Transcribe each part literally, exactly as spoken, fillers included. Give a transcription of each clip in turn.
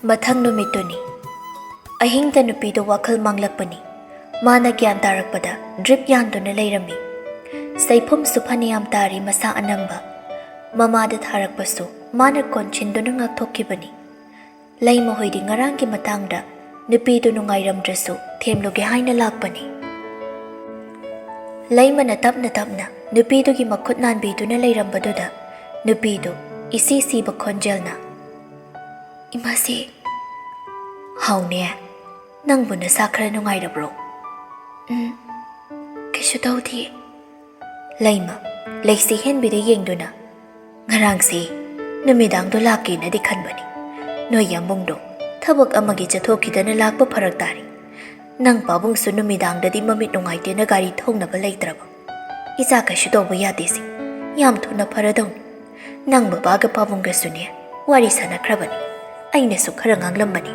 ꯃꯊꯪ ꯅꯨꯃꯤꯠꯇꯨꯅꯤ꯫ ꯑꯍꯤꯡꯗ ꯅꯨꯄꯤꯗꯨ ꯋꯥꯈꯜ ꯃꯥꯡꯂꯛꯄꯅꯤ꯫ ꯃꯥꯅ ꯒ꯭ꯌꯥꯟ ꯇꯥꯔꯛꯄꯗ ꯗ꯭ꯔꯤꯞ ꯌꯥꯟꯗꯨꯅ ꯂꯩꯔꯝꯃꯤ꯫ ꯁꯩꯐꯨꯝꯁꯨ ꯐꯅꯌꯥꯝ ꯇꯥꯔꯤ, ꯃꯁꯥ ꯑꯅꯝꯕ꯫ ꯃꯃꯥꯗ ꯊꯥꯔꯛꯄꯁꯨ ꯃꯥꯅ ꯀꯣꯟꯁꯤꯟꯗꯨꯅ ꯉꯥꯛꯊꯣꯛꯈꯤꯕꯅꯤ꯫ ꯂꯩꯃꯍꯣꯏꯗꯤ ꯉꯔꯥꯡꯒꯤ ꯃꯇꯥꯡꯗ ꯅꯨꯄꯤꯗꯨ ꯅꯨꯡꯉꯥꯏꯔꯝꯗ꯭ꯔꯁꯨ ꯊꯦꯝꯂꯨꯒꯦ ꯍꯥꯏꯅ ꯂꯥꯛꯄꯅꯤ꯫ ꯂꯩꯃꯅ ꯇꯞꯅ ꯇꯞꯅ ꯅꯨꯄꯤꯗꯨꯒꯤ ꯃꯈꯨꯠ ꯅꯥꯟꯕꯤꯗꯨꯅ ꯂꯩꯔꯝꯕꯗꯨꯗ ꯅꯨꯄꯤꯗꯨ ꯏꯁꯤ ꯁꯤꯕ ꯈꯣꯟꯖꯦꯜꯅ, "ꯏꯃꯥꯁꯤ!" "ꯍꯥꯎꯅꯦ, ꯅꯪꯕꯨ ꯅꯁꯥ ꯈꯔ ꯅꯨꯡꯉꯥꯏꯔꯕ꯭ꯔꯣ?" "ꯎꯝ, ꯀꯩꯁꯨ ꯇꯧꯗꯤꯌꯦ꯫" ꯂꯩꯃ, ꯂꯩꯁꯤ ꯍꯦꯟꯕꯤꯗ ꯌꯦꯡꯗꯨꯅ, "ꯉꯔꯥꯡꯁꯤ ꯅꯨꯃꯤꯗꯥꯡꯗꯣ ꯂꯥꯛꯀꯦꯅꯗꯤ ꯈꯟꯕꯅꯤ꯫ ꯅꯣꯏ ꯌꯥꯝꯕꯨꯡꯗꯣ ꯊꯕꯛ ꯑꯃꯒꯤ ꯆꯠꯊꯣꯛꯈꯤꯗꯅ ꯂꯥꯛꯄ ꯐꯔꯛ ꯇꯥꯔꯦ꯫ ꯅꯪ ꯄꯥꯕꯨꯡꯁꯨ ꯅꯨꯃꯤꯗꯥꯡꯗꯗꯤ ꯃꯃꯤꯠ ꯅꯨꯡꯉꯥꯏꯇꯦꯅ ꯒꯥꯔꯤ ꯊꯧꯅꯕ ꯂꯩꯇ꯭ꯔꯕ꯫ ꯏꯆꯥ ꯀꯩꯁꯨ ꯇꯧꯕ ꯌꯥꯗꯦꯁꯦ, ꯌꯥꯝ ꯊꯨꯅ ꯐꯔꯗꯧꯅꯤ꯫ ꯅꯪ ꯕꯕꯥꯒ ꯄꯥꯕꯨꯡꯒꯁꯨꯅꯦ ꯋꯥꯔꯤ ꯁꯥꯟꯅꯈ꯭ꯔꯕꯅꯤ꯫ ꯑꯩꯅꯁꯨ ꯈꯔ ꯉꯥꯡꯂꯝꯕꯅꯤ꯫"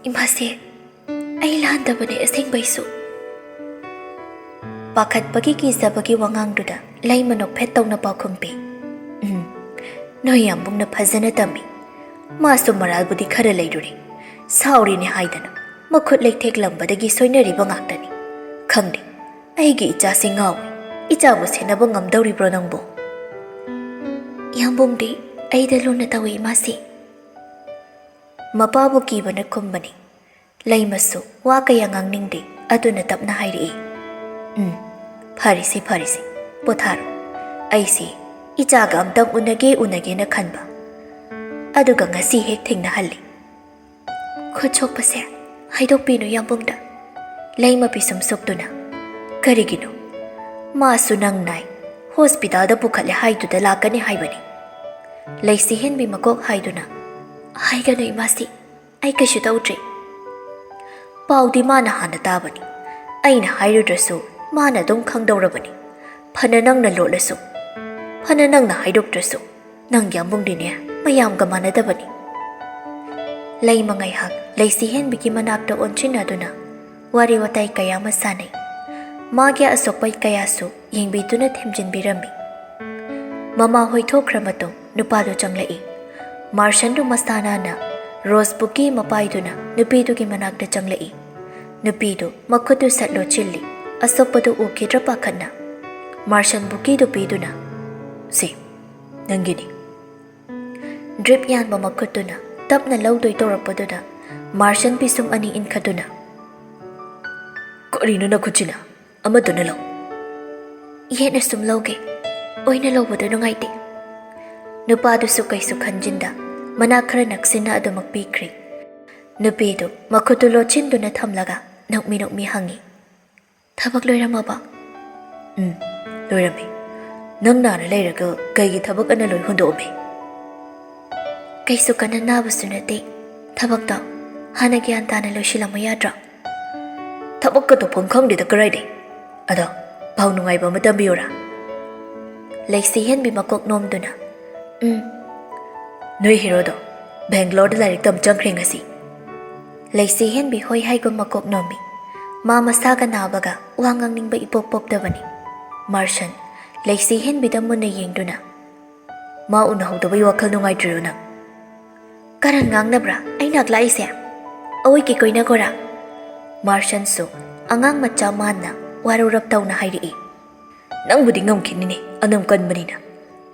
"ꯏꯃꯥꯁꯦ, ꯑꯩ ꯂꯥꯟꯗꯕꯅꯦ ꯑꯁꯦꯡꯕꯩꯁꯨ꯫" ꯄꯥꯈꯠꯄꯒꯤ ꯀꯤꯖꯕꯒꯤ ꯋꯥꯉꯥꯡꯗꯨꯗ ꯂꯩꯃ ꯅꯣꯛꯐꯦꯠ ꯇꯧꯅ ꯄꯥꯎꯈꯨꯝ ꯄꯤ꯫ "ꯎꯝ, ꯅꯣꯏ ꯌꯥꯝꯕꯨꯡꯅ ꯐꯖꯅ ꯇꯝꯃꯤ꯫ ꯃꯥꯁꯨ ꯃꯔꯥꯜꯕꯨꯗꯤ ꯈꯔ ꯂꯩꯔꯨꯔꯦ꯫ ꯁꯥꯎꯔꯤꯅꯦ ꯍꯥꯏꯗꯅ ꯃꯈꯨꯠ ꯂꯩꯊꯦꯛꯂꯝꯕꯗꯒꯤ ꯁꯣꯏꯅꯔꯤꯕ ꯉꯥꯛꯇꯅꯤ꯫ ꯈꯪꯗꯦ, ꯑꯩꯒꯤ ꯏꯆꯥꯁꯤ ꯉꯥꯎꯏ꯫ ꯏꯆꯥꯕꯨ ꯁꯦꯟꯅꯕ ꯉꯝꯗꯧꯔꯤꯕ꯭ꯔꯣ ꯅꯪꯕꯨ?" "ꯌꯥꯝꯕꯨꯡꯗꯤ ꯑꯩꯗ ꯂꯨꯅ ꯇꯧꯏ, ꯏꯃꯥꯁꯤ꯫" ꯃꯄꯥꯕꯨ ꯀꯤꯕꯅ ꯈꯨꯝꯕꯅꯤ꯫ ꯂꯩꯃꯁꯨ ꯋꯥ ꯀꯌꯥ ꯉꯥꯡꯅꯤꯡꯗꯦ, ꯑꯗꯨꯅ ꯇꯞꯅ ꯍꯥꯏꯔꯛꯏ, "ꯎꯝ, ꯐꯔꯤꯁꯤ, ꯐꯔꯤꯁꯤ, ꯄꯣꯊꯥꯔꯣ꯫ ꯑꯩꯁꯤ ꯏꯆꯥꯒ ꯑꯝꯇꯪ ꯎꯅꯒꯦ, ꯎꯅꯒꯦꯅ ꯈꯟꯕ, ꯑꯗꯨꯒ ꯉꯁꯤ ꯍꯦꯛ ꯊꯦꯡꯅꯍꯜꯂꯤ꯫" "ꯈꯨꯠ ꯁꯣꯛꯄꯁꯦ ꯍꯥꯏꯗꯣꯛꯄꯤꯅꯨ ꯌꯥꯝꯕꯨꯡꯗ꯫" ꯂꯩꯃ ꯄꯤꯁꯨꯝ ꯁꯨꯛꯇꯨꯅ, "ꯀꯔꯤꯒꯤꯅꯣ? ꯃꯥꯁꯨ ꯅꯪ ꯅꯥꯏ, ꯍꯣꯁꯄꯤꯇꯥꯜꯗ ꯄꯨꯈꯠꯂꯦ ꯍꯥꯏꯗꯨꯗ ꯂꯥꯛꯀꯅꯤ ꯍꯥꯏꯕꯅꯤ꯫" ꯂꯩꯁꯤ ꯍꯦꯟꯕꯤ ꯃꯀꯣꯛ ꯍꯥꯏꯗꯨꯅ, "ꯍꯥꯏꯒꯅꯨ ꯏꯃꯥꯁꯤ, ꯑꯩ ꯀꯩꯁꯨ ꯇꯧꯗ꯭ꯔꯤ꯫" "ꯄꯥꯎꯗꯤ ꯃꯥꯅ ꯍꯥꯟꯅ ꯇꯥꯕꯅꯤ꯫ ꯑꯩꯅ ꯍꯥꯏꯔꯨꯗ꯭ꯔꯁꯨ ꯃꯥꯅ ꯑꯗꯨꯝ ꯈꯪꯗꯧꯔꯕꯅꯤ꯫ ꯐꯅ ꯅꯪꯅ ꯂꯣꯠꯂꯁꯨ, ꯐꯅ ꯅꯪꯅ ꯍꯥꯏꯗꯣꯛꯇ꯭ꯔꯁꯨ, ꯅꯪ ꯌꯥꯝꯕꯨꯡꯗꯤꯅꯦ ꯃꯌꯥꯝꯒ ꯃꯥꯟꯅꯗꯕꯅꯤ꯫" ꯂꯩꯃ ꯉꯥꯏꯍꯥꯛ ꯂꯩꯁꯤ ꯍꯦꯟꯕꯤꯒꯤ ꯃꯅꯥꯛꯇ ꯑꯣꯟꯁꯤꯟꯅꯗꯨꯅ ꯋꯥꯔꯤ ꯋꯥꯇꯥꯏ ꯀꯌꯥ ꯑꯃ ꯁꯥꯟꯅꯩ꯫ ꯃꯥꯒꯤ ꯑꯁꯣꯛꯄ ꯀꯌꯥꯁꯨ ꯌꯦꯡꯕꯤꯗꯨꯅ ꯊꯦꯝꯖꯤꯟꯕꯤꯔꯝꯃꯤ꯫ ꯃꯃꯥ ꯍꯣꯏ ꯊꯣꯛꯈ꯭ꯔ ꯃꯇꯨꯡ ꯅꯨꯄꯥꯗꯨ ꯆꯪꯂꯛꯏ꯫ ꯃꯥꯔꯁꯟꯗꯨ ꯃꯁꯥ ꯅꯥꯟꯅ ꯔꯣꯁ ꯕꯨꯀꯦ ꯑꯃ ꯄꯥꯏꯗꯨꯅ ꯅꯨꯄꯤꯗꯨꯒꯤ ꯃꯅꯥꯛꯇ ꯆꯪꯂꯛꯏ꯫ ꯅꯨꯄꯤꯗꯨ ꯃꯈꯨꯠꯇꯨ ꯁꯠ ꯂꯣꯠꯁꯤꯜꯂꯤ꯫ ꯑꯁꯣꯛꯄꯗꯨ ꯎꯈꯤꯗ꯭ꯔꯥ ꯄꯥꯈꯠꯅ ꯃꯥꯔꯁꯟ ꯕꯨꯀꯦꯗꯨ ꯄꯤꯗꯨꯅ, "ꯁꯤ, ꯅꯪꯒꯤꯅꯤ꯫" ꯗ꯭ꯔꯤꯞ ꯌꯥꯟꯕ ꯃꯈꯨꯠꯇꯨꯅ ꯇꯞꯅ ꯂꯧꯗꯣꯏ ꯇꯧꯔꯛꯄꯗꯨꯗ ꯃꯥꯔꯁꯟ ꯄꯤꯁꯨꯝ ꯑꯅꯤ ꯏꯟꯈꯠꯇꯨꯅ, "ꯀꯔꯤꯅꯣ ꯅꯈꯨꯠꯁꯤꯅ? ꯑꯃꯠꯇꯅ ꯂꯧ꯫" "ꯌꯦꯠꯅ ꯁꯨꯝ ꯂꯧꯒꯦ, ꯑꯣꯏꯅ ꯂꯧꯕꯗꯨ ꯅꯨꯡꯉꯥꯏꯇꯦ꯫" ꯅꯨꯄꯥꯗꯨꯁꯨ ꯀꯩꯁꯨ ꯈꯟꯖꯤꯟꯗ ꯃꯅꯥ ꯈꯔ ꯅꯛꯁꯤꯟꯅ ꯑꯗꯨꯃꯛ ꯄꯤꯈ꯭ꯔꯦ꯫ ꯅꯨꯄꯤꯗꯨ ꯃꯈꯨꯠꯇꯨ ꯂꯣꯠꯁꯤꯟꯗꯨꯅ ꯊꯝꯂꯒ ꯅꯣꯛꯃꯤ ꯅꯣꯛꯃꯤ ꯍꯪꯉꯤ, "ꯊꯕꯛ ꯂꯣꯏꯔꯝꯃꯕ?" "ꯎꯝ, ꯂꯣꯏꯔꯝꯃꯦ꯫ ꯅꯪ ꯅꯥꯔ ꯂꯩꯔꯒ ꯀꯩꯒꯤ ꯊꯕꯛ ꯑꯅ ꯂꯣꯏ ꯍꯨꯟꯗꯣꯛꯑꯝꯃꯦ?" "ꯀꯩꯁꯨ ꯀꯟꯅ ꯅꯥꯕꯁꯨ ꯅꯠꯇꯦ꯫ ꯊꯕꯛꯇꯣ ꯍꯥꯟꯅ ꯒ꯭ꯌꯥꯟ ꯇꯥꯅ ꯂꯣꯏꯁꯤꯜꯂꯝꯃꯨ ꯌꯥꯗ꯭ꯔꯣ?" "ꯊꯕꯛꯀ ꯇꯧꯐꯝ ꯈꯪꯗꯦꯗ ꯀꯔꯥꯏꯗꯩ꯫ ꯑꯗꯣ ꯄꯥꯎ ꯅꯨꯡꯉꯥꯏꯕ ꯑꯃ ꯇꯝꯕꯤꯌꯨꯔꯥ?" ꯂꯩꯁꯤ ꯍꯦꯟꯕꯤ ꯃꯀꯣꯛ ꯅꯣꯝꯗꯨꯅ, "ꯎꯝ꯫" "ꯅꯣꯏ ꯍꯤꯔꯣꯗꯣ ꯕꯦꯡꯒ꯭ꯂꯣꯔꯗ ꯂꯥꯏꯔꯤꯛ ꯇꯝ ꯆꯪꯈ꯭ꯔꯦ ꯉꯁꯤ꯫" ꯂꯩꯁꯤ ꯍꯦꯟꯕꯤ ꯍꯣꯏ ꯍꯥꯏꯒꯨꯝ ꯃꯀꯣꯛ ꯅꯣꯝꯃꯤ꯫ ꯃꯥ ꯃꯁꯥꯒ ꯅꯥꯕꯒ ꯋꯥ ꯉꯥꯡꯅꯤꯡꯕ ꯏꯄꯣꯛ ꯄꯣꯛꯇꯕꯅꯤ꯫ ꯃꯥꯔꯁꯟ ꯂꯩꯁꯤ ꯍꯦꯟꯕꯤꯗ ꯃꯨꯟꯅ ꯌꯦꯡꯗꯨꯅ, "ꯃꯥ ꯎꯅꯍꯧꯗꯕꯩ ꯋꯥꯈꯜ ꯅꯨꯡꯉꯥꯏꯇ꯭ꯔꯤꯔꯣ ꯅꯪ?" "ꯀꯔꯟ ꯉꯥꯡꯅꯕ꯭ꯔꯥ ꯑꯩ ꯅꯥꯛ ꯂꯥꯛꯏꯁꯦ? ꯑꯋꯣꯏꯒꯤ ꯀꯣꯏꯅꯒꯣꯔꯥ?" ꯃꯥꯔꯁꯟꯁꯨ ꯑꯉꯥꯡ ꯃꯆꯥ ꯃꯥꯟꯅ ꯋꯥꯔꯧꯔꯞ ꯇꯧꯅ ꯍꯥꯏꯔꯛꯏ꯫ "ꯅꯪꯕꯨꯗꯤ ꯉꯝꯈꯤꯅꯤꯅꯦ, ꯑꯅꯝ ꯀꯟꯕꯅꯤꯅ꯫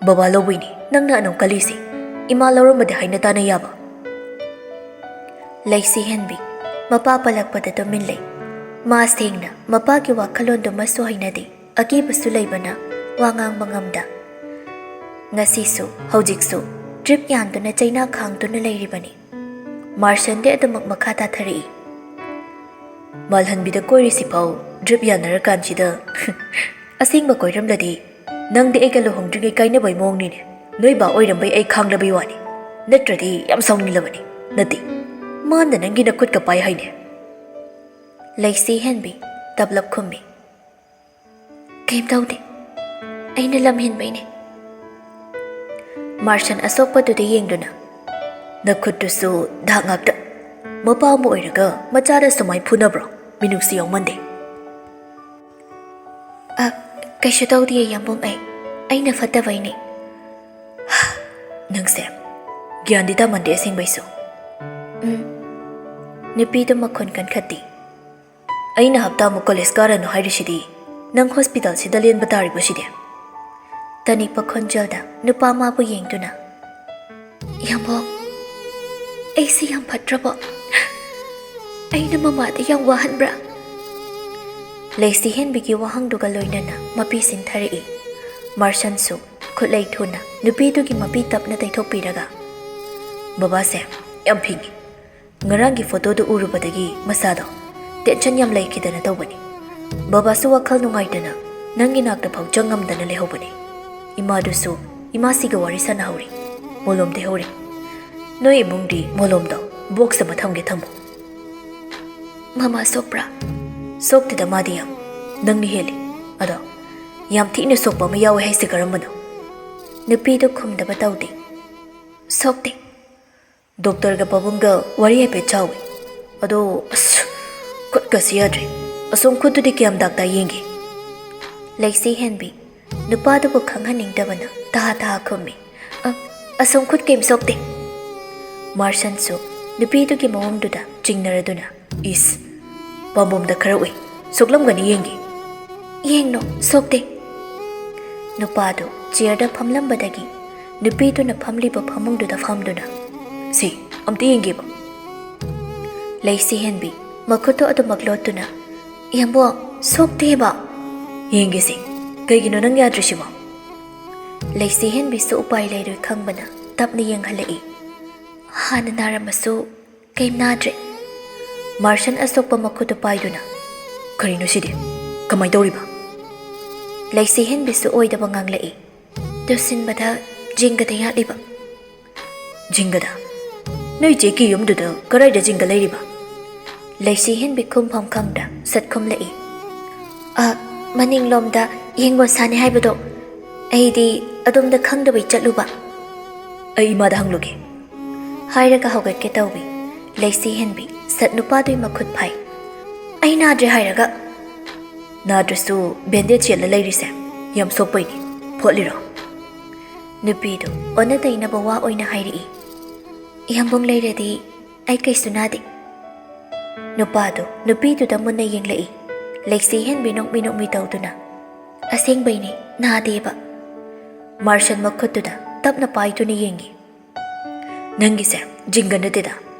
ꯕꯕꯥ ꯂꯧꯕꯩꯅꯦ ꯅꯪꯅ ꯑꯅꯝ ꯀꯜꯂꯤꯁꯦ꯫ ꯏꯃꯥ ꯂꯧꯔꯝꯕꯗꯤ ꯍꯥꯏꯅ ꯇꯥꯅ ꯌꯥꯕ꯫" ꯂꯩꯁꯤ ꯍꯦꯟꯕꯤ ꯃꯄꯥ ꯄꯜꯂꯛꯄꯗ ꯇꯨꯃꯤꯟ ꯂꯩ꯫ ꯃꯥ ꯁꯦꯡꯅ ꯃꯄꯥꯒꯤ ꯋꯥꯈꯜꯂꯣꯟꯗꯨꯃꯁꯨ ꯍꯩꯅꯗꯦ꯫ ꯑꯀꯤꯕꯁꯨ ꯂꯩꯕꯅ ꯋꯥ ꯉꯥꯡꯕ ꯉꯝꯗ꯫ ꯉꯁꯤꯁꯨ ꯍꯧꯖꯤꯛꯁꯨ ꯗ꯭ꯔꯤꯞ ꯌꯥꯟꯗꯨꯅ ꯆꯩꯅꯥ ꯈꯥꯡꯗꯨꯅ ꯂꯩꯔꯤꯕꯅꯤ꯫ ꯃꯥꯔꯁꯟꯗꯤ ꯑꯗꯨꯃꯛ ꯃꯈꯥ ꯇꯥꯊꯔꯛꯏ꯫ "ꯃꯥꯜꯍꯟꯕꯤꯗ ꯀꯣꯏꯔꯤꯁꯤꯐꯥꯎ ꯗ꯭ꯔꯤꯞ ꯌꯥꯟꯅꯔꯀꯥꯟꯁꯤꯗ ꯑꯁꯦꯡꯕ ꯀꯣꯏꯔꯝꯂꯗꯤ ꯅꯪꯗꯤ ꯑꯩꯒ ꯂꯨꯍꯣꯡꯗ꯭ꯔꯤꯉꯩ ꯀꯥꯏꯅꯕꯩ ꯃꯑꯣꯡꯅꯤꯅꯦ꯫ ꯅꯣꯏ ꯕꯥ ꯑꯣꯏꯔꯝꯕꯩ ꯑꯩ ꯈꯥꯡꯂꯕꯩ ꯋꯥꯅꯤ꯫ ꯅꯠꯇ꯭ꯔꯗꯤ ꯌꯥꯝ ꯁꯥꯎꯅꯤꯡꯂꯕꯅꯤ꯫ ꯅꯠꯇꯦ, ꯃꯥꯅ ꯅꯪꯒꯤ ꯅꯈꯨꯠꯀ ꯄꯥꯏ ꯍꯥꯏꯅꯦ꯫" ꯂꯩꯁꯤ ꯍꯦꯟꯕꯤ ꯇꯞꯂꯞ ꯈꯨꯝꯃꯤ꯫ "ꯀꯩꯝ ꯇꯧꯗꯦ꯫ ꯑꯩꯅ ꯂꯝ ꯍꯦꯟꯕꯩꯅꯦ꯫" ꯃꯥꯔꯁꯟ ꯑꯁꯣꯛꯄꯗꯨꯗ ꯌꯦꯡꯗꯨꯅ, "ꯅꯈꯨꯠꯇꯨꯁꯨ ꯗꯥꯛ ꯉꯥꯛꯇ꯫ ꯃꯄꯥ ꯑꯃ ꯑꯣꯏꯔꯒ ꯃꯆꯥꯗ ꯁꯨꯃꯥꯏ ꯐꯨꯅꯕ꯭ꯔꯣ? ꯃꯤꯅꯨꯡꯁꯤ ꯌꯥꯎꯃꯟꯗꯦ꯫" "ꯑ, ꯀꯩꯁꯨ ꯇꯧꯗꯤꯌꯦ ꯌꯥꯝꯕꯨꯡ, ꯑꯩ, ꯑꯩꯅ ꯐꯠꯇꯕꯩꯅꯦ꯫" "ꯅꯪꯁꯦ ꯒ꯭ꯌꯥꯟꯗꯤ ꯇꯥꯃꯟꯗꯦ ꯑꯁꯦꯡꯕꯩꯁꯨ꯫ ꯎꯝ꯫ ꯅꯨꯄꯤꯗꯨ ꯃꯈꯣꯟ ꯀꯟꯈꯠꯇꯦ꯫ "ꯑꯩꯅ ꯍꯞꯇꯥꯃꯨꯛ ꯀꯣꯂꯦꯖ ꯀꯥꯔꯅꯨ ꯍꯥꯏꯔꯤꯁꯤꯗꯤ, ꯅꯪ ꯍꯣꯁꯄꯤꯇꯥꯜꯁꯤꯗ ꯂꯦꯟꯕ ꯇꯥꯔꯤꯕꯣ ꯁꯤꯗꯤ?" ꯇꯅꯤꯛꯄ ꯈꯣꯟꯖꯦꯜꯗ ꯅꯨꯄꯥ ꯃꯥꯕꯨ ꯌꯦꯡꯗꯨꯅ, "ꯌꯥꯝꯕꯣ, ꯑꯩꯁꯦ ꯌꯥꯝ ꯐꯠꯇ꯭ꯔꯕꯣ? ꯑꯩꯅ ꯃꯃꯥꯗ ꯌꯥꯝ ꯋꯥꯍꯟꯕ꯭ꯔꯥ?" ꯂꯩꯁꯤ ꯍꯦꯟꯕꯤꯒꯤ ꯋꯥꯍꯪꯗꯨꯒ ꯂꯣꯏꯅꯅ ꯃꯄꯤ ꯁꯤꯟꯊꯔꯛꯏ꯫ ꯃꯥꯔꯁꯟꯁꯨ ꯈꯨꯠꯂꯩ ꯊꯨꯅ ꯅꯨꯄꯤꯗꯨꯒꯤ ꯃꯄꯤ ꯇꯞꯅ ꯇꯩꯊꯣꯛꯄꯤꯔꯒ, "ꯕꯕꯥꯁꯦ ꯌꯥꯝ ꯐꯤꯡꯉꯤ꯫ ꯉꯔꯥꯡꯒꯤ ꯐꯣꯇꯣꯗꯨ ꯎꯔꯨꯕꯗꯒꯤ ꯃꯁꯥꯗꯣ ꯇꯦꯟꯁꯟ ꯌꯥꯝ ꯂꯩꯈꯤꯗꯅ ꯇꯧꯕꯅꯤ꯫ ꯕꯕꯥꯁꯨ ꯋꯥꯈꯜ ꯅꯨꯡꯉꯥꯏꯇꯅ ꯅꯪꯒꯤ ꯅꯥꯛꯇ ꯐꯥꯎ ꯆꯪꯉꯝꯗꯅ ꯂꯩꯍꯧꯕꯅꯤ꯫ ꯏꯃꯥꯗꯨꯁꯨ ꯏꯃꯥꯁꯤꯒ ꯋꯥꯔꯤ ꯁꯥꯟꯅꯍꯧꯔꯤ꯫ ꯃꯣꯂꯣꯝ ꯇꯩꯍꯧꯔꯤ꯫ ꯅꯣꯏ ꯏꯃꯨꯡꯗꯤ ꯃꯣꯂꯣꯝꯗꯣ ꯕꯣꯛꯁ ꯑꯃ ꯊꯝꯒꯦ ꯊꯝꯃꯨ꯫" "ꯃꯃꯥ ꯁꯣꯛꯄ꯭ꯔꯥ?" "ꯁꯣꯛꯇꯦꯗ, ꯃꯥꯗꯤ ꯌꯥꯝ, ꯅꯪꯅ ꯍꯦꯜꯂꯤ꯫ ꯑꯗꯣ ꯌꯥꯝ ꯊꯤꯅ ꯁꯣꯛꯄ ꯑꯃ ꯌꯥꯎꯋꯦ ꯍꯥꯏꯁꯦ ꯀꯔꯝꯕꯅꯣ?" ꯅꯨꯄꯤꯗꯨ ꯈꯨꯝꯗꯕ ꯇꯧꯗꯦ꯫ "ꯁꯣꯛꯇꯦ꯫" ꯗꯣꯛꯇꯔꯒ ꯄꯥꯕꯨꯡꯒ ꯋꯥꯔꯤ ꯍꯥꯏꯐꯦꯠ ꯁꯥꯎꯏ꯫ ꯑꯗꯣ ꯑꯁ, ꯈꯨꯠꯀꯁꯤ ꯌꯥꯗ꯭ꯔꯦ꯫ ꯑꯁꯣꯝ ꯈꯨꯠꯇꯨꯗꯤ ꯀꯌꯥꯝ ꯗꯥꯛ ꯇꯥꯏ ꯌꯦꯡꯒꯦ꯫ ꯂꯩꯁꯤ ꯍꯦꯟꯕꯤ ꯅꯨꯄꯥꯗꯨꯕꯨ ꯈꯪꯍꯟꯅꯤꯡꯗꯕꯅ ꯇꯍꯥ ꯇꯍꯥ ꯈꯨꯝꯃꯤ꯫ "ꯑ, ꯑꯁꯣꯝ ꯈꯨꯠ ꯀꯩꯝ ꯁꯣꯛꯇꯦ꯫" ꯃꯥꯔꯁꯟꯁꯨ ꯅꯨꯄꯤꯗꯨꯒꯤ ꯃꯑꯣꯡꯗꯨꯗ ꯆꯤꯡꯅꯔꯗꯨꯅ, "ꯏꯁ, ꯄꯥꯝꯕꯣꯝꯗ ꯈꯔ ꯎꯏ, ꯁꯣꯛꯂꯝꯒꯅꯤ, ꯌꯦꯡꯒꯦ꯫" "ꯌꯦꯡꯅꯣ, ꯁꯣꯛꯇꯦ꯫" ꯅꯨꯄꯥꯗꯨ ꯆꯤꯌꯔꯗ ꯐꯝꯂꯝꯕꯗꯒꯤ ꯅꯨꯄꯤꯗꯨꯅ ꯐꯝꯂꯤꯕ ꯐꯃꯨꯡꯗꯨꯗ ꯐꯝꯗꯨꯅ, "ꯁꯤ, ꯑꯝꯇ ꯌꯦꯡꯒꯦꯕ꯫" ꯂꯩꯁꯤ ꯍꯦꯟꯕꯤ ꯃꯈꯨꯠꯇꯣ ꯑꯗꯨꯃꯛ ꯂꯣꯠꯇꯨꯅ, "ꯌꯥꯝꯕꯣ, ꯁꯣꯛꯇꯦꯕ꯫" "ꯌꯦꯡꯒꯦꯁꯤ, ꯀꯩꯒꯤꯅꯣ ꯅꯪ ꯌꯥꯗ꯭ꯔꯤꯁꯤꯕꯣ?" ꯂꯩꯁꯤ ꯍꯦꯟꯕꯤꯁꯨ ꯎꯄꯥꯏ ꯂꯩꯔꯣꯏ ꯈꯪꯕꯅ ꯇꯞꯅ ꯌꯦꯡꯍꯜꯂꯛꯏ꯫ "ꯍꯥꯟꯅ ꯅꯥꯔꯝꯃꯁꯨ ꯀꯩꯝ ꯅꯥꯗ꯭ꯔꯦ꯫" ꯃꯥꯔꯁꯟ ꯑꯁꯣꯛꯄ ꯃꯈꯨꯠꯇꯨ ꯄꯥꯏꯗꯨꯅ, "ꯀꯔꯤꯅꯣ ꯁꯤꯗꯤ? ꯀꯃꯥꯏ ꯇꯧꯔꯤꯕ?" ꯂꯩꯁꯤ ꯍꯦꯟꯕꯤꯁꯨ ꯑꯣꯏꯗꯕ ꯉꯥꯡꯂꯛꯏ꯫ "ꯇꯨꯁꯤꯟꯕꯗ ꯖꯤꯡꯒꯗ ꯌꯥꯠꯂꯤꯕ꯫" "ꯖꯤꯡꯒꯗ? ꯅꯣꯏ ꯆꯦꯒꯤ ꯌꯨꯝꯗꯨꯗ ꯀꯔꯥꯏꯗ ꯖꯤꯡꯒ ꯂꯩꯔꯤꯕ?" ꯂꯩꯁꯤ ꯍꯦꯟꯕꯤ ꯈꯨꯝꯐꯝ ꯈꯪꯗ ꯁꯠ ꯈꯨꯝꯂꯛꯏ꯫ "ꯑ, ꯃꯅꯤꯡꯂꯣꯝꯗ ꯌꯦꯡꯒꯣꯟ ꯁꯥꯅꯤ ꯍꯥꯏꯕꯗꯣ, ꯑꯩꯗꯤ ꯑꯗꯣꯝꯗ ꯈꯪꯗꯕꯩ ꯆꯠꯂꯨꯕ꯫" "ꯑꯩ ꯏꯃꯥꯗ ꯍꯪꯂꯨꯒꯦ꯫" ꯍꯥꯏꯔꯒ ꯍꯧꯒꯠꯀꯦ ꯇꯧꯏ꯫ ꯂꯩꯁꯤ ꯍꯦꯟꯕꯤ ꯁꯠ ꯅꯨꯄꯥꯗꯨꯒꯤ ꯃꯈꯨꯠ ꯐꯥꯏ꯫ "ꯑꯩ ꯅꯥꯗ꯭ꯔꯦ ꯍꯥꯏꯔꯒ꯫" "ꯅꯥꯗ꯭ꯔꯁꯨ ꯕꯦꯟꯗꯦꯖ ꯁꯦꯠꯂ ꯂꯩꯔꯤꯁꯦ ꯌꯥꯝ ꯁꯣꯛꯄꯩꯅꯤ, ꯐꯣꯠꯂꯤꯔꯣ?" ꯅꯨꯄꯤꯗꯨ ꯑꯣꯟꯅ ꯇꯩꯅꯕ ꯋꯥ ꯑꯣꯏꯅ ꯍꯥꯏꯔꯛꯏ꯫ "ꯌꯥꯝꯕꯨꯡ ꯂꯩꯔꯗꯤ ꯑꯩ ꯀꯩꯁꯨ ꯅꯥꯗꯦ꯫" ꯅꯨꯄꯥꯗꯨ ꯅꯨꯄꯤꯗꯨꯗ ꯃꯨꯟꯅ ꯌꯦꯡꯂꯛꯏ꯫ ꯂꯩꯁꯤ ꯍꯦꯟꯕꯤ ꯅꯣꯛꯃꯤ ꯅꯣꯛꯃꯤ ꯇꯧꯗꯨꯅ, "ꯑꯁꯦꯡꯕꯩꯅꯦ, ꯅꯥꯗꯦꯕ꯫" ꯃꯥꯔꯁꯟ ꯃꯈꯨꯠꯇꯨꯗ ꯇꯞꯅ ꯄꯥꯏꯗꯨꯅ ꯌꯦꯡꯉꯤ꯫ "ꯅꯪꯒꯤꯁꯦ ꯖꯤꯡꯒ ꯅꯠꯇꯦꯗ,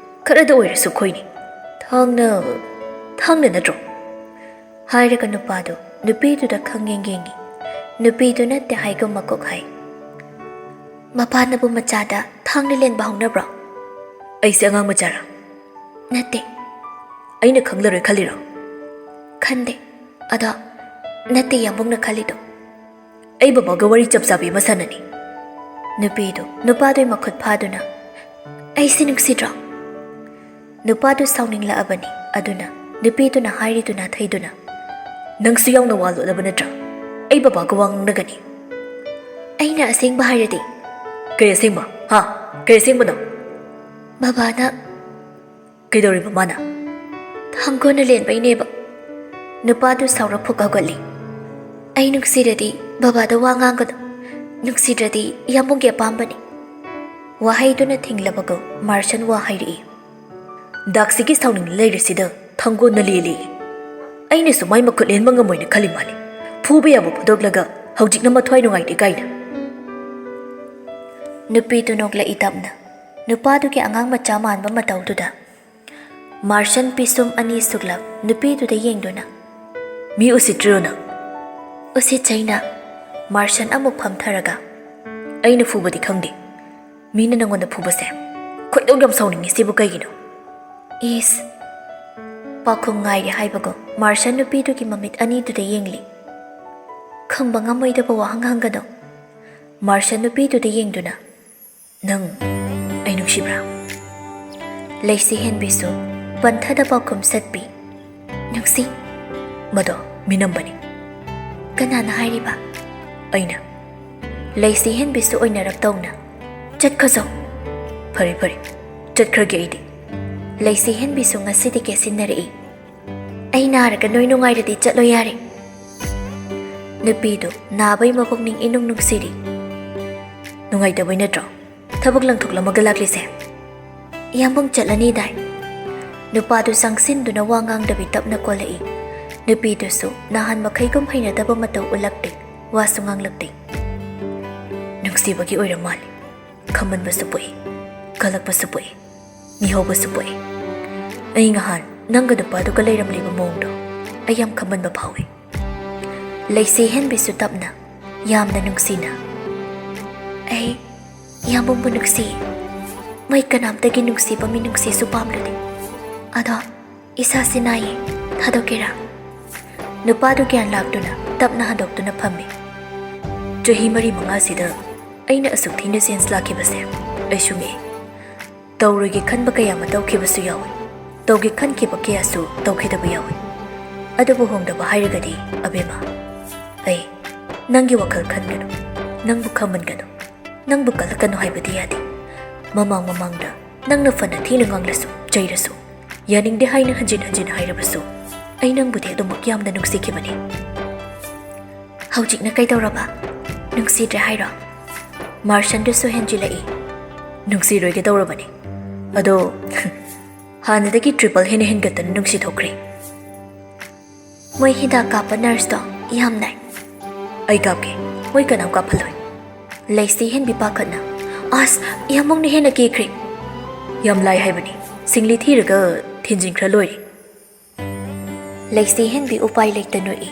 ꯈꯔꯗ ꯑꯣꯏꯔꯁꯨ ꯈꯣꯏꯅꯤ꯫ ꯊꯥꯡꯅ, ꯊꯥꯡꯅ ꯅꯠꯇ꯭ꯔꯣ?" ꯍꯥꯏꯔꯒ ꯅꯨꯄꯥꯗꯨ ꯅꯨꯄꯤꯗꯨꯗ ꯈꯪꯌꯦꯡ ꯌꯦꯡꯉꯤ꯫ ꯅꯨꯄꯤꯗꯨ ꯅꯠꯇꯦ ꯍꯥꯏꯒꯨꯝ ꯃꯀꯣꯛ ꯍꯥꯏ꯫ "ꯃꯄꯥꯅꯕꯨ ꯃꯆꯥꯗ ꯊꯥꯡꯅ ꯂꯦꯟꯕ ꯍꯧꯅꯕ꯭ꯔꯣ?" "ꯑꯩꯁꯦ ꯑꯉꯥꯡ ꯃꯆꯥꯔꯥ?" "ꯅꯠꯇꯦ꯫" "ꯑꯩꯅ ꯈꯪꯂꯔꯣꯏ ꯈꯜꯂꯤꯔꯣ?" "ꯈꯟꯗꯦ꯫ ꯑꯗꯣ ꯅꯠꯇꯦ ꯌꯥꯝꯕꯨꯡꯅ ꯈꯜꯂꯤꯗꯣ꯫" "ꯑꯩ ꯕꯕꯥꯒ ꯋꯥꯔꯤ ꯆꯞ ꯆꯥꯕꯤ ꯑꯃ ꯁꯥꯟꯅꯅꯤ꯫" ꯅꯨꯄꯤꯗꯨ ꯅꯨꯄꯥꯗꯨꯒꯤ ꯃꯈꯨꯠ ꯐꯥꯗꯨꯅ, "ꯑꯩꯁꯤ ꯅꯨꯡꯁꯤꯗ꯭ꯔꯣ?" ꯅꯨꯄꯥꯗꯨ ꯁꯥꯎꯅꯤꯡꯂꯛꯑꯕꯅꯤ꯫ ꯑꯗꯨꯅ ꯅꯨꯄꯤꯗꯨꯅ ꯍꯥꯏꯔꯤꯗꯨ ꯅꯥꯊꯩꯗꯨꯅ, "ꯅꯪꯁꯨ ꯌꯥꯎꯅ ꯋꯥ ꯂꯣꯠꯂꯕ ꯅꯠꯇ꯭ꯔꯥ? ꯑꯩ ꯕꯕꯥꯒ ꯋꯥ ꯉꯥꯡꯅꯒꯅꯤ꯫" "ꯑꯩꯅ ꯑꯁꯦꯡꯕ ꯍꯥꯏꯔꯗꯤ?" "ꯀꯩ ꯑꯁꯦꯡꯕ? ꯍꯥ? ꯀꯩ ꯑꯁꯦꯡꯕꯅꯣ?" "ꯕꯕꯥꯅ..." "ꯀꯩꯗꯧꯔꯤꯕ ꯃꯥꯅ?" "ꯊꯥꯡꯒꯣꯟꯅ ꯂꯦꯟꯕꯩꯅꯦꯕ꯫" ꯅꯨꯄꯥꯗꯨ ꯁꯥꯎꯔ ꯐꯨꯛ ꯍꯧꯒꯠꯂꯤ꯫ "ꯑꯩ ꯅꯨꯡꯁꯤꯔꯗꯤ ꯕꯕꯥꯗ ꯋꯥ ꯉꯥꯡꯒꯅꯨ, ꯅꯨꯡꯁꯤꯗ꯭ꯔꯗꯤ ꯌꯥꯝꯕꯨꯡꯒꯤ ꯑꯄꯥꯝꯕꯅꯤ꯫" ꯋꯥꯍꯩꯗꯨꯅ ꯊꯤꯡꯂꯕꯒꯨꯝ ꯃꯥꯔꯁꯟ ꯋꯥ ꯍꯥꯏꯔꯛꯏ꯫ "ꯗꯥꯛꯁꯤꯒꯤ ꯁꯥꯎꯅꯤꯡ ꯂꯩꯔꯤꯁꯤꯗ ꯊꯥꯡꯒꯣꯟꯅ ꯂꯦꯜꯂꯤ꯫ ꯑꯩꯅꯁꯨ ꯃꯥꯏ ꯃꯈꯨꯠ ꯂꯦꯟꯕ ꯉꯝꯃꯣꯏꯅ ꯈꯜꯂꯤ ꯃꯥꯜꯂꯤ꯫ ꯐꯨꯕ ꯌꯥꯕ ꯐꯨꯗꯣꯛꯂꯒ ꯍꯧꯖꯤꯛꯅ ꯃꯊ꯭ꯋꯥꯏ ꯅꯨꯡꯉꯥꯏꯇꯦ ꯀꯥꯏꯅ꯫" ꯅꯨꯄꯤꯗꯨ ꯅꯣꯛꯂꯛꯏ ꯇꯞꯅ꯫ ꯅꯨꯄꯥꯗꯨꯒꯤ ꯑꯉꯥꯡ ꯃꯆꯥ ꯃꯥꯟꯕ ꯃꯇꯧꯗꯨꯗ ꯃꯥꯔꯁꯟ ꯄꯤꯁꯨꯝ ꯑꯅꯤ ꯁꯨꯛꯂꯞ ꯅꯨꯄꯤꯗꯨꯗ ꯌꯦꯡꯗꯨꯅ, "ꯃꯤ ꯎꯁꯤꯠꯇ꯭ꯔꯤꯔꯣ ꯅꯪ?" "ꯎꯁꯤꯠꯆꯩꯅ꯫" ꯃꯥꯔꯁꯟ ꯑꯃꯨꯛ ꯐꯝꯊꯔꯒ, "ꯑꯩꯅ ꯐꯨꯕꯗꯤ ꯈꯪꯗꯦ꯫ ꯃꯤꯅ ꯅꯪꯉꯣꯟꯗ ꯐꯨꯕꯁꯦ ꯈꯣꯏꯗꯧ ꯌꯥꯝ ꯁꯥꯎꯅꯤꯡꯉꯤ꯫ ꯁꯤꯕꯨ ꯀꯩꯒꯤꯅꯣ?" "ꯏꯁ!" ꯄꯥꯎꯈꯨꯝ ꯉꯥꯏꯔꯤ ꯍꯥꯏꯕꯒꯨꯝ ꯃꯥꯔꯁꯟ ꯅꯨꯄꯤꯗꯨꯒꯤ ꯃꯃꯤꯠ ꯑꯅꯤꯗꯨꯗ ꯌꯦꯡꯂꯤ꯫ "ꯈꯪꯕ ꯉꯝꯃꯣꯏꯗꯕ ꯋꯥꯍꯪ ꯍꯪꯒꯅꯨ꯫" ꯃꯥꯔꯁꯟ ꯅꯨꯄꯤꯗꯨꯗ ꯌꯦꯡꯗꯨꯅ, "ꯅꯪ ꯑꯩ ꯅꯨꯡꯁꯤꯕ꯭ꯔꯥ?" ꯂꯩꯁꯤ ꯍꯦꯟꯕꯤꯁꯨ ꯄꯟꯊꯗ ꯄꯥꯎꯈꯨꯝ ꯁꯠꯄꯤ꯫ "ꯅꯨꯡꯁꯤ꯫" "ꯃꯗꯣ ꯃꯤꯅꯝꯕꯅꯤ꯫" "ꯀꯅꯥꯅ ꯍꯥꯏꯔꯤꯕ?" "ꯑꯩꯅ꯫" ꯂꯩꯁꯤ ꯍꯦꯟꯕꯤꯁꯨ ꯑꯣꯏꯅꯔꯞ ꯇꯧꯅ, "ꯆꯠꯈꯣꯁꯣ꯫" "ꯐꯔꯦ, ꯐꯔꯦ, ꯆꯠꯈ꯭ꯔꯒꯦ ꯑꯩꯗꯤ꯫" ꯂꯩꯁꯤ ꯍꯦꯟꯕꯤꯁꯨ ꯉꯁꯤꯗꯤ ꯀꯦꯁꯤꯟꯅꯔꯛꯏ꯫ "ꯑꯩ ꯅꯥꯔꯒ ꯅꯣꯏ ꯅꯨꯡꯉꯥꯏꯔꯗꯤ ꯆꯠꯂꯣ ꯌꯥꯔꯦ꯫" ꯅꯨꯄꯤꯗꯨ ꯅꯥꯕꯩ ꯃꯄꯨꯛꯅꯤꯡ ꯏꯅꯨꯡ ꯅꯨꯡꯁꯤꯔꯤ꯫ "ꯅꯨꯡꯉꯥꯏꯇꯕꯩ ꯅꯠꯇ꯭ꯔꯣ ꯊꯕꯛ ꯂꯪꯊꯣꯛꯂꯝꯃꯒ ꯂꯥꯛꯂꯤꯁꯦ?" "ꯏꯌꯥꯝꯕꯨꯡ ꯆꯠꯂꯅꯤꯗꯥꯏ?" ꯅꯨꯄꯥꯗꯨ ꯆꯪꯁꯤꯟꯗꯨꯅ ꯋꯥ ꯉꯥꯡꯗꯕꯤ ꯇꯞꯅ ꯀꯣꯜꯂꯛꯏ꯫ ꯅꯨꯄꯤꯗꯨꯁꯨ ꯅꯍꯥꯟ ꯃꯈꯩꯒꯨꯝ ꯍꯩꯅꯗꯕ ꯃꯇꯧ ꯎꯠꯂꯛꯇꯦ, ꯋꯥꯁꯨ ꯉꯥꯡꯂꯛꯇꯦ꯫ "ꯅꯨꯡꯁꯤꯕꯒꯤ ꯑꯣꯏꯔ ꯃꯥꯜꯂꯤ꯫ ꯈꯝꯕꯟꯕꯁꯨ ꯄꯣꯛꯏ, ꯀꯜꯂꯛꯄꯁꯨ ꯄꯣꯛꯏ, ꯃꯤꯍꯧꯕꯁꯨ ꯄꯣꯛꯏ꯫ ꯑꯩ ꯉꯍꯥꯟ ꯅꯪꯒ ꯅꯨꯄꯥꯗꯨꯒ ꯂꯩꯔꯝꯂꯤꯕ ꯃꯑꯣꯡꯗꯣ ꯑꯩ ꯌꯥꯝ ꯈꯝꯕꯟꯕ ꯐꯥꯎꯏ꯫" ꯂꯩꯁꯤ ꯍꯦꯟꯕꯤꯁꯨ ꯇꯞꯅ, ꯌꯥꯝꯅ ꯅꯨꯡꯁꯤꯅ, "ꯑꯩ ꯏꯌꯥꯝꯕꯨꯡꯕꯨ ꯅꯨꯡꯁꯤ꯫ ꯃꯩ ꯀꯅꯥꯝꯇꯒꯤ ꯅꯨꯡꯁꯤꯕ ꯃꯤꯅꯨꯡꯁꯤꯁꯨ ꯄꯥꯝꯂꯨꯗꯦ꯫ ꯑꯗꯣ ꯏꯁꯥꯁꯤ ꯅꯥꯏꯌꯦ, ꯊꯥꯗꯣꯛꯀꯦꯔꯥ?" ꯅꯨꯄꯥꯗꯨ ꯒ꯭ꯌꯥꯟ ꯂꯥꯛꯇꯨꯅ ꯇꯞꯅ ꯍꯟꯗꯣꯛꯇꯨꯅ ꯐꯝꯃꯤ꯫ ꯆꯍꯤ ꯃꯔꯤ ꯃꯉꯥꯁꯤꯗ ꯑꯩꯅ ꯑꯁꯨꯛ ꯊꯤꯅ ꯆꯦꯟꯖ ꯂꯥꯛꯈꯤꯕꯁꯦ ꯑꯩꯁꯨ ꯉꯛꯏ꯫ ꯇꯧꯔꯣꯏꯒꯦ ꯈꯟꯕ ꯀꯌꯥ ꯑꯃ ꯇꯧꯈꯤꯕꯁꯨ ꯌꯥꯎꯏ, ꯇꯧꯒꯦ ꯈꯟꯈꯤꯕ ꯀꯌꯥꯁꯨ ꯇꯧꯈꯤꯗꯕ ꯌꯥꯎꯏ꯫ ꯑꯗꯨꯕꯨ ꯍꯣꯡꯗꯕ ꯍꯥꯏꯔꯒꯗꯤ, ꯑꯕꯦꯝꯃ, ꯑꯩ ꯅꯪꯒꯤ ꯋꯥꯈꯜ ꯈꯟꯒꯅꯨ, ꯅꯪꯕꯨ ꯈꯝꯃꯟꯒꯅꯨ, ꯅꯪꯕꯨ ꯀꯜꯂꯛꯀꯅꯨ ꯍꯥꯏꯕꯗꯤ ꯌꯥꯗꯦ꯫ ꯃꯃꯥꯡ ꯃꯃꯥꯡꯗ ꯅꯪꯅ ꯐꯅ ꯊꯤꯅ ꯉꯥꯡꯂꯁꯨ, ꯆꯩꯔꯁꯨ, ꯌꯥꯅꯤꯡꯗꯦ ꯍꯥꯏꯅ ꯍꯟꯖꯤꯟ ꯍꯟꯖꯤꯟ ꯍꯥꯏꯔꯕꯁꯨ, ꯑꯩ ꯅꯪꯕꯨꯗꯤ ꯑꯗꯨꯃꯛ ꯌꯥꯝꯅ ꯅꯨꯡꯁꯤꯈꯤꯕꯅꯤ꯫ ꯍꯧꯖꯤꯛꯅ ꯀꯩꯗꯧꯔꯕ? ꯅꯨꯡꯁꯤꯗ꯭ꯔꯦ ꯍꯥꯏꯔꯣ? ꯃꯥꯔꯁꯟꯗꯨꯁꯨ ꯍꯦꯟꯖꯤꯜꯂꯛꯏ꯫ ꯅꯨꯡꯁꯤꯔꯣꯏꯒꯦ ꯇꯧꯔꯕꯅꯤ꯫ ꯑꯗꯣ, ꯍꯥꯟꯅꯗꯒꯤ ꯇ꯭ꯔꯤꯄꯜ ꯍꯦꯟꯅ ꯍꯦꯟꯒꯠꯇꯅ ꯅꯨꯡꯁꯤ ꯊꯣꯛꯈ꯭ꯔꯦ꯫ ꯃꯣꯏ ꯍꯤꯗꯥꯛ ꯀꯥꯞꯄ ꯅꯔꯁꯇꯣ ꯌꯥꯝ ꯅꯥꯏ꯫ ꯑꯩ ꯀꯥꯞꯀꯦ꯫ ꯃꯣꯏ ꯀꯅꯥꯝ ꯀꯥꯞꯍꯜꯂꯣꯏ꯫ ꯂꯩꯁꯤ ꯍꯦꯟꯕꯤ ꯄꯥꯈꯠꯅ, "ꯑꯁ, ꯏꯌꯥꯝꯕꯨꯡꯅ ꯍꯦꯟꯅ ꯀꯤꯈ꯭ꯔꯦ꯫" "ꯌꯥꯝ ꯂꯥꯏ ꯍꯥꯏꯕꯅꯤ꯫ ꯁꯤꯡꯂꯤ ꯊꯤꯔꯒ ꯊꯤꯟꯖꯤꯟꯈ꯭ꯔ ꯂꯣꯏꯔꯦ꯫" ꯂꯩꯁꯤ ꯍꯦꯟꯕꯤ ꯎꯄꯥꯏ ꯂꯩꯇ ꯅꯣꯛꯏ꯫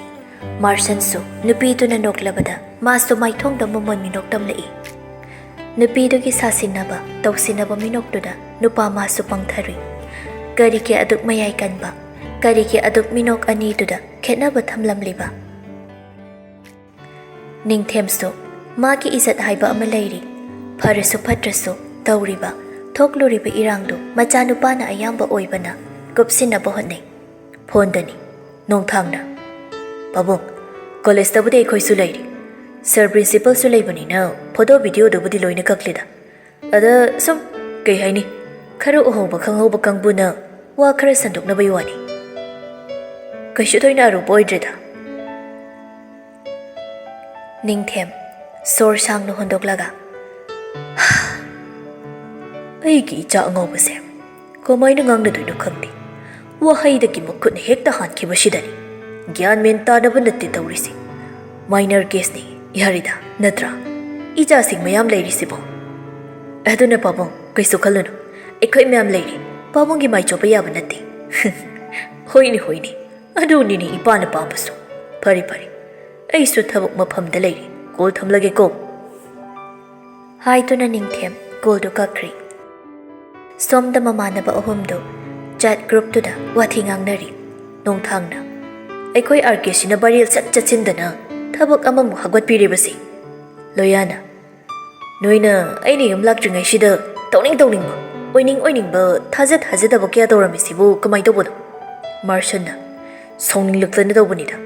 ꯃꯥꯔꯁꯟꯁꯨ ꯅꯨꯄꯤꯗꯨꯅ ꯅꯣꯛꯂꯕꯗ ꯃꯥꯁꯨ ꯃꯥꯏꯊꯣꯡꯗ ꯃꯃꯣꯟ ꯃꯤꯅꯣꯛ ꯇꯝꯂꯛꯏ꯫ ꯅꯨꯄꯤꯗꯨꯒꯤ ꯁꯥꯁꯤꯟꯅꯕ, ꯇꯧꯁꯤꯟꯅꯕ ꯃꯤꯅꯣꯛꯇꯨꯗ ꯅꯨꯄꯥ ꯃꯥꯁꯨ ꯄꯪꯊꯔꯨꯏ꯫ ꯀꯔꯤꯒꯤ ꯑꯗꯨꯛ ꯃꯌꯥꯏ ꯀꯟꯕ? ꯀꯔꯤꯒꯤ ꯑꯗꯨꯛ ꯃꯤꯅꯣꯛ ꯑꯅꯤꯗꯨꯗ ꯈꯦꯠꯅꯕ ꯊꯝꯂꯝꯂꯤꯕ? ꯅꯤꯡꯊꯦꯝꯁꯨ ꯃꯥꯒꯤ ꯏꯖꯠ ꯍꯥꯏꯕ ꯑꯃ ꯂꯩꯔꯤ꯫ ꯐꯔꯁꯨ ꯐꯠꯇ꯭ꯔꯁꯨ ꯇꯧꯔꯤꯕ, ꯊꯣꯛꯂꯨꯔꯤꯕ ꯏꯔꯥꯡꯗꯨ ꯃꯆꯥꯅꯨꯄꯥꯅ ꯑꯌꯥꯝꯕ ꯑꯣꯏꯕꯅ ꯀꯨꯞꯁꯤꯟꯅꯕ ꯍꯣꯠꯅꯩ꯫ ꯐꯣꯟꯗꯅꯤ, ꯅꯣꯡꯊꯥꯡꯅ, "ꯄꯥꯕꯨꯡ, ꯀꯣꯂꯦꯖꯇꯕꯨꯗꯤ ꯑꯩꯈꯣꯏꯁꯨ ꯂꯩꯔꯤ, ꯁꯔ ꯄ꯭ꯔꯤꯟꯁꯤꯄꯜꯁꯨ ꯂꯩꯕꯅꯤꯅ ꯐꯣꯇꯣ ꯚꯤꯗꯤꯑꯣꯗꯨꯕꯨꯗꯤ ꯂꯣꯏꯅ ꯀꯛꯂꯤꯗ꯫ ꯑꯗ ꯁꯨꯝ, ꯀꯩ ꯍꯥꯏꯅꯤ, ꯈꯔ ꯎꯍꯧꯕ ꯈꯪꯍꯧꯕ ꯀꯥꯡꯕꯨꯅ ꯋꯥ ꯈꯔ ꯁꯟꯗꯣꯛꯅꯕꯒꯤ ꯋꯥꯅꯤ꯫ ꯀꯩꯁꯨ ꯊꯣꯏꯅ ꯑꯔꯨꯕ ꯑꯣꯏꯗ꯭ꯔꯦꯗ꯫" ꯅꯤꯡꯊꯦꯝ ꯁꯣꯔ ꯁꯥꯡꯅ ꯍꯣꯟꯗꯣꯛꯂꯒ, ꯑꯩꯒꯤ ꯏꯆꯥ ꯑꯉꯥꯎꯕꯁꯦ ꯀꯃꯥꯏꯅ ꯉꯥꯡꯅꯗꯣꯏꯅꯣ ꯈꯪꯗꯦ꯫ ꯋꯥꯍꯩꯗꯒꯤ ꯃꯈꯨꯠꯅ ꯍꯦꯛꯇ ꯍꯥꯟꯈꯤꯕꯁꯤꯗꯅꯤ꯫ ꯒ꯭ꯌꯥꯟ ꯃꯦꯟ ꯇꯥꯗꯕ ꯅꯠꯇꯦ ꯇꯧꯔꯤꯁꯦ꯫ ꯃꯥꯏꯅꯔ ꯀꯦꯁꯅꯤ꯫ ꯌꯥꯔꯦꯗ, ꯅꯠꯇ꯭ꯔꯥ? ꯏꯆꯥꯁꯤꯡ ꯃꯌꯥꯝ ꯂꯩꯔꯤꯁꯤꯕꯣ꯫ ꯑꯗꯨꯅ ꯄꯥꯕꯨꯡ, ꯀꯩꯁꯨ ꯈꯜꯂꯨꯅꯨ꯫ ꯑꯩꯈꯣꯏ ꯃꯌꯥꯝ ꯂꯩꯔꯤ꯫ ꯄꯥꯕꯨꯡꯒꯤ ꯃꯥꯏ ꯆꯣꯞꯄ ꯌꯥꯕ ꯅꯠꯇꯦ꯫ ꯍꯣꯏꯅꯦ, ꯍꯣꯏꯅꯦ꯫ ꯑꯗꯨꯅꯤꯅꯦ ꯏꯄꯥꯅ ꯄꯥꯝꯕꯁꯨ꯫ ꯐꯔꯦ, ꯐꯔꯦ꯫ ꯑꯩꯁꯨ ꯊꯕꯛ ꯃꯐꯝꯗ ꯂꯩꯔꯤ꯫ ꯀꯣꯜ ꯊꯝꯂꯒꯦꯀꯣ꯫ ꯍꯥꯏꯗꯨꯅ ꯅꯤꯡꯊꯦꯝ ꯀꯣꯜꯗꯨ ꯀꯛꯈ꯭ꯔꯦ꯫ ꯁꯣꯝꯗ ꯃꯃꯥꯟꯅꯕ ꯑꯍꯨꯝꯗꯨ ꯆꯦꯠ ꯒ꯭ꯔꯨꯞꯇꯨꯗ ꯋꯥꯊꯤ ꯉꯥꯡꯅꯔꯤ꯫ ꯅꯣꯡꯊꯥꯡꯅ, "ꯑꯩꯈꯣꯏ ꯑꯥꯔ ꯀꯦꯁꯤꯅ ꯕꯥꯏꯔꯦꯜ ꯆꯠ ꯆꯠꯁꯤꯟꯗꯅ ꯊꯕꯛ ꯑꯃꯃꯨꯛ ꯍꯧꯒꯠꯄꯤꯔꯤꯕꯁꯤ?" ꯂꯣꯌꯥꯅ, "ꯅꯣꯏꯅ ꯑꯩꯅ ꯌꯨꯝ ꯂꯥꯛꯇ꯭ꯔꯤꯉꯩꯁꯤꯗ ꯇꯧꯅꯤꯡ ꯇꯧꯅꯤꯡꯕ, ꯑꯣꯏꯅꯤꯡ ꯑꯣꯏꯅꯤꯡꯕ, ꯊꯥꯖ ꯊꯥꯖꯗꯕ ꯀꯌꯥ ꯇꯧꯔꯝꯃꯤꯁꯤꯕꯨ ꯀꯃꯥꯏꯅ ꯇꯧꯕꯅꯣ?" ꯃꯥꯔꯁꯟꯅ, "ꯁꯥꯎꯅꯤꯡꯂꯛꯇꯅ ꯇꯧꯕꯅꯤꯗ꯫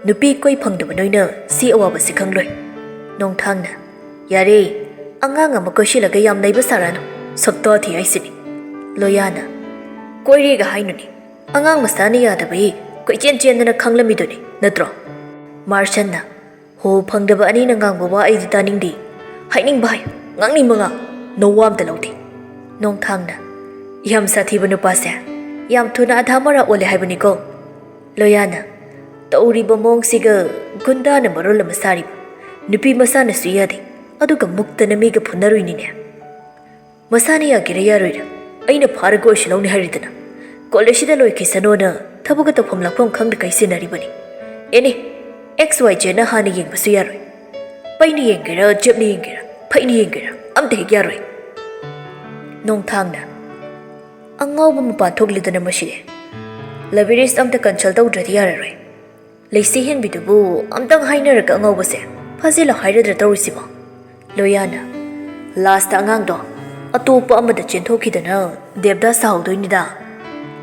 ꯅꯨꯄꯤ ꯀꯣꯏ ꯐꯪꯗꯕ ꯅꯣꯏꯅ ꯁꯤ ꯑꯋꯥꯕꯁꯤ ꯈꯪꯂꯣꯏ꯫" ꯅꯣꯡꯊꯥꯡꯅ, "ꯌꯥꯔꯦ, ꯑꯉꯥꯡ ꯑꯃ ꯀꯣꯏꯁꯤꯜꯂꯒ ꯌꯥꯝ ꯅꯩꯕ ꯁꯥꯔꯛꯑꯅꯨ꯫ ꯁꯛꯇꯥ ꯊꯤ ꯍꯥꯏꯁꯤꯅꯤ꯫" ꯂꯣꯌꯥꯅ, "ꯀꯣꯏꯔꯦꯒ ꯍꯥꯏꯅꯨꯅꯦ꯫ ꯑꯉꯥꯡ ꯃꯁꯥꯅ ꯌꯥꯗꯕꯒꯤ ꯀꯣꯏꯆꯦꯟ ꯆꯦꯟꯗꯅ ꯈꯪꯂꯝꯃꯤꯗꯨꯅꯤ, ꯅꯠꯇ꯭ꯔꯣ?" ꯃꯥꯔꯁꯟꯅ, "ꯍꯣ, ꯐꯪꯗꯕ ꯑꯅꯤꯅ ꯉꯥꯡꯕ ꯋꯥ ꯑꯩꯗꯤ ꯇꯥꯅꯤꯡꯗꯦ꯫ ꯍꯥꯏꯅꯤꯡꯕ ꯍꯥꯏ, ꯉꯥꯡꯅꯤꯡꯕ ꯉꯥꯡ, ꯅꯋꯥ ꯑꯝꯇ ꯂꯧꯗꯦ꯫" ꯅꯣꯡꯊꯥꯡꯅ, "ꯌꯥꯝ ꯁꯥꯊꯤꯕ ꯅꯨꯄꯥꯁꯦ ꯌꯥꯝ ꯊꯨꯅ ꯑꯙꯥ ꯃꯔꯥ ꯑꯣꯜꯂꯦ ꯍꯥꯏꯕꯅꯤꯀꯣ꯫" ꯂꯣꯌꯥꯅ, "ꯇꯧꯔꯤꯕ ꯃꯑꯣꯡꯁꯤꯒ ꯒꯨꯟꯗꯥꯅ ꯃꯔꯣꯜ ꯑꯃ ꯁꯥꯔꯤꯕ꯫ ꯅꯨꯄꯤ ꯃꯁꯥꯅꯁꯨ ꯌꯥꯗꯦ, ꯑꯗꯨꯒ ꯃꯨꯛꯇꯅ ꯃꯤꯒ ꯐꯨꯅꯔꯨꯏꯅꯤꯅꯦ꯫ ꯃꯁꯥꯅ ꯌꯥꯒꯦꯔꯥ ꯌꯥꯔꯣꯏꯔꯥ, ꯑꯩꯅ ꯐꯥꯔꯒ ꯑꯣꯏꯁꯨ ꯂꯧꯅꯤ ꯍꯥꯏꯔꯤꯗꯅ꯫ ꯀꯣꯂꯦꯖꯁꯤꯗ ꯂꯣꯏꯈꯤꯁꯅꯣꯅ ꯊꯕꯛꯀ ꯇꯧꯐꯝ ꯂꯥꯛꯐꯝ ꯈꯪꯗꯈꯩ ꯁꯤꯟꯅꯔꯤꯕꯅꯤ꯫ ꯑꯦꯅꯤ, ꯑꯦꯛꯁ ꯋꯥꯏ ꯖꯦꯠꯅ ꯍꯥꯟꯅ ꯌꯦꯡꯕꯁꯨ ꯌꯥꯔꯣꯏ꯫ ꯄꯩꯅ ꯌꯦꯡꯒꯦꯔꯥ, ꯖꯦꯞꯅ ꯌꯦꯡꯒꯦꯔꯥ, ꯐꯩꯅ ꯌꯦꯡꯒꯦꯔꯥ, ꯑꯝꯇ ꯍꯦꯛ ꯌꯥꯔꯣꯏ꯫" ꯅꯣꯡꯊꯥꯡꯅ, "ꯑꯉꯥꯎꯕ ꯃꯄꯥꯟ ꯊꯣꯛꯂꯤꯗꯅ ꯃꯁꯤꯗꯤ꯫ ꯂꯥꯏꯕ꯭ꯔꯦꯔꯤꯁ ꯑꯝꯇ ꯀꯟꯁꯜ ꯇꯧꯗ꯭ꯔꯗꯤ ꯌꯥꯔꯔꯣꯏ꯫ ꯂꯩꯁꯤ ꯍꯦꯟꯕꯤꯗꯨꯕꯨ ꯑꯝꯇꯪ ꯍꯥꯏꯅꯔꯒ ꯑꯉꯥꯎꯕꯁꯦ ꯐꯥꯖꯤꯜꯂꯣ ꯍꯥꯏꯔꯗ꯭ꯔꯥ ꯇꯧꯔꯤꯁꯤꯕꯣ?" ꯂꯣꯌꯥꯅ, "ꯂꯥꯁꯇ ꯑꯉꯥꯡꯗꯣ ꯑꯇꯣꯞꯄ ꯑꯃꯗ ꯆꯦꯟꯊꯣꯛꯈꯤꯗꯅ ꯗꯦꯕꯗꯥꯁ ꯁꯥꯍꯧꯗꯣꯏꯅꯤꯗ꯫"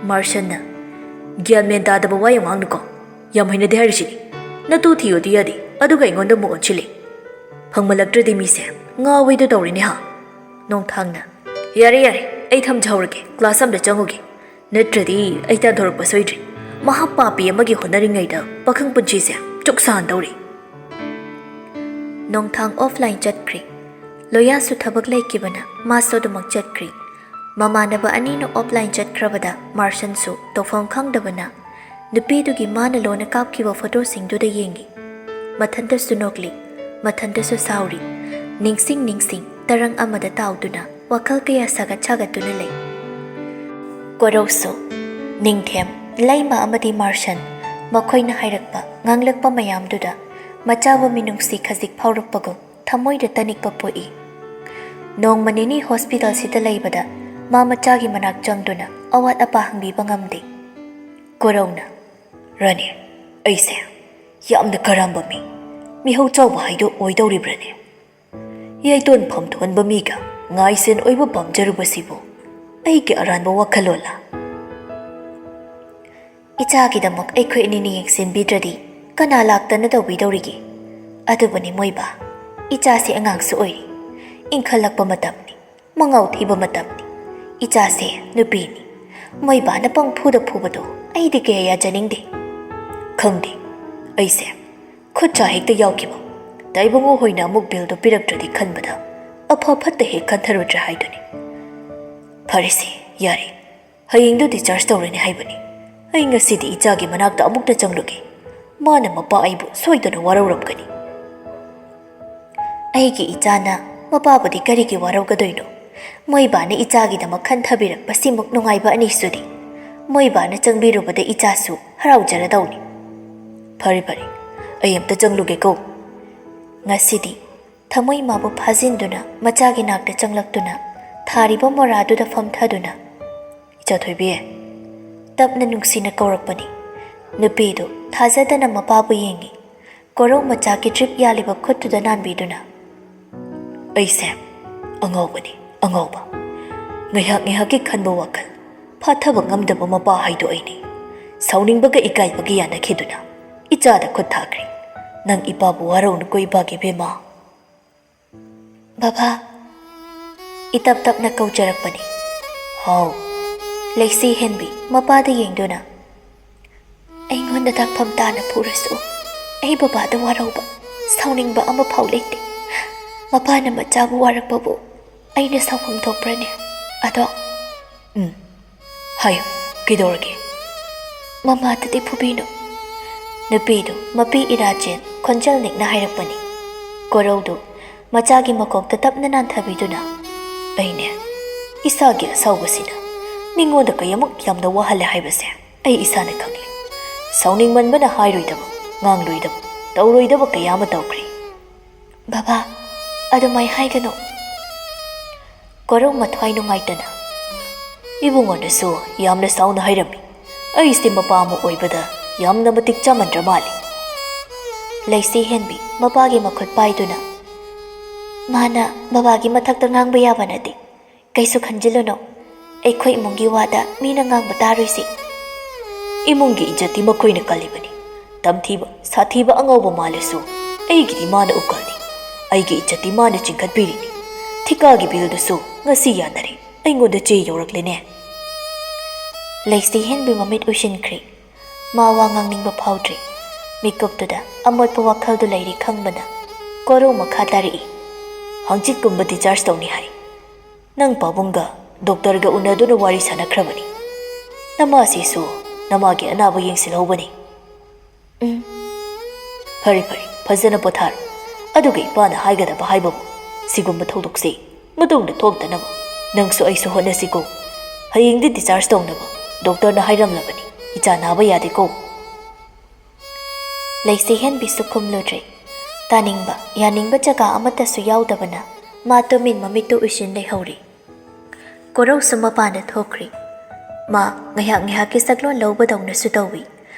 ꯃꯥꯔꯁꯟꯅ, "ꯒ꯭ꯌꯥꯟ ꯃꯦꯟ ꯇꯥꯗꯕ ꯋꯥ ꯌꯥꯝ ꯉꯥꯡꯅꯨꯀꯣ꯫ ꯌꯥꯝ ꯍꯩꯅꯗꯦ ꯍꯥꯏꯔꯤꯁꯤꯅꯤ꯫ ꯅꯇꯨ ꯊꯤꯌꯣꯗꯤ ꯌꯥꯗꯦ, ꯑꯗꯨꯒ ꯑꯩꯉꯣꯟꯗ ꯑꯃꯨꯛ ꯑꯣꯟꯁꯤꯜꯂꯤ꯫ ꯐꯪꯃꯜꯂꯛꯇ꯭ꯔꯗꯤ ꯃꯤꯁꯦ ꯉꯥꯎꯋꯤꯗꯣ ꯇꯧꯔꯦꯅꯦ ꯍꯥ?" ꯅꯣꯡꯊꯥꯡꯅ, "ꯌꯥꯔꯦ, ꯌꯥꯔꯦ, ꯑꯩ ꯊꯝꯖꯍꯧꯔꯒꯦ, ꯀ꯭ꯂꯥꯁ ꯑꯃꯗ ꯆꯪꯉꯨꯒꯦ꯫ ꯅꯠꯇ꯭ꯔꯗꯤ ꯑꯩ ꯇꯥꯟꯊꯣꯔꯛꯄ ꯁꯣꯏꯗ꯭ꯔꯦ꯫ ꯃꯍꯥ ꯄꯥꯄꯤ ꯑꯃꯒꯤ ꯍꯣꯠꯅꯔꯤꯉꯩꯗ ꯄꯥꯈꯪ ꯄꯨꯟꯁꯤꯁꯦ ꯆꯨꯛ ꯁꯥꯍꯟꯗꯧꯔꯤ꯫" ꯅꯣꯡꯊꯥꯡ ꯑꯣꯐꯂꯥꯏꯟ ꯆꯠꯈ꯭ꯔꯦ꯫ ꯂꯣꯌꯥꯁꯨ ꯊꯕꯛ ꯂꯩꯈꯤꯕꯅ ꯃꯥꯁꯨ ꯑꯗꯨꯃꯛ ꯆꯠꯈ꯭ꯔꯤ꯫ ꯃꯃꯥꯟꯅꯕ ꯑꯅꯤꯅ ꯑꯣꯐꯂꯥꯏꯟ ꯆꯠꯈ꯭ꯔꯕꯗ ꯃꯥꯔꯁꯟꯁꯨ ꯇꯧꯐꯝ ꯈꯪꯗꯕꯅ ꯅꯨꯄꯤꯗꯨꯒꯤ ꯃꯥꯅ ꯂꯣꯟꯅ ꯀꯥꯞꯈꯤꯕ ꯐꯣꯇꯣꯁꯤꯡꯗꯨꯗ ꯌꯦꯡꯉꯤ꯫ ꯃꯊꯟꯇꯁꯨ ꯅꯣꯛꯂꯤ, ꯃꯊꯟꯇꯁꯨ ꯁꯥꯎꯔꯤ꯫ ꯅꯤꯡꯁꯤꯡ ꯅꯤꯡꯁꯤꯡ ꯇꯔꯪ ꯑꯃꯗ ꯇꯥꯎꯗꯨꯅ ꯋꯥꯈꯜ ꯀꯌꯥ ꯁꯥꯒꯠ ꯁꯥꯒꯠꯇꯨꯅ ꯂꯩ꯫ ꯀꯣꯔꯧꯁꯨ, ꯅꯤꯡꯊꯦꯝ, ꯂꯩꯃ ꯑꯃꯗꯤ ꯃꯥꯔꯁꯟ ꯃꯈꯣꯏꯅ ꯍꯥꯏꯔꯛꯄ ꯉꯥꯡꯂꯛꯄ ꯃꯌꯥꯝꯗꯨꯗ ꯃꯆꯥꯕꯨ ꯃꯤꯅꯨꯡꯁꯤ ꯈꯖꯤꯛ ꯐꯥꯎꯔꯛꯄꯒꯨꯝ ꯊꯃꯣꯏꯗ ꯇꯅꯤꯛꯄ ꯄꯣꯛꯏ꯫ ꯅꯣꯡꯃ ꯅꯤꯅꯤ ꯍꯣꯁꯄꯤꯇꯥꯜꯁꯤꯗ ꯂꯩꯕꯗ ꯃꯥ ꯃꯆꯥꯒꯤ ꯃꯅꯥꯛ ꯆꯪꯗꯨꯅ ꯑꯋꯥꯠ ꯑꯄꯥ ꯍꯪꯕꯤꯕ ꯉꯝꯗꯦ꯫ ꯀꯣꯔꯧꯅ, "ꯔꯥꯅꯤ, ꯑꯩꯁꯦ ꯌꯥꯝꯅ ꯀꯔꯝꯕ ꯃꯤ, ꯃꯤꯍꯧ ꯆꯥꯎꯕ ꯍꯥꯏꯗꯣ ꯑꯣꯏꯗꯧꯔꯤꯕ꯭ꯔꯅꯦ? ꯌꯥꯏꯇꯣꯟ ꯐꯝꯊꯣꯟꯕ ꯃꯤꯒ ꯉꯥꯏꯁꯦꯟ ꯑꯣꯏꯕ ꯄꯥꯝꯖꯔꯨꯕꯁꯤꯕꯨ ꯑꯩꯒꯤ ꯑꯔꯥꯟꯕ ꯋꯥꯈꯜꯂꯣꯟꯂ?" "ꯏꯆꯥꯒꯤꯗꯃꯛ ꯑꯩꯈꯣꯏ ꯑꯅꯤꯅ ꯌꯦꯡꯁꯤꯟꯕꯤꯗ꯭ꯔꯗꯤ ꯀꯅꯥ ꯂꯥꯛꯇꯅ ꯇꯧꯕꯤꯗꯧꯔꯤꯒꯦ? ꯑꯗꯨꯕꯨꯅꯤ ꯃꯣꯏꯕꯥ, ꯏꯆꯥꯁꯤ ꯑꯉꯥꯡꯁꯨ ꯑꯣꯏꯔꯤ, ꯏꯟꯈꯠꯂꯛꯄ ꯃꯇꯝꯅꯤ, ꯃꯉꯥꯎ ꯊꯤꯕ ꯃꯇꯝꯅꯤ꯫ ꯏꯆꯥꯁꯦ ꯅꯨꯄꯤꯅꯤ, ꯃꯣꯏꯕꯥꯅ ꯄꯪꯐꯨꯗ ꯐꯨꯕꯗꯣ ꯑꯩꯗꯤ ꯀꯌꯥ ꯌꯥꯖꯅꯤꯡꯗꯦ꯫ ꯈꯪꯗꯦ, ꯑꯩꯁꯦ ꯈꯨꯠ ꯁꯥ ꯍꯦꯛꯇ ꯌꯥꯎꯈꯤꯕ, ꯇꯥꯏꯕꯪꯉꯣ ꯍꯣꯏꯅ ꯑꯃꯨꯛ ꯕꯤꯜꯗꯣ ꯄꯤꯔꯛꯇ꯭ꯔꯗꯤ ꯈꯟꯕꯗ ꯑꯐ ꯐꯠꯇ ꯍꯦꯛ ꯈꯟꯊꯔꯨꯗ꯭ꯔꯦ ꯍꯥꯏꯗꯨꯅꯤ꯫ ꯐꯔꯦꯁꯦ, ꯌꯥꯔꯦ, ꯍꯌꯦꯡꯗꯨ ꯗꯤꯆꯥꯔꯖ ꯇꯧꯔꯅꯤ ꯍꯥꯏꯕꯅꯤ꯫ ꯑꯩ ꯉꯁꯤꯗꯤ ꯏꯆꯥꯒꯤ ꯃꯅꯥꯛꯇ ꯑꯃꯨꯛꯇ ꯆꯪꯂꯨꯒꯦ꯫ ꯃꯥꯅ ꯃꯄꯥ ꯑꯩꯕꯨ ꯁꯣꯏꯗꯅ ꯋꯥꯔꯧꯔꯝꯒꯅꯤ꯫ ꯑꯩꯒꯤ ꯏꯆꯥꯅ ꯃꯄꯥꯕꯨꯗꯤ ꯀꯔꯤꯒꯤ ꯋꯥꯔꯧꯒꯗꯣꯏꯅꯣ? ꯃꯣꯏꯕꯥꯅ ꯏꯆꯥꯒꯤꯗꯃꯛ ꯈꯟꯊꯕꯤꯔꯛꯄꯁꯤꯃꯨꯛ ꯅꯨꯡꯉꯥꯏꯕ ꯑꯅꯤꯁꯨꯗꯤ꯫ ꯃꯣꯏꯕꯥꯅ ꯆꯪꯕꯤꯔꯨꯕꯗ ꯏꯆꯥꯁꯨ ꯍꯔꯥꯎꯖꯔꯗꯧꯅꯤ꯫ ꯐꯔꯦ, ꯐꯔꯦ, ꯑꯩ ꯑꯝꯇ ꯆꯪꯂꯨꯒꯦꯀꯣ꯫ ꯉꯁꯤꯗꯤ ꯊꯃꯣꯏ ꯃꯥꯕꯨ ꯐꯥꯖꯤꯟꯗꯨꯅ ꯃꯆꯥꯒꯤ ꯅꯥꯛꯇ ꯆꯪꯂꯛꯇꯨꯅ ꯊꯥꯔꯤꯕ ꯃꯣꯔꯥꯗꯨꯗ ꯐꯝꯊꯗꯨꯅ, "ꯏꯆꯥ ꯊꯣꯏꯕꯤ," ꯇꯞꯅ ꯅꯨꯡꯁꯤꯅ ꯀꯧꯔꯛꯄꯅꯤ꯫ ꯅꯨꯄꯤꯗꯨ ꯊꯥꯖꯗꯅ ꯃꯄꯥꯕꯨ ꯌꯦꯡꯉꯤ꯫ ꯀꯣꯔꯧ ꯃꯆꯥꯒꯤ ꯗ꯭ꯔꯤꯞ ꯌꯥꯜꯂꯤꯕ ꯈꯨꯠꯇꯨꯗ ꯅꯥꯟꯕꯤꯗꯨꯅ, "ꯑꯩꯁꯦ ꯑꯉꯥꯎꯕꯅꯤ, ꯑꯉꯥꯎꯕ꯫ ꯉꯥꯏꯍꯥꯛ ꯉꯥꯏꯍꯥꯛꯀꯤ ꯈꯟꯕ ꯋꯥꯈꯜ ꯐꯥꯊꯕ ꯉꯝꯗꯕ ꯃꯄꯥ ꯍꯥꯏꯗꯣ ꯑꯩꯅꯤ꯫ ꯁꯥꯎꯅꯤꯡꯕꯒ ꯏꯀꯥꯏꯕꯒ ꯌꯥꯅꯈꯤꯗꯨꯅ ꯏꯆꯥꯗ ꯈꯨꯠ ꯊꯥꯈ꯭ꯔꯦ꯫ ꯅꯪ ꯏꯄꯥꯕꯨ ꯋꯥꯔꯧꯅꯨꯀꯣ ꯏꯕꯥꯒꯤ ꯕꯦꯝꯃ꯫" "ꯕꯕꯥ," ꯏꯇꯞ ꯇꯞꯅ ꯀꯧꯖꯔꯛꯄꯅꯤ꯫ "ꯍꯥꯎ?" ꯂꯩꯁꯤ ꯍꯦꯟꯕꯤ ꯃꯄꯥꯗ ꯌꯦꯡꯗꯨꯅ, "ꯑꯩꯉꯣꯟꯗ ꯇꯥꯛꯐꯝ ꯇꯥꯅ ꯐꯨꯔꯁꯨ ꯑꯩ ꯕꯕꯥꯗ ꯋꯥꯔꯧꯕ, ꯁꯥꯎꯅꯤꯡꯕ ꯑꯃꯐꯥꯎ ꯂꯩꯇꯦ꯫ ꯃꯄꯥꯅ ꯃꯆꯥꯕꯨ ꯋꯥꯔꯛꯄꯕꯨ ꯑꯩꯅ ꯁꯥꯎꯐꯝ ꯊꯣꯛꯄ꯭ꯔꯅꯦ? ꯑꯗꯣ ꯎꯝ, ꯍꯥꯏꯌꯨ, ꯀꯩꯗꯧꯔꯒꯦ? ꯃꯃꯥꯗꯗꯤ ꯐꯨꯕꯤꯅꯨ꯫ ꯅꯨꯄꯤꯗꯨ ꯃꯄꯤ ꯏꯔꯥ ꯆꯦꯟ ꯈꯣꯟꯖꯦꯜ ꯅꯤꯛꯅ ꯍꯥꯏꯔꯛꯄꯅꯤ꯫ ꯀꯣꯔꯧꯗꯨ ꯃꯆꯥꯒꯤ ꯃꯀꯣꯛꯇ ꯇꯞꯅ ꯅꯥꯟꯊꯕꯤꯗꯨꯅ, ꯑꯩꯅꯦ, ꯏꯁꯥꯒꯤ ꯑꯁꯥꯎꯕꯁꯤꯅ ꯃꯤꯉꯣꯟꯗ ꯀꯌꯥꯃꯨꯛ ꯌꯥꯝꯅ ꯋꯥꯍꯜꯂꯦ ꯍꯥꯏꯕꯁꯦ ꯑꯩ ꯏꯁꯥꯅ ꯈꯪꯏ꯫ ꯁꯥꯎꯅꯤꯡꯃꯟꯕꯅ ꯍꯥꯏꯔꯣꯏꯗꯕ, ꯉꯥꯡꯂꯣꯏꯗꯕ, ꯇꯧꯔꯣꯏꯗꯕ ꯀꯌꯥ ꯑꯃ ꯇꯧꯈ꯭ꯔꯦ꯫ ꯕꯕꯥ, ꯑꯗꯨꯃꯥꯏ ꯍꯥꯏꯒꯅꯨ꯫ ꯀꯣꯔꯧ ꯃꯊ꯭ꯋꯥꯏ ꯅꯨꯡꯉꯥꯏꯇꯅ, ꯏꯕꯨꯡꯉꯣꯅꯁꯨ ꯌꯥꯝꯅ ꯁꯥꯎꯅ ꯍꯥꯏꯔꯝꯃꯤ꯫ ꯑꯩꯁꯦ ꯃꯄꯥ ꯑꯃ ꯑꯣꯏꯕꯗ ꯌꯥꯝꯅ ꯃꯇꯤꯛ ꯆꯥꯃꯟꯗ꯭ꯔ ꯃꯥꯜꯂꯤ꯫ ꯂꯩꯁꯤ ꯍꯦꯟꯕꯤ ꯃꯄꯥꯒꯤ ꯃꯈꯨꯠ ꯄꯥꯏꯗꯨꯅ, ꯃꯥꯅ ꯕꯕꯥꯒꯤ ꯃꯊꯛꯇ ꯉꯥꯡꯕ ꯌꯥꯕ ꯅꯠꯇꯦ꯫ ꯀꯩꯁꯨ ꯈꯟꯖꯤꯜꯂꯨꯅꯨ, ꯑꯩꯈꯣꯏ ꯏꯃꯨꯡꯒꯤ ꯋꯥꯗ ꯃꯤꯅ ꯉꯥꯡꯕ ꯇꯥꯔꯣꯏꯁꯤ꯫ ꯏꯃꯨꯡꯒꯤ ꯏꯖꯠꯇꯤ ꯃꯈꯣꯏꯅ ꯀꯜꯂꯤꯕꯅꯤ꯫ ꯇꯝꯊꯤꯕ, ꯁꯥꯊꯤꯕ ꯑꯉꯥꯎꯕ ꯃꯥꯜꯂꯁꯨ ꯑꯩꯒꯤꯗꯤ ꯃꯥꯅ ꯎꯀꯜꯅꯤ꯫ ꯑꯩꯒꯤ ꯏꯖꯠꯇꯤ ꯃꯥꯅ ꯆꯤꯡꯈꯠꯄꯤꯔꯤꯅꯤ꯫ ꯊꯤꯀꯥꯒꯤ ꯕꯤꯜꯗꯨꯁꯨ ꯉꯁꯤ ꯌꯥꯅꯔꯦ꯫ ꯑꯩꯉꯣꯟꯗ ꯆꯦ ꯌꯧꯔꯛꯂꯦꯅꯦ꯫ ꯂꯩꯁꯤ ꯍꯦꯟꯕꯤ ꯃꯃꯤꯠ ꯎꯏꯁꯤꯟꯈ꯭ꯔꯦ꯫ ꯃꯥ ꯋꯥ ꯉꯥꯡꯅꯤꯡꯕ ꯐꯥꯎꯗ꯭ꯔꯦ꯫ ꯃꯤꯀꯨꯞꯇꯨꯗ ꯑꯃꯣꯠꯄ ꯋꯥꯈꯜꯗꯨ ꯂꯩꯔꯤ ꯈꯪꯕꯅ ꯀꯣꯔꯧ ꯃꯈꯥ ꯇꯥꯔꯛꯏ꯫ ꯍꯪꯆꯤꯠꯀꯨꯝꯕ discharge ꯇꯧꯅꯤ ꯍꯥꯏ꯫ ꯅꯪ ꯄꯥꯕꯨꯡꯒ ꯗꯣꯛꯇꯔꯒ ꯎꯅꯗꯨꯅ ꯋꯥꯔꯤ ꯁꯥꯟꯅꯈ꯭ꯔꯕꯅꯤ꯫ ꯅꯃꯥꯁꯤꯁꯨ ꯅꯃꯥꯒꯤ ꯑꯅꯥꯕ ꯌꯦꯡꯁꯤꯜꯍꯧꯕꯅꯤ꯫ ꯎꯝ꯫ ꯐꯔꯦ, ꯐꯔꯦ, ꯐꯖꯅ ꯄꯣꯊꯥꯔꯣ꯫ ꯑꯗꯨꯒ ꯏꯄꯥꯅ ꯍꯥꯏꯒꯗꯕ ꯍꯥꯏꯕꯕꯨ ꯁꯤꯒꯨꯝꯕ ꯊꯧꯗꯣꯛꯁꯤ ꯃꯇꯨꯡꯗ ꯊꯣꯛꯇꯅꯕ ꯅꯪꯁꯨ ꯑꯩꯁꯨ ꯍꯣꯠꯅꯁꯤꯀꯣ꯫ ꯍꯌꯦꯡꯗꯤ discharge ꯇꯧꯅꯕ ꯗꯣꯛꯇꯔꯅ ꯍꯥꯏꯔꯝꯂꯕꯅꯤ꯫ ꯏꯆꯥ ꯅꯥꯕ ꯌꯥꯗꯦꯀꯣ꯫ ꯂꯩꯁꯤ ꯍꯦꯟꯕꯤꯁꯨ ꯈꯨꯝꯂꯨꯗ꯭ꯔꯦ꯫ ꯇꯥꯅꯤꯡꯕ, ꯌꯥꯅꯤꯡꯕ ꯖꯒꯥ ꯑꯃꯠꯇꯁꯨ ꯌꯥꯎꯗꯕꯅ ꯃꯥ ꯇꯨꯃꯤꯟ ꯃꯃꯤꯠꯇꯨ ꯎꯏꯁꯤꯟ ꯂꯩꯍꯧꯔꯤ꯫ ꯀꯣꯔꯧꯁꯨ ꯃꯄꯥꯟꯗ ꯊꯣꯛꯈ꯭ꯔꯤ꯫ ꯃꯥ ꯉꯥꯏꯍꯥꯛ ꯉꯥꯏꯍꯥꯛꯀꯤ ꯁꯛꯂꯣꯟ ꯂꯧꯕꯗꯧꯅꯁꯨ ꯇꯧꯏ꯫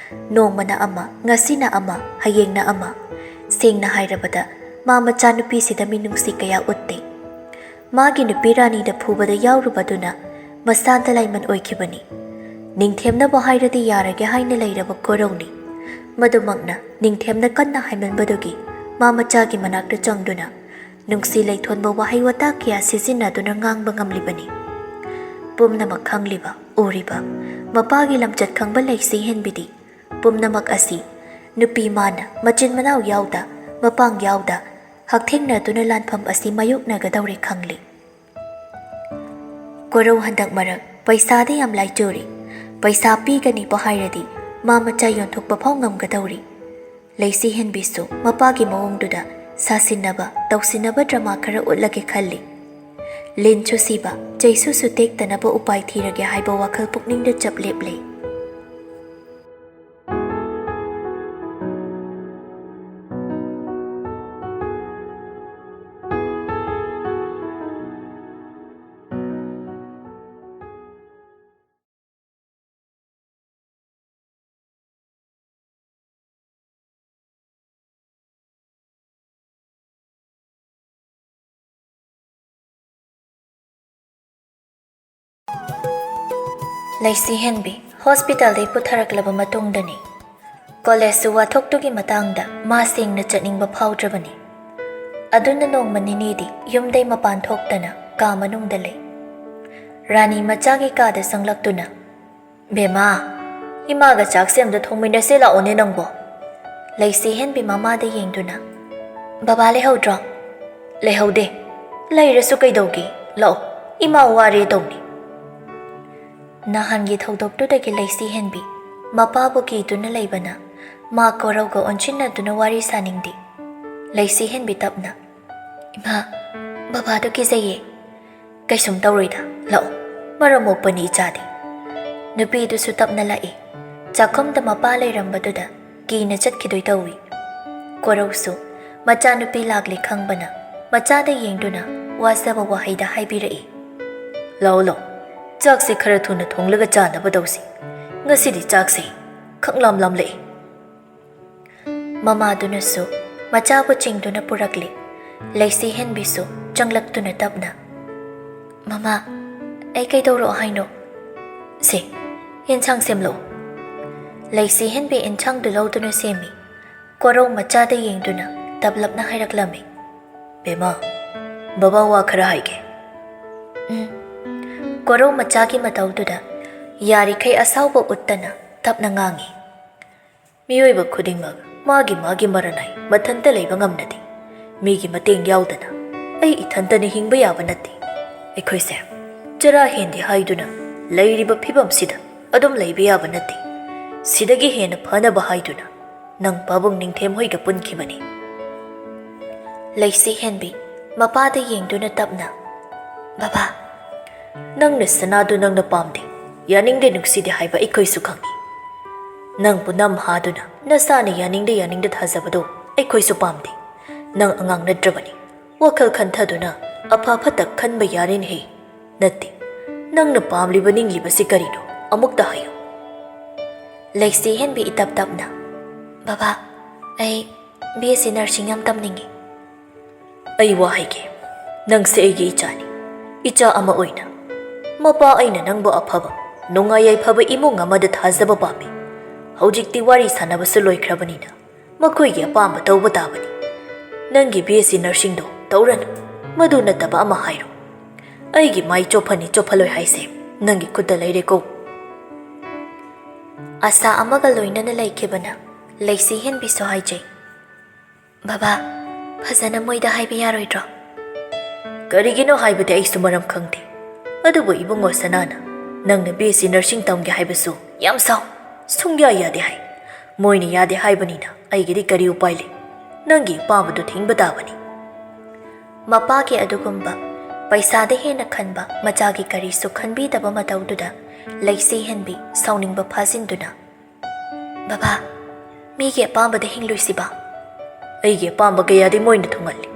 ꯅꯣꯡꯃꯅ ꯑꯃ, ꯉꯁꯤꯅ ꯑꯃ, ꯍꯌꯦꯡꯅ ꯑꯃ꯫ ꯁꯦꯡꯅ ꯍꯥꯏꯔꯕꯗ, ꯃꯥ ꯃꯆꯥꯅꯨꯄꯤꯁꯤꯗ ꯃꯤꯅꯨꯡꯁꯤ ꯀꯌꯥ ꯎꯠꯇꯦ꯫ ꯃꯥꯒꯤ ꯅꯨꯄꯤ ꯔꯥꯅꯤꯗ ꯐꯨꯕꯗ ꯌꯥꯎꯔꯨꯕꯗꯨꯅ ꯃꯁꯥꯗ ꯂꯥꯏꯃꯟ ꯑꯣꯏꯈꯤꯕꯅꯤ꯫ ꯅꯤꯡꯊꯦꯝꯅꯕ ꯍꯥꯏꯔꯗꯤ ꯌꯥꯔꯒꯦ ꯍꯥꯏꯅ ꯂꯩꯔꯕ ꯀꯣꯔꯧꯅꯤ꯫ ꯃꯗꯨꯃꯛꯅ ꯅꯤꯡꯊꯦꯝꯅ ꯀꯟꯅ ꯍꯥꯏꯃꯟꯕꯗꯨꯒꯤ ꯃꯥ ꯃꯆꯥꯒꯤ ꯃꯅꯥꯛꯇ ꯆꯪꯗꯨꯅ ꯅꯨꯡꯁꯤ ꯂꯩꯊꯣꯟꯕ ꯋꯥꯍꯩ ꯋꯥꯇꯥ ꯀꯌꯥ ꯁꯤꯖꯤꯟꯅꯗꯨꯅ ꯉꯥꯡꯕ ꯉꯝꯂꯤꯕꯅꯤ꯫ ꯄꯨꯝꯅꯃꯛ ꯈꯪꯂꯤꯕ, ꯎꯔꯤꯕ, ꯃꯄꯥꯒꯤ ꯂꯝꯆꯠ ꯈꯪꯕ ꯂꯩꯁꯤ ꯍꯦꯟꯕꯤꯗꯤ ꯄꯨꯝꯅꯃꯛ ꯑꯁꯤ ꯅꯨꯄꯤ ꯃꯥꯅ ꯃꯆꯤꯟ ꯃꯅꯥꯎ ꯌꯥꯎꯗ, ꯃꯄꯥꯡ ꯌꯥꯎꯗ, ꯍꯛꯊꯦꯡꯅꯗꯨꯅ ꯂꯥꯟꯐꯝ ꯑꯁꯤ ꯃꯥꯌꯣꯛꯅꯒꯗꯧꯔꯦ ꯈꯪꯂꯤ꯫ ꯀꯣꯔꯧ ꯍꯟꯗꯛ ꯃꯔꯛ ꯄꯩꯁꯥꯗ ꯌꯥꯝ ꯂꯥꯏꯆꯨꯔꯤ꯫ ꯄꯩꯁꯥ ꯄꯤꯒꯅꯤꯕꯨ ꯍꯥꯏꯔꯗꯤ ꯃꯥ ꯃꯆꯥ ꯌꯣꯟꯊꯣꯛꯄ ꯐꯥꯎ ꯉꯝꯒꯗꯧꯔꯤ꯫ ꯂꯩꯁꯤ ꯍꯦꯟꯕꯤꯁꯨ ꯃꯄꯥꯒꯤ ꯃꯑꯣꯡꯗꯨꯗ ꯁꯥꯁꯤꯟꯅꯕ, ꯇꯧꯁꯤꯟꯅꯕ drama ꯈꯔ ꯎꯠꯂꯒꯦ ꯈꯜꯂꯤ꯫ ꯂꯤꯟꯁꯨ ꯁꯤꯕ, ꯆꯩꯁꯨꯁꯨ ꯇꯦꯛꯇꯅꯕ ꯎꯄꯥꯏ ꯊꯤꯔꯒꯦ ꯍꯥꯏꯕ ꯋꯥꯈꯜ ꯄꯨꯛꯅꯤꯡꯗ ꯆꯞ ꯂꯦꯞꯂꯦ꯫ ꯂꯩꯁꯤ ꯍꯦꯟꯕꯤ ꯍꯣꯁꯄꯤꯇꯥꯜꯗꯒꯤ ꯄꯨꯊꯔꯛꯂꯕ ꯃꯇꯨꯡꯗꯅꯤ꯫ ꯀꯣꯂꯦꯖꯁꯨ ꯋꯥꯊꯣꯛꯇꯨꯒꯤ ꯃꯇꯥꯡꯗ ꯃꯥ ꯁꯦꯡꯅ ꯆꯠꯅꯤꯡꯕ ꯐꯥꯎꯗ꯭ꯔꯕꯅꯤ꯫ ꯑꯗꯨꯅ ꯅꯣꯡꯃ ꯅꯤꯅꯤꯗꯤ ꯌꯨꯝꯗꯩ ꯃꯄꯥꯟ ꯊꯣꯛꯇꯅ ꯀꯥ ꯃꯅꯨꯡꯗ ꯂꯩ꯫ ꯔꯥꯅꯤ ꯃꯆꯥꯒꯤ ꯀꯥꯗ ꯆꯪꯂꯛꯇꯨꯅ, "ꯕꯦꯝꯃ, ꯏꯃꯥꯒ ꯆꯥꯛꯁꯦ ꯑꯝꯇ ꯊꯣꯡꯃꯤꯟꯅꯁꯦ ꯂꯥꯛꯑꯣꯅꯦ ꯅꯪꯕꯣ꯫" ꯂꯩꯁꯤ ꯍꯦꯟꯕꯤ ꯃꯃꯥꯗ ꯌꯦꯡꯗꯨꯅ, "ꯕꯕꯥ ꯂꯩꯍꯧꯗ꯭ꯔꯣ?" "ꯂꯩꯍꯧꯗꯦ꯫ ꯂꯩꯔꯁꯨ ꯀꯩꯗꯧꯒꯦ? ꯂꯥꯛꯑꯣ, ꯏꯃꯥ ꯋꯥꯔꯦ ꯇꯧꯅꯤ꯫" ꯅꯍꯥꯟꯒꯤ ꯊꯧꯗꯣꯛꯇꯨꯗꯒꯤ ꯂꯩꯁꯤ ꯍꯦꯟꯕꯤ ꯃꯄꯥꯕꯨ ꯀꯤꯗꯨꯅ ꯂꯩꯕꯅ ꯃꯥ ꯀꯣꯔꯧꯒ ꯑꯣꯟꯁꯤꯟꯅꯗꯨꯅ ꯋꯥꯔꯤ ꯁꯥꯅꯤꯡꯗꯦ꯫ ꯂꯩꯁꯤ ꯍꯦꯟꯕꯤ ꯇꯞꯅ, "ꯏꯃꯥ, ꯕꯕꯥꯗꯣ ꯀꯤꯖꯩꯌꯦ꯫" "ꯀꯩꯁꯨꯝ ꯇꯧꯔꯣꯏꯗ, ꯂꯥꯛꯑꯣ, ꯃꯔꯝ ꯃꯣꯛꯄꯅꯤ ꯏꯆꯥꯗꯤ꯫" ꯅꯨꯄꯤꯗꯨꯁꯨ ꯇꯞꯅ ꯂꯥꯛꯏ꯫ ꯆꯥꯛꯈꯨꯝꯗ ꯃꯄꯥ ꯂꯩꯔꯝꯕꯗꯨꯗ ꯀꯤꯅ ꯆꯠꯈꯤꯗꯣꯏ ꯇꯧꯏ꯫ ꯀꯣꯔꯧꯁꯨ ꯃꯆꯥꯅꯨꯄꯤ ꯂꯥꯛꯂꯦ ꯈꯪꯕꯅ ꯃꯆꯥꯗ ꯌꯦꯡꯗꯨꯅ ꯋꯥꯖꯕ ꯋꯥꯍꯩꯗ ꯍꯥꯏꯕꯤꯔꯛꯏ, "ꯂꯥꯛꯑꯣ, ꯂꯥꯛꯑꯣ, ꯆꯥꯛꯁꯦ ꯈꯔ ꯊꯨꯅ ꯊꯣꯡꯂꯒ ꯆꯥꯅꯕ ꯇꯧꯁꯤ꯫ ꯉꯁꯤꯗꯤ ꯆꯥꯛꯁꯦ ꯈꯪꯂꯥꯝ ꯂꯥꯝꯂꯛꯏ꯫" ꯃꯃꯥꯗꯨꯅꯁꯨ ꯃꯆꯥꯕꯨ ꯆꯤꯡꯗꯨꯅ ꯄꯨꯔꯛꯂꯤ꯫ ꯂꯩꯁꯤ ꯍꯦꯟꯕꯤꯁꯨ ꯆꯪꯂꯛꯇꯨꯅ ꯇꯞꯅ, "ꯃꯃꯥ, ꯑꯩ ꯀꯩꯗꯧꯔꯛꯑꯣ ꯍꯥꯏꯅꯣ?" "ꯁꯦ, ꯌꯦꯟꯁꯥꯡ ꯁꯦꯝꯂꯛꯑꯣ꯫" ꯂꯩꯁꯤ ꯍꯦꯟꯕꯤ ꯌꯦꯟꯁꯥꯡꯗꯨ ꯂꯧꯗꯨꯅ ꯁꯦꯝꯃꯤ꯫ ꯀꯣꯔꯧ ꯃꯆꯥꯗ ꯌꯦꯡꯗꯨꯅ ꯇꯞꯂꯞꯅ ꯍꯥꯏꯔꯛꯂꯝꯃꯤ, "ꯕꯦꯝꯃ, ꯕꯕꯥ ꯋꯥ ꯈꯔ ꯍꯥꯏꯒꯦ꯫" "ꯎꯝ꯫" ꯀꯣꯔꯧ ꯃꯆꯥꯒꯤ ꯃꯇꯧꯗꯨꯗ ꯌꯥꯔꯤꯈꯩ ꯑꯁꯥꯎꯕ ꯎꯠꯇꯅ ꯇꯞꯅ ꯉꯥꯡꯉꯤ, "ꯃꯤꯑꯣꯏꯕ ꯈꯨꯗꯤꯡꯃꯛ ꯃꯥꯒꯤ ꯃꯥꯒꯤ ꯃꯔꯟ ꯍꯥꯏ ꯃꯊꯟꯇ ꯂꯩꯕ ꯉꯝꯅꯗꯦ꯫ ꯃꯤꯒꯤ ꯃꯇꯦꯡ ꯌꯥꯎꯗꯅ ꯑꯩ ꯏꯊꯟꯇꯅ ꯍꯤꯡꯕ ꯌꯥꯕ ꯅꯠꯇꯦ꯫ ꯑꯩꯈꯣꯏꯁꯦ ꯆꯔꯥ ꯍꯦꯟꯗꯦ ꯍꯥꯏꯗꯨꯅ ꯂꯩꯔꯤꯕ ꯐꯤꯕꯝꯁꯤꯗ ꯑꯗꯨꯝ ꯂꯩꯕ ꯌꯥꯕ ꯅꯠꯇꯦ꯫ ꯁꯤꯗꯒꯤ ꯍꯦꯟꯅ ꯐꯅꯕ ꯍꯥꯏꯗꯨꯅ ꯅꯪ ꯄꯥꯕꯨꯡ ꯅꯤꯡꯊꯦꯝ ꯍꯣꯏꯒ ꯄꯨꯟꯈꯤꯕꯅꯤ꯫ ꯂꯩꯁꯤ ꯍꯦꯟꯕꯤ ꯃꯄꯥꯗ ꯌꯦꯡꯗꯨꯅ ꯇꯞꯅ, "ꯕꯕꯥ, ꯅꯪꯅ ꯁꯅꯥꯗꯨ ꯅꯪꯅ ꯄꯥꯝꯗꯦ, ꯌꯥꯅꯤꯡꯗꯦ, ꯅꯨꯡꯁꯤꯗꯦ ꯍꯥꯏꯕ ꯑꯩꯈꯣꯏꯁꯨ ꯈꯪꯏ꯫ ꯅꯪꯕꯨ ꯅꯝ ꯍꯥꯗꯨꯅ ꯅꯁꯥꯅ ꯌꯥꯅꯤꯡꯗꯦ ꯌꯥꯅꯤꯡꯗꯦ ꯊꯥꯖꯕꯗꯣ ꯑꯩꯈꯣꯏꯁꯨ ꯄꯥꯝꯗꯦ꯫ ꯅꯪ ꯑꯉꯥꯡ ꯅꯠꯇ꯭ꯔꯕꯅꯤ꯫ ꯋꯥꯈꯜ ꯈꯟꯊꯗꯨꯅ ꯑꯐ ꯐꯠꯇ ꯈꯟꯕ ꯌꯥꯔꯦꯅꯦꯍꯦ꯫ ꯅꯠꯇꯦ, ꯅꯪꯅ ꯄꯥꯝꯂꯤꯕ ꯅꯤꯡꯂꯤꯕꯁꯤ ꯀꯔꯤꯅꯣ? ꯑꯃꯨꯛꯇ ꯍꯥꯏꯌꯨ꯫" ꯂꯩꯁꯤ ꯍꯦꯟꯕꯤ ꯏꯇꯞ ꯇꯞꯅ, "ꯕꯕꯥ, ꯑꯩ ꯕꯤ ꯑꯦꯁ ꯁꯤ ꯅꯔꯁꯤꯡ ꯌꯥꯝ ꯇꯝꯅꯤꯡꯉꯤ꯫" "ꯑꯩ ꯋꯥ ꯍꯥꯏꯒꯦ, ꯅꯪꯁꯦ ꯑꯩꯒꯤ ꯏꯆꯥꯅꯤ꯫ ꯏꯆꯥ ꯑꯃ ꯑꯣꯏꯅ ꯃꯄꯥ ꯑꯩꯅ ꯅꯪꯕꯨ ꯑꯐꯕ, ꯅꯨꯡꯉꯥꯏ ꯌꯥꯏꯐꯕ ꯏꯃꯨꯡ ꯑꯃꯗ ꯊꯥꯖꯕ ꯄꯥꯝꯃꯤ꯫ ꯍꯧꯖꯤꯛꯇꯤ ꯋꯥꯔꯤ ꯁꯥꯟꯅꯕꯁꯨ ꯂꯣꯏꯈ꯭ꯔꯕꯅꯤꯅ ꯃꯈꯣꯏꯒꯤ ꯑꯄꯥꯝꯕ ꯇꯧꯕ ꯇꯥꯕꯅꯤ꯫ ꯅꯪꯒꯤ ꯕꯤ ꯑꯦꯁ ꯁꯤ ꯅꯔꯁꯤꯡꯗꯣ ꯇꯧꯔꯅꯨ꯫ ꯃꯗꯨ ꯅꯠꯇꯕ ꯑꯃ ꯍꯥꯏꯔꯣ꯫ ꯑꯩꯒꯤ ꯃꯥꯏ ꯆꯣꯞꯐꯅꯤ ꯆꯣꯞꯐꯜꯂꯣꯏ ꯍꯥꯏꯁꯦ ꯅꯪꯒꯤ ꯈꯨꯠꯇ ꯂꯩꯔꯦꯀꯣ꯫" ꯑꯁꯥ ꯑꯃꯒ ꯂꯣꯏꯅꯅ ꯂꯩꯈꯤꯕꯅ ꯂꯩꯁꯤ ꯍꯦꯟꯕꯤꯁꯨ ꯍꯥꯏꯖꯩ, "ꯕꯕꯥ, ꯐꯖꯅ ꯃꯣꯏꯗ ꯍꯥꯏꯕ ꯌꯥꯔꯣꯏꯗ꯭ꯔꯣ?" "ꯀꯔꯤꯒꯤꯅꯣ ꯍꯥꯏꯕꯗꯤ ꯑꯩꯁꯨ ꯃꯔꯝ ꯈꯪꯗꯦ꯫ ꯑꯗꯨꯕꯨ ꯏꯕꯨꯡꯉꯣ ꯁꯅꯥꯅ ꯅꯪꯅ ꯕꯤ ꯑꯦꯁ ꯁꯤ ꯅꯔꯁꯤꯡ ꯇꯝꯒꯦ ꯍꯥꯏꯕꯁꯨ ꯌꯥꯝ ꯁꯥꯎ꯫ ꯁꯨꯡꯌꯥ ꯌꯥꯗꯦ ꯍꯥꯏ꯫ ꯃꯣꯏꯅ ꯌꯥꯗꯦ ꯍꯥꯏꯕꯅꯤꯅ ꯑꯩꯒꯤꯗꯤ ꯀꯔꯤ ꯎꯄꯥꯏ ꯂꯩ? ꯅꯪꯒꯤ ꯑꯄꯥꯝꯕꯗꯨ ꯊꯤꯡꯕ ꯇꯥꯕꯅꯤ꯫" ꯃꯄꯥꯒꯤ ꯑꯗꯨꯒꯨꯝꯕ ꯄꯩꯁꯥꯗ ꯍꯦꯟꯅ ꯈꯟꯕ ꯃꯆꯥꯒꯤ ꯀꯔꯤꯁꯨ ꯈꯟꯕꯤꯗꯕ ꯃꯇꯧꯗꯨꯗ ꯂꯩꯁꯤ ꯍꯦꯟꯕꯤ ꯁꯥꯎꯅꯤꯡꯕ ꯐꯥꯖꯤꯟꯗꯨꯅ, "ꯕꯕꯥ, ꯃꯤꯒꯤ ꯑꯄꯥꯝꯕꯗ ꯍꯤꯡꯂꯨꯏꯁꯤꯕ?" "ꯑꯩꯒꯤ ꯑꯄꯥꯝꯕ ꯀꯌꯥꯗꯤ ꯃꯣꯏꯅ ꯊꯨꯡꯍꯜꯂꯤ,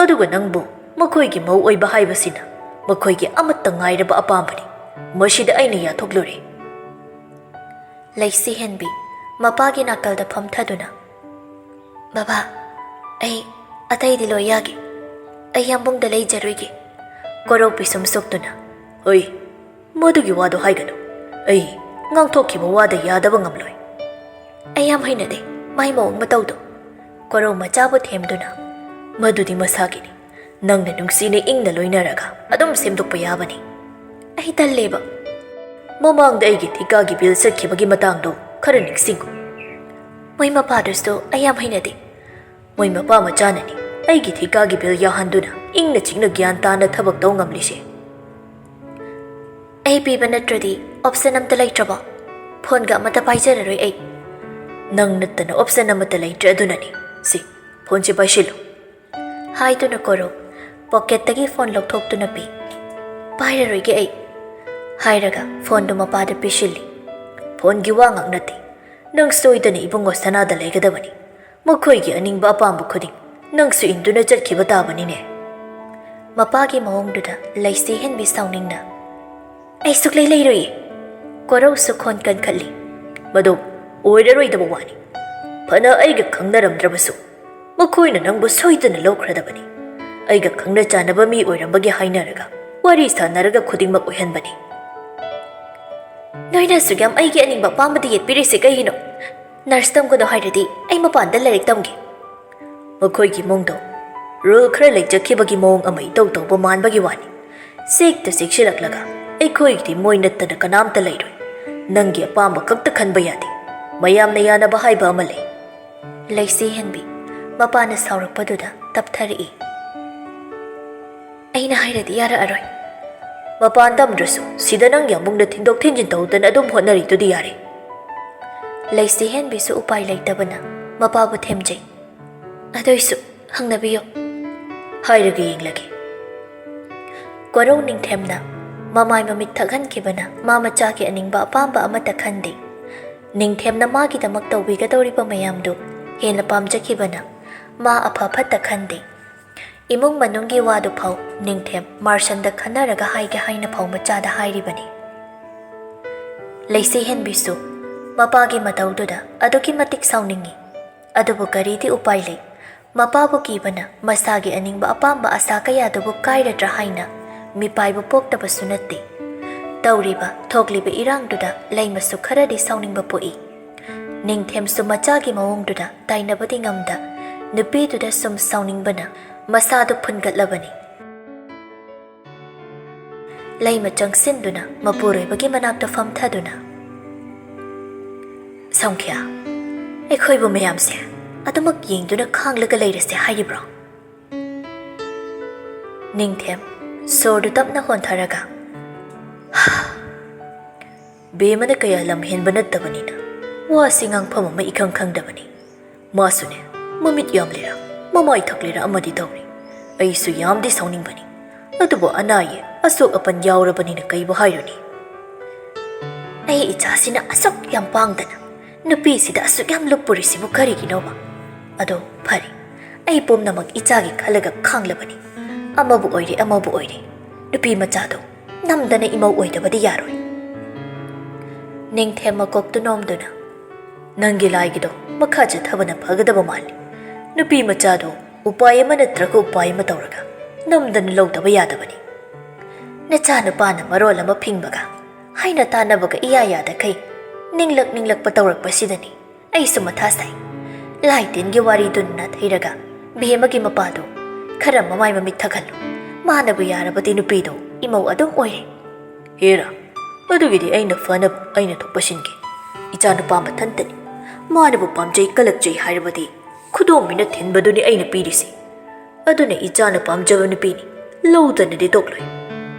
ꯑꯗꯨꯒ ꯅꯪꯕꯨ ꯃꯈꯣꯏꯒꯤ ꯃꯧ ꯑꯣꯏꯕ ꯍꯥꯏꯕꯁꯤꯅ ꯃꯈꯣꯏꯒꯤ ꯑꯃꯠꯇ ꯉꯥꯏꯔꯕ ꯑꯄꯥꯝꯕꯅꯤ꯫ ꯃꯁꯤꯗ ꯑꯩꯅ ꯌꯥꯊꯣꯛꯂꯨꯔꯦ꯫" ꯂꯩꯁꯤ ꯍꯦꯟꯕꯤ ꯃꯄꯥꯒꯤ ꯅꯥꯀꯜꯗ ꯐꯝꯊꯗꯨꯅ, "ꯕꯕꯥ, ꯑꯩ ꯑꯇꯩꯗꯤ ꯂꯣꯏ ꯌꯥꯒꯦ꯫ ꯑꯩ ꯌꯥꯝꯕꯨꯡꯗ ꯂꯩꯖꯔꯨꯏꯒꯦ꯫" ꯀꯣꯔꯧ ꯄꯤꯁꯨꯝ ꯁꯣꯛꯇꯨꯅ, "ꯍꯣꯏ, ꯃꯗꯨꯒꯤ ꯋꯥꯗꯣ ꯍꯥꯏꯒꯅꯨ꯫ ꯑꯩ ꯉꯥꯡꯊꯣꯛꯈꯤꯕ ꯋꯥꯗ ꯌꯥꯗꯕ ꯉꯝꯂꯣꯏ꯫" "ꯑꯩ ꯌꯥꯝ ꯍꯩꯅꯗꯦ ꯃꯥꯏ ꯃꯑꯣꯡ ꯃꯇꯧꯗꯣ꯫" ꯀꯣꯔꯧ ꯃꯆꯥꯕꯨ ꯊꯦꯝꯗꯨꯅ, "ꯃꯗꯨꯗꯤ ꯃꯁꯥꯒꯤꯅꯤ꯫ ꯅꯪꯅ ꯅꯨꯡꯁꯤꯅ ꯏꯪꯅ ꯂꯣꯏꯅꯔꯒ ꯑꯗꯨꯝ ꯁꯦꯝꯗꯣꯛꯄ ꯌꯥꯕꯅꯤ꯫" "ꯑꯩ ꯇꯜꯂꯦꯕ꯫" "ꯃꯃꯥꯡꯗ ꯑꯩꯒꯤ ꯊꯤꯀꯥꯒꯤ ꯕꯤꯜ ꯆꯠꯈꯤꯕꯒꯤ ꯃꯇꯥꯡꯗꯣ ꯈꯔ ꯅꯤꯡꯁꯤꯡꯉꯨ꯫" "ꯃꯣꯏ ꯃꯄꯥꯗꯨꯁꯨ ꯑꯩ ꯌꯥꯝ ꯍꯩꯅꯗꯦ꯫" "ꯃꯣꯏ ꯃꯄꯥ ꯃꯆꯥꯅꯅꯤ ꯑꯩꯒꯤ ꯊꯤꯀꯥꯒꯤ ꯕꯤꯜ ꯌꯥꯍꯟꯗꯨꯅ ꯏꯪꯅ ꯆꯤꯛꯅ ꯒ꯭ꯌꯥꯟ ꯇꯥꯅ ꯊꯕꯛ ꯇꯧ ꯉꯝꯂꯤꯁꯦ? ꯑꯩ ꯄꯤꯕ ꯅꯠꯇ꯭ꯔꯗꯤ ꯑꯣꯞꯁꯟ ꯑꯝꯇ ꯂꯩꯇ꯭ꯔꯕꯣ? ꯐꯣꯟꯒ ꯑꯃꯠꯇ ꯄꯥꯏꯖꯔꯔꯣꯏ ꯑꯩ꯫ ꯅꯪ ꯅꯠꯇꯅ ꯑꯣꯞꯁꯟ ꯑꯃꯠꯇ ꯂꯩꯇ꯭ꯔꯦ, ꯑꯗꯨꯅꯅꯤ꯫ ꯁꯤ, ꯐꯣꯟꯁꯤ ꯄꯥꯏꯁꯤꯜꯂꯨ꯫ ꯍꯥꯏꯗꯨꯅ ꯀꯣꯔꯧ ꯄꯣꯀꯦꯠꯇꯒꯤ ꯐꯣꯟ ꯂꯧꯊꯣꯛꯇꯨꯅ ꯄꯤ꯫ "ꯄꯥꯏꯔꯔꯣꯏꯒꯦ ꯑꯩ," ꯍꯥꯏꯔꯒ ꯐꯣꯟꯗꯨ ꯃꯄꯥꯗ ꯄꯤꯁꯤꯜꯂꯤ꯫ "ꯐꯣꯟꯒꯤ ꯋꯥ ꯉꯥꯛ ꯅꯠꯇꯦ, ꯅꯪ ꯁꯣꯏꯗꯅ ꯏꯕꯨꯡꯉꯣ ꯁꯅꯥꯗ ꯂꯩꯒꯗꯕꯅꯤ꯫ ꯃꯈꯣꯏꯒꯤ ꯑꯅꯤꯡꯕ ꯑꯄꯥꯝꯕ ꯈꯨꯗꯤꯡ ꯅꯪꯁꯨ ꯏꯟꯗꯨꯅ ꯆꯠꯈꯤꯕ ꯇꯥꯕꯅꯤꯅꯦ꯫" ꯃꯄꯥꯒꯤ ꯃꯑꯣꯡꯗꯨꯗ ꯂꯩꯁꯤ ꯍꯦꯟꯕꯤ ꯁꯥꯎꯅꯤꯡꯅ, "ꯑꯩ ꯁꯨꯛꯂꯩ ꯂꯩꯔꯣꯏꯌꯦ꯫" ꯀꯣꯔꯧꯁꯨ ꯈꯣꯟ ꯀꯟꯈꯠꯂꯤ꯫ "ꯃꯗꯨ ꯑꯣꯏꯔꯔꯣꯏꯗꯕ ꯋꯥꯅꯤ꯫ ꯐꯅ ꯑꯩꯒ ꯈꯪꯅꯔꯝꯗ꯭ꯔꯕꯁꯨ ꯃꯈꯣꯏꯅ ꯅꯪꯕꯨ ꯁꯣꯏꯗꯅ ꯂꯧꯈ꯭ꯔꯗꯕꯅꯤ꯫ ꯑꯩꯒ ꯈꯪꯅ ꯆꯥꯟꯅꯕ ꯃꯤ ꯑꯣꯏꯔꯝꯕꯒꯤ ꯍꯥꯏꯅꯔꯒ, ꯋꯥꯔꯤ ꯁꯥꯟꯅꯔꯒ ꯈꯨꯗꯤꯡꯃꯛ ꯑꯣꯏꯍꯟꯕꯅꯤ꯫" "ꯅꯣꯏꯅ ꯑꯁꯨꯛ ꯌꯥꯝ ꯑꯩꯒꯤ ꯑꯅꯤꯡꯕ ꯑꯄꯥꯝꯕꯗ ꯌꯦꯠꯄꯤꯔꯤꯁꯦ ꯀꯩꯒꯤꯅꯣ? ꯅꯔꯁ ꯇꯝꯒꯅꯣ ꯍꯥꯏꯔꯗꯤ ꯑꯩ ꯃꯄꯥꯟꯗ ꯂꯥꯏꯔꯤꯛ ꯇꯝꯒꯦ꯫" ꯃꯈꯣꯏꯒꯤ ꯏꯃꯨꯡꯗꯣ ꯔꯨꯜ ꯈꯔ ꯂꯩꯖꯈꯤꯕꯒꯤ ꯃꯑꯣꯡ ꯑꯃ ꯏꯇꯧ ꯇꯧꯕ ꯃꯥꯟꯕꯒꯤ ꯋꯥꯅꯤ꯫ ꯆꯦꯛꯇ ꯆꯦꯛꯁꯤꯜꯂꯛꯂꯒ, "ꯑꯩꯈꯣꯏꯒꯤꯗꯤ ꯃꯣꯏ ꯅꯠꯇꯅ ꯀꯅꯥꯝꯇ ꯂꯩꯔꯣꯏ꯫ ꯅꯪꯒꯤ ꯑꯄꯥꯝꯕ ꯈꯛꯇ ꯈꯟꯕ ꯌꯥꯗꯦ꯫ ꯃꯌꯥꯝꯅ ꯌꯥꯅꯕ ꯍꯥꯏꯕ ꯑꯃ ꯂꯩ꯫" ꯂꯩꯁꯤ ꯍꯦꯟꯕꯤ ꯃꯄꯥꯅ ꯁꯥꯎꯔꯛꯄꯗꯨꯗ ꯇꯞꯊꯔꯛꯏ꯫ "ꯑꯩꯅ ꯍꯥꯏꯔꯗꯤ ꯌꯥꯔꯛꯑꯔꯣꯏ꯫" "ꯃꯄꯥꯟ ꯇꯝꯗ꯭ꯔꯁꯨ ꯁꯤꯗ ꯅꯪꯒꯤ ꯑꯃꯨꯛꯅ ꯊꯤꯟꯗꯣꯛ ꯊꯤꯟꯖꯤꯟ ꯇꯧꯗꯅ ꯑꯗꯨꯝ ꯍꯣꯠꯅꯔꯤꯗꯨꯗꯤ ꯌꯥꯔꯦ꯫" ꯂꯩꯁꯤ ꯍꯦꯟꯕꯤꯁꯨ ꯎꯄꯥꯏ ꯂꯩꯇꯕꯅ ꯃꯄꯥꯕꯨ ꯊꯦꯝꯖꯩ꯫ "ꯑꯗꯨꯏꯁꯨ ꯍꯪꯅꯕꯤꯌꯨ꯫" "ꯍꯥꯏꯔꯒ ꯌꯦꯡꯂꯒꯦ꯫" ꯀꯣꯔꯧ ꯅꯤꯡꯊꯦꯝꯅ ꯃꯃꯥꯏ ꯃꯃꯤꯠ ꯊꯛꯍꯟꯈꯤꯕꯅ ꯃꯥ ꯃꯆꯥꯒꯤ ꯑꯅꯤꯡꯕ ꯑꯄꯥꯝꯕ ꯑꯃꯠꯇ ꯈꯟꯗꯦ꯫ ꯅꯤꯡꯊꯦꯝꯅ ꯃꯥꯒꯤꯗꯃꯛ ꯇꯧꯕꯤꯒꯗꯧꯔꯤꯕ ꯃꯌꯥꯝꯗꯨ ꯍꯦꯟꯅ ꯄꯥꯝꯖꯈꯤꯕꯅ ꯃꯥ ꯑꯐ ꯐꯠꯇ ꯈꯟꯗꯦ꯫ ꯏꯃꯨꯡ ꯃꯅꯨꯡꯒꯤ ꯋꯥꯗꯨ ꯐꯥꯎ ꯅꯤꯡꯊꯦꯝ ꯃꯥꯔꯁꯟꯗ ꯈꯟꯅꯔꯒ ꯍꯥꯏꯒꯦ ꯍꯥꯏꯅ ꯐꯥꯎ ꯃꯆꯥꯗ ꯍꯥꯏꯔꯤꯕꯅꯤ꯫ ꯂꯩꯁꯤ ꯍꯦꯟꯕꯤꯁꯨ ꯃꯄꯥꯒꯤ ꯃꯇꯧꯗꯨꯗ ꯑꯗꯨꯛꯀꯤ ꯃꯇꯤꯛ ꯁꯥꯎꯅꯤꯡꯏ꯫ ꯑꯗꯨꯕꯨ ꯀꯔꯤꯗꯤ ꯎꯄꯥꯏ ꯂꯩ? ꯃꯄꯥꯕꯨ ꯀꯤꯕꯅ ꯃꯁꯥꯒꯤ ꯑꯅꯤꯡꯕ ꯑꯄꯥꯝꯕ ꯑꯁꯥ ꯀꯌꯥꯗꯨꯕꯨ ꯀꯥꯏꯔꯗ꯭ꯔꯥ ꯍꯥꯏꯅ ꯃꯤꯄꯥꯏꯕ ꯄꯣꯛꯇꯕꯁꯨ ꯅꯠꯇꯦ꯫ ꯇꯧꯔꯤꯕ ꯊꯣꯛꯂꯤꯕ ꯏꯔꯥꯡꯗꯨꯗ ꯂꯩꯃꯁꯨ ꯈꯔꯗꯤ ꯁꯥꯎꯅꯤꯡꯕ ꯄꯣꯛꯏ꯫ ꯅꯤꯡꯊꯦꯝꯁꯨ ꯃꯆꯥꯒꯤ ꯃꯑꯣꯡꯗꯨꯗ ꯇꯥꯏꯅꯕꯗꯤ ꯉꯝꯗ, ꯅꯨꯄꯤꯗꯨꯗ ꯁꯨꯝ ꯁꯥꯎꯅꯤꯡꯕꯅ ꯃꯁꯥꯗꯨ ꯐꯨꯟꯒꯠꯂꯕꯅꯤ꯫ ꯂꯩꯃ ꯆꯪꯁꯤꯟꯗꯨꯅ ꯃꯄꯨꯔꯣꯏꯕꯒꯤ ꯃꯅꯥꯛꯇ ꯐꯝꯊꯗꯨꯅ, "ꯁꯪꯈ꯭ꯌꯥ, ꯑꯩꯈꯣꯏꯕꯨ ꯃꯌꯥꯝꯁꯦ ꯑꯗꯨꯃꯛ ꯌꯦꯡꯗꯨꯅ ꯈꯥꯡꯂꯒ ꯂꯩꯔꯁꯦ ꯍꯥꯏꯔꯤꯕ꯭ꯔꯣ? ꯅꯤꯡꯊꯦꯝ, ꯁꯣꯔꯗꯨ ꯇꯞꯅ ꯍꯣꯟꯊꯔꯒ, ꯕꯦꯝꯃꯅ ꯀꯌꯥ ꯂꯝ ꯍꯦꯟꯕ ꯅꯠꯇꯕꯅꯤꯅ ꯋꯥꯁꯤ ꯉꯥꯡꯐꯝ ꯑꯃ ꯏꯈꯪ ꯈꯪꯗꯕꯅꯤ꯫ ꯃꯥꯁꯨꯅꯦ, ꯃꯃꯤꯠ ꯌꯥꯝꯂꯤꯔ, ꯃꯃꯥꯏ ꯊꯛꯂꯤꯔ ꯑꯃꯗꯤ ꯇꯧꯔꯤ꯫ ꯑꯩꯁꯨ ꯌꯥꯝꯗꯤ ꯁꯥꯎꯅꯤꯡꯕꯅꯤ꯫ ꯑꯗꯨꯕꯨ ꯑꯅꯥ ꯑꯌꯦꯛ, ꯑꯁꯣꯛ ꯑꯄꯟ ꯌꯥꯎꯔꯕꯅꯤꯅ ꯀꯩꯕꯨ ꯍꯥꯏꯔꯨꯅꯤ? ꯑꯩ ꯏꯆꯥꯁꯤꯅ ꯑꯁꯨꯛ ꯌꯥꯝ ꯄꯥꯡꯗꯅ ꯅꯨꯄꯤꯁꯤꯗ ꯑꯁꯨꯛ ꯌꯥꯝ ꯂꯨꯞꯄꯨꯔꯤꯁꯤꯕꯨ ꯀꯔꯤꯒꯤꯅꯣꯕ? ꯑꯗꯣ ꯐꯔꯦ, ꯑꯩ ꯄꯨꯝꯅꯃꯛ ꯏꯆꯥꯒꯤ ꯈꯜꯂꯒ ꯈꯥꯡꯂꯕꯅꯤ꯫ ꯑꯃꯕꯨ ꯑꯣꯏꯔꯦ, ꯑꯃꯕꯨ ꯑꯣꯏꯔꯦ, ꯅꯨꯄꯤ ꯃꯆꯥꯗꯣ ꯅꯝꯗꯅ ꯏꯃꯧ ꯑꯣꯏꯗꯕꯗꯤ ꯌꯥꯔꯣꯏ꯫ ꯅꯤꯡꯊꯦꯝ ꯃꯀꯣꯛꯇꯨ ꯅꯣꯝꯗꯨꯅ, "ꯅꯪꯒꯤ ꯂꯥꯏꯒꯤꯗꯣ ꯃꯈꯥ ꯆꯠꯊꯕꯅ ꯐꯒꯗꯕ ꯃꯥꯜꯂꯤ꯫ ꯅꯨꯄꯤ ꯃꯆꯥꯗꯣ ꯎꯄꯥꯏ ꯑꯃ ꯅꯠꯇ꯭ꯔꯒ ꯎꯄꯥꯏ ꯑꯃ ꯇꯧꯔꯒ ꯅꯝꯗꯅ ꯂꯧꯗꯕ ꯌꯥꯗꯕꯅꯤ꯫ ꯅꯆꯥꯅꯨꯄꯥꯅ ꯃꯔꯣꯜ ꯑꯃ ꯐꯤꯡꯕꯒ, ꯍꯥꯏꯅ ꯇꯥꯟꯅꯕꯒ ꯏꯌꯥ ꯌꯥꯗꯈꯩ ꯅꯤꯡꯂꯛ ꯅꯤꯡꯂꯛꯄ ꯇꯧꯔꯛꯄꯁꯤꯗꯅꯤ ꯑꯩꯁꯨ ꯃꯊꯥ ꯁꯥꯏ꯫ ꯂꯥꯏ ꯇꯤꯟꯒꯤ ꯋꯥꯔꯤꯗꯨꯅ ꯅꯥꯊꯩꯔꯒ ꯕꯦꯝꯃꯒꯤ ꯃꯄꯥꯗꯣ ꯈꯔ ꯃꯃꯥꯏ ꯃꯃꯤꯠ ꯊꯛꯍꯜꯂꯨ꯫ ꯃꯥꯅꯕꯨ ꯌꯥꯔꯕꯗꯤ ꯅꯨꯄꯤꯗꯣ ꯏꯃꯧ ꯑꯗꯨꯝ ꯑꯣꯏꯔꯦ꯫" "ꯍꯦꯔꯥ, ꯑꯗꯨꯒꯤꯗꯤ ꯑꯩꯅ ꯐꯅꯕ ꯑꯩꯅ ꯊꯣꯛꯄ ꯁꯤꯟꯒꯦ꯫ ꯏꯆꯥꯅꯨꯄꯥ ꯃꯊꯟꯇꯅꯤ꯫ ꯃꯥꯅꯕꯨ ꯄꯥꯝꯖꯩ ꯀꯂꯛꯆꯩ ꯍꯥꯏꯔꯕꯗꯤ ꯈꯨꯗꯣꯝꯕꯤꯅ ꯊꯤꯟꯕꯗꯨꯅꯤ ꯑꯩꯅ ꯄꯤꯔꯤꯁꯤ꯫ ꯑꯗꯨꯅ ꯏꯆꯥꯅ ꯄꯥꯝꯖꯕ ꯅꯨꯄꯤꯅꯤ, ꯂꯧꯗꯅꯗꯤ ꯇꯣꯛꯂꯣꯏ꯫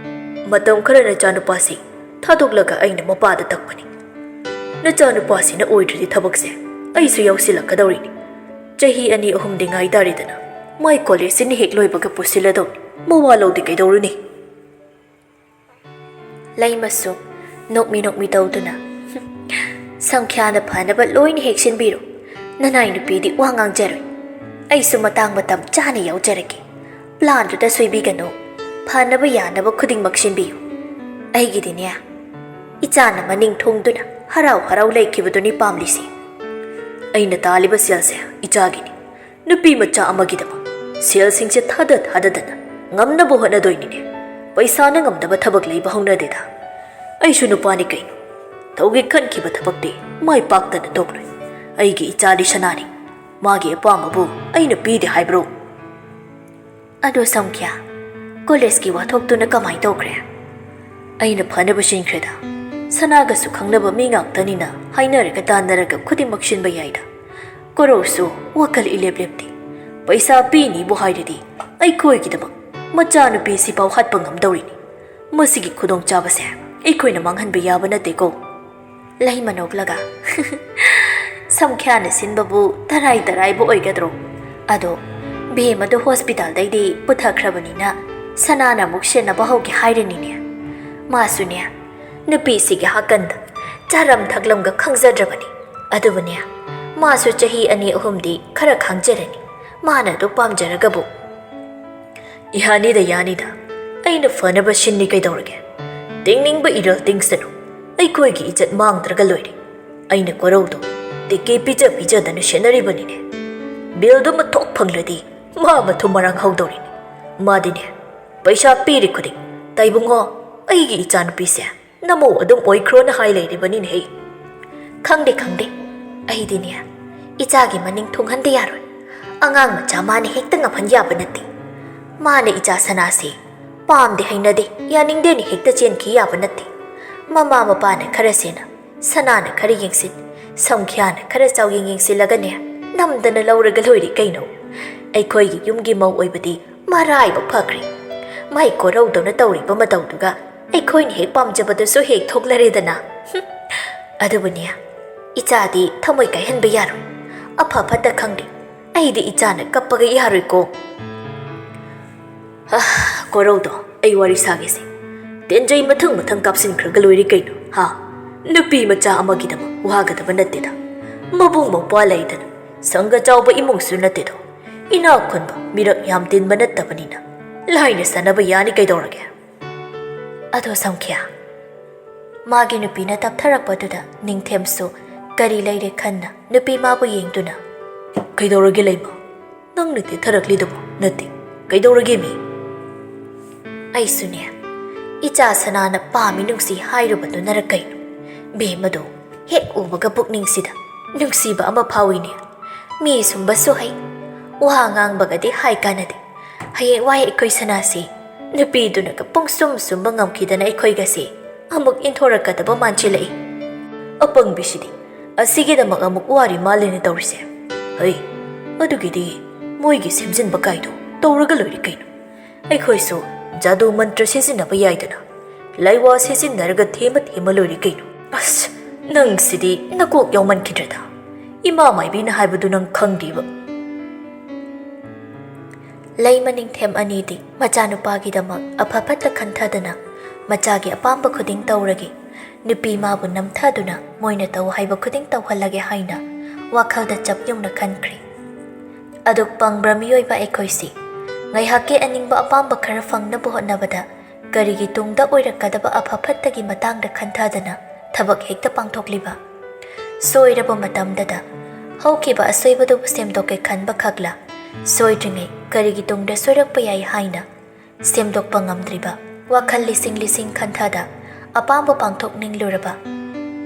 ꯃꯇꯝ ꯈꯔ ꯅꯆꯥꯅꯨꯄꯥꯁꯤ ꯊꯥꯗꯣꯛꯂꯒ ꯑꯩꯅ ꯃꯄꯥꯗ ꯇꯛꯄꯅꯤ꯫ ꯅꯆꯥꯅꯨꯄꯥꯁꯤꯅ ꯑꯣꯏꯗ꯭ꯔꯗꯤ ꯊꯕꯛꯁꯦ ꯑꯩꯁꯨ ꯌꯥꯎꯁꯤꯜꯂꯛꯀꯗꯧꯔꯤꯅꯤ꯫ ꯆꯍꯤ ꯑꯅꯤ ꯑꯍꯨꯝꯗꯤ ꯉꯥꯏ ꯇꯥꯔꯦꯗꯅ, ꯃꯥꯏ ꯀꯣꯂꯦꯖꯁꯤꯅ ꯍꯦꯛ ꯂꯣꯏꯕꯒ ꯄꯨꯁꯤꯜꯂꯗꯧꯅꯤ, ꯃꯋꯥ ꯂꯧꯗꯦ ꯀꯩꯗꯧꯔꯨꯅꯤ?" ꯂꯩꯃꯁꯨ ꯅꯣꯛꯃꯤ ꯅꯣꯛꯃꯤ ꯇꯧꯗꯨꯅ, "ꯁꯪꯈ꯭ꯌꯥꯅ ꯐꯅꯕ ꯂꯣꯏꯅ ꯍꯦꯛ ꯁꯤꯟꯕꯤꯔꯣ꯫ ꯅꯅꯥꯏ ꯅꯨꯄꯤꯗꯤ ꯋꯥ ꯉꯥꯡꯖꯔꯣꯏ꯫ ꯑꯩꯁꯨ ꯃꯇꯥꯡ ꯃꯇꯝ ꯆꯥꯅ ꯌꯥꯎꯖꯔꯒꯦ꯫ ꯄ꯭ꯂꯥꯟꯗꯨꯗ ꯁꯣꯏꯕꯤꯒꯅꯨ꯫ ꯐꯅꯕ ꯌꯥꯅꯕ ꯈꯨꯗꯤꯡꯃꯛ ꯁꯤꯟꯕꯤꯌꯨ꯫ ꯑꯩꯒꯤꯗꯤꯅꯦ, ꯏꯆꯥꯅ ꯃꯅꯤꯡ ꯊꯨꯡꯗꯨꯅ ꯍꯔꯥꯎ ꯍꯔꯥꯎ ꯂꯩꯈꯤꯕꯗꯨꯅꯤ ꯄꯥꯝꯂꯤꯁꯦ꯫ ꯑꯩꯅ ꯇꯥꯜꯂꯤꯕ ꯁꯦꯜꯁꯦ ꯏꯆꯥꯒꯤꯅꯤ꯫ ꯅꯨꯄꯤ ꯃꯆꯥ ꯑꯃꯒꯤꯗꯃꯛ ꯁꯦꯜꯁꯤꯡꯁꯦ ꯊꯥꯗ ꯊꯥꯗꯗꯅ ꯉꯝꯅꯕ ꯍꯣꯠꯅꯗꯣꯏꯅꯤꯅꯦ꯫ ꯄꯩꯁꯥꯅ ꯉꯝꯗꯕ ꯊꯕꯛ ꯂꯩꯕ ꯍꯧꯅꯗꯦꯗ꯫ ꯑꯩꯁꯨ ꯅꯨꯄꯥꯅꯤ ꯀꯩꯅꯣ꯫ ꯇꯧꯒꯦ ꯈꯟꯈꯤꯕ ꯊꯕꯛꯇꯤ ꯃꯥꯏ ꯄꯥꯛꯇꯅ ꯇꯣꯛꯂꯣꯏ꯫ ꯑꯩꯒꯤ ꯏꯆꯥꯗꯤ ꯁꯅꯥꯅꯤ꯫ ꯃꯥꯒꯤ ꯑꯄꯥꯝꯕꯕꯨ ꯑꯩꯅ ꯄꯤꯗꯦ ꯍꯥꯏꯕ꯭ꯔꯣ?" "ꯑꯗꯣ ꯁꯪꯈ꯭ꯌꯥ, ꯀꯣꯂꯦꯖꯀꯤ ꯋꯥꯊꯣꯛꯇꯨꯅ ꯀꯃꯥꯏ ꯇꯧꯈ꯭ꯔꯦ?" "ꯑꯩꯅ ꯐꯅꯕ ꯁꯤꯟꯈ꯭ꯔꯦꯗ꯫ ꯁꯅꯥꯒꯁꯨ ꯈꯪꯅꯕ ꯃꯤ ꯉꯥꯛꯇꯅꯤꯅ ꯍꯥꯏꯅꯔꯒ ꯇꯥꯟꯅꯔꯒ ꯈꯨꯗꯤꯡꯃꯛ ꯁꯤꯟꯕ ꯌꯥꯏꯗ꯫ ꯀꯣꯔꯧꯁꯨ ꯋꯥꯈꯜ ꯏꯂꯦꯞ ꯂꯦꯞꯇꯦ꯫ ꯄꯩꯁꯥ ꯄꯤꯅꯤꯕꯨ ꯍꯥꯏꯔꯗꯤ ꯑꯩꯈꯣꯏꯒꯤꯗꯃꯛ ꯃꯆꯥꯅꯨꯄꯤꯁꯤꯐꯥꯎ ꯍꯥꯠꯄ ꯉꯝꯗꯧꯔꯤꯅꯤ꯫ ꯃꯁꯤꯒꯤ ꯈꯨꯗꯣꯡꯆꯥꯕꯁꯦ ꯑꯩꯈꯣꯏꯅ ꯃꯥꯡꯍꯟꯕ ꯌꯥꯕ ꯅꯠꯇꯦꯀꯣ꯫ ꯂꯩꯃ ꯅꯣꯛꯂꯒ, "ꯁꯝꯈ꯭ꯌꯥꯅ ꯁꯤꯟꯕꯕꯨ ꯇꯔꯥꯏ ꯇꯔꯥꯏꯕ ꯑꯣꯏꯒꯗ꯭ꯔꯣ? ꯑꯗꯣ ꯚꯦꯝ ꯑꯗꯨ ꯍꯣꯁꯄꯤꯇꯥꯜꯗꯩꯗꯤ ꯄꯨꯊꯈ꯭ꯔꯕꯅꯤꯅ ꯁꯅꯥꯅ ꯑꯃꯨꯛ ꯁꯦꯟꯅꯕ ꯍꯧꯒꯦ ꯍꯥꯏꯔꯅꯤꯅꯦ꯫ ꯃꯥꯁꯨꯅꯦ ꯅꯨꯄꯤꯁꯤꯒꯤ ꯍꯥꯀꯟꯗ ꯆꯥꯔꯝ ꯊꯛꯂꯝꯒ ꯈꯪꯖꯗ꯭ꯔꯕꯅꯤ꯫ ꯑꯗꯨꯕꯨꯅꯦ, ꯃꯥꯁꯨ ꯆꯍꯤ ꯑꯅꯤ ꯑꯍꯨꯝꯗꯤ ꯈꯔ ꯈꯥꯡꯖꯔꯅꯤ, ꯃꯥꯅ ꯑꯗꯨ ꯄꯥꯝꯖꯔꯒꯕꯨ꯫" "ꯌꯥꯅꯤꯗ, ꯌꯥꯅꯤꯗ꯫ ꯑꯩꯅ ꯐꯅꯕ ꯁꯤꯟꯅꯤ ꯀꯩꯗꯧꯔꯒꯦ? ꯇꯤꯡꯅꯤꯡꯕ ꯏꯔꯜ ꯇꯤꯡꯁꯅꯨ꯫ ꯑꯩꯈꯣꯏꯒꯤ ꯏꯖꯠ ꯃꯥꯡꯗ꯭ꯔꯒ ꯂꯣꯏꯔꯦ꯫ ꯑꯩꯅ ꯀꯣꯔꯧꯗꯣ ꯇꯤꯀꯦ ꯄꯤꯖ ꯄꯤꯖꯗꯅ ꯁꯦꯟꯅꯔꯤꯕꯅꯤꯅꯦ꯫ ꯕꯤꯜꯗꯨ ꯃꯊꯣꯛ ꯐꯪꯂꯗꯤ ꯃꯥ ꯃꯊꯨꯝ ꯃꯔꯥꯡ ꯍꯧꯗꯧꯔꯤꯅꯤ꯫ ꯃꯥꯗꯤꯅꯦ, ꯄꯩꯁꯥ ꯄꯤꯔꯤ ꯈꯨꯗꯤꯡ, 'ꯇꯥꯏꯕꯨꯡꯉꯣ, ꯑꯩꯒꯤ ꯏꯆꯥꯅꯨꯄꯤꯁꯦ ꯅꯃꯧ ꯑꯗꯨꯝ ꯑꯣꯏꯈ꯭ꯔꯣꯅ' ꯍꯥꯏ ꯂꯩꯔꯤꯕꯅꯤꯅꯦꯍꯦ꯫" "ꯈꯪꯗꯦ, ꯈꯪꯗꯦ꯫ ꯑꯩꯗꯤꯅꯦ, ꯏꯆꯥꯒꯤ ꯃꯅꯤꯡ ꯊꯨꯡꯍꯟꯗ ꯌꯥꯔꯣꯏ꯫ ꯑꯉꯥꯡ ꯃꯆꯥ ꯃꯥꯅ ꯍꯦꯛꯇ ꯉꯝꯍꯟ ꯌꯥꯕ ꯅꯠꯇꯦ꯫ ꯃꯥꯅ ꯏꯆꯥ ꯁꯅꯥꯁꯦ ꯄꯥꯝꯗꯦ, ꯍꯩꯅꯗꯦ, ꯌꯥꯅꯤꯡꯗꯦꯅ ꯍꯦꯛꯇ ꯆꯦꯟꯈꯤ ꯌꯥꯕ ꯅꯠꯇꯦ꯫ ꯃꯃꯥ ꯃꯄꯥꯅ ꯈꯔ ꯁꯦꯟꯅ, ꯁꯅꯥꯅ ꯈꯔ ꯌꯦꯡꯁꯤꯟ, ꯁꯝꯈ꯭ꯌꯥꯅ ꯈꯔ ꯆꯥꯎꯌꯦꯡ ꯌꯦꯡꯁꯤꯜꯂꯒꯅꯦ, ꯅꯝꯗꯅ ꯂꯧꯔꯒ ꯂꯣꯏꯔꯦ ꯀꯩꯅꯣ꯫ ꯑꯩꯈꯣꯏꯒꯤ ꯌꯨꯝꯒꯤ ꯃꯧ ꯑꯣꯏꯕꯗꯤ ꯃꯔꯥꯏꯕꯛ ꯐꯈ꯭ꯔꯦ꯫ ꯃꯥꯏ ꯀꯣꯔꯧꯗꯧꯅ ꯇꯧꯔꯤꯕ ꯃꯇꯧꯗꯨꯒ ꯑꯩꯈꯣꯏꯅ ꯍꯦꯛ ꯄꯥꯝꯖꯕꯗꯨꯁꯨ ꯍꯦꯛ ꯊꯣꯛꯂꯔꯦꯗꯅ꯫" "ꯍꯨꯝ꯫ ꯑꯗꯨꯕꯨꯅꯦ, ꯏꯆꯥꯗꯤ ꯊꯃꯣꯏ ꯀꯥꯏꯍꯟꯕ ꯌꯥꯔꯣꯏ꯫ ꯑꯐ ꯐꯠꯇ ꯈꯪꯗꯦ꯫ ꯑꯩꯗꯤ ꯏꯆꯥꯅ ꯀꯞꯄꯒ ꯌꯥꯔꯣꯏꯀꯣ꯫" "ꯍꯥ, ꯀꯣꯔꯧꯗꯣ, ꯑꯩ ꯋꯥꯔꯤ ꯁꯥꯒꯦꯁꯦ꯫ ꯇꯦꯟꯖꯩ ꯃꯊꯪ ꯃꯊꯪ ꯀꯥꯞꯁꯤꯟꯈ꯭ꯔꯒ ꯂꯣꯏꯔꯦ ꯀꯩꯅꯣ, ꯍꯥ? ꯅꯨꯄꯤ ꯃꯆꯥ ꯑꯃꯒꯤꯗꯃꯛ ꯋꯥꯒꯗꯕ ꯅꯠꯇꯦꯗ꯫ ꯃꯕꯨꯡ ꯃꯧꯄ꯭ꯋꯥ ꯂꯩꯗꯅ, ꯁꯪꯒ ꯆꯥꯎꯕ ꯏꯃꯨꯡꯁꯨ ꯅꯠꯇꯦꯗꯣ꯫ ꯏꯅꯥꯛ ꯈꯨꯟꯕ ꯃꯤꯔꯛ ꯌꯥꯝ ꯇꯤꯟꯕ ꯅꯠꯇꯕꯅꯤꯅ ꯂꯥꯏꯅ ꯁꯥꯟꯅꯕ ꯌꯥꯅꯤ ꯀꯩꯗꯧꯔꯒꯦ?" "ꯑꯗꯣ ꯁꯝꯈ꯭ꯌꯥ, ꯃꯥꯒꯤ ꯅꯨꯄꯤꯅ ꯇꯞꯊꯔꯛꯄꯗꯨꯗ ꯅꯤꯡꯊꯦꯝꯁꯨ ꯀꯔꯤ ꯂꯩꯔꯦ ꯈꯟꯅ ꯅꯨꯄꯤ ꯃꯥꯕꯨ ꯌꯦꯡꯗꯨꯅ, ꯀꯩꯗꯧꯔꯒꯦ ꯂꯩꯃ? ꯅꯪꯅ ꯇꯦꯊꯔꯛꯂꯤꯗꯨꯕꯨ ꯅꯠꯇꯦ꯫ ꯀꯩꯗꯧꯔꯒꯦ ꯃꯤ?" "ꯑꯩꯁꯨꯅꯦ, ꯏꯆꯥ ꯁꯅꯥꯅ ꯄꯥꯝꯃꯤ ꯅꯨꯡꯁꯤ ꯍꯥꯏꯔꯨꯕꯗꯨꯅꯔ ꯀꯩꯅꯣ, ꯕꯦꯝꯃꯗꯣ ꯍꯦꯛ ꯎꯕꯒ ꯄꯨꯛꯅꯤꯡꯁꯤꯗ ꯅꯨꯡꯁꯤꯕ ꯑꯃ ꯐꯥꯎꯏꯅꯦ꯫ ꯃꯤ ꯁꯨꯝꯕꯁꯨ ꯍꯩ, ꯋꯥ ꯉꯥꯡꯕꯒꯗꯤ ꯍꯥꯏ ꯀꯥꯟꯅꯗꯦ꯫ ꯍꯌꯦꯡꯋꯥꯏ ꯑꯩꯈꯣꯏ ꯁꯅꯥꯁꯤ ꯅꯨꯄꯤꯗꯨꯅꯒ ꯄꯨꯡꯁꯨꯝ ꯁꯨꯝꯕ ꯉꯝꯈꯤꯗꯅ ꯑꯩꯈꯣꯏꯒꯁꯤ ꯑꯃꯨꯛ ꯏꯟꯊꯣꯔꯛꯀꯗꯕ ꯃꯥꯟꯁꯤꯜꯂꯛꯏ꯫ ꯑꯄꯪꯕꯤꯁꯤꯗꯤ ꯑꯁꯤꯒꯤꯗꯃꯛ ꯑꯃꯨꯛ ꯋꯥꯔꯤ ꯃꯥꯜꯂꯦꯅꯦ ꯇꯧꯔꯤꯁꯦ꯫ ꯍꯩ, ꯑꯗꯨꯒꯤꯗꯤ ꯃꯣꯏꯒꯤ ꯁꯦꯝꯖꯤꯟꯕ ꯀꯥꯏꯗꯣ ꯇꯧꯔꯒ ꯂꯣꯏꯔꯦ ꯀꯩꯅꯣ꯫ ꯑꯩꯈꯣꯏꯁꯨ ꯖꯥꯗꯨ ꯃꯟꯇ꯭ꯔ ꯁꯤꯖꯤꯟꯅꯕ ꯌꯥꯏꯗꯅ꯫ ꯂꯥꯏꯋꯥ ꯁꯤꯖꯤꯟꯅꯔꯒ ꯊꯦꯝꯃ ꯊꯦꯝꯃ ꯂꯣꯏꯔꯦ ꯀꯩꯅꯣ꯫ ꯑꯁ, ꯅꯪꯁꯤꯗꯤ ꯅꯀꯣꯛ ꯌꯥꯎꯃꯟꯈꯤꯗ꯭ꯔꯦꯗ꯫ ꯏꯃꯥ ꯃꯥꯏꯕꯤꯅ ꯍꯥꯏꯕꯗꯨ ꯅꯪ ꯈꯪꯗꯦꯕ꯫ ꯂꯩꯃ ꯅꯤꯡꯊꯦꯝ ꯑꯅꯤꯗꯤ ꯃꯆꯥꯅꯨꯄꯥꯒꯤꯗꯃꯛ ꯑꯐ ꯐꯠꯇ ꯈꯟꯊꯗꯅ ꯃꯆꯥꯒꯤ ꯑꯄꯥꯝꯕ ꯈꯨꯗꯤꯡ ꯇꯧꯔꯒꯦ, ꯅꯨꯄꯤ ꯃꯥꯕꯨ ꯅꯝꯊꯗꯨꯅ ꯃꯣꯏꯅ ꯇꯧ ꯍꯥꯏꯕ ꯈꯨꯗꯤꯡ ꯇꯧꯍꯜꯂꯒꯦ ꯍꯥꯏꯅ ꯋꯥꯈꯜꯗ ꯆꯞ ꯌꯨꯡꯅ ꯈꯟꯈ꯭ꯔꯦ꯫ ꯑꯗꯨ ꯄꯪꯕ꯭ꯔꯥ ꯃꯤꯑꯣꯏꯕ ꯑꯩꯈꯣꯏꯁꯤ? ꯉꯥꯏꯍꯥꯛꯀꯤ ꯑꯅꯤꯡꯕ ꯑꯄꯥꯝꯕ ꯈꯔ ꯐꯪꯅꯕ ꯍꯣꯠꯅꯕꯗ ꯀꯔꯤꯒꯤ ꯇꯨꯡꯗ ꯑꯣꯏꯔꯛꯀꯗꯕ ꯑꯐ ꯐꯠꯇꯒꯤ ꯃꯇꯥꯡꯗ ꯈꯟꯊꯗꯅ ꯊꯕꯛ ꯍꯦꯛꯇ ꯄꯥꯡꯊꯣꯛꯂꯤꯕ? ꯁꯣꯏꯔꯕ ꯃꯇꯝꯗꯗ ꯍꯧꯈꯤꯕ ꯑꯁꯣꯏꯕꯗꯨꯕꯨ ꯁꯦꯝꯗꯣꯛꯀꯦ ꯈꯟꯕ ꯈꯛꯂ, ꯁꯣꯏꯗ꯭ꯔꯤꯉꯩ ꯀꯔꯤꯒꯤ ꯇꯨꯡꯗ ꯁꯣꯏꯔꯛꯄ ꯌꯥꯏ ꯍꯥꯏꯅ ꯁꯦꯝꯗꯣꯛꯄ ꯉꯝꯗ꯭ꯔꯤꯕ? ꯋꯥꯈꯜ ꯂꯤꯁꯤꯡ ꯂꯤꯁꯤꯡ ꯈꯟꯊꯗ ꯑꯄꯥꯝꯕ ꯄꯥꯡꯊꯣꯛꯅꯤꯡꯂꯨꯔꯕ?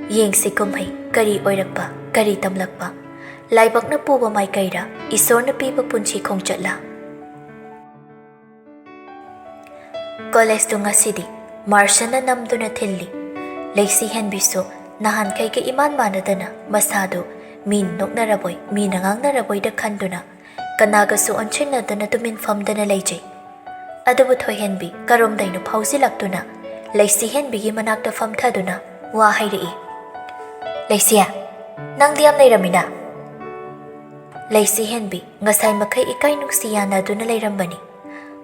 ꯌꯦꯡꯁꯤ ꯀꯨꯝꯍꯩ ꯀꯔꯤ ꯑꯣꯏꯔꯛꯄ, ꯀꯔꯤ ꯇꯝꯂꯛꯄ? ꯂꯥꯏꯕꯛꯅ ꯄꯨꯕ ꯃꯥꯏꯀꯩꯔ, ꯏꯁꯣꯔꯅ ꯄꯤꯕ ꯄꯨꯟꯁꯤ ꯈꯣꯡꯆꯠꯂ? ꯀꯣꯂꯦꯖꯇꯨ ꯉꯁꯤꯗꯤ ꯃꯥꯔꯁꯟꯅ ꯅꯝꯗꯨꯅ ꯊꯤꯜꯂꯤ꯫ ꯂꯩꯁꯤ ꯍꯦꯟꯕꯤꯁꯨ ꯅꯍꯥꯟꯈꯩꯒ ꯏꯃꯥꯟ ꯃꯥꯟꯅꯗꯅ ꯃꯁꯥꯗꯨ ꯃꯤ ꯅꯣꯛꯅꯔꯕꯣꯏ, ꯃꯤꯅ ꯉꯥꯡꯅꯔꯕꯣꯏꯗ ꯈꯟꯗꯨꯅ ꯀꯅꯥꯒꯁꯨ ꯑꯣꯟꯁꯤꯟꯅꯗꯅ ꯇꯨꯃꯤꯟ ꯐꯝꯗꯅ ꯂꯩꯖꯩ꯫ ꯑꯗꯨꯕꯨ ꯊꯣꯏꯍꯦꯟꯕꯤ ꯀꯔꯣꯝꯗꯩꯅꯣ ꯐꯥꯎꯖꯤꯜꯂꯛꯇꯨꯅ ꯂꯩꯁꯤ ꯍꯦꯟꯕꯤꯒꯤ ꯃꯅꯥꯛꯇ ꯐꯝꯊꯗꯨꯅ ꯋꯥ ꯍꯥꯏꯔꯛꯏ꯫ "ꯂꯩꯁꯤ, ꯅꯪꯗꯤ ꯌꯥꯝ ꯂꯩꯔꯝꯃꯤꯅ?" ꯂꯩꯁꯤ ꯍꯦꯟꯕꯤ ꯉꯁꯥꯏ ꯃꯈꯩ ꯏꯀꯥꯏ ꯅꯨꯡꯁꯤ ꯌꯥꯅꯗꯨꯅ ꯂꯩꯔꯝꯕꯅꯤ꯫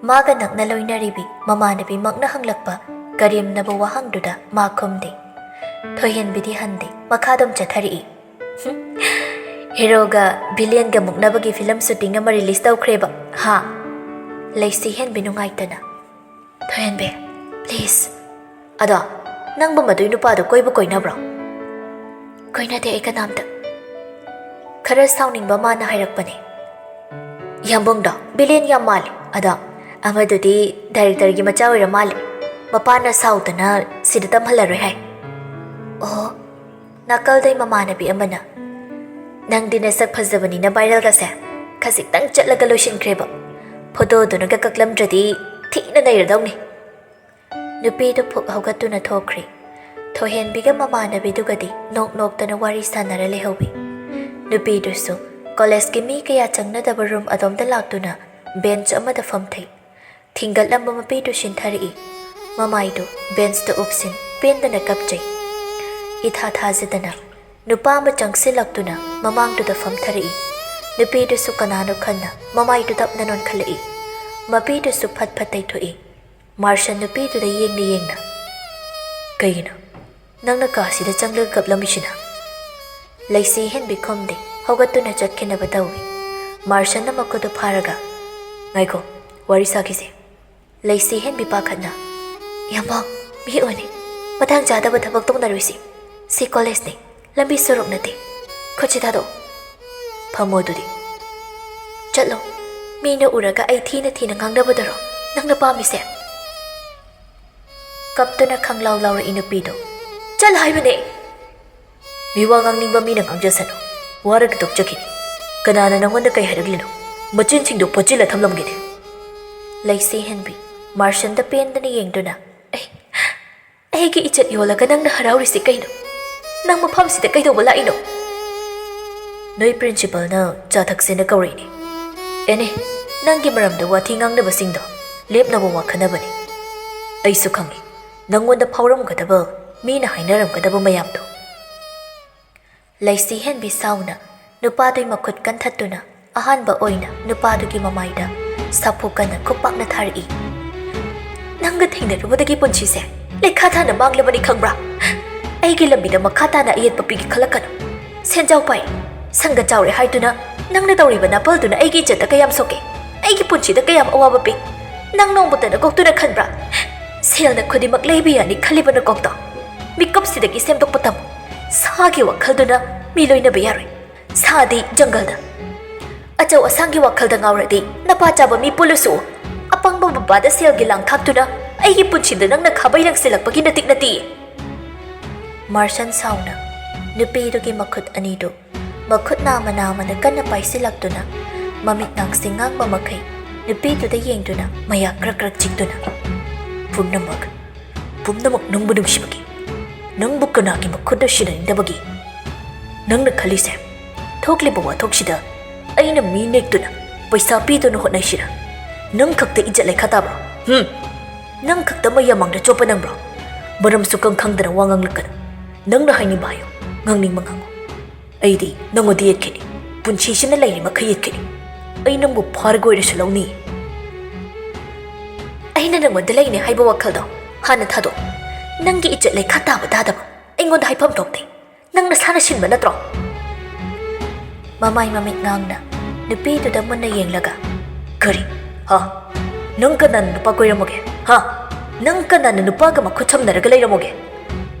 ꯃꯥꯒ ꯅꯛꯅ ꯂꯣꯏꯅꯔꯤꯕꯤ ꯃꯃꯥꯟꯅꯕꯤꯃꯛꯅ ꯍꯪꯂꯛꯄ ꯀꯔꯦꯝꯅꯕ ꯋꯥꯍꯪꯗꯨꯗ ꯃꯥ ꯈꯨꯝꯗꯦ꯫ ꯊꯣꯏꯍꯦꯟꯕꯤꯗꯤ ꯍꯟꯗꯦ, ꯃꯈꯥꯗꯨꯝ ꯆꯠꯊꯔꯛꯏ꯫ "ꯍꯨꯝ, ꯍꯦꯔꯣꯒ ꯚꯤꯂꯦꯟꯒ ꯃꯨꯛꯅꯕꯒꯤ ꯐꯤꯂꯝ ꯁꯨꯇꯤꯡ ꯑꯃ ꯔꯤꯂꯤꯁ ꯇꯧꯈ꯭ꯔꯦꯕ, ꯍꯥ?" ꯂꯩꯁꯤ ꯍꯦꯟꯕꯤ ꯅꯨꯡꯉꯥꯏꯇꯅ꯫ "ꯊꯣꯏꯍꯦꯟꯕꯤ, please꯫ ꯑꯗꯣ, ꯅꯪꯕꯨ ꯃꯗꯨꯏ ꯅꯨꯄꯥꯗꯣ ꯀꯣꯏꯕꯨ ꯀꯣꯏꯅꯕ꯭ꯔꯣ?" "ꯀꯣꯏꯅꯗꯦ ꯑꯩ ꯀꯅꯥꯝꯇ꯫" ꯈꯔ ꯁꯥꯎꯅꯤꯡꯕ ꯃꯥꯅ ꯍꯥꯏꯔꯛꯄꯅꯦ꯫ "ꯌꯥꯝꯕꯨꯡꯗꯣ ꯚꯤꯂꯦꯟ ꯌꯥꯝ ꯃꯥꯜꯂꯤ꯫ ꯑꯗꯣ, ꯑꯃꯗꯨꯗꯤ ꯗꯥꯏꯔꯦꯛꯇꯔꯒꯤ ꯃꯆꯥ ꯑꯣꯏꯔ ꯃꯥꯜꯂꯤ꯫ ꯃꯄꯥꯅ ꯁꯥꯎꯗꯅ ꯁꯤꯗ ꯇꯝꯍꯜꯂꯔꯣꯏ ꯍꯥꯏ꯫" "ꯑꯣ꯫" ꯅꯥꯀꯜꯗꯩ ꯃꯃꯥꯟꯅꯕꯤ ꯑꯃꯅ, "ꯅꯪꯗꯤ ꯅꯁꯛ ꯐꯖꯕꯅꯤꯅ ꯚꯥꯏꯔꯦꯜꯒꯁꯦ ꯈꯖꯤꯛꯇꯪ ꯆꯠꯂꯒ ꯂꯣꯏꯁꯤꯟꯈ꯭ꯔꯦꯕ꯫ ꯐꯣꯇꯣꯗꯨꯅꯒ ꯀꯛꯂꯝꯗ꯭ꯔꯗꯤ ꯊꯤꯅ ꯅꯩꯔꯗꯧꯅꯤ꯫" ꯅꯨꯄꯤꯗꯨ ꯐꯨꯛ ꯍꯧꯒꯠꯇꯨꯅ ꯊꯣꯛꯈ꯭ꯔꯦ꯫ ꯊꯣꯏꯍꯦꯟꯕꯤꯒ ꯃꯃꯥꯟꯅꯕꯤꯗꯨꯒꯗꯤ ꯅꯣꯛ ꯅꯣꯛꯇꯅ ꯋꯥꯔꯤ ꯁꯥꯟꯅꯔ ꯂꯩꯍꯧꯏ꯫ ꯅꯨꯄꯤꯗꯨꯁꯨ ꯀꯣꯂꯦꯖꯀꯤ ꯃꯤ ꯀꯌꯥ ꯆꯪꯅꯗꯕ ꯔꯨꯝ ꯑꯗꯣꯝꯗ ꯂꯥꯛꯇꯨꯅ ꯕꯦꯟꯆ ꯑꯃꯗ ꯐꯝꯊꯩ꯫ ꯍꯤꯡꯒꯠꯂꯝꯕ ꯃꯄꯤꯗꯨ ꯁꯤꯟꯊꯔꯛꯏ꯫ ꯃꯃꯥꯏꯗꯨ ꯕꯦꯟꯁꯇ ꯎꯞꯁꯤꯟ ꯄꯦꯟꯗꯅ ꯀꯞꯆꯩ꯫ ꯏꯊꯥ ꯊꯥꯖꯗꯅ ꯅꯨꯄꯥ ꯑꯃ ꯆꯪꯁꯤꯜꯂꯛꯇꯨꯅ ꯃꯃꯥꯡꯗꯨꯗ ꯐꯝꯊꯔꯛꯏ꯫ ꯅꯨꯄꯤꯗꯨꯁꯨ ꯀꯅꯥꯅꯣ ꯈꯟꯅ ꯃꯃꯥꯏꯗꯨ ꯇꯞꯅ ꯅꯣꯟꯈꯠꯂꯛꯏ꯫ ꯃꯄꯤꯗꯨꯁꯨ ꯐꯠ ꯐꯠ ꯇꯩꯊꯣꯛꯏ꯫ ꯃꯥꯔꯁꯟ ꯅꯨꯄꯤꯗꯨꯗ ꯌꯦꯡꯅ ꯌꯦꯡꯅ, "ꯀꯩꯒꯤꯅꯣ? ꯅꯪꯅ ꯀꯥꯁꯤꯗ ꯆꯪꯂꯒ ꯀꯞꯂꯝꯃꯤꯁꯤꯅ?" ꯂꯩꯁꯤ ꯍꯦꯟꯕꯤ ꯈꯨꯝꯗꯦ, ꯍꯧꯒꯠꯇꯨꯅ ꯆꯠꯈꯤꯅꯕ ꯇꯧꯏ꯫ ꯃꯥꯔꯁꯟꯅ ꯃꯈꯨꯠꯇꯨ ꯐꯥꯔꯒ, "ꯉꯥꯏꯈꯣ, ꯋꯥꯔꯤ ꯁꯥꯈꯤꯁꯦ꯫" ꯂꯩꯁꯤ ꯍꯦꯟꯕꯤ ꯄꯥꯈꯠꯅ, "ꯌꯥꯝꯕ, ꯃꯤ ꯑꯣꯏꯅꯤ꯫ ꯃꯇꯥꯡ ꯆꯥꯗꯕ ꯊꯕꯛ ꯇꯧꯅꯔꯣꯏꯁꯤ꯫ ꯁꯤ ꯀꯣꯂꯦꯖꯅꯤ, ꯂꯝꯕꯤ ꯁꯣꯔꯣꯛ ꯅꯠꯇꯦ꯫ ꯈꯨꯠꯁꯤ ꯊꯥꯗꯣꯛ꯫" "ꯐꯝꯃꯣ ꯑꯗꯨꯗꯤ꯫" "ꯆꯠꯂꯣ꯫ ꯃꯤꯅ ꯎꯔꯒ ꯑꯩ ꯊꯤꯅ ꯊꯤꯅ ꯉꯥꯡꯅꯕꯗꯔꯣ ꯅꯪꯅ ꯄꯥꯝꯃꯤꯁꯦ?" ꯀꯞꯇꯨꯅ ꯈꯪꯂꯥꯎ ꯂꯥꯎꯔꯛꯏ ꯅꯨꯄꯤꯗꯣ꯫ "ꯆꯠꯂꯣ ꯍꯥꯏꯕꯅꯦ!" "ꯃꯤꯋꯥ ꯉꯥꯡꯅꯤꯡꯕ ꯃꯤꯅ ꯉꯥꯡꯖꯁꯅꯨ꯫ ꯋꯥꯔꯒ ꯇꯣꯛꯆꯈꯤꯅꯤ꯫ ꯀꯅꯥꯅ ꯅꯪꯉꯣꯟꯗ ꯀꯩ ꯍꯥꯏꯔꯛꯂꯤꯅꯣ? ꯃꯆꯤꯟꯁꯤꯡꯗꯣ ꯐꯣꯠꯆꯤꯜꯂ ꯊꯝꯂꯝꯒꯦꯅꯦ꯫" ꯂꯩꯁꯤ ꯍꯦꯟꯕꯤ ꯃꯥꯔꯁꯟꯗ ꯄꯦꯟꯗꯅ ꯌꯦꯡꯗꯨꯅ, "ꯑꯩ, ꯑꯩꯒꯤ ꯏꯖꯠ ꯌꯣꯜꯂꯒ ꯅꯪꯅ ꯍꯔꯥꯎꯔꯤꯁꯤ ꯀꯩꯅꯣ? ꯅꯪ ꯃꯐꯝꯁꯤꯗ ꯀꯩꯗꯧꯕ ꯂꯥꯛꯏꯅꯣ?" "ꯅꯣꯏ ꯄ꯭ꯔꯤꯟꯁꯤꯄꯜꯅ ꯆꯥ ꯊꯛꯁꯦꯅ ꯀꯧꯔꯛꯏꯅꯦ꯫ ꯑꯦꯅꯦ, ꯅꯪꯒꯤ ꯃꯔꯝꯗ ꯋꯥꯊꯤ ꯉꯥꯡꯅꯕꯁꯤꯡꯗꯣ ꯂꯦꯞꯅꯕ ꯋꯥ ꯈꯟꯅꯕꯅꯤ꯫ ꯑꯩꯁꯨ ꯈꯪꯉꯤ, ꯅꯪꯉꯣꯟꯗ ꯐꯥꯎꯔꯝꯒꯗꯕ, ꯃꯤꯅ ꯍꯥꯏꯅꯔꯝꯒꯗꯕ ꯃꯌꯥꯝꯗꯣ꯫" ꯂꯩꯁꯤ ꯍꯦꯟꯕꯤ ꯁꯥꯎꯅ ꯅꯨꯄꯥꯗꯨꯒꯤ ꯃꯈꯨꯠ ꯀꯟꯊꯠꯇꯨꯅ ꯑꯍꯥꯟꯕ ꯑꯣꯏꯅ ꯅꯨꯄꯥꯗꯨꯒꯤ ꯃꯃꯥꯏꯗ ꯁꯥꯐꯨ ꯀꯟꯅ ꯈꯨꯄꯥꯛꯅ ꯊꯥꯔꯛꯏ꯫ "ꯅꯪꯒ ꯊꯦꯡꯅꯔꯨꯕꯗꯒꯤ ꯄꯨꯟꯁꯤꯁꯦ ꯂꯩꯈꯥ ꯊꯥꯅ ꯃꯥꯡꯂꯕꯅꯤ ꯈꯪꯕ꯭ꯔꯥ? ꯑꯩꯒꯤ ꯂꯝꯕꯤꯗ ꯃꯈꯥ ꯇꯥꯅ ꯑꯌꯦꯠꯄ ꯄꯤꯒꯦ ꯈꯜꯂꯛꯀꯅꯨ꯫ ꯁꯦꯟꯖꯥꯎ ꯄꯥꯏ, ꯁꯪꯒ ꯆꯥꯎꯔꯦ ꯍꯥꯏꯗꯨꯅ ꯅꯪꯅ ꯇꯧꯔꯤꯕ ꯅꯥꯄꯜꯗꯨꯅ ꯑꯩꯒꯤ ꯏꯖꯠꯇ ꯀꯌꯥꯝ ꯁꯣꯛꯀꯦ? ꯑꯩꯒꯤ ꯄꯨꯟꯁꯤꯗ ꯀꯌꯥꯝ ꯑꯋꯥꯕ ꯄꯤ? ꯅꯪ ꯅꯣꯡꯃꯇ ꯅꯀꯣꯛꯇꯨꯅ ꯈꯟꯕ꯭ꯔꯥ? ꯁꯦꯜꯅ ꯈꯨꯗꯤꯡꯃꯛ ꯂꯩꯕ ꯌꯥꯅꯤ ꯈꯜꯂꯤꯕ ꯅꯀꯣꯛꯇꯣ ꯃꯤꯀꯨꯞꯁꯤꯗꯒꯤ ꯁꯦꯝꯗꯣꯛꯄ ꯇꯝꯃꯨ꯫ ꯁꯥꯒꯤ ꯋꯥꯈꯜꯗꯨꯅ ꯃꯤ ꯂꯣꯏꯅꯕ ꯌꯥꯔꯣꯏ꯫ ꯁꯥꯗꯤ ꯖꯪꯒꯜꯗ꯫ ꯑꯆꯧ ꯑꯁꯥꯡꯒꯤ ꯋꯥꯈꯜꯗ ꯉꯥꯎꯔꯗꯤ ꯅꯄꯥ ꯆꯥꯕ ꯃꯤ ꯄꯨꯜꯂꯁꯨ ꯑꯄꯪꯕ ꯕꯕꯥꯗ ꯁꯦꯜꯒꯤ ꯂꯥꯡ ꯊꯥꯛꯇꯨꯅ ꯑꯩꯒꯤ ꯄꯨꯟꯁꯤꯗ ꯅꯪꯅ ꯈꯥꯕꯩ ꯂꯪꯁꯤꯜꯂꯛꯄꯒꯤ ꯅꯇꯤꯛ ꯅꯠꯇꯤꯌꯦ꯫" ꯃꯥꯔꯁꯟ ꯁꯥꯎꯅ ꯅꯨꯄꯤꯗꯨꯒꯤ ꯃꯈꯨꯠ ꯑꯅꯤꯗꯨ ꯃꯈꯨꯠ ꯅꯥꯝꯃ ꯅꯥꯝꯃꯅ ꯀꯟꯅ ꯄꯥꯏꯁꯤꯜꯂꯛꯇꯨꯅ ꯃꯃꯤꯠ ꯅꯥꯡꯁꯤꯡ ꯉꯥꯡꯕ ꯃꯈꯩ ꯅꯨꯄꯤꯗꯨꯗ ꯌꯦꯡꯗꯨꯅ ꯃꯌꯥ ꯀ꯭ꯔꯛ ꯀ꯭ꯔꯛ ꯆꯤꯛꯇꯨꯅ, "ꯄꯨꯝꯅꯃꯛ, ꯄꯨꯝꯅꯃꯛ ꯅꯪꯕꯨ ꯅꯨꯡꯁꯤꯕꯒꯤ꯫ ꯅꯪꯕꯨ ꯀꯅꯥꯒꯤ ꯃꯈꯨꯠꯇ ꯁꯤꯟꯅꯅꯤꯡꯗꯕꯒꯤ? ꯅꯪꯅ ꯈꯜꯂꯤꯁꯦ, ꯊꯣꯛꯂꯤꯕ ꯋꯥꯊꯣꯛꯁꯤꯗ ꯑꯩꯅ ꯃꯤ ꯅꯦꯛꯇꯨꯅ ꯄꯩꯁꯥ ꯄꯤꯗꯨꯅ ꯍꯣꯠꯅꯩꯁꯤꯔꯥ? ꯅꯪ ꯈꯛꯇ ꯏꯖꯠ ꯂꯩꯈꯥ ꯇꯥꯕ꯭ꯔꯣ? ꯍꯨꯝ? ꯅꯪ ꯈꯛꯇ ꯃꯌꯥꯝ ꯃꯥꯡꯗ ꯆꯣꯞꯄ ꯅꯪꯕ꯭ꯔꯣ? ꯃꯔꯝꯁꯨ ꯀꯪ ꯈꯪꯗꯅ ꯋꯥ ꯉꯥꯡꯂꯛꯀꯅꯨ꯫ ꯅꯪꯅ ꯍꯥꯏꯅꯤꯡꯕ ꯍꯥꯏꯌꯨ, ꯉꯥꯡꯅꯤꯡꯕ ꯉꯥꯡꯉꯨ꯫ ꯑꯩꯗꯤ ꯅꯪꯉꯣꯟꯗ ꯌꯦꯠꯈꯤꯅꯤ꯫ ꯄꯨꯟꯁꯤꯁꯤꯅ ꯂꯩꯔꯤ ꯃꯈꯩ ꯌꯦꯠꯈꯤꯅꯤ꯫ ꯑꯩ ꯅꯪꯕꯨ ꯐꯥꯔꯒ ꯑꯣꯏꯔꯁꯨ ꯂꯧꯅꯤ꯫ ꯑꯩꯅ ꯅꯪꯉꯣꯟꯗ ꯂꯩꯅꯦ ꯍꯥꯏꯕ ꯋꯥꯈꯜꯗꯣ ꯍꯥꯟꯅ ꯊꯥꯗꯣꯛ꯫ ꯅꯪꯒꯤ ꯏꯖꯠ ꯂꯩꯈꯥ ꯇꯥꯕ ꯇꯥꯗꯕ ꯑꯩꯉꯣꯟꯗ ꯍꯥꯏꯐꯝ ꯊꯣꯛꯇꯦ꯫ ꯅꯪ ꯅꯁꯥꯅ ꯁꯤꯟꯕ ꯅꯠꯇ꯭ꯔꯣ? ꯃꯃꯥꯏ ꯃꯃꯤꯠ ꯉꯥꯡꯅ ꯅꯨꯄꯤꯗꯨꯗ ꯃꯨꯟꯅ ꯌꯦꯡꯂꯒ, "ꯀꯔꯤ? ꯍꯥ? ꯅꯪ ꯀꯅꯥꯅ ꯅꯨꯄꯥ ꯀꯣꯏꯔꯝꯃꯒꯦ? ꯍꯥ? ꯅꯪ ꯀꯅꯥꯅ ꯅꯨꯄꯥꯒ ꯃꯈꯨꯠ ꯁꯝꯅꯔꯒ ꯂꯩꯔꯝꯃꯒꯦ?"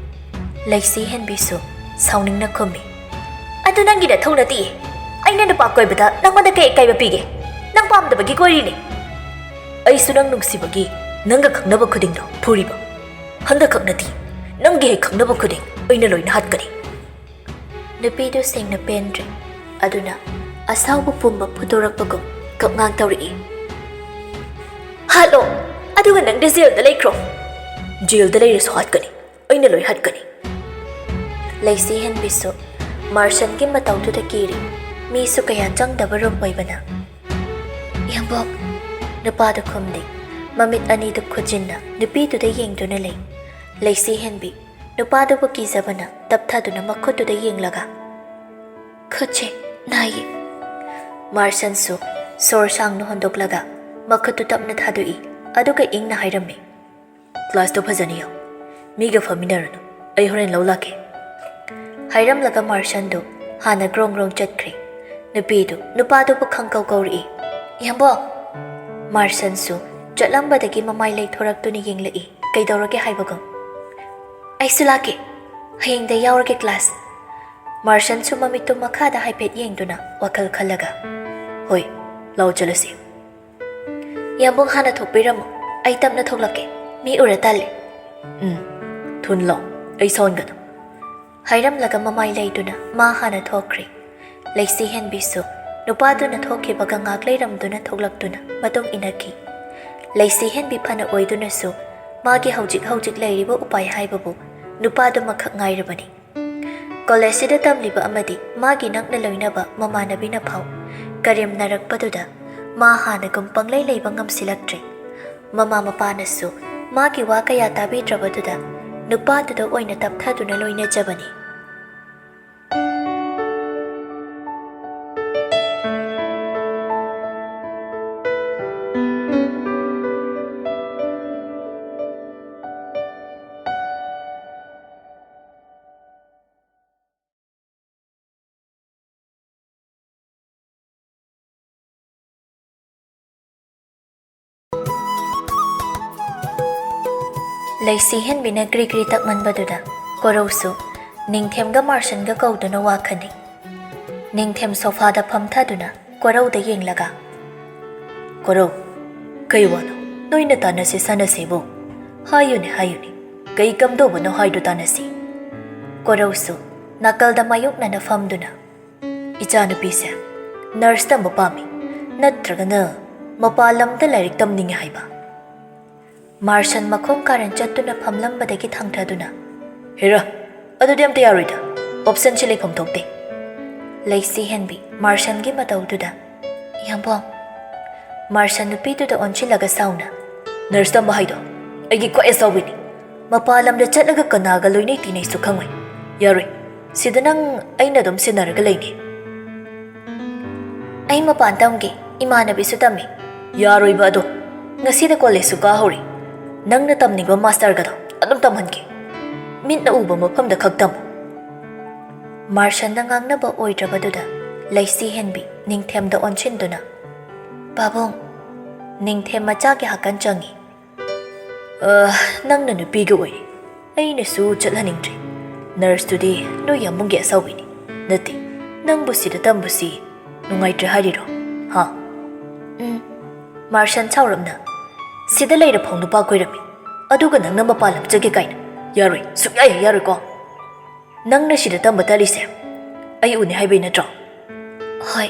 ꯂꯩꯁꯤ ꯍꯦꯟꯕꯤꯁꯨ ꯁꯥꯎꯅꯤꯡꯅ ꯈꯨꯝꯃꯤ, "ꯑꯗꯨ ꯅꯪꯒꯤ ꯅꯊꯧ ꯅꯠꯇꯤꯌꯦ꯫ ꯑꯩꯅ ꯅꯨꯄꯥ ꯀꯣꯏꯕꯗ ꯅꯪꯉꯣꯟꯗ ꯀꯩ ꯑꯀꯥꯏꯕ ꯄꯤꯒꯦ? ꯅꯪ ꯄꯥꯝꯗꯕꯒꯤ ꯀꯣꯏꯔꯤꯅꯦ꯫ ꯑꯩꯁꯨ ꯅꯪ ꯅꯨꯡꯁꯤꯕꯒꯤ ꯅꯪꯒ ꯈꯪꯅꯕ ꯈꯨꯗꯤꯡꯗꯣ ꯐꯨꯔꯤꯕ꯫ ꯍꯟꯗꯛꯈꯛ ꯅꯠꯇꯤ, ꯅꯪꯒꯤ ꯍꯦꯛ ꯈꯪꯅꯕ ꯈꯨꯗꯤꯡ ꯑꯩꯅ ꯂꯣꯏꯅ ꯍꯥꯠꯀꯅꯤ꯫" ꯅꯨꯄꯤꯗꯨ ꯁꯦꯡꯅ ꯄꯦꯟꯗ꯭ꯔꯦ꯫ ꯑꯗꯨꯅ ꯑꯁꯥꯎꯕ ꯄꯨꯝꯕ ꯐꯨꯗꯣꯔꯛꯄꯒꯨꯝ ꯀꯞꯉꯥꯡ ꯇꯧꯔꯛꯏ, "ꯍꯥꯠꯂꯣ, ꯑꯗꯨꯒ ꯅꯪꯗꯤ ꯖꯦꯜꯗ ꯂꯩꯈ꯭ꯔꯣ꯫" "ꯖꯦꯜꯗ ꯂꯩꯔꯁꯨ ꯍꯥꯠꯀꯅꯤ, ꯑꯩꯅ ꯂꯣꯏ ꯍꯥꯠꯀꯅꯤ꯫" ꯂꯩꯁꯤ ꯍꯦꯟꯕꯤꯁꯨ ꯃꯥꯔꯁꯟꯒꯤ ꯃꯇꯧꯗꯨꯗ ꯀꯤꯔꯤ꯫ ꯃꯤꯁꯨ ꯀꯌꯥ ꯆꯪꯗꯕ ꯔꯨꯝ ꯑꯣꯏꯕꯅ꯫ "ꯏꯌꯥꯝꯕꯣꯛ!" ꯅꯨꯄꯥꯗꯨ ꯈꯨꯝꯗꯦ꯫ ꯃꯃꯤꯠ ꯑꯅꯤꯗꯨ ꯈꯨꯖꯤꯟꯅ ꯅꯨꯄꯤꯗꯨꯗ ꯌꯦꯡꯗꯨꯅ ꯂꯩ꯫ ꯂꯩꯁꯤ ꯍꯦꯟꯕꯤ ꯅꯨꯄꯥꯗꯨꯕꯨ ꯀꯤꯖꯕꯅ ꯇꯞꯊꯗꯨꯅ ꯃꯈꯨꯠꯇꯨꯗ ꯌꯦꯡꯂꯒ, "ꯈꯨꯠꯁꯦ ꯅꯥꯏꯌꯦ꯫" ꯃꯥꯔꯁꯟꯁꯨ ꯁꯣꯔ ꯁꯥꯡꯅ ꯍꯣꯟꯗꯣꯛꯂꯒ ꯃꯈꯨꯠꯇꯨ ꯇꯞꯅ ꯊꯥꯗꯣꯛꯏ, ꯑꯗꯨꯒ ꯏꯪꯅ ꯍꯥꯏꯔꯝꯃꯤ, "ꯀ꯭ꯂꯥꯁꯇꯣ ꯐꯖꯅ ꯌꯥꯎ꯫ ꯃꯤꯒ ꯐꯝꯃꯤꯟꯅꯔꯨꯅꯨ꯫ ꯑꯩ ꯍꯣꯔꯦꯟ ꯂꯧ ꯂꯥꯛꯀꯦ꯫" ꯍꯥꯏꯔꯝꯂꯒ ꯃꯥꯔꯁꯟꯗꯨ ꯍꯥꯟꯅ ꯒ꯭ꯔꯣꯡ ꯒ꯭ꯔꯣꯡ ꯆꯠꯈ꯭ꯔꯦ꯫ ꯅꯨꯄꯤꯗꯨ ꯅꯨꯄꯥꯗꯨꯕꯨ ꯈꯪꯀꯧ ꯀꯧꯔꯛꯏ, "ꯏꯌꯥꯝꯕꯣ!" ꯃꯥꯔꯁꯟꯁꯨ ꯆꯠꯂꯝꯕꯗꯒꯤ ꯃꯃꯥꯏ ꯂꯩꯊꯣꯔꯛꯇꯨꯅ ꯌꯦꯡꯂꯛꯏ, ꯀꯩꯗꯧꯔꯒꯦ ꯍꯥꯏꯕꯒꯨꯝ꯫ "ꯑꯩꯁꯨ ꯂꯥꯛꯀꯦ꯫ ꯍꯌꯦꯡꯗ ꯌꯥꯎꯔꯒꯦ ꯀ꯭ꯂꯥꯁ꯫" ꯃꯥꯔꯁꯟꯁꯨ ꯃꯃꯤꯠꯇꯨ ꯃꯈꯥꯗ ꯍꯥꯏꯐꯦꯠ ꯌꯦꯡꯗꯨꯅ ꯋꯥꯈꯜ ꯈꯜꯂꯒ, "ꯍꯣꯏ, ꯂꯥꯎ ꯆꯠꯂꯁꯤ꯫" "ꯏꯌꯥꯝꯕꯣꯛ ꯍꯥꯟꯅ ꯊꯣꯛꯄꯤꯔꯝꯃꯣ, ꯑꯩ ꯇꯞꯅ ꯊꯣꯛꯂꯛꯀꯦ, ꯃꯤ ꯎꯔ ꯇꯜꯂꯦ꯫" "ꯎꯝ, ꯊꯨꯅ ꯂꯥꯎ, ꯑꯩ ꯁꯥꯎꯍꯟꯒꯅꯨ꯫" ꯍꯥꯏꯔꯝꯂꯒ ꯃꯃꯥꯏ ꯂꯩꯗꯨꯅ ꯃꯥ ꯍꯥꯟꯅ ꯊꯣꯛꯈ꯭ꯔꯦ꯫ ꯂꯩꯁꯤ ꯍꯦꯟꯕꯤꯁꯨ ꯅꯨꯄꯥꯗꯨꯅ ꯊꯣꯛꯈꯤꯕꯒ ꯉꯥꯛ ꯂꯩꯔꯝꯗꯨꯅ ꯊꯣꯛꯂꯛꯇꯨꯅ ꯃꯇꯨꯡ ꯏꯟꯅꯈꯤ꯫ ꯂꯩꯁꯤ ꯍꯦꯟꯕꯤ ꯐꯅ ꯑꯣꯏꯗꯨꯅꯁꯨ ꯃꯥꯒꯤ ꯍꯧꯖꯤꯛ ꯍꯧꯖꯤꯛ ꯂꯩꯔꯤꯕ ꯎꯄꯥꯏ ꯍꯥꯏꯕꯕꯨ ꯅꯨꯄꯥꯗꯨꯃꯈꯛ ꯉꯥꯏꯔꯕꯅꯤ꯫ ꯀꯣꯂꯦꯖꯁꯤꯗ ꯇꯝꯂꯤꯕ ꯑꯃꯗꯤ ꯃꯥꯒꯤ ꯅꯛꯅ ꯂꯣꯏꯅꯕ ꯃꯃꯥꯟꯅꯕꯤꯅ ꯐꯥꯎ ꯀꯔꯦꯝꯅꯔꯛꯄꯗꯨꯗ ꯃꯥ ꯍꯥꯟꯅꯒꯨꯝ ꯄꯪꯂꯩ ꯂꯩꯕ ꯉꯝꯁꯤꯜꯂꯛꯇ꯭ꯔꯦ꯫ ꯃꯃꯥ ꯃꯄꯥꯅꯁꯨ ꯃꯥꯒꯤ ꯋꯥ ꯀꯌꯥ ꯇꯥꯕꯤꯗ꯭ꯔꯕꯗꯨꯗ ꯅꯨꯄꯥꯗꯨꯗ ꯑꯣꯏꯅ ꯇꯞꯊꯗꯨꯅ ꯂꯣꯏꯅꯖꯕꯅꯤ꯫ ꯂꯩꯁꯤ ꯍꯦꯟꯕꯤꯅ ꯀ꯭ꯔꯤ ꯀ꯭ꯔꯤ ꯇꯛꯃꯟꯕꯗꯨꯗ ꯀꯣꯔꯧꯁꯨ ꯅꯤꯡꯊꯦꯝꯒ ꯃꯥꯔꯁꯟꯒ ꯀꯧꯗꯨꯅ ꯋꯥ ꯈꯟꯅꯩ꯫ ꯅꯤꯡꯊꯦꯝ ꯁꯣꯐꯥꯗ ꯐꯝꯊꯗꯨꯅ ꯀꯣꯔꯧꯗ ꯌꯦꯡꯂꯒ, "ꯀꯣꯔꯧ, ꯀꯩ ꯋꯥꯅꯣ? ꯅꯣꯏꯅ ꯇꯥꯟꯅꯁꯤ ꯁꯥꯟꯅꯁꯤꯕꯨ꯫ ꯍꯥꯏꯌꯨꯅꯦ, ꯍꯥꯏꯌꯨꯅꯦ꯫ ꯀꯩ ꯀꯝꯗꯧꯕꯅꯣ ꯍꯥꯏꯗꯨ ꯇꯥꯟꯅꯁꯤ꯫" ꯀꯣꯔꯧꯁꯨ ꯅꯥꯀꯜꯗ ꯃꯥꯌꯣꯛꯅꯅ ꯐꯝꯗꯨꯅ, "ꯏꯆꯥꯅꯨꯄꯤꯁꯦ ꯅꯔꯁ ꯇꯝꯕ ꯄꯥꯝꯃꯤ, ꯅꯠꯇ꯭ꯔꯒꯅ ꯃꯄꯥꯟ ꯂꯝꯗ ꯂꯥꯏꯔꯤꯛ ꯇꯝꯅꯤꯡꯉꯦ ꯍꯥꯏꯕ?" ꯃꯥꯔꯁꯟ ꯃꯈꯣꯡ ꯀꯥꯔꯟ ꯆꯠꯇꯨꯅ ꯐꯝꯂꯝꯕꯗꯒꯤ ꯊꯥꯡꯊꯗꯨꯅ, "ꯍꯦꯔꯥ, ꯑꯗꯨꯗꯤ ꯑꯝꯇ ꯌꯥꯔꯣꯏꯗ꯫ ꯑꯣꯞꯁꯟꯁꯤ ꯂꯩꯐꯝ ꯊꯣꯛꯇꯦ꯫" ꯂꯩꯁꯤ ꯍꯦꯟꯕꯤ ꯃꯥꯔꯁꯟꯒꯤ ꯃꯇꯧꯗꯨꯗ, "ꯌꯥꯝꯕꯣꯡ꯫" ꯃꯥꯔꯁꯟ ꯅꯨꯄꯤꯗꯨꯗ ꯑꯣꯟꯁꯤꯜꯂꯒ ꯁꯥꯎꯅ, "ꯅꯔꯁ ꯇꯝꯕ ꯍꯥꯏꯗꯣ ꯑꯩꯒꯤ ꯈ꯭ꯋꯥꯏ ꯑꯆꯧꯕꯤꯅꯤ꯫ ꯃꯄꯥꯟ ꯂꯝꯗ ꯆꯠꯂꯒ ꯀꯅꯥꯒ ꯂꯣꯏꯅꯩ ꯇꯤꯟꯅꯩꯁꯨ ꯈꯪꯉꯣꯏ꯫ ꯌꯥꯔꯣꯏ, ꯁꯤꯗ ꯅꯪ ꯑꯩꯅ ꯑꯗꯨꯝ ꯁꯦꯟꯅꯔꯒ ꯂꯩꯅꯤ꯫" "ꯑꯩ ꯃꯄꯥꯟ ꯇꯝꯒꯦ, ꯏꯃꯥꯟꯅꯕꯤꯁꯨ ꯇꯝꯃꯤ꯫" "ꯌꯥꯔꯣꯏꯕ ꯑꯗꯣ꯫ ꯉꯁꯤꯅ ꯀꯣꯂꯦꯖꯁꯨ ꯀꯥ ꯍꯧꯔꯤ꯫ ꯅꯪꯅ ꯇꯝꯅꯤꯡꯕ ꯃꯥꯁꯇꯔꯒꯗꯣ ꯑꯗꯨꯝ ꯇꯝꯍꯟꯒꯦ꯫ ꯃꯤꯠꯅ ꯎꯕ ꯃꯐꯝꯗ ꯈꯛ ꯇꯝꯃꯨ꯫" ꯃꯥꯔꯁꯟꯅ ꯉꯥꯡꯅꯕ ꯑꯣꯏꯗ꯭ꯔꯕꯗꯨꯗ ꯂꯩꯁꯤ ꯍꯦꯟꯕꯤ ꯅꯤꯡꯊꯦꯝꯗ ꯑꯣꯟꯁꯤꯟꯗꯨꯅ, "ꯄꯥꯕꯨꯡ꯫" ꯅꯤꯡꯊꯦꯝ ꯃꯆꯥꯒꯤ ꯍꯥꯀꯟ ꯆꯪꯉꯤ꯫ "ꯑ, ꯅꯪꯅ ꯅꯨꯄꯤꯒ ꯑꯣꯏꯔꯤ꯫ ꯑꯩꯅꯁꯨ ꯆꯠꯍꯟꯅꯤꯡꯗ꯭ꯔꯦ꯫ ꯅꯔꯁꯇꯨꯗꯤ ꯅꯣꯏ ꯌꯥꯝꯕꯨꯡꯒꯤ ꯑꯁꯥꯎꯕꯤꯅꯤ꯫ ꯅꯠꯇꯦ, ꯅꯪꯕꯨ ꯁꯤꯗ ꯇꯝꯕꯁꯤ ꯅꯨꯡꯉꯥꯏꯇ꯭ꯔꯦ ꯍꯥꯏꯔꯤꯔꯣ? ꯍꯥ?" "ꯎꯝ꯫" ꯃꯥꯔꯁꯟ ꯁꯥꯎꯔꯞꯅ, "ꯁꯤꯗ ꯂꯩꯔꯐꯥꯎ ꯅꯨꯄꯥ ꯀꯣꯏꯔꯝꯃꯤ, ꯑꯗꯨꯒ ꯅꯪꯅ ꯃꯄꯥꯟ ꯂꯝ ꯆꯠꯀꯦ ꯀꯥꯏꯅ? ꯌꯥꯔꯣꯏ, ꯁꯨꯛꯌꯥ ꯍꯦꯛ ꯌꯥꯔꯣꯏꯀꯣ꯫ ꯅꯪꯅ ꯁꯤꯗ ꯇꯝꯕ ꯇꯜꯂꯤꯁꯦ ꯑꯩ ꯎꯅꯤ ꯍꯥꯏꯕꯩ ꯅꯠꯇ꯭ꯔꯣ?" "ꯍꯣꯏ꯫"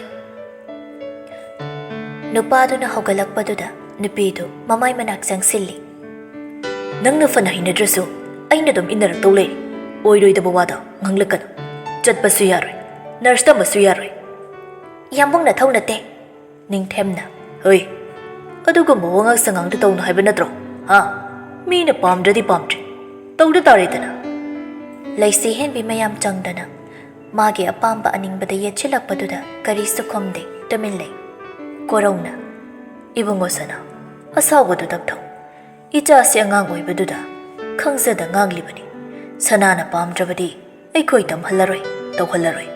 ꯅꯨꯄꯥꯗꯨꯅ ꯍꯧꯒꯠꯂꯛꯄꯗꯨꯗ ꯅꯨꯄꯤꯗꯨ ꯃꯃꯥꯏ ꯃꯅꯥꯛ ꯆꯪꯁꯤꯜꯂꯤ꯫ "ꯅꯪꯅ ꯐꯅ ꯍꯩꯅꯗ꯭ꯔꯁꯨ ꯑꯩꯅ ꯑꯗꯨꯝ ꯏꯟꯅꯔꯛꯇꯧ ꯂꯩꯔꯦ꯫ ꯑꯣꯏꯔꯣꯏꯗꯕ ꯋꯥꯗꯣ ꯉꯥꯡꯂꯛꯀꯅꯨ꯫ ꯆꯠꯄꯁꯨ ꯌꯥꯔꯣꯏ, ꯅꯔꯁ ꯇꯝꯕꯁꯨ ꯌꯥꯔꯣꯏ꯫" "ꯌꯥꯝꯕꯨꯡ ꯅꯊꯧ ꯅꯠꯇꯦ꯫ ꯅꯤꯡꯊꯦꯝꯅ, "ꯍꯣꯏ, ꯑꯗꯨꯒꯨꯝꯕ ꯋꯥꯉꯥꯡ ꯁꯉꯥꯡꯗꯨ ꯇꯧꯅꯨ ꯍꯥꯏꯕ ꯅꯠꯇ꯭ꯔꯣ? ꯍꯥ? ꯃꯤꯅ ꯄꯥꯝꯗ꯭ꯔꯗꯤ ꯄꯥꯝꯗ꯭ꯔꯦ, ꯇꯧꯗ ꯇꯥꯔꯦꯗꯅ꯫" ꯂꯩꯁꯤ ꯍꯦꯟꯕꯤ ꯃꯌꯥꯝ ꯆꯪꯗꯅ ꯃꯥꯒꯤ ꯑꯄꯥꯝꯕ ꯑꯅꯤꯡꯕꯗ ꯌꯦꯠꯁꯤꯜꯂꯛꯄꯗꯨꯗ ꯀꯔꯤꯁꯨ ꯈꯨꯝꯗꯦ, ꯇꯨꯃꯤꯟ ꯂꯩ꯫ ꯀꯣꯔꯧꯅ, "ꯏꯕꯨꯡꯉꯣ ꯁꯅꯥ, ꯑꯁꯥꯎꯕꯗꯨ ꯇꯞꯊꯧ꯫ ꯏꯆꯥꯁꯤ ꯑꯉꯥꯡ ꯑꯣꯏꯕꯗꯨꯗ ꯈꯪꯖꯗ ꯉꯥꯡꯂꯤꯕꯅꯤ꯫ ꯁꯅꯥꯅ ꯄꯥꯝꯗ꯭ꯔꯕꯗꯤ ꯑꯩꯈꯣꯏ ꯇꯝꯍꯜꯂꯔꯣꯏ, ꯇꯧꯍꯜꯂꯔꯣꯏ꯫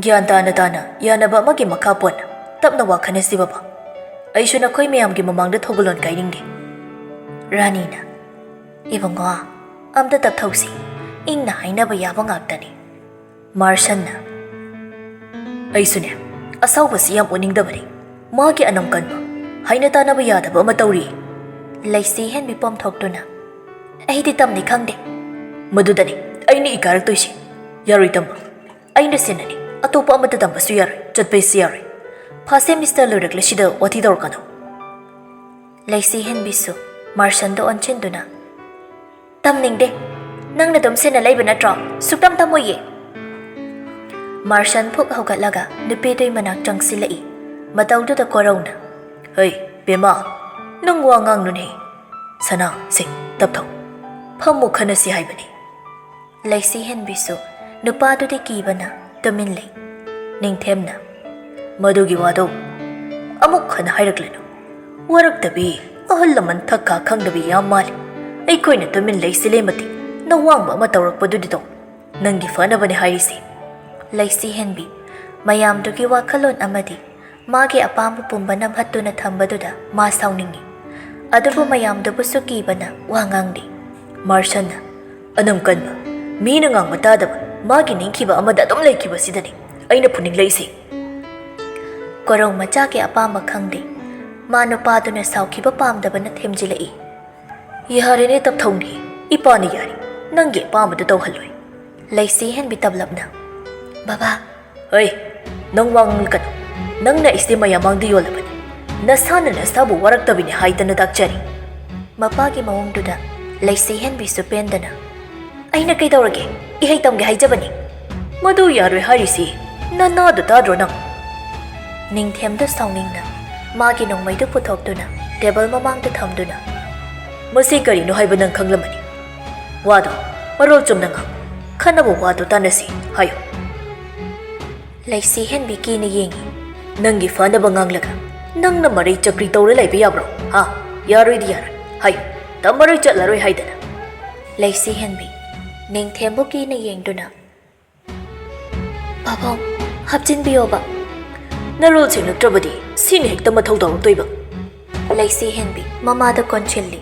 ꯒ꯭ꯌꯥꯟ ꯇꯥꯅ ꯇꯥꯅ ꯌꯥꯅꯕ ꯑꯃꯒꯤ ꯃꯈꯥ ꯄꯣꯟꯅ ꯇꯞꯅ ꯋꯥ ꯈꯟꯅꯁꯤ ꯕꯕꯥ꯫ ꯑꯩꯁꯨ ꯅꯈꯣꯏ ꯃꯌꯥꯝꯒꯤ ꯃꯃꯥꯡꯗ ꯊꯧꯒꯜꯂꯣꯟ ꯀꯥꯏꯅꯤꯡꯗꯦ꯫" ꯔꯥꯅꯤꯅ, "ꯏꯕꯨꯡꯉꯣ, ꯑꯝꯇ ꯇꯞꯊꯧꯁꯤ꯫ ꯏꯪꯅ ꯍꯥꯏꯅꯕ ꯌꯥꯕ ꯉꯥꯛꯇꯅꯤ꯫" ꯃꯥꯔꯁꯟꯅ, "ꯑꯩꯁꯨꯅꯦ, ꯑꯁꯥꯎꯕꯁꯤ ꯌꯥꯝ ꯎꯅꯤꯡꯗꯕꯅꯤ꯫ ꯃꯥꯒꯤ ꯑꯅꯝ ꯀꯟꯕ, ꯍꯥꯏꯅ ꯇꯥꯅꯕ ꯌꯥꯗꯕ ꯑꯃ ꯇꯧꯔꯤ꯫" ꯂꯩꯁꯤ ꯍꯦꯟꯕꯤ ꯄꯣꯝꯊꯣꯛꯇꯨꯅ, "ꯑꯩꯗꯤ ꯇꯝꯅꯤ ꯈꯪꯗꯦ꯫" "ꯃꯗꯨꯗꯅꯤ ꯑꯩꯅ ꯏꯀꯥꯏꯔꯛꯇꯣꯏꯁꯤ꯫ ꯌꯥꯔꯣꯏ ꯇꯝꯕ꯫ ꯑꯩꯅ ꯁꯤꯟꯅꯅꯤ꯫ ꯑꯇꯣꯞꯄ ꯑꯃꯠꯇ ꯇꯝꯕꯁꯨ ꯌꯥꯔꯣꯏ, ꯆꯠꯄꯁꯨ ꯌꯥꯔꯣꯏ꯫ ꯐꯥꯔꯁ ꯁꯦꯃꯤꯁꯇꯔ ꯂꯣꯏꯔꯛꯂꯁꯤꯗ ꯋꯥꯊꯤ ꯇꯧꯔꯛꯀꯅꯨ꯫" ꯂꯩꯁꯤ ꯍꯦꯟꯕꯤꯁꯨ ꯃꯥꯔꯁꯟꯗ ꯑꯣꯟꯁꯤꯟꯗꯨꯅ, "ꯇꯝꯅꯤꯡꯗꯦ꯫ ꯅꯪꯅ ꯑꯗꯨꯝ ꯁꯤꯟꯅ ꯂꯩꯕ ꯅꯠꯇ꯭ꯔꯣ? ꯁꯨꯛꯇꯝ ꯇꯝꯃꯣꯏꯌꯦ꯫" ꯃꯥꯔꯁꯟ ꯐꯨꯛ ꯍꯧꯒꯠꯂꯒ ꯅꯨꯄꯤꯗꯨꯒꯤ ꯃꯅꯥꯛ ꯆꯪꯁꯤꯜꯂꯛꯏ꯫ ꯃꯇꯧꯗꯨꯗ ꯀꯣꯔꯧꯅ, "ꯍꯩ, ꯕꯦꯝꯃ, ꯅꯪ ꯋꯥ ꯉꯥꯡꯅꯨꯅꯦ꯫ ꯁꯅꯥ, ꯁꯦ, ꯇꯞꯊꯧ꯫ ꯐꯝꯃꯨ, ꯈꯟꯅꯁꯤ ꯍꯥꯏꯕꯅꯤ꯫" ꯂꯩꯁꯤ ꯍꯦꯟꯕꯤꯁꯨ ꯅꯨꯄꯥꯗꯨꯗꯤ ꯀꯤꯕꯅ ꯇꯨꯃꯤꯟ ꯂꯩ꯫ ꯅꯤꯡꯊꯦꯝꯅ, "ꯃꯗꯨꯒꯤ ꯋꯥꯗꯣ ꯑꯃꯨꯛ ꯍꯟꯅ ꯍꯥꯏꯔꯛꯂꯅꯨ꯫ ꯋꯥꯔꯛꯇꯕꯤ, ꯑꯍꯜ ꯂꯃꯟ ꯊꯛ ꯈꯥ ꯈꯪꯗꯕꯤ ꯌꯥꯝ ꯃꯥꯜꯂꯤ꯫ ꯑꯩꯈꯣꯏꯅ ꯇꯨꯃꯤꯟ ꯂꯩꯁꯤꯜꯂꯦ ꯃꯇꯤꯛ ꯅꯋꯥꯡꯕ ꯑꯃ ꯇꯧꯔꯛꯄꯗꯨꯗꯤ ꯇꯧ꯫ ꯅꯪꯒꯤ ꯐꯅꯕꯅꯦ ꯍꯥꯏꯔꯤꯁꯤ꯫" ꯂꯩꯁꯤ ꯍꯦꯟꯕꯤ ꯃꯌꯥꯝꯗꯨꯒꯤ ꯋꯥꯈꯜꯂꯣꯟ ꯑꯃꯗꯤ ꯃꯥꯒꯤ ꯑꯄꯥꯝꯕ ꯄꯨꯝꯕ ꯅꯝꯍꯠꯇꯨꯅ ꯊꯝꯕꯗꯨꯗ ꯃꯥ ꯁꯥꯎꯅꯤꯡꯏ꯫ ꯑꯗꯨꯕꯨ ꯃꯌꯥꯝꯗꯨꯕꯨꯁꯨ ꯀꯤꯕꯅ ꯋꯥ ꯉꯥꯡꯗꯦ꯫ ꯃꯥꯔꯁꯟꯅ, "ꯑꯅꯝ ꯀꯟꯕ, ꯃꯤꯅ ꯉꯥꯡꯕ ꯇꯥꯗꯕ, ꯃꯥꯒꯤ ꯅꯤꯡꯈꯤꯕ ꯑꯃꯗ ꯑꯗꯨꯝ ꯂꯩꯈꯤꯕꯁꯤꯗꯅꯤ ꯑꯩꯅ ꯐꯨꯅꯤꯡꯂꯛꯏꯁꯤ꯫" ꯀꯣꯔꯧ ꯃꯆꯥꯒꯤ ꯑꯄꯥꯝꯕ ꯈꯪꯗꯦ꯫ ꯃꯥ ꯅꯨꯄꯥꯗꯨꯅ ꯁꯥꯎꯈꯤꯕ ꯄꯥꯝꯗꯕꯅ ꯊꯦꯝꯖꯤꯜꯂꯛꯏ꯫ "ꯌꯥꯔꯦꯅꯦ ꯇꯞꯊꯧꯅꯦ, ꯏꯄꯥꯅ ꯌꯥꯔꯦ, ꯅꯪꯒꯤ ꯑꯄꯥꯝꯕꯗꯨ ꯇꯧꯍꯜꯂꯣꯏ꯫" ꯂꯩꯁꯤ ꯍꯦꯟꯕꯤ ꯇꯞꯂꯞꯅ, "ꯕꯕꯥ꯫" "ꯍꯩ, ꯅꯪ ꯋꯥ ꯉꯥꯡꯂꯛꯀꯅꯨ꯫ ꯅꯪꯅ ꯑꯩꯁꯦ ꯃꯌꯥꯝ ꯃꯥꯡꯗ ꯌꯣꯜꯂꯕꯅꯤ꯫ ꯅꯁꯥꯅ ꯅꯁꯥꯕꯨ ꯋꯥꯔꯛꯇꯕꯤꯅꯤ ꯍꯥꯏꯗꯅ ꯇꯥꯛꯆꯔꯤ꯫" ꯃꯄꯥꯒꯤ ꯃꯑꯣꯡꯗꯨꯗ ꯂꯩꯁꯤ ꯍꯦꯟꯕꯤꯁꯨ ꯄꯦꯟꯗꯅ, "ꯑꯩꯅ ꯀꯩꯗꯧꯔꯒꯦ? ꯏꯍꯩ ꯇꯝꯒꯦ ꯍꯥꯏꯖꯕꯅꯤ꯫" "ꯃꯗꯨ ꯌꯥꯔꯣꯏ ꯍꯥꯏꯔꯤꯁꯤ ꯅꯅꯥꯗꯨ ꯇꯥꯗ꯭ꯔꯣ ꯅꯪ?" ꯅꯤꯡꯊꯦꯝꯗꯨ ꯁꯥꯎꯅꯤꯡꯅ ꯃꯥꯒꯤ ꯅꯣꯡꯃꯩꯗꯨ ꯄꯨꯊꯣꯛꯇꯨꯅ ꯇꯦꯕꯜ ꯃꯃꯥꯡꯗ ꯊꯝꯗꯨꯅ, "ꯃꯁꯤ ꯀꯔꯤꯅꯣ ꯍꯥꯏꯕ ꯅꯪ ꯈꯪꯂꯝꯃꯅꯤ꯫ ꯋꯥꯗꯣ ꯃꯔꯣꯜ ꯆꯨꯝꯅ ꯉꯥꯡ꯫ ꯈꯟꯅꯕ ꯋꯥꯗꯣ ꯇꯥꯟꯅꯁꯤ ꯍꯥꯏꯌꯨ꯫" ꯂꯩꯁꯤ ꯍꯦꯟꯕꯤ ꯀꯤꯅ ꯌꯦꯡꯉꯤ꯫ "ꯅꯪꯒꯤ ꯐꯅꯕ ꯉꯥꯡꯂꯒ ꯅꯪꯅ ꯃꯔꯩ ꯆꯀ꯭ꯔꯤ ꯇꯧꯔ ꯂꯩꯕ ꯌꯥꯕ꯭ꯔꯣ? ꯍꯥ? ꯌꯥꯔꯣꯏꯗꯤ ꯌꯥꯔꯣꯏ꯫ ꯍꯥꯏꯌꯨ, ꯇꯝꯃꯔꯣꯏ ꯆꯠꯂꯔꯣꯏ ꯍꯥꯏꯗꯅ꯫" ꯂꯩꯁꯤ ꯍꯦꯟꯕꯤ ꯅꯤꯡꯊꯦꯝꯕꯨ ꯀꯤꯅ ꯌꯦꯡꯗꯨꯅ, "ꯄꯥꯕꯨꯡ, ꯍꯥꯞꯆꯤꯟꯕꯤꯌꯣꯕ꯫" "ꯅꯔꯣꯜ ꯁꯦꯡꯂꯛꯇ꯭ꯔꯕꯗꯤ ꯁꯤꯅ ꯍꯦꯛꯇ ꯃꯊꯧ ꯇꯧꯔꯛꯇꯣꯏꯕ꯫" ꯂꯩꯁꯤ ꯍꯦꯟꯕꯤ ꯃꯃꯥꯗ ꯀꯣꯟꯁꯤꯜꯂꯤ꯫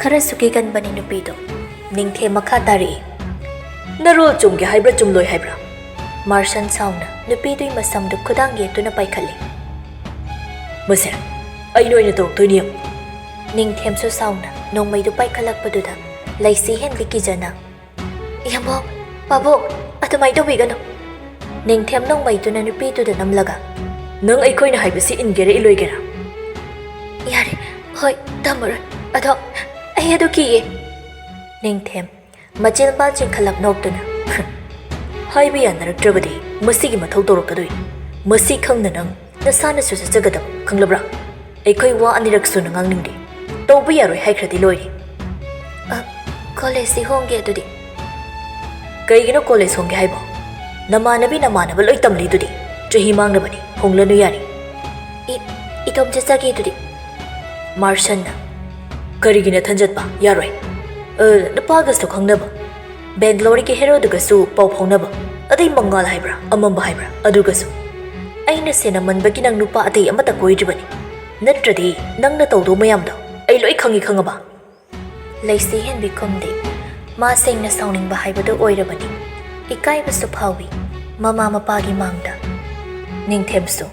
ꯈꯔꯁꯨ ꯀꯤꯒꯟꯕꯅꯤ ꯅꯨꯄꯤꯗꯣ꯫ ꯅꯤꯡꯊꯦꯝ ꯃꯈꯥ ꯇꯥꯔꯛꯏ꯫ "ꯅꯔꯣꯜ ꯆꯨꯝꯒꯦ ꯍꯥꯏꯕ꯭ꯔꯥ ꯆꯨꯝꯂꯣꯏ ꯍꯥꯏꯕ꯭ꯔꯥ?" ꯃꯥꯔꯁꯟ ꯁꯥꯎꯅ ꯅꯨꯄꯤꯗꯨꯒꯤ ꯃꯁꯝꯗꯨ ꯈꯨꯗꯥꯡ ꯌꯦꯠꯇꯨꯅ ꯄꯥꯏꯈꯠꯂꯤ꯫ "ꯃꯁꯦ, ꯑꯩꯅ ꯑꯣꯏꯅ ꯇꯧꯔꯛꯇꯣꯏꯅꯤ ꯌꯦꯡꯉꯨ꯫" ꯅꯤꯡꯊꯦꯝꯁꯨ ꯁꯥꯎꯅ ꯅꯣꯡꯃꯩꯗꯨ ꯄꯥꯏꯈꯠꯂꯛꯄꯗꯨꯗ ꯂꯩꯁꯤ ꯍꯦꯟꯕꯤ ꯀꯤꯖꯅ, "ꯏꯌꯥꯝꯕꯣ, ꯄꯥꯕꯨꯡ, ꯑꯗꯨꯃꯥꯏꯅ ꯇꯧꯕꯤꯒꯅꯨ꯫" ꯅꯤꯡꯊꯦꯝ ꯅꯣꯡꯃꯩꯗꯨꯅ ꯅꯨꯄꯤꯗꯨꯗ ꯅꯝꯂꯒ, "ꯅꯪ ꯑꯩꯈꯣꯏꯅ ꯍꯥꯏꯕꯁꯤ ꯏꯟꯒꯦꯔꯥ ꯏꯜꯂꯣꯏꯒꯦꯔꯥ?" "ꯌꯥꯔꯦ, ꯍꯣꯏ, ꯇꯝꯃꯔꯣꯏ꯫ ꯑꯗꯣ ꯑꯩ ꯑꯗꯨ ꯀꯤꯌꯦ꯫" ꯅꯤꯡꯊꯦꯝ ꯃꯆꯤꯟ ꯄꯥ ꯆꯤꯡꯈꯠꯂꯞ ꯅꯣꯛꯇꯨꯅ, "ꯍꯥꯏꯕ ꯌꯥꯅꯔꯛꯇ꯭ꯔꯕꯗꯤ ꯃꯁꯤꯒꯤ ꯃꯊꯧ ꯇꯧꯔꯛꯀꯗꯣꯏꯅꯤ꯫ ꯃꯁꯤ ꯈꯪꯅ ꯅꯪ ꯅꯁꯥꯅꯁꯨ ꯆꯠꯆꯒꯗꯕ, ꯈꯪꯂꯕ꯭ꯔꯥ? ꯑꯩꯈꯣꯏ ꯋꯥ ꯑꯅꯤꯔꯛ ꯁꯨꯅ ꯉꯥꯡꯅꯤꯡꯗꯦ꯫ ꯇꯧꯕ ꯌꯥꯔꯣꯏ ꯍꯥꯏꯈ꯭ꯔꯗꯤ ꯂꯣꯏꯔꯦ꯫" "ꯑ, ꯀꯣꯂꯦꯖꯁꯤ ꯍꯣꯡꯒꯦ ꯑꯗꯨꯗꯤ꯫" "ꯀꯩꯒꯤꯅꯣ ꯀꯣꯂꯦꯖ ꯍꯣꯡꯒꯦ ꯍꯥꯏꯕꯣ? ꯅꯃꯥꯟꯅꯕꯤ ꯅꯃꯥꯟꯅꯕ ꯂꯣꯏ ꯇꯝꯂꯤꯗꯨꯗꯤ꯫ ꯆꯍꯤ ꯃꯥꯡꯅꯕꯅꯤ, ꯍꯣꯡꯂꯅꯨ ꯌꯥꯔꯦ꯫" "ꯏ-, ꯏꯇꯣꯝ ꯆꯠꯆꯒꯦ ꯑꯗꯨꯗꯤ꯫" ꯃꯥꯔꯁꯟꯅ, "ꯀꯔꯤꯒꯤ ꯅꯊꯟ ꯆꯠꯄ? ꯌꯥꯔꯣꯏ꯫ ꯑ, ꯅꯨꯄꯥꯒꯁꯨ ꯈꯪꯅꯕ꯫ ꯕꯦꯡꯒ꯭ꯂꯣꯔꯒꯤ ꯍꯦꯔꯣꯗꯨꯒꯁꯨ ꯄꯥꯎ ꯐꯥꯎꯅꯕ꯫ ꯑꯗꯩ ꯃꯉꯥꯜ ꯍꯥꯏꯕ꯭ꯔꯥ, ꯑꯃꯝꯕ ꯍꯥꯏꯕ꯭ꯔꯥ, ꯑꯗꯨꯒꯁꯨ꯫ ꯑꯩꯅ ꯁꯦꯟꯅꯃꯟꯕꯒꯤ ꯅꯪ ꯅꯨꯄꯥ ꯑꯇꯩ ꯑꯃꯠꯇ ꯀꯣꯏꯗ꯭ꯔꯤꯕꯅꯤ꯫ ꯅꯠꯇ꯭ꯔꯗꯤ ꯅꯪꯅ ꯇꯧꯗꯧ ꯃꯌꯥꯝꯗꯣ ꯑꯩ ꯂꯣꯏ ꯈꯪꯉꯤ, ꯈꯪꯉꯕ?" ꯂꯩꯁꯤ ꯍꯦꯟꯕꯤ ꯈꯨꯝꯗꯦ꯫ ꯃꯥ ꯁꯦꯡꯅ ꯁꯥꯎꯅꯤꯡꯕ ꯍꯥꯏꯕꯗꯨ ꯑꯣꯏꯔꯕꯅꯤ꯫ ꯏꯀꯥꯏꯕꯁꯨ ꯐꯥꯎꯏ ꯃꯃꯥ ꯃꯄꯥꯒꯤ ꯃꯥꯡꯗ꯫ ꯅꯤꯡꯊꯦꯝꯁꯨ,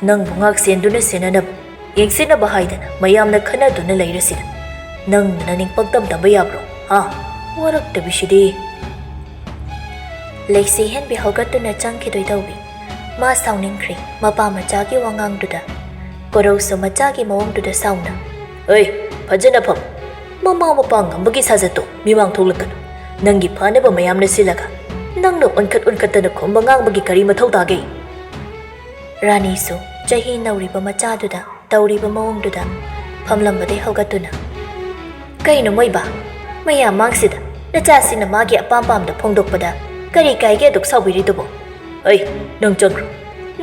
"ꯅꯪꯕꯨ ꯉꯥꯛ ꯁꯦꯟꯗꯨꯅ ꯁꯦꯟꯅꯅꯕ, ꯌꯦꯡꯁꯤꯟꯅꯕ ꯍꯥꯏꯗꯅ ꯃꯌꯥꯝꯅ ꯈꯟꯅꯗꯨꯅ ꯂꯩꯔꯁꯤꯗ ꯅꯪꯅ ꯅꯅꯤꯡ ꯄꯪꯇꯝ ꯇꯝꯕ ꯌꯥꯕ꯭ꯔꯣ? ꯍꯥ? ꯋꯥꯔꯛꯇꯕꯤꯁꯤꯗꯤ꯫" ꯂꯩꯁꯤ ꯍꯦꯟꯕꯤ ꯍꯧꯒꯠꯇꯨꯅ ꯆꯪꯈꯤꯗꯣꯏ ꯇꯧꯏ꯫ ꯃꯥ ꯁꯥꯎꯅꯤꯡꯈ꯭ꯔꯦ ꯃꯄꯥ ꯃꯆꯥꯒꯤ ꯋꯥꯉꯥꯡꯗꯨꯗ꯫ ꯀꯣꯔꯧꯁꯨ ꯃꯆꯥꯒꯤ ꯃꯑꯣꯡꯗꯨꯗ ꯁꯥꯎꯅ, "ꯑꯩ, ꯐꯖꯅ ꯐꯝ꯫ ꯃꯃꯥ ꯃꯄꯥ ꯉꯝꯕꯒꯤ ꯁꯥꯖꯠꯇꯣ ꯃꯤꯃꯥꯡ ꯊꯣꯛꯂꯛꯀꯅꯨ꯫ ꯅꯪꯒꯤ ꯐꯅꯕ ꯃꯌꯥꯝꯅ ꯁꯤꯜꯂꯒ ꯅꯪꯅ ꯑꯣꯟꯈꯠ ꯑꯣꯟꯈꯠꯇꯅ ꯈꯨꯝꯕ ꯉꯥꯡꯕꯒꯤ ꯀꯔꯤ ꯃꯊꯧ ꯇꯥꯒꯦ?" ꯔꯥꯅꯤꯁꯨ ꯆꯍꯤ ꯅꯧꯔꯤꯕ ꯃꯆꯥꯗꯨꯗ ꯇꯧꯔꯤꯕ ꯃꯑꯣꯡꯗꯨꯗ ꯐꯝꯂꯝꯕꯗꯩ ꯍꯧꯒꯠꯇꯨꯅ, "ꯀꯩꯅꯣ ꯃꯣꯏꯕꯥ? ꯃꯌꯥꯝ ꯃꯥꯡꯁꯤꯗ ꯅꯆꯥꯁꯤꯅ ꯃꯥꯒꯤ ꯑꯄꯥꯝ ꯄꯥꯝꯗ ꯐꯣꯡꯗꯣꯛꯄꯗ ꯀꯔꯤ ꯀꯥꯏꯒꯦ ꯑꯗꯨꯛ ꯁꯥꯎꯕꯤꯔꯤꯗꯨꯕꯣ?" "ꯑꯩ, ꯅꯪ ꯆꯪꯈ꯭ꯔꯣ꯫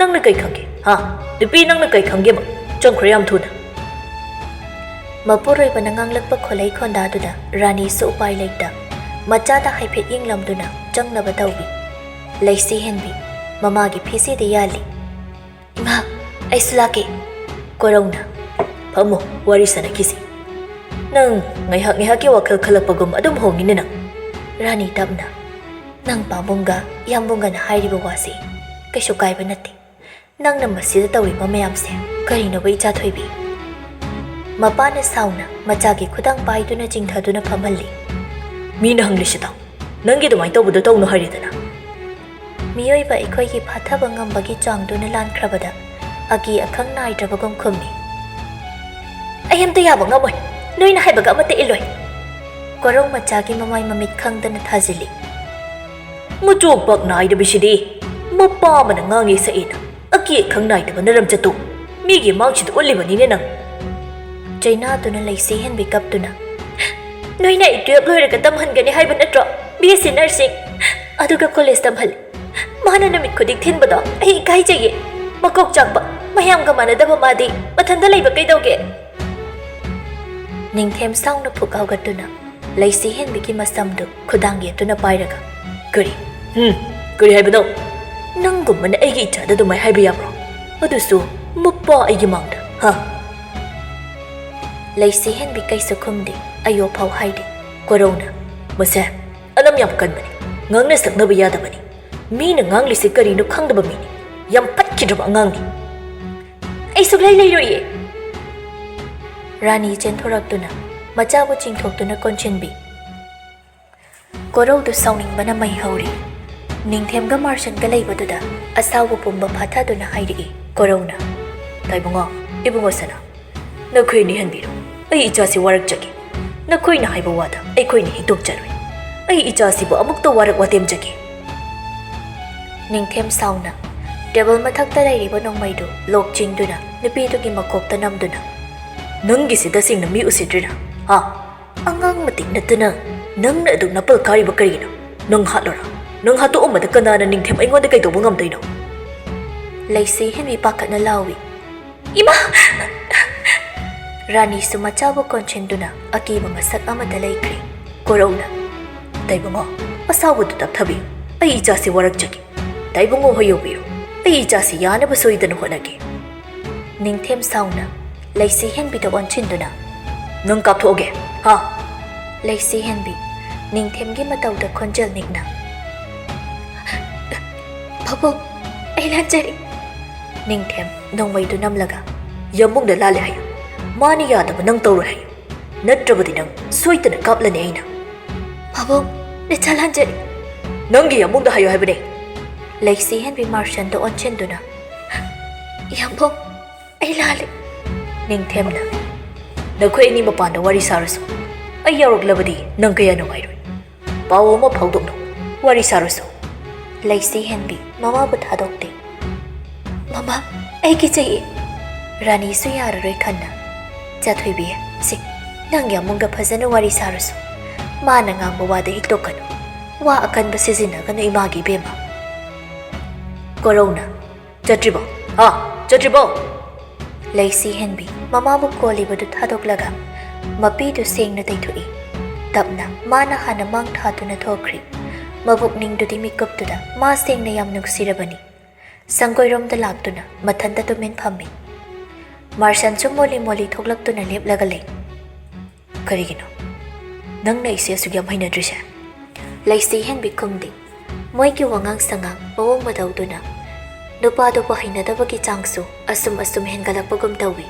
ꯅꯪꯅ ꯀꯩ ꯈꯪꯒꯦ? ꯍꯥ? ꯅꯨꯄꯤ, ꯅꯪꯅ ꯀꯩ ꯈꯪꯒꯦꯕ? ꯆꯪꯈ꯭ꯔꯣ ꯌꯥꯝ ꯊꯨꯅ!" ꯃꯄꯨꯔꯣꯏꯕꯅ ꯉꯥꯡꯂꯛꯄ ꯈꯣꯜꯂꯩ ꯈꯣꯟꯗꯥꯗꯨꯗ ꯔꯥꯅꯤꯁꯨ ꯎꯄꯥꯏ ꯂꯩꯇ ꯃꯆꯥꯗ ꯍꯥꯏꯐꯦꯠ ꯌꯦꯡꯂꯝꯗꯨꯅ ꯆꯪꯅꯕ ꯇꯧꯏ꯫ ꯂꯩꯁꯤ ꯍꯦꯟꯕꯤ ꯃꯃꯥꯒꯤ ꯐꯤꯁꯤꯗ ꯌꯥꯜꯂꯤ꯫ "ꯏꯃꯥ, ꯑꯩꯁꯨ ꯂꯥꯛꯀꯦ꯫" ꯀꯣꯔꯧꯅ, "ꯐꯝꯃꯣ, ꯋꯥꯔꯤ ꯁꯥꯟꯅꯈꯤꯁꯤ꯫ ꯅꯪ ꯉꯥꯏꯍꯥꯛ ꯉꯥꯏꯍꯥꯛꯀꯤ ꯋꯥꯈꯜ ꯈꯜꯂꯛꯄꯒꯨꯝ ꯑꯗꯨꯝ ꯍꯣꯡꯉꯤꯅꯦ ꯅꯪ꯫" ꯔꯥꯅꯤ ꯇꯞꯅ, "ꯅꯪ ꯄꯥꯕꯨꯡꯒ ꯏꯌꯥꯝꯕꯨꯡꯒꯅ ꯍꯥꯏꯔꯤꯕ ꯋꯥꯁꯤ ꯀꯩꯁꯨ ꯀꯥꯏꯕ ꯅꯠꯇꯦ꯫ ꯅꯪꯅ ꯃꯁꯤꯗ ꯇꯧꯔꯤꯕ ꯃꯌꯥꯝꯁꯦ ꯀꯔꯤꯅꯣꯕ, ꯏꯆꯥ ꯊꯣꯏꯕꯤ?" ꯃꯄꯥꯅ ꯁꯥꯎꯅ ꯃꯆꯥꯒꯤ ꯈꯨꯗꯥꯡ ꯄꯥꯏꯗꯨꯅ ꯆꯤꯡꯊꯗꯨꯅ ꯐꯝꯍꯜꯂꯤ꯫ "ꯃꯤꯅ ꯍꯪꯂꯤꯁꯤꯗ ꯅꯪꯒꯤ ꯑꯗꯨꯃꯥꯏꯅ ꯇꯧꯕꯗꯣ ꯇꯧꯅꯨ ꯍꯥꯏꯔꯦꯗꯅ꯫" ꯃꯤꯑꯣꯏꯕ ꯑꯩꯈꯣꯏꯒꯤ ꯐꯥꯊꯕ ꯉꯝꯕꯒꯤ ꯆꯥꯡꯗꯨꯅ ꯂꯥꯟꯈ꯭ꯔꯕꯗ ꯑꯀꯤ ꯑꯈꯪ ꯅꯥꯏꯗ꯭ꯔꯕꯒꯨꯝ ꯈꯨꯝꯃꯤ꯫ "ꯑꯩ ꯑꯝꯇ ꯌꯥꯕ ꯉꯝꯃꯣꯏ꯫ ꯅꯣꯏꯅ ꯍꯥꯏꯕꯒ ꯑꯃꯠꯇ ꯏꯜꯂꯣꯏ꯫" ꯀꯣꯔꯧ ꯃꯆꯥꯒꯤ ꯃꯃꯥꯏ ꯃꯃꯤꯠ ꯈꯪꯗꯅ ꯊꯥꯖꯤꯜꯂꯤ꯫ "ꯃꯆꯣꯛ ꯄꯥꯛ ꯅꯥꯏꯗꯕꯁꯤꯗꯤ꯫ ꯃꯄꯥ ꯑꯃꯅ ꯉꯥꯡꯉꯦ ꯁꯛꯑꯦꯅ ꯑꯀꯤ ꯑꯈꯪ ꯅꯥꯏꯗꯕ ꯅꯔꯝꯆꯠꯇꯨ ꯃꯤꯒꯤ ꯃꯥꯡꯁꯤꯗ ꯎꯠꯂꯤꯕꯅꯤꯅꯦ ꯅꯪ꯫" ꯆꯩꯅꯥꯗꯨꯅ ꯂꯩꯁꯤ ꯍꯦꯟꯕꯤ ꯀꯞꯇꯨꯅ, "ꯅꯣꯏꯅ ꯑꯩ ꯇꯨꯌꯦꯜꯞ ꯂꯣꯏꯔꯒ ꯇꯝꯍꯟꯒꯅꯤ ꯍꯥꯏꯕ ꯅꯠꯇ꯭ꯔꯣ? ꯕꯤ ꯑꯦꯁ ꯁꯤ ꯅꯔꯁꯤꯡ꯫ ꯑꯗꯨꯒ ꯀꯣꯂꯦꯖ ꯇꯝꯍꯜꯂꯤ꯫ ꯃꯥꯅ ꯅꯨꯃꯤꯠ ꯈꯨꯗꯤꯡ ꯊꯤꯟꯕꯗꯣ ꯑꯩ ꯏꯀꯥꯏꯖꯩꯌꯦ꯫ ꯃꯀꯣꯛ ꯆꯥꯛꯄ, ꯃꯌꯥꯝꯒ ꯃꯥꯟꯅꯗꯕ ꯃꯥꯗꯤ ꯃꯊꯟꯇ ꯂꯩꯕ ꯀꯩꯗꯧꯒꯦ?" ꯅꯤꯡꯊꯦꯝ ꯁꯥꯎꯅ ꯐꯨꯛ ꯍꯧꯒꯠꯇꯨꯅ ꯂꯩꯁꯤ ꯍꯦꯟꯕꯤꯒꯤ ꯃꯁꯝꯗꯨ ꯈꯨꯗꯥꯡ ꯌꯦꯠꯇꯨꯅ ꯄꯥꯏꯔꯒ, "ꯀꯔꯤ? ꯍꯨꯝ? ꯀꯔꯤ ꯍꯥꯏꯕꯅꯣ? ꯅꯪꯒꯨꯝꯕꯅ ꯑꯩꯒꯤ ꯏꯆꯥꯗ ꯑꯗꯨꯃꯥꯏ ꯍꯥꯏꯕ ꯌꯥꯕ꯭ꯔꯣ? ꯑꯗꯨꯁꯨ ꯃꯄꯥ ꯑꯩꯒꯤ ꯃꯥꯡꯗ, ꯍꯥ?" ꯂꯩꯁꯤ ꯍꯦꯟꯕꯤ ꯀꯩꯁꯨ ꯈꯨꯝꯗꯦ, ꯑꯌꯣ ꯐꯥꯎ ꯍꯥꯏꯗꯦ꯫ ꯀꯣꯔꯧꯅ, "ꯃꯁꯦ ꯑꯅꯝ ꯌꯥꯝ ꯀꯟꯕꯅꯤ, ꯉꯥꯡꯅ ꯁꯛꯅꯕ ꯌꯥꯗꯕꯅꯤ꯫ ꯃꯤꯅ ꯉꯥꯡꯂꯤꯁꯦ ꯀꯔꯤꯅꯣ ꯈꯪꯗꯕ ꯃꯤꯅꯤ꯫ ꯌꯥꯝ ꯐꯠꯈꯤꯗ꯭ꯔꯕ ꯑꯉꯥꯡꯅꯤ꯫" "ꯑꯩ ꯁꯨꯛꯂꯩ ꯂꯩꯔꯣꯏꯌꯦ!" ꯔꯥꯅꯤ ꯆꯦꯟꯊꯣꯔꯛꯇꯨꯅ ꯃꯆꯥꯕꯨ ꯆꯤꯡꯊꯣꯛꯇꯨꯅ ꯀꯣꯟꯁꯤꯟꯕꯤ꯫ ꯀꯣꯔꯧꯗꯨ ꯁꯥꯎꯅꯤꯡꯕꯅ ꯃꯩ ꯍꯧꯔꯤ꯫ ꯅꯤꯡꯊꯦꯝꯒ ꯃꯥꯔꯁꯟꯒ ꯂꯩꯕꯗꯨꯗ ꯑꯁꯥꯎꯕ ꯄꯨꯝꯕ ꯐꯥꯊꯗꯨꯅ ꯍꯥꯏꯔꯛꯏ ꯀꯣꯔꯧꯅ, "ꯇꯥꯏꯕꯨꯡꯉꯣ, ꯏꯕꯨꯡꯉꯣ ꯁꯅꯥ, ꯅꯈꯣꯏ ꯑꯅꯤ ꯍꯟꯕꯤꯔꯣ꯫ ꯑꯩ ꯏꯆꯥꯁꯤ ꯋꯥꯔꯛꯆꯒꯦ꯫ ꯅꯈꯣꯏꯅ ꯍꯥꯏꯕ ꯋꯥꯗ ꯑꯩꯈꯣꯏꯅ ꯍꯤꯛꯇꯣꯛꯆꯔꯣꯏ꯫ ꯑꯩ ꯏꯆꯥꯁꯤꯕꯨ ꯑꯃꯨꯛꯇ ꯋꯥꯔꯛ ꯋꯥꯇꯦꯝꯖꯒꯦ꯫" ꯅꯤꯡꯊꯦꯝ ꯁꯥꯎꯅ, ꯇꯦꯕꯜ ꯃꯊꯛꯇ ꯂꯩꯔꯤꯕ ꯅꯣꯡꯃꯩꯗꯨ ꯂꯣꯛ ꯆꯤꯡꯗꯨꯅ ꯅꯨꯄꯤꯗꯨꯒꯤ ꯃꯀꯣꯛꯇ ꯅꯝꯗꯨꯅ, "ꯅꯪꯒꯤꯁꯤ ꯇꯁꯦꯡꯅ ꯃꯤ ꯎꯁꯤꯠꯇ꯭ꯔꯤꯔꯥ? ꯍꯥ? ꯑꯉꯥꯡ ꯃꯇꯤꯛ ꯅꯠꯇꯅ ꯅꯪꯅ ꯑꯗꯨꯛ ꯅꯥꯄꯜ ꯀꯥꯔꯤꯕ ꯀꯔꯤꯒꯤꯅꯣ? ꯅꯪ ꯍꯥꯠꯂꯣꯔꯥ? ꯅꯪ ꯍꯥꯠꯇꯣꯛꯑꯝꯕꯗ ꯀꯅꯥꯅ ꯅꯤꯡꯊꯦꯝ ꯑꯩꯉꯣꯟꯗ ꯀꯩꯗꯧꯕ ꯉꯝꯗꯣꯏꯅꯣ?" ꯂꯩꯁꯤ ꯍꯦꯟꯕꯤ ꯄꯥꯈꯠꯅ ꯂꯥꯎꯏ, "ꯏꯃꯥ!" ꯔꯥꯅꯤꯁꯨ ꯃꯆꯥꯕꯨ ꯀꯣꯟꯁꯤꯟꯗꯨꯅ ꯑꯀꯤꯕ ꯃꯁꯛ ꯑꯃꯗ ꯂꯩꯈ꯭ꯔꯦ꯫ ꯀꯣꯔꯧꯅ, "ꯇꯥꯏꯕꯨꯡꯉꯣ, ꯑꯁꯥꯎꯕꯗꯨ ꯇꯞꯊꯕꯤꯌꯨ꯫ ꯑꯩ ꯏꯆꯥꯁꯤ ꯋꯥꯔꯛꯆꯒꯦ꯫ ꯇꯥꯏꯕꯨꯡꯉꯣ ꯍꯣꯏ ꯌꯧꯕꯤꯔꯣ꯫ ꯑꯩ ꯏꯆꯥꯁꯤ ꯌꯥꯅꯕ ꯁꯣꯏꯗꯅ ꯍꯣꯠꯅꯒꯦ꯫" ꯅꯤꯡꯊꯦꯝ ꯁꯥꯎꯅ ꯂꯩꯁꯤ ꯍꯦꯟꯕꯤꯗ ꯑꯣꯟꯁꯤꯟꯗꯨꯅ, "ꯅꯪ ꯀꯥꯞꯊꯣꯛꯑꯒꯦ, ꯍꯥ?" ꯂꯩꯁꯤ ꯍꯦꯟꯕꯤ ꯅꯤꯡꯊꯦꯝꯒꯤ ꯃꯇꯧꯗ ꯈꯣꯟꯖꯦꯜ ꯅꯤꯛꯅ, "ꯄꯥꯕꯨꯡ, ꯑꯩ ꯂꯥꯟꯖꯔꯦ꯫" ꯅꯤꯡꯊꯦꯝ ꯅꯣꯡꯃꯩꯗꯨ ꯅꯝꯂꯒ, "ꯌꯥꯝꯕꯨꯡꯗ ꯂꯥꯜꯂꯦ ꯍꯥꯏꯌꯨ꯫ ꯃꯥꯅ ꯌꯥꯗꯕ ꯅꯪ ꯇꯧꯔꯣꯏ ꯍꯥꯏꯌꯨ꯫ ꯅꯠꯇ꯭ꯔꯕꯗꯤ ꯅꯪ ꯁꯣꯏꯗꯅ ꯀꯥꯞꯂꯅꯤ ꯑꯩꯅ꯫" "ꯄꯥꯕꯨꯡ, ꯅꯆꯥ ꯂꯥꯟꯖꯔꯦ꯫" "ꯅꯪꯒꯤ ꯌꯥꯝꯕꯨꯡꯗ ꯍꯥꯏꯌꯨ ꯍꯥꯏꯕꯅꯦ꯫" ꯂꯩꯁꯤ ꯍꯦꯟꯕꯤ ꯃꯥꯔꯁꯟꯗ ꯑꯣꯟꯁꯤꯟꯗꯨꯅ, "ꯌꯥꯝꯕꯨꯡ, ꯑꯩ ꯂꯥꯜꯂꯦ꯫" ꯅꯤꯡꯊꯦꯝꯅ, "ꯅꯈꯣꯏ ꯑꯅꯤ ꯃꯄꯥꯟꯗ ꯋꯥꯔꯤ ꯁꯥꯔꯨꯁꯨ꯫ ꯑꯩ ꯌꯥꯎꯔꯛꯂꯕꯗꯤ ꯅꯪ ꯀꯌꯥ ꯅꯨꯡꯉꯥꯏꯔꯣꯏ꯫ ꯄꯥꯎ ꯑꯃ ꯐꯥꯎꯗꯣꯛꯅꯧ꯫ ꯋꯥꯔꯤ ꯁꯥꯔꯨꯁꯨ꯫" ꯂꯩꯁꯤ ꯍꯦꯟꯕꯤ ꯃꯃꯥꯕꯨ ꯊꯥꯗꯣꯛꯇꯦ꯫ "ꯃꯃꯥ, ꯑꯩ ꯀꯤꯖꯩꯌꯦ꯫" ꯔꯥꯅꯤꯁꯨ ꯌꯥꯔꯔꯣꯏ ꯈꯟꯅ, "ꯆꯥꯊꯣꯏꯕꯤ, ꯁꯤ, ꯅꯪ ꯌꯥꯝꯕꯨꯡꯒ ꯐꯖꯅ ꯋꯥꯔꯤ ꯁꯥꯔꯨꯁꯨ꯫ ꯃꯥꯅ ꯉꯥꯡꯕ ꯋꯥꯗ ꯍꯤꯛꯇꯣꯛꯀꯅꯨ꯫ ꯋꯥ ꯑꯀꯟꯕ ꯁꯤꯖꯤꯟꯅꯒꯅꯨ ꯏꯃꯥꯒꯤ ꯏꯕꯦꯝꯃ꯫" ꯀꯣꯔꯧꯅ, "ꯆꯠꯇ꯭ꯔꯤꯕꯣ? ꯍꯥ? ꯆꯠꯇ꯭ꯔꯤꯕꯣ?" ꯂꯩꯁꯤ ꯍꯦꯟꯕꯤ ꯃꯃꯥꯕꯨ ꯀꯣꯜꯂꯤꯕꯗꯨ ꯊꯥꯗꯣꯛꯂꯒ ꯃꯄꯤꯗꯨ ꯁꯦꯡꯅ ꯇꯩꯊꯣꯛꯏ꯫ ꯇꯞꯅ ꯃꯥꯅ ꯍꯥꯟꯅ ꯃꯥꯡ ꯊꯥꯗꯨꯅ ꯊꯣꯛꯈ꯭ꯔꯤ꯫ ꯃꯕꯨꯛꯅꯤꯡꯗꯨꯗꯤ ꯃꯤꯀꯨꯞꯇꯨꯗ ꯃꯥ ꯁꯦꯡꯅ ꯌꯥꯝ ꯅꯨꯡꯁꯤꯔꯕꯅꯤ꯫ ꯁꯪꯒꯣꯏꯔꯣꯝꯗ ꯂꯥꯛꯇꯨꯅ ꯃꯊꯟꯇ ꯇꯨꯃꯤꯟ ꯐꯝꯃꯤ꯫ ꯃꯥꯔꯁꯟꯁꯨ ꯃꯣꯂꯤ ꯃꯣꯂꯤ ꯊꯣꯛꯂꯛꯇꯨꯅ ꯂꯦꯞꯂꯒ ꯂꯩ꯫ "ꯀꯔꯤꯒꯤꯅꯣ ꯅꯪꯅ ꯑꯩꯁꯦ ꯑꯁꯨꯛ ꯌꯥꯝ ꯍꯩꯅꯗ꯭ꯔꯤꯁꯦ?" ꯂꯩꯁꯤ ꯍꯦꯟꯕꯤ ꯈꯨꯝꯗꯦ꯫ ꯃꯣꯏꯒꯤ ꯋꯥꯉꯥꯡ ꯁꯉꯥꯡ ꯃꯑꯣꯡ ꯃꯇꯧꯗꯨꯅ ꯅꯨꯄꯥꯗꯨꯕꯨ ꯍꯩꯅꯗꯕꯒꯤ ꯆꯥꯡꯁꯨ ꯑꯁꯨꯝ ꯑꯁꯨꯝ ꯍꯦꯟꯒꯠꯂꯛꯄꯒꯨꯝ ꯇꯧꯏ꯫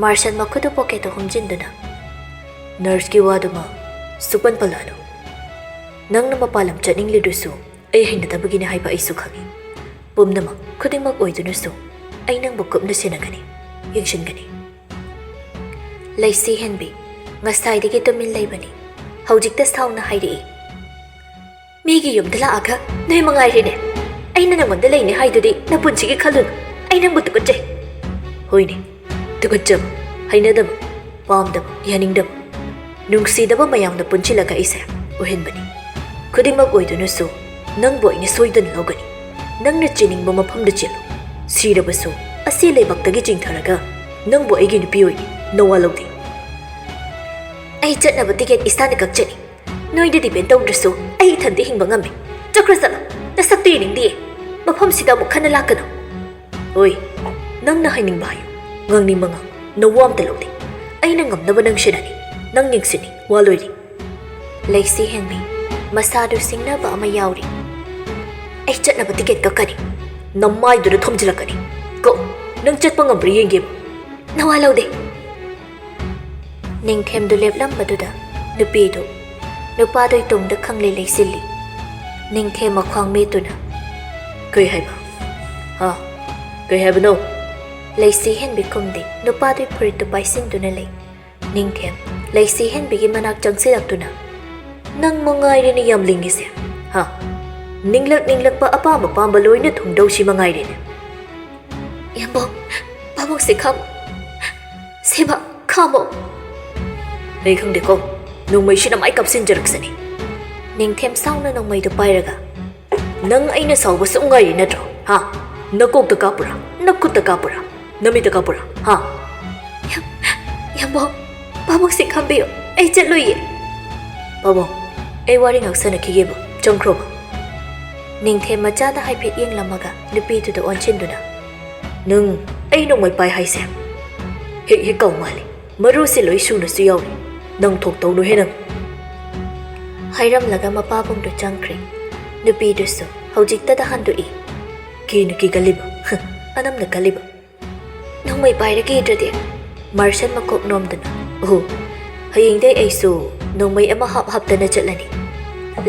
ꯃꯥꯔꯁꯟ ꯃꯈꯨꯠꯇꯨ ꯄꯣꯀꯦꯠꯇ ꯍꯨꯝꯖꯤꯟꯗꯨꯅ, "ꯅꯔꯁꯀꯤ ꯋꯥꯗꯨꯃ ꯁꯨꯛꯄꯟ ꯄꯜꯂꯛꯑꯅꯨ꯫ ꯅꯪꯅ ꯃꯄꯥꯟ ꯂꯝ ꯆꯠꯅꯤꯡꯂꯤꯗꯨꯁꯨ ꯑꯩ ꯍꯩꯅꯗꯕꯒꯤꯅꯤ ꯍꯥꯏꯕ ꯑꯩꯁꯨ ꯈꯪꯏ꯫ ꯄꯨꯝꯅꯃꯛ ꯈꯨꯗꯤꯡꯃꯛ ꯑꯣꯏꯗꯨꯅꯁꯨ ꯑꯩ ꯅꯪꯕꯨ ꯀꯨꯞꯅ ꯁꯦꯟꯅꯒꯅꯤ, ꯌꯦꯡꯁꯤꯟꯒꯅꯤ꯫" ꯂꯩꯁꯤ ꯍꯦꯟꯕꯤ ꯉꯁꯥꯏꯗꯒꯤ ꯇꯨꯃꯤꯟ ꯂꯩꯕꯅꯤ꯫ ꯍꯧꯖꯤꯛꯇ ꯁꯥꯎꯅ ꯍꯥꯏꯔꯛꯏ, "ꯃꯤꯒꯤ ꯌꯨꯝꯗ ꯂꯥꯛꯑꯒ ꯅꯣꯏ ꯃꯉꯥꯏꯔꯦꯅꯦ ꯑꯩꯅ ꯅꯪꯉꯣꯟꯗ ꯂꯩꯅꯤ ꯍꯥꯏꯗꯨꯗꯤ ꯅꯄꯨꯟꯁꯤꯒꯤ ꯈꯜꯂꯨꯅꯨ꯫ ꯑꯩ ꯅꯪꯕꯨ ꯇꯨꯀꯠꯆꯩ꯫ ꯍꯣꯏꯅꯦ, ꯇꯨꯀꯠꯆꯕ, ꯍꯩꯅꯗꯕ, ꯄꯥꯝꯗꯕ, ꯌꯥꯅꯤꯡꯗꯕ, ꯅꯨꯡꯁꯤꯗꯕ ꯃꯌꯥꯝꯅ ꯄꯨꯟꯁꯤꯜꯂꯒ ꯑꯩꯁꯦ ꯎꯍꯟꯕꯅꯤ꯫ ꯈꯨꯗꯤꯡꯃꯛ ꯑꯣꯏꯗꯨꯅꯁꯨ ꯅꯪꯕꯨ ꯑꯩꯅ ꯁꯣꯏꯗꯅ ꯂꯧꯒꯅꯤ꯫ ꯅꯪꯅ ꯆꯦꯟꯅꯤꯡꯕ ꯃꯐꯝꯗ ꯆꯦꯜꯂꯨ꯫ ꯁꯤꯔꯕꯁꯨ ꯑꯁꯤ ꯂꯩꯕꯥꯛꯇꯒꯤ ꯆꯤꯡꯊꯔꯒ ꯅꯪꯕꯨ ꯑꯩꯒꯤ ꯅꯨꯄꯤ ꯑꯣꯏꯅꯤ꯫ ꯅꯋꯥ ꯂꯧꯗꯦ꯫ ꯑꯩ ꯆꯠꯅꯕ ꯇꯤꯀꯦꯠ ꯏꯁꯥꯅ ꯀꯛꯆꯅꯤ꯫ ꯅꯣꯏꯗ ꯗꯤꯄꯦꯟ ꯇꯧꯗ꯭ꯔꯁꯨ ꯑꯩ ꯏꯊꯟꯇ ꯍꯤꯡꯕ ꯉꯝꯃꯤ꯫ ꯆꯠꯈ꯭ꯔꯣ ꯆꯠꯂꯣ꯫ ꯅꯁꯛꯇꯨ ꯌꯦꯡꯅꯤꯡꯗꯤꯌꯦ꯫ ꯃꯐꯝꯁꯤꯗ ꯑꯃꯨꯛ ꯍꯟꯅ ꯂꯥꯛꯀꯅꯨ꯫ ꯍꯣꯏ, ꯅꯪꯅ ꯍꯥꯏꯅꯤꯡꯕ ꯍꯥꯏꯌꯨ꯫ ꯉꯥꯡꯅꯤꯡꯕ ꯉꯥꯡ꯫ ꯅꯋꯥ ꯑꯝꯇ ꯂꯧꯗꯦ꯫ ꯑꯩꯅ ꯉꯝꯅꯕ ꯅꯪ ꯁꯦꯟꯅꯅꯤ꯫ ꯅꯪ ꯌꯦꯡꯁꯤꯟꯅꯤ꯫ ꯋꯥ ꯂꯣꯏꯔꯦ꯫ ꯂꯩꯁꯤ ꯍꯦꯟꯕꯤ, ꯃꯁꯥꯗꯨ ꯁꯤꯡꯅꯕ ꯑꯃ ꯌꯥꯎꯔꯤ꯫ ꯑꯩ ꯆꯠꯅꯕ ꯇꯤꯀꯦꯠ ꯀꯛꯀꯅꯤ꯫ ꯅꯃꯥꯏꯗꯨꯗ ꯊꯣꯝꯖꯤꯜꯂꯛꯀꯅꯤ꯫ ꯀꯛꯎ꯫ ꯅꯪ ꯆꯠꯄ ꯉꯝꯕ꯭ꯔꯥ ꯌꯦꯡꯒꯦꯕ꯫ ꯅꯋꯥ ꯂꯧꯗꯦ꯫ ꯅꯤꯡꯊꯦꯝꯗꯨ ꯂꯦꯞꯂꯝꯕꯗꯨꯗ ꯅꯨꯄꯤꯗꯨ ꯅꯨꯄꯥꯗꯨꯒꯤ ꯇꯨꯡꯗ ꯈꯪꯂꯦ ꯂꯩꯁꯤꯜꯂꯤ꯫ ꯅꯤꯡꯊꯦꯝ ꯃꯈ꯭ꯋꯥꯡ ꯃꯦꯠꯇꯨꯅ, "ꯀꯩ ꯍꯥꯏꯕ? ꯍꯥ? ꯀꯩ ꯍꯥꯏꯕꯅꯣ?" ꯂꯩꯁꯤ ꯍꯦꯟꯕꯤ ꯈꯨꯝꯗꯦ꯫ ꯅꯨꯄꯥꯗꯨꯒꯤ ꯐꯨꯔꯤꯠꯇꯨ ꯄꯥꯏꯁꯤꯟꯗꯨꯅ ꯂꯩ꯫ ꯅꯤꯡꯊꯦꯝ ꯂꯩꯁꯤ ꯍꯦꯟꯕꯤꯒꯤ ꯃꯅꯥꯛ ꯆꯪꯁꯤꯜꯂꯛꯇꯨꯅ, "ꯅꯪ ꯃꯉꯥꯏꯔꯦꯅꯦ ꯌꯥꯝ ꯂꯤꯡꯉꯤꯁꯦ, ꯍꯥ? ꯅꯤꯡꯂꯛ ꯅꯤꯡꯂꯛꯄ ꯑꯄꯥꯝ ꯑꯄꯥꯝꯕ ꯂꯣꯏꯅ ꯊꯨꯡꯗꯧꯁꯤ ꯃꯉꯥꯏꯔꯦꯅꯦ?" "ꯌꯥꯝꯕꯧ, ꯄꯥꯕꯨꯡꯁꯦ ꯈꯥꯝ-" "ꯁꯦꯕ, ꯈꯥꯝꯃꯣ!" "ꯑꯩ ꯈꯪꯗꯦꯀꯣ, ꯅꯣꯡꯃꯩꯁꯤꯅ ꯃꯥꯏ ꯀꯥꯞꯁꯤꯟꯖꯔꯛꯁꯅꯤ꯫" ꯅꯤꯡꯊꯦꯝ ꯁꯥꯎꯅ ꯅꯣꯡꯃꯩꯗꯨ ꯄꯥꯏꯔꯒ, "ꯅꯪ ꯑꯩꯅ ꯁꯥꯎꯕ ꯁꯨꯝ ꯉꯥꯏꯔꯤ ꯅꯠꯇ꯭ꯔꯣ? ꯍꯥ? ꯅꯀꯣꯛꯇ ꯀꯥꯞꯄꯨꯔꯥ? ꯅꯈꯨꯠꯇ ꯀꯥꯞꯄꯨꯔꯥ? ꯅꯃꯤꯠꯇ ꯀꯥꯞꯄꯨꯔꯥ? ꯍꯥ?" "ꯌꯥꯝ-, ꯌꯥꯝꯕꯧ, ꯄꯥꯕꯨꯡꯁꯦ ꯈꯥꯝꯕꯤꯌꯨ, ꯑꯩ ꯆꯠꯂꯣꯏꯌꯦ꯫" "ꯄꯥꯕꯨꯡ, ꯑꯩ ꯋꯥꯔꯤ ꯉꯥꯛ ꯁꯥꯟꯅꯈꯤꯒꯦꯕ, ꯆꯪꯈ꯭ꯔꯣꯕ꯫" ꯅꯤꯡꯊꯦꯝ ꯃꯆꯥꯗ ꯍꯥꯏꯐꯦꯠ ꯌꯦꯡꯂꯝꯃꯒ ꯅꯨꯄꯤꯗꯨꯗ ꯑꯣꯟꯁꯤꯟꯗꯨꯅ, "ꯅꯪ ꯑꯩ ꯅꯣꯡꯃꯩ ꯄꯥꯏ ꯍꯥꯏꯁꯦ ꯍꯦꯛ ꯍꯦꯛ ꯀꯥꯎ ꯃꯥꯜꯂꯤ꯫ ꯃꯔꯨꯁꯦ ꯂꯣꯏ ꯁꯨꯅꯁꯨ ꯌꯥꯎꯔꯤ꯫ ꯅꯪ ꯊꯣꯛꯇꯧꯅꯨꯍꯦ ꯅꯪ꯫" ꯍꯥꯏꯔꯝꯂꯒ ꯃꯄꯥꯕꯨꯡꯗꯨ ꯆꯪꯈ꯭ꯔꯦ꯫ ꯅꯨꯄꯤꯗꯨꯁꯨ ꯍꯧꯖꯤꯛꯇꯗ ꯍꯟꯗꯣꯛꯏ꯫ "ꯀꯤꯅ ꯀꯤꯒꯜꯂꯤꯕ? ꯍ, ꯑꯅꯝꯅ ꯀꯜꯂꯤꯕ?" "ꯅꯣꯡꯃꯩ ꯄꯥꯏꯔꯒꯦꯗ꯭ꯔꯗꯤ?" ꯃꯥꯔꯁꯟ ꯃꯀꯣꯛ ꯅꯣꯝꯗꯨꯅ, "ꯑꯣ, ꯍꯌꯦꯡꯗꯩ ꯑꯩꯁꯨ ꯅꯣꯡꯃꯩ ꯑꯃ ꯍꯥꯞ ꯍꯥꯞꯇꯅ ꯆꯠꯂꯅꯤ꯫"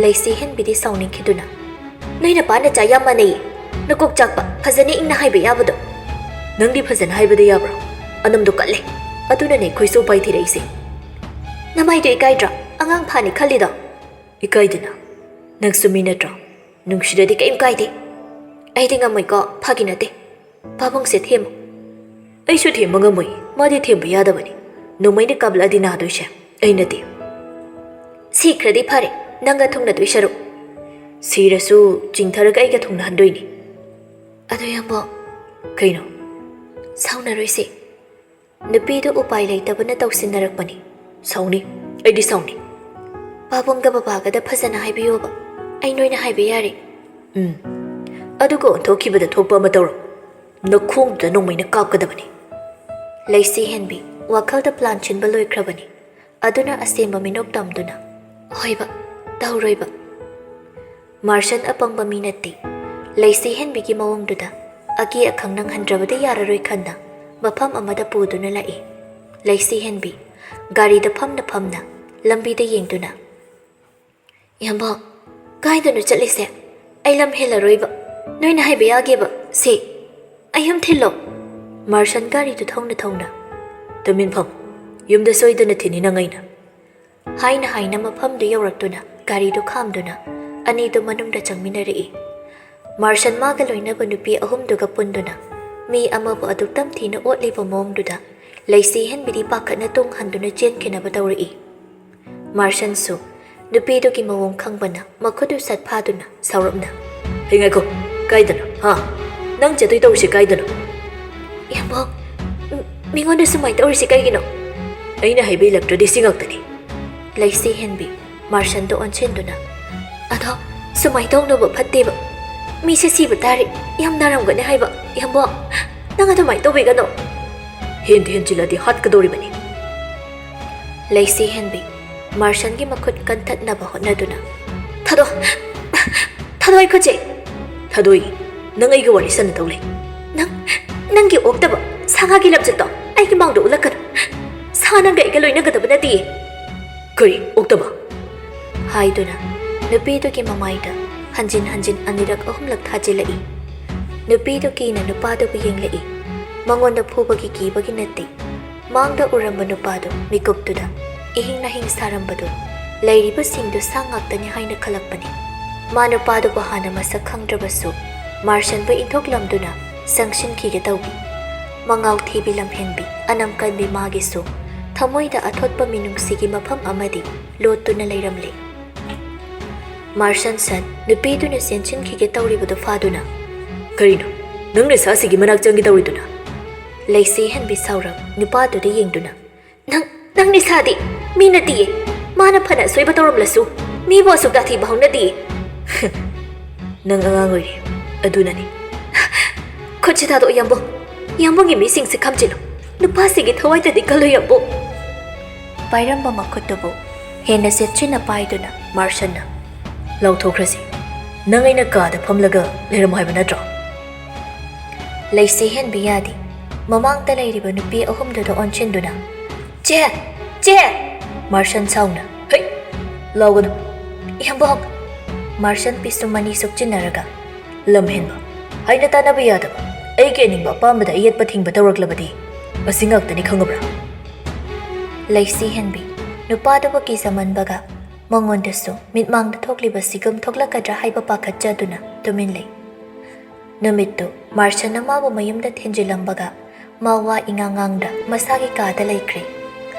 ꯂꯩꯁꯤ ꯍꯦꯟꯕꯤꯗꯤ ꯁꯥꯎꯅꯤꯡꯈꯤꯗꯨꯅ, "ꯅꯣꯏ ꯅꯄꯥ ꯅꯆꯥ ꯌꯥꯝ ꯃꯥꯟꯅꯩꯌꯦ꯫ ꯅꯀꯣꯛ ꯆꯥꯛꯄ, ꯐꯖꯅ ꯏꯪꯅ ꯍꯥꯏꯕ ꯌꯥꯕꯗꯣ꯫" "ꯅꯪꯗꯤ ꯐꯖꯅ ꯍꯥꯏꯕꯗ ꯌꯥꯕ꯭ꯔꯣ? ꯑꯅꯝꯗꯣ ꯀꯜꯂꯦ꯫ ꯑꯗꯨꯅꯅꯦ ꯈꯣꯏꯁꯨ ꯎꯄꯥꯏ ꯊꯤꯔꯛꯏꯁꯦ꯫" "ꯅꯃꯥꯏꯗꯣ ꯏꯀꯥꯏꯗ꯭ꯔꯣ? ꯑꯉꯥꯡ ꯐꯥꯅꯤ ꯈꯜꯂꯤꯗꯣ?" "ꯏꯀꯥꯏꯗꯅ꯫ ꯅꯪꯁꯨ ꯃꯤ ꯅꯠꯇ꯭ꯔꯣ? ꯅꯨꯡꯁꯤꯔꯗꯤ ꯀꯩꯝ ꯀꯥꯏꯗꯦ꯫" ꯑꯩꯗꯤ ꯉꯝꯃꯣꯏꯀꯣ, ꯐꯥꯒꯤ ꯅꯠꯇꯦ꯫ ꯄꯥꯕꯨꯡꯁꯦ ꯊꯦꯝꯃꯨ꯫ ꯑꯩꯁꯨ ꯊꯦꯝꯕ ꯉꯝꯃꯣꯏ, ꯃꯥꯗꯤ ꯊꯦꯝꯕ ꯌꯥꯗꯕꯅꯤ꯫ ꯅꯣꯡꯃꯩꯅ ꯀꯥꯞꯂꯛꯑꯗꯤ ꯅꯥꯗꯣꯏꯁꯦ ꯑꯩ ꯅꯠꯇꯦ꯫ ꯁꯤꯈ꯭ꯔꯗꯤ ꯐꯔꯦ, ꯅꯪꯒ ꯊꯨꯡꯅꯗꯣꯏ ꯁꯔꯨꯛ꯫ ꯁꯤꯔꯁꯨ ꯆꯤꯡꯊꯔꯒ ꯑꯩꯒ ꯊꯨꯡꯅꯍꯟꯗꯣꯏꯅꯤ꯫ ꯑꯗꯣ ꯏꯌꯥꯝꯕ꯫ ꯀꯩꯅꯣ? ꯁꯥꯎꯅꯔꯣꯏꯁꯦ꯫ ꯅꯨꯄꯤꯗꯨ ꯎꯄꯥꯏ ꯂꯩꯇꯕꯅ ꯇꯧꯁꯤꯟꯅꯔꯛꯄꯅꯤ꯫ ꯁꯥꯎꯅꯤ, ꯑꯩꯗꯤ ꯁꯥꯎꯅꯤ꯫ ꯄꯥꯕꯨꯡꯒ ꯕꯕꯥꯒꯗ ꯐꯖꯅ ꯍꯥꯏꯕꯤꯌꯣꯕ꯫ ꯑꯩ ꯅꯣꯏꯅ ꯍꯥꯏꯕ ꯌꯥꯔꯦ꯫ ꯎꯝ꯫ ꯑꯗꯨꯒ ꯑꯣꯟꯊꯣꯛꯈꯤꯕꯗ ꯊꯣꯛꯄ ꯑꯃ ꯇꯧꯔꯣ꯫ ꯅꯈꯣꯡꯗꯨꯗ ꯅꯣꯡꯃꯩꯅ ꯀꯥꯞꯀꯗꯕꯅꯤ꯫ ꯂꯩꯁꯤ ꯍꯦꯟꯕꯤ ꯋꯥꯈꯜꯗ plan ꯁꯤꯟꯕ ꯂꯣꯏꯈ꯭ꯔꯕꯅꯤ꯫ ꯑꯗꯨꯅ ꯑꯁꯦꯡꯕ ꯃꯤꯅꯣꯛ ꯇꯝꯗꯨꯅ, "ꯍꯣꯏꯕ, ꯇꯧꯔꯣꯏꯕ꯫" ꯃꯥꯔꯁꯟ ꯑꯄꯪꯕ ꯃꯤ ꯅꯠꯇꯦ꯫ ꯂꯩꯁꯤ ꯍꯦꯟꯕꯤꯒꯤ ꯃꯑꯣꯡꯗꯨꯗ ꯑꯀꯤ ꯑꯈꯪ ꯅꯪꯍꯟꯗ꯭ꯔꯕꯗꯤ ꯌꯥꯔꯔꯣꯏ ꯈꯟꯅ ꯃꯐꯝ ꯑꯃꯗ ꯄꯨꯗꯨꯅ ꯂꯥꯛꯏ꯫ ꯂꯩꯁꯤ ꯍꯦꯟꯕꯤ ꯒꯥꯔꯤꯗ ꯐꯝꯅ ꯐꯝꯅ ꯂꯝꯕꯤꯗ ꯌꯦꯡꯗꯨꯅ, "ꯏꯌꯥꯝꯕ, ꯀꯥꯏꯗꯅꯣ ꯆꯠꯂꯤꯁꯦ? ꯑꯩ ꯂꯝ ꯍꯦꯜꯂꯔꯣꯏꯕ꯫ ꯅꯣꯏꯅ ꯍꯥꯏꯕ ꯌꯥꯒꯦꯕ꯫ ꯁꯦ, ꯑꯩ ꯌꯨꯝ ꯊꯤꯜꯂꯣ꯫" ꯃꯥꯔꯁꯟ ꯒꯥꯔꯤꯗꯨ ꯊꯧꯅ ꯊꯧꯅ, "ꯇꯨꯃꯤꯟ ꯐꯝ꯫ ꯌꯨꯝꯗ ꯁꯣꯏꯗꯅ ꯊꯤꯟꯅꯤ ꯅꯪ ꯑꯩꯅ꯫" ꯍꯥꯏꯅ ꯍꯥꯏꯅ ꯃꯐꯝꯗꯨ ꯌꯧꯔꯛꯇꯨꯅ ꯒꯥꯔꯤꯗꯨ ꯈꯥꯝꯗꯨꯅ ꯑꯅꯤꯗꯨ ꯃꯅꯨꯡꯗ ꯆꯪꯃꯤꯟꯅꯔꯛꯏ꯫ ꯃꯥꯔꯁꯟ ꯃꯥꯒ ꯂꯣꯏꯅꯕ ꯅꯨꯄꯤ ꯑꯍꯨꯝꯗꯨꯒ ꯄꯨꯟꯗꯨꯅ ꯃꯤ ꯑꯃꯕꯨ ꯑꯗꯨꯛ ꯇꯝꯊꯤꯅ ꯑꯣꯠꯂꯤꯕ ꯃꯑꯣꯡꯗꯨꯗ ꯂꯩꯁꯤ ꯍꯦꯟꯕꯤꯗꯤ ꯄꯥꯈꯠꯅ ꯇꯨꯡ ꯍꯟꯗꯨꯅ ꯆꯦꯟꯈꯤꯅꯕ ꯇꯧꯔꯛꯏ꯫ ꯃꯥꯔꯁꯟꯁꯨ ꯅꯨꯄꯤꯗꯨꯒꯤ ꯃꯑꯣꯡ ꯈꯪꯕꯅ ꯃꯈꯨꯠꯇꯨ ꯁꯠ ꯐꯥꯗꯨꯅ ꯁꯥꯎꯔꯞꯅ, "ꯍꯦ, ꯉꯥꯏꯈꯣ, ꯀꯥꯏꯗꯅꯣ? ꯍꯥ? ꯅꯪ ꯆꯠꯇꯣꯏ ꯇꯧꯔꯤꯁꯦ ꯀꯥꯏꯗꯅꯣ?" "ꯏꯌꯥꯝꯕ, ꯃꯤꯉꯣꯟꯗ ꯁꯨꯃꯥꯏꯅ ꯇꯧꯔꯤꯁꯦ ꯀꯩꯒꯤꯅꯣ?" "ꯑꯩꯅ ꯍꯥꯏꯕ ꯏꯜꯂꯛꯇ꯭ꯔꯗꯤ ꯁꯤ ꯉꯥꯛꯇꯅꯤ꯫" ꯂꯩꯁꯤ ꯍꯦꯟꯕꯤ ꯃꯥꯔꯁꯟꯗ ꯑꯣꯟꯁꯤꯟꯗꯨꯅ, "ꯑꯗꯣ ꯁꯨꯃꯥꯏꯅ ꯇꯧꯅꯕ ꯐꯠꯇꯦꯕ꯫ ꯃꯤꯁꯦ ꯁꯤꯕ ꯇꯥꯔꯦ, ꯌꯥꯝ ꯅꯥꯔꯝꯒꯅꯤ ꯍꯥꯏꯕ꯫ ꯏꯌꯥꯝꯕ, ꯅꯪ ꯑꯗꯨꯃꯥꯏꯅ ꯇꯧꯕꯤꯒꯅꯣ꯫" "ꯍꯦꯟꯗꯤ ꯍꯦꯟꯖꯤꯜꯂꯗꯤ ꯍꯥꯠꯀꯗꯧꯔꯤꯕꯅꯤ꯫" ꯂꯩꯁꯤ ꯍꯦꯟꯕꯤ ꯃꯥꯔꯁꯟꯒꯤ ꯃꯈꯨꯠ ꯀꯟꯊꯠꯅꯕ ꯍꯣꯠꯅꯗꯨꯅ, "ꯊꯥꯗꯣꯛ, ꯊꯥꯗꯣꯛ ꯑꯩ ꯈꯨꯠꯁꯦ!" "ꯊꯥꯗꯣꯛꯏ꯫ ꯅꯪ ꯑꯩꯒ ꯋꯥꯔꯤ ꯁꯥꯟꯅꯗꯧ ꯂꯩ꯫" "ꯅꯪ, ꯅꯪꯒꯤ ꯑꯣꯛꯇꯕ ꯁꯥ ꯉꯥꯒꯤ ꯂꯝꯆꯠꯇꯣ ꯑꯩꯒꯤ ꯃꯥꯡꯗ ꯎꯠꯂꯛꯀꯅꯨ꯫ ꯁꯥ ꯅꯪꯒ ꯑꯩꯒ ꯂꯣꯏꯅꯒꯗꯕ ꯅꯠꯇꯦ꯫" "ꯀꯔꯤ ꯑꯣꯛꯇꯕ?" ꯍꯥꯏꯗꯨꯅ ꯅꯨꯄꯤꯗꯨꯒꯤ ꯃꯃꯥꯏꯗ ꯍꯟꯖꯤꯟ ꯍꯟꯖꯤꯟ ꯑꯅꯤꯔꯛ ꯑꯍꯨꯝꯂꯛ ꯊꯥꯖꯤꯜꯂꯛꯏ꯫ ꯅꯨꯄꯤꯗꯨ ꯀꯤꯅ ꯅꯨꯄꯥꯗꯨꯕꯨ ꯌꯦꯡꯂꯛꯏ꯫ ꯃꯉꯣꯟꯗ ꯐꯨꯕꯒꯤ ꯀꯤꯕꯒꯤ ꯅꯠꯇꯦ꯫ ꯃꯥꯡꯗ ꯎꯔꯝꯕ ꯅꯨꯄꯥꯗꯨ ꯃꯤꯀꯨꯞꯇꯨꯗ ꯏꯍꯤꯡ ꯅꯥꯍꯤꯡ ꯁꯥꯔꯝꯕꯗꯨ ꯂꯩꯔꯤꯕꯁꯤꯡꯗꯨ ꯁꯥ ꯉꯥꯛꯇꯅꯤ ꯍꯥꯏꯅ ꯈꯜꯂꯛꯄꯅꯤ꯫ ꯃꯥ ꯅꯨꯄꯥꯗꯨꯕꯨ ꯍꯥꯟꯅ ꯃꯁꯛ ꯈꯪꯗ꯭ꯔꯕꯁꯨ ꯃꯥꯔꯁꯟꯕꯨ ꯏꯟꯊꯣꯛꯂꯝꯗꯨꯅ ꯆꯪꯁꯤꯟꯈꯤꯒꯦ ꯇꯧꯏ꯫ ꯃꯉꯥꯎ ꯊꯤꯕꯤ ꯂꯝꯍꯦꯟꯕꯤ ꯑꯅꯝ ꯀꯟꯕꯤ ꯃꯥꯒꯤꯁꯨ ꯊꯃꯣꯏꯗ ꯑꯊꯣꯠꯄ ꯃꯤꯅꯨꯡꯁꯤꯒꯤ ꯃꯐꯝ ꯑꯃꯗꯤ ꯂꯣꯠꯇꯨꯅ ꯂꯩꯔꯝꯂꯦ꯫ ꯃꯥꯔꯁꯟ ꯁꯠ ꯅꯨꯄꯤꯗꯨꯅ ꯆꯦꯟꯁꯤꯟꯈꯤꯒꯦ ꯇꯧꯔꯤꯕꯗꯨ ꯐꯥꯗꯨꯅ, "ꯀꯔꯤꯅꯣ? ꯅꯪ ꯅꯤꯁꯥꯁꯤꯒꯤ ꯃꯅꯥꯛ ꯆꯪꯒꯦ ꯇꯧꯔꯤꯗꯨꯅ?" ꯂꯩꯁꯤ ꯍꯦꯟꯕꯤ ꯁꯥꯎꯔꯞ ꯅꯨꯄꯥꯗꯨꯗ ꯌꯦꯡꯗꯨꯅ, "ꯅꯪ, ꯅꯪ ꯅꯤꯁꯥꯗꯤ ꯃꯤ ꯅꯠꯇꯤꯌꯦ꯫ ꯃꯥꯅ ꯐꯅ ꯑꯁꯣꯏꯕ ꯇꯧꯔꯝꯂꯁꯨ ꯃꯤꯕꯨ ꯑꯁꯨꯛ ꯇꯥꯊꯤꯕ ꯍꯧꯅꯗꯤꯌꯦ꯫" "ꯅꯪ ꯑꯉꯥꯡ ꯑꯣꯏꯔꯤ, ꯑꯗꯨꯅꯅꯤ꯫" "ꯈꯨꯠꯁꯤ ꯊꯥꯗꯣꯛꯑꯣ, ꯌꯥꯝꯕꯨꯡ꯫ ꯌꯥꯝꯕꯨꯡꯒꯤ ꯃꯤꯁꯤꯡꯁꯦ ꯈꯝꯖꯤꯜꯂꯨ꯫ ꯅꯨꯄꯥꯁꯤꯒꯤ ꯊꯋꯥꯏꯗꯗꯤ ꯀꯜꯂꯨ, ꯌꯥꯝꯕꯨꯡ꯫" ꯄꯥꯏꯔꯝꯕ ꯃꯈꯨꯠꯇꯨꯕꯨ ꯍꯦꯟꯅ ꯆꯦꯠꯁꯤꯟꯅ ꯄꯥꯏꯗꯨꯅ ꯃꯥꯔꯁꯟꯅ, "ꯂꯥꯎꯊꯣꯛꯈ꯭ꯔꯁꯤ꯫ ꯅꯪ ꯑꯩꯅ ꯀꯥꯗ ꯐꯝꯂꯒ ꯂꯩꯔꯝꯃꯣ ꯍꯥꯏꯕ ꯅꯠꯇ꯭ꯔꯣ?" ꯂꯩꯁꯤ ꯍꯦꯟꯕꯤ ꯌꯥꯗꯦ꯫ ꯃꯃꯥꯡꯗ ꯂꯩꯔꯤꯕ ꯅꯨꯄꯤ ꯑꯍꯨꯝꯗꯨꯗ ꯑꯣꯟꯁꯤꯟꯗꯨꯅ, "ꯆꯦ! ꯆꯦ!" ꯃꯥꯔꯁꯟ ꯁꯥꯎꯅ, "ꯍꯩ! ꯂꯥꯎꯒꯅꯨ!" "ꯏꯌꯥꯝꯕꯣꯛ!" ꯃꯥꯔꯁꯟ ꯄꯤꯁꯨꯝ ꯑꯅꯤ ꯁꯨꯛꯆꯤꯟꯅꯔꯒ, "ꯂꯝꯍꯦꯟꯕ! ꯍꯥꯏꯅ ꯇꯥꯟꯅꯕ ꯌꯥꯗꯕ, ꯑꯩꯒꯤ ꯑꯅꯤꯡꯕ ꯑꯄꯥꯝꯕꯗ ꯑꯌꯦꯠꯄ ꯊꯤꯡꯕ ꯇꯧꯔꯛꯂꯕꯗꯤ ꯑꯁꯤ ꯉꯥꯛꯇꯅꯤ, ꯈꯪꯉꯕ꯭ꯔꯥ?" ꯂꯩꯁꯤ ꯍꯦꯟꯕꯤ ꯅꯨꯄꯥꯗꯨꯕꯨ ꯀꯤꯖꯃꯟꯕꯒ ꯃꯉꯣꯟꯗꯁꯨ ꯃꯤꯠꯃꯥꯡꯗ ꯊꯣꯛꯂꯤꯕ ꯁꯤꯒꯨꯝ ꯊꯣꯛꯂꯛꯀꯗ꯭ꯔꯥ ꯍꯥꯏꯕ ꯄꯥꯈꯠꯆꯗꯨꯅ ꯇꯨꯃꯤꯟ ꯂꯩ꯫ ꯅꯨꯃꯤꯠꯇꯨ ꯃꯥꯔꯁꯟꯅ ꯃꯥꯕꯨ ꯃꯌꯨꯝꯗ ꯊꯤꯟꯖꯤꯜꯂꯝꯕꯒ ꯃꯥ ꯋꯥ ꯏꯉꯥꯡ ꯉꯥꯡꯗ ꯃꯁꯥꯒꯤ ꯀꯥꯗ ꯂꯩꯈ꯭ꯔꯦ꯫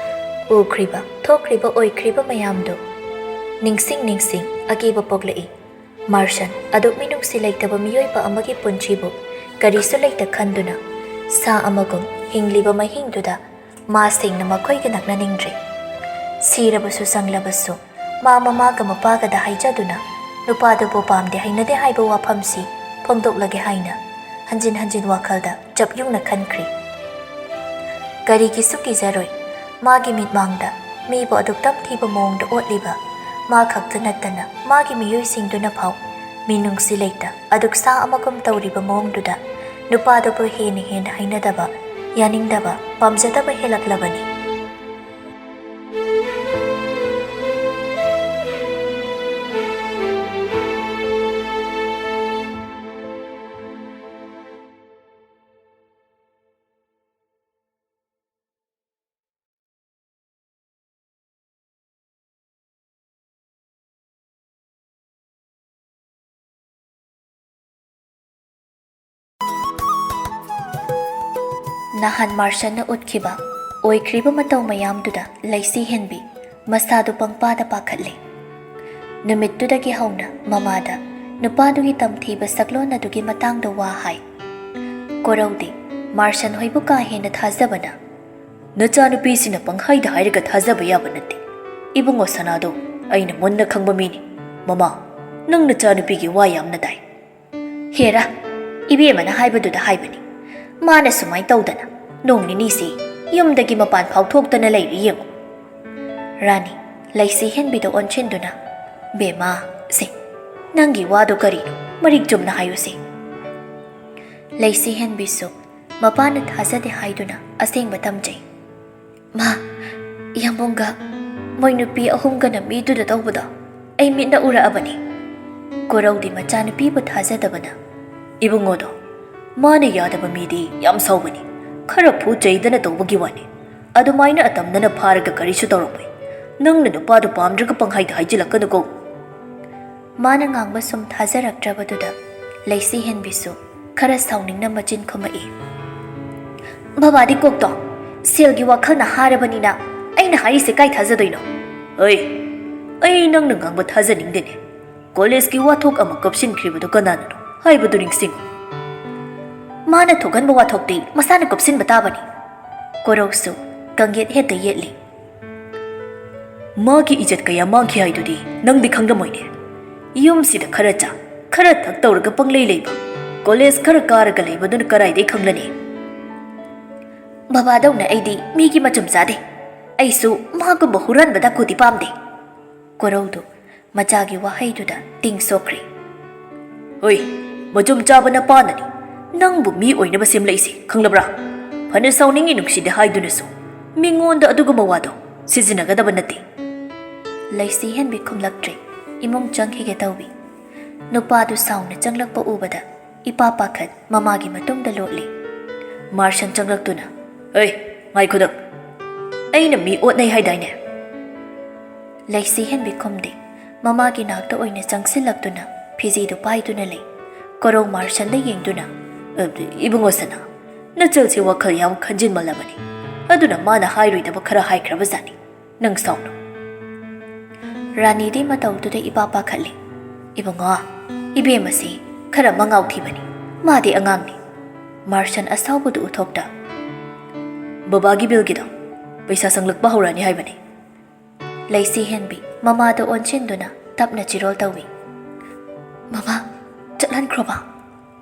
ꯎꯈ꯭ꯔꯤꯕ, ꯊꯣꯛꯈ꯭ꯔꯤꯕ, ꯑꯣꯏꯈ꯭ꯔꯤꯕ ꯃꯌꯥꯝꯗꯨ ꯅꯤꯡꯁꯤꯡ ꯅꯤꯡꯁꯤꯡ ꯑꯀꯤꯕ ꯄꯣꯛꯂꯛꯏ꯫ ꯃꯥꯔꯁꯟ ꯑꯗꯨꯛ ꯃꯤꯅꯨꯡꯁꯤ ꯂꯩꯇꯕ ꯃꯤꯑꯣꯏꯕ ꯑꯃꯒꯤ ꯄꯨꯟꯁꯤꯕꯨ ꯀꯔꯤꯁꯨ ꯂꯩꯇ ꯈꯟꯗꯨꯅ ꯁꯥ ꯑꯃꯒꯨꯝ ꯍꯤꯡꯂꯤꯕ ꯃꯍꯤꯡꯗꯨꯗ ꯃꯥ ꯁꯦꯡꯅ ꯃꯈꯣꯏꯒ ꯅꯛꯅꯅꯤꯡꯗ꯭ꯔꯦ꯫ ꯁꯤꯔꯕꯁꯨ ꯆꯪꯂꯕꯁꯨ ꯃꯥ ꯃꯃꯥꯒ ꯃꯄꯥꯒꯗ ꯍꯥꯏꯖꯗꯨꯅ ꯅꯨꯄꯥꯗꯨꯕꯨ ꯄꯥꯝꯗꯦ ꯍꯩꯅꯗꯦ ꯍꯥꯏꯕ ꯋꯥꯐꯝꯁꯤ ꯐꯣꯡꯗꯣꯛꯂꯒꯦ ꯍꯥꯏꯅ ꯍꯟꯖꯤꯟ ꯍꯟꯖꯤꯟ ꯋꯥꯈꯜꯗ ꯆꯞ ꯌꯨꯡꯅ ꯈꯟꯈ꯭ꯔꯤ꯫ ꯀꯔꯤꯒꯤꯁꯨ ꯀꯤꯖꯔꯣꯏ꯫ ꯃꯥꯒꯤ ꯃꯤꯠꯃꯥꯡꯗ ꯃꯤꯕꯨ ꯑꯗꯨꯛ ꯇꯝꯊꯤꯕ ꯃꯑꯣꯡꯗ ꯑꯣꯠꯂꯤꯕ ꯃꯥ ꯈꯛꯇ ꯅꯠꯇꯅ ꯃꯥꯒꯤ ꯃꯤꯑꯣꯏꯁꯤꯡꯗꯨꯅ ꯐꯥꯎ ꯃꯤꯅꯨꯡꯁꯤ ꯂꯩꯇ ꯑꯗꯨꯛ ꯁꯥ ꯑꯃꯒꯨꯝ ꯇꯧꯔꯤꯕ ꯃꯑꯣꯡꯗꯨꯗ ꯅꯨꯄꯥꯗꯨꯕꯨ ꯍꯦꯟꯅ ꯍꯦꯟꯅ ꯍꯩꯅꯗꯕ, ꯌꯥꯅꯤꯡꯗꯕ, ꯄꯥꯝꯖꯗꯕ ꯍꯦꯜꯂꯛꯂꯕꯅꯤ꯫ ꯅꯍꯥꯟ ꯃꯥꯔꯁꯟꯅ ꯎꯠꯈꯤꯕ ꯑꯣꯏꯈ꯭ꯔꯤꯕ ꯃꯇꯧ ꯃꯌꯥꯝꯗꯨꯗ ꯂꯩꯁꯤ ꯍꯦꯟꯕꯤ ꯃꯁꯥꯗꯨ ꯄꯪꯄꯥꯗ ꯄꯥꯈꯠꯂꯦ꯫ ꯅꯨꯃꯤꯠꯇꯨꯗꯒꯤ ꯍꯧꯅ ꯃꯃꯥꯗ ꯅꯨꯄꯥꯗꯨꯒꯤ ꯇꯝꯊꯤꯕ ꯁꯛꯂꯣꯟ ꯑꯗꯨꯒꯤ ꯃꯇꯥꯡꯗ ꯋꯥ ꯍꯥꯏ꯫ ꯀꯣꯔꯧꯗꯤ ꯃꯥꯔꯁꯟ ꯍꯣꯏꯕꯨ ꯀꯥ ꯍꯦꯟꯅ ꯊꯥꯖꯕꯅ, "ꯅꯆꯥꯅꯨꯄꯤꯁꯤꯅ ꯄꯪꯍꯥꯏꯗ ꯍꯥꯏꯔꯒ ꯊꯥꯖꯕ ꯌꯥꯕ ꯅꯠꯇꯦ꯫ ꯏꯕꯨꯡꯉꯣ ꯁꯅꯥꯗꯣ ꯑꯩꯅ ꯃꯨꯟꯅ ꯈꯪꯕ ꯃꯤꯅꯤ꯫ ꯃꯃꯥ, ꯅꯪ ꯅꯆꯥꯅꯨꯄꯤꯒꯤ ꯋꯥ ꯌꯥꯝꯅ ꯇꯥꯏ꯫" "ꯍꯦꯔꯥ, ꯏꯕꯦꯝꯃꯅ ꯍꯥꯏꯕꯗꯨꯗ ꯍꯥꯏꯕꯅꯤ꯫ ꯃꯥꯅ ꯁꯨꯃꯥꯏꯅ ꯇꯧꯗꯅ ꯅꯣꯡ ꯅꯤꯅꯤꯁꯤ ꯌꯨꯝꯗꯒꯤ ꯃꯄꯥꯟ ꯐꯥꯎ ꯊꯣꯛꯇꯅ ꯂꯩꯔꯤ ꯌꯦꯡꯉꯨ꯫" ꯔꯥꯅꯤ ꯂꯩꯁꯤ ꯍꯦꯟꯕꯤꯗ ꯑꯣꯟꯁꯤꯟꯗꯨꯅ, "ꯕꯦꯝꯃ, ꯁꯦ, ꯅꯪꯒꯤ ꯋꯥꯗꯣ ꯀꯔꯤꯅꯣ? ꯃꯔꯤꯛ ꯆꯨꯝꯅ ꯍꯥꯏꯌꯨꯁꯦ꯫" ꯂꯩꯁꯤ ꯍꯦꯟꯕꯤꯁꯨ ꯃꯄꯥꯅ ꯊꯥꯖꯗꯦ ꯍꯥꯏꯗꯨꯅ ꯑꯁꯦꯡꯕ ꯇꯝꯖꯩ꯫ "ꯃꯥ, ꯌꯥꯝꯕꯨꯡꯒ ꯃꯣꯏ ꯅꯨꯄꯤ ꯑꯍꯨꯝꯒꯅ ꯃꯤꯗꯨꯗ ꯇꯧꯕꯗꯣ ꯑꯩ ꯃꯤꯠꯅ ꯎꯔꯛꯑꯕꯅꯤ꯫" ꯀꯣꯔꯧꯗꯤ ꯃꯆꯥꯅꯨꯄꯤꯕꯨ ꯊꯥꯖꯗꯕꯅ, "ꯏꯕꯨꯡꯉꯣꯗꯣ, ꯃꯥꯅ ꯌꯥꯗꯕ ꯃꯤꯗꯤ ꯌꯥꯝ ꯁꯥꯎꯕꯅꯤ꯫ ꯈꯔ ꯐꯨ ꯆꯩꯗꯅ ꯇꯧꯕꯒꯤ ꯋꯥꯅꯤ꯫ ꯑꯗꯨꯃꯥꯏꯅ ꯑꯇꯝꯅꯅ ꯐꯥꯔꯒ ꯀꯔꯤꯁꯨ ꯇꯧꯔꯝꯃꯣꯏ꯫ ꯅꯪꯅ ꯅꯨꯄꯥꯗꯣ ꯄꯥꯝꯗ꯭ꯔꯒ ꯄꯪꯍꯥꯏꯗ ꯍꯥꯏꯖꯤꯜꯂꯛꯀꯅꯨꯀꯣ꯫" ꯃꯥꯅ ꯉꯥꯡꯕ ꯁꯨꯝ ꯊꯥꯖꯔꯛꯇ꯭ꯔꯕꯗꯨꯗ ꯂꯩꯁꯤ ꯍꯦꯟꯕꯤꯁꯨ ꯈꯔ ꯁꯥꯎꯅꯤꯡꯅ ꯃꯆꯤꯟ ꯈꯨꯝꯃꯛꯏ꯫ "ꯕꯕꯥꯗꯤ ꯀꯣꯛꯇꯣ ꯁꯦꯜꯒꯤ ꯋꯥꯈꯜꯅ ꯍꯥꯔꯕꯅꯤꯅ ꯑꯩꯅ ꯍꯥꯏꯔꯤꯁꯦ ꯀꯥꯏ ꯊꯥꯖꯗꯣꯏꯅꯣ?" "ꯍꯣꯏ, ꯑꯩ ꯅꯪꯅ ꯉꯥꯡꯕ ꯊꯥꯖꯅꯤꯡꯗꯦꯅꯦ꯫ ꯀꯣꯂꯦꯖꯀꯤ ꯋꯥꯊꯣꯛ ꯑꯃ ꯀꯨꯞꯁꯤꯟꯈ꯭ꯔꯤꯕꯗꯨ ꯀꯅꯥꯅꯅꯣ ꯍꯥꯏꯕꯗꯨ ꯅꯤꯡꯁꯤꯡꯉꯨ꯫" "ꯃꯥꯅ ꯊꯣꯛꯍꯟꯕ ꯋꯥꯊꯣꯛꯇꯤ ꯃꯁꯥꯅ ꯀꯨꯞꯁꯤꯟꯕ ꯇꯥꯕꯅꯤ꯫" ꯀꯣꯔꯧꯁꯨ ꯀꯪꯌꯦꯠ ꯍꯦꯛꯇ ꯌꯦꯠꯂꯤ꯫ "ꯃꯥꯒꯤ ꯏꯖꯠ ꯀꯌꯥ ꯃꯥꯡꯈꯤ ꯍꯥꯏꯗꯨꯗꯤ ꯅꯪꯗꯤ ꯈꯪꯂꯝꯃꯣꯏꯅꯦ꯫ ꯌꯨꯝꯁꯤꯗ ꯈꯔ ꯆꯥ, ꯈꯔ ꯊꯛ ꯇꯧꯔꯒ ꯄꯪꯂꯩ ꯂꯩꯕ, ꯀꯣꯂꯦꯖ ꯈꯔ ꯀꯥꯔꯒ ꯂꯩꯕꯗꯨꯅ ꯀꯔꯥꯏꯗꯩ ꯈꯪꯂꯅꯤ?" "ꯕꯕꯥꯗꯧꯅ ꯑꯩꯗꯤ ꯃꯤꯒꯤ ꯃꯆꯨꯝ ꯆꯥꯗꯦ꯫ ꯑꯩꯁꯨ ꯃꯥꯒꯨꯝꯕ ꯍꯨꯔꯥꯟꯕ ꯗꯥꯀꯨꯗꯤ ꯄꯥꯝꯗꯦ꯫" ꯀꯣꯔꯧꯗꯨ ꯃꯆꯥꯒꯤ ꯋꯥꯍꯩꯗꯨꯗ ꯇꯤꯡ ꯁꯣꯛꯈ꯭ꯔꯦ꯫ "ꯍꯣꯏ, ꯃꯆꯨꯝ ꯆꯥꯕ ꯅꯄꯥꯅꯅꯤ ꯅꯪꯕꯨ ꯃꯤ ꯑꯣꯏꯅꯕ ꯁꯦꯝꯂꯛꯏꯁꯦ, ꯈꯪꯂꯕ꯭ꯔꯥ? ꯐꯅ ꯁꯥꯎꯅꯤꯡꯉꯤ ꯅꯨꯡꯁꯤꯗꯦ ꯍꯥꯏꯗꯨꯅꯁꯨ ꯃꯤꯉꯣꯟꯗ ꯑꯗꯨꯒꯨꯝꯕ ꯋꯥꯗꯣ ꯁꯤꯖꯤꯟꯅꯒꯗꯕ ꯅꯠꯇꯦ꯫" ꯂꯩꯁꯤ ꯍꯦꯟꯕꯤ ꯈꯨꯝꯂꯛꯇ꯭ꯔꯦ꯫ ꯏꯃꯨꯡ ꯆꯪꯈꯤꯒꯦ ꯇꯧꯏ꯫ ꯅꯨꯄꯥꯗꯨ ꯁꯥꯎꯅ ꯆꯪꯂꯛꯄ ꯎꯕꯗ ꯏꯄꯥ ꯄꯥꯈꯠ ꯃꯃꯥꯒꯤ ꯃꯇꯨꯡꯗ ꯂꯣꯠꯂꯤ꯫ ꯃꯥꯔꯁꯟ ꯆꯪꯂꯛꯇꯨꯅ, "ꯍꯩ, ꯉꯥꯏꯈꯣꯗꯪ꯫ ꯑꯩꯅ ꯃꯤ ꯑꯣꯠꯅꯩ ꯍꯥꯏꯗꯥꯏꯅꯦ?" ꯂꯩꯁꯤ ꯍꯦꯟꯕꯤ ꯈꯨꯝꯗꯦ꯫ ꯃꯃꯥꯒꯤ ꯅꯥꯛꯇ ꯑꯣꯏꯅ ꯆꯪꯁꯤꯜꯂꯛꯇꯨꯅ ꯐꯤꯖꯤꯗꯨ ꯄꯥꯏꯗꯨꯅ ꯂꯩ꯫ ꯀꯣꯔꯧ ꯃꯥꯔꯁꯟꯗ ꯌꯦꯡꯗꯨꯅ, "ꯑ, ꯏꯕꯨꯡꯉꯣ ꯁꯅꯥ, ꯅꯆꯜꯁꯦ ꯋꯥꯈꯜ ꯌꯥꯝ ꯈꯟꯖꯤꯟꯃꯜꯂꯕꯅꯤ꯫ ꯑꯗꯨꯅ ꯃꯥꯅ ꯍꯥꯏꯔꯣꯏꯗꯕ ꯈꯔ ꯍꯥꯏꯈ꯭ꯔꯕꯖꯥꯠꯅꯤ꯫ ꯅꯪ ꯁꯥꯎꯅꯨ꯫ ꯔꯥꯅꯤꯗꯤ ꯃꯇꯧꯗꯨꯗ ꯏꯄꯥ ꯄꯥꯈꯠꯂꯤ꯫ "ꯏꯕꯨꯡꯉꯣ, ꯏꯕꯦꯝꯃꯁꯤ ꯈꯔ ꯃꯉꯥꯎ ꯊꯤꯕꯅꯤ꯫ ꯃꯥꯗꯤ ꯑꯉꯥꯡꯅꯤ꯫" ꯃꯥꯔꯁꯟ ꯑꯁꯥꯎꯕꯗꯨ ꯎꯊꯣꯛꯇ, "ꯕꯕꯥꯒꯤ ꯕꯤꯜꯒꯤꯗꯣ ꯄꯩꯁꯥ ꯁꯪꯂꯛꯄ ꯍꯧꯔꯅꯤ ꯍꯥꯏꯕꯅꯤ꯫" ꯂꯩꯁꯤ ꯍꯦꯟꯕꯤ ꯃꯃꯥꯗ ꯑꯣꯟꯁꯤꯟꯗꯨꯅ ꯇꯞꯅ ꯆꯤꯔꯣꯜ ꯇꯧꯏ꯫ "ꯃꯃꯥ, ꯆꯠꯍꯟꯈ꯭ꯔꯣꯕ,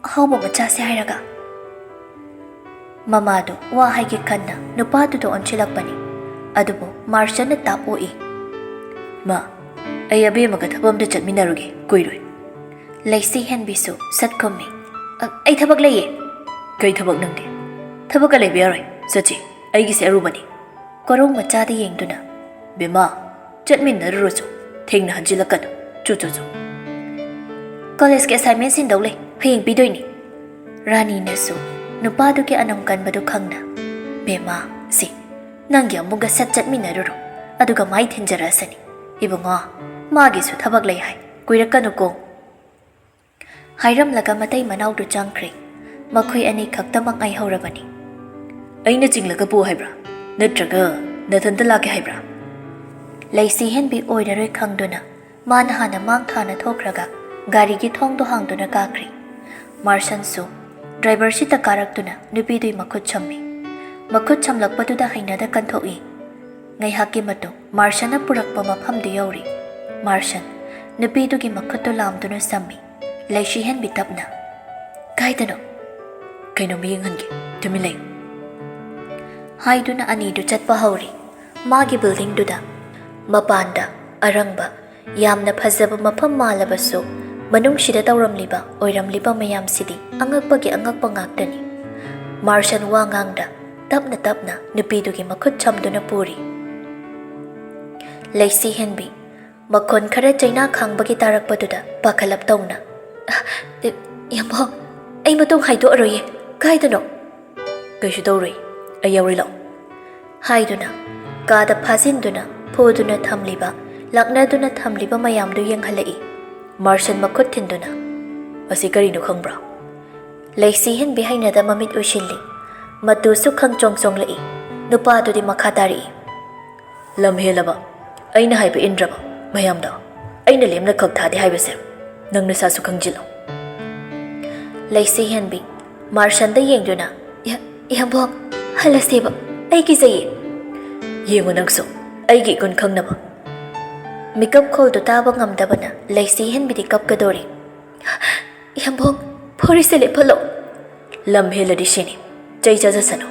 ꯑꯍꯥꯎꯕ ꯃꯆꯥꯁꯦ ꯍꯥꯏꯔꯒ꯫" ꯃꯃꯥꯗꯨ ꯋꯥ ꯍꯥꯏꯒꯦ ꯈꯟꯅ ꯅꯨꯄꯥꯗꯨꯗ ꯑꯣꯟꯁꯤꯜꯂꯛꯄꯅꯤ꯫ ꯑꯗꯨꯕꯨ ꯃꯥꯔꯁꯟꯅ ꯇꯥꯞ ꯑꯣꯛꯏ꯫ "ꯃꯥ, ꯑꯩ ꯑꯕꯦꯝꯃꯒ ꯊꯕꯛ ꯑꯝꯇ ꯆꯠꯃꯤꯟꯅꯔꯨꯒꯦ, ꯀꯨꯏꯔꯣꯏ꯫" ꯂꯩꯁꯤ ꯍꯦꯟꯕꯤꯁꯨ ꯁꯠ ꯈꯨꯝꯃꯤ꯫ "ꯑ, ꯑꯩ ꯊꯕꯛ ꯂꯩꯌꯦ꯫" "ꯀꯩ ꯊꯕꯛ ꯅꯪꯗꯤ? ꯊꯕꯛꯀ ꯂꯩꯕ ꯌꯥꯔꯣꯏ, ꯆꯠꯁꯤ, ꯑꯩꯒꯤꯁꯦ ꯑꯔꯨꯕꯅꯤ꯫" ꯀꯣꯔꯧ ꯃꯆꯥꯗ ꯌꯦꯡꯗꯨꯅ, "ꯕꯦꯝꯃ, ꯆꯠꯃꯤꯟꯅꯔꯨꯔꯣ ꯆꯣ, ꯊꯦꯡꯅ ꯍꯟꯖꯤꯜꯂꯛꯀꯅꯨ, ꯆꯣ, ꯆꯣ, ꯆꯣ꯫" "ꯀꯣꯂꯦꯖꯀꯤ ꯑꯦꯁꯥꯏꯟꯃꯦꯟ ꯁꯤꯟꯗꯧ ꯂꯩ, ꯍꯌꯦꯡ ꯄꯤꯗꯣꯏꯅꯤ꯫" ꯔꯥꯅꯤꯅꯁꯨ ꯅꯨꯄꯥꯗꯨꯒꯤ ꯑꯅꯝ ꯀꯟꯕꯗꯨ ꯈꯪꯅ, "ꯕꯦꯝꯃ, ꯁꯤ, ꯅꯪꯒꯤ ꯑꯃꯨꯛꯀ ꯁꯠ ꯆꯠꯃꯤꯟꯅꯔꯨꯔꯣ, ꯑꯗꯨꯒ ꯃꯥꯏ ꯊꯤꯟꯖꯔꯛꯑꯁꯅꯤ꯫ ꯏꯕꯨꯡꯉꯣ, ꯃꯥꯒꯤꯁꯨ ꯊꯕꯛ ꯂꯩ ꯍꯥꯏ, ꯀꯨꯏꯔꯛꯀꯅꯨꯀꯣ꯫" ꯍꯥꯏꯔꯝꯂꯒ ꯃꯇꯩ ꯃꯅꯥꯎꯗꯨ ꯆꯪꯈ꯭ꯔꯦ꯫ ꯃꯈꯣꯏ ꯑꯅꯤ ꯈꯛꯇꯃꯛ ꯉꯥꯏꯍꯧꯔꯕꯅꯤ꯫ "ꯑꯩꯅ ꯆꯤꯡꯂꯒ ꯄꯨ ꯍꯥꯏꯕ꯭ꯔꯥ? ꯅꯠꯇ꯭ꯔꯒ ꯅꯊꯟꯇ ꯂꯥꯛꯀꯦ ꯍꯥꯏꯕ꯭ꯔꯥ?" ꯂꯩꯁꯤ ꯍꯦꯟꯕꯤ ꯑꯣꯏꯔꯔꯣꯏ ꯈꯪꯗꯨꯅ ꯃꯥꯅ ꯍꯥꯟꯅ ꯃꯥꯡ ꯊꯥꯅ ꯊꯣꯛꯈ꯭ꯔꯒ ꯒꯥꯔꯤꯒꯤ ꯊꯣꯡꯗꯣ ꯍꯥꯡꯗꯨꯅ ꯀꯥꯈ꯭ꯔꯦ꯫ ꯃꯥꯔꯁꯟꯁꯨ ꯗ꯭ꯔꯥꯏꯚꯔ ꯁꯤꯠꯇ ꯀꯥꯔꯛꯇꯨꯅ ꯅꯨꯄꯤꯗꯨꯒꯤ ꯃꯈꯨꯠ ꯁꯝꯃꯤ꯫ ꯃꯈꯨꯠ ꯁꯝꯂꯛꯄꯗꯨꯗ ꯍꯩꯅꯗ ꯀꯟꯊꯣꯛꯏ꯫ ꯉꯥꯏꯍꯥꯛꯀꯤ ꯃꯇꯨꯡ ꯃꯥꯔꯁꯟꯅ ꯄꯨꯔꯛꯄ ꯃꯐꯝꯗꯨ ꯌꯧꯔꯦ꯫ ꯃꯥꯔꯁꯟ ꯅꯨꯄꯤꯗꯨꯒꯤ ꯃꯈꯨꯠꯇꯨ ꯂꯥꯝꯗꯨꯅ ꯁꯝꯃꯤ꯫ ꯂꯩꯁꯤ ꯍꯦꯟꯕꯤ ꯇꯞꯅ, "ꯀꯥꯏꯗꯅꯣ?" "ꯀꯩꯅꯣꯝꯃ ꯌꯦꯡꯍꯟꯒꯦ, ꯇꯨꯃꯤꯟ ꯂꯩꯌꯨ꯫" ꯍꯥꯏꯗꯨꯅ ꯑꯅꯤꯗꯨ ꯆꯠꯄ ꯍꯧꯔꯦ꯫ ꯃꯥꯒꯤ ꯕꯤꯜꯗꯤꯡꯗꯨꯗ ꯃꯄꯥꯟꯗ ꯑꯔꯪꯕ, ꯌꯥꯝꯅ ꯐꯖꯕ ꯃꯐꯝ ꯃꯥꯜꯂꯕꯁꯨ, ꯃꯅꯨꯡꯁꯤꯗ ꯇꯧꯔꯝꯂꯤꯕ ꯑꯣꯏꯔꯝꯂꯤꯕ ꯃꯌꯥꯝꯁꯤꯗꯤ ꯑꯉꯛꯄꯒꯤ ꯑꯉꯛꯄ ꯉꯥꯛꯇꯅꯤ꯫ ꯃꯥꯔꯁꯟ ꯋꯥ ꯉꯥꯡꯗ ꯇꯞꯅ ꯇꯞꯅ ꯅꯨꯄꯤꯗꯨꯒꯤ ꯃꯈꯨꯠ ꯁꯝꯗꯨꯅ ꯄꯨꯔꯤ꯫ ꯂꯩꯁꯤ ꯍꯦꯟꯕꯤ ꯃꯈꯣꯟ ꯈꯔ ꯆꯩꯅꯥ ꯈꯥꯡꯕꯒꯤ ꯇꯥꯔꯛꯄꯗꯨꯗ ꯄꯥꯈꯠꯂꯞ ꯇꯧꯅ, "ꯑ, ꯑꯦ, ꯌꯥꯝꯕꯣ, ꯑꯩ ꯃꯇꯨꯡ ꯍꯥꯏꯗꯣꯛꯑꯔꯣꯏꯌꯦ꯫ ꯀꯥꯏꯗꯅꯣ?" "ꯀꯩꯁꯨ ꯇꯧꯔꯣꯏ, ꯑꯩ ꯌꯥꯎꯔꯤ, ꯂꯥꯛꯑꯣ꯫" ꯍꯥꯏꯗꯨꯅ ꯀꯥꯗ ꯐꯥꯖꯤꯟꯗꯨꯅ ꯐꯨꯗꯨꯅ ꯊꯝꯂꯤꯕ, ꯂꯥꯛꯅꯗꯨꯅ ꯊꯝꯂꯤꯕ ꯃꯌꯥꯝꯗꯨ ꯌꯦꯡꯍꯜꯂꯛꯏ꯫ ꯃꯥꯔꯁꯟ ꯃꯈꯨꯠ ꯊꯤꯟꯗꯨꯅ, "ꯑꯁꯤ ꯀꯔꯤꯅꯣ ꯈꯪꯕ꯭ꯔꯥ?" ꯂꯩꯁꯤ ꯍꯦꯟꯕꯤ ꯍꯩꯅꯗ ꯃꯃꯤꯠ ꯎꯏꯁꯤꯜꯂꯤ꯫ ꯃꯇꯨꯁꯨ ꯈꯪꯆꯣꯡ ꯆꯣꯡꯂꯛꯏ꯫ ꯅꯨꯄꯥꯗꯨꯗꯤ ꯃꯈꯥ ꯇꯥꯔꯛꯏ꯫ "ꯂꯝ ꯍꯦꯜꯂꯕ, ꯑꯩꯅ ꯍꯥꯏꯕ ꯏꯟꯗ꯭ꯔꯕ ꯃꯌꯥꯝꯗꯣ? ꯑꯩꯅ ꯂꯦꯝꯅ ꯈꯛ ꯊꯥꯗꯦ ꯍꯥꯏꯕꯁꯦ ꯅꯪ ꯅꯁꯥꯁꯨ ꯈꯪꯖꯤꯜꯂꯣ꯫" ꯂꯩꯁꯤ ꯍꯦꯟꯕꯤ ꯃꯥꯔꯁꯟꯗ ꯌꯦꯡꯗꯨꯅ, "ꯏꯌꯥ-, ꯏꯌꯥꯝꯕꯣꯛ, ꯍꯜꯂꯁꯦꯕ, ꯑꯩ ꯀꯤꯖꯩꯌꯦ꯫" "ꯌꯦꯡꯉꯨ ꯅꯪꯁꯨ, ꯑꯩꯒꯤ ꯏꯒꯨꯟ ꯈꯪꯅꯕ꯫" ꯃꯤꯀꯞ ꯈꯣꯜꯗꯨ ꯇꯥꯕ ꯉꯝꯗꯕꯅ ꯂꯩꯁꯤ ꯍꯦꯟꯕꯤꯗꯤ ꯀꯞꯀꯗꯧꯔꯤ꯫ "ꯏꯌꯥꯝꯕꯣꯛ, ꯐꯨꯔꯤꯠꯁꯦ ꯂꯦꯞꯍꯜꯂꯣ꯫" "ꯂꯝ ꯍꯦꯜꯂꯗꯤ ꯁꯤꯅꯤ, ꯆꯩ ꯆꯥꯖꯁꯅꯨ꯫"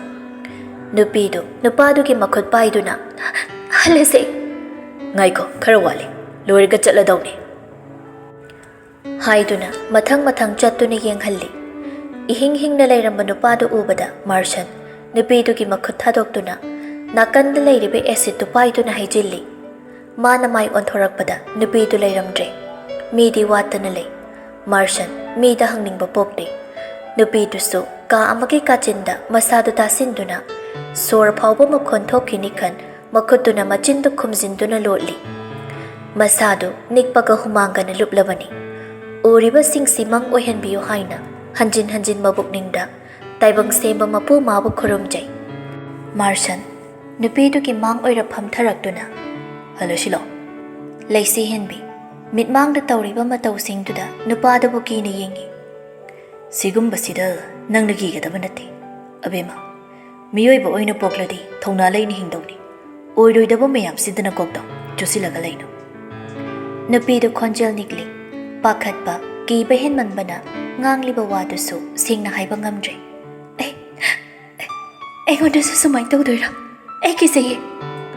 ꯅꯨꯄꯤꯗꯨ ꯅꯨꯄꯥꯗꯨꯒꯤ ꯃꯈꯨꯠ ꯄꯥꯏꯗꯨꯅ, "ꯍꯜꯂꯁꯦ꯫" "ꯉꯥꯏꯈꯣ, ꯈꯔ ꯋꯥꯠꯂꯤ, ꯂꯣꯏꯔꯒ ꯆꯠꯂꯗꯧꯅꯤ," ꯍꯥꯏꯗꯨꯅ ꯃꯊꯪ ꯃꯊꯪ ꯆꯠꯇꯨꯅ ꯌꯦꯡꯍꯜꯂꯤ꯫ ꯏꯍꯤꯡ ꯍꯤꯡꯅ ꯂꯩꯔꯝꯕ ꯅꯨꯄꯥꯗꯨ ꯎꯕꯗ ꯃꯥꯔꯁꯟ ꯅꯨꯄꯤꯗꯨꯒꯤ ꯃꯈꯨꯠ ꯊꯥꯗꯣꯛꯇꯨꯅ ꯅꯥꯀꯟꯗ ꯂꯩꯔꯤꯕ ꯑꯦꯁꯤꯠꯇꯨ ꯄꯥꯏꯗꯨꯅ ꯍꯩꯖꯤꯜꯂꯤ꯫ ꯃꯥꯅ ꯃꯥꯏ ꯑꯣꯟꯊꯣꯔꯛꯄꯗ ꯅꯨꯄꯤꯗꯨ ꯂꯩꯔꯝꯗ꯭ꯔꯦ꯫ ꯃꯤꯗꯤ ꯋꯥꯠꯇꯅ ꯂꯩ꯫ ꯃꯥꯔꯁꯟ ꯃꯤꯗ ꯍꯪꯅꯤꯡꯕ ꯄꯣꯛꯇꯦ꯫ ꯅꯨꯄꯤꯗꯨꯁꯨ ꯀꯥ ꯑꯃꯒꯤ ꯀꯥꯆꯤꯟꯗ ꯃꯁꯥꯗꯨ ꯇꯥꯁꯤꯟꯗꯨꯅ ꯁꯣꯔ ꯐꯥꯎꯕ ꯃꯈꯣꯟ ꯊꯣꯛꯈꯤꯅꯤ ꯈꯟ ꯃꯈꯨꯠꯇꯨꯅ ꯃꯆꯤꯟꯗꯨ ꯈꯨꯝꯖꯤꯟꯗꯨꯅ ꯂꯣꯠꯂꯤ꯫ ꯃꯁꯥꯗꯨ ꯅꯤꯛꯄꯒ ꯍꯨꯃꯥꯡꯒꯅ ꯂꯨꯞꯂꯕꯅꯤ꯫ ꯎꯔꯤꯕꯁꯤꯡꯁꯤ ꯃꯪ ꯑꯣꯏꯍꯟꯕꯤꯌꯨ ꯍꯥꯏꯅ ꯍꯟꯖꯤꯟ ꯍꯟꯖꯤꯟ ꯃꯕꯨꯛꯅꯤꯡꯗ ꯇꯥꯏꯕꯪ ꯁꯦꯝꯕ ꯃꯄꯨ ꯃꯥꯕꯨ ꯈꯨꯔꯨꯝꯖꯩ꯫ ꯃꯥꯔꯁꯟ ꯅꯨꯄꯤꯗꯨꯒꯤ ꯃꯥꯡ ꯑꯣꯏꯔ ꯐꯝꯊꯔꯛꯇꯨꯅ, "ꯍꯜꯂꯁꯤꯂꯣ꯫" ꯂꯩꯁꯤ ꯍꯦꯟꯕꯤ ꯃꯤꯠꯃꯥꯡꯗ ꯇꯧꯔꯤꯕ ꯃꯇꯧꯁꯤꯡꯗꯨꯗ ꯅꯨꯄꯥꯗꯨꯕꯨ ꯀꯤꯅ ꯌꯦꯡꯉꯤ꯫ "ꯁꯤꯒꯨꯝꯕꯁꯤꯗ ꯅꯪꯅ ꯀꯤꯒꯗꯕ ꯅꯠꯇꯦ, ꯑꯕꯦꯝꯃ꯫ ꯃꯤꯑꯣꯏꯕ ꯑꯣꯏꯅ ꯄꯣꯛꯂꯗꯤ ꯊꯧꯅꯥ ꯂꯩꯅ ꯍꯤꯡꯗꯧꯅꯤ꯫ ꯑꯣꯏꯔꯣꯏꯗꯕ ꯃꯌꯥꯝꯁꯤꯗꯅ ꯀꯣꯛꯇ ꯆꯨꯁꯤꯜꯂꯒ ꯂꯩꯅꯨ꯫" ꯅꯨꯄꯤꯗꯨ ꯈꯣꯟꯖꯦꯜ ꯅꯤꯛꯂꯤ꯫ ꯄꯥꯈꯠꯄ, ꯀꯤꯕ ꯍꯦꯟꯃꯟꯕꯅ ꯉꯥꯡꯂꯤꯕ ꯋꯥꯗꯨꯁꯨ ꯁꯦꯡꯅ ꯍꯥꯏꯕ ꯉꯝꯗ꯭ꯔꯦ꯫ "ꯑꯩ, ꯑꯩꯉꯣꯟꯗꯁꯨ ꯁꯨꯃꯥꯏꯅ ꯇꯧꯗꯣꯏꯔꯥ? ꯑꯩ ꯀꯤꯖꯩꯌꯦ꯫"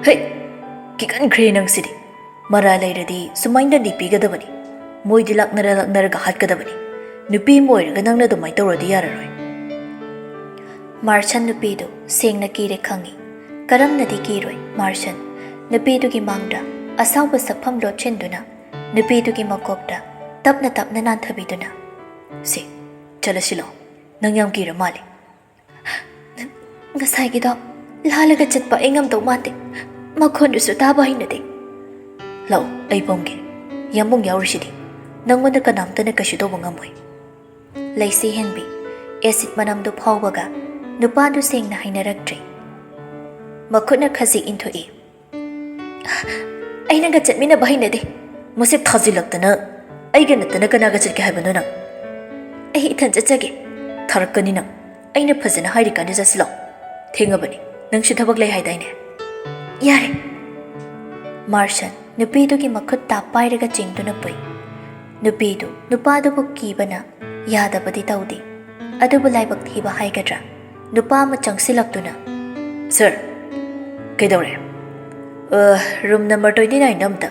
"ꯍꯩ, ꯀꯤꯒꯟꯈ꯭ꯔꯦ ꯅꯪꯁꯤꯗꯤ꯫ ꯃꯔꯥ ꯂꯩꯔꯗꯤ ꯁꯨꯃꯥꯏꯅ ꯅꯤꯛꯄꯤꯒꯗꯕꯅꯤ꯫ ꯃꯣꯏꯗꯤ ꯂꯥꯛꯅꯔ ꯂꯥꯛꯅꯔꯒ ꯍꯥꯠꯀꯗꯕꯅꯤ꯫ ꯅꯨꯄꯤ ꯑꯃ ꯑꯣꯏꯔꯒ ꯅꯪꯅ ꯑꯗꯨꯃꯥꯏꯅ ꯇꯧꯔꯗꯤ ꯌꯥꯔꯔꯣꯏ꯫" ꯃꯥꯔꯁꯟ ꯅꯨꯄꯤꯗꯨ ꯁꯦꯡꯅ ꯀꯤꯔꯦ ꯈꯪꯏ꯫ ꯀꯔꯝꯅꯗꯤ ꯀꯤꯔꯣꯏ ꯃꯥꯔꯁꯟ? ꯅꯨꯄꯤꯗꯨꯒꯤ ꯃꯥꯡꯗ ꯑꯁꯥꯎꯕ ꯁꯛꯐꯝ ꯂꯣꯠꯁꯤꯟꯗꯨꯅ ꯅꯨꯄꯤꯗꯨꯒꯤ ꯃꯀꯣꯛꯇ ꯇꯞꯅ ꯇꯞꯅ ꯅꯥꯟꯊꯕꯤꯗꯨꯅ, "ꯁꯦ, ꯆꯠꯂꯁꯤꯂꯣ꯫ ꯅꯪ ꯌꯥꯝ ꯀꯤꯔ ꯃꯥꯜꯂꯦ꯫" "ꯉꯁꯥꯏꯒꯤꯗꯣ ꯂꯥꯜꯂꯒ ꯆꯠꯄ ꯑꯩ ꯉꯝꯗꯧ ꯃꯥꯟꯗꯦ꯫ ꯃꯈꯣꯟꯗꯨꯁꯨ ꯇꯥꯕ ꯍꯩꯅꯗꯦ꯫" "ꯂꯥꯛꯑꯣ, ꯑꯩ ꯄꯝꯒꯦ꯫ ꯌꯥꯝꯕꯨꯡ ꯌꯥꯎꯔꯤꯁꯤꯗꯤ꯫ ꯅꯪꯉꯣꯟꯗ ꯀꯅꯥꯝꯇꯅ ꯀꯩꯁꯨ ꯇꯧꯕ ꯉꯝꯃꯣꯏ꯫" ꯂꯩꯁꯤ ꯍꯦꯟꯕꯤ ꯑꯦꯁꯤꯠ ꯃꯅꯝꯗꯨ ꯐꯥꯎꯕꯒ ꯅꯨꯄꯥꯗꯨ ꯁꯦꯡꯅ ꯍꯥꯏꯅꯔꯛꯇ꯭ꯔꯦ꯫ ꯃꯈꯨꯠꯅ ꯈꯖꯤꯛ ꯏꯟꯊꯣꯛꯏ꯫ "ꯑꯩ ꯅꯪꯒ ꯆꯠꯃꯤꯟꯅꯕ ꯍꯩꯅꯗꯦ꯫ ꯃꯁꯤ ꯊꯥꯖꯤꯜꯂꯛꯇꯅ ꯑꯩꯒ ꯅꯠꯇꯅ ꯀꯅꯥꯒ ꯆꯠꯀꯦ ꯍꯥꯏꯕꯅꯣ ꯅꯪ?" "ꯑꯩ ꯏꯊꯟ ꯆꯠꯆꯒꯦ꯫" "ꯊꯥꯔꯛꯀꯅꯤ ꯅꯪ꯫ ꯑꯩꯅ ꯐꯖꯅ ꯍꯥꯏꯔꯤꯀꯥꯟꯗ ꯆꯠꯁꯤꯜꯂꯣ꯫ ꯊꯦꯡꯉꯕꯅꯤ꯫ ꯅꯪꯁꯨ ꯊꯕꯛ ꯂꯩ ꯍꯥꯏꯗꯥꯏꯅꯦ?" "ꯌꯥꯔꯦ꯫" ꯃꯥꯔꯁꯟ ꯅꯨꯄꯤꯗꯨꯒꯤ ꯃꯈꯨꯠ ꯇꯥꯞ ꯄꯥꯏꯔꯒ ꯆꯤꯡꯗꯨꯅ ꯄꯨꯏ꯫ ꯅꯨꯄꯤꯗꯨ ꯅꯨꯄꯥꯗꯨꯕꯨ ꯀꯤꯕꯅ ꯌꯥꯗꯕꯗꯤ ꯇꯧꯗꯦ, ꯑꯗꯨꯕꯨ ꯂꯥꯏꯕꯛ ꯊꯤꯕ ꯍꯥꯏꯒꯗ꯭ꯔꯥ, ꯅꯨꯄꯥ ꯑꯃ ꯆꯪꯁꯤꯜꯂꯛꯇꯨꯅ, "ꯁꯔ, ꯀꯩꯗꯧꯔꯦ?" "ꯑ, ꯔꯨꯝ ꯅꯝꯕꯔ ꯇ꯭ꯋꯦꯟꯇꯤ ꯅꯥꯏꯟꯗ ꯑꯝꯇ꯫"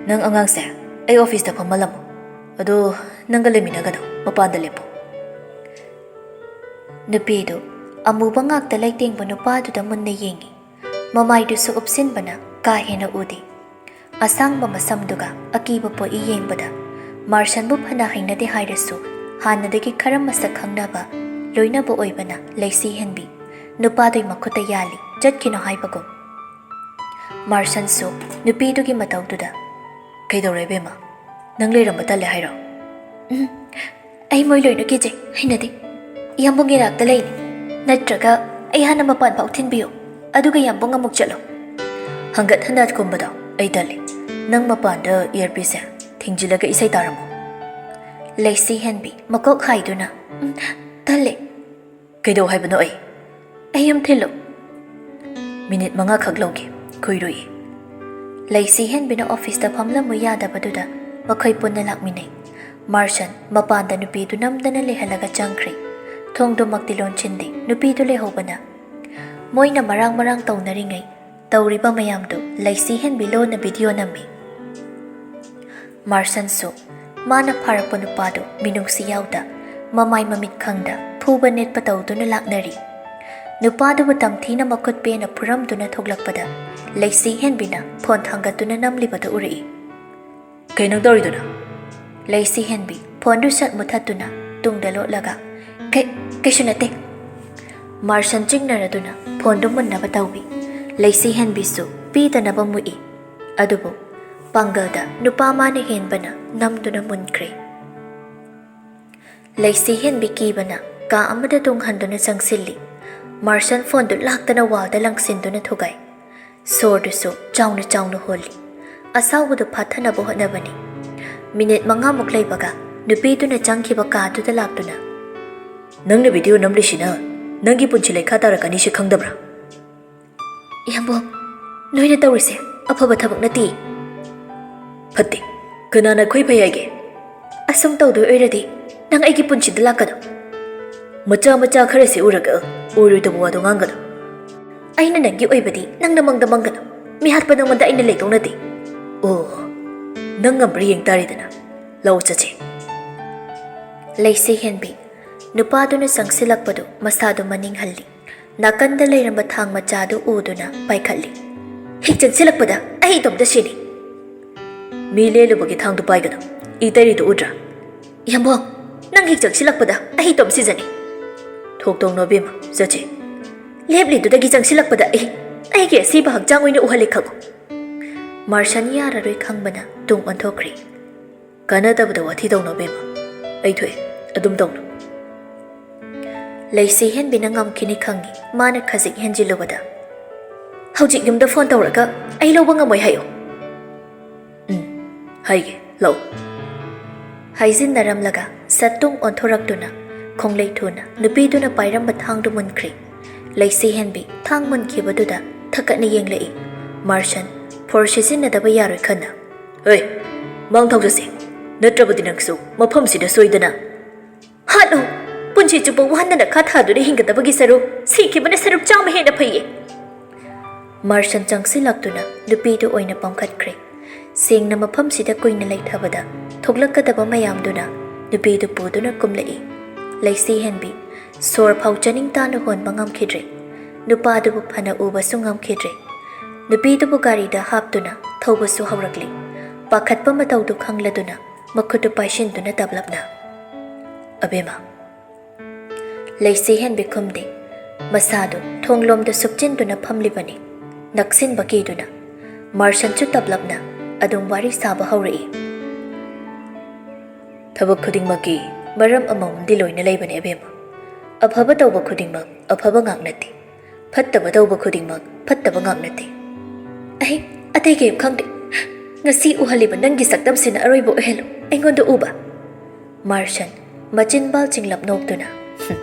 "ꯅꯪ ꯑꯉꯥꯡꯁꯦ ꯑꯩ ꯑꯣꯐꯤꯁꯇ ꯐꯝꯍꯜꯂꯝꯃꯣ꯫ ꯑꯗꯣ ꯅꯪꯒ ꯂꯩꯃꯤꯟꯅꯒꯅꯨ, ꯃꯄꯥꯟꯗ ꯂꯦꯞꯄꯣ꯫" ꯅꯨꯄꯤꯗꯨ ꯑꯃꯨꯕ ꯉꯥꯛꯇ ꯂꯩꯇꯦꯡꯕ ꯅꯨꯄꯥꯗꯨꯗ ꯃꯨꯟꯅ ꯌꯦꯡꯏ꯫ ꯃꯃꯥꯏꯗꯨꯁꯨ ꯎꯞꯁꯤꯟꯕꯅ ꯀꯥ ꯍꯦꯟꯅ ꯎꯗꯦ꯫ ꯑꯁꯥꯡꯕ ꯃꯁꯝꯗꯨꯒ ꯑꯀꯤꯕ ꯄꯣꯛꯏ ꯌꯦꯡꯕꯗ꯫ ꯃꯥꯔꯁꯟꯕꯨ ꯐꯅ ꯍꯩꯅꯗꯦ ꯍꯥꯏꯔꯁꯨ, ꯍꯥꯟꯅꯗꯒꯤ ꯈꯔ ꯃꯁꯛ ꯈꯪꯅꯕ, ꯂꯣꯏꯅꯕ ꯑꯣꯏꯕꯅ ꯂꯩꯁꯤ ꯍꯦꯟꯕꯤ ꯅꯨꯄꯥꯗꯨꯒꯤ ꯃꯈꯨꯠꯇ ꯌꯥꯜꯂꯤ, ꯆꯠꯈꯤꯅꯣ ꯍꯥꯏꯕꯒꯨꯝ꯫ ꯃꯥꯔꯁꯟꯁꯨ ꯅꯨꯄꯤꯗꯨꯒꯤ ꯃꯇꯧꯗꯨꯗ, "ꯀꯩꯗꯧꯔꯦ ꯏꯕꯦꯝꯃ? ꯅꯪ ꯂꯩꯔꯝꯕ ꯇꯜꯂꯦ ꯍꯥꯏꯔꯣ?" "ꯎꯝ, ꯑꯩ ꯃꯣꯏ ꯂꯣꯏꯅ ꯀꯤꯖꯩ, ꯍꯩꯅꯗꯦ꯫ ꯏꯌꯥꯝꯕꯨꯡ ꯏꯅꯥꯛꯇ ꯂꯩꯅꯤ, ꯅꯠꯇ꯭ꯔꯒ ꯑꯩ ꯍꯥꯟꯅ ꯃꯄꯥꯟ ꯐꯥꯎ ꯊꯤꯟꯕꯤꯌꯨ, ꯑꯗꯨꯒ ꯏꯌꯥꯝꯕꯨꯡ ꯑꯃꯨꯛ ꯆꯠꯂꯣ꯫" "ꯍꯟꯒꯠ ꯍꯟꯗ ꯀꯨꯝꯕꯗꯣ ꯑꯩ ꯇꯜꯂꯤ꯫ ꯅꯪ ꯃꯄꯥꯟꯗ ꯏꯌꯔꯄꯤꯁꯁꯦ ꯊꯤꯡꯖꯤꯜꯂꯒ ꯏꯁꯩ ꯇꯥꯔꯝꯃꯣ꯫" ꯂꯩꯁꯤ ꯍꯦꯟꯕꯤ ꯃꯀꯣꯛ ꯍꯥꯏꯗꯨꯅ, "ꯎꯝ, ꯇꯜꯂꯦ꯫" "ꯀꯩꯗꯧ ꯍꯥꯏꯕꯅꯣ ꯑꯩ?" "ꯑꯩ ꯌꯨꯝ ꯊꯤꯜꯂꯨ꯫" "ꯃꯤꯅꯤꯠ ꯃꯉꯥꯈꯛ ꯂꯧꯒꯦ, ꯀꯨꯏꯔꯣꯏꯌꯦ꯫" ꯂꯩꯁꯤ ꯍꯦꯟꯕꯤꯅ ꯑꯣꯐꯤꯁꯇ ꯐꯝꯂꯝꯃꯨ ꯌꯥꯗꯕꯗꯨꯗ ꯃꯈꯣꯏ ꯄꯨꯟꯅ ꯂꯥꯛꯃꯤꯟꯅꯩ꯫ ꯃꯥꯔꯁꯟ ꯃꯄꯥꯟꯗ ꯅꯨꯄꯤꯗꯨ ꯅꯝꯗꯅ ꯂꯩꯍꯜꯂꯒ ꯆꯪꯈ꯭ꯔꯦ꯫ ꯊꯣꯡꯗꯨꯃꯛꯇꯤ ꯂꯣꯟꯁꯤꯟꯗꯦ, ꯅꯨꯄꯤꯗꯨ ꯂꯩꯍꯧꯕꯅ꯫ ꯃꯣꯏꯅ ꯃꯔꯥꯡ ꯃꯔꯥꯡ ꯇꯧꯅꯔꯤꯉꯩ ꯇꯧꯔꯤꯕ ꯃꯌꯥꯝꯗꯨ ꯂꯩꯁꯤ ꯍꯦꯟꯕꯤ ꯂꯣꯟꯅ ꯚꯤꯗꯤꯑꯣ ꯅꯝꯃꯤ꯫ ꯃꯥꯔꯁꯟꯁꯨ ꯃꯥꯅ ꯐꯥꯔꯛꯄ ꯅꯨꯄꯥꯗꯨ ꯃꯤꯅꯨꯡꯁꯤ ꯌꯥꯎꯗ, ꯃꯃꯥꯏ ꯃꯃꯤꯠ ꯈꯪꯗ, ꯐꯨꯕ ꯅꯦꯠꯄ ꯇꯧꯗꯨꯅ ꯂꯥꯛꯅꯔꯤ꯫ ꯅꯨꯄꯥꯗꯨꯕꯨ ꯇꯝꯊꯤꯅ ꯃꯈꯨꯠ ꯄꯦꯟꯅ ꯐꯨꯔꯝꯗꯨꯅ ꯊꯣꯛꯂꯛꯄꯗ ꯂꯩꯁꯤ ꯍꯦꯟꯕꯤꯅ ꯐꯣꯟ ꯊꯥꯡꯒꯠꯇꯨꯅ ꯅꯝꯂꯤꯕꯗꯨ ꯎꯔꯛꯏ꯫ "ꯀꯩꯅꯣ ꯇꯧꯔꯤꯗꯨꯅ?" ꯂꯩꯁꯤ ꯍꯦꯟꯕꯤ ꯐꯣꯟꯗꯨ ꯁꯠ ꯃꯨꯊꯠꯇꯨꯅ ꯇꯨꯡꯗ ꯂꯣꯠꯂꯒ, "ꯀꯩ-, ꯀꯩꯁꯨ ꯅꯠꯇꯦ꯫" ꯃꯥꯔꯁꯟ ꯆꯤꯡꯅꯔꯗꯨꯅ ꯐꯣꯟꯗꯨ ꯃꯨꯟꯅꯕ ꯇꯧꯏ꯫ ꯂꯩꯁꯤ ꯍꯦꯟꯕꯤꯁꯨ ꯄꯤꯗꯅꯕ ꯃꯨꯛꯏ꯫ ꯑꯗꯨꯕꯨ ꯄꯥꯡꯒꯜꯗ ꯅꯨꯄꯥ ꯃꯥꯅ ꯍꯦꯟꯕꯅ ꯅꯝꯗꯨꯅ ꯃꯨꯟꯈ꯭ꯔꯦ꯫ ꯂꯩꯁꯤ ꯍꯦꯟꯕꯤ ꯀꯤꯕꯅ ꯀꯥ ꯑꯃꯗ ꯇꯨꯡ ꯍꯟꯗꯨꯅ ꯆꯪꯁꯤꯜꯂꯤ꯫ ꯃꯥꯔꯁꯟ ꯐꯣꯟꯗꯨ ꯂꯥꯛꯇꯅ ꯋꯥꯜꯗ ꯂꯪꯁꯤꯟꯗꯨꯅ ꯊꯨꯒꯥꯏ꯫ ꯁꯣꯔꯗꯨꯁꯨ ꯆꯥꯎꯅ ꯆꯥꯎꯅ ꯍꯣꯜꯂꯤ꯫ ꯑꯁꯥꯎꯕꯗꯨ ꯐꯥꯊꯅꯕ ꯍꯣꯠꯅꯕꯅꯤ꯫ ꯃꯤꯅꯤꯠ ꯃꯉꯥꯃꯨꯛ ꯂꯩꯕꯒ ꯅꯨꯄꯤꯗꯨꯅ ꯆꯪꯈꯤꯕ ꯀꯥꯗꯨꯗ ꯂꯥꯛꯇꯨꯅ, "ꯅꯪꯅ ꯚꯤꯗꯤꯑꯣ ꯅꯝꯂꯤꯁꯤꯅ ꯅꯪꯒꯤ ꯄꯨꯟꯁꯤ ꯂꯩꯈꯥ ꯇꯥꯔꯛꯀꯅꯤꯁꯤ ꯈꯪꯗꯕ꯭ꯔꯥ?" "ꯏꯌꯥꯝꯕꯣ, ꯅꯣꯏꯅ ꯇꯧꯔꯤꯁꯦ ꯑꯐꯕ ꯊꯕꯛ ꯅꯠꯇꯦ꯫" "ꯐꯠꯇꯦ? ꯀꯅꯥꯅ ꯑꯩꯈꯣꯏ ꯐꯩ ꯍꯥꯏꯒꯦ?" "ꯑꯁꯨꯝ ꯇꯧꯗꯣꯏ ꯑꯣꯏꯔꯗꯤ ꯅꯪ ꯑꯩꯒꯤ ꯄꯨꯟꯁꯤꯗ ꯂꯥꯛꯀꯅꯨ꯫" "ꯃꯆꯥ ꯃꯆꯥ ꯈꯔꯁꯤ ꯎꯔꯒ ꯑꯣꯏꯔꯣꯏꯗꯕ ꯋꯥꯗꯣ ꯉꯥꯡꯒꯅꯨ꯫" "ꯑꯩꯅ ꯅꯪꯒꯤ ꯑꯣꯏꯕꯗꯤ ꯅꯪꯅ ꯃꯪꯗ ꯃꯪꯒꯅꯨ꯫ ꯃꯤꯍꯥꯠꯄ ꯅꯪꯉꯣꯟꯗ ꯑꯩꯅ ꯂꯩꯗꯧ ꯅꯠꯇꯦ꯫" "ꯑꯣ, ꯅꯪ ꯉꯝꯕ꯭ꯔꯥ ꯌꯦꯡ ꯇꯥꯔꯦꯗꯅ꯫ ꯂꯥꯛꯑꯣ ꯆꯠꯁꯤ꯫" ꯂꯩꯁꯤ ꯍꯦꯟꯕꯤ ꯅꯨꯄꯥꯗꯨꯅ ꯆꯪꯁꯤꯜꯂꯛꯄꯗꯨ ꯃꯁꯥꯗꯨ ꯃꯅꯤꯡ ꯍꯜꯂꯤ꯫ ꯅꯥꯀꯟꯗ ꯂꯩꯔꯝꯕ ꯊꯥꯡ ꯃꯆꯥꯗꯨ ꯎꯗꯨꯅ ꯄꯥꯏꯈꯠꯂꯤ꯫ "ꯍꯦꯛ ꯆꯪꯁꯤꯜꯂꯛꯄꯗ ꯑꯩ ꯏꯇꯣꯝꯇ ꯁꯤꯅꯤ꯫" "ꯃꯤ ꯂꯦꯜꯂꯨꯕꯒꯤ ꯊꯥꯡꯗꯨ ꯄꯥꯏꯒꯅꯨ꯫ ꯏ ꯇꯩꯔꯤꯗꯨ ꯎꯗ꯭ꯔꯥ?" "ꯏꯌꯥꯝꯕꯣ, ꯅꯪ ꯍꯦꯛ ꯆꯪꯁꯤꯜꯂꯛꯄꯗ ꯑꯩ ꯏꯇꯣꯝ ꯁꯤꯖꯅꯤ꯫" "ꯊꯣꯛ ꯇꯧꯅꯣ ꯏꯕꯦꯝꯃ, ꯆꯠꯁꯤ꯫" "ꯂꯦꯞꯂꯤꯗꯨꯗꯒꯤ ꯆꯪꯁꯤꯜꯂꯛꯄꯗ ꯑꯩ ꯑꯩꯒꯤ ꯑꯁꯤꯕ ꯍꯛꯆꯥꯡ ꯑꯣꯏꯅ ꯎꯍꯜꯂꯦ ꯈꯪꯉꯨ꯫" ꯃꯥꯔꯁꯟ ꯌꯥꯔꯔꯣꯏ ꯈꯪꯕꯅ ꯇꯨꯡ ꯑꯣꯟꯊꯣꯛꯈ꯭ꯔꯤ꯫ "ꯀꯥꯟꯅꯗꯕꯗ ꯋꯥꯊꯤ ꯇꯧꯅꯣ ꯏꯕꯦꯝꯃ꯫ ꯑꯩ ꯊꯣꯛꯑꯦ, ꯑꯗꯨꯝ ꯇꯧꯅꯣ꯫" ꯂꯩꯁꯤ ꯍꯦꯟꯕꯤꯅ ꯉꯝꯈꯤꯅꯤ ꯈꯪꯉꯤ꯫ ꯃꯥꯅ ꯈꯖꯤꯛ ꯍꯦꯟꯖꯤꯜꯂꯨꯕꯗ, "ꯍꯧꯖꯤꯛ ꯌꯨꯝꯗ ꯐꯣꯟ ꯇꯧꯔꯒ ꯑꯩ ꯂꯧꯕ ꯉꯝꯃꯣꯏ ꯍꯥꯏꯌꯨ꯫" "ꯎꯝ, ꯍꯥꯏꯒꯦ, ꯂꯥꯛꯑꯣ꯫" ꯍꯥꯏꯖꯤꯟꯅꯔꯝꯂꯒ ꯁꯠ ꯇꯨꯡ ꯑꯣꯟꯊꯣꯔꯛꯇꯨꯅ ꯈꯣꯡꯂꯩ ꯊꯨꯅ ꯅꯨꯄꯤꯗꯨꯅ ꯄꯥꯏꯔꯝꯕ ꯊꯥꯡꯗꯨ ꯃꯨꯟꯈ꯭ꯔꯤ꯫ ꯂꯩꯁꯤ ꯍꯦꯟꯕꯤ ꯊꯥꯡ ꯃꯨꯟꯈꯤꯕꯗꯨꯗ ꯊꯛꯀꯠꯅ ꯌꯦꯡꯂꯛꯏ꯫ ꯃꯥꯔꯁꯟ ꯐꯣꯔꯁ ꯁꯤꯖꯤꯟꯅꯗꯕ ꯌꯥꯔꯣꯏ ꯈꯟꯅ, "ꯍꯣꯏ, ꯃꯥꯡ ꯊꯧꯖꯁꯦ, ꯅꯠꯇ꯭ꯔꯕꯗꯤ ꯅꯪꯁꯨ ꯃꯐꯝꯁꯤꯗ ꯁꯣꯏꯗꯅ꯫" "ꯍꯥꯠꯂꯨ! ꯄꯨꯟꯁꯤ ꯆꯨꯞꯄ ꯋꯥꯍꯟꯗꯅ ꯈꯥ ꯊꯥꯗꯨꯅ ꯍꯤꯡꯒꯗꯕꯒꯤ ꯁꯔꯨꯛ ꯁꯤꯈꯤꯕꯅ ꯁꯔꯨꯛ ꯆꯥꯝꯃ ꯍꯦꯟꯅ ꯐꯩꯌꯦ꯫" ꯃꯥꯔꯁꯟ ꯆꯪꯁꯤꯜꯂꯛꯇꯨꯅ ꯅꯨꯄꯤꯗꯨ ꯑꯣꯏꯅ ꯄꯝꯈꯠꯈ꯭ꯔꯦ꯫ ꯁꯦꯡꯅ ꯃꯐꯝꯁꯤꯗ ꯀꯨꯏꯅ ꯂꯩꯊꯕꯗ ꯊꯣꯛꯂꯛꯀꯗꯕ ꯃꯌꯥꯝꯗꯨꯅ ꯅꯨꯄꯤꯗꯨ ꯄꯨꯗꯨꯅ ꯀꯨꯝꯂꯛꯏ꯫ ꯂꯩꯁꯤ ꯍꯦꯟꯕꯤ ꯁꯣꯔ ꯐꯥꯎ ꯆꯅꯤꯡ ꯇꯥꯅ ꯍꯣꯟꯕ ꯉꯝꯈꯤꯗ꯭ꯔꯦ꯫ ꯅꯨꯄꯥꯗꯨꯕꯨ ꯐꯅ ꯎꯕꯁꯨ ꯉꯝꯈꯤꯗ꯭ꯔꯦ꯫ ꯅꯨꯄꯤꯗꯨꯕꯨ ꯒꯥꯔꯤꯗ ꯍꯥꯞꯇꯨꯅ ꯊꯧꯕꯁꯨ ꯍꯧꯔꯛꯂꯤ꯫ ꯄꯥꯈꯠꯄ ꯃꯇꯧꯗꯨ ꯈꯪꯂꯗꯨꯅ ꯃꯈꯨꯠꯇꯨ ꯄꯥꯏꯁꯤꯟꯗꯨꯅ ꯇꯞꯂꯞꯅ, "ꯑꯕꯦꯝꯃ꯫" ꯂꯩꯁꯤ ꯍꯦꯟꯕꯤ ꯈꯨꯝꯗꯦ꯫ ꯃꯁꯥꯗꯨ ꯊꯣꯡꯂꯣꯝꯗ ꯁꯨꯞꯆꯤꯟꯗꯨꯅ ꯐꯝꯂꯤꯕꯅꯤ꯫ ꯅꯛꯁꯤꯟꯕ ꯀꯤꯗꯨꯅ ꯃꯥꯔꯁꯟꯁꯨ ꯇꯞꯂꯞꯅ ꯑꯗꯨꯝ ꯋꯥꯔꯤ ꯁꯥꯕ ꯍꯧꯔꯛꯏ꯫ "ꯊꯕꯛ ꯈꯨꯗꯤꯡꯃꯛꯀꯤ ꯃꯔꯝ ꯑꯃꯃꯝꯗꯤ ꯂꯣꯏꯅ ꯂꯩꯕꯅꯤ ꯑꯕꯦꯝꯃ꯫ ꯑꯐꯕ ꯇꯧꯕ ꯈꯨꯗꯤꯡꯃꯛ ꯑꯐꯕ ꯉꯥꯛ ꯅꯠꯇꯦ, ꯐꯠꯇꯕ ꯇꯧꯕ ꯈꯨꯗꯤꯡꯃꯛ ꯐꯠꯇꯕ ꯉꯥꯛ ꯅꯠꯇꯦ꯫ ꯑꯩ ꯑꯇꯩ ꯀꯔꯤꯝ ꯈꯪꯗꯦ꯫ ꯉꯁꯤ ꯎꯍꯜꯂꯤꯕ ꯅꯪꯒꯤ ꯁꯛꯇꯝꯁꯤꯅ ꯑꯔꯣꯏꯕ ꯑꯣꯏꯍꯜꯂꯨ ꯑꯩꯉꯣꯟꯗ ꯎꯕ꯫ ꯃꯥꯔꯁꯟ, ꯃꯆꯤꯟꯕꯥꯜ ꯆꯤꯡꯂꯞ ꯅꯣꯛꯇꯨꯅ, "ꯍꯨꯝ,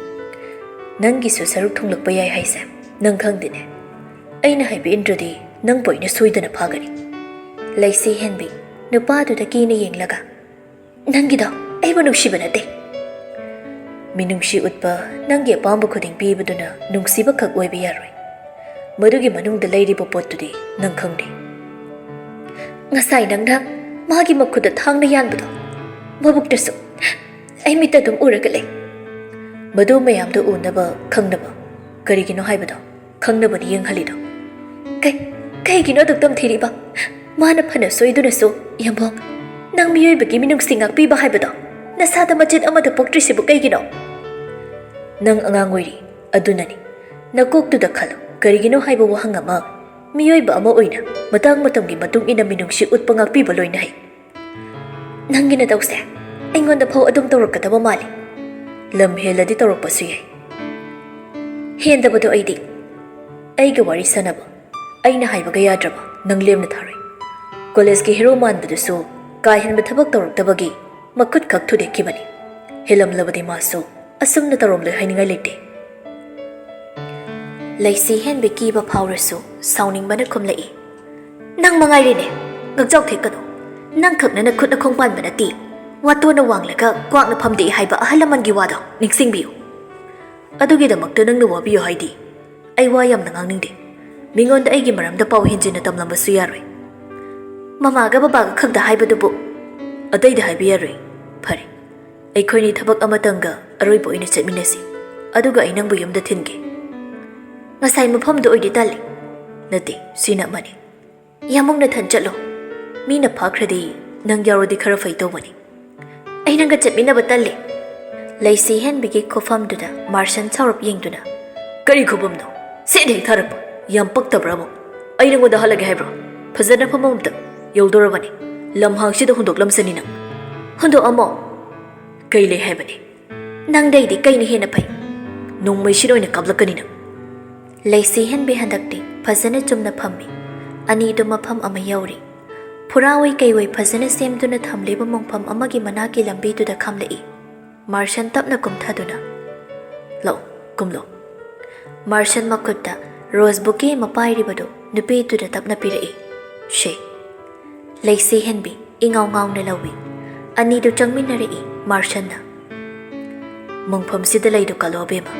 ꯅꯪꯒꯤꯁꯨ ꯁꯔꯨꯛ ꯊꯨꯡꯂꯛꯄ ꯌꯥꯏ ꯍꯥꯏꯁꯦ ꯅꯪ ꯈꯪꯗꯦꯅꯦ꯫ ꯑꯩꯅ ꯍꯥꯏꯕ ꯏꯟꯗ꯭ꯔꯗꯤ ꯅꯪꯕꯨ ꯑꯩꯅ ꯁꯣꯏꯗꯅ ꯐꯥꯒꯅꯤ꯫" ꯂꯩꯁꯤ ꯍꯦꯟꯕꯤ, ꯅꯨꯄꯥꯗꯨꯗ ꯀꯤꯅ ꯌꯦꯡꯂꯒ, "ꯅꯪꯒꯤꯗꯣ ꯑꯩꯕꯨ ꯅꯨꯡꯁꯤꯕ ꯅꯠꯇꯦ꯫" ꯃꯤꯅꯨꯡꯁꯤ ꯎꯠꯄ, ꯅꯪꯒꯤ ꯑꯄꯥꯝꯕ ꯈꯨꯗꯤꯡ ꯄꯤꯕꯗꯨꯅ ꯅꯨꯡꯁꯤꯕ ꯈꯛ ꯑꯣꯏꯕ ꯌꯥꯔꯣꯏ꯫ ꯃꯗꯨꯒꯤ ꯃꯅꯨꯡꯗ ꯂꯩꯔꯤꯕ ꯄꯣꯠꯇꯨꯗꯤ ꯅꯪ ꯈꯪꯗꯦ꯫ ꯉꯁꯥꯏ ꯅꯪꯅ ꯃꯥꯒꯤ ꯃꯈꯨꯠꯇ ꯊꯥꯡꯅ ꯌꯥꯟꯕꯗꯣ, ꯃꯕꯨꯛꯇꯁꯨ ꯑꯩ ꯃꯤꯠꯇ ꯑꯗꯨꯝ ꯎꯔꯒ ꯂꯩ꯫ ꯃꯗꯨ ꯃꯌꯥꯝꯗꯨ ꯎꯅꯕ, ꯈꯪꯅꯕ ꯀꯔꯤꯒꯤꯅꯣ ꯍꯥꯏꯕꯗꯣ ꯈꯪꯅꯕꯅꯤ ꯌꯦꯡꯍꯜꯂꯤꯗꯣ꯫ ꯀꯩ-, ꯀꯩꯒꯤꯅꯣ ꯑꯗꯨꯛ ꯇꯝꯊꯤꯔꯤꯕ? ꯃꯥꯅ ꯐꯅ ꯁꯣꯏꯗꯨꯅꯁꯨ, "ꯌꯥꯝꯕꯣꯡ, ꯅꯪ ꯃꯤꯑꯣꯏꯕꯒꯤ ꯃꯤꯅꯨꯡꯁꯤ ꯉꯥꯛꯄꯤꯕ ꯍꯥꯏꯕꯗꯣ ꯅꯁꯥꯗ ꯃꯆꯦꯠ ꯑꯃꯠꯇ ꯄꯣꯛꯇ꯭ꯔꯤꯁꯤꯕꯨ ꯀꯩꯒꯤꯅꯣ?" ꯅꯪ ꯑꯉꯥꯡ ꯑꯣꯏꯔꯤ, ꯑꯗꯨꯅꯅꯤ꯫ ꯅꯀꯣꯛꯇꯨꯗ ꯈꯜꯂꯨ, ꯀꯔꯤꯒꯤꯅꯣ ꯍꯥꯏꯕ ꯋꯥꯍꯪ ꯑꯃ ꯃꯤꯑꯣꯏꯕ ꯑꯃ ꯑꯣꯏꯅ ꯃꯇꯥꯡ ꯃꯇꯝꯒꯤ ꯃꯇꯨꯡ ꯏꯟꯅ ꯃꯤꯅꯨꯡꯁꯤ ꯎꯠꯄ ꯉꯥꯛꯄꯤꯕ ꯂꯣꯏꯅ ꯍꯩ꯫ ꯅꯪꯒꯤ ꯅꯇꯧꯁꯦ ꯑꯩꯉꯣꯟꯗ ꯐꯥꯎ ꯑꯗꯨꯝ ꯇꯧꯔꯛꯀꯗꯕ ꯃꯥꯜꯂꯤ꯫ ꯂꯝ ꯍꯦꯜꯂꯗꯤ ꯇꯧꯔꯛꯄꯁꯨ ꯌꯥꯏ꯫ ꯍꯦꯟꯗꯕꯗꯣ ꯑꯩꯗꯤ꯫ ꯑꯩꯒ ꯋꯥꯔꯤ ꯁꯥꯟꯅꯕ, ꯑꯩꯅ ꯍꯥꯏꯕꯒ ꯌꯥꯗ꯭ꯔꯕ ꯅꯪ ꯂꯦꯝꯅ ꯊꯥꯔꯣꯏ꯫ ꯀꯣꯂꯦꯖꯀꯤ ꯍꯦꯔꯣ ꯃꯥꯟꯕꯗꯨꯁꯨ ꯀꯥ ꯍꯦꯟꯕ ꯊꯕꯛ ꯇꯧꯔꯛꯇꯕꯒꯤ ꯃꯈꯨꯠ ꯈꯛ ꯊꯨꯗꯦꯛꯈꯤꯕꯅꯤ꯫ ꯍꯦꯜꯂꯝꯂꯕꯗꯤ ꯃꯥꯁꯨ ꯑꯁꯨꯝꯅ ꯇꯧꯔꯝꯂꯣꯏ ꯍꯥꯏꯅꯤꯡꯉꯥꯏ ꯂꯩꯇꯦ꯫ ꯂꯩꯁꯤ ꯍꯦꯟꯕꯤ ꯀꯤꯕ ꯐꯥꯎꯔꯁꯨ ꯁꯥꯎꯅꯤꯡꯕꯅ ꯈꯨꯝꯂꯛꯏ, "ꯅꯪ ꯃꯉꯥꯏꯔꯦꯅꯦ, ꯉꯛꯆꯥꯎ ꯊꯦꯛꯀꯅꯨ꯫ ꯅꯪ ꯈꯛꯅ ꯅꯈꯨꯠ ꯅꯈꯣꯡ ꯄꯥꯟꯕ ꯅꯠꯇꯦ꯫ ꯋꯥꯇꯣꯟꯅ ꯋꯥꯡꯂꯒ ꯀ꯭ꯋꯥꯛꯅ ꯐꯝꯗꯦ ꯍꯥꯏꯕ ꯑꯍꯜ ꯂꯃꯟꯒꯤ ꯋꯥꯗꯣ ꯅꯤꯡꯁꯤꯡꯕꯤꯌꯨ꯫ ꯑꯗꯨꯒꯤꯗꯃꯛꯇ ꯅꯪꯅ ꯋꯥꯕꯤꯌꯨ ꯍꯥꯏꯗꯤ ꯑꯩ ꯋꯥ ꯌꯥꯝꯅ ꯉꯥꯡꯅꯤꯡꯗꯦ꯫ ꯃꯤꯉꯣꯟꯗ ꯑꯩꯒꯤ ꯃꯔꯝꯗ ꯄꯥꯎ ꯍꯦꯟꯖꯤꯟꯅ ꯇꯝꯂꯝꯕꯁꯨ ꯌꯥꯔꯣꯏ꯫ ꯃꯃꯥꯒ ꯕꯕꯥꯒ ꯈꯛꯇ ꯍꯥꯏꯕꯗꯨꯕꯨ ꯑꯇꯩꯗ ꯍꯥꯏꯕ ꯌꯥꯔꯣꯏ꯫ ꯐꯔꯦ, ꯑꯩꯈꯣꯏꯅꯤ ꯊꯕꯛ ꯑꯃꯇꯪꯒ ꯑꯔꯣꯏꯕ ꯑꯣꯏꯅ ꯆꯠꯃꯤꯟꯅꯁꯤ, ꯑꯗꯨꯒ ꯑꯩ ꯅꯪꯕꯨ ꯌꯨꯝꯗ ꯊꯤꯟꯒꯦ꯫" "ꯉꯁꯥꯏ ꯃꯐꯝꯗꯨ ꯑꯣꯏꯗꯤ ꯇꯜꯂꯤ꯫" "ꯅꯠꯇꯦ, ꯁꯤꯅ ꯑꯃꯅꯤ꯫" "ꯌꯥꯝꯕꯨꯡ ꯅꯊꯟ ꯆꯠꯂꯣ꯫ ꯃꯤꯅ ꯐꯥꯈ꯭ꯔꯗꯤ ꯅꯪ ꯌꯥꯎꯔꯗꯤ ꯈꯔ ꯐꯩ ꯇꯧꯕꯅꯤ꯫" "ꯑꯩ ꯅꯪꯒ ꯆꯠꯃꯤꯟꯅꯕ ꯇꯜꯂꯤ꯫" ꯂꯩꯁꯤ ꯍꯦꯟꯕꯤꯒꯤ ꯈꯨꯐꯝꯗꯨꯗ ꯃꯥꯔꯁꯟ ꯁꯥꯎꯔꯞ ꯌꯦꯡꯗꯨꯅ, "ꯀꯔꯤ ꯈꯨꯕꯝꯅꯣ? ꯁꯦꯠ ꯍꯦꯛ ꯊꯥꯔꯛꯄ꯫ ꯌꯥꯝ ꯄꯛꯇꯕ꯭ꯔꯥ ꯑꯃꯨꯛ? ꯑꯩ ꯅꯉꯣꯟꯗ ꯍꯜꯂꯒꯦ ꯍꯥꯏꯕ꯭ꯔꯣ? ꯐꯖꯅ ꯐꯝꯐꯝ ꯑꯝꯇ ꯌꯧꯗꯣꯔꯕꯅꯤ꯫ ꯂꯝꯍꯥꯡꯁꯤꯗ ꯍꯨꯟꯗꯣꯛꯂꯝꯁꯅꯤ ꯅꯪ꯫ ꯍꯨꯟꯗꯣꯛꯑꯝꯃꯣ꯫ ꯀꯩ ꯂꯩ ꯍꯥꯏꯕꯅꯤ? ꯅꯪꯗꯩꯗꯤ ꯀꯩꯅ ꯍꯦꯟꯅ ꯐꯩ? ꯅꯣꯡꯃꯩꯁꯤꯅ ꯑꯣꯏꯅ ꯀꯥꯞꯂꯛꯀꯅꯤ ꯅꯪ꯫ ꯂꯩꯁꯤ ꯍꯦꯟꯕꯤ ꯍꯟꯗꯛꯇꯤ ꯐꯖꯅ ꯆꯨꯝꯅ ꯐꯝꯃꯤ꯫ ꯑꯅꯤꯗꯨ ꯃꯐꯝ ꯑꯃ ꯌꯧꯔꯦ꯫ ꯐꯨꯔꯥ ꯑꯣꯏ ꯀꯩ ꯑꯣꯏ ꯐꯖꯅ ꯁꯦꯝꯗꯨꯅ ꯊꯝꯂꯤꯕ ꯃꯣꯡꯐꯝ ꯑꯃꯒꯤ ꯃꯅꯥꯛꯀꯤ ꯂꯝꯕꯤꯗꯨꯗ ꯈꯥꯝꯂꯛꯏ꯫ ꯃꯥꯔꯁꯟ ꯇꯞꯅ ꯀꯨꯝꯊꯗꯨꯅ, "ꯂꯥꯛꯑꯣ, ꯀꯨꯝꯂꯣ꯫" ꯃꯥꯔꯁꯟ ꯃꯈꯨꯠꯇ ꯔꯣꯁ ꯕꯨꯀꯦ ꯑꯃ ꯄꯥꯏꯔꯤꯕꯗꯨ ꯅꯨꯄꯤꯗꯨꯗ ꯇꯞꯅ ꯄꯤꯔꯛꯏ꯫ "ꯁꯦ꯫" ꯂꯩꯁꯤ ꯍꯦꯟꯕꯤ ꯏꯉꯥꯎ ꯉꯥꯎꯅ ꯂꯧꯏ꯫ ꯑꯅꯤꯗꯨ ꯆꯪꯃꯤꯟꯅꯔꯛꯏ꯫ ꯃꯥꯔꯁꯟꯅ, "ꯃꯣꯡꯐꯝꯁꯤꯗ ꯂꯩꯗꯨ ꯀꯜꯂꯣ, ꯑꯕꯦꯝꯃ꯫"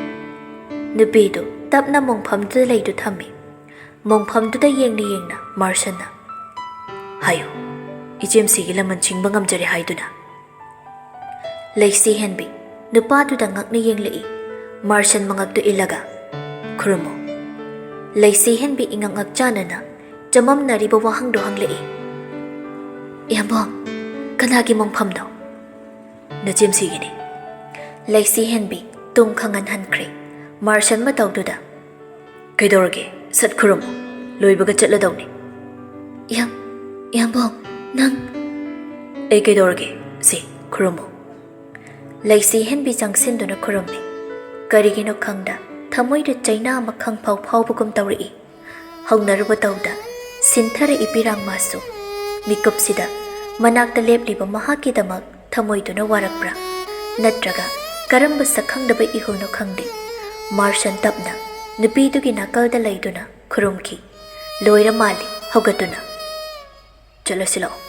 ꯅꯨꯄꯤꯗꯨ ꯇꯞꯅ ꯃꯣꯡꯐꯝꯗꯨꯗ ꯂꯩꯗꯨ ꯊꯝꯃꯤ꯫ ꯃꯣꯡꯐꯝꯗꯨꯗ ꯌꯦꯡꯅ ꯌꯦꯡꯅ ꯃꯥꯔꯁꯟꯅ, "ꯍꯥꯏꯌꯨ, ꯏꯆꯦꯝꯁꯤꯒꯤ ꯂꯃꯟ ꯆꯤꯡꯕ ꯉꯝꯖꯔꯦ ꯍꯥꯏꯗꯨꯅ?" ꯂꯩꯁꯤ ꯍꯦꯟꯕꯤ ꯅꯨꯄꯥꯗꯨꯗ ꯉꯛꯅ ꯌꯦꯡꯂꯛꯏ꯫ ꯃꯥꯔꯁꯟ ꯃꯉꯛꯇꯨ ꯏꯜꯂꯒ, "ꯈꯨꯔꯨꯝꯃꯨ꯫" ꯂꯩꯁꯤ ꯍꯦꯟꯕꯤ ꯏꯉꯛ ꯉꯛꯆꯥꯅꯅ ꯆꯃꯝꯅꯔꯤꯕ ꯋꯥꯍꯪꯗꯨ ꯍꯪꯂꯛꯏ꯫ "ꯏꯌꯥꯝꯕꯣꯝ, ꯀꯅꯥꯒꯤ ꯃꯣꯡꯐꯝꯅꯣ?" "ꯅꯆꯦꯝꯁꯤꯒꯤꯅꯤ꯫" ꯂꯩꯁꯤ ꯍꯦꯟꯕꯤ ꯇꯨꯡ ꯈꯪꯍꯟꯍꯟꯈ꯭ꯔꯦ꯫ ꯃꯥꯔꯁꯟ ꯃꯇꯧꯗꯨꯗ, "ꯀꯩꯗꯧꯔꯒꯦ? ꯁꯠ ꯈꯨꯔꯨꯝꯃꯨ꯫ ꯂꯣꯏꯕꯒ ꯆꯠꯂꯗꯧꯅꯤ꯫" "ꯏꯌꯥꯝ-, ꯏꯌꯥꯝꯕꯣꯝ, ꯅꯪ?" "ꯑꯩ ꯀꯩꯗꯧꯔꯒꯦ? ꯁꯤ, ꯈꯨꯔꯨꯝꯃꯨ꯫" ꯂꯩꯁꯤ ꯍꯦꯟꯕꯤ ꯆꯪꯁꯤꯟꯗꯨꯅ ꯈꯨꯔꯨꯝꯃꯤ꯫ ꯀꯔꯤꯒꯤꯅꯣ ꯈꯪꯗ ꯊꯃꯣꯏꯗ ꯆꯩꯅꯥ ꯑꯃ ꯈꯪꯐꯥꯎ ꯐꯥꯎꯕꯒꯨꯝ ꯇꯧꯔꯛꯏ꯫ ꯍꯧꯅꯔꯨꯕ ꯇꯧꯗ ꯁꯤꯟꯊꯔꯛꯏ ꯄꯤꯔꯥꯡ ꯃꯥꯁꯨ꯫ ꯃꯤꯀꯨꯞꯁꯤꯗ ꯃꯅꯥꯛꯇ ꯂꯦꯞꯂꯤꯕ ꯃꯍꯥꯛꯀꯤꯗꯃꯛ ꯊꯃꯣꯏꯗꯨꯅ ꯋꯥꯔꯛꯄ꯭ꯔꯥ? ꯅꯠꯇ꯭ꯔꯒ ꯀꯔꯝꯕ ꯁꯛꯈꯪꯗꯕ ꯏꯍꯨꯜꯅꯣ ꯈꯪꯗꯦ, ꯃꯥꯔꯁꯟ ꯇꯞꯅ ꯅꯨꯄꯤꯗꯨꯒꯤ ꯅꯥꯀꯜꯗ ꯂꯩꯗꯨꯅ ꯈꯨꯔꯨꯝꯈꯤ꯫ ꯂꯣꯏꯔ ꯃꯥꯜꯂꯤ꯫ ꯍꯧꯒꯠꯇꯨꯅ, "ꯆꯠꯂꯁꯤ ꯂꯥꯛꯑꯣ꯫"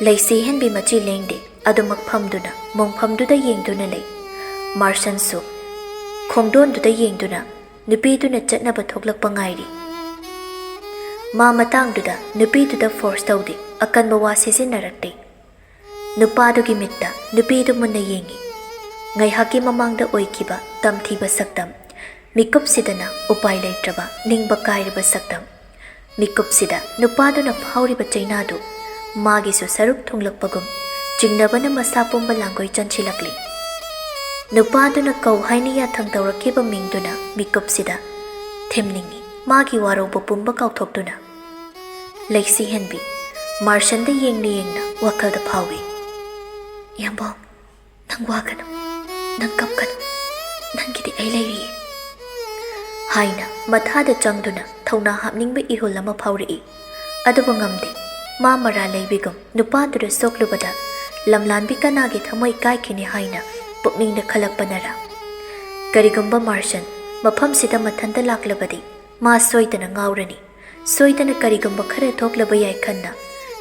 ꯂꯩꯁꯤ ꯍꯦꯟꯕꯤ ꯃꯆꯤ ꯂꯦꯡꯗꯦ꯫ ꯑꯗꯨꯃꯛ ꯐꯝꯗꯨꯅ ꯃꯣꯡꯐꯝꯗꯨꯗ ꯌꯦꯡꯗꯨꯅ ꯂꯩ꯫ ꯃꯥꯔꯁꯟꯁꯨ ꯈꯣꯡꯗꯣꯟꯗꯨꯗ ꯌꯦꯡꯗꯨꯅ ꯅꯨꯄꯤꯗꯨꯅ ꯆꯠꯅꯕ ꯊꯣꯛꯂꯛꯄ ꯉꯥꯏꯔꯤ꯫ ꯃꯥ ꯃꯇꯥꯡꯗꯨꯗ ꯅꯨꯄꯤꯗꯨꯗ ꯐꯣꯔꯁ ꯇꯧꯗꯦ, ꯑꯀꯟꯕ ꯋꯥ ꯁꯤꯖꯤꯟꯅꯔꯛꯇꯦ꯫ ꯅꯨꯄꯥꯗꯨꯒꯤ ꯃꯤꯠꯇ ꯅꯨꯄꯤꯗꯨ ꯃꯨꯟꯅ ꯌꯦꯡꯉꯤ꯫ ꯉꯥꯏꯍꯥꯛꯀꯤ ꯃꯃꯥꯡꯗ ꯑꯣꯏꯈꯤꯕ ꯇꯝꯊꯤꯕ ꯁꯛꯇꯝ, ꯃꯤꯀꯨꯞꯁꯤꯗꯅ ꯎꯄꯥꯏ ꯂꯩꯇ꯭ꯔꯕ ꯅꯤꯡꯕ ꯀꯥꯏꯔꯕ ꯁꯛꯇꯝ꯫ ꯃꯤꯀꯨꯞꯁꯤꯗ ꯅꯨꯄꯥꯗꯨꯅ ꯐꯥꯎꯔꯤꯕ ꯆꯩꯅꯥꯗꯨ ꯃꯥꯒꯤꯁꯨ ꯁꯔꯨꯛ ꯊꯨꯡꯂꯛꯄꯒꯨꯝ ꯆꯤꯡꯅꯕꯅ ꯃꯁꯥ ꯄꯨꯝꯕ ꯂꯥꯡꯒꯣꯏ ꯆꯟꯁꯤꯜꯂꯛꯂꯤ꯫ ꯅꯨꯄꯥꯗꯨꯅ ꯀꯧ ꯍꯥꯏꯅ ꯌꯥꯊꯪ ꯇꯧꯔꯛꯈꯤꯕ ꯃꯤꯡꯗꯨꯅ ꯃꯤꯀꯨꯞꯁꯤꯗ ꯊꯦꯝꯅꯤꯡꯉꯤ, ꯃꯥꯒꯤ ꯋꯥꯔꯧꯕ ꯄꯨꯝꯕ ꯀꯥꯎꯊꯣꯛꯇꯨꯅ꯫ ꯂꯩꯁꯤ ꯍꯦꯟꯕꯤ ꯃꯥꯔꯁꯟꯗ ꯌꯦꯡꯅ ꯌꯦꯡꯅ ꯋꯥꯈꯜꯗ ꯐꯥꯎꯏ, "ꯏꯌꯥꯝꯕꯣꯝ, ꯅꯪ ꯋꯥꯒꯅꯨ, ꯅꯪ ꯀꯞꯀꯅꯨ꯫ "ꯅꯪꯒꯤꯗꯤ ꯑꯩ ꯂꯩꯔꯤꯌꯦ" ꯍꯥꯏꯅ ꯃꯊꯥꯗ ꯆꯪꯗꯨꯅ ꯊꯧꯅꯥ ꯍꯥꯞꯅꯤꯡꯕ ꯏꯍꯨꯜ ꯑꯃ ꯐꯥꯎꯔꯛꯏ꯫ ꯑꯗꯨꯕꯨ ꯉꯝꯗꯦ꯫ ꯃꯥ ꯃꯔꯥ ꯂꯩꯕꯤꯒꯨꯝ ꯅꯨꯄꯥꯗꯨꯗ ꯁꯣꯛꯂꯨꯕꯗ ꯂꯝꯂꯥꯟꯕꯤ ꯀꯅꯥꯒꯤ ꯊꯃꯣꯏ ꯀꯥꯏꯈꯤꯅꯤ ꯍꯥꯏꯅ ꯄꯨꯛꯅꯤꯡꯗ ꯈꯜꯂꯛꯄꯅꯔ? ꯀꯔꯤꯒꯨꯝꯕ ꯃꯥꯔꯁꯟ ꯃꯐꯝꯁꯤꯗ ꯃꯊꯟꯇ ꯂꯥꯛꯂꯕꯗꯤ ꯃꯥ ꯁꯣꯏꯗꯅ ꯉꯥꯎꯔꯅꯤ꯫ ꯁꯣꯏꯗꯅ ꯀꯔꯤꯒꯨꯝꯕ ꯈꯔ ꯊꯣꯛꯂꯕ ꯌꯥꯏ ꯈꯟꯅ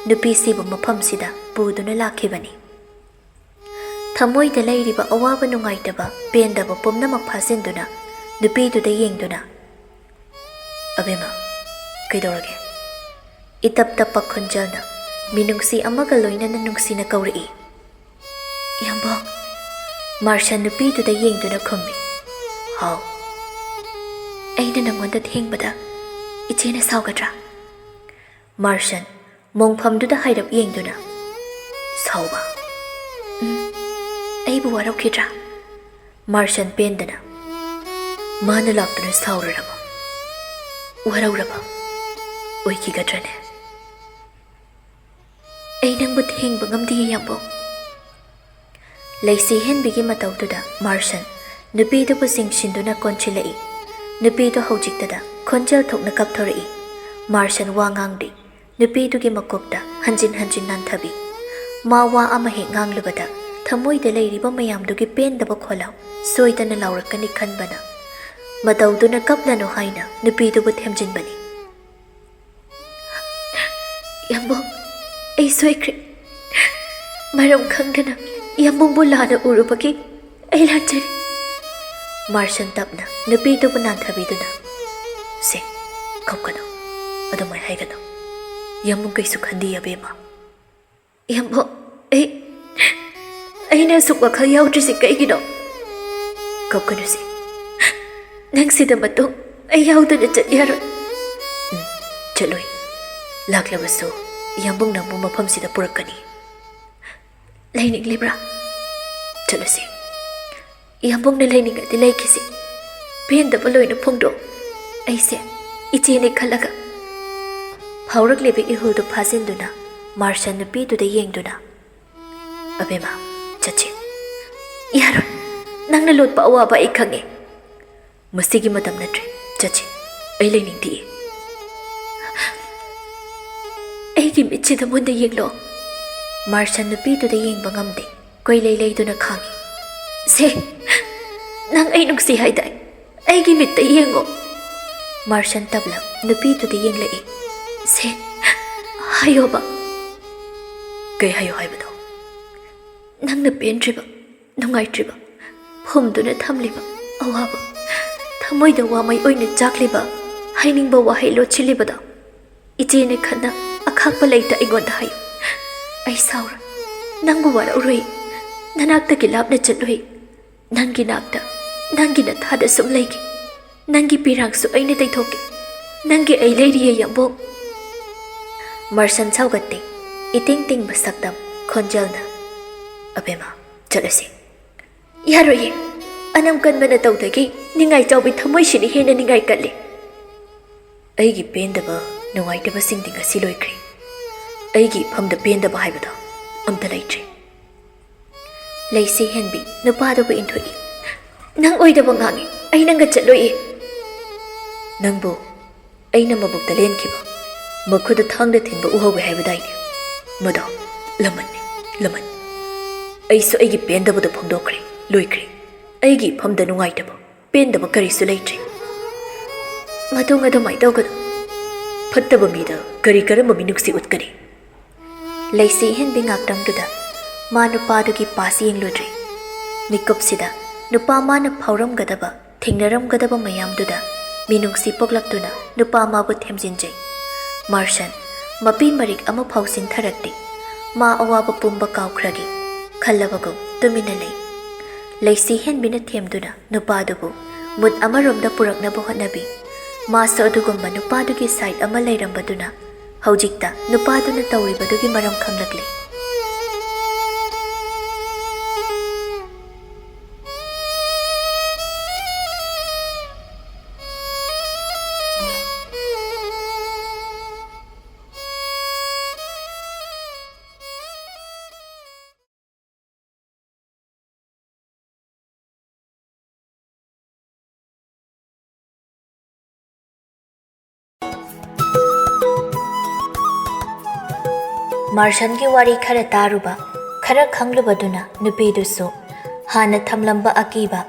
ꯅꯨꯄꯤꯁꯤꯕꯨ ꯃꯐꯝꯁꯤꯗ ꯄꯨꯗꯨꯅ ꯂꯥꯛꯈꯤꯕꯅꯤ꯫ ꯊꯃꯣꯏꯗ ꯂꯩꯔꯤꯕ ꯑꯋꯥꯕ, ꯅꯨꯡꯉꯥꯏꯇꯕ, ꯄꯦꯟꯗꯕ ꯄꯨꯝꯅꯃꯛ ꯐꯥꯖꯤꯟꯗꯨꯅ ꯅꯨꯄꯤꯗꯨꯗ ꯌꯦꯡꯗꯨꯅ, "ꯑꯕꯦꯝꯃ, ꯀꯩꯗꯧꯔꯒꯦ?" ꯏꯇꯞ ꯇꯞꯄ ꯈꯣꯟꯖꯦꯜꯅ ꯃꯤꯅꯨꯡꯁꯤ ꯑꯃꯒ ꯂꯣꯏꯅꯅ ꯅꯨꯡꯁꯤꯅ ꯀꯧꯔꯛꯏ꯫ "ꯏꯌꯥꯝꯕ"꯫ ꯃꯥꯔꯁꯟ ꯅꯨꯄꯤꯗꯨꯗ ꯌꯦꯡꯗꯨꯅ ꯈꯨꯝꯃꯤ꯫ "ꯍꯥꯎ?" "ꯑꯩꯅ ꯅꯪꯉꯣꯟꯗ ꯊꯦꯡꯕꯗ ꯏꯆꯦꯅ ꯁꯥꯎꯒꯗ꯭ꯔꯥ?" ꯃꯥꯔꯁꯟ ꯃꯣꯡꯐꯝꯗꯨꯗ ꯍꯥꯏꯔꯞ ꯌꯦꯡꯗꯨꯅ, "ꯁꯥꯎꯕ?" "ꯎꯝ, ꯑꯩꯕꯨ ꯋꯥꯔꯧꯈꯤꯗ꯭ꯔꯥ?" ꯃꯥꯔꯁꯟ ꯄꯦꯟꯗꯅ, "ꯃꯥꯅ ꯂꯥꯛꯇꯨꯅ ꯁꯥꯎꯔꯨꯔꯕ, ꯋꯥꯔꯧꯔꯕ ꯑꯣꯏꯈꯤꯒꯗ꯭ꯔꯅꯦ?" "ꯑꯩ ꯅꯪꯕꯨ ꯊꯦꯡꯕ ꯉꯝꯗꯦ, ꯏꯌꯥꯝꯕ"꯫ ꯂꯩꯁꯤ ꯍꯦꯟꯕꯤꯒꯤ ꯃꯇꯧꯗꯨꯗ ꯃꯥꯔꯁꯟ ꯅꯨꯄꯤꯗꯨꯕꯨ ꯆꯤꯡꯁꯤꯟꯗꯨꯅ ꯀꯣꯟꯁꯤꯜꯂꯛꯏ꯫ ꯅꯨꯄꯤꯗꯨ ꯍꯧꯖꯤꯛꯇꯗ ꯈꯣꯟꯖꯦꯜ ꯊꯣꯛꯅ ꯀꯞꯊꯣꯔꯛꯏ꯫ ꯃꯥꯔꯁꯟ ꯋꯥ ꯉꯥꯡꯗꯦ꯫ ꯅꯨꯄꯤꯗꯨꯒꯤ ꯃꯀꯣꯛꯇ ꯍꯟꯖꯤꯟ ꯍꯟꯖꯤꯟ ꯅꯥꯟꯊꯕꯤ꯫ ꯃꯥ ꯋꯥ ꯑꯃ ꯍꯦꯛ ꯉꯥꯡꯂꯨꯕꯗ ꯊꯃꯣꯏꯗ ꯂꯩꯔꯤꯕ ꯃꯌꯥꯝꯗꯨꯒꯤ ꯄꯦꯟꯗꯕ ꯈꯣꯜꯂꯥꯎ ꯁꯣꯏꯗꯅ ꯂꯥꯎꯔꯛꯀꯅꯤ ꯈꯟꯕꯅ ꯃꯇꯧꯗꯨꯅ ꯀꯞꯂꯅꯨ ꯍꯥꯏꯅ ꯅꯨꯄꯤꯗꯨꯕꯨ ꯊꯦꯝꯖꯤꯟꯕꯅꯤ꯫ "ꯏꯌꯥꯝꯕꯨꯡ, ꯑꯩ ꯁꯣꯏꯈ꯭ꯔꯦ꯫ ꯃꯔꯝ ꯈꯪꯗꯅ ꯏꯌꯥꯝꯕꯨꯡꯕꯨ ꯂꯥꯟꯅ ꯎꯔꯨꯕꯒꯤ ꯑꯩ ꯂꯥꯟꯖꯔꯦ"꯫ ꯃꯥꯔꯁꯟ ꯇꯞꯅ ꯅꯨꯄꯤꯗꯨꯕꯨ ꯅꯥꯟꯊꯕꯤꯗꯨꯅ, "ꯁꯦ, ꯀꯞꯀꯅꯨ, ꯑꯗꯨꯃꯥꯏ ꯍꯥꯏꯒꯅꯨ꯫ ꯏꯌꯥꯝꯕꯨꯡ ꯀꯩꯁꯨ ꯈꯟꯗꯦ, ꯑꯕꯦꯝꯃ"꯫ "ꯏꯌꯥꯝꯕꯨꯡ, ꯑꯩ, ꯑꯩꯅ ꯑꯁꯨꯛ ꯋꯥꯈꯜ ꯌꯥꯎꯗ꯭ꯔꯤꯁꯤ ꯀꯩꯒꯤꯅꯣ?" "ꯀꯞꯀꯅꯨꯁꯦ꯫ ꯅꯪ ꯁꯤꯗ ꯃꯇꯨꯡ ꯑꯩ ꯌꯥꯎꯗꯅ ꯆꯠ ꯌꯥꯔꯣꯏ"꯫ "ꯎꯝ, ꯆꯠꯂꯣꯏ꯫ ꯂꯥꯛꯂꯕꯁꯨ ꯏꯌꯥꯝꯕꯨꯡ ꯅꯪꯕꯨ ꯃꯐꯝꯁꯤꯗ ꯄꯨꯔꯛꯀꯅꯤ"꯫ "ꯂꯩꯅꯤꯡꯂꯤꯕ꯭ꯔꯥ? ꯆꯠꯂꯨꯁꯤ꯫ ꯏꯌꯥꯝꯕꯨꯡꯅ ꯂꯩꯅꯤꯡꯉꯗꯤ ꯂꯩꯈꯤꯁꯤ꯫ ꯄꯦꯟꯗꯕ ꯂꯣꯏꯅ ꯐꯣꯡꯗꯣꯛ꯫ ꯑꯩꯁꯦ ꯏꯆꯦꯅꯤ ꯈꯜꯂꯒ"꯫ ꯐꯥꯎꯔꯛꯂꯤꯕ ꯏꯍꯨꯜꯗꯨ ꯐꯥꯖꯤꯟꯗꯨꯅ ꯃꯥꯔꯁꯟ ꯅꯨꯄꯤꯗꯨꯗ ꯌꯦꯡꯗꯨꯅ, "ꯑꯕꯦꯝꯃ, ꯆꯠꯁꯤ"꯫ "ꯌꯥꯔꯣꯏ, ꯅꯪꯅ ꯂꯣꯠꯄ ꯑꯋꯥꯕ ꯑꯩ ꯈꯪꯉꯦ꯫ ꯃꯁꯤꯒꯤ ꯃꯇꯝ ꯅꯠꯇ꯭ꯔꯦ, ꯆꯠꯁꯤ꯫ ꯑꯩ ꯂꯩꯅꯤꯡꯗꯤꯌꯦ꯫ ꯑꯩꯒꯤ ꯃꯤꯠꯁꯤꯗ ꯃꯨꯟꯅ ꯌꯦꯡꯂꯣ꯫ ꯃꯥꯔꯁꯟ ꯅꯨꯄꯤꯗꯨꯗ ꯌꯦꯡꯕ ꯉꯝꯗꯦ꯫ ꯀꯣꯏꯂꯩ ꯂꯩꯗꯨꯅ ꯈꯥꯡꯉꯤ꯫ "ꯁꯦ, ꯅꯪ ꯑꯩ ꯅꯨꯡꯁꯤ ꯍꯥꯏꯗꯥꯏ? ꯑꯩꯒꯤ ꯃꯤꯠꯇ ꯌꯦꯡꯉꯣ꯫" ꯃꯥꯔꯁꯟ ꯇꯞꯂꯞ ꯅꯨꯄꯤꯗꯨꯗ ꯌꯦꯡꯂꯛꯏ꯫ "ꯁꯦ, ꯍꯥꯏꯌꯣꯕ꯫" "ꯀꯩ ꯍꯥꯏꯌꯣ ꯍꯥꯏꯕꯅꯣ?" "ꯅꯪꯅ ꯄꯦꯟꯗ꯭ꯔꯤꯕ, ꯅꯨꯡꯉꯥꯏꯇ꯭ꯔꯤꯕ, ꯐꯨꯝꯗꯨꯅ ꯊꯝꯂꯤꯕ ꯑꯋꯥꯕ, ꯊꯃꯣꯏꯗ ꯋꯥꯃꯩ ꯑꯣꯏꯅ ꯆꯥꯛꯂꯤꯕ, ꯍꯥꯏꯅꯤꯡꯕ ꯋꯥꯍꯩ ꯂꯣꯠꯁꯤꯜꯂꯤꯕꯗꯣ, ꯏꯆꯦꯅ ꯈꯟꯅ ꯑꯈꯥꯛꯄ ꯂꯩꯇ ꯑꯩꯉꯣꯟꯗ ꯍꯥꯏꯌꯨ꯫ ꯑꯩ ꯁꯥꯎꯔꯣꯏ, ꯅꯪꯕꯨ ꯋꯥꯔꯧꯔꯣꯏ, ꯅꯅꯥꯛꯇꯒꯤ ꯂꯥꯞꯅ ꯆꯠꯂꯣꯏ꯫ ꯅꯪꯒꯤ ꯅꯥꯛꯇ, ꯅꯪꯒꯤ ꯅꯊꯥꯗ ꯁꯨꯝ ꯂꯩꯒꯦ꯫ ꯅꯪꯒꯤ ꯄꯤꯔꯥꯡꯁꯨ ꯑꯩꯅ ꯇꯩꯊꯣꯛꯀꯦ꯫ ꯅꯪꯒꯤ ꯑꯩ ꯂꯩꯔꯤꯌꯦ, ꯌꯥꯝꯕꯣꯛ꯫" ꯃꯥꯔꯁꯟ ꯁꯥꯎꯒꯠꯇꯦ꯫ ꯏꯇꯤꯡ ꯇꯤꯡꯕ ꯁꯛꯇꯝ, ꯈꯣꯟꯖꯦꯜꯅ, "ꯑꯕꯦꯝꯃ, ꯆꯠꯂꯁꯤ꯫" "ꯌꯥꯔꯣꯏꯌꯦ꯫ ꯑꯅꯝ ꯀꯟꯕ ꯅꯇꯧꯗꯒꯤ ꯅꯤꯡꯉꯥꯏ ꯆꯥꯎꯕꯤ ꯊꯃꯣꯏꯁꯤꯅ ꯍꯦꯟꯅ ꯅꯤꯡꯉꯥꯏ ꯀꯜꯂꯤ꯫" "ꯑꯩꯒꯤ ꯄꯦꯟꯗꯕ, ꯅꯨꯡꯉꯥꯏꯇꯕꯁꯤꯡꯗꯤ ꯉꯁꯤ ꯂꯣꯏꯈ꯭ꯔꯦ꯫ ꯑꯩꯒꯤ ꯏꯐꯝꯗ ꯄꯦꯟꯗꯕ ꯍꯥꯏꯕꯗꯣ ꯑꯝꯇ ꯂꯩꯇ꯭ꯔꯦ꯫" ꯂꯩꯁꯤ ꯍꯦꯟꯕꯤ ꯅꯨꯄꯥꯗꯨꯕꯨ ꯏꯟꯊꯣꯛꯏ꯫ "ꯅꯪ ꯑꯣꯏꯗꯕ ꯉꯥꯡꯉꯤ꯫ ꯑꯩ ꯅꯪꯒ ꯆꯠꯂꯣꯏꯌꯦ꯫" "ꯅꯪꯕꯨ ꯑꯩꯅ ꯃꯕꯨꯛꯇ ꯂꯦꯟꯈꯤꯕ, ꯃꯈꯨꯠꯇ ꯊꯥꯡꯗ ꯊꯤꯟꯕ ꯎꯍꯧꯋꯦ ꯍꯥꯏꯕꯗꯥꯏꯅꯦ? ꯃꯗꯣ ꯂꯃꯟꯅꯤ, ꯂꯃꯟ꯫ ꯑꯩꯁꯨ ꯑꯩꯒꯤ ꯄꯦꯟꯗꯕꯗꯣ ꯐꯣꯡꯗꯣꯛꯈ꯭ꯔꯦ, ꯂꯣꯏꯈ꯭ꯔꯦ꯫ ꯑꯩꯒꯤ ꯏꯐꯝꯗ ꯅꯨꯡꯉꯥꯏꯇꯕ, ꯄꯦꯟꯗꯕ ꯀꯔꯤꯁꯨ ꯂꯩꯇ꯭ꯔꯦ꯫" "ꯃꯇꯨꯡ ꯑꯗꯨꯃꯥꯏ ꯇꯧꯒꯅꯨ꯫" "ꯐꯠꯇꯕ ꯃꯤꯗ ꯀꯔꯤ ꯀꯔꯝꯕ ꯃꯤꯅꯨꯡꯁꯤ ꯎꯠꯀꯅꯤ?" ꯂꯩꯁꯤ ꯍꯦꯟꯕꯤ ꯉꯥꯛꯇꯪꯗꯨꯗ ꯃꯥ ꯅꯨꯄꯥꯗꯨꯒꯤ ꯄꯥꯁ ꯌꯦꯡꯂꯨꯗ꯭ꯔꯦ꯫ ꯃꯤꯀꯨꯞꯁꯤꯗ ꯅꯨꯄꯥ ꯃꯥꯅ ꯐꯥꯎꯔꯝꯒꯗꯕ, ꯊꯦꯡꯅꯔꯝꯒꯗꯕ ꯃꯌꯥꯝꯗꯨꯗ ꯃꯤꯅꯨꯡꯁꯤ ꯄꯣꯛꯂꯛꯇꯨꯅ ꯅꯨꯄꯥ ꯃꯥꯕꯨ ꯊꯦꯝꯖꯤꯟꯖꯩ꯫ ꯃꯥꯔꯁꯟ ꯃꯄꯤ ꯃꯔꯤꯛ ꯑꯃꯐꯥꯎ ꯆꯤꯟꯊꯔꯛꯇꯦ꯫ ꯃꯥ ꯑꯋꯥꯕ ꯄꯨꯝꯕ ꯀꯥꯎꯈ꯭ꯔꯒꯦ ꯈꯜꯂꯕꯒꯨꯝ ꯇꯨꯃꯤꯟꯅ ꯂꯩ꯫ ꯂꯩꯁꯤ ꯍꯦꯟꯕꯤꯅ ꯊꯦꯝꯗꯨꯅ ꯅꯨꯄꯥꯗꯨꯕꯨ ꯃꯨꯠ ꯑꯃꯔꯣꯝꯗ ꯄꯨꯔꯛꯅꯕ ꯍꯣꯠꯅꯕꯤ꯫ ꯃꯥꯁꯨ ꯑꯗꯨꯒꯨꯝꯕ ꯅꯨꯄꯥꯗꯨꯒꯤ ꯁꯥꯏꯠ ꯑꯃ ꯂꯩꯔꯝꯕꯗꯨꯅ ꯍꯧꯖꯤꯛꯇ ꯅꯨꯄꯥꯗꯨꯅ ꯇꯧꯔꯤꯕꯗꯨꯒꯤ ꯃꯔꯝ ꯈꯪꯂꯛꯂꯦ꯫ ꯃꯥꯔꯁꯟꯒꯤ ꯋꯥꯔꯤ ꯈꯔ ꯇꯥꯔꯨꯕ, ꯈꯔ ꯈꯪꯂꯨꯕꯗꯨꯅ ꯅꯨꯄꯤꯗꯨꯁꯨ ꯍꯥꯟꯅ ꯊꯝꯂꯝꯕ ꯑꯀꯤꯕ,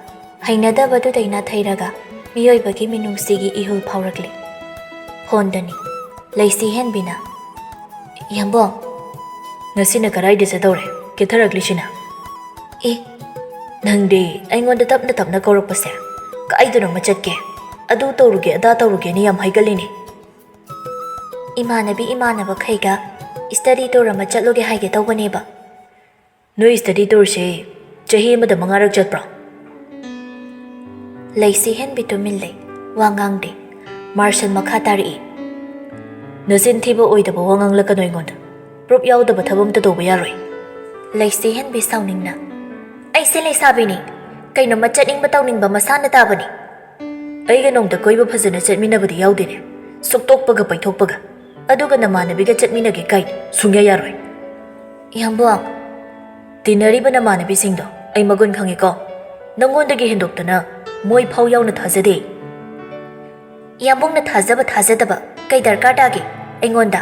ꯍꯩꯅꯗꯕꯗꯨꯗꯩ ꯅꯥꯊꯩꯔꯒ ꯃꯤꯑꯣꯏꯕꯒꯤ ꯃꯤꯅꯨꯡꯁꯤꯒꯤ ꯏꯍꯨꯜ ꯐꯥꯎꯔꯛꯂꯤ꯫ ꯐꯣꯟꯗꯅꯤ꯫ ꯂꯩꯁꯤꯍꯦꯟꯕꯤꯅ, "ꯌꯥꯝꯕꯣꯡ, ꯉꯁꯤꯅ ꯀꯗꯥꯏꯗ ꯆꯠꯇꯧꯔꯦ? ꯀꯦꯊꯔꯛꯂꯤꯁꯤꯅ?" "ꯑꯦ, ꯅꯪꯗꯤ ꯑꯩꯉꯣꯟꯗ ꯇꯞꯅ ꯇꯞꯅ ꯀꯧꯔꯛꯄꯁꯦ ꯀꯥꯏꯗꯅꯣꯃ ꯆꯠꯀꯦ, ꯑꯗꯨ ꯇꯧꯔꯨꯒꯦ, ꯑꯗꯥ ꯇꯧꯔꯨꯒꯦꯅ ꯌꯥꯝ ꯍꯥꯏꯒꯠꯂꯤꯅꯦ?" "ꯏꯃꯥꯟꯅꯕꯤ ꯏꯃꯥꯟꯅꯕꯈꯩꯒ study tour ꯑꯃ ꯆꯠꯂꯨꯒꯦ ꯍꯥꯏꯒꯦ ꯇꯧꯕꯅꯦꯕ꯫" "ꯅꯣꯏ study tourꯁꯦ ꯆꯍꯤ ꯑꯃꯗ ꯃꯉꯥꯔꯛ ꯆꯠꯄ꯭ꯔꯣ?" ꯂꯩꯁꯤꯍꯦꯟꯕꯤ ꯇꯨꯃꯤꯟ ꯂꯩ, ꯋꯥ ꯉꯥꯡꯗꯦ꯫ ꯃꯥꯔꯁꯟ ꯃꯈꯥ ꯇꯥꯔꯛꯏ, "ꯅꯆꯤꯟ ꯊꯤꯕ ꯑꯣꯏꯗꯕ ꯋꯥ ꯉꯥꯡꯂꯛꯀꯅꯨ ꯑꯩꯉꯣꯟꯗ꯫ Proof ꯌꯥꯎꯗꯕ ꯊꯕꯛ ꯑꯝꯇ ꯇꯧꯕ ꯌꯥꯔꯣꯏ꯫" ꯂꯩꯁꯤꯍꯦꯟꯕꯤ ꯁꯥꯎꯅꯤꯡꯅ, "ꯑꯩꯁꯦ ꯂꯩꯁꯥꯕꯤꯅꯤ, ꯀꯩꯅꯣꯝꯃ ꯆꯠꯅꯤꯡꯕ ꯇꯧꯅꯤꯡꯕ ꯃꯁꯥꯅ ꯇꯥꯕꯅꯤ꯫" "ꯑꯩꯒ ꯅꯣꯡꯇ ꯀꯣꯏꯕ ꯐꯖꯅ ꯆꯠꯃꯤꯟꯅꯕꯗꯤ ꯌꯥꯎꯗꯦꯅꯦ, ꯁꯨꯛꯇꯣꯛꯄꯒ ꯄꯩꯊꯣꯛꯄꯒ꯫ ꯑꯗꯨꯒ ꯅꯃꯥꯟꯅꯕꯤꯒ ꯆꯠꯃꯤꯟꯅꯒꯦ ꯀꯥꯏꯅ ꯁꯨꯡꯌꯥ ꯌꯥꯔꯣꯏ꯫" "ꯌꯥꯝꯕꯣꯡ, ꯇꯤꯟꯅꯔꯤꯕ ꯅꯃꯥꯟꯅꯕꯤꯁꯤꯡꯗꯣ ꯑꯩ ꯃꯒꯨꯟ ꯈꯪꯉꯤꯀꯣ꯫ ꯅꯪꯉꯣꯟꯗꯒꯤ ꯍꯦꯟꯗꯣꯛꯇꯅ ꯃꯣꯏ ꯐꯥꯎ ꯌꯥꯎꯅ ꯊꯥꯖꯗꯦ꯫" "ꯌꯥꯝꯕꯨꯡꯅ ꯊꯥꯖꯕ ꯊꯥꯖꯗꯕ ꯀꯩ ꯗꯔꯀꯥꯔ ꯇꯥꯒꯦ ꯑꯩꯉꯣꯟꯗ?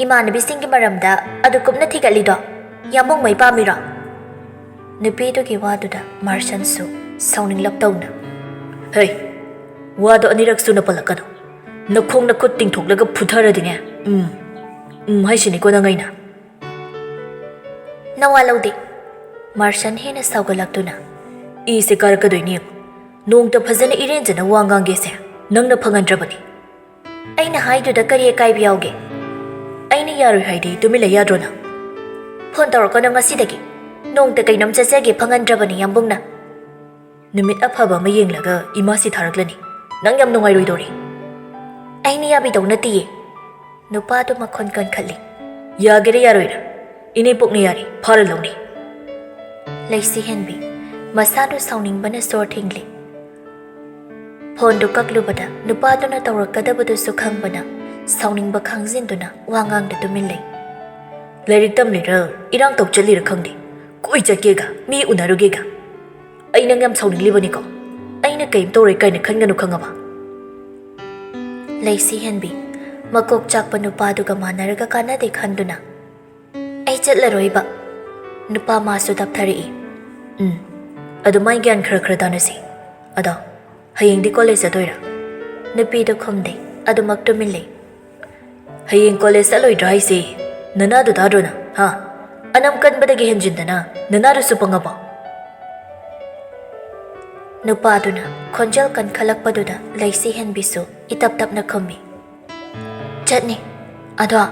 ꯏꯃꯥꯟꯅꯕꯤꯁꯤꯡꯒꯤ ꯃꯔꯝꯗ ꯑꯗꯨ ꯀꯨꯞꯅ ꯊꯤꯒꯠꯂꯤꯗꯣ ꯌꯥꯝꯕꯨꯡ ꯃꯩ ꯄꯥꯝꯃꯤꯔꯣ?" ꯅꯨꯄꯤꯗꯨꯒꯤ ꯋꯥꯗꯨꯗ ꯃꯥꯔꯁꯟꯁꯨ ꯁꯥꯎꯅꯤꯡꯂꯞ ꯇꯧꯅ, "ꯍꯩ, ꯋꯥꯗꯣ ꯑꯅꯤꯔꯛ ꯁꯨꯅ ꯄꯜꯂꯛꯀꯅꯨ꯫ ꯅꯈꯣꯡ ꯅꯈꯨꯠ ꯇꯤꯡꯊꯣꯛꯂꯒ ꯐꯨꯊꯔꯗꯤꯅꯦ, ꯎꯝ, ꯎꯝ ꯍꯥꯏꯁꯤꯅꯤꯀꯣ ꯅꯪ ꯑꯩꯅ꯫" "ꯅꯋꯥ ꯂꯧꯗꯦ꯫" ꯃꯥꯔꯁꯟ ꯍꯦꯟꯅ ꯁꯥꯎꯒꯠꯂꯛꯇꯨꯅ, "ꯏꯁꯦ ꯀꯥꯔꯛꯀꯗꯣꯏꯅꯦ ꯌꯦꯡꯉꯨ꯫ ꯅꯣꯡꯇ ꯐꯖꯅ ꯏꯔꯦꯟꯖꯅ ꯋꯥ ꯉꯥꯡꯒꯦꯁꯦ ꯅꯪꯅ ꯐꯪꯍꯟꯗ꯭ꯔꯕꯅꯤ꯫" "ꯑꯩꯅ ꯍꯥꯏꯗꯨꯗ ꯀꯔꯤ ꯑꯀꯥꯏꯕ ꯌꯥꯎꯒꯦ? ꯑꯩꯅ ꯌꯥꯔꯣꯏ ꯍꯥꯏꯗꯤ ꯇꯨꯃꯤꯟ ꯂꯩ ꯌꯥꯗ꯭ꯔꯣ ꯅꯪ?" "ꯐꯣꯟ ꯇꯧꯔꯛꯀꯅꯨ ꯉꯁꯤꯗꯒꯤ꯫ ꯅꯣꯡꯇ ꯀꯩꯅꯣꯝ ꯆꯠꯆꯒꯦ ꯐꯪꯍꯟꯗ꯭ꯔꯕꯅꯤ ꯌꯥꯝꯕꯨꯡꯅ꯫" "ꯅꯨꯃꯤꯠ ꯑꯐꯕ ꯑꯃ ꯌꯦꯡꯂꯒ ꯏꯃꯥꯁꯤ ꯊꯥꯔꯛꯂꯅꯤ꯫ ꯅꯪ ꯌꯥꯝ ꯅꯨꯡꯉꯥꯏꯔꯣꯏꯗꯧꯔꯤ꯫" "ꯑꯩꯅ ꯌꯥꯕꯤꯗꯧ ꯅꯠꯇꯤꯌꯦ꯫" ꯅꯨꯄꯥꯗꯨ ꯃꯈꯣꯟ ꯀꯟꯈꯠꯂꯤ꯫ "ꯌꯥꯒꯦꯔꯥ ꯌꯥꯔꯣꯏꯔꯥ, ꯏꯅꯦꯄꯣꯛꯅ ꯌꯥꯔꯤ, ꯐꯥꯔ ꯂꯧꯅꯤ꯫" ꯂꯩꯁꯤꯍꯦꯟꯕꯤ ꯃꯁꯥꯗꯨ ꯁꯥꯎꯅꯤꯡꯕꯅ ꯁꯣꯔ ꯊꯤꯡꯂꯤ꯫ ꯐꯣꯟꯗꯨ ꯀꯛꯂꯨꯕꯗ ꯅꯨꯄꯥꯗꯨꯅ ꯇꯧꯔꯛꯀꯗꯕꯗꯨꯁꯨ ꯈꯪꯕꯅ ꯁꯥꯎꯅꯤꯡꯕ ꯈꯥꯡꯖꯤꯟꯗꯨꯅ ꯋꯥ ꯉꯥꯡꯗ ꯇꯨꯃꯤꯟ ꯂꯩ꯫ "ꯂꯥꯏꯔꯤꯛ ꯇꯝꯂꯤꯔ ꯏꯔꯥꯡ ꯇꯧ ꯆꯠꯂꯤꯔ ꯈꯪꯗꯦ, ꯀꯣꯏ ꯆꯠꯀꯦꯒ ꯃꯤ ꯎꯅꯔꯨꯒꯦꯒ꯫ ꯑꯩ ꯅꯪ ꯌꯥꯝ ꯁꯥꯎꯅꯤꯡꯂꯤꯕꯅꯤꯀꯣ꯫ ꯑꯩꯅ ꯀꯩꯝ ꯇꯧꯔꯣꯏ ꯀꯥꯏꯅ ꯈꯟꯒꯅꯨ, ꯈꯪꯉꯕ?" ꯂꯩꯁꯤꯍꯦꯟꯕꯤ ꯃꯀꯣꯛ ꯆꯥꯛꯄ ꯅꯨꯄꯥꯗꯨꯒ ꯃꯥꯟꯅꯔꯒ ꯀꯥꯟꯅꯗꯦ ꯈꯟꯗꯨꯅ "ꯆꯠꯂꯔꯣꯏꯕ꯫" ꯅꯨꯄꯥ ꯃꯥꯁꯨ ꯇꯞꯊꯔꯛꯏ꯫ "ꯎꯝ, ꯑꯗꯨꯃꯥꯏ ꯒ꯭ꯌꯥꯟ ꯈꯔ ꯈꯔ ꯇꯥꯅꯁꯤ꯫ ꯑꯗꯣ, ꯍꯌꯦꯡꯗꯤ ꯀꯣꯂꯦꯖ ꯆꯠꯇꯣꯏꯔꯥ?" ꯅꯨꯄꯤꯗꯣ ꯈꯨꯝꯗꯦ, ꯑꯗꯨꯃꯛ ꯇꯨꯃꯤꯟ ꯂꯩ꯫ "ꯍꯌꯦꯡ ꯀꯣꯂꯦꯖ ꯆꯠꯂꯣꯏꯗ꯭ꯔꯥ ꯍꯥꯏꯁꯦ? ꯅꯅꯥꯗꯨ ꯇꯥꯗ꯭ꯔꯣ ꯅꯪ, ꯍꯥ? ꯑꯅꯝ ꯀꯟꯕꯗꯒꯤ ꯍꯦꯟꯖꯤꯟꯗꯅ ꯅꯅꯥꯗꯨꯁꯨ ꯄꯪꯉꯕꯣ?" ꯅꯨꯄꯥꯗꯨꯅ ꯈꯣꯟꯖꯦꯜ ꯀꯟꯈꯠꯂꯛꯄꯗꯨꯗ ꯂꯩꯁꯤ ꯍꯦꯟꯕꯤꯁꯨ ꯏꯇꯞ ꯇꯞꯅ ꯈꯨꯝꯃꯤ꯫ "ꯆꯠꯅꯤ꯫ ꯑꯗꯣ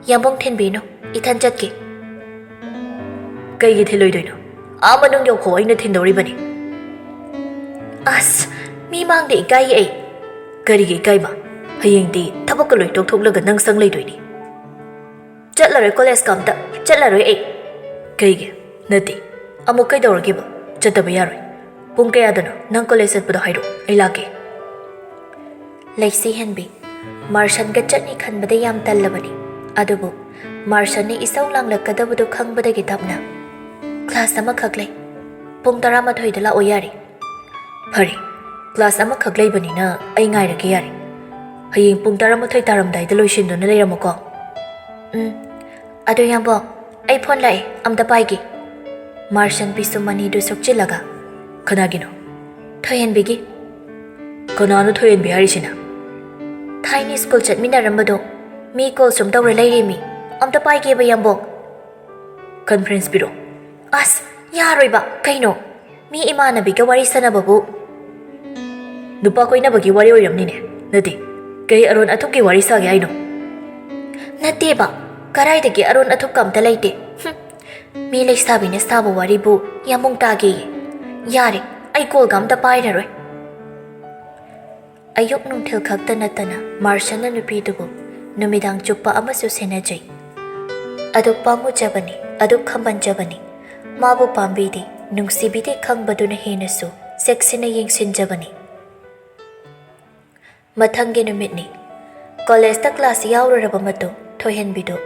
ꯌꯥꯝꯕꯨꯡ ꯊꯤꯟꯕꯤꯅꯨ, ꯏꯊꯟ ꯆꯠꯀꯦ꯫" "ꯀꯩꯒꯤ ꯊꯤꯜꯂꯣꯏꯗꯣꯏꯅꯣ? ꯑꯥ ꯃꯅꯨꯡ ꯌꯧꯐꯥꯎ ꯑꯩꯅ ꯊꯤꯟꯗꯧꯔꯤꯕꯅꯤ꯫" "ꯑꯁ, ꯃꯤ ꯃꯥꯡꯗ ꯏꯀꯥꯏꯌꯦ ꯑꯩ꯫" "ꯀꯔꯤꯒꯤ ꯏꯀꯥꯏꯕ? ꯍꯌꯦꯡꯗꯤ ꯊꯕꯛꯀ ꯂꯣꯏ ꯇꯣꯛꯊꯣꯛꯂꯒ ꯅꯪ ꯁꯪ ꯂꯩꯗꯣꯏꯅꯤ꯫" "ꯆꯠꯂꯔꯣꯏ ꯀꯣꯂꯦꯖꯀ ꯑꯝꯇ, ꯆꯠꯂꯔꯣꯏ ꯑꯩ꯫" "ꯀꯩꯒꯤ? ꯅꯠꯇꯦ, ꯑꯃꯨꯛ ꯀꯩꯗꯧꯔꯒꯦꯕ? ꯆꯠꯇꯕ ꯌꯥꯔꯣꯏ꯫ ꯄꯨꯡ ꯀꯌꯥꯗꯅꯣ ꯅꯪ ꯀꯣꯂꯦꯖ ꯆꯠꯄꯗꯣ ꯍꯥꯏꯔꯛꯑꯣ, ꯑꯩ ꯂꯥꯛꯀꯦ꯫" ꯂꯩꯁꯤ ꯍꯦꯟꯕꯤ ꯃꯥꯔꯁꯟꯒ ꯆꯠꯅꯤ ꯈꯟꯕꯗ ꯌꯥꯝ ꯇꯜꯂꯕꯅꯤ꯫ ꯑꯗꯨꯕꯨ ꯃꯥꯔꯁꯟꯅ ꯏꯁꯧ ꯂꯥꯡꯂꯛꯀꯗꯕꯗꯨ ꯈꯪꯕꯗꯒꯤ ꯇꯞꯅ, "ꯀ꯭ꯂꯥꯁ ꯑꯃꯈꯛ ꯂꯩ꯫ ꯄꯨꯡ ꯇꯔꯥꯃꯥꯊꯣꯏꯗ ꯂꯥꯛꯑꯣ ꯌꯥꯔꯦ꯫" "ꯐꯔꯦ, ꯀ꯭ꯂꯥꯁ ꯑꯃꯈꯛ ꯂꯩꯕꯅꯤꯅ ꯑꯩ ꯉꯥꯏꯔꯒꯦ ꯌꯥꯔꯦ꯫ ꯍꯌꯦꯡ ꯄꯨꯡ ꯇꯔꯥꯃꯥꯊꯣꯏ ꯇꯥꯔꯝꯗꯥꯏꯗ ꯂꯣꯏꯁꯤꯟꯗꯨꯅ ꯂꯩꯔꯝꯃꯨꯀꯣ꯫" "ꯎꯝ꯫ ꯑꯗꯣ ꯌꯥꯝꯕꯣ, ꯑꯩ ꯐꯣꯟ ꯂꯥꯛꯑꯦ, ꯑꯝꯇ ꯄꯥꯏꯒꯦ꯫" ꯃꯥꯔꯁꯟ ꯄꯤꯁꯨ ꯃꯅꯤꯗꯨ ꯁꯨꯞꯆꯤꯜꯂꯒ, "ꯀꯅꯥꯒꯤꯅꯣ?" "ꯊꯣꯏꯍꯦꯟꯕꯤꯒꯤ꯫" "ꯀꯅꯥꯅꯣ ꯊꯣꯏꯍꯦꯟꯕꯤ ꯍꯥꯏꯔꯤꯁꯤꯅ?" "ꯊꯥꯏꯅ ꯁ꯭ꯀꯨꯜ ꯆꯠꯃꯤꯟꯅꯔꯝꯕꯗꯣ, ꯃꯤ ꯀꯣꯜ ꯁꯨꯝ ꯇꯧꯔ ꯂꯩꯔꯦꯃꯤ꯫ ꯑꯝꯇ ꯄꯥꯏꯒꯦꯕ ꯌꯥꯝꯕꯣ꯫" "ꯀꯟꯐ꯭ꯔꯦꯟꯁ ꯄꯤꯔꯛꯑꯣ꯫" "ꯑꯁ, ꯌꯥꯔꯣꯏꯕ, ꯀꯩꯅꯣ? ꯃꯤ ꯏꯃꯥꯟꯅꯕꯤꯒ ꯋꯥꯔꯤ ꯁꯥꯟꯅꯕꯕꯨ꯫" "ꯅꯨꯄꯥ ꯀꯣꯏꯅꯕꯒꯤ ꯋꯥꯔꯤ ꯑꯣꯏꯔꯝꯅꯤꯅꯦ꯫ ꯅꯠꯇꯦ, ꯀꯩ ꯑꯔꯣꯟ ꯑꯊꯨꯞꯀꯤ ꯋꯥꯔꯤ ꯁꯥꯒꯦ ꯍꯥꯏꯅꯣ?" "ꯅꯠꯇꯦꯕ, ꯀꯔꯥꯏꯗꯒꯤ ꯑꯔꯣꯟ ꯑꯊꯨꯞꯀ ꯑꯝꯇ ꯂꯩꯇꯦ꯫ ꯍꯨꯝ, ꯃꯤ ꯂꯩꯁꯥꯕꯤꯅ ꯁꯥꯕ ꯋꯥꯔꯤꯕꯨ ꯌꯥꯝꯕꯨꯡ ꯇꯥꯒꯦꯌꯦ꯫ ꯌꯥꯔꯦ, ꯑꯩ ꯀꯣꯜꯒ ꯑꯝꯇ ꯄꯥꯏꯔꯔꯣꯏ꯫" ꯑꯌꯨꯛ ꯅꯨꯡꯊꯤꯜ ꯈꯛꯇ ꯅꯠꯇꯅ ꯃꯥꯔꯁꯟꯅ ꯅꯨꯄꯤꯗꯨꯕꯨ ꯅꯨꯃꯤꯗꯥꯡ ꯆꯨꯞꯄ ꯑꯃꯁꯨ ꯁꯦꯟꯅꯖꯩ꯫ ꯑꯗꯨ ꯄꯥꯝꯃꯨꯖꯕꯅꯤ, ꯑꯗꯨ ꯈꯝꯕꯟꯖꯕꯅꯤ꯫ ꯃꯥꯕꯨ ꯄꯥꯝꯕꯤꯗꯦ, ꯅꯨꯡꯁꯤꯕꯤꯗꯦ ꯈꯪꯕꯗꯨꯅ ꯍꯦꯟꯅꯁꯨ ꯆꯦꯛꯁꯤꯟꯅ ꯌꯦꯡꯁꯤꯟꯖꯕꯅꯤ꯫ ꯃꯊꯪꯒꯤ ꯅꯨꯃꯤꯠꯅꯤ꯫ ꯀꯣꯂꯦꯖꯇ ꯀ꯭ꯂꯥꯁ ꯌꯥꯎꯔꯨꯔꯕ ꯃꯇꯨꯡ ꯊꯣꯏꯍꯟꯕꯤꯗꯨ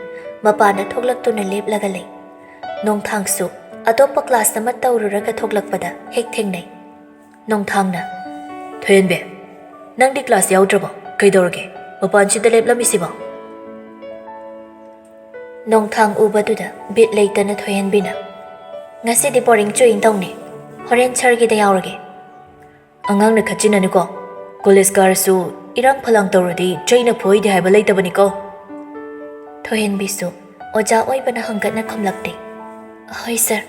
ꯃꯄꯥꯟꯗ ꯊꯣꯛꯂꯛꯇꯨꯅ ꯂꯦꯞꯂꯒ ꯂꯩ꯫ ꯅꯣꯡꯊꯥꯡꯁꯨ ꯑꯇꯣꯞꯄ ꯀ꯭ꯂꯥꯁ ꯑꯃ ꯇꯧꯔꯨꯔꯒ ꯊꯣꯛꯂꯛꯄꯗ ꯍꯦꯛ ꯊꯦꯡꯅꯩ꯫ ꯅꯣꯡꯊꯥꯡꯅ, "ꯊꯣꯏꯍꯟꯕꯤ, ꯅꯪꯗꯤ ꯀ꯭ꯂꯥꯁ ꯌꯥꯎꯗ꯭ꯔꯕꯣ? ꯀꯩꯗꯧꯔꯒꯦ? ꯃꯄꯥꯟꯁꯤꯗ ꯂꯦꯞꯂꯝꯃꯤꯁꯤꯕꯣ?" ꯅꯣꯡꯊꯥꯡ ꯎꯕꯗꯨꯗ ꯕꯤꯠ ꯂꯩꯇꯅ ꯊꯣꯏꯍꯦꯟꯕꯤꯅ, "ꯉꯁꯤꯗꯤ ꯕꯣꯔꯤꯡ ꯆꯨꯏꯡ ꯇꯧꯅꯤ, ꯍꯣꯔꯦꯟ ꯁꯥꯔꯒꯤꯗ ꯌꯥꯎꯔꯒꯦ꯫" "ꯑꯉꯥꯡꯅ ꯈꯠꯆꯤꯟꯅꯅꯨꯀꯣ, ꯀꯣꯂꯦꯖ ꯀꯥꯔꯁꯨ ꯏꯔꯥꯡ ꯐꯂꯥꯡ ꯇꯧꯔꯗꯤ ꯆꯩꯅ ꯐꯣꯏꯗꯦ ꯍꯥꯏꯕ ꯂꯩꯇꯕꯅꯤꯀꯣ꯫" ꯊꯣꯏꯍꯦꯟꯕꯤꯁꯨ ꯑꯣꯖꯥ ꯑꯣꯏꯕꯅ ꯍꯪꯒꯠꯅ ꯈꯨꯝꯂꯛꯇꯦ, "ꯍꯣꯏ ꯁꯥꯔ꯫"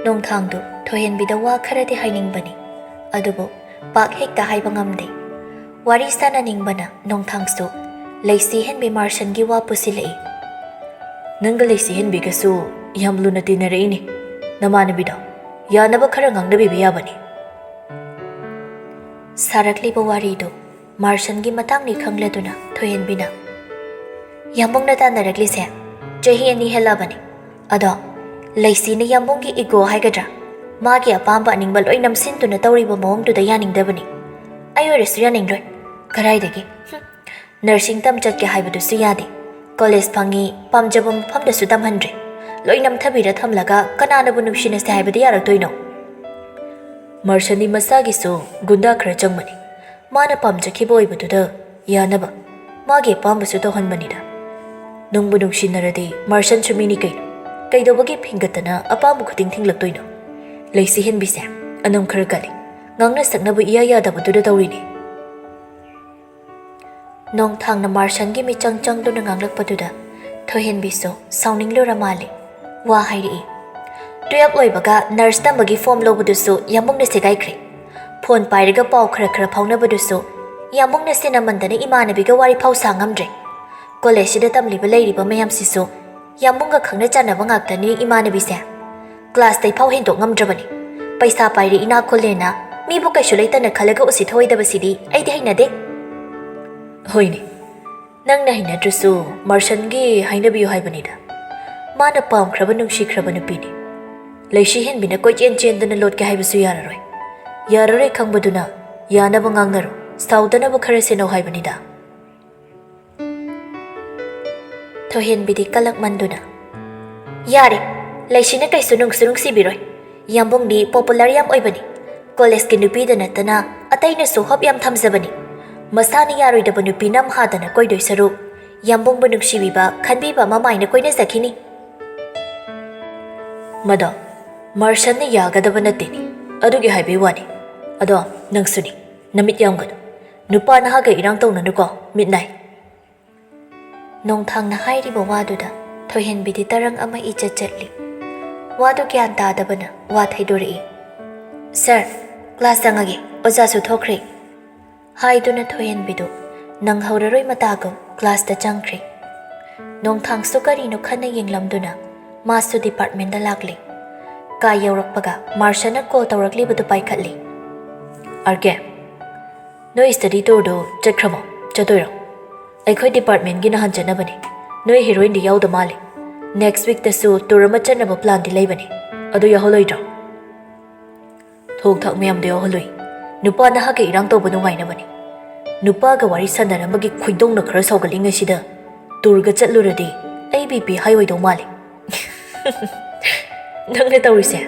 ꯅꯣꯡꯊꯥꯡꯗꯨ ꯊꯣꯏꯍꯦꯟꯕꯤꯗ ꯋꯥ ꯈꯔꯗꯤ ꯍꯥꯏꯅꯤꯡꯕꯅꯤ, ꯑꯗꯨꯕꯨ ꯄꯥꯛ ꯍꯦꯛꯇ ꯍꯥꯏꯕ ꯉꯝꯗꯦ꯫ ꯋꯥꯔꯤ ꯁꯥꯟꯅꯅꯤꯡꯕꯅ ꯅꯣꯡꯊꯥꯡꯁꯨ ꯂꯩꯁꯤ ꯍꯦꯟꯕꯤ ꯃꯥꯔꯁꯟꯒꯤ ꯋꯥ ꯄꯨꯁꯤꯜꯂꯛꯏ꯫ "ꯅꯪꯒ ꯂꯩꯁꯤ ꯍꯦꯟꯕꯤꯒꯁꯨ ꯌꯥꯝ ꯂꯨꯅ ꯇꯤꯟꯅꯔꯛꯏꯅꯦ꯫ ꯅꯃꯥꯟꯅꯕꯤꯗꯣ ꯌꯥꯅꯕ ꯈꯔ ꯉꯥꯡꯅꯕꯤꯕ ꯌꯥꯕꯅꯤ꯫" ꯁꯥꯔꯛꯂꯤꯕ ꯋꯥꯔꯤꯗꯨ ꯃꯥꯔꯁꯟꯒꯤ ꯃꯇꯥꯡꯅꯤ ꯈꯪꯂꯗꯨꯅ ꯊꯣꯏꯍꯦꯟꯕꯤꯅ, "ꯌꯥꯝꯕꯨꯡꯅ ꯇꯥꯟꯅꯔꯛꯂꯤꯁꯦ ꯆꯍꯤ ꯑꯅꯤ ꯍꯦꯜꯂꯛꯑꯕꯅꯤ꯫ ꯑꯗꯣ ꯂꯩꯁꯤꯅ ꯌꯥꯝꯕꯨꯡꯒꯤ ꯏꯒꯣ ꯍꯥꯏꯒꯗ꯭ꯔꯥ, ꯃꯥꯒꯤ ꯑꯄꯥꯝꯕ ꯑꯅꯤꯡꯕ ꯂꯣꯏ ꯅꯝꯁꯤꯟꯗꯨꯅ ꯇꯧꯔꯤꯕ ꯃꯑꯣꯡꯗꯨꯗ ꯌꯥꯅꯤꯡꯗꯕꯅꯤ꯫ ꯑꯩ ꯑꯣꯏꯔꯁꯨ ꯌꯥꯅꯤꯡꯂꯣꯏ꯫ ꯀꯗꯥꯏꯗꯒꯤ? ꯍꯨꯝ, ꯅꯔꯁꯤꯡ ꯇꯝ ꯆꯠꯀꯦ ꯍꯥꯏꯕꯗꯨꯁꯨ ꯌꯥꯗꯦ꯫ ꯀꯣꯂꯦꯖ ꯐꯪꯉꯤ, ꯄꯥꯝꯖꯕ ꯃꯐꯝꯗꯁꯨ ꯇꯝꯍꯟꯗ꯭ꯔꯦ꯫ ꯂꯣꯏ ꯅꯝꯊꯕꯤꯔ ꯊꯝꯂꯒ ꯀꯅꯥꯅꯕꯨ ꯅꯨꯡꯁꯤꯅꯁꯦ ꯍꯥꯏꯕꯗꯤ ꯌꯥꯔꯛꯇꯣꯏꯅꯣ?" ꯃꯥꯔꯁꯟꯗꯤ ꯃꯁꯥꯒꯤꯁꯨ ꯒꯨꯟꯗꯥ ꯈꯔ ꯆꯪꯕꯅꯤ꯫ ꯃꯥꯅ ꯄꯥꯝꯖꯈꯤꯕ ꯑꯣꯏꯕꯗꯨꯗ ꯌꯥꯅꯕ ꯃꯥꯒꯤ ꯑꯄꯥꯝꯕꯁꯨ ꯇꯧꯍꯟꯕꯅꯤꯗ꯫ ꯅꯨꯡꯕꯨ ꯅꯨꯡꯁꯤꯅꯔꯗꯤ ꯃꯥꯔꯁꯟꯁꯨ ꯃꯤꯅꯤ ꯀꯩꯅꯣ꯫ ꯀꯩꯗꯧꯕꯒꯤ ꯐꯤꯡꯒꯠꯇꯅ ꯑꯄꯥꯝꯕ ꯈꯨꯗꯤꯡ ꯊꯤꯡꯂꯛꯇꯣꯏꯅꯣ? ꯂꯩꯁꯤ ꯍꯦꯟꯕꯤꯁꯦ ꯑꯅꯝ ꯈꯔ ꯀꯜꯂꯤ꯫ ꯉꯥꯡꯅ ꯁꯛꯅꯕ ꯏꯌꯥ ꯌꯥꯗꯕꯗꯨꯗ ꯇꯧꯔꯤꯅꯤ꯫ ꯅꯣꯡꯊꯥꯡꯅ ꯃꯥꯔꯁꯟꯒꯤ ꯃꯤꯆꯪ ꯆꯪꯗꯨꯅ ꯉꯥꯡꯂꯛꯄꯗꯨꯗ ꯊꯣꯏꯍꯦꯟꯕꯤꯁꯨ ꯁꯥꯎꯅꯤꯡꯂꯨꯔ ꯃꯥꯜꯂꯦ꯫ ꯋꯥ ꯍꯥꯏꯔꯛꯏ꯫ ꯇꯨꯌꯦꯜꯞ ꯂꯣꯏꯕꯒ ꯅꯔꯁ ꯇꯝꯕꯒꯤ ꯐꯣꯝ ꯂꯧꯕꯗꯨꯁꯨ ꯌꯥꯝꯕꯨꯡꯅ ꯁꯦꯒꯥꯏꯈ꯭ꯔꯦ꯫ ꯐꯣꯟ ꯄꯥꯏꯔꯒ ꯄꯥꯎ ꯈꯔ ꯈꯔ ꯐꯥꯎꯅꯕꯗꯨꯁꯨ ꯌꯥꯝꯕꯨꯡꯅ ꯁꯦꯟꯅꯃꯟꯗꯅ ꯏꯃꯥꯟꯅꯕꯤꯒ ꯋꯥꯔꯤ ꯐꯥꯎ ꯁꯥ ꯉꯝꯗ꯭ꯔꯦ꯫ ꯀꯣꯂꯦꯖꯁꯤꯗ ꯇꯝꯂꯤꯕ ꯂꯩꯔꯤꯕ ꯃꯌꯥꯝꯁꯤꯁꯨ ꯌꯥꯝꯕꯨꯡꯒ ꯈꯪꯅ ꯆꯥꯟꯅꯕ ꯉꯥꯛꯇꯅꯤ ꯏꯃꯥꯟꯅꯕꯤꯁꯦ꯫ ꯀ꯭ꯂꯥꯁꯇꯩ ꯐꯥꯎ ꯍꯦꯟꯗꯣꯛ ꯉꯝꯗ꯭ꯔꯕꯅꯤ꯫ ꯄꯩꯁꯥ ꯄꯥꯏꯔꯦ ꯏꯅꯥꯛ ꯈꯨꯜꯂꯦꯅ ꯃꯤꯕꯨ ꯀꯩꯁꯨ ꯂꯩꯇꯅ ꯈꯜꯂꯒ ꯎꯁꯤꯠ ꯊꯑꯣꯏꯗꯕꯁꯤꯗꯤ ꯑꯩꯗꯤ ꯍꯩꯅꯗꯦ꯫ ꯍꯣꯏꯅꯦ, ꯅꯪꯅ ꯍꯩꯅꯗ꯭ꯔꯁꯨ ꯃꯥꯔꯁꯟꯒꯤ ꯍꯥꯏꯅꯕꯤꯌꯨ ꯍꯥꯏꯕꯅꯤꯗ꯫ ꯃꯥꯅ ꯄꯥꯝꯈ꯭ꯔꯕ ꯅꯨꯡꯁꯤꯈ꯭ꯔꯕ ꯅꯨꯄꯤꯅꯤ꯫ ꯂꯩꯁꯤ ꯍꯦꯟꯕꯤꯅ ꯀꯣꯏꯆꯦꯟ ꯆꯦꯟꯗꯨꯅ ꯂꯣꯠꯀꯦ ꯍꯥꯏꯕꯁꯨ ꯌꯥꯔꯔꯣꯏ꯫ ꯌꯥꯔꯔꯣꯏ ꯈꯪꯕꯗꯨꯅ ꯌꯥꯅꯕ ꯉꯥꯡꯅꯔꯣ, ꯁꯥꯎꯗꯅꯕ ꯈꯔ ꯁꯦꯟꯅꯧ ꯍꯥꯏꯕꯅꯤꯗ꯫ ꯊꯣꯏꯍꯦꯟꯕꯤꯗꯤ ꯀꯂꯛꯃꯟꯗꯨꯅ, "ꯌꯥꯔꯦ, ꯂꯩꯁꯤꯅ ꯀꯩꯁꯨ ꯅꯨꯡꯁꯨ ꯅꯨꯡꯁꯤꯕꯤꯔꯣꯏ꯫ ꯌꯥꯝꯕꯨꯡꯗꯤ ꯄꯣꯄꯨꯂꯔ ꯌꯥꯝ ꯑꯣꯏꯕꯅꯤ꯫ ꯀꯣꯂꯦꯖꯀꯤ ꯅꯨꯄꯤꯗ ꯅꯠꯇꯅ ꯑꯇꯩꯅꯁꯨ ꯍꯣꯞ ꯌꯥꯝ ꯊꯝꯖꯕꯅꯤ꯫ ꯃꯁꯥꯅ ꯌꯥꯔꯣꯏꯗꯕ ꯅꯨꯄꯤ ꯅꯝ ꯍꯥꯗꯅ ꯀꯣꯏꯗꯣꯏ ꯁꯔꯨꯛ ꯌꯥꯝꯕꯨꯡꯕꯨ ꯅꯨꯡꯁꯤꯕꯤꯕ, ꯈꯟꯕꯤꯕ ꯑꯃ ꯃꯥꯏꯅ ꯀꯣꯏꯅꯖꯈꯤꯅꯤ꯫ ꯃꯗꯣ ꯃꯥꯔꯁꯟꯅ ꯌꯥꯒꯗꯕ ꯅꯠꯇꯦꯅꯦ, ꯑꯗꯨꯒꯤ ꯍꯥꯏꯕꯩ ꯋꯥꯅꯤ꯫ ꯑꯗꯣ ꯅꯪꯁꯨꯅꯤ, ꯅꯃꯤꯠ ꯌꯥꯝꯒꯅꯨ꯫ ꯅꯨꯄꯥ ꯅꯍꯥꯒ ꯏꯔꯥꯡ ꯇꯧꯅꯅꯨꯀꯣ, ꯃꯤꯠ ꯅꯥꯏ꯫ ꯅꯣꯡꯊꯥꯡꯅ ꯍꯥꯏꯔꯤꯕ ꯋꯥꯗꯨꯗ ꯊꯣꯏꯍꯦꯟꯕꯤꯗꯤ ꯇꯔꯪ ꯑꯃ ꯏꯆꯠ ꯆꯠꯂꯤ꯫ ꯋꯥꯗꯨ ꯒ꯭ꯌꯥꯟ ꯇꯥꯗꯕꯅ ꯋꯥ ꯊꯩꯗꯣꯔꯛꯏ꯫ "ꯁꯥꯔ, ꯀ꯭ꯂꯥꯁ ꯆꯪꯉꯒꯦ, ꯑꯣꯖꯥꯁꯨ ꯊꯣꯛꯈ꯭ꯔꯦ," ꯍꯥꯏꯗꯨꯅ ꯊꯣꯏꯍꯦꯟꯕꯤꯗꯨ ꯅꯪꯍꯧꯔꯔꯣꯏ ꯃꯇꯥꯒꯨꯝ ꯀ꯭ꯂꯥꯁꯇ ꯆꯪꯈ꯭ꯔꯦ꯫ ꯅꯣꯡꯊꯥꯡꯁꯨ ꯀꯔꯤꯅꯣ ꯈꯟꯅ ꯌꯦꯡꯂꯝꯗꯨꯅ ꯃꯥꯁꯨ ꯗꯤꯄꯥꯔꯠꯃꯦꯟꯗ ꯂꯥꯛꯂꯦ꯫ ꯀꯥ ꯌꯧꯔꯛꯄꯒ ꯃꯥꯔꯁꯟꯅ ꯀꯣꯜ ꯇꯧꯔꯛꯂꯤꯕꯗꯨ ꯄꯥꯏꯈꯠꯂꯤ꯫ "ꯑꯥꯔ ꯀꯦ, ꯅꯣꯏ ꯁ꯭ꯇꯗꯤ ꯇꯨꯔꯗꯨ ꯆꯠꯈ꯭ꯔꯕꯣ? ꯆꯠꯇꯣꯏꯔꯣ? ꯑꯩꯈꯣꯏ ꯗꯤꯄꯥꯔꯠꯃꯦꯟꯒꯤ ꯅꯍꯥꯟ ꯆꯠꯅꯕꯅꯦ꯫ ꯅꯣꯏ ꯍꯤꯔꯣꯏꯟꯗꯤ ꯌꯥꯎꯗ ꯃꯥꯜꯂꯦ꯫ ꯅꯦꯛꯁ ꯋꯤꯛꯇꯁꯨ ꯇꯨꯔ ꯑꯃ ꯆꯠꯅꯕ ꯄ꯭ꯂꯥꯟꯗꯤ ꯂꯩꯕꯅꯦ꯫ ꯑꯗꯨ ꯌꯥꯎꯍꯜꯂꯣꯏꯗ꯭ꯔꯣ?" "ꯊꯣꯡ ꯊꯥꯛ ꯃꯌꯥꯝꯗꯣ ꯌꯥꯎꯍꯜꯂꯣꯏ꯫ ꯅꯨꯄꯥ ꯅꯍꯥꯒ ꯏꯔꯥꯡ ꯇꯧꯕ ꯅꯨꯡꯉꯥꯏꯅꯕꯅꯦ꯫ ꯅꯨꯄꯥꯒ ꯋꯥꯔꯤ ꯁꯥꯟꯅꯔꯝꯕꯒꯤ ꯈꯣꯏꯗꯧꯅ ꯈꯔ ꯁꯥꯎꯒꯠꯂꯤꯉꯩꯁꯤꯗ ꯇꯨꯔꯒ ꯆꯠꯂꯨꯔꯗꯤ ꯑꯩ ꯕꯤ ꯄꯤ ꯍꯥꯏ ꯑꯣꯏꯗꯧ ꯃꯥꯜꯂꯦ꯫" "ꯅꯪꯅ ꯇꯧꯔꯤꯁꯦ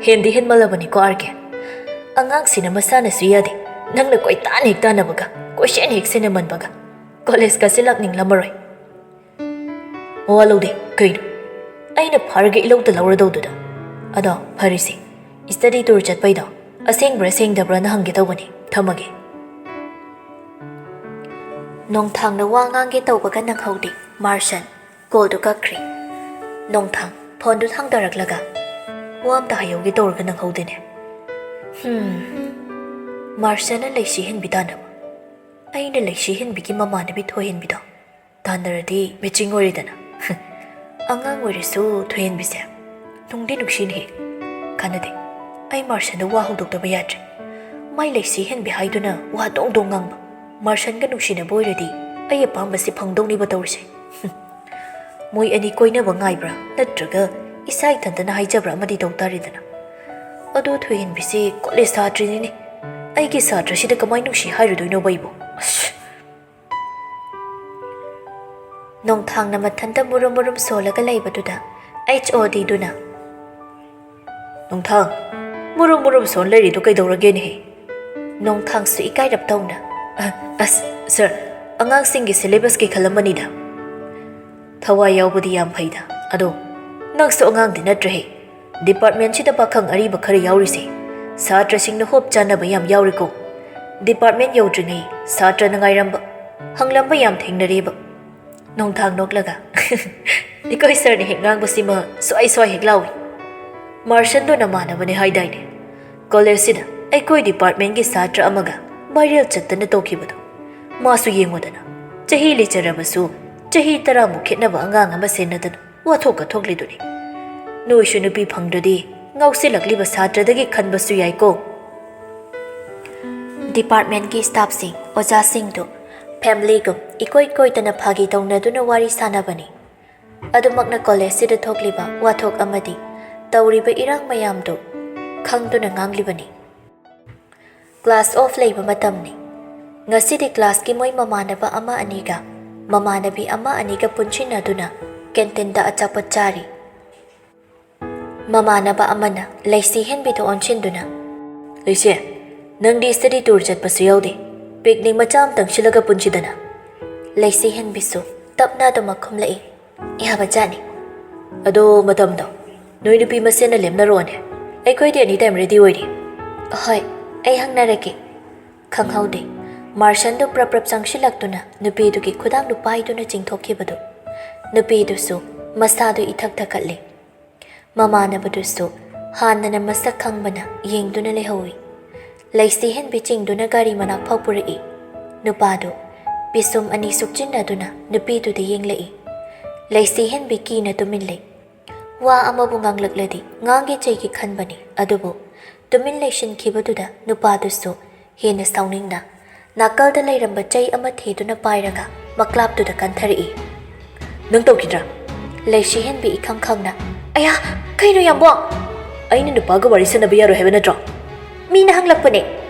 ꯍꯦꯟꯗꯤ ꯍꯦꯟꯃꯜꯂꯕꯅꯤꯀꯣ, ꯑꯥꯔ ꯀꯦ꯫ ꯑꯉꯥꯡꯁꯤꯅ ꯃꯁꯥꯅꯁꯨ ꯌꯥꯗꯦ, ꯅꯪꯅ ꯀꯣꯏꯇꯥꯟ ꯍꯦꯛ ꯇꯥꯟꯅꯕꯒ, ꯀꯣꯏꯁꯦꯟ ꯍꯦꯛ ꯁꯦꯟꯅꯃꯟꯕꯒ꯫ ꯀꯣꯂꯦꯖꯀꯁꯦ ꯂꯥꯛꯅꯤꯡꯂꯝꯃꯔꯣꯏ꯫ ꯃꯋꯥ ꯂꯧꯗꯦ ꯀꯩꯅꯣ? ꯑꯩꯅ ꯐꯥꯔꯒ ꯏꯂꯧꯗ ꯂꯧꯔꯗꯧꯗꯨꯗ꯫ ꯑꯗꯣ ꯐꯔꯦꯁꯦ, ꯁ꯭ꯇꯗꯤ ꯇꯨꯔ ꯆꯠꯄꯩꯗꯣ ꯑꯁꯦꯡꯕ꯭ꯔꯥ ꯁꯦꯡꯗꯕ꯭ꯔꯥꯅ ꯍꯪꯒꯦ ꯇꯧꯕꯅꯤ꯫ ꯊꯝꯃꯒꯦ꯫" ꯅꯣꯡꯊꯥꯡꯅ ꯋꯥ ꯉꯥꯡꯒꯦ ꯇꯧꯕꯒ ꯅꯪꯍꯧꯗꯦ꯫ ꯃꯥꯔꯁꯟ ꯀꯣꯜꯗꯨ ꯀꯛꯈ꯭ꯔꯦ꯫ ꯅꯣꯡꯊꯥꯡ ꯐꯣꯟꯗꯨ ꯊꯥꯡꯗꯔꯛꯂꯒ, "ꯋꯥ ꯑꯝꯇ ꯍꯥꯏꯍꯧꯒꯦ ꯇꯧꯔꯒ ꯅꯪꯍꯧꯗꯦꯅꯦ꯫ ꯍꯝ, ꯃꯥꯔꯁꯟꯅ ꯂꯩꯁꯤ ꯍꯦꯟꯕꯤ ꯇꯥꯟꯅꯕ, ꯑꯩꯅ ꯂꯩꯁꯤ ꯍꯦꯟꯕꯤꯒꯤ ꯃꯃꯥꯟꯅꯕꯤ ꯊꯣꯏꯍꯦꯟꯕꯤꯗꯣ ꯇꯥꯟꯅꯔꯗꯤ ꯃꯦꯆꯤꯡ ꯑꯣꯏꯔꯦꯗꯅ꯫" ꯑꯉꯥꯡ ꯑꯣꯏꯔꯁꯨ ꯊꯣꯏꯍꯦꯟꯕꯤꯁꯦ ꯅꯨꯡꯗꯤ ꯅꯨꯡꯁꯤꯅꯦꯍꯦ꯫ ꯀꯥꯟꯅꯗꯦ, ꯑꯩ ꯃꯥꯔꯁꯟꯗ ꯋꯥ ꯍꯧꯗꯣꯛꯇꯕ ꯌꯥꯗ꯭ꯔꯦ꯫ ꯃꯥꯏ ꯂꯩꯁꯤ ꯍꯦꯟꯕꯤ ꯍꯥꯏꯗꯨꯅ ꯋꯥ ꯗꯣꯡ ꯗꯣꯡ ꯉꯥꯡꯕ꯫ ꯃꯥꯔꯁꯟꯒ ꯅꯨꯡꯁꯤꯅꯕ ꯑꯣꯏꯔꯗꯤ ꯑꯩ ꯑꯄꯥꯝꯕꯁꯤ ꯐꯪꯗꯧꯅꯤꯕ ꯇꯧꯔꯤꯁꯦ꯫ ꯃꯣꯏ ꯑꯅꯤ ꯀꯣꯏꯅꯕ ꯉꯥꯏꯕ꯭ꯔꯥ ꯅꯠꯇ꯭ꯔꯒ ꯏꯁꯥ ꯏꯊꯟꯇꯅ ꯍꯥꯏꯖꯕ꯭ꯔꯥ ꯑꯃꯗꯤ ꯇꯧ ꯇꯥꯔꯦꯗꯅ꯫ ꯑꯗꯣ ꯊꯣꯏꯍꯦꯟꯕꯤꯁꯦ ꯀꯣꯂꯦꯖ ꯁꯥꯇ꯭ꯔꯤꯅꯤꯅꯦ꯫ ꯑꯩꯒꯤ ꯁꯥꯇ꯭ꯔꯁꯤꯗ ꯀꯃꯥꯏ ꯅꯨꯡꯁꯤ ꯍꯥꯏꯔꯨꯗꯣꯏꯅꯣꯕ ꯑꯩꯕꯨ? ꯑꯁ! ꯅꯣꯡꯊꯥꯡꯅ ꯃꯊꯟꯇ ꯃꯨꯔꯨꯝ ꯃꯨꯔꯨꯝ ꯁꯣꯜꯂꯒ ꯂꯩꯕꯗꯨꯗ ꯑꯩꯆ ꯑꯣ ꯗꯤꯗꯨꯅ, "ꯅꯣꯡꯊꯥꯡ, ꯃꯨꯔꯨꯝ ꯃꯨꯔꯨꯝ ꯁꯣꯟ ꯂꯩꯔꯤꯗꯨ ꯀꯩꯗꯧꯔꯒꯦꯅꯦꯍꯦ?" ꯅꯣꯡꯊꯥꯡꯁꯨ ꯏꯀꯥꯏꯔꯞ ꯇꯧꯅ, "ꯑ, ꯑꯁ, ꯁꯥꯔ, ꯑꯉꯥꯡꯁꯤꯡꯒꯤ ꯁꯤꯂꯦꯕꯁꯀꯤ ꯈꯜꯂꯝꯕꯅꯤꯗ꯫ ꯊꯋꯥꯏ ꯌꯥꯎꯕꯗꯤ ꯌꯥꯝ ꯐꯩꯗ꯫ ꯑꯗꯣ ꯅꯪꯁꯨ ꯑꯉꯥꯡꯗꯤ ꯅꯠꯇ꯭ꯔꯦꯍꯦ꯫ ꯗꯤꯄꯥꯔꯠꯃꯦꯟꯁꯤꯗ ꯄꯥꯈꯪ ꯑꯔꯤꯕ ꯈꯔ ꯌꯥꯎꯔꯤꯁꯦ ꯁꯥꯇ꯭ꯔꯁꯤꯡꯅ ꯍꯣꯞ ꯆꯥꯅꯕ ꯌꯥꯝ ꯌꯥꯎꯔꯦꯀꯣ꯫ ꯗꯤꯄꯥꯔꯠꯃꯦꯟ ꯌꯧꯗ꯭ꯔꯤꯉꯩ ꯁꯥꯇ꯭ꯔꯅ ꯉꯥꯏꯔꯝꯕ, ꯍꯪꯂꯝꯕ ꯌꯥꯝ ꯊꯦꯡꯅꯔꯦꯕ꯫ ꯅꯣꯡꯊꯥꯡ ꯅꯣꯛꯂꯒ, "ꯑꯩꯈꯣꯏ ꯁꯥꯔꯅ ꯍꯦꯛ ꯉꯥꯡꯕꯁꯤꯃ ꯁ꯭ꯋꯥꯏ ꯁ꯭ꯋꯥꯏ ꯍꯦꯛ ꯂꯥꯎꯏ꯫ ꯃꯥꯔꯁꯟꯗꯣ ꯅꯃꯥꯟꯅꯕꯅꯦ ꯍꯥꯏꯗꯥꯏꯅꯦ? ꯀꯣꯂꯦꯖꯁꯤꯗ ꯑꯩꯈꯣꯏ ꯗꯤꯄꯥꯔꯠꯃꯦꯟꯒꯤ ꯁꯥꯇ꯭ꯔ ꯑꯃꯒ ꯚꯥꯏꯔꯦꯜ ꯆꯠꯇꯅ ꯇꯧꯈꯤꯕꯗꯣ꯫ ꯃꯥꯁꯨ ꯌꯦꯡꯉꯣꯗꯅ, ꯆꯍꯤ ꯂꯤꯆꯔꯕꯁꯨ ꯆꯍꯤ ꯇꯔꯥꯃꯨꯛ ꯈꯦꯠꯅꯕ ꯑꯉꯥꯡ ꯑꯃ ꯁꯦꯟꯅꯗꯅ ꯋꯥꯊꯣꯛꯀ ꯊꯣꯛꯂꯤꯗꯨꯅꯤ꯫ ꯅꯣꯏꯁꯨ ꯅꯨꯄꯤ ꯐꯪꯗ꯭ꯔꯗꯤ ꯉꯥꯎꯁꯤꯜꯂꯛꯂꯤꯕ ꯁꯥꯇ꯭ꯔꯗꯒꯤ ꯈꯟꯕꯁꯨ ꯌꯥꯏꯀꯣ꯫" ꯗꯤꯄꯥꯔꯠꯃꯦꯟꯒꯤ ꯁ꯭ꯇꯥꯐꯁꯤꯡ, ꯑꯣꯖꯥꯁꯤꯡꯗꯨ ꯐꯦꯃꯤꯂꯤꯒꯨꯝ ꯏꯀꯣꯏ ꯀꯣꯏꯗꯅ ꯐꯥꯒꯤ ꯇꯧꯅꯗꯨꯅ ꯋꯥꯔꯤ ꯁꯥꯅꯕꯅꯤ꯫ ꯑꯗꯨꯃꯛꯅ ꯀꯣꯂꯦꯖꯁꯤꯗ ꯊꯣꯛꯂꯤꯕ ꯋꯥꯊꯣꯛ ꯑꯃꯗꯤ ꯇꯧꯔꯤꯕ ꯏꯔꯥꯡ ꯃꯌꯥꯝꯗꯨ ꯈꯪꯗꯨꯅ ꯉꯥꯡꯂꯤꯕꯅꯤ꯫ ꯀ꯭ꯂꯥꯁ ꯑꯣꯐ ꯂꯩꯕ ꯃꯇꯝꯅꯤ꯫ ꯉꯁꯤꯗꯤ ꯀ꯭ꯂꯥꯁꯀꯤ ꯃꯣꯏ ꯃꯃꯥꯟꯅꯕ ꯑꯃ ꯑꯅꯤꯒ ꯃꯃꯥꯟꯅꯕꯤ ꯑꯃ ꯑꯅꯤꯒ ꯄꯨꯟꯁꯤꯟꯅꯗꯨꯅ ꯀꯦꯟꯇꯤꯟꯗ ꯑꯆꯥꯄꯣꯠ ꯆꯥꯔꯤ꯫ ꯃꯃꯥꯟꯅꯕ ꯑꯃꯅ ꯂꯩꯁꯤ ꯍꯦꯟꯕꯤꯗ ꯑꯣꯟꯁꯤꯟꯗꯨꯅ, "ꯂꯩꯁꯤ, ꯅꯪꯗꯤ ꯁ꯭ꯇꯗꯤ ꯇꯨꯔ ꯆꯠꯄꯁꯨ ꯌꯥꯎꯗꯦ, ꯄꯤꯛꯅꯤꯛ ꯃꯆꯥ ꯑꯃꯇꯪ ꯁꯤꯜꯂꯒ ꯄꯨꯟꯁꯤꯗꯅ?" ꯂꯩꯁꯤ ꯍꯦꯟꯕꯤꯁꯨ ꯇꯞꯅ ꯑꯗꯨꯃꯛ ꯈꯨꯝꯂꯛꯏ꯫ "ꯌꯥꯕꯖꯥꯠꯅꯤ꯫ ꯑꯗꯣ ꯃꯇꯝꯗꯣ ꯅꯣꯏ ꯅꯨꯄꯤ ꯃꯁꯦꯟꯅ ꯂꯦꯞꯅꯔꯣꯅꯦ, ꯑꯩꯈꯣꯏꯗꯤ ꯑꯦꯅꯤ ꯇꯥꯏꯝ ꯔꯦꯗꯤ ꯑꯣꯏꯔꯤ꯫" "ꯍꯣꯏ, ꯑꯩ ꯍꯪꯅꯔꯛꯀꯦ꯫" ꯈꯪꯍꯧꯗꯦ, ꯃꯥꯔꯁꯟꯗꯨ ꯄ꯭ꯔꯞ ꯄ꯭ꯔꯞ ꯆꯪꯁꯤꯜꯂꯛꯇꯨꯅ ꯅꯨꯄꯤꯗꯨꯒꯤ ꯈꯨꯗꯥꯡꯗꯨ ꯄꯥꯏꯗꯨꯅ ꯆꯤꯡꯊꯣꯛꯈꯤꯕꯗꯨ꯫ ꯅꯨꯄꯤꯗꯨꯁꯨ ꯃꯁꯥꯗꯨ ꯏꯊꯛ ꯊꯛꯀꯠꯂꯦ꯫ ꯃꯃꯥꯟꯅꯕꯗꯨꯁꯨ ꯍꯥꯟꯅꯅ ꯃꯁꯛ ꯈꯪꯕꯅ ꯌꯦꯡꯗꯨꯅ ꯂꯩꯍꯧꯏ꯫ ꯂꯩꯁꯤ ꯍꯦꯟꯕꯤ ꯆꯤꯡꯗꯨꯅ ꯒꯥꯔꯤ ꯃꯅꯥꯛ ꯐꯥꯎ ꯄꯨꯔꯛꯏ꯫ ꯅꯨꯄꯥꯗꯨ ꯄꯤꯁꯨꯝ ꯑꯅꯤ ꯁꯨꯛꯆꯤꯟꯅꯗꯨꯅ ꯅꯨꯄꯤꯗꯨꯗ ꯌꯦꯡꯂꯛꯏ꯫ ꯂꯩꯁꯤ ꯍꯦꯟꯕꯤ ꯀꯤꯅ ꯇꯨꯃꯤꯟ ꯂꯩ꯫ ꯋꯥ ꯑꯃꯕꯨ ꯉꯥꯡꯂꯛꯂꯗꯤ ꯉꯥꯡꯒꯦ ꯆꯩꯒꯦ ꯈꯟꯕꯅꯤ, ꯑꯗꯨꯕꯨ ꯇꯨꯃꯤꯟ ꯂꯩꯁꯤꯟꯈꯤꯕꯗꯨꯗ ꯅꯨꯄꯥꯗꯨꯁꯨ ꯍꯦꯟꯅ ꯁꯥꯎꯅꯤꯡꯅ ꯅꯥꯀꯜꯗ ꯂꯩꯔꯝꯕ ꯆꯩ ꯑꯃ ꯊꯤꯗꯨꯅ ꯄꯥꯏꯔꯒ ꯃꯀ꯭ꯂꯥꯞꯇꯨꯗ ꯀꯟꯊꯔꯛꯏ꯫ "ꯅꯪ ꯇꯧꯈꯤꯗ꯭ꯔꯥ?" ꯂꯩꯁꯤ ꯍꯦꯟꯕꯤ ꯏꯈꯪ ꯈꯪꯅ, "ꯑꯌꯥ, ꯀꯩꯅꯣ ꯌꯥꯝꯕꯣ?" "ꯑꯩꯅ ꯅꯨꯄꯥꯒ ꯋꯥꯔꯤ ꯁꯥꯟꯅꯕ ꯌꯥꯔꯣꯏ ꯍꯥꯏꯕ ꯅꯠꯇ꯭ꯔꯣ?" "ꯃꯤꯅ ꯍꯪꯂꯛꯄꯅꯦ꯫"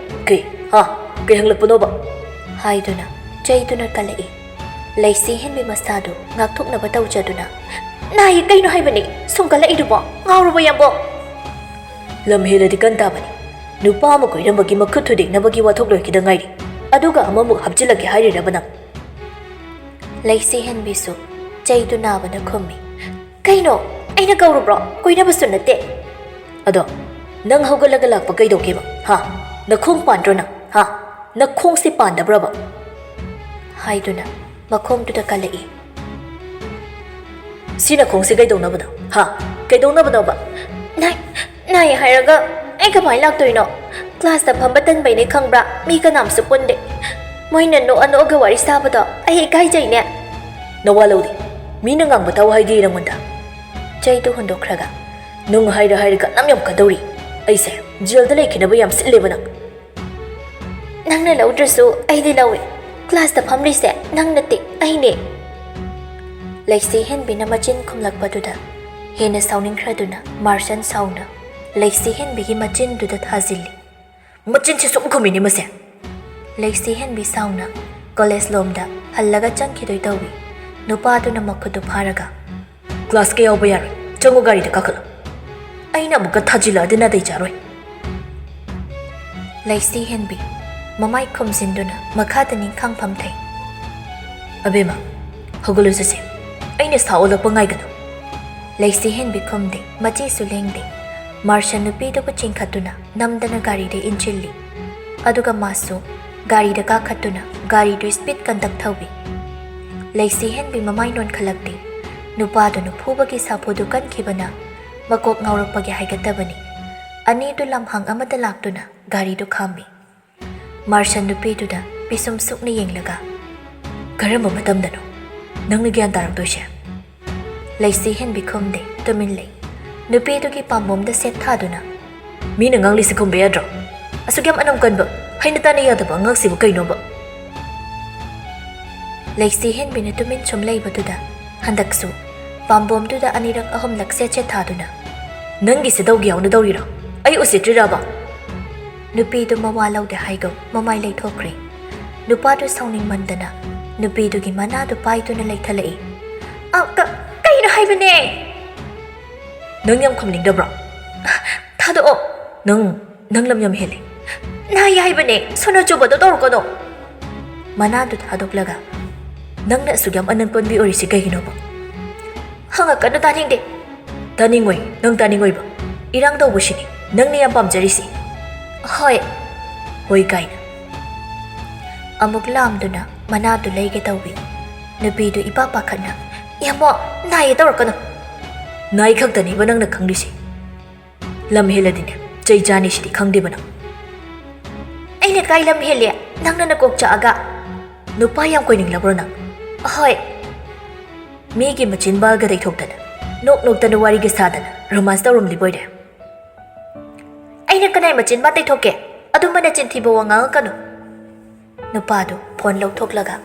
"ꯀꯩ? ꯍꯥ? ꯀꯩ ꯍꯪꯂꯛꯄꯅꯣꯕ?" ꯍꯥꯏꯗꯨꯅ ꯆꯩꯗꯨꯅ ꯀꯜꯂꯛꯏ꯫ ꯂꯩꯁꯤ ꯍꯦꯟꯕꯤ ꯃꯁꯥꯗꯨ ꯉꯥꯛꯊꯣꯛꯅꯕ ꯇꯧꯖꯗꯨꯅ, "ꯅꯥꯏꯌꯦ, ꯀꯩꯅꯣ ꯍꯥꯏꯕꯅꯦ ꯁꯨꯝ ꯀꯜꯂꯛꯏꯗꯨꯕꯣ? ꯉꯥꯎꯔꯕꯣ ꯌꯥꯝꯕꯣ?" "ꯂꯝ ꯍꯦꯜꯂꯗꯤ ꯀꯟ ꯇꯥꯕꯅꯤ꯫ ꯅꯨꯄꯥ ꯑꯃ ꯀꯣꯏꯔꯝꯕꯒꯤ ꯃꯈꯨꯠ ꯊꯨꯗꯦꯛꯅꯕꯒꯤ ꯋꯥꯊꯣꯛ ꯂꯣꯏꯈꯤꯗ ꯉꯥꯏꯔꯤ, ꯑꯗꯨꯒ ꯑꯃꯃꯨꯛ ꯍꯥꯞꯆꯤꯜꯂꯛꯀꯦ ꯍꯥꯏꯔꯤꯔꯕ ꯅꯪ?" ꯂꯩꯁꯤ ꯍꯦꯟꯕꯤꯁꯨ ꯆꯩꯗꯨ ꯅꯥꯕꯅ ꯈꯨꯝꯃꯤ꯫ "ꯀꯩꯅꯣ? ꯑꯩꯅ ꯀꯧꯔꯨꯕ꯭ꯔꯣ? ꯀꯣꯏꯅꯕꯁꯨ ꯅꯠꯇꯦ꯫" "ꯑꯗꯣ ꯅꯪ ꯍꯧꯒꯠꯂꯒ ꯂꯥꯛꯄ ꯀꯩꯗꯧꯒꯦꯕ? ꯍꯥ? ꯅꯈꯣꯡ ꯄꯥꯟꯗ꯭ꯔꯣ ꯅꯪ? ꯍꯥ? ꯅꯈꯣꯡꯁꯦ ꯄꯥꯟꯗꯕ꯭ꯔꯕ?" ꯍꯥꯏꯗꯨꯅ ꯃꯈꯣꯡꯗꯨꯗ ꯀꯜꯂꯛꯏ꯫ "ꯁꯤ ꯅꯈꯣꯡꯁꯦ ꯀꯩꯗꯧꯅꯕꯅꯣ? ꯍꯥ? ꯀꯩꯗꯧꯅꯕꯅꯣꯕ?" "ꯅꯥꯏ, ꯅꯥꯏ ꯍꯥꯏꯔꯒ ꯑꯩ ꯀꯃꯥꯏꯅ ꯂꯥꯛꯇꯣꯏꯅꯣ? ꯀ꯭ꯂꯥꯁꯇ ꯐꯝꯕ ꯇꯟꯕꯩꯅꯦ ꯈꯪꯕ꯭ꯔꯥ? ꯃꯤ ꯀꯅꯥꯝꯁꯨ ꯄꯨꯟꯗꯦ꯫ ꯃꯣꯏꯅ ꯅꯣꯛꯑ ꯅꯣꯛꯑꯒ ꯋꯥꯔꯤ ꯁꯥꯕꯗꯣ ꯑꯩ ꯏꯀꯥꯏꯖꯩꯅꯦ꯫" "ꯅꯋꯥ ꯂꯧꯗꯦ꯫ ꯃꯤꯅ ꯉꯥꯡꯕ ꯇꯥꯎ ꯍꯥꯏꯗꯦ ꯅꯪꯉꯣꯟꯗ?" ꯆꯩꯗꯨ ꯍꯨꯟꯗꯣꯛꯈ꯭ꯔꯒ, "ꯅꯨꯡ ꯍꯥꯏꯔ ꯍꯥꯏꯔꯒ ꯅꯝ ꯌꯥꯝ ꯀꯗꯧꯔꯤ꯫ ꯑꯩꯁꯦ ꯖꯦꯜꯗ ꯂꯩꯈꯤꯅꯕ ꯌꯥꯝ ꯁꯤꯜꯂꯦꯕ ꯅꯪ꯫" "ꯅꯪꯅ ꯂꯧꯗ꯭ꯔꯁꯨ ꯑꯩꯗꯤ ꯂꯧꯏ꯫ ꯀ꯭ꯂꯥꯁꯇ ꯐꯝꯂꯤꯁꯦ ꯅꯪ ꯅꯠꯇꯦ, ꯑꯩꯅꯦ꯫" ꯂꯩꯁꯤ ꯍꯦꯟꯕꯤꯅ ꯃꯆꯤꯟ ꯈꯨꯝꯂꯛꯄꯗꯨꯗ ꯍꯦꯟꯅ ꯁꯥꯎꯅꯤꯡꯈ꯭ꯔꯗꯨꯅ ꯃꯥꯔꯁꯟ ꯁꯥꯎꯅ ꯂꯩꯁꯤ ꯍꯦꯟꯕꯤꯒꯤ ꯃꯆꯤꯟꯗꯨꯗ ꯊꯥꯖꯤꯜꯂꯤ꯫ "ꯃꯆꯤꯟꯁꯤ ꯁꯨꯝ ꯈꯨꯝꯃꯤꯅꯤ ꯃꯁꯦ꯫" ꯂꯩꯁꯤ ꯍꯦꯟꯕꯤ ꯁꯥꯎꯅ ꯀꯣꯂꯦꯖ ꯂꯣꯝꯗ ꯍꯜꯂꯒ ꯆꯪꯈꯤꯗꯣꯏ ꯇꯧꯏ꯫ ꯅꯨꯄꯥꯗꯨꯅ ꯃꯈꯨꯠꯇꯨ ꯐꯥꯔꯒ, "ꯀ꯭ꯂꯥꯁꯀ ꯌꯥꯎꯕ ꯌꯥꯔꯣꯏ꯫ ꯆꯪꯉꯨ, ꯒꯥꯔꯤꯗ ꯀꯥꯈꯠꯂꯣ꯫ ꯑꯩꯅ ꯑꯃꯨꯛꯀ ꯊꯥꯖꯤꯜꯂꯛꯑꯗꯤ ꯅꯥꯇꯩ ꯆꯥꯔꯣꯏ꯫" ꯂꯩꯁꯤ ꯍꯦꯟꯕꯤ ꯃꯃꯥꯏ ꯈꯨꯝꯖꯤꯟꯗꯨꯅ ꯃꯈꯥꯗ ꯅꯤꯡꯈꯥꯡ ꯐꯝꯊꯩ꯫ "ꯑꯕꯦꯝꯃ, ꯍꯧꯒꯠꯂꯨ ꯆꯠꯁꯦ꯫ ꯑꯩꯅ ꯁꯥ ꯑꯣꯜꯂꯛꯄ ꯉꯥꯏꯒꯅꯨ꯫" ꯂꯩꯁꯤ ꯍꯦꯟꯕꯤ ꯈꯨꯝꯗꯦ, ꯃꯆꯤꯁꯨ ꯂꯦꯡꯗꯦ꯫ ꯃꯥꯔꯁꯟ ꯅꯨꯄꯤꯗꯨꯕꯨ ꯆꯤꯡꯈꯠꯇꯨꯅ ꯅꯝꯗꯅ ꯒꯥꯔꯤꯗ ꯏꯟꯁꯤꯜꯂꯤ꯫ ꯑꯗꯨꯒ ꯃꯥꯁꯨ ꯒꯥꯔꯤꯗ ꯀꯥꯈꯠꯇꯨꯅ ꯒꯥꯔꯤꯗꯨ ꯁ꯭ꯄꯤꯗ ꯀꯟꯇꯛ ꯊꯧꯏ꯫ ꯂꯩꯁꯤ ꯍꯦꯟꯕꯤ ꯃꯃꯥꯏ ꯅꯣꯟꯈꯠꯂꯛꯇꯦ꯫ ꯅꯨꯄꯥꯗꯨꯅ ꯐꯨꯕꯒꯤ ꯁꯥꯐꯨꯗꯨ ꯀꯟꯈꯤꯕꯅ ꯃꯀꯣꯛ ꯉꯥꯎꯔꯛꯄꯒꯤ ꯍꯥꯏꯒꯠꯇꯕꯅꯤ꯫ ꯑꯅꯤꯗꯨ ꯂꯝꯍꯥꯡ ꯑꯃꯗ ꯂꯥꯛꯇꯨꯅ ꯒꯥꯔꯤꯗꯨ ꯈꯥꯝꯃꯤ꯫ ꯃꯥꯔꯁꯟ ꯅꯨꯄꯤꯗꯨꯗ ꯄꯤꯁꯨꯝ ꯁꯨꯛꯅ ꯌꯦꯡꯂꯒ, "ꯀꯔꯝꯕ ꯃꯇꯝꯗꯅꯣ ꯅꯪꯅ ꯒ꯭ꯌꯥꯟ ꯇꯥꯔꯛꯇꯣꯏꯁꯦ?" ꯂꯩꯁꯤ ꯍꯦꯟꯕꯤ ꯈꯨꯝꯗꯦ, ꯇꯨꯃꯤꯟ ꯂꯩ꯫ ꯅꯨꯄꯤꯗꯨꯒꯤ ꯄꯥꯝꯕꯣꯝꯗ ꯁꯦꯠ ꯊꯥꯗꯨꯅ, "ꯃꯤꯅ ꯉꯥꯡꯂꯤꯁꯦ ꯈꯨꯝꯕ ꯌꯥꯗ꯭ꯔꯣ? ꯑꯁꯨꯛ ꯌꯥꯝ ꯑꯅꯝ ꯀꯟꯕ, ꯍꯩꯅ ꯇꯥꯅ ꯌꯥꯗꯕ ꯑꯉꯥꯡꯁꯤꯕꯨ ꯀꯩꯅꯣꯕ?" ꯂꯩꯁꯤ ꯍꯦꯟꯕꯤꯅ ꯇꯨꯃꯤꯟ ꯁꯨꯝ ꯂꯩꯕꯗꯨꯗ ꯍꯟꯗꯛꯁꯨ ꯄꯥꯝꯕꯣꯝꯗꯨꯗ ꯑꯅꯤꯔꯛ ꯑꯍꯨꯝꯂꯛ ꯁꯦꯠ ꯁꯦꯠ ꯊꯥꯗꯨꯅ, "ꯅꯪꯒꯤꯁꯦ ꯇꯧꯒꯦ ꯌꯥꯎꯅ ꯇꯧꯔꯤꯔꯣ? ꯑꯩ ꯎꯁꯤꯠꯇ꯭ꯔꯤꯔꯕ?" ꯅꯨꯄꯤꯗꯨ ꯃꯋꯥ ꯂꯧꯗꯦ ꯍꯥꯏꯒꯨꯝ ꯃꯃꯥꯏ ꯂꯩꯊꯣꯛꯈ꯭ꯔꯦ꯫ ꯅꯨꯄꯥꯗꯨ ꯁꯥꯎꯅꯤꯡꯃꯟꯗꯅ ꯅꯨꯄꯤꯗꯨꯒꯤ ꯃꯅꯥꯗꯨ ꯄꯥꯏꯗꯨꯅ ꯂꯩꯊꯂꯛꯏ꯫ "ꯑ, ꯀ-, ꯀꯩꯅꯣ ꯍꯥꯏꯕꯅꯦ?" "ꯅꯪ ꯌꯥꯝ ꯈꯨꯝꯅꯤꯡꯗꯕ꯭ꯔꯣ?" "ꯊꯥꯗꯣꯛꯑꯣ꯫ ꯅꯪ, ꯅꯪ ꯂꯝ ꯌꯥꯝ ꯍꯦꯜꯂꯦ꯫" "ꯅꯥꯏ ꯍꯥꯏꯕꯅꯦ, ꯁꯣꯅꯣ ꯆꯨꯕꯗꯣ ꯇꯧꯔꯛꯀꯅꯣ꯫" ꯃꯅꯥꯗꯨ ꯊꯥꯗꯣꯛꯂꯒ, ꯅꯪꯅ ꯑꯁꯨꯛ ꯌꯥꯝ ꯑꯅꯟ ꯄꯣꯟꯕꯤ ꯑꯣꯏꯔꯤꯁꯤ ꯀꯩꯒꯤꯅꯣꯕ? ꯍꯪꯉꯛꯀꯅꯨ, ꯇꯥꯅꯤꯡꯗꯦ꯫ ꯇꯥꯅꯤꯡꯉꯣꯏ, ꯅꯪ ꯇꯥꯅꯤꯡꯉꯣꯏꯕ꯫ ꯏꯔꯥꯡ ꯇꯧꯕꯁꯤꯅꯤ ꯅꯪꯅ ꯌꯥꯝ ꯄꯥꯝꯖꯔꯤꯁꯤ꯫ ꯍꯣꯏ꯫ ꯍꯣꯏ ꯀꯥꯏꯅ꯫ ꯑꯃꯨꯛ ꯂꯥꯝꯗꯨꯅ ꯃꯅꯥꯗꯨ ꯂꯩꯒꯦ ꯇꯧꯏ꯫ ꯅꯨꯄꯤꯗꯨ ꯏꯄꯥ ꯄꯥꯈꯠꯅ, "ꯏꯌꯥꯝꯕ, ꯅꯥꯏꯌꯦ ꯇꯧꯔꯛꯀꯅꯨ꯫ ꯅꯥꯏ ꯈꯛꯇꯅꯦꯕ ꯅꯪꯅ ꯈꯪꯂꯤꯁꯤ꯫ ꯂꯝ ꯍꯦꯜꯂꯗꯤꯅꯦ, ꯆꯩ ꯆꯥꯅꯤ ꯁꯤꯗꯤ ꯈꯪꯗꯦꯕ ꯅꯪ?" "ꯑꯩꯅ ꯀꯥꯏ ꯂꯝ ꯍꯦꯜꯂꯤ? ꯅꯪꯅ ꯅꯀꯣꯛ ꯆꯥꯛꯑꯒ꯫ ꯅꯨꯄꯥ ꯌꯥꯝ ꯀꯣꯏꯅꯤꯡꯂꯕ꯭ꯔꯣ ꯅꯪ?" "ꯍꯣꯏ꯫" ꯃꯤꯒꯤ ꯃꯆꯤꯟ ꯕꯥꯜꯒ ꯇꯩꯊꯣꯛꯇꯅ, ꯅꯣꯛ ꯅꯣꯛꯇꯅ ꯋꯥꯔꯤꯒ ꯁꯥꯗꯅ ꯔꯣꯃꯥꯟꯁ ꯇꯧꯔꯝꯂꯤꯕꯣꯏꯔꯦ꯫ "ꯑꯩꯅ ꯀꯅꯥꯏ ꯃꯆꯤꯟ ꯕꯥꯜ ꯇꯩꯊꯣꯛꯀꯦ? ꯑꯗꯨꯝꯕ ꯅꯆꯤꯟ ꯊꯤꯕ ꯋꯥ ꯉꯥꯡꯉꯛꯀꯅꯨ꯫" ꯅꯨꯄꯥꯗꯨ ꯐꯣꯟ ꯂꯧꯊꯣꯛꯂꯒ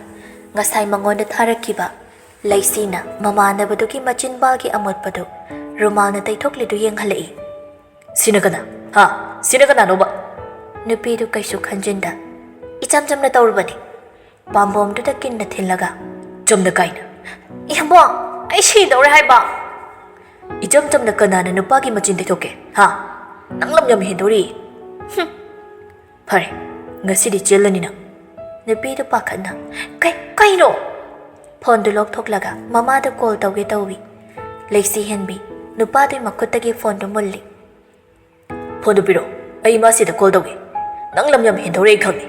ꯉꯁꯥꯏ ꯃꯉꯣꯟꯗ ꯊꯥꯔꯛꯈꯤꯕ ꯂꯩꯁꯤꯅ ꯃꯃꯥꯟꯅꯕꯗꯨꯒꯤ ꯃꯆꯤꯟ ꯕꯥꯜꯒꯤ ꯑꯃꯣꯠꯄꯗꯨ ꯔꯨꯃꯥꯜꯅ ꯇꯩꯊꯣꯛꯂꯤꯗꯨ ꯌꯦꯡꯍꯜꯂꯛꯏ꯫ "ꯁꯤꯅ ꯀꯅꯥ? ꯍꯥ? ꯁꯤꯅ ꯀꯅꯥꯅꯣꯕ?" ꯅꯨꯄꯤꯗꯨ ꯀꯩꯁꯨ ꯈꯟꯖꯤꯟꯗ, "ꯏꯆꯝ ꯆꯝꯅ ꯇꯧꯔꯨꯕꯅꯤ꯫" ꯄꯥꯝꯕꯣꯝꯗꯨꯗ ꯀꯤꯟꯅ ꯊꯤꯜꯂꯒ, "ꯆꯝꯅ ꯀꯥꯏꯅ?" "ꯏꯌꯥꯝꯕꯣ, ꯑꯩ ꯁꯤꯗꯧꯔꯦ ꯍꯥꯏꯕ!" "ꯏꯆꯝ ꯆꯝꯅ ꯀꯅꯥꯅ ꯅꯨꯄꯥꯒꯤ ꯃꯆꯤꯟ ꯇꯩꯊꯣꯛꯀꯦ? ꯍꯥ? ꯅꯪ ꯂꯝ ꯌꯥꯝ ꯍꯦꯟꯗꯧꯔꯤ꯫" "ꯍꯨꯝ꯫ ꯐꯔꯦ, ꯉꯁꯤꯗꯤ ꯆꯦꯜꯂꯅꯤ ꯅꯪ꯫" ꯅꯨꯄꯤꯗꯨ ꯄꯥꯈꯠꯅ, "ꯀꯩ-, ꯀꯩꯅꯣ?" ꯐꯣꯟꯗꯨ ꯂꯧꯊꯣꯛꯂꯒ ꯃꯃꯥꯗ ꯀꯣꯜ ꯇꯧꯒꯦ ꯇꯧꯏ꯫ ꯂꯩꯁꯤ ꯍꯦꯟꯕꯤ ꯅꯨꯄꯥꯗꯨꯒꯤ ꯃꯈꯨꯠꯇꯒꯤ ꯐꯣꯟꯗꯨ ꯃꯨꯜꯂꯤ꯫ "ꯐꯣꯟꯗꯨ ꯄꯤꯔꯛꯑꯣ, ꯑꯩ ꯏꯃꯥꯁꯤꯗ ꯀꯣꯜ ꯇꯧꯒꯦ꯫ ꯅꯪ ꯂꯝ ꯌꯥꯝ ꯍꯦꯟꯗꯧꯔꯦ ꯑꯩ ꯈꯪꯉꯦ꯫"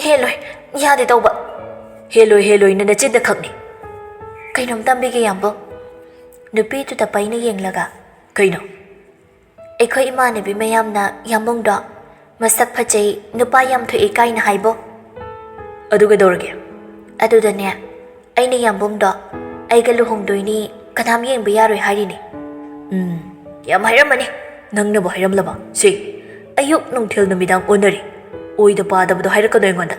"ꯍꯦꯜꯂꯣꯏ, ꯌꯥꯗꯦ ꯇꯧꯕ꯫" "ꯍꯦꯜꯂꯣꯏ, ꯍꯦꯜꯂꯣꯏ, ꯅꯪ ꯅꯆꯤꯟꯗ ꯈꯛꯅꯤ꯫" "ꯀꯩꯅꯣꯝ ꯇꯝꯕꯤꯒꯦ ꯌꯥꯝꯕꯨꯡ꯫" ꯅꯨꯄꯤꯗꯨꯗ ꯄꯩꯅ ꯌꯦꯡꯂꯒ, "ꯀꯩꯅꯣ?" "ꯑꯩꯈꯣꯏ ꯏꯃꯥꯟꯅꯕꯤ ꯃꯌꯥꯝꯅ ꯌꯥꯝꯕꯨꯡꯗꯣ ꯃꯁꯛ ꯐꯖꯩ, ꯅꯨꯄꯥ ꯌꯥꯝ ꯊꯣꯛꯑꯦ ꯀꯥꯏꯅ ꯍꯥꯏꯕꯣ꯫" "ꯑꯗꯨ ꯀꯩꯗꯧꯔꯒꯦ?" "ꯑꯗꯨꯗꯅꯦ, ꯑꯩꯅ ꯌꯥꯝꯕꯨꯡꯗꯣ ꯑꯩꯒ ꯂꯨꯍꯣꯡꯗꯣꯏꯅꯤ, ꯀꯅꯥꯝ ꯌꯦꯡꯕ ꯌꯥꯔꯣꯏ ꯍꯥꯏꯔꯤꯅꯦ꯫" "ꯎꯝ, ꯌꯥꯝ ꯍꯥꯏꯔꯝꯃꯅꯤ꯫ ꯅꯪꯅꯕꯨ ꯍꯥꯏꯔꯝꯂꯕ? ꯁꯤ, ꯑꯌꯨꯛ ꯅꯨꯡꯊꯤꯜ ꯅꯨꯃꯤꯗꯥꯡ ꯑꯣꯟꯅꯔꯤ꯫ ꯑꯣꯏꯗ ꯄꯥꯗꯕꯗꯣ ꯍꯥꯏꯔꯛꯀꯅꯨ ꯑꯩꯉꯣꯟꯗ꯫"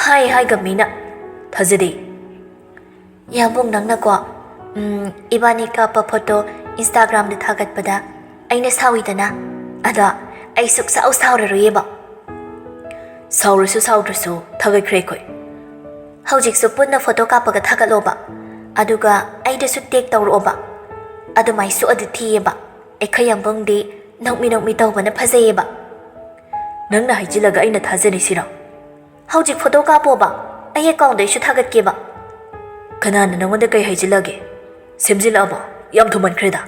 "ꯍꯥꯏ, ꯍꯥꯏꯒ ꯃꯤꯅ꯫ ꯊꯥꯖꯗꯦ꯫" "ꯌꯥꯝꯕꯨꯡ, ꯅꯪꯅꯀꯣ, ꯎꯝ, ꯏꯕꯥꯅꯤ ꯀꯥꯞꯄ ꯐꯣꯇꯣ Instagram-ꯗ ꯊꯥꯒꯠꯄꯗ ꯑꯩꯅ ꯁꯥꯎꯏꯗꯅ꯫ ꯑꯗꯣ ꯑꯩ ꯁꯨꯛꯁꯥꯎ ꯁꯥꯎꯔꯔꯣꯏꯌꯦꯕ꯫" "ꯁꯥꯎꯔꯁꯨ ꯁꯥꯎꯗ꯭ꯔꯁꯨ ꯊꯥꯒꯠꯈ꯭ꯔꯦ ꯑꯩꯈꯣꯏ꯫" "ꯍꯧꯖꯤꯛꯁꯨ ꯄꯨꯟꯅ ꯐꯣꯇꯣ ꯀꯥꯞꯄꯒ ꯊꯥꯒꯠꯂꯣꯕ꯫ ꯑꯗꯨꯒ ꯑꯩꯗꯁꯨ tag ꯇꯧꯔꯛꯑꯣꯕ꯫ ꯑꯗꯨꯃꯥꯏ ꯁꯣꯛꯑꯗꯤ ꯊꯤꯌꯦꯕ꯫ ꯑꯩꯈꯣꯏ ꯌꯥꯝꯕꯨꯡꯗꯤ ꯅꯣꯛꯃꯤ ꯅꯣꯛꯃꯤ ꯇꯧꯕꯅ ꯐꯖꯩꯌꯦꯕ꯫" "ꯅꯪꯅ ꯍꯥꯏꯖꯤꯜꯂꯒ ꯑꯩꯅ ꯊꯥꯖꯅꯤ ꯁꯤꯔꯣ?" "ꯍꯧꯖꯤꯛ ꯐꯣꯇꯣ ꯀꯥꯞꯄꯣꯕ, ꯑꯩ account-ꯗ ꯑꯩꯁꯨ ꯊꯥꯒꯠꯀꯦꯕ꯫" ꯀꯅꯥꯅ ꯅꯪꯉꯣꯟꯗ ꯀꯩ ꯍꯥꯏꯖꯤꯜꯂꯒꯦ? ꯁꯦꯝꯖꯤꯜꯂꯛꯑꯕꯣ? ꯌꯥꯝ ꯊꯨꯃꯟꯈ꯭ꯔꯦꯗ꯫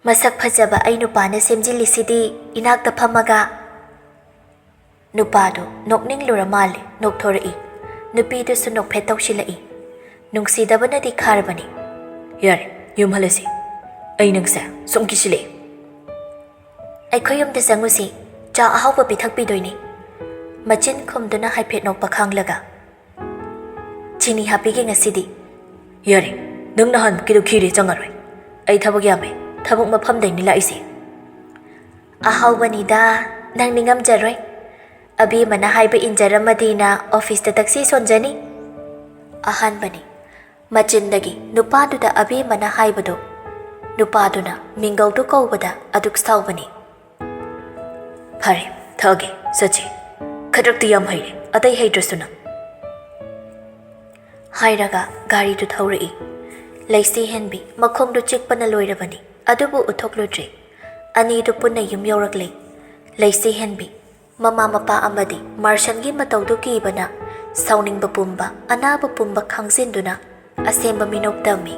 ꯃꯁꯛ ꯐꯖꯕ ꯑꯩ ꯅꯨꯄꯥꯅ ꯁꯦꯝꯖꯤꯜꯂꯤꯁꯤꯗꯤ ꯏꯅꯥꯛꯇ ꯐꯝꯃꯒ꯫ ꯅꯨꯄꯥꯗꯨ ꯅꯣꯛꯅꯤꯡꯂꯨꯔ ꯃꯥꯜꯂꯦ, ꯅꯣꯛꯊꯣꯔꯛꯏ꯫ ꯅꯨꯄꯤꯗꯨꯁꯨ ꯅꯣꯛꯐꯦꯠ ꯇꯧꯁꯤꯜꯂꯛꯏ꯫ ꯅꯨꯡꯁꯤꯗꯕꯅꯗꯤ ꯈꯥꯔꯕꯅꯤ꯫ ꯌꯥꯔꯦ, ꯌꯨꯝ ꯍꯜꯂꯁꯤ꯫ ꯑꯩ ꯅꯪꯁꯦ ꯁꯨꯝ ꯀꯤꯁꯤꯜꯂꯛꯑꯦ꯫ ꯑꯩꯈꯣꯏ ꯌꯨꯝꯗ ꯆꯪꯉꯨꯁꯤ, ꯆꯥ ꯑꯍꯥꯎꯕ ꯄꯤꯊꯛꯄꯤꯗꯣꯏꯅꯤ꯫ ꯃꯆꯤꯟ ꯈꯨꯝꯗꯨꯅ ꯍꯥꯏꯐꯦꯠ ꯅꯣꯛꯄ ꯈꯥꯡꯂꯒ꯫ ꯆꯤꯅꯤ ꯍꯥꯞꯄꯤꯒꯦ ꯉꯁꯤꯗꯤ꯫ ꯌꯥꯔꯦ, ꯅꯪ ꯅꯍꯥꯟꯃꯨꯛꯀꯤꯗꯣ ꯈꯤꯔꯦ, ꯆꯪꯉꯔꯣꯏ꯫ ꯑꯩ ꯊꯕꯛ ꯌꯥꯝꯃꯦ, ꯊꯕꯛ ꯃꯐꯝꯗꯩꯅꯤ ꯂꯥꯛꯏꯁꯦ꯫ ꯑꯍꯥꯎꯕꯅꯤꯗ, ꯅꯪ ꯅꯤꯡꯉꯝꯖꯔꯣꯏ꯫ ꯑꯕꯦꯝꯃꯅ ꯍꯥꯏꯕ ꯏꯟꯖꯔꯝꯃꯗꯤꯅ ꯑꯣꯐꯤꯁꯇ ꯇꯛꯁꯤ ꯁꯣꯟꯖꯅꯤ꯫ ꯑꯍꯥꯟꯕꯅꯤ꯫ ꯃꯆꯤꯟꯗꯒꯤ ꯅꯨꯄꯥꯗꯨꯗ ꯑꯕꯦꯝꯃꯅ ꯍꯥꯏꯕꯗꯨ ꯅꯨꯄꯥꯗꯨꯅ ꯃꯤꯡꯒꯧꯗꯨ ꯀꯧꯕꯗ ꯑꯗꯨꯛ ꯁꯥꯎꯕꯅꯤ꯫ ꯐꯔꯦ, ꯊꯛꯑꯒꯦ, ꯆꯠꯁꯤ꯫ ꯈꯗ꯭ꯔꯛꯇꯤ ꯌꯥꯝ ꯍꯩꯔꯦ, ꯑꯇꯩ ꯍꯩꯇ꯭ꯔꯁꯨ ꯅꯪ꯫ ꯍꯥꯏꯔꯒ ꯒꯥꯔꯤꯗꯨ ꯊꯧꯔꯛꯏ꯫ ꯂꯩꯁꯤ ꯍꯦꯟꯕꯤ ꯃꯈꯣꯡꯗꯨ ꯆꯤꯛꯄꯅ ꯂꯣꯏꯔꯕꯅꯤ, ꯑꯗꯨꯕꯨ ꯎꯠꯊꯣꯛꯂꯨꯗ꯭ꯔꯦ꯫ ꯑꯅꯤꯗꯨ ꯄꯨꯟꯅ ꯌꯨꯝ ꯌꯧꯔꯛꯂꯦ꯫ ꯂꯩꯁꯤ ꯍꯦꯟꯕꯤ ꯃꯃꯥ ꯃꯄꯥ ꯑꯃꯗꯤ ꯃꯥꯔꯁꯟꯒꯤ ꯃꯇꯧꯗꯨ ꯀꯤꯕꯅ ꯁꯥꯎꯅꯤꯡꯕ ꯄꯨꯝꯕ, ꯑꯅꯥꯕ ꯄꯨꯝꯕ ꯈꯪꯖꯤꯟꯗꯨꯅ ꯑꯁꯦꯡꯕ ꯃꯤꯅꯣꯛ ꯇꯝꯃꯤ꯫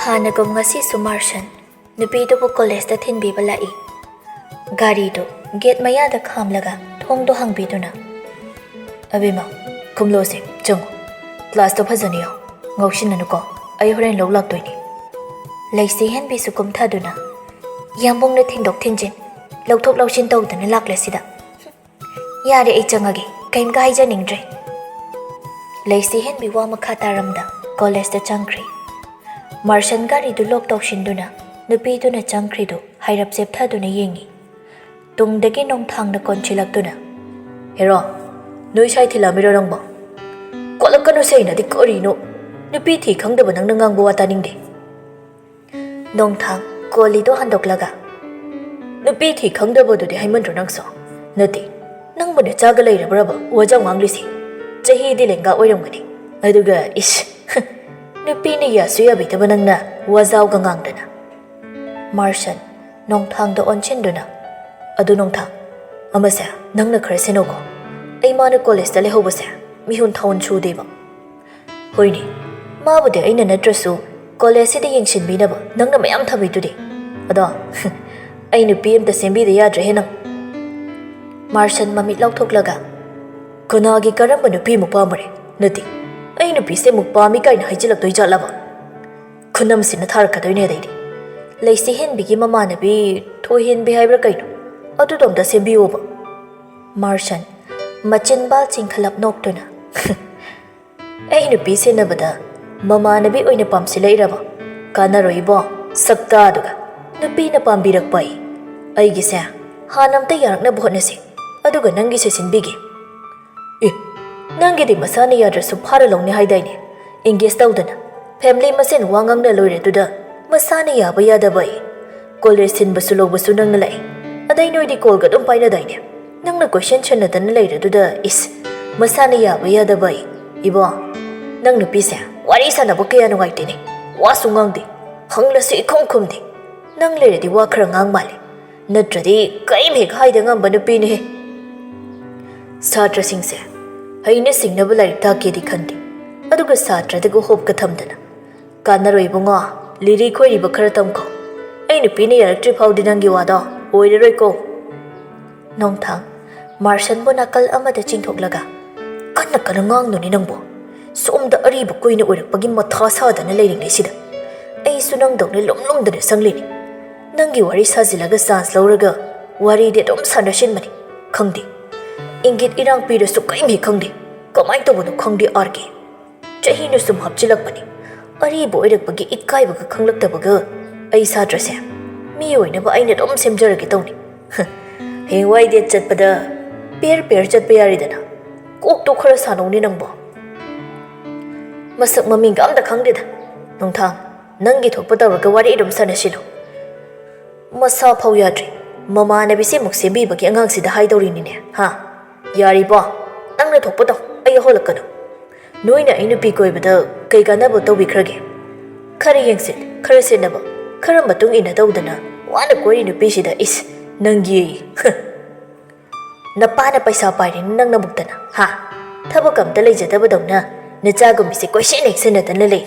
ꯍꯥꯟꯅꯒꯨꯝ ꯉꯁꯤꯁꯨ ꯃꯥꯔꯁꯟ ꯅꯨꯄꯤꯗꯨꯕꯨ ꯀꯣꯂꯦꯖꯇ ꯊꯤꯟꯕꯤꯕ ꯂꯥꯛꯏ꯫ ꯒꯥꯔꯤꯗꯨ ꯒꯦꯠ ꯃꯌꯥꯗ ꯈꯥꯝꯂꯒ ꯊꯣꯡꯗꯣ ꯍꯥꯡꯕꯤꯗꯨꯅ, "ꯑꯕꯦꯝꯃ, ꯀꯨꯝꯂꯣꯁꯦ, ꯆꯪꯉꯣ꯫ ꯀ꯭ꯂꯥꯁꯇꯣ ꯐꯖꯅ ꯌꯥꯎ꯫ ꯉꯥꯎꯁꯤꯟꯅꯅꯨꯀꯣ, ꯑꯩ ꯍꯣꯔꯦꯟ ꯂꯧ ꯂꯥꯛꯇꯣꯏꯅꯤ꯫" ꯂꯩꯁꯤ ꯍꯦꯟꯕꯤꯁꯨ ꯀꯨꯝꯊꯗꯨꯅ, "ꯌꯥꯝꯕꯨꯡꯅ ꯊꯤꯟꯗꯣꯛ ꯊꯤꯟꯖꯤꯟ, ꯂꯧꯊꯣꯛ ꯂꯧꯁꯤꯟ ꯇꯧꯗꯅ ꯂꯥꯛꯂꯁꯤꯗ꯫ ꯌꯥꯔꯦ, ꯑꯩ ꯆꯪꯉꯒꯦ, ꯀꯩꯝꯇ ꯍꯥꯏꯖꯅꯤꯡꯗ꯭ꯔꯦ꯫" ꯂꯩꯁꯤ ꯍꯦꯟꯕꯤ ꯋꯥ ꯃꯈꯥ ꯇꯥꯔꯝꯗ ꯀꯣꯂꯦꯖꯇ ꯆꯪꯈ꯭ꯔꯦ꯫ ꯃꯥꯔꯁꯟ ꯒꯥꯔꯤꯗꯨ ꯂꯣꯛ ꯇꯧꯁꯤꯟꯗꯨꯅ ꯅꯨꯄꯤꯗꯨꯅ ꯆꯪꯈ꯭ꯔꯤꯗꯨ ꯍꯥꯏꯔꯞ ꯆꯦꯞꯊꯗꯨꯅ ꯌꯦꯡꯉꯤ꯫ ꯇꯨꯡꯗꯒꯤ ꯅꯣꯡꯊꯥꯡꯅ ꯀꯣꯟꯁꯤꯜꯂꯛꯇꯨꯅ, "ꯍꯦꯔꯣ, ꯅꯣꯏ ꯁꯥꯏ ꯊꯤꯜꯂꯛꯑꯝꯃꯤꯔꯣ ꯅꯪꯕꯣ? ꯀꯣꯠꯂꯛꯀꯅꯨ ꯁꯦꯡꯅꯗꯤ ꯀꯔꯤꯅꯣ? ꯅꯨꯄꯤ ꯊꯤ ꯈꯪꯗꯕ ꯅꯪꯅ ꯉꯥꯡꯕ ꯋꯥ ꯇꯥꯅꯤꯡꯗꯦ꯫" ꯅꯣꯡꯊꯥꯡ ꯀꯣꯂꯤꯗꯣ ꯍꯟꯗꯣꯛꯂꯒ, "ꯅꯨꯄꯤ ꯅꯨꯄꯤ ꯊꯤ ꯈꯪꯗꯕꯗꯨꯗꯤ ꯍꯥꯏꯃꯟꯗ꯭ꯔꯣ ꯅꯪꯁꯨ? ꯅꯠꯇꯦ, ꯅꯪꯕꯨ ꯅꯆꯥꯒ ꯂꯩꯔꯕ꯭ꯔꯕ ꯋꯥꯖꯥꯎ ꯉꯥꯡꯂꯤꯁꯤ? ꯆꯍꯤꯗꯤ ꯂꯦꯡꯒꯥ ꯑꯣꯏꯔꯝꯒꯅꯤ꯫ ꯑꯗꯨꯒ ꯏꯁ, ꯅꯨꯄꯤꯅ ꯌꯥꯁꯨ ꯌꯥꯕꯤꯗꯕ ꯅꯪꯅ ꯋꯥꯖꯥꯎꯒ ꯉꯥꯡꯗꯅ꯫ ꯃꯥꯔꯁꯟ, ꯅꯣꯡꯊꯥꯡꯗ ꯑꯣꯟꯁꯤꯟꯗꯨꯅ, "ꯑꯗꯨ ꯅꯣꯡꯊꯥꯡ, ꯑꯃꯁꯦ ꯅꯪꯅ ꯈꯔ ꯁꯦꯟꯅꯧꯀꯣ꯫ ꯑꯩ ꯃꯥꯅ ꯀꯣꯂꯦꯖꯇ ꯂꯩꯍꯧꯕꯁꯦ ꯃꯤꯍꯨꯟ ꯊꯥꯍꯨꯟ ꯁꯨꯗꯦꯕ꯫" "ꯍꯣꯏꯅꯦ, ꯃꯥꯕꯨꯗꯤ ꯑꯩꯅ ꯅꯠꯇ꯭ꯔꯁꯨ ꯀꯣꯂꯦꯖꯁꯤꯗ ꯌꯦꯡꯁꯤꯟꯕꯤꯅꯕ ꯅꯪꯅ ꯃꯌꯥꯝ ꯊꯝꯃꯤꯗꯨꯗꯤ꯫ ꯑꯗꯣ ꯑꯩ ꯅꯨꯄꯤ ꯑꯝꯇ ꯁꯦꯝꯕꯤꯗ ꯌꯥꯗ꯭ꯔꯦꯍꯦ ꯅꯪ꯫" ꯃꯥꯔꯁꯟ ꯃꯃꯤꯠ ꯂꯥꯎꯊꯣꯛꯂꯒ, "ꯀꯅꯥꯒꯤ ꯀꯔꯝꯕ ꯅꯨꯄꯤ ꯑꯃꯨꯛ ꯄꯥꯝꯃꯨꯔꯦ? ꯅꯠꯇꯦ, ꯑꯩ ꯅꯨꯄꯤꯁꯦ ꯑꯃꯨꯛ ꯄꯥꯝꯃꯤ ꯀꯥꯏꯅ ꯍꯥꯏꯖꯤꯜꯂꯛꯇꯣꯏ ꯖꯥꯠꯂꯕ? ꯈꯨꯅꯝꯁꯤꯅ ꯊꯥꯔꯛꯀꯗꯣꯏꯅꯦ ꯑꯗꯩꯗꯤ꯫ ꯂꯩꯁꯤ ꯍꯦꯟꯕꯤꯒꯤ ꯃꯃꯥꯟꯅꯕꯤ ꯊꯣꯏꯍꯦꯟꯕꯤ ꯍꯥꯏꯕ꯭ꯔꯥ ꯀꯩꯅꯣ? ꯑꯗꯨꯗꯣ ꯑꯝꯇ ꯁꯦꯝꯕꯤꯌꯣꯕ꯫" ꯃꯥꯔꯁꯟ, ꯃꯆꯤꯟꯕꯥꯜ ꯆꯤꯡꯈꯠꯂꯞ ꯅꯣꯛꯇꯨꯅ, "ꯑꯩ ꯅꯨꯄꯤ ꯁꯦꯟꯅꯕꯗ ꯃꯃꯥꯟꯅꯕꯤ ꯑꯣꯏꯅ ꯄꯥꯝꯁꯤꯜꯂꯛꯏꯔꯕ? ꯀꯥꯟꯅꯔꯣꯏ ꯏꯕꯣ, ꯁꯛꯇꯥꯗꯨꯒ꯫ ꯅꯨꯄꯤꯅ ꯄꯥꯝꯕꯤꯔꯛꯄ ꯑꯩ, ꯑꯩꯒꯤꯁꯦ ꯍꯥꯟꯅ ꯑꯝꯇ ꯌꯥꯔꯛꯅꯕ ꯍꯣꯠꯅꯁꯤ, ꯑꯗꯨꯒ ꯅꯪꯒꯤꯁꯦ ꯁꯤꯟꯕꯤꯒꯦ꯫" "ꯑꯦ, ꯅꯪꯒꯤꯗꯤ ꯃꯁꯥꯅ ꯌꯥꯗ꯭ꯔꯁꯨ ꯐꯥꯔ ꯂꯧꯅꯤ ꯍꯥꯏꯗꯥꯏꯅꯦ? Engage ꯇꯧꯗꯅ, family ꯃꯁꯦꯟ ꯋꯥ ꯉꯥꯡꯅ ꯂꯣꯏꯔꯦ ꯑꯗꯨꯗ꯫ ꯃꯁꯥꯅ ꯌꯥꯕ ꯌꯥꯗꯕ ꯑꯩ꯫ ꯀꯣꯂꯦꯖ ꯊꯤꯟꯕꯁꯨ ꯂꯧꯕꯁꯨ ꯅꯪꯅ ꯂꯥꯛꯏ꯫ ꯑꯗꯩ ꯅꯣꯏꯗꯤ ꯀꯣꯜꯒ ꯑꯗꯨꯝ ꯄꯥꯏꯅꯗꯥꯏꯅꯦ? ꯅꯪꯅ ꯀꯣꯏꯁꯟ ꯁꯦꯟꯅꯗꯅ ꯂꯩꯔꯦ ꯑꯗꯨꯗ, ꯏꯁ, ꯃꯁꯥꯅ ꯌꯥꯕ ꯌꯥꯗꯕ ꯑꯩ꯫ ꯏꯕꯣ, ꯅꯪ ꯅꯨꯄꯤꯁꯦ ꯋꯥꯔꯤ ꯁꯥꯟꯅꯕ ꯀꯌꯥ ꯅꯨꯡꯉꯥꯏꯇꯦꯅꯦ꯫ ꯋꯥꯁꯨ ꯉꯥꯡꯗꯦ, ꯍꯪꯂꯁꯨ ꯏꯈꯨꯝ ꯈꯨꯝꯗꯦ꯫ ꯅꯪ ꯂꯩꯔꯗꯤ ꯋꯥ ꯈꯔ ꯉꯥꯡ ꯃꯥꯜꯂꯦ, ꯅꯠꯇ꯭ꯔꯗꯤ ꯀꯔꯤꯝ ꯍꯦꯛ ꯍꯥꯏꯗ ꯉꯝꯕ ꯅꯨꯄꯤꯅꯦꯍꯦ꯫" ꯁꯥꯇ꯭ꯔꯁꯤꯡꯁꯦ ꯍꯩꯅ ꯁꯤꯡꯅꯕ ꯂꯥꯏꯔꯤꯛ ꯇꯥꯛꯀꯦꯗꯤ ꯈꯟꯗꯦ, ꯑꯗꯨꯒ ꯁꯥꯇ꯭ꯔꯗꯒ ꯍꯣꯞꯀ ꯊꯝꯗꯅ, "ꯀꯥꯟꯅꯔꯣꯏ ꯏꯕꯨꯡꯉꯣ, ꯂꯤꯔꯤ ꯈꯣꯏꯔꯤꯕ ꯈꯔ ꯇꯝꯈꯣ꯫ ꯑꯩ ꯅꯨꯄꯤꯅ ꯌꯥꯔꯛꯇ꯭ꯔꯤ ꯐꯥꯎꯗꯤ ꯅꯪꯒꯤ ꯋꯥꯗꯣ ꯑꯣꯏꯔꯔꯣꯏꯀꯣ꯫" ꯅꯣꯡꯊꯥꯡ, ꯃꯥꯔꯁꯟꯕꯨ ꯅꯥꯀꯜ ꯑꯃꯗ ꯆꯤꯡꯊꯣꯛꯂꯒ, "ꯀꯟꯅ ꯀꯟꯅ ꯉꯥꯡꯅꯨꯅꯦ ꯅꯪꯕꯨ꯫ ꯁꯣꯝꯗ ꯑꯔꯤꯕ ꯀꯨꯏꯅ ꯑꯣꯏꯔꯛꯄꯒꯤ ꯃꯊꯥ ꯁꯥꯗꯅ ꯂꯩꯔꯤꯉꯩꯁꯤꯗ ꯑꯩꯁꯨ ꯅꯪꯗꯧꯅ ꯂꯨꯝ ꯂꯨꯝꯗꯅ ꯁꯪꯂꯤꯅꯤ꯫ ꯅꯪꯒꯤ ꯋꯥꯔꯤ ꯁꯥꯖꯤꯜꯂꯒ chance ꯂꯧꯔꯒ ꯋꯥꯔꯤꯗꯤ ꯑꯗꯨꯝ ꯁꯥꯟꯅꯁꯤꯟꯕꯅꯤ꯫ ꯈꯪꯗꯦ, ꯏꯪꯒꯤꯠ ꯏꯔꯥꯡ ꯄꯤꯔꯁꯨ ꯀꯔꯤꯝ ꯍꯦꯛ ꯈꯪꯗꯦ꯫ ꯀꯃꯥꯏꯅ ꯇꯧꯕꯅꯣ ꯈꯪꯗꯦ ꯑꯥꯔ ꯀꯦ꯫ ꯆꯍꯤꯅ ꯁꯨꯝ ꯍꯥꯞꯆꯤꯜꯂꯛꯄꯅꯤ꯫ ꯑꯔꯤꯕ ꯑꯣꯏꯔꯛꯄꯒꯤ ꯏꯀꯥꯏꯕꯒ ꯈꯪꯂꯛꯇꯕꯒ꯫ ꯑꯩ ꯁꯥꯇ꯭ꯔꯁꯦ ꯃꯤ ꯑꯣꯏꯅꯕ ꯑꯩꯅ ꯑꯗꯨꯝ ꯁꯦꯝꯖꯔꯒꯦ ꯇꯧꯅꯤ꯫ ꯍꯌꯦꯡꯋꯥꯏ date ꯆꯠꯄꯗ pair pair ꯆꯠꯄ ꯌꯥꯔꯦꯗꯅ꯫ ꯀꯣꯛꯇꯣ ꯈꯔ ꯁꯥꯟꯅꯧꯅꯦ ꯅꯪꯕꯣ꯫ ꯃꯁꯛ ꯃꯃꯤꯡꯒ ꯑꯝꯇ ꯈꯪꯗꯦꯗ꯫ ꯅꯨꯡꯊꯥꯡ, ꯅꯪꯒꯤ ꯊꯣꯛꯄ ꯇꯧꯔꯒ ꯋꯥꯔꯤ ꯑꯗꯨꯝ ꯁꯥꯟꯅꯁꯤꯜꯂꯨ꯫ ꯃꯁꯥ ꯐꯥꯎ ꯌꯥꯗ꯭ꯔꯤ꯫ ꯃꯃꯥꯟꯅꯕꯤꯁꯦ ꯑꯃꯨꯛ ꯁꯦꯝꯕꯤꯕꯒꯤ ꯑꯉꯥꯡꯁꯤꯗ ꯍꯥꯏꯗꯧꯔꯤꯅꯤꯅꯦ, ꯍꯥ? ꯌꯥꯔꯤꯕꯣ, ꯅꯪꯅ ꯊꯣꯛꯄꯗꯣ ꯑꯩ ꯍꯣꯜꯂꯛꯀꯅꯨ꯫ ꯅꯣꯏꯅ ꯑꯩ ꯅꯨꯄꯤ ꯀꯣꯏꯕꯗ ꯀꯩ ꯀꯥꯟꯅꯕ ꯇꯧꯕꯤꯈ꯭ꯔꯒꯦ? ꯈꯔ ꯌꯦꯡꯁꯤꯟ, ꯈꯔ ꯁꯦꯟꯅꯕ, ꯈꯔ ꯃꯇꯨꯡ ꯏꯟꯅ ꯇꯧꯗꯅ ꯋꯥꯅ ꯀꯣꯏꯔꯤ ꯅꯨꯄꯤꯁꯤꯗ, ꯏꯁ, ꯅꯪꯒꯤ, ꯍ, ꯅꯄꯥꯅ ꯄꯩꯁꯥ ꯄꯥꯏꯔꯦꯅꯦ ꯅꯪ ꯅꯕꯨꯛꯇꯅ, ꯍꯥ? ꯊꯕꯛ ꯑꯝꯇ ꯂꯩꯖꯗꯕꯗꯧꯅ ꯅꯆꯥꯒꯨꯝꯕꯤꯁꯦ ꯀꯣꯏꯁꯦꯟ ꯍꯦꯛ ꯁꯦꯟꯅꯗꯅ ꯂꯩ꯫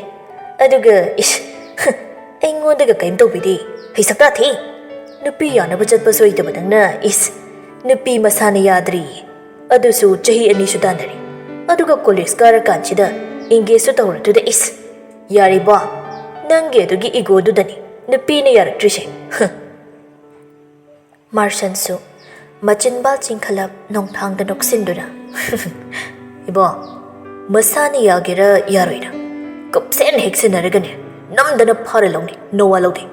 ꯑꯗꯨꯒ, ꯏꯁ, ꯍ, ꯑꯩꯉꯣꯟꯗꯒ ꯀꯔꯤꯝ ꯇꯧꯕꯤꯗꯦ꯫ ꯍꯩꯁꯛꯇꯥ ꯊꯤ꯫ ꯅꯨꯄꯤ ꯌꯥꯅꯕ ꯆꯠꯄꯁꯨ ꯍꯩꯇꯕ ꯅꯪꯅ, ꯏꯁ, ꯅꯨꯄꯤ ꯃꯁꯥꯅ ꯌꯥꯗ꯭ꯔꯤꯌꯦ꯫ ꯑꯗꯨꯁꯨ ꯆꯍꯤ ꯑꯅꯤꯁꯨ ꯇꯥꯟꯅꯔꯦ꯫ ꯑꯗꯨꯒ ꯀꯣꯂꯦꯖ ꯀꯥꯔꯀꯥꯟꯁꯤꯗ engage ꯁꯨ ꯇꯧꯔꯗꯨꯗ, ꯏꯁ, ꯌꯥꯔꯤꯕꯣ? ꯅꯪꯒꯤ ꯑꯗꯨꯒꯤ ꯏꯒꯣꯗꯨꯗꯅꯤ ꯅꯨꯄꯤꯅ ꯌꯥꯔꯛꯇ꯭ꯔꯤꯁꯦ꯫ ꯍ꯫ ꯃꯥꯔꯁꯟꯁꯨ ꯃꯆꯤꯟꯕꯥꯜ ꯆꯤꯡꯈꯠꯂꯞ ꯅꯣꯡꯊꯥꯡꯗ ꯅꯣꯛꯁꯤꯟꯗꯨꯅ, "ꯏꯕꯣ, ꯃꯁꯥꯅ ꯌꯥꯒꯦꯔꯥ ꯌꯥꯔꯣꯏꯔꯥ, ꯀꯨꯞꯁꯦꯟ ꯍꯦꯛ ꯁꯤꯟꯅꯔꯒꯅꯦ, ꯅꯝꯗꯅ ꯐꯥꯔ ꯂꯧꯅꯤ, ꯅꯋꯥ ꯂꯧꯗꯦ꯫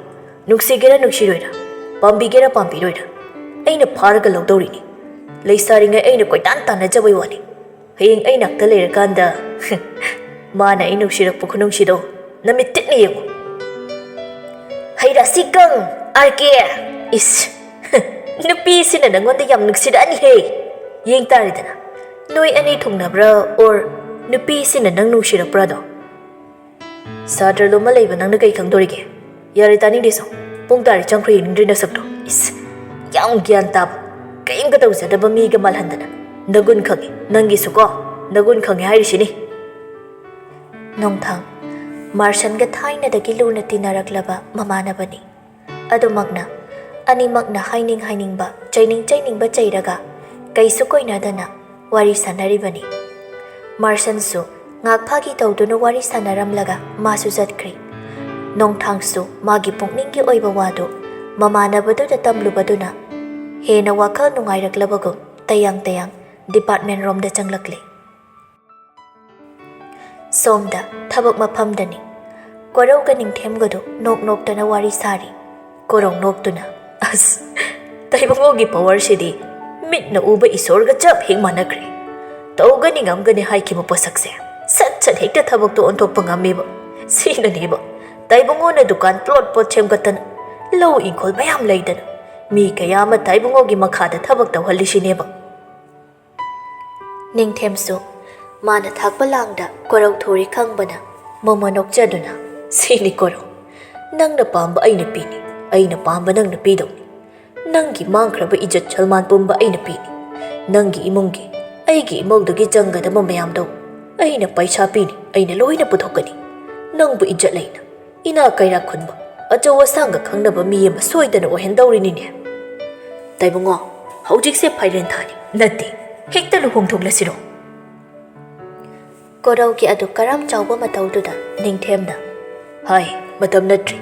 ꯅꯨꯡꯁꯤꯒꯦꯔꯥ ꯅꯨꯡꯁꯤꯔꯣꯏꯔꯥ, ꯄꯥꯝꯕꯤꯒꯦꯔꯥ ꯄꯥꯝꯕꯤꯔꯣꯏꯔꯥ, ꯑꯩꯅ ꯐꯥꯔꯒ ꯂꯧꯗꯧꯔꯤꯅꯤ꯫ ꯂꯩꯁꯥꯔꯤꯉꯩ ꯑꯩꯅ ꯀꯣꯏꯇꯥꯟ ꯇꯥꯟꯅꯖꯕꯩ ꯋꯥꯅꯤ꯫ ꯍꯌꯦꯡ ꯑꯩ ꯅꯥꯛꯇ ꯂꯩꯔꯀꯥꯟꯗ, ꯃꯥꯅ ꯑꯩ ꯅꯨꯡꯁꯤꯔꯛꯄ ꯈꯨꯅꯨꯡꯁꯤꯗꯣ ꯅꯃꯤꯠ ꯇꯤꯠꯅ ꯌꯦꯡꯉꯨ꯫ ꯍꯩ ꯔꯥꯁꯤ ꯀꯪ, ꯑꯥꯔ ꯀꯦ꯫ ꯏꯁ, ꯅꯨꯄꯤꯁꯤꯅ ꯅꯪꯉꯣꯟꯗ ꯌꯥꯝ ꯅꯨꯡꯁꯤꯔꯛꯑꯅꯤꯍꯦ꯫ ꯌꯦꯡ ꯇꯥꯔꯦꯗꯅ, ꯅꯣꯏ ꯑꯅꯤ ꯊꯨꯡꯅꯕ꯭ꯔꯥ, or ꯅꯨꯄꯤꯁꯤꯅ ꯅꯪ ꯅꯨꯡꯁꯤꯔꯛꯄ꯭ꯔꯥꯗꯣ?" ꯁꯥꯇ꯭ꯔ ꯂꯣꯝꯃ ꯂꯩꯕ ꯅꯪꯅ ꯀꯩ ꯈꯪꯗꯣꯔꯤꯒꯦ? ꯌꯥꯔꯦ, ꯇꯥꯅꯤꯡꯗꯦ ꯁꯣ꯫ ꯄꯨꯡ ꯇꯥꯔꯦ, ꯆꯪꯈ꯭ꯔꯣ, ꯌꯦꯡꯅꯤꯡꯗ꯭ꯔꯦ ꯅꯁꯛꯇꯣ꯫ ꯏꯁ, ꯌꯥꯝ ꯒ꯭ꯌꯥꯟ ꯇꯥꯕ, ꯀꯔꯤꯝꯒ ꯇꯧꯖꯗꯕ ꯃꯤꯒ ꯃꯥꯜꯍꯟꯗꯅ꯫ ꯅꯒꯨꯟ ꯈꯪꯉꯤ, ꯅꯪꯒꯤꯁꯨꯀꯣ, ꯅꯒꯨꯟ ꯈꯪꯉꯤ ꯍꯥꯏꯔꯤꯁꯤꯅꯤ꯫ ꯅꯣꯡꯊꯥꯡ, ꯃꯥꯔꯁꯟꯒ ꯊꯥꯏꯅꯗꯒꯤ ꯂꯨꯅ ꯇꯤꯟꯅꯔꯛꯂꯕ ꯃꯃꯥꯟꯅꯕꯅꯤ꯫ ꯑꯗꯨꯃꯛꯅ ꯑꯅꯤꯃꯛꯅ ꯍꯥꯏꯅꯤꯡ ꯍꯥꯏꯅꯤꯡꯕ, ꯆꯩꯅꯤꯡ ꯆꯩꯅꯤꯡꯕ ꯆꯩꯔꯒ ꯀꯩꯁꯨ ꯀꯣꯏꯅꯗꯅ ꯋꯥꯔꯤ ꯁꯥꯟꯅꯔꯤꯕꯅꯤ꯫ ꯃꯥꯔꯁꯟꯁꯨ ꯉꯥꯛ ꯐꯥꯒꯤ ꯇꯧꯗꯨꯅ ꯋꯥꯔꯤ ꯁꯥꯟꯅꯔꯝꯂꯒ ꯃꯥꯁꯨ ꯆꯠꯈ꯭ꯔꯦ꯫ ꯅꯣꯡꯊꯥꯡꯁꯨ ꯃꯥꯒꯤ ꯄꯨꯛꯅꯤꯡꯒꯤ ꯑꯣꯏꯕ ꯋꯥꯗꯨ ꯃꯃꯥꯟꯅꯕꯗꯨꯗ ꯇꯝꯂꯨꯕꯗꯨꯅ ꯍꯦꯟꯅ ꯋꯥꯈꯜ ꯅꯨꯡꯉꯥꯏꯔꯛꯂꯕꯒꯨꯝ ꯇꯌꯥꯡ ꯇꯌꯥꯡ department ꯔꯣꯝꯗ ꯆꯪꯂꯛꯂꯦ꯫ ꯁꯣꯝꯗ ꯊꯕꯛ ꯃꯐꯝꯗꯅꯤ꯫ ꯀꯣꯔꯧꯒ ꯅꯤꯡꯊꯦꯝꯒꯗꯨ ꯅꯣꯛ ꯅꯣꯛꯇꯅ ꯋꯥꯔꯤ ꯁꯥꯔꯤ꯫ ꯀꯣꯔꯧ ꯅꯣꯛꯇꯨꯅ, "ꯑꯁ, ꯇꯥꯏꯕꯪꯉꯣꯒꯤ power ꯁꯤꯗꯤ ꯃꯤꯠꯅ ꯎꯕ ꯏꯁꯣꯔꯒ ꯆꯞ ꯍꯦꯛ ꯃꯥꯟꯅꯈ꯭ꯔꯦ꯫ ꯇꯧꯒꯅꯤ ꯉꯝꯒꯅꯤ ꯍꯥꯏꯈꯤꯕ ꯄꯣꯠꯁꯛꯁꯦ ꯁꯠ ꯁꯠ ꯍꯦꯛꯇ ꯊꯕꯛꯇ ꯑꯣꯟꯊꯣꯛꯄ ꯉꯝꯃꯦꯕ꯫ ꯁꯤꯅꯅꯦꯕ ꯇꯥꯏꯕꯪꯉꯣꯅ ꯗꯨꯀꯥꯟ ꯄ꯭ꯂꯣꯠ ꯄ꯭ꯂꯣꯠ ꯁꯦꯝꯒꯠꯇꯅ, ꯂꯧ ꯏꯪꯈꯣꯜ ꯃꯌꯥꯝ ꯂꯩꯗꯅ, ꯃꯤ ꯀꯌꯥ ꯑꯃ ꯇꯥꯏꯕꯨꯡꯉꯣꯒꯤ ꯃꯈꯥꯗ ꯊꯕꯛ ꯇꯧꯍꯜꯂꯤꯁꯤꯅꯦꯕ꯫ ꯅꯤꯡꯊꯦꯝꯁꯨ ꯃꯥꯅ ꯊꯥꯛꯄ ꯂꯥꯡꯗ ꯀꯣꯔꯧ ꯊꯨꯔꯤ ꯈꯪꯕꯅ ꯃꯣꯃꯣ ꯅꯣꯛꯆꯗꯨꯅ, "ꯁꯤꯅꯤ ꯀꯣꯔꯧ, ꯅꯪꯅ ꯄꯥꯝꯕ ꯑꯩꯅ ꯄꯤꯅꯤ, ꯑꯩꯅ ꯄꯥꯝꯕ ꯅꯪꯅ ꯄꯤꯗꯧꯅꯤ꯫ ꯅꯪꯒꯤ ꯃꯥꯡꯈ꯭ꯔꯕ ꯏꯖꯠ ꯁꯜꯃꯥꯟ ꯄꯨꯝꯕ ꯑꯩꯅ ꯄꯤꯅꯤ꯫ ꯅꯪꯒꯤ ꯏꯃꯨꯡꯒꯤ, ꯑꯩꯒꯤ ꯏꯃꯧꯗꯒꯤ ꯆꯪꯒꯗꯕ ꯃꯌꯥꯝꯗꯣ ꯑꯩꯅ ꯄꯩꯁꯥ ꯄꯤꯅꯤ, ꯑꯩꯅ ꯂꯣꯏꯅ ꯄꯨꯊꯣꯛꯀꯅꯤ꯫ ꯅꯪꯕꯨ ꯏꯖꯠ ꯂꯩꯅ, ꯏꯅꯥ ꯀꯩꯔꯥꯛ ꯈꯨꯟꯕ, ꯑꯆꯧ ꯑꯁꯥꯡꯒ ꯈꯪꯅꯕ ꯃꯤ ꯑꯃ ꯁꯣꯏꯗꯅ ꯑꯣꯏꯍꯟꯗꯧꯔꯤꯅꯤꯅꯦ꯫" "ꯇꯥꯏꯕꯨꯡꯉꯣ, ꯍꯧꯖꯤꯛꯁꯦ ꯐꯥꯏꯔꯦꯟ ꯊꯥꯅꯤ, ꯅꯠꯇꯦ, ꯍꯦꯛꯇ ꯂꯨꯍꯣꯡꯊꯣꯛꯂꯁꯤꯔꯣ?" ꯀꯣꯔꯧꯒꯤ ꯑꯗꯨ ꯀꯔꯝ ꯆꯥꯎꯕ ꯃꯇꯧꯗꯨꯗ ꯅꯤꯡꯊꯦꯝꯅ, "ꯍꯥꯏ, ꯃꯇꯝ ꯅꯠꯇ꯭ꯔꯤ꯫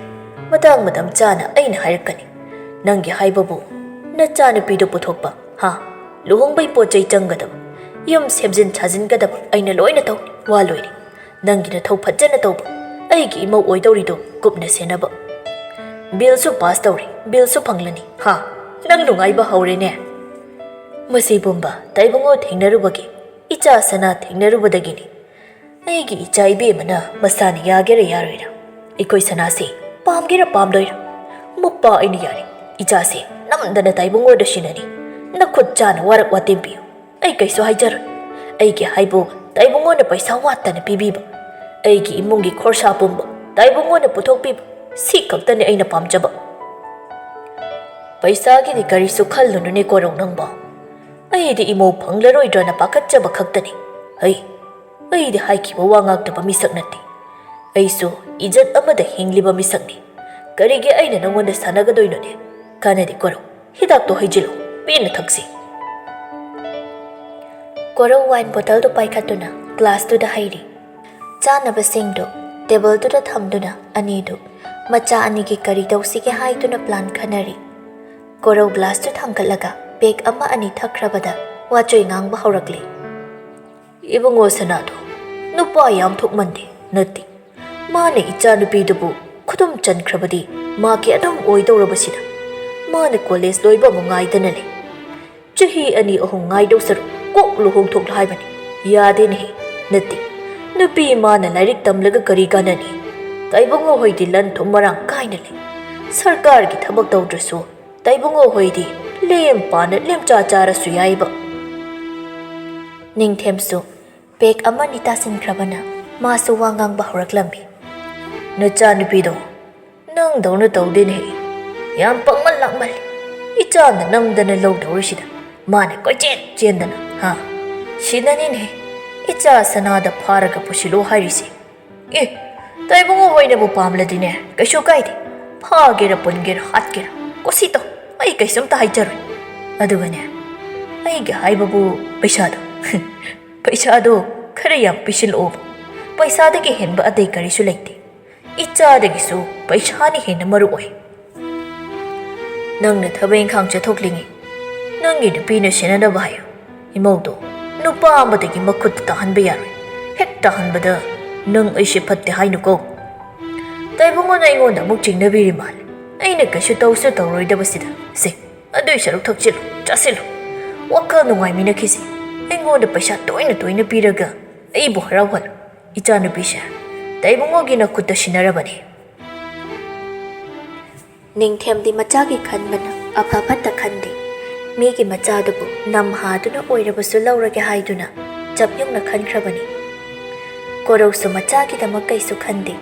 ꯃꯇꯥꯡ ꯃꯇꯝ ꯆꯥꯅ ꯑꯩꯅ ꯍꯥꯏꯔꯛꯀꯅꯤ꯫ ꯅꯪꯒꯤ ꯍꯥꯏꯕꯕꯨ ꯅꯆꯥꯅꯨꯄꯤꯗꯨ ꯄꯨꯊꯣꯛꯄ, ꯍꯥ? ꯂꯨꯍꯣꯡꯕꯩ ꯄꯣꯠ ꯆꯩ ꯆꯪꯒꯗꯕ, ꯌꯨꯝ ꯁꯦꯝꯖꯤꯟ ꯁꯥꯖꯤꯟꯒꯗꯕ ꯑꯩꯅ ꯂꯣꯏꯅ ꯇꯧꯅꯤ꯫ ꯋꯥ ꯂꯣꯏꯔꯦ꯫ ꯅꯪꯒꯤ ꯅꯊꯧ ꯐꯖꯅ ꯇꯧꯕ, ꯑꯩꯒꯤ ꯏꯃꯧ ꯑꯣꯏꯗꯧꯔꯤꯗꯣ ꯀꯨꯞꯅ ꯁꯦꯟꯅꯕ꯫ ꯕꯤꯜꯁꯨ ꯄꯥꯁ ꯇꯧꯔꯦ, ꯕꯤꯜꯁꯨ ꯐꯪꯂꯅꯤ꯫ ꯍꯥ? ꯅꯪ ꯅꯨꯡꯉꯥꯏꯕ ꯍꯧꯔꯦꯅꯦ꯫" "ꯃꯁꯤ ꯄꯨꯝꯕ ꯇꯥꯏꯕꯨꯡꯉꯣ ꯊꯦꯡꯅꯔꯨꯕꯒꯤ, ꯏꯆꯥ ꯁꯅꯥ ꯊꯦꯡꯅꯔꯨꯕꯗꯒꯤꯅꯤ꯫ ꯑꯩꯒꯤ ꯏꯆꯥ ꯏꯕꯦꯝꯃꯅ ꯃꯁꯥꯅ ꯌꯥꯒꯦꯔꯥ ꯌꯥꯔꯣꯏꯔꯥ, ꯑꯩꯈꯣꯏ ꯁꯅꯥꯁꯦ ꯄꯥꯝꯒꯦꯔꯥ ꯄꯥꯝꯂꯣꯏꯔꯥ, ꯃꯄꯥ ꯑꯩꯅ ꯌꯥꯔꯦ꯫ ꯏꯆꯥꯁꯦ ꯅꯝꯗꯅ ꯇꯥꯏꯕꯨꯡꯉꯣꯗ ꯁꯤꯟꯅꯅꯤ꯫ ꯅꯈꯨꯠ ꯆꯥꯅ ꯋꯥꯔꯛ ꯋꯥꯇꯦꯝ ꯄꯤꯌꯨ꯫ ꯑꯩ ꯀꯩꯁꯨ ꯍꯥꯏꯖꯔꯣꯏ꯫ ꯑꯩꯒꯤ ꯍꯥꯏꯕꯨ ꯇꯥꯏꯕꯨꯡꯉꯣꯅ ꯄꯩꯁꯥ ꯋꯥꯠꯇꯅ ꯄꯤꯕꯤꯕ, ꯑꯩꯒꯤ ꯏꯃꯨꯡꯒꯤ ꯈꯣꯔꯁꯥ ꯄꯨꯝꯕ ꯇꯥꯏꯕꯨꯡꯉꯣꯅ ꯄꯨꯊꯣꯛꯄꯤꯕ, ꯁꯤ ꯈꯛꯇꯅꯤ ꯑꯩꯅ ꯄꯥꯝꯖꯕ꯫" "ꯄꯩꯁꯥꯒꯤꯗꯤ ꯀꯔꯤꯁꯨ ꯈꯜꯂꯨꯅꯨꯅꯦ ꯀꯣꯔꯧ ꯅꯪꯕꯣ꯫ ꯑꯩꯗꯤ ꯏꯃꯧ ꯐꯪꯂꯔꯣꯏꯗ꯭ꯔꯅ ꯄꯥꯈꯠꯆꯕ ꯈꯛꯇꯅꯤ꯫ ꯑꯩ, ꯑꯩꯗꯤ ꯍꯥꯏꯈꯤꯕ ꯋꯥ ꯉꯥꯛꯇꯕ ꯃꯤꯁꯛ ꯅꯠꯇꯦ꯫ ꯑꯩꯁꯨ ꯏꯖꯠ ꯑꯃꯗ ꯍꯤꯡꯂꯤꯕ ꯃꯤꯁꯛꯅꯤ꯫ ꯀꯔꯤꯒꯤ ꯑꯩꯅ ꯅꯪꯉꯣꯟꯗ ꯁꯥꯟꯅꯒꯗꯣꯏꯅꯣꯅꯦ? ꯀꯥꯟꯅꯗꯦ ꯀꯣꯔꯧ, ꯍꯤꯗꯥꯛꯇꯣ ꯍꯩꯖꯤꯜꯂꯨ, ꯄꯦꯟꯅ ꯊꯛꯁꯤ꯫" ꯀꯣꯔꯧ ꯋꯥꯏꯟ ꯕꯣꯇꯜꯗꯨ ꯄꯥꯏꯈꯠꯇꯨꯅ ꯒ꯭ꯂꯥꯁꯇꯨꯗ ꯍꯩꯔꯤ꯫ ꯆꯥꯅꯕꯁꯤꯡꯗꯨ ꯇꯦꯕꯜꯗꯨꯗ ꯊꯝꯗꯨꯅ ꯑꯅꯤꯗꯨ ꯃꯆꯥ ꯑꯅꯤꯒꯤ ꯀꯔꯤ ꯇꯧꯁꯤꯒꯦ ꯍꯥꯏꯗꯨꯅ ꯄ꯭ꯂꯥꯟ ꯈꯟꯅꯔꯤ꯫ ꯀꯣꯔꯧ ꯒ꯭ꯂꯥꯁꯇꯨ ꯊꯥꯡꯒꯠꯂꯒ ꯄꯦꯛ ꯑꯃ ꯑꯅꯤ ꯊꯛꯈ꯭ꯔꯕꯗ ꯋꯥꯆꯣꯏ ꯉꯥꯡꯕ ꯍꯧꯔꯛꯂꯦ꯫ "ꯏꯕꯨꯡꯉꯣ ꯁꯅꯥꯗꯣ ꯅꯨꯄꯥ ꯌꯥꯝ ꯊꯣꯛꯃꯟꯗꯦ, ꯅꯠꯇꯦ꯫ ꯃꯥꯅ ꯏꯆꯥꯅꯨꯄꯤꯗꯨꯕꯨ ꯈꯨꯗꯨꯝ ꯆꯟꯈ꯭ꯔꯕꯗꯤ ꯃꯥꯒꯤ ꯑꯗꯨꯝ ꯑꯣꯏꯗꯧꯔꯕꯁꯤꯗ ꯃꯥꯅ ꯀꯣꯂꯦꯖ ꯂꯣꯏꯕ ꯑꯃꯨꯛ ꯉꯥꯏꯗꯅ ꯂꯩ꯫ ꯆꯍꯤ ꯑꯅꯤ ꯑꯍꯨꯝ ꯉꯥꯏꯗꯧ ꯁꯔꯨꯛ ꯀꯣꯛ ꯂꯨꯍꯣꯡꯊꯣꯛꯂꯣ ꯍꯥꯏꯕꯅꯤ꯫ ꯌꯥꯗꯦꯅꯦꯍꯦ꯫ ꯅꯠꯇꯦ, ꯅꯨꯄꯤ ꯃꯥꯅ ꯂꯥꯏꯔꯤꯛ ꯇꯝꯂꯒ ꯀꯔꯤ ꯀꯥꯟꯅꯅꯤ? ꯇꯥꯏꯕꯨꯡꯉꯣ ꯍꯣꯏꯗꯤ ꯂꯟ ꯊꯨꯝ ꯃꯔꯥꯡ ꯀꯥꯏꯅ ꯂꯩ꯫ ꯁꯔꯀꯥꯔꯒꯤ ꯊꯕꯛ ꯇꯧꯗ꯭ꯔꯁꯨ ꯇꯩꯕꯨꯡꯉꯣ ꯍꯣꯏꯗꯤ ꯂꯦꯝ ꯄꯥꯅ ꯂꯦꯝꯆꯥ ꯆꯥꯔꯁꯨ ꯌꯥꯏꯕ꯫ ꯅꯤꯡꯊꯦꯝꯁꯨ ꯄꯦꯛ ꯑꯃꯅꯤ ꯇꯥꯁꯤꯟꯈ꯭ꯔꯕꯅ ꯃꯥꯁꯨ ꯋꯥ ꯉꯥꯡꯕ ꯍꯧꯔꯛꯂꯝꯃꯤ꯫ "ꯅꯆꯥꯅꯨꯄꯤꯗꯣ ꯅꯪꯗꯧꯅ ꯇꯧꯗꯦꯅꯦ꯫ ꯌꯥꯝ ꯄꯪꯃꯜ ꯂꯥꯛꯃꯜꯂꯤ꯫ ꯏꯆꯥꯅ ꯅꯝꯗꯅ ꯂꯧꯗꯧꯔꯤꯁꯤꯗ ꯃꯥꯅ ꯀꯣꯏꯆꯦꯟ ꯆꯦꯟꯗꯅ, ꯍꯥ? ꯁꯤꯅꯅꯤꯅꯦ ꯏꯆꯥ ꯁꯅꯥꯗ ꯐꯥꯔꯒ ꯄꯨꯁꯤꯜꯂꯣ ꯍꯥꯏꯔꯤꯁꯦ꯫ ꯑꯦ, ꯇꯥꯏꯕꯨꯡꯉꯣ ꯍꯣꯏꯅꯕꯨ ꯄꯥꯝꯂꯗꯤꯅꯦ, ꯀꯩꯁꯨ ꯀꯥꯏꯗꯦ꯫ ꯐꯥꯒꯦꯔꯥ, ꯄꯨꯟꯒꯦꯔꯥ, ꯍꯥꯠꯀꯦꯔꯥ, ꯀꯨꯁꯤ ꯇꯧ꯫ ꯑꯩ ꯀꯩꯁꯨꯝꯇ ꯍꯥꯏꯖꯔꯣꯏ꯫ ꯑꯗꯨꯒꯅꯦ, ꯑꯩꯒꯤ ꯍꯥꯏꯕꯕꯨ ꯄꯩꯁꯥꯗꯣ, ꯄꯩꯁꯥꯗꯣ ꯈꯔ ꯌꯥꯝ ꯄꯤꯁꯤꯜꯂꯛꯑꯣꯕ꯫ ꯄꯩꯁꯥꯗꯒꯤ ꯍꯦꯟꯕ ꯑꯇꯩ ꯀꯔꯤꯁꯨ ꯂꯩꯇꯦ꯫ ꯏꯆꯥꯗꯒꯤꯁꯨ ꯄꯩꯁꯥꯅ ꯍꯦꯟꯅ ꯃꯔꯨ ꯑꯣꯏ꯫ ꯅꯪꯅ ꯊꯕꯛ ꯏꯪꯈꯥꯡ ꯆꯠꯊꯣꯛꯂꯤꯉꯩ ꯅꯪꯒꯤ ꯅꯨꯄꯤꯅ ꯁꯦꯟꯅꯅꯕ ꯍꯥꯏꯌꯨ꯫ ꯏꯃꯧꯗꯣ ꯅꯨꯄꯥ ꯑꯃꯗꯒꯤ ꯃꯈꯨꯠꯇ ꯇꯥꯍꯟꯕ ꯌꯥꯔꯣꯏ꯫ ꯍꯦꯛ ꯇꯥꯍꯟꯕꯗ ꯅꯪ ꯑꯩꯁꯦ ꯐꯠꯇꯦ ꯍꯥꯏꯅꯨꯀꯣ꯫ ꯇꯥꯏꯕꯨꯡꯉꯣꯅ ꯑꯩꯉꯣꯟꯗ ꯑꯃꯨꯛ ꯆꯤꯡꯅꯕꯤꯔꯤ ꯃꯥꯜꯂꯦ꯫ ꯑꯩꯅ ꯀꯩꯁꯨ ꯇꯧꯁꯨ ꯇꯧꯔꯣꯏꯗꯕꯁꯤꯗ꯫ ꯁꯦ, ꯑꯗꯨꯏ ꯁꯔꯨꯛ ꯊꯛꯆꯤꯜꯂꯨ, ꯆꯥꯁꯤꯜꯂꯨ꯫ ꯋꯥꯈꯜ ꯅꯨꯡꯉꯥꯏꯃꯤꯟꯅꯈꯤꯁꯤ꯫ ꯑꯩꯉꯣꯟꯗ ꯄꯩꯁꯥ ꯇꯣꯏꯅ ꯇꯣꯏꯅ ꯄꯤꯔꯒ ꯑꯩꯕꯨ ꯍꯔꯥꯎꯍꯜꯂꯨ꯫ ꯏꯆꯥꯅꯨꯄꯤꯁꯦ ꯇꯥꯏꯕꯨꯡꯉꯣꯒꯤ ꯅꯈꯨꯠꯇ ꯁꯤꯟꯅꯔꯕꯅꯤ꯫ ꯅꯤꯡꯊꯦꯝꯗꯤ ꯃꯆꯥꯒꯤ ꯈꯟꯕꯅ ꯑꯐ ꯐꯠꯇ ꯈꯟꯗꯦ꯫ ꯃꯤꯒꯤ ꯃꯆꯥꯗꯨꯕꯨ ꯅꯝꯍꯥꯗꯨꯅ ꯑꯣꯏꯔꯕꯁꯨ ꯂꯧꯔꯒꯦ ꯍꯥꯏꯗꯨꯅ ꯆꯞ ꯌꯨꯡꯅ ꯈꯟꯈ꯭ꯔꯕꯅꯤ꯫ ꯀꯣꯔꯧꯁꯨ ꯃꯆꯥꯒꯤꯗꯃꯛ ꯀꯩꯁꯨ ꯈꯟꯗꯦ꯫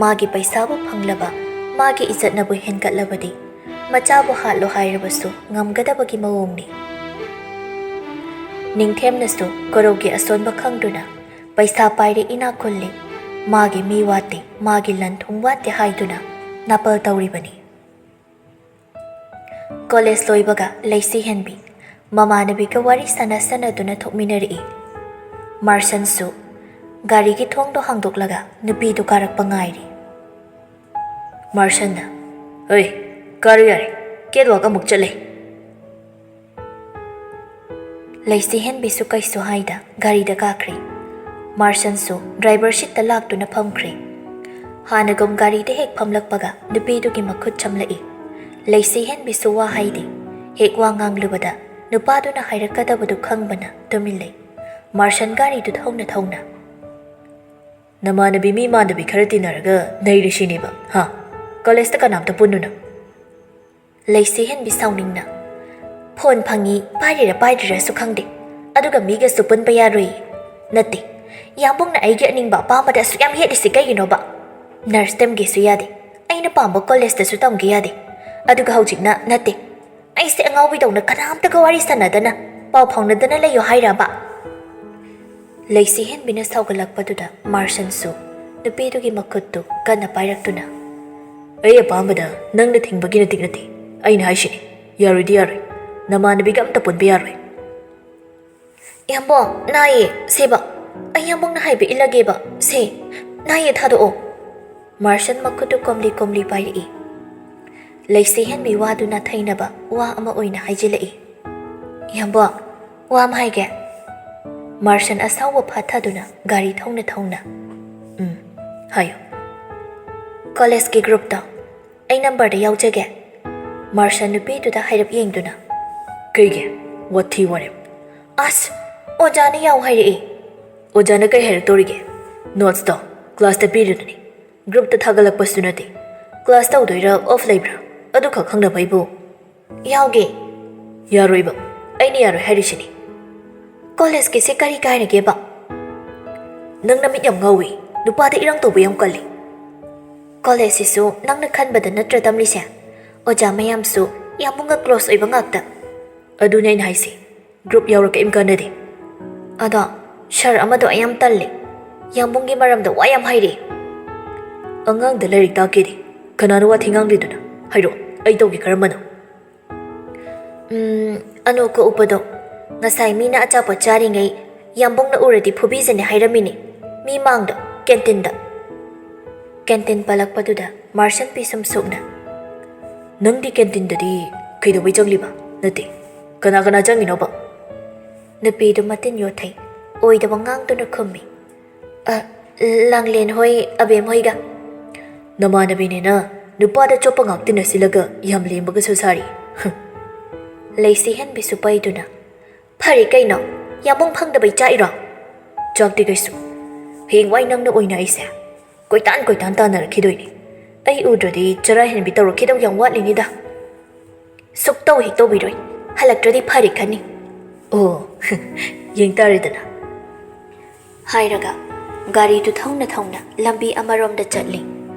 ꯃꯥꯒꯤ ꯄꯩꯁꯥꯕꯨ ꯐꯪꯂꯕ, ꯃꯥꯒꯤ ꯏꯖꯠꯅꯕꯨ ꯍꯦꯟꯒꯠꯂꯕꯗꯤ ꯃꯆꯥꯕꯨ ꯍꯥꯠꯂꯣ ꯍꯥꯏꯔꯕꯁꯨ ꯉꯝꯒꯗꯕꯒꯤ ꯃꯑꯣꯡꯅꯤ꯫ ꯅꯤꯡꯊꯦꯝꯅꯁꯨ ꯀꯣꯔꯧꯒꯤ ꯑꯁꯣꯟꯕ ꯈꯪꯗꯨꯅ ꯄꯩꯁꯥ ꯄꯥꯏꯔꯦ, ꯏꯅꯥꯛ ꯈꯨꯜꯂꯤ, ꯃꯥꯒꯤ ꯃꯤ ꯋꯥꯠꯇꯦ, ꯃꯥꯒꯤ ꯂꯟ ꯊꯨꯝ ꯋꯥꯠꯇꯦ ꯍꯥꯏꯗꯨꯅ ꯅꯥꯄꯜ ꯇꯧꯔꯤꯕꯅꯤ꯫ ꯀꯣꯂꯦꯖ ꯂꯣꯏꯕꯒ ꯂꯩꯁꯤ ꯍꯦꯟꯕꯤ ꯃꯃꯥꯟꯅꯕꯤꯒ ꯋꯥꯔꯤ ꯁꯥꯟꯅ ꯁꯥꯟꯅꯗꯨꯅ ꯊꯣꯛꯃꯤꯟꯅꯔꯛꯏ꯫ ꯃꯥꯔꯁꯟꯁꯨ ꯒꯥꯔꯤꯒꯤ ꯊꯣꯡꯗꯣ ꯍꯥꯡꯗꯣꯛꯂꯒ ꯅꯨꯄꯤꯗꯨ ꯀꯥꯔꯛꯄ ꯉꯥꯏꯔꯤ꯫ ꯃꯥꯔꯁꯟꯅ, "ꯍꯣꯏ, ꯀꯥꯔꯨ ꯌꯥꯔꯦ, ꯀꯦꯠꯋꯥꯛ ꯑꯃꯨꯛ ꯆꯠꯂꯦ꯫" ꯂꯩꯁꯤ ꯍꯦꯟꯕꯤꯁꯨ ꯀꯩꯁꯨ ꯍꯥꯏꯗ ꯒꯥꯔꯤꯗ ꯀꯥꯈ꯭ꯔꯦ꯫ ꯃꯥꯔꯁꯟꯁꯨ ꯗ꯭ꯔꯥꯏꯚꯔ ꯁꯤꯠꯇ ꯂꯥꯛꯇꯨꯅ ꯐꯝꯈ꯭ꯔꯦ꯫ ꯍꯥꯟꯅꯒꯨꯝ ꯒꯥꯔꯤꯗ ꯍꯦꯛ ꯐꯝꯂꯛꯄꯒ ꯅꯨꯄꯤꯗꯨꯒꯤ ꯃꯈꯨꯠ ꯆꯝꯂꯛꯏ꯫ ꯂꯩꯁꯤ ꯍꯦꯟꯕꯤꯁꯨ ꯋꯥ ꯍꯥꯏꯗꯦ꯫ ꯍꯦꯛ ꯋꯥ ꯉꯥꯡꯂꯨꯕꯗ ꯅꯨꯄꯥꯗꯨꯅ ꯍꯥꯏꯔꯛꯀꯗꯕꯗꯨ ꯈꯪꯕꯅ ꯇꯨꯃꯤꯟ ꯂꯩ꯫ ꯃꯥꯔꯁꯟ ꯒꯥꯔꯤꯗꯨ ꯊꯧꯅ ꯊꯧꯅ, "ꯅꯃꯥꯟꯅꯕꯤ ꯃꯤ ꯃꯥꯟꯗꯕꯤ ꯈꯔ ꯇꯤꯟꯅꯔꯒ ꯅꯩꯔꯤꯁꯤꯅꯦꯕ, ꯍꯥ? ꯀꯣꯂꯦꯖꯇ ꯀꯅꯥꯝꯇ ꯄꯨꯟꯅꯨꯅ?" ꯂꯩꯁꯤ ꯍꯦꯟꯕꯤ ꯁꯥꯎꯅꯤꯡꯅ, "ꯐꯣꯟ ꯐꯪꯉꯤ, ꯄꯥꯏꯔꯤꯔꯥ ꯄꯥꯏꯗ꯭ꯔꯤꯔꯥꯁꯨ ꯈꯪꯗꯦ, ꯑꯗꯨꯒ ꯃꯤꯒꯁꯨ ꯄꯨꯟꯕ ꯌꯥꯔꯣꯏ꯫ ꯅꯠꯇꯦ, ꯏꯌꯥꯝꯕꯨꯡꯅ ꯑꯩꯒꯤ ꯑꯅꯤꯡꯕ ꯑꯄꯥꯝꯕꯗ ꯑꯁꯨꯛ ꯌꯥꯝ ꯌꯦꯠꯂꯤꯁꯤ ꯀꯩꯒꯤꯅꯣꯕ? ꯅꯔꯁ ꯇꯝꯒꯦꯁꯨ ꯌꯥꯗꯦ, ꯑꯩꯅ ꯄꯥꯝꯕ ꯀꯣꯂꯦꯖꯇꯁꯨ ꯇꯝꯒꯦ ꯌꯥꯗꯦ, ꯑꯗꯨꯒ ꯍꯧꯖꯤꯛꯅ ꯅꯠꯇꯦ, ꯑꯩꯁꯦ ꯑꯉꯥꯎꯕꯤꯗꯧꯅ ꯀꯅꯥꯝꯇꯒ ꯋꯥꯔꯤ ꯁꯥꯟꯅꯗꯅ, ꯄꯥꯎ ꯐꯥꯎꯅꯗꯅ ꯂꯩꯌꯣ ꯍꯥꯏꯔꯕ?" ꯂꯩꯁꯤ ꯍꯦꯟꯕꯤꯅ ꯁꯥꯎꯒꯠꯂꯛꯄꯗꯨꯗ ꯃꯥꯔꯁꯟꯁꯨ ꯅꯨꯄꯤꯗꯨꯒꯤ ꯃꯈꯨꯠꯇꯨ ꯀꯟꯅ ꯄꯥꯏꯔꯛꯇꯨꯅ, "ꯑꯩ ꯑꯄꯥꯝꯕꯗ ꯅꯪꯅ ꯊꯤꯡꯕꯒꯤ ꯅꯇꯤꯛ ꯅꯠꯇꯦ꯫ ꯑꯩꯅ ꯍꯥꯏꯁꯤꯅꯤ, ꯌꯥꯔꯣꯏꯗꯤ ꯌꯥꯔꯣꯏ꯫ ꯅꯃꯥꯟꯅꯕꯤꯒ ꯑꯝꯇ ꯄꯨꯟꯕ ꯌꯥꯔꯣꯏ꯫" "ꯏꯌꯥꯝꯕꯣ, ꯅꯥꯏꯌꯦ, ꯁꯦꯕ꯫ ꯑꯩ ꯏꯌꯥꯝꯕꯣꯅ ꯍꯥꯏꯕ ꯏꯜꯂꯒꯦꯕ, ꯁꯦ꯫ ꯅꯥꯏꯌꯦ, ꯊꯥꯗꯣꯛꯑꯣ꯫" ꯃꯥꯔꯁꯟ ꯃꯈꯨꯠꯇꯨ ꯀꯣꯝꯂꯤ ꯀꯣꯝꯂꯤ ꯄꯥꯏꯔꯛꯏ꯫ ꯂꯩꯁꯤ ꯍꯦꯟꯕꯤ ꯋꯥꯗꯨ ꯅꯥꯊꯩꯅꯕ ꯋꯥ ꯑꯃ ꯑꯣꯏꯅ ꯍꯥꯏꯖꯤꯜꯂꯛꯏ꯫ "ꯏꯌꯥꯝꯕꯣ, ꯋꯥ ꯑꯃ ꯍꯥꯏꯒꯦ꯫" ꯃꯥꯔꯁꯟ ꯑꯁꯥꯎꯕ ꯐꯥꯊꯗꯨꯅ ꯒꯥꯔꯤ ꯊꯧꯅ ꯊꯧꯅ, "ꯎꯝ, ꯍꯥꯏꯌꯨ꯫" "ꯀꯣꯂꯦꯖꯀꯤ ꯒ꯭ꯔꯨꯞꯇꯣ ꯑꯩ ꯅꯝꯕꯔꯗ ꯌꯥꯎꯖꯒꯦ꯫" ꯃꯥꯔꯁꯟ ꯅꯨꯄꯤꯗꯨꯗ ꯍꯥꯏꯔꯞ ꯌꯦꯡꯗꯨꯅ, "ꯀꯩꯒꯤ? ꯋꯥꯊꯤ ꯋꯥꯔꯦꯝ!" "ꯑꯁ, ꯑꯣꯖꯥꯅ ꯌꯥꯎ ꯍꯥꯏꯔꯛꯏ꯫" "ꯑꯣꯖꯥꯅ ꯀꯩ ꯍꯥꯏꯔꯛꯇꯧꯔꯤꯒꯦ? ꯅꯣꯠꯁꯇꯣ ꯀ꯭ꯂꯥꯁꯇ ꯄꯤꯔꯤꯗꯨꯅꯤ, ꯒ꯭ꯔꯨꯞꯇ ꯊꯥꯒꯠꯂꯛꯄꯁꯨ ꯅꯠꯇꯦ꯫ ꯀ꯭ꯂꯥꯁ ꯇꯧꯗꯣꯏꯔꯥ ꯑꯣꯐ ꯂꯩꯕ꯭ꯔꯥ ꯑꯗꯨꯈꯛ ꯈꯪꯅꯕꯩꯕꯨ?" "ꯌꯥꯎꯒꯦ꯫" "ꯌꯥꯔꯣꯏꯕ, ꯑꯩꯅ ꯌꯥꯔꯣꯏ ꯍꯥꯏꯔꯤꯁꯤꯅꯤ꯫" "ꯀꯣꯂꯦꯖꯀꯤꯁꯦ ꯀꯔꯤ ꯀꯥꯏꯔꯒꯦꯕ?" "ꯅꯪ ꯅꯃꯤꯠ ꯌꯥꯝ ꯉꯥꯎꯏ, ꯅꯨꯄꯥꯗ ꯏꯔꯥꯡ ꯇꯧꯕ ꯌꯥꯝ ꯀꯜꯂꯤ꯫" "ꯀꯣꯂꯦꯖꯁꯤꯁꯨ ꯅꯪꯅ ꯈꯟꯕꯗ ꯅꯠꯇ꯭ꯔ ꯇꯝꯂꯤꯁꯦ? ꯑꯣꯖꯥ ꯃꯌꯥꯝꯁꯨ ꯌꯥꯝꯕꯨꯡꯒ ꯀ꯭ꯂꯣꯁ ꯑꯣꯏꯕ ꯉꯥꯛꯇ꯫" "ꯑꯗꯨꯅꯦ ꯑꯩꯅ ꯍꯥꯏꯁꯦ, ꯒ꯭ꯔꯨꯞ ꯌꯥꯎꯔ ꯀꯔꯤꯝ ꯀꯥꯟꯅꯗꯦ꯫" "ꯑꯗꯣ ꯁꯥꯔ ꯑꯃꯗꯣ ꯑꯩ ꯌꯥꯝ ꯇꯜꯂꯦ, ꯌꯥꯝꯕꯨꯡꯒꯤ ꯃꯔꯝꯗ ꯋꯥ ꯌꯥꯝ ꯍꯥꯏꯔꯛꯑꯦ꯫" "ꯑꯉꯥꯡꯗ ꯂꯥꯏꯔꯤꯛ ꯇꯥꯛꯀꯦꯗꯤ? ꯀꯅꯥꯅꯣ ꯋꯥꯊꯤ ꯉꯥꯡꯂꯤꯗꯨꯅ? ꯍꯥꯏꯔꯛꯑꯣ, ꯑꯩ ꯇꯧꯒꯦ ꯀꯔꯝꯕꯅꯣ?" "ꯎꯝ, ꯑꯅꯣꯛꯀ ꯎꯞꯄꯗꯣ꯫ ꯉꯁꯥꯏ ꯃꯤꯅ ꯑꯆꯥꯄꯣꯠ ꯆꯥꯔꯤꯉꯩ ꯌꯥꯝꯕꯨꯡꯅ ꯎꯔꯗꯤ ꯐꯨꯕꯤꯖꯅꯤ ꯍꯥꯏꯔꯝꯃꯤꯅꯦ, ꯃꯤ ꯃꯥꯡꯗ, ꯀꯦꯟꯇꯤꯟꯗ꯫" ꯀꯦꯟꯇꯤꯟ ꯄꯜꯂꯛꯄꯗꯨꯗ ꯃꯥꯔꯁꯟ ꯄꯤꯁꯨꯝ ꯁꯨꯛꯅ, "ꯅꯪꯗꯤ ꯀꯦꯟꯇꯤꯟꯗꯗꯤ ꯀꯩꯗꯧꯕꯩ ꯆꯪꯂꯤꯕ? ꯅꯠꯇꯦ, ꯀꯅꯥ ꯀꯅꯥ ꯆꯪꯉꯤꯅꯣꯕ?" ꯅꯨꯄꯤꯗꯨ ꯃꯇꯤꯟ ꯌꯣꯠꯊꯩ ꯑꯣꯏꯗꯕ ꯉꯥꯡꯗꯨꯅ ꯈꯨꯝꯃꯤ꯫ "ꯑ, ꯂꯥꯡꯂꯦꯟ ꯍꯣꯏ, ꯑꯕꯦꯝ ꯍꯣꯏꯒ꯫" "ꯅꯃꯥꯟꯅꯕꯤꯅꯦꯅ ꯅꯨꯄꯥꯗ ꯆꯣꯞꯄ ꯉꯥꯛ ꯇꯤꯟꯅꯁꯤꯜꯂꯒ ꯌꯥꯝ ꯂꯦꯝꯕꯒꯁꯨ ꯁꯥꯔꯤ꯫ ꯍꯨꯝ꯫" ꯂꯩꯁꯤ ꯍꯦꯟꯕꯤꯁꯨ ꯄꯩꯗꯨꯅ, "ꯐꯔꯦ ꯀꯩꯅꯣ, ꯌꯥꯝꯕꯨꯡ ꯐꯪꯗꯕꯩ ꯆꯥꯛꯏꯔꯣ?" "ꯆꯥꯛꯇꯤ ꯀꯩꯁꯨ꯫ ꯍꯌꯦꯡꯋꯥꯏ ꯅꯪꯅ ꯑꯣꯏꯅ ꯑꯩꯁꯦ ꯀꯣꯏꯇꯥꯟ ꯀꯣꯏꯇꯥꯟ ꯇꯥꯟꯅꯔꯛꯈꯤꯗꯣꯏꯅꯤ꯫ ꯑꯩ ꯎꯗ꯭ꯔꯗꯤ ꯆꯔꯥ ꯍꯦꯟꯕꯤ ꯇꯧꯔꯛꯈꯤꯗꯧ ꯌꯥꯝ ꯋꯥꯠꯂꯤꯅꯤꯗ꯫" ꯁꯨꯛꯇꯧ ꯍꯦꯛ ꯇꯧꯕꯤꯔꯣꯏ꯫ ꯍꯜꯂꯛꯇ꯭ꯔꯗꯤ ꯐꯔꯦ ꯈꯟꯅꯤ꯫ ꯑꯣ, ꯌꯦꯡ ꯇꯥꯔꯦꯗꯅ꯫ ꯍꯥꯏꯔꯒ ꯒꯥꯔꯤꯗꯨ ꯊꯧꯅ ꯊꯧꯅ ꯂꯝꯕꯤ ꯑꯃꯔꯣꯝꯗ ꯆꯠꯂꯤ꯫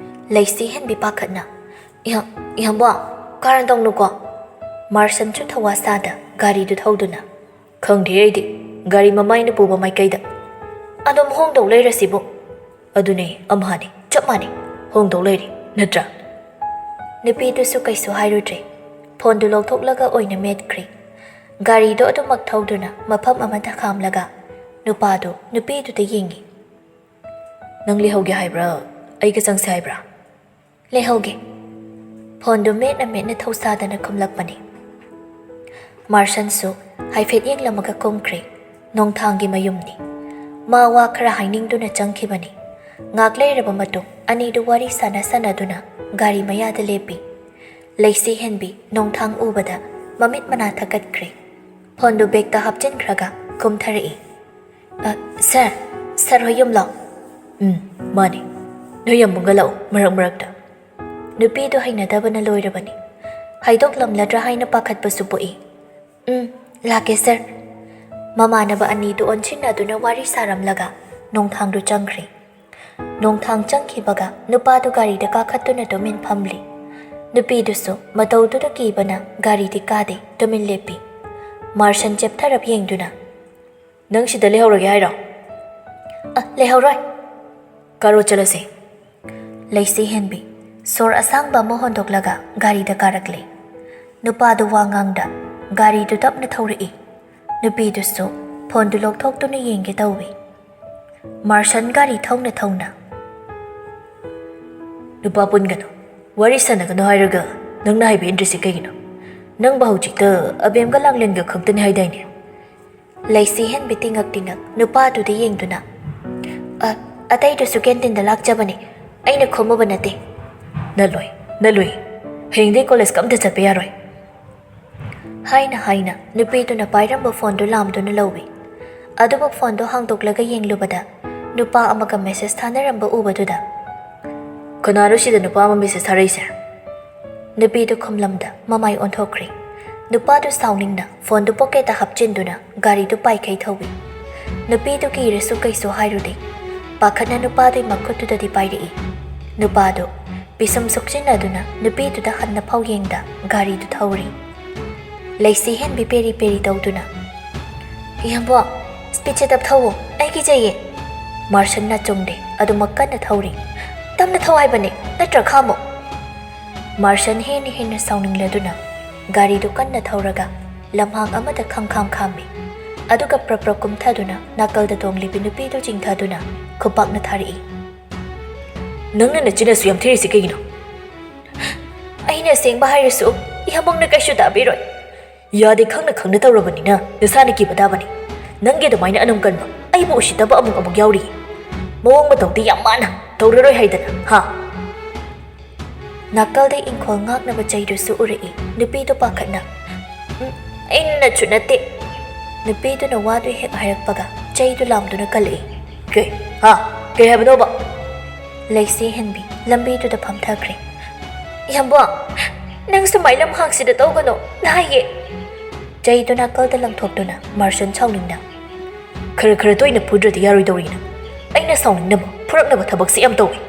ꯂꯩꯁꯤ ꯍꯦꯟꯕꯤ ꯄꯥꯈꯠꯅ, "ꯏꯌꯥ, ꯏꯌꯥꯝꯕ, ꯀꯥꯔꯟ ꯇꯧꯅꯨꯀꯣ꯫" ꯃꯥꯔꯁꯟꯁꯨ ꯊꯧꯋꯥ ꯁꯥꯗ ꯒꯥꯔꯤꯗꯨ ꯊꯧꯗꯨꯅ, "ꯈꯪꯗꯦ ꯑꯩꯗꯤ, ꯒꯥꯔꯤ ꯃꯃꯥꯏꯅ ꯄꯨꯕ ꯃꯥꯏꯀꯩꯗ ꯑꯗꯨꯝ ꯍꯣꯡꯗꯧ ꯂꯩꯔꯁꯤꯕꯨ꯫" "ꯑꯗꯨꯅꯦ, ꯑꯝꯍꯥꯅꯤ, ꯆꯞ ꯃꯥꯟꯅꯩ, ꯍꯣꯡꯗꯧ ꯂꯩꯔꯤ, ꯅꯠꯇ꯭ꯔꯥ?" ꯅꯨꯄꯤꯗꯨꯁꯨ ꯀꯩꯁꯨ ꯍꯥꯏꯔꯨꯗ꯭ꯔꯦ꯫ ꯐꯣꯟꯗꯨ ꯂꯧꯊꯣꯛꯂꯒ ꯑꯣꯏꯅ ꯃꯦꯠꯈ꯭ꯔꯦ꯫ ꯒꯥꯔꯤꯗꯣ ꯑꯗꯨꯃꯛ ꯊꯧꯗꯨꯅ ꯃꯐꯝ ꯑꯃꯗ ꯈꯥꯝꯂꯒ ꯅꯨꯄꯥꯗꯨ ꯅꯨꯄꯤꯗꯨꯗ ꯌꯦꯡꯉꯤ꯫ "ꯅꯪ ꯂꯩꯍꯧꯒꯦ ꯍꯥꯏꯕ꯭ꯔꯥ? ꯑꯩꯒ ꯆꯪꯁꯦ ꯍꯥꯏꯕ꯭ꯔꯥ?" "ꯂꯩꯍꯧꯒꯦ꯫" ꯐꯣꯟꯗꯨ ꯃꯦꯠꯅ ꯃꯦꯠꯅ ꯊꯧꯁꯥꯗꯅ ꯈꯨꯝꯂꯛꯄꯅꯤ꯫ ꯃꯥꯔꯁꯟꯁꯨ ꯍꯥꯏꯐꯦꯠ ꯌꯦꯡꯂꯝꯃꯒ ꯀꯨꯝꯈ꯭ꯔꯦ꯫ ꯅꯣꯡꯊꯥꯡꯒꯤ ꯃꯌꯨꯝꯅꯤ꯫ ꯃꯥ ꯋꯥ ꯈꯔ ꯍꯥꯏꯅꯤꯡꯗꯨꯅ ꯆꯪꯈꯤꯕꯅꯤ꯫ ꯉꯥꯛ ꯂꯩꯔꯕ ꯃꯇꯨꯡ ꯑꯅꯤꯗꯨ ꯋꯥꯔꯤ ꯁꯥꯟꯅ ꯁꯥꯟꯅꯗꯨꯅ ꯒꯥꯔꯤ ꯃꯌꯥꯗ ꯂꯦꯞꯄꯤ꯫ ꯂꯩꯁꯤ ꯍꯦꯟꯕꯤ ꯅꯣꯡꯊꯥꯡ ꯎꯕꯗ ꯃꯃꯤꯠ ꯃꯅꯥ ꯊꯛꯀꯠꯈ꯭ꯔꯦ꯫ ꯐꯣꯟꯗꯨ ꯕꯦꯛꯇ ꯍꯥꯞꯆꯤꯟꯈ꯭ꯔꯒ ꯀꯨꯝꯊꯔꯛꯏ꯫ "ꯑ, ꯁꯥꯔ, ꯁꯥꯔ ꯍꯣꯏ ꯌꯨꯝꯂꯣ?" "ꯎꯝ, ꯃꯥꯅꯤ꯫ ꯅꯣꯏ ꯌꯥꯝꯕꯨꯡꯒ ꯂꯥꯛꯎ ꯃꯔꯛ ꯃꯔꯛꯇ꯫" ꯅꯨꯄꯤꯗꯨ ꯍꯩꯅꯗꯕꯅ ꯂꯣꯏꯔꯕꯅꯤ꯫ ꯍꯥꯏꯗꯣꯛꯂꯝꯂꯗ꯭ꯔꯥ ꯍꯥꯏꯅ ꯄꯥꯈꯠꯄꯁꯨ ꯄꯣꯛꯏ꯫ "ꯎꯝ, ꯂꯥꯛꯀꯦ ꯁꯥꯔ꯫" ꯃꯃꯥꯟꯅꯕ ꯑꯅꯤꯗꯨ ꯑꯣꯟꯁꯤꯟꯅꯗꯨꯅ ꯋꯥꯔꯤ ꯁꯥꯔꯝꯂꯒ ꯅꯣꯡꯊꯥꯡꯗꯨ ꯆꯪꯈ꯭ꯔꯦ꯫ ꯅꯣꯡꯊꯥꯡ ꯆꯪꯈꯤꯕꯒ ꯅꯨꯄꯥꯗꯨ ꯒꯥꯔꯤꯗ ꯀꯥꯈꯠꯇꯨꯅ ꯇꯨꯃꯤꯟ ꯐꯝꯂꯤ꯫ ꯅꯨꯄꯤꯗꯨꯁꯨ ꯃꯇꯧꯗꯨꯗ ꯀꯤꯕꯅ ꯒꯥꯔꯤꯗꯤ ꯀꯥꯗꯦ, ꯇꯨꯃꯤꯟ ꯂꯦꯞꯄꯤ꯫ ꯃꯥꯔꯁꯟ ꯆꯦꯞꯊꯔꯞ ꯌꯦꯡꯗꯨꯅ, "ꯅꯪ ꯁꯤꯗ ꯂꯩꯍꯧꯔꯒꯦ ꯍꯥꯏꯔꯣ?" "ꯑ, ꯂꯩꯍꯧꯔꯣꯏ꯫" "ꯀꯥꯔꯣ ꯆꯠꯂꯁꯦ꯫" ꯂꯩꯁꯤ ꯍꯦꯟꯕꯤ ꯁꯣꯔ ꯑꯁꯥꯡꯕ ꯑꯃ ꯍꯣꯟꯗꯣꯛꯂꯒ ꯒꯥꯔꯤꯗ ꯀꯥꯔꯛꯂꯦ꯫ ꯅꯨꯄꯥꯗꯨ ꯋꯥ ꯉꯥꯡꯗ ꯒꯥꯔꯤꯗꯨ ꯇꯞꯅ ꯊꯧꯔꯛꯏ꯫ ꯅꯨꯄꯤꯗꯨꯁꯨ ꯐꯣꯟꯗꯨ ꯂꯧꯊꯣꯛꯇꯨꯅ ꯌꯦꯡꯒꯦ ꯇꯧꯏ꯫ ꯃꯥꯔꯁꯟ ꯒꯥꯔꯤ ꯊꯧꯅ ꯊꯧꯅ, "ꯅꯨꯄꯥ ꯄꯨꯟꯒꯅꯨ, ꯋꯥꯔꯤ ꯁꯥꯟꯅꯒꯅꯨ ꯍꯥꯏꯔꯒ ꯅꯪꯅ ꯍꯥꯏꯕ ꯏꯟꯗ꯭ꯔꯤꯁꯤ ꯀꯩꯒꯤꯅꯣ? ꯅꯪꯕꯨ ꯍꯧꯖꯤꯛꯇ ꯑꯕꯦꯝꯒ ꯂꯥꯡꯂꯦꯟꯒ ꯈꯛꯇꯅꯤ ꯍꯥꯏꯗꯥꯏꯅꯦ?" ꯂꯩꯁꯤ ꯍꯦꯟꯕꯤ ꯇꯤꯡꯉꯛ ꯇꯤꯡꯉꯛ ꯅꯨꯄꯥꯗꯨꯗ ꯌꯦꯡꯗꯨꯅ, "ꯑ, ꯑꯇꯩꯗꯨꯁꯨ ꯀꯦꯟꯇꯤꯟꯗ ꯂꯥꯛꯆꯕꯅꯤ, ꯑꯩꯅ ꯈꯨꯝꯃꯨꯕ ꯅꯠꯇꯦ꯫" "ꯅꯠꯂꯣꯏ, ꯅꯠꯂꯣꯏ, ꯍꯌꯦꯡꯗꯩ ꯀꯣꯂꯦꯖꯀ ꯑꯝꯇ ꯆꯠꯄ ꯌꯥꯔꯣꯏ꯫" ꯍꯥꯏꯅ ꯍꯥꯏꯅ ꯅꯨꯄꯤꯗꯨꯅ ꯄꯥꯏꯔꯝꯕ ꯐꯣꯟꯗꯨ ꯂꯥꯝꯗꯨꯅ ꯂꯧꯏ꯫ ꯑꯗꯨꯕꯨ ꯐꯣꯟꯗꯨ ꯍꯥꯡꯗꯣꯛꯂꯒ ꯌꯦꯡꯂꯨꯕꯗ ꯅꯨꯄꯥ ꯑꯃꯒ ꯃꯦꯁꯦꯖ ꯊꯥꯅꯔꯝꯕ ꯎꯕꯗꯨꯗ, "ꯀꯅꯥꯅꯣ ꯁꯤꯗ ꯅꯨꯄꯥ ꯑꯃ ꯃꯦꯁꯦꯖ ꯊꯥꯔꯛꯏꯁꯦ?" ꯅꯨꯄꯤꯗꯨ ꯈꯨꯝꯂꯝꯗ ꯃꯃꯥꯏ ꯑꯣꯟꯊꯣꯛꯈ꯭ꯔꯦ꯫ ꯅꯨꯄꯥꯗꯨ ꯁꯥꯎꯅꯤꯡꯅ ꯐꯣꯟꯗꯨ ꯄꯣꯀꯦꯠꯇ ꯍꯥꯞꯆꯤꯟꯗꯨꯅ ꯒꯥꯔꯤꯗꯨ ꯄꯥꯏꯈꯩ ꯊꯧꯏ꯫ ꯅꯨꯄꯤꯗꯨ ꯀꯤꯔꯁꯨ ꯀꯩꯁꯨ ꯍꯥꯏꯔꯨꯗꯦ꯫ ꯄꯥꯈꯠꯅ ꯅꯨꯄꯥꯗꯨꯒꯤ ꯃꯈꯨꯠꯇꯨꯗꯗꯤ ꯄꯥꯏꯔꯛꯏ꯫ ꯅꯨꯄꯥꯗꯨ ꯄꯤꯁꯨꯝ ꯁꯨꯛꯆꯤꯟꯅꯗꯨꯅ ꯅꯨꯄꯤꯗꯨꯗ ꯍꯟꯅ ꯐꯥꯎ ꯌꯦꯡꯗ ꯒꯥꯔꯤꯗꯨ ꯊꯧꯔꯤ꯫ ꯂꯩꯁꯤ ꯍꯦꯟꯕꯤ ꯄꯦꯔꯤ ꯄꯦꯔꯤ ꯇꯧꯗꯨꯅ, "ꯏꯌꯥꯝꯕ, ꯁ꯭ꯄꯤꯠꯁꯦ ꯇꯞ ꯊꯧꯋꯣ, ꯑꯩ ꯀꯤꯖꯩꯌꯦ꯫" ꯃꯥꯔꯁꯟꯅ ꯆꯨꯝꯗꯦ, ꯑꯗꯨꯃꯛ ꯀꯟꯅ ꯊꯧꯔꯤ꯫ "ꯇꯞꯅ ꯊꯧ ꯍꯥꯏꯕꯅꯦ, ꯅꯠꯇ꯭ꯔ ꯈꯥꯝꯃꯣ꯫" ꯃꯥꯔꯁꯟ ꯍꯦꯟꯅ ꯍꯦꯟꯅ ꯁꯥꯎꯅꯤꯡꯂꯗꯨꯅ ꯒꯥꯔꯤꯗꯨ ꯀꯟꯅ ꯊꯧꯔꯒ ꯂꯝꯍꯥꯡ ꯑꯃꯗ ꯈꯪꯈꯥꯝ ꯈꯥꯝꯃꯤ꯫ ꯑꯗꯨꯒ ꯄ꯭ꯔꯞ ꯄ꯭ꯔꯞ ꯀꯨꯝꯊꯗꯨꯅ ꯅꯥꯀꯜꯗ ꯇꯣꯡꯂꯤꯕꯤ ꯅꯨꯄꯤꯗꯨ ꯆꯤꯡꯊꯗꯨꯅ ꯈꯨꯄꯥꯛꯅ ꯊꯥꯔꯛꯏ꯫ "ꯅꯪꯅ ꯅꯆꯤꯟ ꯑꯁꯨ ꯌꯥꯝ ꯊꯤꯔꯤꯁꯤ ꯀꯩꯒꯤꯅꯣ?" "ꯑꯩꯅ ꯑꯁꯦꯡꯕ ꯍꯥꯏꯔꯁꯨ ꯏꯌꯥꯝꯕꯨꯡꯅ ꯀꯩꯁꯨ ꯇꯥꯕꯤꯔꯣꯏ꯫" "ꯌꯥꯗꯦ, ꯈꯪꯅ ꯈꯪꯅ ꯇꯧꯔꯕꯅꯤꯅ ꯅꯁꯥꯅ ꯀꯤꯕ ꯇꯥꯕꯅꯤ꯫ ꯅꯪꯒꯤ ꯑꯗꯨꯃꯥꯏꯅ ꯑꯅꯝ ꯀꯟꯕ ꯑꯩꯕꯨ ꯎꯁꯤꯠꯇꯕ ꯑꯃꯨꯛ ꯑꯃꯨꯛ ꯌꯥꯎꯔꯤ꯫ ꯃꯑꯣꯡ ꯃꯇꯧꯗꯤ ꯌꯥꯝ ꯃꯥꯟꯅ ꯇꯧꯔꯔꯣꯏ ꯍꯥꯏꯗꯅ, ꯍꯥ?" ꯅꯥꯀꯜꯗ ꯏꯪꯈꯣꯜ ꯉꯥꯛꯅꯕ ꯆꯩꯗꯨꯁꯨ ꯎꯔꯛꯏ꯫ ꯅꯨꯄꯤꯗꯨ ꯄꯥꯈꯠꯅ, "ꯎꯝ, ꯑꯩꯅꯁꯨ ꯅꯠꯇꯦ꯫" ꯅꯨꯄꯤꯗꯨꯅ ꯋꯥꯗꯨ ꯍꯦꯛ ꯍꯥꯏꯔꯛꯄꯒ ꯆꯩꯗꯨ ꯂꯥꯝꯗꯨꯅ ꯀꯜꯂꯛꯏ꯫ "ꯀꯩ? ꯍꯥ? ꯀꯩ ꯍꯥꯏꯕꯅꯣꯕ?" ꯂꯩꯁꯤ ꯍꯦꯟꯕꯤ ꯂꯝꯕꯤꯗꯨꯗ ꯐꯝꯊꯈ꯭ꯔꯦ꯫ "ꯏꯌꯥꯝꯕ, ꯅꯪ ꯁꯨꯃꯥꯏ ꯂꯝꯍꯥꯡꯁꯤꯗ ꯇꯧꯒꯅꯣ, ꯅꯥꯏꯌꯦ꯫" ꯆꯩꯗꯨ ꯅꯥꯀꯜꯗ ꯂꯪꯊꯣꯛꯇꯨꯅ ꯃꯥꯔꯁꯟ ꯁꯥꯎꯅꯤꯡꯅ, "ꯈꯔ ꯈꯔ ꯇꯣꯏꯅ ꯐꯨꯗ꯭ꯔꯗꯤ ꯌꯥꯔꯣꯏꯗꯧꯔꯤꯅ꯫ ꯑꯩꯅ ꯁꯥꯎꯅꯤꯡꯅꯕ, ꯐꯨꯔꯛꯅꯕ ꯊꯕꯛꯁꯦ ꯌꯥꯝ ꯇꯧꯏ꯫"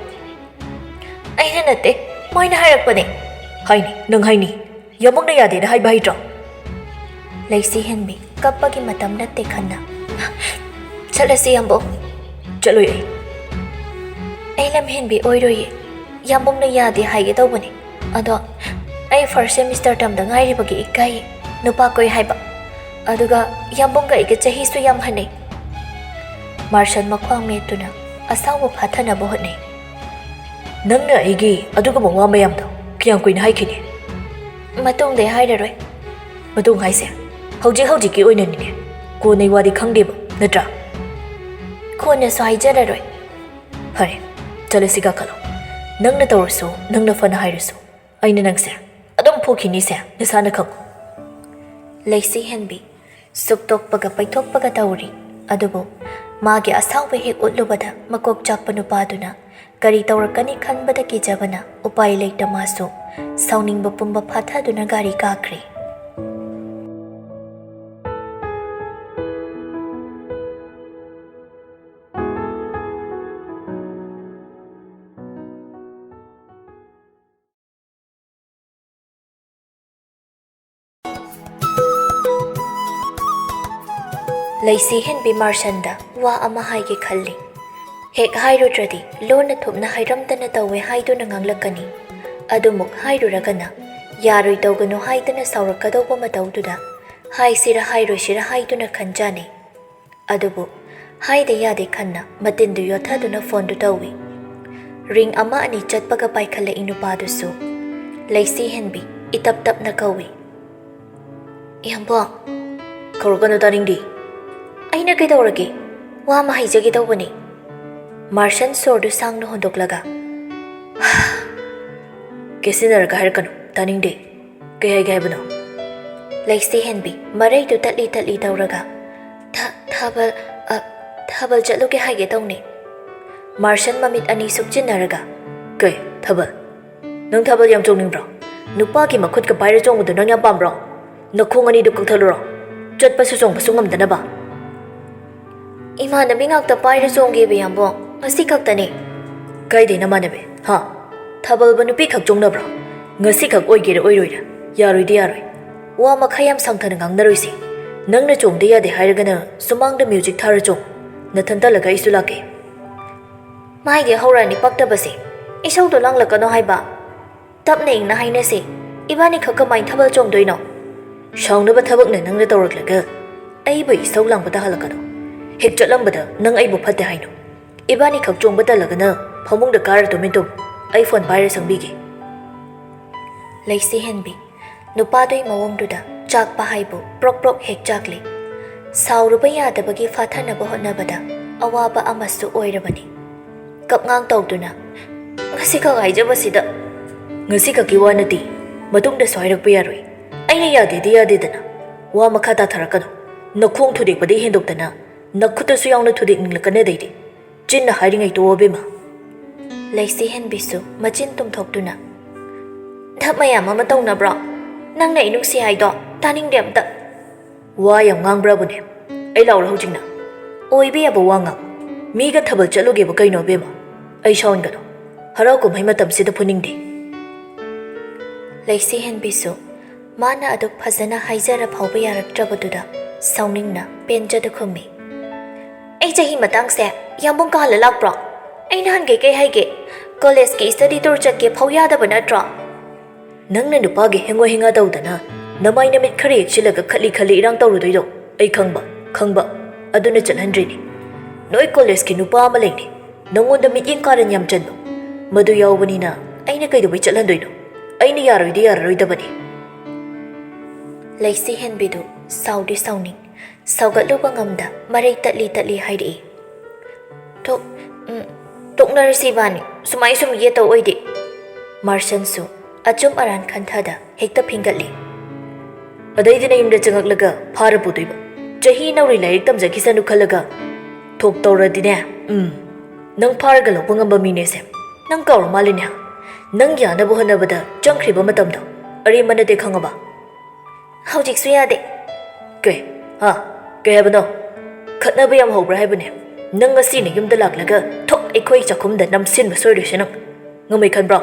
"ꯑꯩꯅ ꯅꯠꯇꯦ, ꯃꯣꯏꯅ ꯍꯥꯏꯔꯛꯄꯅꯦ꯫" "ꯍꯥꯏꯅꯤ, ꯅꯪ ꯍꯥꯏꯅꯤ꯫ ꯌꯥꯝꯕꯨꯡꯅ ꯌꯥꯗꯦꯅ ꯍꯥꯏꯕ ꯍꯩꯇ꯭ꯔꯣ?" ꯂꯩꯁꯤ ꯍꯦꯟꯕꯤ ꯀꯞꯄꯒꯤ ꯃꯇꯝ ꯅꯠꯇꯦ ꯈꯟꯅ, "ꯆꯠꯂꯁꯤ ꯌꯥꯝꯕꯨꯡ꯫" "ꯆꯠꯂꯣꯏ ꯑꯩ꯫" "ꯑꯩ ꯂꯝ ꯍꯦꯟꯕꯤ ꯑꯣꯏꯔꯣꯏꯌꯦ꯫ ꯌꯥꯝꯕꯨꯡꯅ ꯌꯥꯗꯦ ꯍꯥꯏꯒꯦ ꯇꯧꯕꯅꯦ꯫ ꯑꯗꯣ ꯑꯩ ꯐꯥꯔꯁ ꯁꯦꯃꯤꯁꯇꯔ ꯇꯝꯗ ꯉꯥꯏꯔꯤꯕꯒꯤ ꯏꯀꯥꯏ꯫ ꯅꯨꯄꯥ ꯀꯣꯏ ꯍꯥꯏꯕ꯫ ꯑꯗꯨꯒ ꯌꯥꯝꯕꯨꯡꯒ ꯑꯩꯒ ꯆꯍꯤꯁꯨ ꯌꯥꯝ ꯍꯟꯅꯩ꯫" ꯃꯥꯔꯁꯟ ꯃꯈ꯭ꯋꯥꯡ ꯃꯦꯠꯇꯨꯅ ꯑꯁꯥꯎꯕ ꯐꯥꯊꯅꯕ ꯍꯣꯠꯅꯩ꯫ "ꯅꯪꯅ ꯑꯩꯒꯤ ꯑꯗꯨꯒꯨꯝꯕ ꯋꯥ ꯃꯌꯥꯝꯗꯣ ꯀꯌꯥꯝ ꯀꯨꯏꯅ ꯍꯥꯏꯈꯤꯅꯤ?" "ꯃꯇꯨꯡꯗꯩ ꯍꯥꯏꯔꯔꯣꯏ꯫" "ꯃꯇꯨꯡ ꯍꯥꯏꯁꯦ ꯍꯧꯖꯤꯛ ꯍꯧꯖꯤꯛꯀꯤ ꯑꯣꯏꯅꯅꯤꯅꯦ꯫ ꯀꯣꯟꯅꯩ ꯋꯥꯗꯤ ꯈꯪꯗꯦꯕ, ꯅꯠꯇ꯭ꯔꯥ?" "ꯀꯣꯟꯅꯁꯨ ꯍꯥꯏꯖꯔꯔꯣꯏ꯫" "ꯐꯔꯦ, ꯆꯠꯂꯁꯤ, ꯀꯥꯈꯠꯂꯣ꯫ ꯅꯪꯅ ꯇꯧꯔꯁꯨ, ꯅꯪꯅ ꯐꯅ ꯍꯥꯏꯔꯁꯨ, ꯑꯩꯅ ꯅꯪꯁꯦ ꯑꯗꯨꯝ ꯐꯨꯈꯤꯅꯤꯁꯦ, ꯅꯁꯥꯅ ꯈꯪꯉꯨ꯫" ꯂꯩꯁꯤ ꯍꯦꯟꯕꯤ ꯁꯨꯛꯇꯣꯛꯄꯒ ꯄꯩꯊꯣꯛꯄꯒ ꯇꯧꯔꯤ꯫ ꯑꯗꯨꯕꯨ ꯃꯥꯒꯤ ꯑꯁꯥꯎꯕ ꯍꯦꯛ ꯎꯠꯂꯨꯕꯗ ꯃꯀꯣꯛ ꯆꯥꯛꯄ ꯅꯨꯄꯥꯗꯨꯅ ꯀꯔꯤ ꯇꯧꯔꯛꯀꯅꯤ ꯈꯟꯕꯗ ꯀꯤꯖꯕꯅ ꯎꯄꯥꯏ ꯂꯩꯇ ꯃꯥꯁꯨ ꯁꯥꯎꯅꯤꯡꯕ ꯄꯨꯝꯕ ꯐꯥꯊꯗꯨꯅ ꯒꯥꯔꯤ ꯀꯥꯈ꯭ꯔꯦ꯫ ꯂꯩꯁꯤ ꯍꯦꯟꯕꯤ ꯃꯥꯔꯁꯟꯗ ꯋꯥ ꯑꯃ ꯍꯥꯏꯒꯦ ꯈꯜꯂꯤ꯫ ꯍꯦꯛ ꯍꯥꯏꯔꯨꯗ꯭ꯔꯗꯤ ꯂꯣꯟꯅ ꯊꯨꯞꯅ ꯍꯥꯏꯔꯝꯗꯅ ꯇꯧꯋꯦ ꯍꯥꯏꯗꯨꯅ ꯉꯥꯡꯂꯛꯀꯅꯤ꯫ ꯑꯗꯨꯃꯨꯛ ꯍꯥꯏꯔꯨꯔꯒꯅ ꯌꯥꯔꯣꯏ ꯇꯧꯒꯅꯨ ꯍꯥꯏꯗꯅ ꯁꯥꯎꯔꯛꯀꯗꯧꯕ ꯃꯇꯧꯗꯨꯗ ꯍꯥꯏꯁꯤꯔ ꯍꯥꯏꯔꯣꯏꯁꯤꯔ ꯍꯥꯏꯗꯨꯅ ꯈꯟꯖꯥꯅꯩ꯫ ꯑꯗꯨꯕꯨ ꯍꯥꯏꯗ ꯌꯥꯗꯦ ꯈꯟꯅ ꯃꯇꯤꯟꯗꯨ ꯌꯣꯠꯊꯗꯨꯅ ꯐꯣꯟꯗꯨ ꯇꯧꯏ꯫ ꯔꯤꯡ ꯑꯃ ꯑꯅꯤ ꯆꯠꯄꯒ ꯄꯥꯏꯈꯠꯂꯛꯏ ꯅꯨꯄꯥꯗꯨꯁꯨ꯫ ꯂꯩꯁꯤ ꯍꯦꯟꯕꯤ ꯏꯇꯞ ꯇꯞꯅ ꯀꯧꯏ꯫ "ꯏꯌꯥꯝꯕ!" "ꯀꯧꯔꯛꯀꯅꯨ, ꯇꯥꯅꯤꯡꯗꯦ!" "ꯑꯩꯅ ꯀꯩꯗꯧꯔꯒꯦ? ꯋꯥ ꯑꯃ ꯍꯥꯏꯖꯒꯦ ꯇꯧꯕꯅꯤ꯫" ꯃꯥꯔꯁꯟ ꯁꯣꯔꯗꯨ ꯁꯥꯡꯅ ꯍꯣꯟꯗꯣꯛꯂꯒ, "ꯀꯦꯁꯤꯟꯅꯔꯒ ꯍꯥꯏꯔꯛꯀꯅꯨ, ꯇꯥꯅꯤꯡꯗꯦ!" "ꯀꯩ ꯍꯥꯏꯒꯦ ꯍꯥꯏꯕꯅꯣ?" ꯂꯩꯁꯤ ꯍꯦꯟꯕꯤ ꯃꯔꯩꯗꯨ ꯇꯠꯂꯤ ꯇꯠꯂꯤ ꯇꯧꯔꯒ, "ꯊ-, ꯊꯥꯕꯜ, ꯑ, ꯊꯥꯕꯜ ꯆꯠꯂꯨꯒꯦ ꯍꯥꯏꯒꯦ ꯇꯧꯅꯤ꯫" ꯃꯥꯔꯁꯟ ꯃꯃꯤꯠ ꯑꯅꯤ ꯁꯨꯞꯆꯤꯟꯅꯔꯒ, "ꯀꯩ ꯊꯥꯕꯜ? ꯅꯪ ꯊꯥꯕꯜ ꯌꯥꯝ ꯆꯣꯡꯅꯤꯡꯕ꯭ꯔꯣ? ꯅꯨꯄꯥꯒꯤ ꯃꯈꯨꯠꯀ ꯄꯥꯏꯔ ꯆꯣꯡꯕꯗꯣ ꯅꯪ ꯌꯥꯝ ꯄꯥꯝꯕ꯭ꯔꯣ? ꯅꯈꯣꯡ ꯑꯅꯤꯗꯨ ꯀꯛꯊꯠꯂꯨꯔꯣ, ꯆꯠꯄꯁꯨ ꯆꯣꯡꯕꯁꯨ ꯉꯝꯗꯅꯕ?" "ꯏꯃꯥꯟꯅꯕꯤ ꯉꯥꯛꯇ ꯄꯥꯏꯔ ꯆꯣꯡꯒꯦꯕ, ꯏꯌꯥꯝꯕꯣ, ꯉꯁꯤ ꯈꯛꯇꯅꯦ꯫" "ꯀꯥꯏꯗꯩ ꯅꯃꯥꯟꯅꯕꯤ? ꯍꯥ? ꯊꯥꯕꯜꯕꯨ ꯅꯨꯄꯤ ꯈꯛ ꯆꯣꯡꯅꯕ꯭ꯔꯣ? ꯉꯁꯤ ꯈꯛ ꯑꯣꯏꯒꯦꯔꯥ ꯑꯣꯏꯔꯣꯏꯔꯥ, ꯌꯥꯔꯣꯏꯗꯤ ꯌꯥꯔꯣꯏ꯫ ꯋꯥ ꯃꯈꯥ ꯌꯥꯝ ꯁꯥꯡꯊꯅ ꯉꯥꯡꯅꯔꯣꯏꯁꯦ꯫ ꯅꯪꯅ ꯆꯣꯡꯗ ꯌꯥꯗꯦ ꯍꯥꯏꯔꯒꯅ ꯁꯨꯃꯥꯡꯗ ꯃ꯭ꯌꯨꯖꯤꯛ ꯊꯥꯔ ꯆꯣꯡ꯫ ꯅꯊꯟꯇ ꯍꯜꯂꯒ ꯑꯩꯁꯨ ꯂꯥꯛꯀꯦ꯫" "ꯃꯥꯏꯗꯤ ꯍꯧꯔꯛꯑꯅꯤ ꯄꯛꯇꯕꯁꯦ꯫ ꯏꯁꯧꯗꯣ ꯂꯥꯡꯂꯛꯀꯅꯣ ꯍꯥꯏꯕ꯫ ꯇꯞꯅ ꯏꯪꯅ ꯍꯥꯏꯅꯁꯦ꯫ ꯏꯕꯥꯅꯤ ꯈꯛ ꯀꯃꯥꯏꯅ ꯊꯥꯕꯜ ꯆꯣꯡꯗꯣꯏꯅꯣ?" "ꯁꯥꯎꯅꯕ ꯊꯕꯛꯅ ꯅꯪꯅ ꯇꯧꯔꯛꯂꯒ ꯑꯩꯕꯨ ꯏꯁꯧ ꯂꯥꯡꯕ ꯇꯥꯍꯜꯂꯛꯀꯅꯣ꯫ ꯍꯦꯛ ꯆꯠꯂꯝꯕꯗ ꯅꯪ ꯑꯩꯕꯨ ꯐꯠꯇꯦ ꯍꯥꯏꯅꯣ꯫ ꯏꯕꯥꯅꯤ ꯈꯛ ꯆꯣꯡꯕ ꯇꯜꯂꯒꯅ ꯐꯃꯨꯡꯗ ꯀꯥꯔ ꯇꯨꯃꯤꯟ ꯇꯨꯝ꯫ ꯑꯩ ꯐꯣꯟ ꯄꯥꯏꯔ ꯁꯪꯕꯤꯒꯦ꯫" ꯂꯩꯁꯤ ꯍꯦꯟꯕꯤ ꯅꯨꯄꯥꯗꯨꯒꯤ ꯃꯑꯣꯡꯗꯨꯗ ꯆꯥꯛꯄ ꯍꯥꯏꯕꯨ ꯄ꯭ꯔꯣꯛ ꯄ꯭ꯔꯣꯛ ꯍꯦꯛ ꯆꯥꯛꯂꯤ꯫ ꯁꯥꯎꯔꯨꯕ ꯌꯥꯗꯕꯒꯤ ꯐꯥꯊꯅꯕ ꯍꯣꯠꯅꯕꯗ ꯑꯋꯥꯕ ꯑꯃꯁꯨ ꯑꯣꯏꯔꯕꯅꯤ꯫ ꯀꯞꯉꯥꯡ ꯇꯧꯗꯨꯅ, "ꯉꯁꯤꯈꯛ ꯍꯥꯏꯖꯕꯁꯤꯗ!" "ꯉꯁꯤꯈꯛꯀꯤ ꯋꯥ ꯅꯠꯇꯦ, ꯃꯇꯨꯡꯗꯁꯨ ꯍꯥꯏꯔꯛꯄ ꯌꯥꯔꯣꯏ꯫ ꯑꯩꯅ ꯌꯥꯗꯦꯗꯤ ꯌꯥꯗꯦꯗꯅ꯫ ꯋꯥ ꯃꯈꯥ ꯇꯥꯊꯔꯛꯀꯅꯨ꯫ ꯅꯈꯣꯡ ꯊꯨꯗꯦꯛꯄꯗꯒꯤ ꯍꯦꯟꯗꯣꯛꯇꯅ ꯅꯈꯨꯠꯇꯁꯨ ꯌꯥꯎꯅ ꯊꯨꯗꯦꯛꯅꯤꯡꯂꯛꯀꯅꯤ ꯑꯗꯩꯗꯤ꯫ ꯆꯤꯟꯅ ꯍꯥꯏꯔꯤꯉꯩ ꯇꯣꯛꯑꯣ, ꯏꯕꯦꯝꯃ꯫" ꯂꯩꯁꯤ ꯍꯦꯟꯕꯤꯁꯨ ꯃꯆꯤꯟ ꯇꯨꯝꯊꯣꯛꯇꯨꯅ, "ꯙꯞ ꯃꯌꯥꯝ ꯑꯃ ꯇꯧꯅꯕ꯭ꯔꯣ? ꯅꯪꯅ ꯑꯩ ꯅꯨꯡꯁꯤ ꯍꯥꯏꯗꯣ ꯇꯥꯅꯤꯡꯗꯦ ꯑꯝꯇ꯫" "ꯋꯥ ꯌꯥꯝ ꯉꯥꯡꯕ꯭ꯔꯥꯕꯨꯅꯦ? ꯑꯩ ꯂꯥꯎꯔ ꯍꯧꯖꯤꯛꯅ?" "ꯑꯣꯏꯕ ꯌꯥꯕ ꯋꯥ ꯉꯥꯡ꯫ ꯃꯤꯒ ꯊꯥꯕꯜ ꯆꯠꯂꯨꯒꯦꯕ ꯀꯩꯅꯣ, ꯏꯕꯦꯝꯃ? ꯑꯩ ꯁꯥꯎꯍꯟꯒꯅꯨ꯫ ꯍꯔꯥꯎ ꯀꯨꯝꯍꯩ ꯃꯇꯝꯁꯤꯗ ꯐꯨꯅꯤꯡꯗꯦ꯫" ꯂꯩꯁꯤ ꯍꯦꯟꯕꯤꯁꯨ ꯃꯥꯅ ꯑꯗꯨꯛ ꯐꯖꯅ ꯍꯥꯏꯖꯔ ꯐꯥꯎꯕ ꯌꯥꯔꯛꯇ꯭ꯔꯕꯗꯨꯗ ꯁꯥꯎꯅꯤꯡꯅ ꯄꯦꯟꯖꯗ ꯈꯨꯝꯃꯤ꯫ "ꯑꯩ ꯆꯍꯤ ꯃꯇꯥꯡꯁꯦ ꯌꯥꯝꯕꯨꯡ ꯀꯥꯍꯜꯂ ꯂꯥꯛꯄ꯭ꯔꯣ? ꯑꯩ ꯅꯍꯥꯟ ꯀꯩꯀꯩ ꯍꯥꯏꯒꯦ? ꯀꯣꯂꯦꯖꯀꯤ ꯁ꯭ꯇꯗꯤ ꯇꯨꯔ ꯆꯠꯀꯦ ꯐꯥꯎ ꯌꯥꯗꯕ ꯅꯠꯇ꯭ꯔꯣ?" "ꯅꯪꯅ ꯅꯨꯄꯥꯒꯤ ꯍꯦꯡꯉꯣ ꯍꯦꯡꯉꯥ ꯇꯧꯗꯅ ꯅꯃꯥꯏ ꯅꯃꯤꯠ ꯈꯔ ꯌꯦꯛꯁꯤꯜꯂꯒ ꯈꯠꯂꯤ ꯈꯠꯂꯤ ꯏꯔꯥꯡ ꯇꯧꯔꯨꯗꯣꯏꯗꯣ ꯑꯩ ꯈꯪꯕ, ꯈꯪꯕ꯫ ꯑꯗꯨꯅ ꯆꯠꯍꯟꯗ꯭ꯔꯤꯅꯤ꯫ ꯅꯣꯏ ꯀꯣꯂꯦꯖꯀꯤ ꯅꯨꯄꯥ ꯑꯃ ꯂꯩꯅꯤ, ꯅꯉꯣꯟꯗ ꯃꯤꯠꯌꯦꯡ ꯀꯥꯔꯟ ꯌꯥꯝ ꯆꯟꯕ꯫ ꯃꯗꯨ ꯌꯥꯎꯕꯅꯤꯅ ꯑꯩꯅ ꯀꯩꯗꯧꯕꯩ ꯆꯠꯍꯟꯗꯣꯏꯅꯣ? ꯑꯩꯅ ꯌꯥꯔꯣꯏꯗꯤ ꯌꯥꯔꯔꯣꯏꯗꯕꯅꯤ꯫" ꯂꯩꯁꯤ ꯍꯦꯟꯕꯤꯗꯨ ꯁꯥꯎꯗꯤ ꯁꯥꯎꯅꯤꯡ, ꯁꯥꯎꯒꯠꯂꯨꯕ ꯉꯝꯗ ꯃꯔꯩ ꯇꯠꯂꯤ ꯇꯠꯂꯤ ꯍꯥꯏꯔꯛꯏ꯫ "ꯊꯣꯛ-, ꯎꯝ, ꯇꯣꯛꯅꯔꯁꯤ ꯏꯕꯥꯅꯤ, ꯁꯨꯃꯥꯏ ꯁꯨꯝ ꯌꯦꯠꯇꯧ ꯑꯣꯏꯗꯤ꯫" ꯃꯥꯔꯁꯟꯁꯨ ꯑꯆꯨꯝ ꯑꯔꯥꯟ ꯈꯟꯊꯗ ꯍꯦꯛꯇ ꯐꯤꯡꯒꯠꯂꯤ꯫ "ꯑꯗꯩꯗꯤ ꯅꯌꯨꯝꯗ ꯆꯪꯉꯛꯂꯒ ꯐꯥꯔ ꯄꯨꯗꯣꯏꯕ꯫ ꯆꯍꯤ ꯅꯧꯔꯤ ꯂꯥꯏꯔꯤꯛ ꯇꯝꯖꯈꯤꯁꯅꯨ ꯈꯜꯂꯒ ꯊꯣꯛ ꯇꯧꯔꯗꯤꯅꯦ, ꯎꯝ, ꯅꯪ ꯐꯥꯔꯒ ꯂꯧꯕ ꯉꯝꯕ ꯃꯤꯅꯦꯁꯦ꯫ ꯅꯪ ꯀꯥꯎꯔ ꯃꯥꯜꯂꯤꯅꯦ꯫ ꯅꯪ ꯌꯥꯅꯕ ꯍꯣꯠꯅꯕꯗ ꯆꯪꯈ꯭ꯔꯤꯕ ꯃꯇꯝꯗꯣ ꯑꯔꯦꯝꯕ ꯅꯠꯇꯦ, ꯈꯪꯉꯕ?" "ꯍꯧꯖꯤꯛꯁꯨ ꯌꯥꯗꯦ꯫" "ꯀꯩ? ꯍꯥ? ꯀꯩ ꯍꯥꯏꯕꯅꯣ? ꯈꯠꯅꯕ ꯌꯥꯝ ꯍꯧꯕ꯭ꯔꯥ ꯍꯥꯏꯕꯅꯦ? ꯅꯪ ꯉꯁꯤ ꯅꯌꯨꯝꯗ ꯂꯥꯛꯂꯒ ꯊꯣꯛ ꯑꯩꯈꯣꯏ ꯆꯥꯛꯈꯨꯝꯗ ꯅꯝꯁꯤꯟꯕ ꯁꯣꯏꯔꯣꯏꯁꯦ ꯅꯪ꯫ ꯉꯝꯃꯣꯏ ꯈꯟꯕ꯭ꯔꯣ?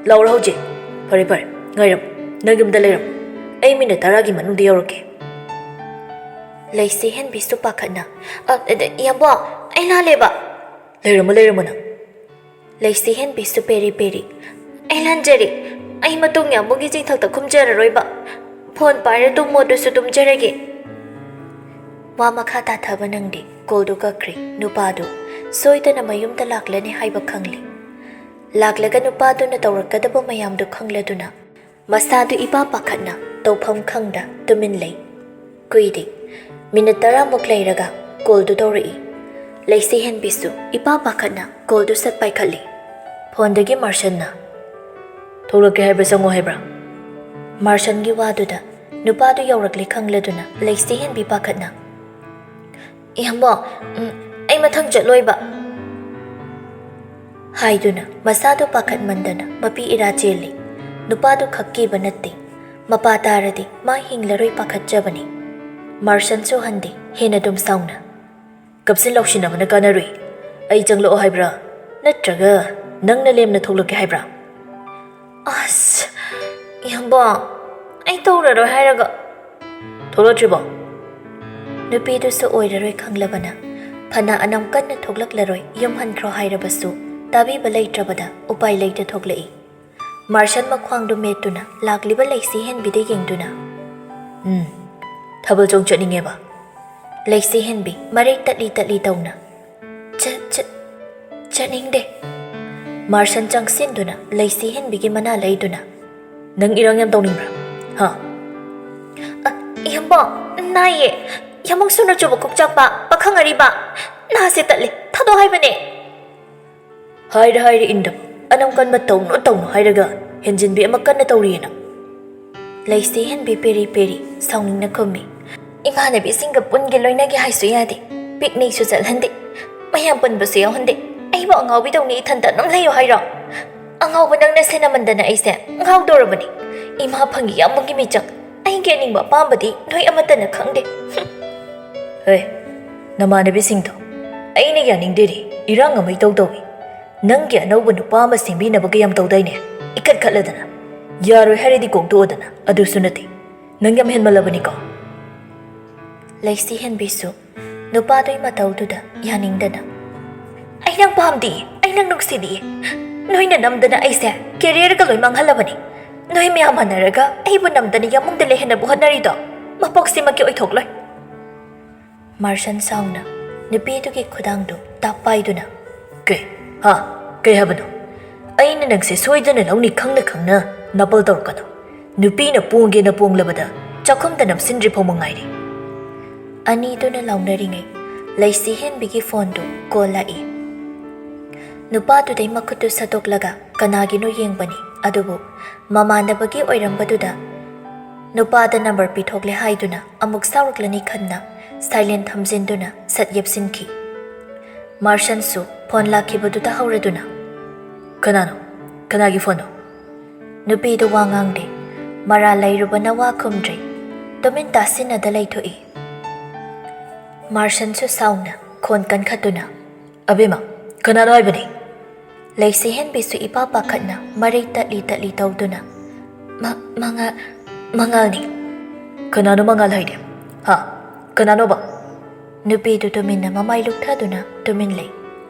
ꯂꯥꯎꯔꯣ ꯍꯧꯖꯤꯛ꯫ ꯐꯔꯦ, ꯐꯔꯦ, ꯉꯥꯏꯔꯝꯃꯨ꯫ ꯅꯪ ꯌꯨꯝꯗ ꯂꯩꯔꯝꯃꯨ꯫ ꯑꯩ ꯃꯤꯅꯠ ꯇꯔꯥꯒꯤ ꯃꯅꯨꯡꯗ ꯌꯧꯔꯛꯀꯦ꯫" ꯂꯩꯁꯤ ꯍꯦꯟꯕꯤꯁꯨ ꯄꯥꯈꯠꯅ, "ꯑ, ꯑ, ꯏꯌꯥꯝꯕ, ꯑꯩ ꯂꯥꯜꯂꯦꯕ꯫" "ꯂꯩꯔꯝꯃꯣ, ꯂꯩꯔꯝꯃꯣ ꯅꯪ꯫" ꯂꯩꯁꯤ ꯍꯦꯟꯕꯤꯁꯨ ꯄꯦꯔꯤ ꯄꯦꯔꯤ, "ꯑꯩ ꯂꯥꯟꯖꯔꯦ꯫ ꯑꯩ ꯃꯇꯨꯡ ꯌꯥꯝꯕꯨꯡꯒꯤ ꯆꯤꯡꯊꯛꯇ ꯈꯨꯝꯖꯔꯔꯣꯏꯕ꯫ ꯐꯣꯟ ꯄꯥꯏꯔ ꯇꯨꯝꯃꯣ ꯑꯗꯨꯁꯨ ꯇꯨꯝꯖꯔꯒꯦ꯫" ꯋꯥ ꯃꯈꯥ ꯇꯥꯊꯕ ꯅꯪꯗꯦ꯫ ꯀꯣꯜꯗꯨ ꯀꯛꯈ꯭ꯔꯦ꯫ ꯅꯨꯄꯥꯗꯨ ꯁꯣꯏꯗꯅ ꯃꯌꯨꯝꯗ ꯂꯥꯛꯂꯅꯤ ꯍꯥꯏꯕ ꯈꯪꯂꯤ꯫ ꯂꯥꯛꯂꯒ ꯅꯨꯄꯥꯗꯨꯅ ꯇꯧꯔꯛꯀꯗꯕ ꯃꯌꯥꯝꯗꯨ ꯈꯪꯂꯗꯨꯅ ꯃꯁꯥꯗꯨ ꯏꯄꯥ ꯄꯥꯈꯠꯅ ꯇꯧꯐꯝ ꯈꯪꯗ ꯇꯨꯃꯤꯟ ꯂꯩ꯫ ꯀꯨꯏꯗꯦ꯫ ꯃꯤꯅꯤꯠ ꯇꯔꯥꯃꯨꯛ ꯂꯩꯔꯒ ꯀꯣꯜꯗꯨ ꯇꯧꯔꯛꯏ꯫ ꯂꯩꯁꯤ ꯍꯦꯟꯕꯤꯁꯨ ꯏꯄꯥ ꯄꯥꯈꯠꯅ ꯀꯣꯜꯗꯨ ꯁꯠ ꯄꯥꯏꯈꯠꯂꯤ꯫ ꯐꯣꯟꯗꯒꯤ ꯃꯥꯔꯁꯟꯅ, "ꯊꯣꯛꯂꯛꯀꯦ ꯍꯥꯏꯕ꯭ꯔꯥ, ꯆꯪꯉꯣ ꯍꯥꯏꯕ꯭ꯔꯥ?" ꯃꯥꯔꯁꯟꯒꯤ ꯋꯥꯗꯨꯗ ꯅꯨꯄꯥꯗꯨ ꯌꯧꯔꯛꯂꯦ ꯈꯪꯂꯗꯨꯅ ꯂꯩꯁꯤ ꯍꯦꯟꯕꯤ ꯄꯥꯈꯠꯅ, "ꯏꯌꯥꯝꯕꯣ, ꯎꯝ, ꯑꯩ ꯃꯊꯪ ꯆꯠꯂꯣꯏꯕ," ꯍꯥꯏꯗꯨꯅ ꯃꯁꯥꯗꯨ ꯄꯥꯈꯠꯃꯟꯗꯅ ꯃꯄꯤ ꯏꯔꯥ ꯆꯦꯜꯂꯤ꯫ ꯅꯨꯄꯥꯗꯨ ꯈꯛ ꯀꯤꯕ ꯅꯠꯇꯦ, ꯃꯄꯥ ꯇꯥꯔꯗꯤ ꯃꯥ ꯍꯤꯡꯂꯔꯣꯏ ꯄꯥꯈꯠꯆꯕꯅꯤ꯫ ꯃꯥꯔꯁꯟꯁꯨ ꯍꯟꯗꯦ, ꯍꯦꯟꯅ ꯑꯗꯨꯝ ꯁꯥꯎꯅ, "ꯀꯞꯁꯤꯟ ꯂꯥꯎꯁꯤꯟꯅꯕꯅ ꯀꯥꯟꯅꯔꯨꯏ꯫ ꯑꯩ ꯆꯪꯂꯛꯑꯣ ꯍꯥꯏꯕ꯭ꯔꯥ? ꯅꯠꯇ꯭ꯔꯒ ꯅꯪꯅ ꯂꯦꯝꯅ ꯊꯣꯛꯂꯛꯀꯦ ꯍꯥꯏꯕ꯭ꯔꯥ?" "ꯑꯁ, ꯏꯌꯥꯝꯕ, ꯑꯩ ꯇꯧꯔꯔꯣꯏ ꯍꯥꯏꯔꯒ꯫" "ꯊꯣꯛꯂꯛꯇ꯭ꯔꯤꯕꯣ?" ꯅꯨꯄꯤꯗꯨꯁꯨ ꯑꯣꯏꯔꯔꯣꯏ ꯈꯪꯂꯕꯅ, ꯐꯅ ꯑꯅꯝ ꯀꯟꯅ ꯊꯣꯛꯂꯛꯂꯔꯣꯏ, ꯌꯨꯝ ꯍꯟꯈ꯭ꯔꯣ ꯍꯥꯏꯔꯕꯁꯨ ꯇꯥꯕꯤꯕ ꯂꯩꯇ꯭ꯔꯕꯗ ꯎꯄꯥꯏ ꯂꯩꯇ ꯊꯣꯛꯂꯛꯏ꯫ ꯃꯥꯔꯁꯟ ꯃꯈ꯭ꯋꯥꯡꯗꯨ ꯃꯦꯠꯇꯨꯅ ꯂꯥꯛꯂꯤꯕ ꯂꯩꯁꯤ ꯍꯦꯟꯕꯤꯗ ꯌꯦꯡꯗꯨꯅ, "ꯎꯝ, ꯊꯥꯕꯜ ꯆꯣꯡ ꯆꯠꯅꯤꯡꯉꯦꯕ?" ꯂꯩꯁꯤ ꯍꯦꯟꯕꯤ ꯃꯔꯩ ꯇꯠꯂꯤ ꯇꯠꯂꯤ ꯇꯧꯅ, "ꯆꯠ-, ꯆꯠ-, ꯆꯠꯅꯤꯡꯗꯦ꯫" ꯃꯥꯔꯁꯟ ꯆꯪꯁꯤꯟꯗꯨꯅ ꯂꯩꯁꯤ ꯍꯦꯟꯕꯤꯒꯤ ꯃꯅꯥ ꯂꯩꯗꯨꯅ, "ꯅꯪ ꯏꯔꯥꯡ ꯌꯥꯝ ꯇꯧꯅꯤꯡꯕ꯭ꯔꯥ? ꯍꯥ?" "ꯑ, ꯏꯌꯥꯝꯕ, ꯅꯥꯏꯌꯦ꯫ ꯌꯥꯃꯣꯡ ꯁꯨꯅ ꯆꯨꯕ ꯀꯣꯛꯆꯥꯛꯄ, ꯄꯥꯈꯪ ꯑꯔꯤꯕ, ꯅꯥꯁꯦ ꯇꯠꯂꯦ꯫ ꯊꯥꯗꯣꯛ ꯍꯥꯏꯕꯅꯦ꯫" ꯍꯥꯏꯔ ꯍꯥꯏꯔ ꯏꯟꯗꯕ, ꯑꯅꯝ ꯀꯟꯕ ꯇꯧꯅꯨ ꯇꯧꯅꯨ ꯍꯥꯏꯔꯒ ꯍꯦꯟꯖꯤꯟꯕꯤ ꯑꯃ ꯀꯟꯅ ꯇꯧꯔꯤꯌꯦꯅ꯫ ꯂꯩꯁꯤ ꯍꯦꯟꯕꯤ ꯄꯦꯔꯤ ꯄꯦꯔꯤ ꯁꯥꯎꯅꯤꯡꯅ ꯈꯨꯝꯃꯤ꯫ "ꯏꯃꯥꯟꯅꯕꯤꯁꯤꯡꯒ ꯄꯨꯟꯒꯦ ꯂꯣꯏꯅꯒꯦ ꯍꯥꯏꯁꯨ ꯌꯥꯗꯦ, ꯄꯤꯛꯅꯤꯛꯁꯨ ꯆꯠꯍꯟꯗꯦ, ꯃꯌꯥꯝ ꯄꯨꯟꯕꯁꯨ ꯌꯥꯎꯍꯟꯗꯦ꯫ ꯑꯩꯕꯨ ꯑꯉꯥꯎꯕꯤꯗꯧꯅ ꯏꯊꯟꯇ ꯑꯗꯨꯝ ꯂꯩꯌꯣ ꯍꯥꯏꯔꯣ? ꯑꯉꯥꯎꯕ ꯅꯪꯅ ꯁꯦꯟꯅꯃꯟꯗꯅ ꯑꯩꯁꯦ ꯉꯥꯎꯗꯧꯔꯕꯅꯤ꯫ ꯏꯃꯥ ꯐꯪꯉꯤ ꯌꯥꯝꯕꯒꯤ ꯃꯤꯆꯪ, ꯑꯩꯒꯤ ꯑꯅꯤꯡꯕ ꯑꯄꯥꯝꯕꯗꯤ ꯅꯣꯏ ꯑꯃꯠꯇꯅ ꯈꯪꯗꯦ꯫" "ꯍꯨꯝ꯫ ꯍꯦ, ꯅꯃꯥꯟꯅꯕꯤꯁꯤꯡꯗꯣ ꯑꯩꯅ ꯌꯥꯅꯤꯡꯗꯦꯔꯤ, ꯏꯔꯥꯡ ꯑꯃ ꯏꯇꯧ ꯇꯧꯏ꯫ ꯅꯪꯒꯤ ꯑꯅꯧꯕ ꯅꯨꯄꯥ ꯑꯃ ꯁꯦꯝꯕꯤꯅꯕꯒ ꯌꯥꯝ ꯇꯧꯗꯥꯏꯅꯦ? ꯏꯈꯠ ꯈꯠꯂꯗꯅ꯫ ꯌꯥꯔꯣꯏ ꯍꯥꯏꯔꯗꯤ ꯀꯣꯛꯇꯣꯛꯑꯣꯗꯅ, ꯑꯗꯨꯁꯨ ꯅꯠꯇꯦ꯫ ꯅꯪ ꯌꯥꯝ ꯍꯦꯟꯃꯜꯂꯕꯅꯤꯀꯣ꯫" ꯂꯩꯁꯤ ꯍꯦꯟꯕꯤꯁꯨ ꯅꯨꯄꯥꯗꯨꯒꯤ ꯃꯇꯧꯗꯨꯗ ꯌꯥꯅꯤꯡꯗꯅ, "ꯑꯩ ꯅꯪ ꯄꯥꯝꯗꯤꯌꯦ, ꯑꯩ ꯅꯪ ꯅꯨꯡꯁꯤꯗꯤꯌꯦ꯫ ꯅꯣꯏꯅ ꯅꯝꯗꯅ ꯑꯩꯁꯦ ꯀꯦꯔꯤꯌꯔꯒ ꯂꯣꯏ ꯃꯥꯡꯍꯜꯂꯕꯅꯤ꯫ ꯅꯣꯏ ꯃꯌꯥꯝ ꯃꯥꯟꯅꯔꯒ ꯑꯩꯕꯨ ꯅꯝꯗꯅ ꯌꯥꯃꯨꯡꯗ ꯂꯩꯍꯟꯅꯕ ꯍꯣꯠꯅꯔꯤꯗꯣ ꯃꯄꯣꯛꯁꯤꯃꯛꯀꯤ ꯑꯣꯏꯊꯣꯛꯂꯣꯏ꯫" ꯃꯥꯔꯁꯟ ꯁꯥꯎꯅ ꯅꯨꯄꯤꯗꯨꯒꯤ ꯈꯨꯗꯥꯡꯗꯨ ꯇꯥꯛ ꯄꯥꯏꯗꯨꯅ, "ꯀꯩ? ꯍꯥ? ꯀꯩ ꯍꯥꯏꯕꯅꯣ? ꯑꯩꯅ ꯅꯪꯁꯦ ꯁꯣꯏꯗꯅ ꯂꯧꯅꯤ ꯈꯪꯅ ꯈꯪꯅ ꯅꯥꯄꯜ ꯇꯧꯔꯛꯀꯅꯨ꯫ ꯅꯨꯄꯤꯅ ꯄꯣꯡꯒꯦꯅ ꯄꯣꯡꯂꯕꯗ ꯆꯥꯛꯈꯨꯝꯗ ꯅꯞꯁꯤꯟꯗ꯭ꯔꯤ ꯐꯥꯎ ꯃꯉꯥꯏꯔꯦ꯫" ꯑꯅꯤꯗꯨꯅ ꯂꯥꯎꯅꯔꯤꯉꯩ ꯂꯩꯁꯤ ꯍꯦꯟꯕꯤꯒꯤ ꯐꯣꯟꯗꯨ ꯀꯣꯜ ꯂꯥꯛꯏ꯫ ꯅꯨꯄꯥꯗꯨꯗꯩ ꯃꯈꯨꯠꯇꯨ ꯁꯠꯇꯣꯛꯂꯒ ꯀꯅꯥꯒꯤꯅꯣ ꯌꯦꯡꯕꯅꯤ, ꯑꯗꯨꯕꯨ ꯃꯃꯥꯟꯅꯕꯒꯤ ꯑꯣꯏꯔꯝꯕꯗꯨꯗ ꯅꯨꯄꯥꯗ ꯅꯝꯕꯔ ꯄꯤꯊꯣꯛꯂꯦ ꯍꯥꯏꯗꯨꯅ ꯑꯃꯨꯛ ꯁꯥꯎꯔꯛꯂꯅꯤ ꯈꯟꯅ ꯁꯥꯏꯂꯦꯟ ꯊꯝꯖꯤꯟꯗꯨꯅ ꯁꯠ ꯌꯦꯞꯁꯤꯟꯈꯤ꯫ ꯃꯥꯔꯁꯟꯁꯨ ꯐꯣꯟ ꯂꯥꯛꯈꯤꯕꯗꯨꯗ ꯍꯧꯔꯗꯨꯅ, "ꯀꯅꯥꯅꯣ? ꯀꯅꯥꯒꯤ ꯐꯣꯟꯅꯣ?" ꯅꯨꯄꯤꯗꯨ ꯋꯥ ꯉꯥꯡꯗꯦ꯫ ꯃꯔꯥꯜ ꯂꯩꯔꯨꯕꯅ ꯋꯥ ꯈꯨꯝꯗ꯭ꯔꯦ꯫ ꯇꯨꯃꯤꯟ ꯇꯥꯁꯤꯟꯅꯗ ꯂꯩꯊꯣꯛꯏ꯫ ꯃꯥꯔꯁꯟꯁꯨ ꯁꯥꯎꯅ ꯈꯣꯟ ꯀꯟꯈꯠꯇꯨꯅ, "ꯑꯕꯦꯝꯃ, ꯀꯅꯥꯅꯣ ꯍꯥꯏꯕꯅꯤ?" ꯂꯩꯁꯤ ꯍꯦꯟꯕꯤꯁꯨ ꯏꯄꯥ ꯄꯥꯈꯠꯅ ꯃꯔꯩ ꯇꯠꯂꯤ ꯇꯠꯂꯤ ꯇꯧꯗꯨꯅ, "ꯃ-, ꯃꯉꯥꯜ, ꯃꯉꯥꯜꯅꯤ꯫" "ꯀꯅꯥꯅꯣ ꯃꯉꯥꯜ ꯍꯥꯏꯗꯤ? ꯍꯥ? "ꯀꯅꯥꯅꯣꯕ?" ꯅꯨꯄꯤꯗꯨ ꯇꯨꯃꯤꯟꯅ ꯃꯃꯥꯏ ꯂꯨꯛꯊꯗꯨꯅ ꯇꯨꯃꯤꯟ ꯂꯩ꯫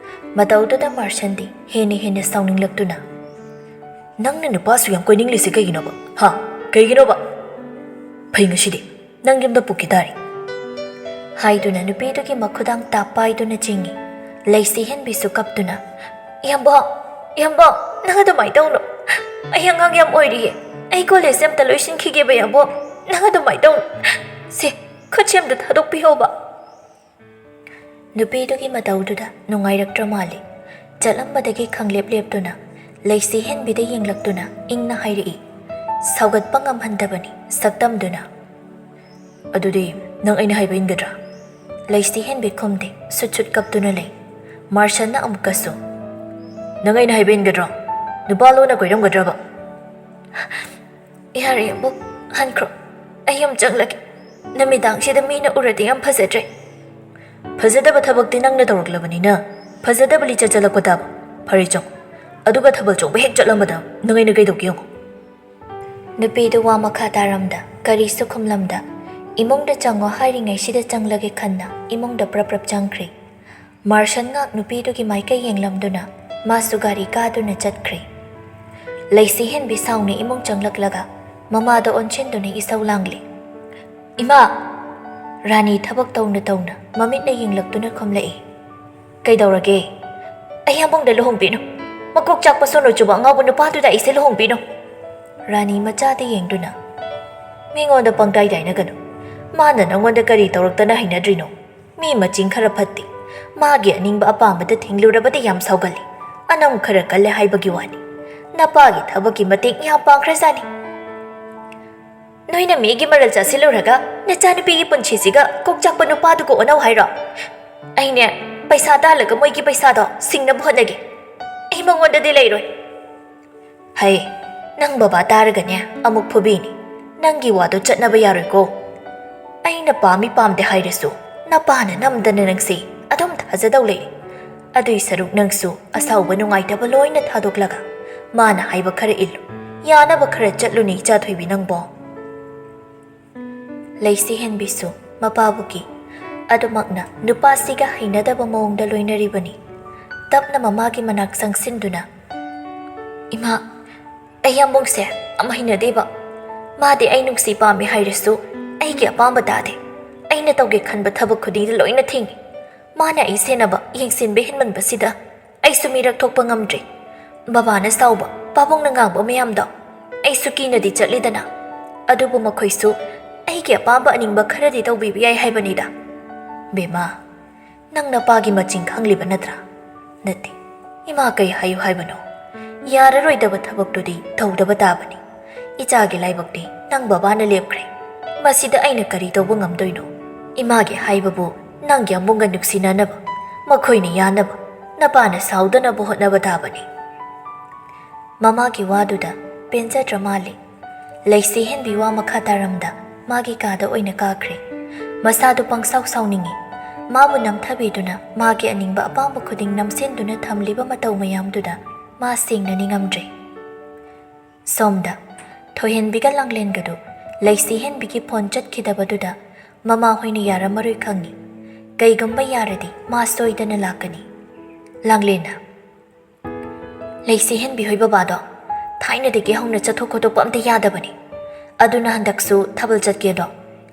ꯃꯇꯧꯗꯨꯗ ꯃꯥꯔꯁꯟꯗꯤ ꯍꯦꯟꯅ ꯍꯦꯟꯅ ꯁꯥꯎꯅꯤꯡꯂꯛꯇꯨꯅ, "ꯅꯪꯅ ꯅꯨꯄꯥꯁꯨ ꯌꯥꯝ ꯀꯣꯏꯅꯤꯡꯂꯤꯁꯦ ꯀꯩꯒꯤꯅꯣꯕ? ꯍꯥ? ꯀꯩꯒꯤꯅꯣꯕ? ꯐꯩ, ꯉꯁꯤꯗꯤ ꯅꯪ ꯌꯨꯝꯗ ꯄꯨꯈꯤ ꯇꯥꯔꯦ," ꯍꯥꯏꯗꯨꯅ ꯅꯨꯄꯤꯗꯨꯒꯤ ꯃꯈꯨꯗꯥꯡ ꯇꯥꯞ ꯄꯥꯏꯗꯨꯅ ꯆꯤꯡꯏ꯫ ꯂꯩꯁꯤ ꯍꯦꯟꯕꯤꯁꯨ ꯀꯞꯇꯨꯅ, "ꯏꯌꯥꯝꯕ, ꯏꯌꯥꯝꯕ, ꯅꯪ ꯑꯗꯨꯃꯥꯏꯅ ꯇꯧꯅꯨ꯫ ꯑꯩ ꯑꯉꯥꯡ ꯌꯥꯝ ꯑꯣꯏꯔꯤꯌꯦ꯫ ꯑꯩ ꯀꯣꯂꯦꯖꯁꯦ ꯑꯝꯇ ꯂꯣꯏꯁꯤꯟꯈꯤꯒꯦꯕ, ꯏꯌꯥꯝꯕ꯫ ꯅꯪ ꯑꯗꯨꯃꯥꯏꯅ ꯇꯧꯅꯨ꯫ ꯁꯦ, ꯈꯨꯠꯁꯦ ꯑꯝꯇ ꯊꯥꯗꯣꯛꯄꯤꯌꯣꯕ꯫" ꯅꯨꯄꯤꯗꯨꯒꯤ ꯃꯇꯧꯗꯨꯗ ꯅꯨꯡꯉꯥꯏꯔꯛꯇ꯭ꯔ ꯃꯥꯜꯂꯤ꯫ ꯆꯠꯂꯝꯕꯗꯒꯤ ꯈꯪꯂꯦꯞ ꯂꯦꯞꯇꯨꯅ ꯂꯩꯁꯤ ꯍꯦꯟꯕꯤꯗ ꯌꯦꯡꯂꯛꯇꯨꯅ ꯏꯪꯅ ꯍꯥꯏꯔꯛꯏ, ꯁꯥꯎꯒꯠꯄ ꯉꯝꯍꯟꯗꯕꯅꯤ ꯁꯛꯇꯝꯗꯨꯅ꯫ "ꯑꯗꯨꯗꯤ ꯅꯪ ꯑꯩꯅ ꯍꯥꯏꯕ ꯏꯟꯒꯗ꯭ꯔꯥ?" ꯂꯩꯁꯤ ꯍꯦꯟꯕꯤ ꯈꯨꯝꯗꯦ, ꯁꯨꯠ ꯁꯨꯠ ꯀꯞꯇꯨꯅ ꯂꯩ꯫ ꯃꯥꯔꯁꯟꯅ ꯑꯃꯨꯛꯀꯁꯨ, "ꯅꯪ ꯑꯩꯅ ꯍꯥꯏꯕ ꯏꯟꯒꯗ꯭ꯔꯣ? ꯅꯨꯄꯥ ꯂꯣꯟꯅ ꯀꯣꯏꯔꯝꯒꯗ꯭ꯔꯕ?" "ꯌꯥꯔꯦ, ꯑꯕꯣꯛ, ꯍꯟꯈ꯭ꯔꯣ꯫ ꯑꯩ ꯌꯨꯝ ꯆꯪꯂꯒꯦ꯫ ꯅꯨꯃꯤꯗꯥꯡꯁꯤꯗ ꯃꯤꯅ ꯎꯔꯗꯤ ꯌꯥꯝ ꯐꯖꯗ꯭ꯔꯦ꯫" "ꯐꯖꯗꯕ ꯊꯕꯛꯇꯤ ꯅꯪꯅ ꯇꯧꯔꯛꯂꯕꯅꯤꯅ ꯐꯖꯗꯕ ꯂꯤꯆꯠ ꯆꯠꯂꯛꯄ ꯇꯥꯕ꯫ ꯐꯔꯦ, ꯆꯪꯉꯣ꯫ ꯑꯗꯨꯒ ꯊꯥꯕꯜ ꯆꯣꯡꯕ ꯍꯦꯛ ꯆꯠꯂꯝꯕꯗ ꯅꯪ ꯑꯩꯅ ꯀꯩꯗꯧꯒꯦ ꯌꯦꯡꯉꯣ꯫" ꯅꯨꯄꯤꯗꯨ ꯋꯥ ꯃꯈꯥ ꯇꯥꯔꯝꯗ, ꯀꯔꯤꯁꯨ ꯈꯨꯝꯂꯝꯗ, "ꯏꯃꯨꯡꯗ ꯆꯪꯉꯣ" ꯍꯥꯏꯔꯤꯉꯩꯁꯤꯗ ꯆꯪꯂꯒꯦ ꯈꯟꯅ ꯏꯃꯨꯡꯗ ꯄ꯭ꯔꯞ ꯄ꯭ꯔꯞ ꯆꯪꯈ꯭ꯔꯦ꯫ ꯃꯥꯔꯁꯟ ꯉꯥꯛ ꯅꯨꯄꯤꯗꯨꯒꯤ ꯃꯥꯏꯀꯩ ꯌꯦꯡꯂꯝꯗꯨꯅ ꯃꯥꯁꯨ ꯒꯥꯔꯤ ꯀꯥꯗꯨꯅ ꯆꯠꯈ꯭ꯔꯦ꯫ ꯂꯩꯁꯤ ꯍꯦꯟꯕꯤ ꯁꯥꯎꯅ ꯏꯃꯨꯡ ꯆꯪꯂꯛꯂꯒ ꯃꯃꯥꯗ ꯑꯣꯟꯁꯤꯟꯗꯨꯅ ꯏꯁꯧ ꯂꯥꯡꯂꯤ, "ꯏꯃꯥ!" ꯔꯥꯅꯤ ꯊꯕꯛ ꯇꯧꯅ ꯇꯧꯅ ꯃꯃꯤꯠꯅ ꯌꯦꯡꯂꯛꯇꯨꯅ ꯈꯨꯝꯂꯛꯏ, "ꯀꯩꯗꯧꯔꯒꯦ?" "ꯑꯩ ꯌꯥꯝꯕꯨꯡꯗ ꯂꯨꯍꯣꯡꯕꯤꯅꯨ꯫ ꯃꯀꯣꯛ ꯆꯥꯛꯄ ꯁꯣꯅꯣ ꯆꯨꯕ ꯑꯉꯥꯎꯕ ꯅꯨꯄꯥꯗꯨꯗ ꯑꯩꯁꯦ ꯂꯨꯍꯣꯡꯕꯤꯅꯨ꯫" ꯔꯥꯅꯤ ꯃꯆꯥꯗ ꯌꯦꯡꯗꯨꯅ, "ꯃꯤꯉꯣꯟꯗ ꯄꯪꯗꯥꯏ ꯗꯥꯏꯅꯒꯅꯨ꯫ ꯃꯥꯅ ꯅꯪꯉꯣꯟꯗ ꯀꯔꯤ ꯇꯧꯔꯛꯇꯅ ꯍꯩꯅꯗ꯭ꯔꯤꯅꯣ? ꯃꯤ ꯃꯆꯤꯡ ꯈꯔ ꯐꯠꯇꯦ꯫ ꯃꯥꯒꯤ ꯑꯅꯤꯡꯕ ꯑꯄꯥꯝꯕꯗ ꯊꯤꯡꯂꯨꯔꯕꯗꯤ ꯌꯥꯝ ꯁꯥꯎꯒꯜꯂꯤ꯫ ꯑꯅꯝ ꯈꯔ ꯀꯜꯂꯦ ꯍꯥꯏꯕꯒꯤ ꯋꯥꯅꯤ꯫ ꯅꯄꯥꯒꯤ ꯊꯕꯛꯀꯤ ꯃꯇꯦꯡ ꯌꯥꯝ ꯄꯥꯡꯈ꯭ꯔꯖꯥꯠꯅꯤ꯫ ꯅꯣꯏꯅ ꯃꯤꯒꯤ ꯃꯔꯜ ꯆꯥꯁꯤꯜꯂꯨꯔꯒ ꯅꯆꯥꯅꯨꯄꯤꯒꯤ ꯄꯨꯟꯁꯤꯁꯤꯒ ꯀꯣꯛ ꯆꯥꯛꯄ ꯅꯨꯄꯥꯗꯨꯒ ꯑꯣꯟꯅꯧ ꯍꯥꯏꯔꯣ? ꯑꯩꯅꯦ, ꯄꯩꯁꯥ ꯇꯥꯜꯂꯒ ꯃꯣꯏꯒꯤ ꯄꯩꯁꯥꯗꯣ ꯁꯤꯡꯅꯕ ꯍꯣꯠꯅꯒꯦ꯫ ꯑꯩ ꯃꯉꯣꯟꯗꯗꯤ ꯂꯩꯔꯣꯏ꯫" "ꯍꯩ, ꯅꯪ ꯕꯕꯥ ꯇꯥꯔꯒꯅꯦ ꯑꯃꯨꯛ ꯐꯨꯕꯤꯅꯤ꯫ ꯅꯪꯒꯤ ꯋꯥꯗꯣ ꯆꯠꯅꯕ ꯌꯥꯔꯣꯏꯀꯣ꯫ ꯑꯩꯅ ꯄꯥꯝꯃꯤ ꯄꯥꯝꯗꯦ ꯍꯥꯏꯔꯁꯨ ꯅꯄꯥꯅ ꯅꯝꯗꯅ ꯅꯪꯁꯦ ꯑꯗꯨꯝ ꯊꯥꯖꯗꯧ ꯂꯩꯔꯦ꯫ ꯑꯗꯨꯏ ꯁꯔꯨꯛ ꯅꯪꯁꯨ ꯑꯁꯥꯎꯕ ꯅꯨꯡꯉꯥꯏꯇꯕ ꯂꯣꯏꯅ ꯊꯥꯗꯣꯛꯂꯒ ꯃꯥꯅ ꯍꯥꯏꯕ ꯈꯔ ꯏꯜꯂꯨ꯫ ꯌꯥꯅꯕ ꯈꯔ ꯆꯠꯂꯨꯅꯦ ꯏꯆꯥ ꯊꯣꯏꯕꯤ ꯅꯪꯕꯣ꯫" ꯂꯩꯁꯤ ꯍꯦꯟꯕꯤꯁꯨ ꯃꯄꯥꯕꯨ ꯀꯤ꯫ ꯑꯗꯨꯃꯛꯅ ꯅꯨꯄꯥꯁꯤꯒ ꯍꯩꯅꯗꯕ ꯃꯑꯣꯡꯗ ꯂꯣꯏꯅꯔꯤꯕꯅꯤ꯫ ꯇꯞꯅ ꯃꯃꯥꯒꯤ ꯃꯅꯥꯛ ꯆꯪꯁꯤꯟꯗꯨꯅ, "ꯏꯃꯥ, ꯑꯩ ꯌꯥꯝꯕꯨꯡꯁꯦ ꯌꯥꯝ ꯍꯩꯅꯗꯦꯕ꯫ ꯃꯥꯗꯤ ꯑꯩ ꯅꯨꯡꯁꯤ ꯄꯥꯝꯃꯤ ꯍꯥꯏꯔꯁꯨ ꯑꯩꯒꯤ ꯑꯄꯥꯝꯕ ꯇꯥꯗꯦ꯫ ꯑꯩꯅ ꯇꯧꯒꯦ ꯈꯟꯕ ꯊꯕꯛ ꯈꯨꯗꯤꯡꯗ ꯂꯣꯏꯅ ꯊꯤꯡꯉꯤ꯫ ꯃꯥꯅ ꯑꯩ ꯁꯦꯟꯅꯕ, ꯌꯦꯡꯁꯤꯟꯕ ꯍꯦꯟꯃꯟꯕꯁꯤꯗ ꯑꯩꯁꯨ ꯃꯤꯔꯛ ꯊꯣꯛꯄ ꯉꯝꯗ꯭ꯔꯦ꯫ ꯕꯕꯥꯅ ꯁꯥꯎꯕ, ꯄꯥꯕꯨꯡꯅ ꯉꯥꯡꯕ ꯃꯌꯥꯝꯗꯣ ꯑꯩꯁꯨ ꯀꯤꯅꯗꯤ ꯆꯠꯂꯤꯗꯅ꯫ ꯑꯗꯨꯕꯨ ꯃꯈꯣꯏꯁꯨ ꯑꯩꯒꯤ ꯑꯄꯥꯝꯕ ꯑꯅꯤꯡꯕ ꯈꯔꯗꯤ ꯇꯧꯕꯤꯕ ꯌꯥꯏ ꯍꯥꯏꯕꯅꯤꯗ꯫" "ꯕꯦꯝꯃ, ꯅꯪ ꯅꯄꯥꯒꯤ ꯃꯆꯤꯡ ꯈꯪꯂꯤꯕ ꯅꯠꯇ꯭ꯔꯥ?" "ꯅꯠꯇꯦ, ꯏꯃꯥ, ꯀꯩ ꯍꯥꯏꯌꯨ ꯍꯥꯏꯕꯅꯣ? ꯌꯥꯔꯔꯣꯏꯗꯕ ꯊꯕꯛꯇꯨꯗꯤ ꯇꯧꯗꯕ ꯇꯥꯕꯅꯤ꯫ ꯏꯆꯥꯒꯤ ꯂꯥꯏꯕꯛꯇꯤ ꯅꯪ ꯕꯕꯥꯅ ꯂꯦꯞꯈ꯭ꯔꯦ꯫ ꯃꯁꯤꯗ ꯑꯩꯅ ꯀꯔꯤ ꯇꯧꯕ ꯉꯝꯗꯣꯏꯅꯣ? ꯏꯃꯥꯒꯤ ꯍꯥꯏꯕꯕꯨ ꯅꯪꯒꯤ ꯌꯥꯝꯕꯨꯡꯒ ꯅꯨꯡꯁꯤꯅꯅꯕ, ꯃꯈꯣꯏꯅ ꯌꯥꯅꯕ, ꯅꯄꯥꯅ ꯁꯥꯎꯗꯅꯕ ꯍꯣꯠꯅꯕ ꯇꯥꯕꯅꯤ꯫" ꯃꯃꯥꯒꯤ ꯋꯥꯗꯨꯗ ꯄꯦꯟꯖꯗ꯭ꯔ ꯃꯥꯜꯂꯦ꯫ ꯂꯩꯁꯤ ꯍꯦꯟꯕꯤ ꯋꯥ ꯃꯈꯥ ꯇꯥꯔꯝꯗ ꯃꯥꯒꯤ ꯀꯥꯗ ꯑꯣꯏꯅ ꯀꯥꯈ꯭ꯔꯦ꯫ ꯃꯁꯥꯗꯨ ꯄꯪꯁꯥꯎ ꯁꯥꯎꯅꯤꯡꯉꯤ꯫ ꯃꯥꯕꯨ ꯅꯝꯊꯕꯤꯗꯨꯅ ꯃꯥꯒꯤ ꯑꯅꯤꯡꯕ ꯑꯄꯥꯝꯕ ꯈꯨꯗꯤꯡ ꯅꯝꯁꯤꯟꯗꯨꯅ ꯊꯝꯂꯤꯕ ꯃꯇꯧ ꯃꯌꯥꯝꯗꯨꯗ ꯃꯥ ꯁꯦꯡꯅ ꯅꯤꯡꯉꯝꯗ꯭ꯔꯦ꯫ ꯁꯣꯝꯗ ꯊꯣꯏꯍꯦꯟꯕꯤꯒ ꯂꯥꯡꯂꯦꯟꯒꯗꯨ ꯂꯩꯁꯤ ꯍꯦꯟꯕꯤꯒꯤ ꯐꯣꯟ ꯆꯠꯈꯤꯗꯕꯗꯨꯗ ꯃꯃꯥꯍꯣꯏꯅ ꯌꯥꯔꯝꯃꯔꯣꯏ ꯈꯪꯉꯤ꯫ ꯀꯩꯒꯨꯝꯕ ꯌꯥꯔꯗꯤ ꯃꯥ ꯁꯣꯏꯗꯅ ꯂꯥꯛꯀꯅꯤ꯫ ꯂꯥꯡꯂꯦꯟꯅ, "ꯂꯩꯁꯤ ꯍꯦꯟꯕꯤ ꯍꯣꯏ ꯕꯕꯥꯗꯣ ꯊꯥꯏꯅꯗꯒꯤ ꯍꯧꯅ ꯆꯠꯊꯣꯛ ꯈꯣꯠꯇꯣꯛꯄ ꯑꯝꯇ ꯌꯥꯗꯕꯅꯤ꯫ ꯑꯗꯨꯅ ꯍꯟꯗꯛꯁꯨ ꯊꯥꯕꯜ ꯆꯠꯀꯦꯗꯣ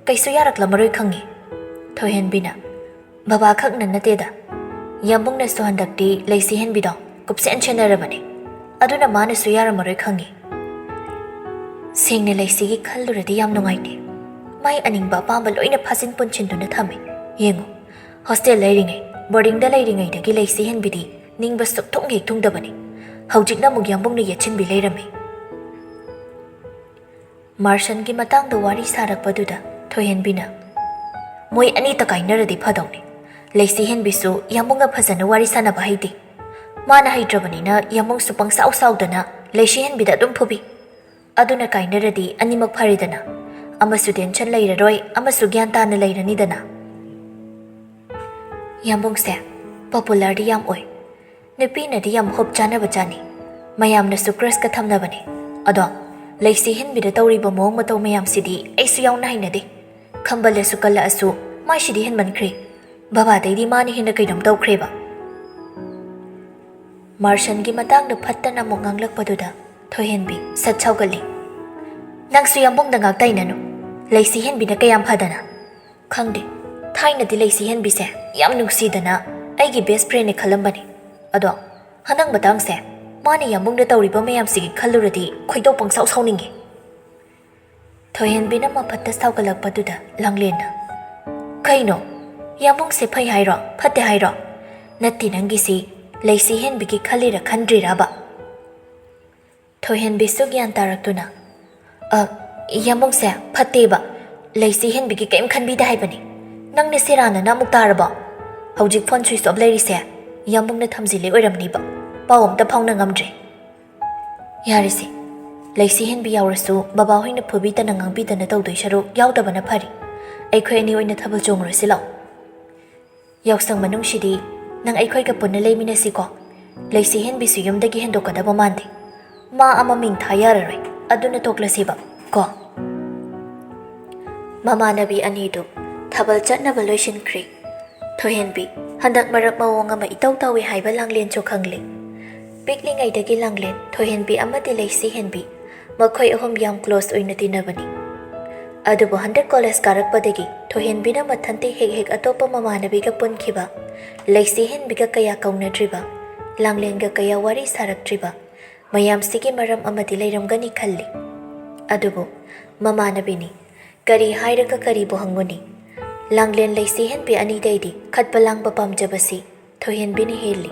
ꯀꯩꯁꯨ ꯌꯥꯔꯛꯂꯝꯃꯔꯣꯏ ꯈꯪꯉꯤ꯫" ꯊꯣꯏꯍꯦꯟꯕꯤꯅ, "ꯕꯕꯥ ꯈꯛꯅ ꯅꯠꯇꯦꯗ, ꯌꯥꯝꯕꯨꯡꯅꯁꯨ ꯍꯟꯗꯛꯇꯤ ꯂꯩꯁꯤ ꯍꯦꯟꯕꯤꯗꯣ ꯀꯨꯞꯁꯦꯟ ꯁꯦꯟꯅꯔꯕꯅꯤ꯫ ꯑꯗꯨꯅ ꯃꯥꯅꯁꯨ ꯌꯥꯔꯝꯃꯔꯣꯏ ꯈꯪꯉꯤ꯫" ꯁꯦꯡꯅ ꯂꯩꯁꯤꯒꯤ ꯈꯜꯂꯨꯔꯗꯤ ꯌꯥꯝ ꯅꯨꯡꯉꯥꯏꯇꯦ꯫ ꯃꯥꯏ ꯑꯅꯤꯡꯕ ꯑꯄꯥꯝꯕ ꯂꯣꯏꯅ ꯐꯥꯖꯤꯟ ꯄꯨꯟꯁꯤꯟꯗꯨꯅ ꯊꯝꯃꯤ꯫ ꯌꯦꯡꯉꯨ, ꯍꯣꯁꯇꯦꯜ ꯂꯩꯔꯤꯉꯩ, ꯕꯣꯔꯗꯤꯡꯗ ꯂꯩꯔꯤꯉꯩꯗꯒꯤ ꯂꯩꯁꯤ ꯍꯦꯟꯕꯤꯗꯤ ꯅꯤꯡꯕ ꯁꯨꯛꯊꯨꯡ ꯍꯦꯛ ꯊꯨꯡꯗꯕꯅꯤ꯫ ꯍꯧꯖꯤꯛꯅ ꯑꯃꯨꯛ ꯌꯥꯝꯕꯨꯡꯅ ꯌꯦꯠꯁꯤꯟꯕꯤ ꯂꯩꯔꯝꯃꯤ꯫ ꯃꯥꯔꯁꯟꯒꯤ ꯃꯇꯥꯡꯗ ꯋꯥꯔꯤ ꯁꯥꯔꯛꯄꯗꯨꯗ ꯊꯣꯏꯍꯦꯟꯕꯤꯅ, "ꯃꯣꯏ ꯑꯅꯤꯇ ꯀꯥꯏꯅꯔꯗꯤ ꯐꯗꯧꯅꯤ꯫ ꯂꯩꯁꯤ ꯍꯦꯟꯕꯤꯁꯨ ꯌꯥꯝꯕꯨꯡꯒ ꯐꯖꯅ ꯋꯥꯔꯤ ꯁꯥꯟꯅꯕ ꯍꯩꯇꯦ꯫ ꯃꯥꯅ ꯍꯩꯇ꯭ꯔꯕꯅꯤꯅ ꯌꯥꯝꯕꯨꯡꯁꯨ ꯄꯪꯁꯥꯎ ꯁꯥꯎꯗꯅ ꯂꯩꯁꯤ ꯍꯦꯟꯕꯤꯗ ꯑꯗꯨꯝ ꯐꯨꯕꯤ꯫ ꯑꯗꯨꯅ ꯀꯥꯏꯅꯔꯗꯤ ꯑꯅꯤꯃꯛ ꯐꯔꯦꯗꯅ꯫ ꯑꯃꯁꯨ ꯇꯦꯟꯁꯟ ꯂꯩꯔꯔꯣꯏ, ꯑꯃꯁꯨ ꯒ꯭ꯌꯥꯟ ꯇꯥꯅ ꯂꯩꯔꯅꯤꯗꯅ꯫" ꯌꯥꯝꯕꯨꯡꯁꯦ ꯄꯣꯄꯨꯂꯔꯗꯤ ꯌꯥꯝ ꯑꯣꯏ꯫ ꯅꯨꯄꯤꯅꯗꯤ ꯌꯥꯝ ꯍꯣꯞ ꯆꯥꯅꯕ ꯆꯥꯅꯤ꯫ ꯃꯌꯥꯝꯅꯁꯨ ꯀ꯭ꯔꯁꯀ ꯊꯝꯅꯕꯅꯤ꯫ ꯑꯗꯣ ꯂꯩꯁꯤ ꯍꯦꯟꯕꯤꯗ ꯇꯧꯔꯤꯕ ꯃꯑꯣꯡ ꯃꯇꯧ ꯃꯌꯥꯝꯁꯤꯗꯤ ꯑꯩꯁꯨ ꯌꯥꯎꯅ ꯍꯩꯅꯗꯦ꯫ ꯈꯝꯕꯜꯂꯁꯨ ꯀꯜꯂꯛꯑꯁꯨ ꯃꯥꯏꯁꯤꯗꯤ ꯍꯦꯟꯃꯟꯈ꯭ꯔꯦ꯫ ꯕꯕꯥꯗꯩꯗꯤ ꯃꯥꯅ ꯍꯦꯟꯅ ꯀꯩꯅꯣꯝ ꯇꯧꯈ꯭ꯔꯦꯕ꯫ ꯃꯥꯔꯁꯟꯒꯤ ꯃꯇꯥꯡꯗ ꯐꯠꯇꯅ ꯑꯃꯨꯛ ꯉꯥꯡꯂꯛꯄꯗꯨꯗ ꯊꯣꯏꯍꯦꯟꯕꯤ ꯁꯠ ꯁꯥꯎꯒꯠꯂꯤ꯫ "ꯅꯪꯁꯨ ꯌꯥꯝꯕꯨꯡꯗ ꯉꯥꯛ ꯇꯥꯏꯅꯅꯨ꯫ ꯂꯩꯁꯤ ꯍꯦꯟꯕꯤꯅ ꯀꯌꯥꯝ ꯐꯗꯅ꯫ ꯈꯪꯗꯦ, ꯊꯥꯏꯅꯗꯤ ꯂꯩꯁꯤ ꯍꯦꯟꯕꯤꯁꯦ ꯌꯥꯝ ꯅꯨꯡꯁꯤꯗꯅ ꯑꯩꯒꯤ ꯕꯦꯁ ꯐ꯭ꯔꯦꯟꯅꯦ ꯈꯜꯂꯝꯕꯅꯦ꯫ ꯑꯗꯣ ꯍꯟꯗꯛ ꯃꯇꯥꯡꯁꯦ ꯃꯥꯅ ꯌꯥꯝꯕꯨꯡꯗ ꯇꯧꯔꯤꯕ ꯃꯌꯥꯝꯁꯤꯒꯤ ꯈꯜꯂꯨꯔꯗꯤ ꯈꯣꯏꯗꯧ ꯄꯪꯁꯥꯎ ꯁꯥꯎꯅꯤꯡꯉꯦ꯫" ꯊꯣꯏꯍꯦꯟꯕꯤꯅ ꯃꯐꯠꯇ ꯁꯥꯎꯒꯠꯂꯛꯄꯗꯨꯗ ꯂꯥꯡꯂꯦꯟꯅ, "ꯀꯩꯅꯣ? ꯌꯥꯝꯕꯨꯡꯁꯦ ꯐꯩ ꯍꯥꯏꯔꯣ, ꯐꯠꯇꯦ ꯍꯥꯏꯔꯣ? ꯅꯠꯇꯦ, ꯅꯪꯒꯤꯁꯤ ꯂꯩꯁꯤ ꯍꯦꯟꯕꯤꯒꯤ ꯈꯜꯂꯤꯔ ꯈꯟꯗ꯭ꯔꯤꯔꯕ?" ꯊꯣꯏꯍꯦꯟꯕꯤꯁꯨ ꯒ꯭ꯌꯥꯟ ꯇꯥꯔꯛꯇꯨꯅ, "ꯑ, ꯌꯥꯝꯕꯨꯡꯁꯦ ꯐꯠꯇꯦꯕ꯫ ꯂꯩꯁꯤ ꯍꯦꯟꯕꯤꯒꯤ ꯀꯩꯝ ꯈꯟꯕꯤꯗꯦ ꯍꯥꯏꯕꯅꯤ꯫ ꯅꯪꯅ ꯁꯦꯔꯥꯟꯅꯅ ꯑꯃꯨꯛ ꯇꯥꯔꯕꯣ? ꯍꯧꯖꯤꯛ ꯐꯣꯟ ꯁ꯭ꯋꯤꯆ ꯑꯣꯐ ꯂꯩꯔꯤꯁꯦ ꯌꯥꯝꯕꯨꯡꯅ ꯊꯝꯖꯤꯜꯂꯤ ꯑꯣꯏꯔꯝꯅꯤꯕ꯫ ꯄꯥꯎ ꯑꯝꯇ ꯐꯥꯎꯅ ꯉꯝꯗ꯭ꯔꯦ꯫" "ꯌꯥꯔꯦꯁꯦ, ꯂꯩꯁꯤ ꯍꯦꯟꯕꯤ ꯌꯥꯎꯔꯁꯨ ꯕꯕꯥꯍꯣꯏꯅ ꯐꯨꯕꯤꯗꯅ ꯉꯥꯡꯕꯤꯗꯅ ꯇꯧꯗꯣꯏ ꯁꯔꯨꯛ ꯌꯥꯎꯗꯕꯅ ꯐꯔꯤ꯫ ꯑꯩꯈꯣꯏ ꯑꯅꯤ ꯑꯣꯏꯅ ꯊꯥꯕꯜ ꯆꯣꯡꯉꯨꯔꯁꯤ ꯂꯥꯛꯑꯣ꯫ ꯌꯥꯎꯁꯪ ꯃꯅꯨꯡꯁꯤꯗꯤ ꯅꯪ ꯑꯩꯈꯣꯏꯒ ꯄꯨꯟꯅ ꯂꯩꯃꯤꯟꯅꯁꯤꯀꯣ꯫ ꯂꯩꯁꯤ ꯍꯦꯟꯕꯤꯁꯨ ꯌꯨꯝꯗꯒꯤ ꯍꯦꯟꯗꯣꯛꯀꯗꯕ ꯃꯥꯟꯗꯦ꯫ ꯃꯥ ꯑꯃ ꯃꯤꯡ ꯊꯥ ꯌꯥꯔꯔꯣꯏ꯫ ꯑꯗꯨꯅ ꯇꯣꯛꯂꯁꯤꯕ ꯀꯣ꯫" ꯃꯃꯥꯟꯅꯕꯤ ꯑꯅꯤꯗꯨ ꯊꯥꯕꯜ ꯆꯠꯅꯕ ꯂꯣꯏꯁꯤꯟꯈ꯭ꯔꯦ꯫ ꯊꯣꯏꯍꯦꯟꯕꯤ ꯍꯟꯗꯛ ꯃꯔꯛ ꯃꯑꯣꯡ ꯑꯃ ꯏꯇꯧ ꯇꯧꯏ ꯍꯥꯏꯕ ꯂꯥꯡꯂꯦꯟꯁꯨ ꯈꯪꯂꯦ꯫ ꯄꯤꯛꯂꯤꯉꯩꯗꯒꯤ ꯂꯥꯡꯂꯦꯟ, ꯊꯣꯏꯍꯦꯟꯕꯤ ꯑꯃꯗꯤ ꯂꯩꯁꯤ ꯍꯦꯟꯕꯤ ꯃꯈꯣꯏ ꯑꯍꯨꯝ ꯌꯥꯝ ꯀ꯭ꯂꯣꯁ ꯑꯣꯏꯅ ꯇꯤꯟꯅꯕꯅꯤ꯫ ꯑꯗꯨꯕꯨ ꯍꯟꯗꯛ ꯀꯣꯂꯦꯖ ꯀꯥꯔꯛꯄꯗꯒꯤ ꯊꯣꯏꯍꯦꯟꯕꯤꯅ ꯃꯊꯟꯇ ꯍꯦꯛ ꯍꯦꯛ ꯑꯇꯣꯞꯄ ꯃꯃꯥꯟꯅꯕꯤꯒ ꯄꯨꯟꯈꯤꯕ, ꯂꯩꯁꯤ ꯍꯦꯟꯕꯤꯒ ꯀꯌꯥ ꯀꯧꯅꯗ꯭ꯔꯤꯕ, ꯂꯥꯡꯂꯦꯟꯒ ꯀꯌꯥ ꯋꯥꯔꯤ ꯁꯥꯔꯛꯇ꯭ꯔꯤꯕ, ꯃꯌꯥꯝꯁꯤꯒꯤ ꯃꯔꯝ ꯑꯃꯗꯤ ꯂꯩꯔꯝꯒꯅꯤ ꯈꯜꯂꯤ꯫ ꯑꯗꯨꯕꯨ ꯃꯃꯥꯟꯅꯕꯤꯅꯤ, ꯀꯔꯤ ꯍꯥꯏꯔꯒ ꯀꯔꯤꯕꯨ ꯍꯪꯉꯨꯅꯤ? ꯂꯥꯡꯂꯦꯟ ꯂꯩꯁꯤ ꯍꯦꯟꯕꯤ ꯑꯅꯤꯗꯩꯗꯤ ꯈꯠꯄ ꯂꯥꯡꯕ ꯄꯥꯝꯖꯕꯁꯤ ꯊꯣꯏꯍꯦꯟꯕꯤꯅ ꯍꯦꯜꯂꯤ꯫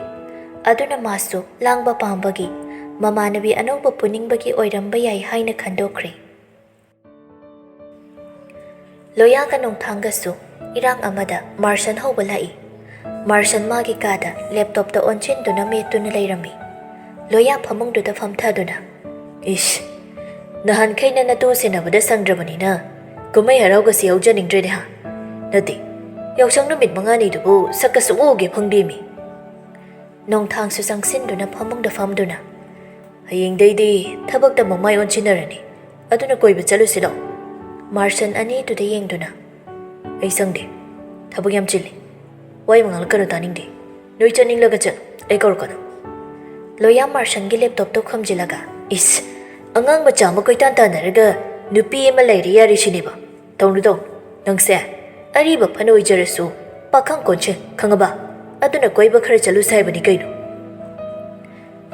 ꯑꯗꯨꯅ ꯃꯥꯁꯨ ꯂꯥꯡꯕ ꯄꯥꯝꯕꯒꯤ, ꯃꯃꯥꯟꯅꯕꯤ ꯑꯅꯧꯕ ꯄꯨꯅꯤꯡꯕꯒꯤ ꯑꯣꯏꯔꯝꯕ ꯌꯥꯏ ꯍꯥꯏꯅ ꯈꯟꯗꯣꯛꯈ꯭ꯔꯦ꯫ ꯂꯣꯌꯥꯒ ꯅꯣꯡꯊꯥꯡꯒꯁꯨ ꯏꯔꯥꯡ ꯑꯃꯗ ꯃꯥꯔꯁꯟ ꯍꯧꯕ ꯂꯥꯛꯏ꯫ ꯃꯥꯔꯁꯟ ꯃꯥꯒꯤ ꯀꯥꯗ ꯂꯦꯞꯇꯣꯞꯇ ꯑꯣꯟꯁꯤꯟꯗꯨꯅ ꯃꯦꯠꯇꯨꯅ ꯂꯩꯔꯝꯃꯤ꯫ ꯂꯣꯌꯥ ꯐꯃꯨꯡꯗꯨꯗ ꯐꯝꯊꯗꯨꯅ, "ꯏꯁ, ꯅꯍꯥꯟꯈꯩ ꯅꯪ ꯅꯇꯨ ꯁꯦꯟꯅꯕꯗ ꯁꯪꯗ꯭ꯔꯕꯅꯤꯅ ꯀꯨꯝꯍꯩ ꯍꯔꯥꯎꯒꯁꯤ ꯌꯥꯎꯖꯅꯤꯡꯗ꯭ꯔꯦꯅꯦ ꯍꯥ? ꯅꯠꯇꯦ, ꯌꯥꯎꯁꯪ ꯅꯨꯃꯤꯠ ꯃꯉꯥꯅꯤꯗꯨꯕꯨ ꯁꯛꯀ ꯁꯨꯛꯎ ꯎꯒꯦ ꯐꯪꯗꯦꯃꯤ꯫" ꯅꯣꯡꯊꯥꯡꯁꯨ ꯆꯪꯁꯤꯟꯗꯨꯅ ꯐꯃꯨꯡꯗ ꯐꯝꯗꯨꯅ, "ꯍꯌꯦꯡꯗꯩꯗꯤ ꯊꯕꯛꯇ ꯑꯃꯨꯛ ꯃꯥꯏ ꯑꯣꯟꯁꯤꯟꯅꯔꯅꯤ꯫ ꯑꯗꯨꯅ ꯀꯣꯏꯕ ꯆꯠꯂꯨꯁꯤ ꯂꯥꯛꯑꯣ꯫" ꯃꯥꯔꯁꯟ ꯑꯅꯤꯗꯨꯗ ꯌꯦꯡꯗꯨꯅ, ꯑꯩ ꯁꯪꯗꯦ꯫ ꯊꯕꯛ ꯌꯥꯝ ꯆꯤꯜꯂꯤ꯫ ꯋꯥ ꯌꯥꯝ ꯉꯥꯡꯂꯛꯀꯅꯨ, ꯇꯥꯅꯤꯡꯗꯦ꯫ ꯅꯣꯏ ꯆꯠꯅꯤꯡꯂꯒ ꯆꯠꯂꯨ, ꯑꯩ ꯀꯧꯔꯛꯀꯅꯨ꯫ ꯂꯣꯌꯥ ꯃꯥꯔꯁꯟꯒꯤ ꯂꯦꯞꯇꯣꯞꯇꯣ ꯈꯨꯝꯖꯤꯜꯂꯒ, "ꯏꯁ, ꯑꯉꯥꯡ ꯃꯆꯥ ꯑꯃ ꯀꯣꯏꯇꯥꯟ ꯇꯥꯟꯅꯔꯒ ꯅꯨꯄꯤ ꯑꯃ ꯂꯩꯔꯦ ꯌꯥꯔꯦ ꯁꯤꯅꯦꯕ? ꯇꯧꯅꯨ, ꯇꯧꯅꯨ꯫ ꯅꯪꯁꯦ ꯑꯔꯤꯕ ꯐꯅ ꯑꯣꯏꯖꯔꯁꯨ ꯄꯥꯈꯪ ꯀꯣꯟꯁꯦ, ꯈꯪꯉꯕ? ꯑꯗꯨꯅ ꯀꯣꯏꯕ ꯈꯔ ꯆꯠꯂꯨꯁꯦ ꯍꯥꯏꯕꯅꯤ ꯀꯩꯅꯣ?"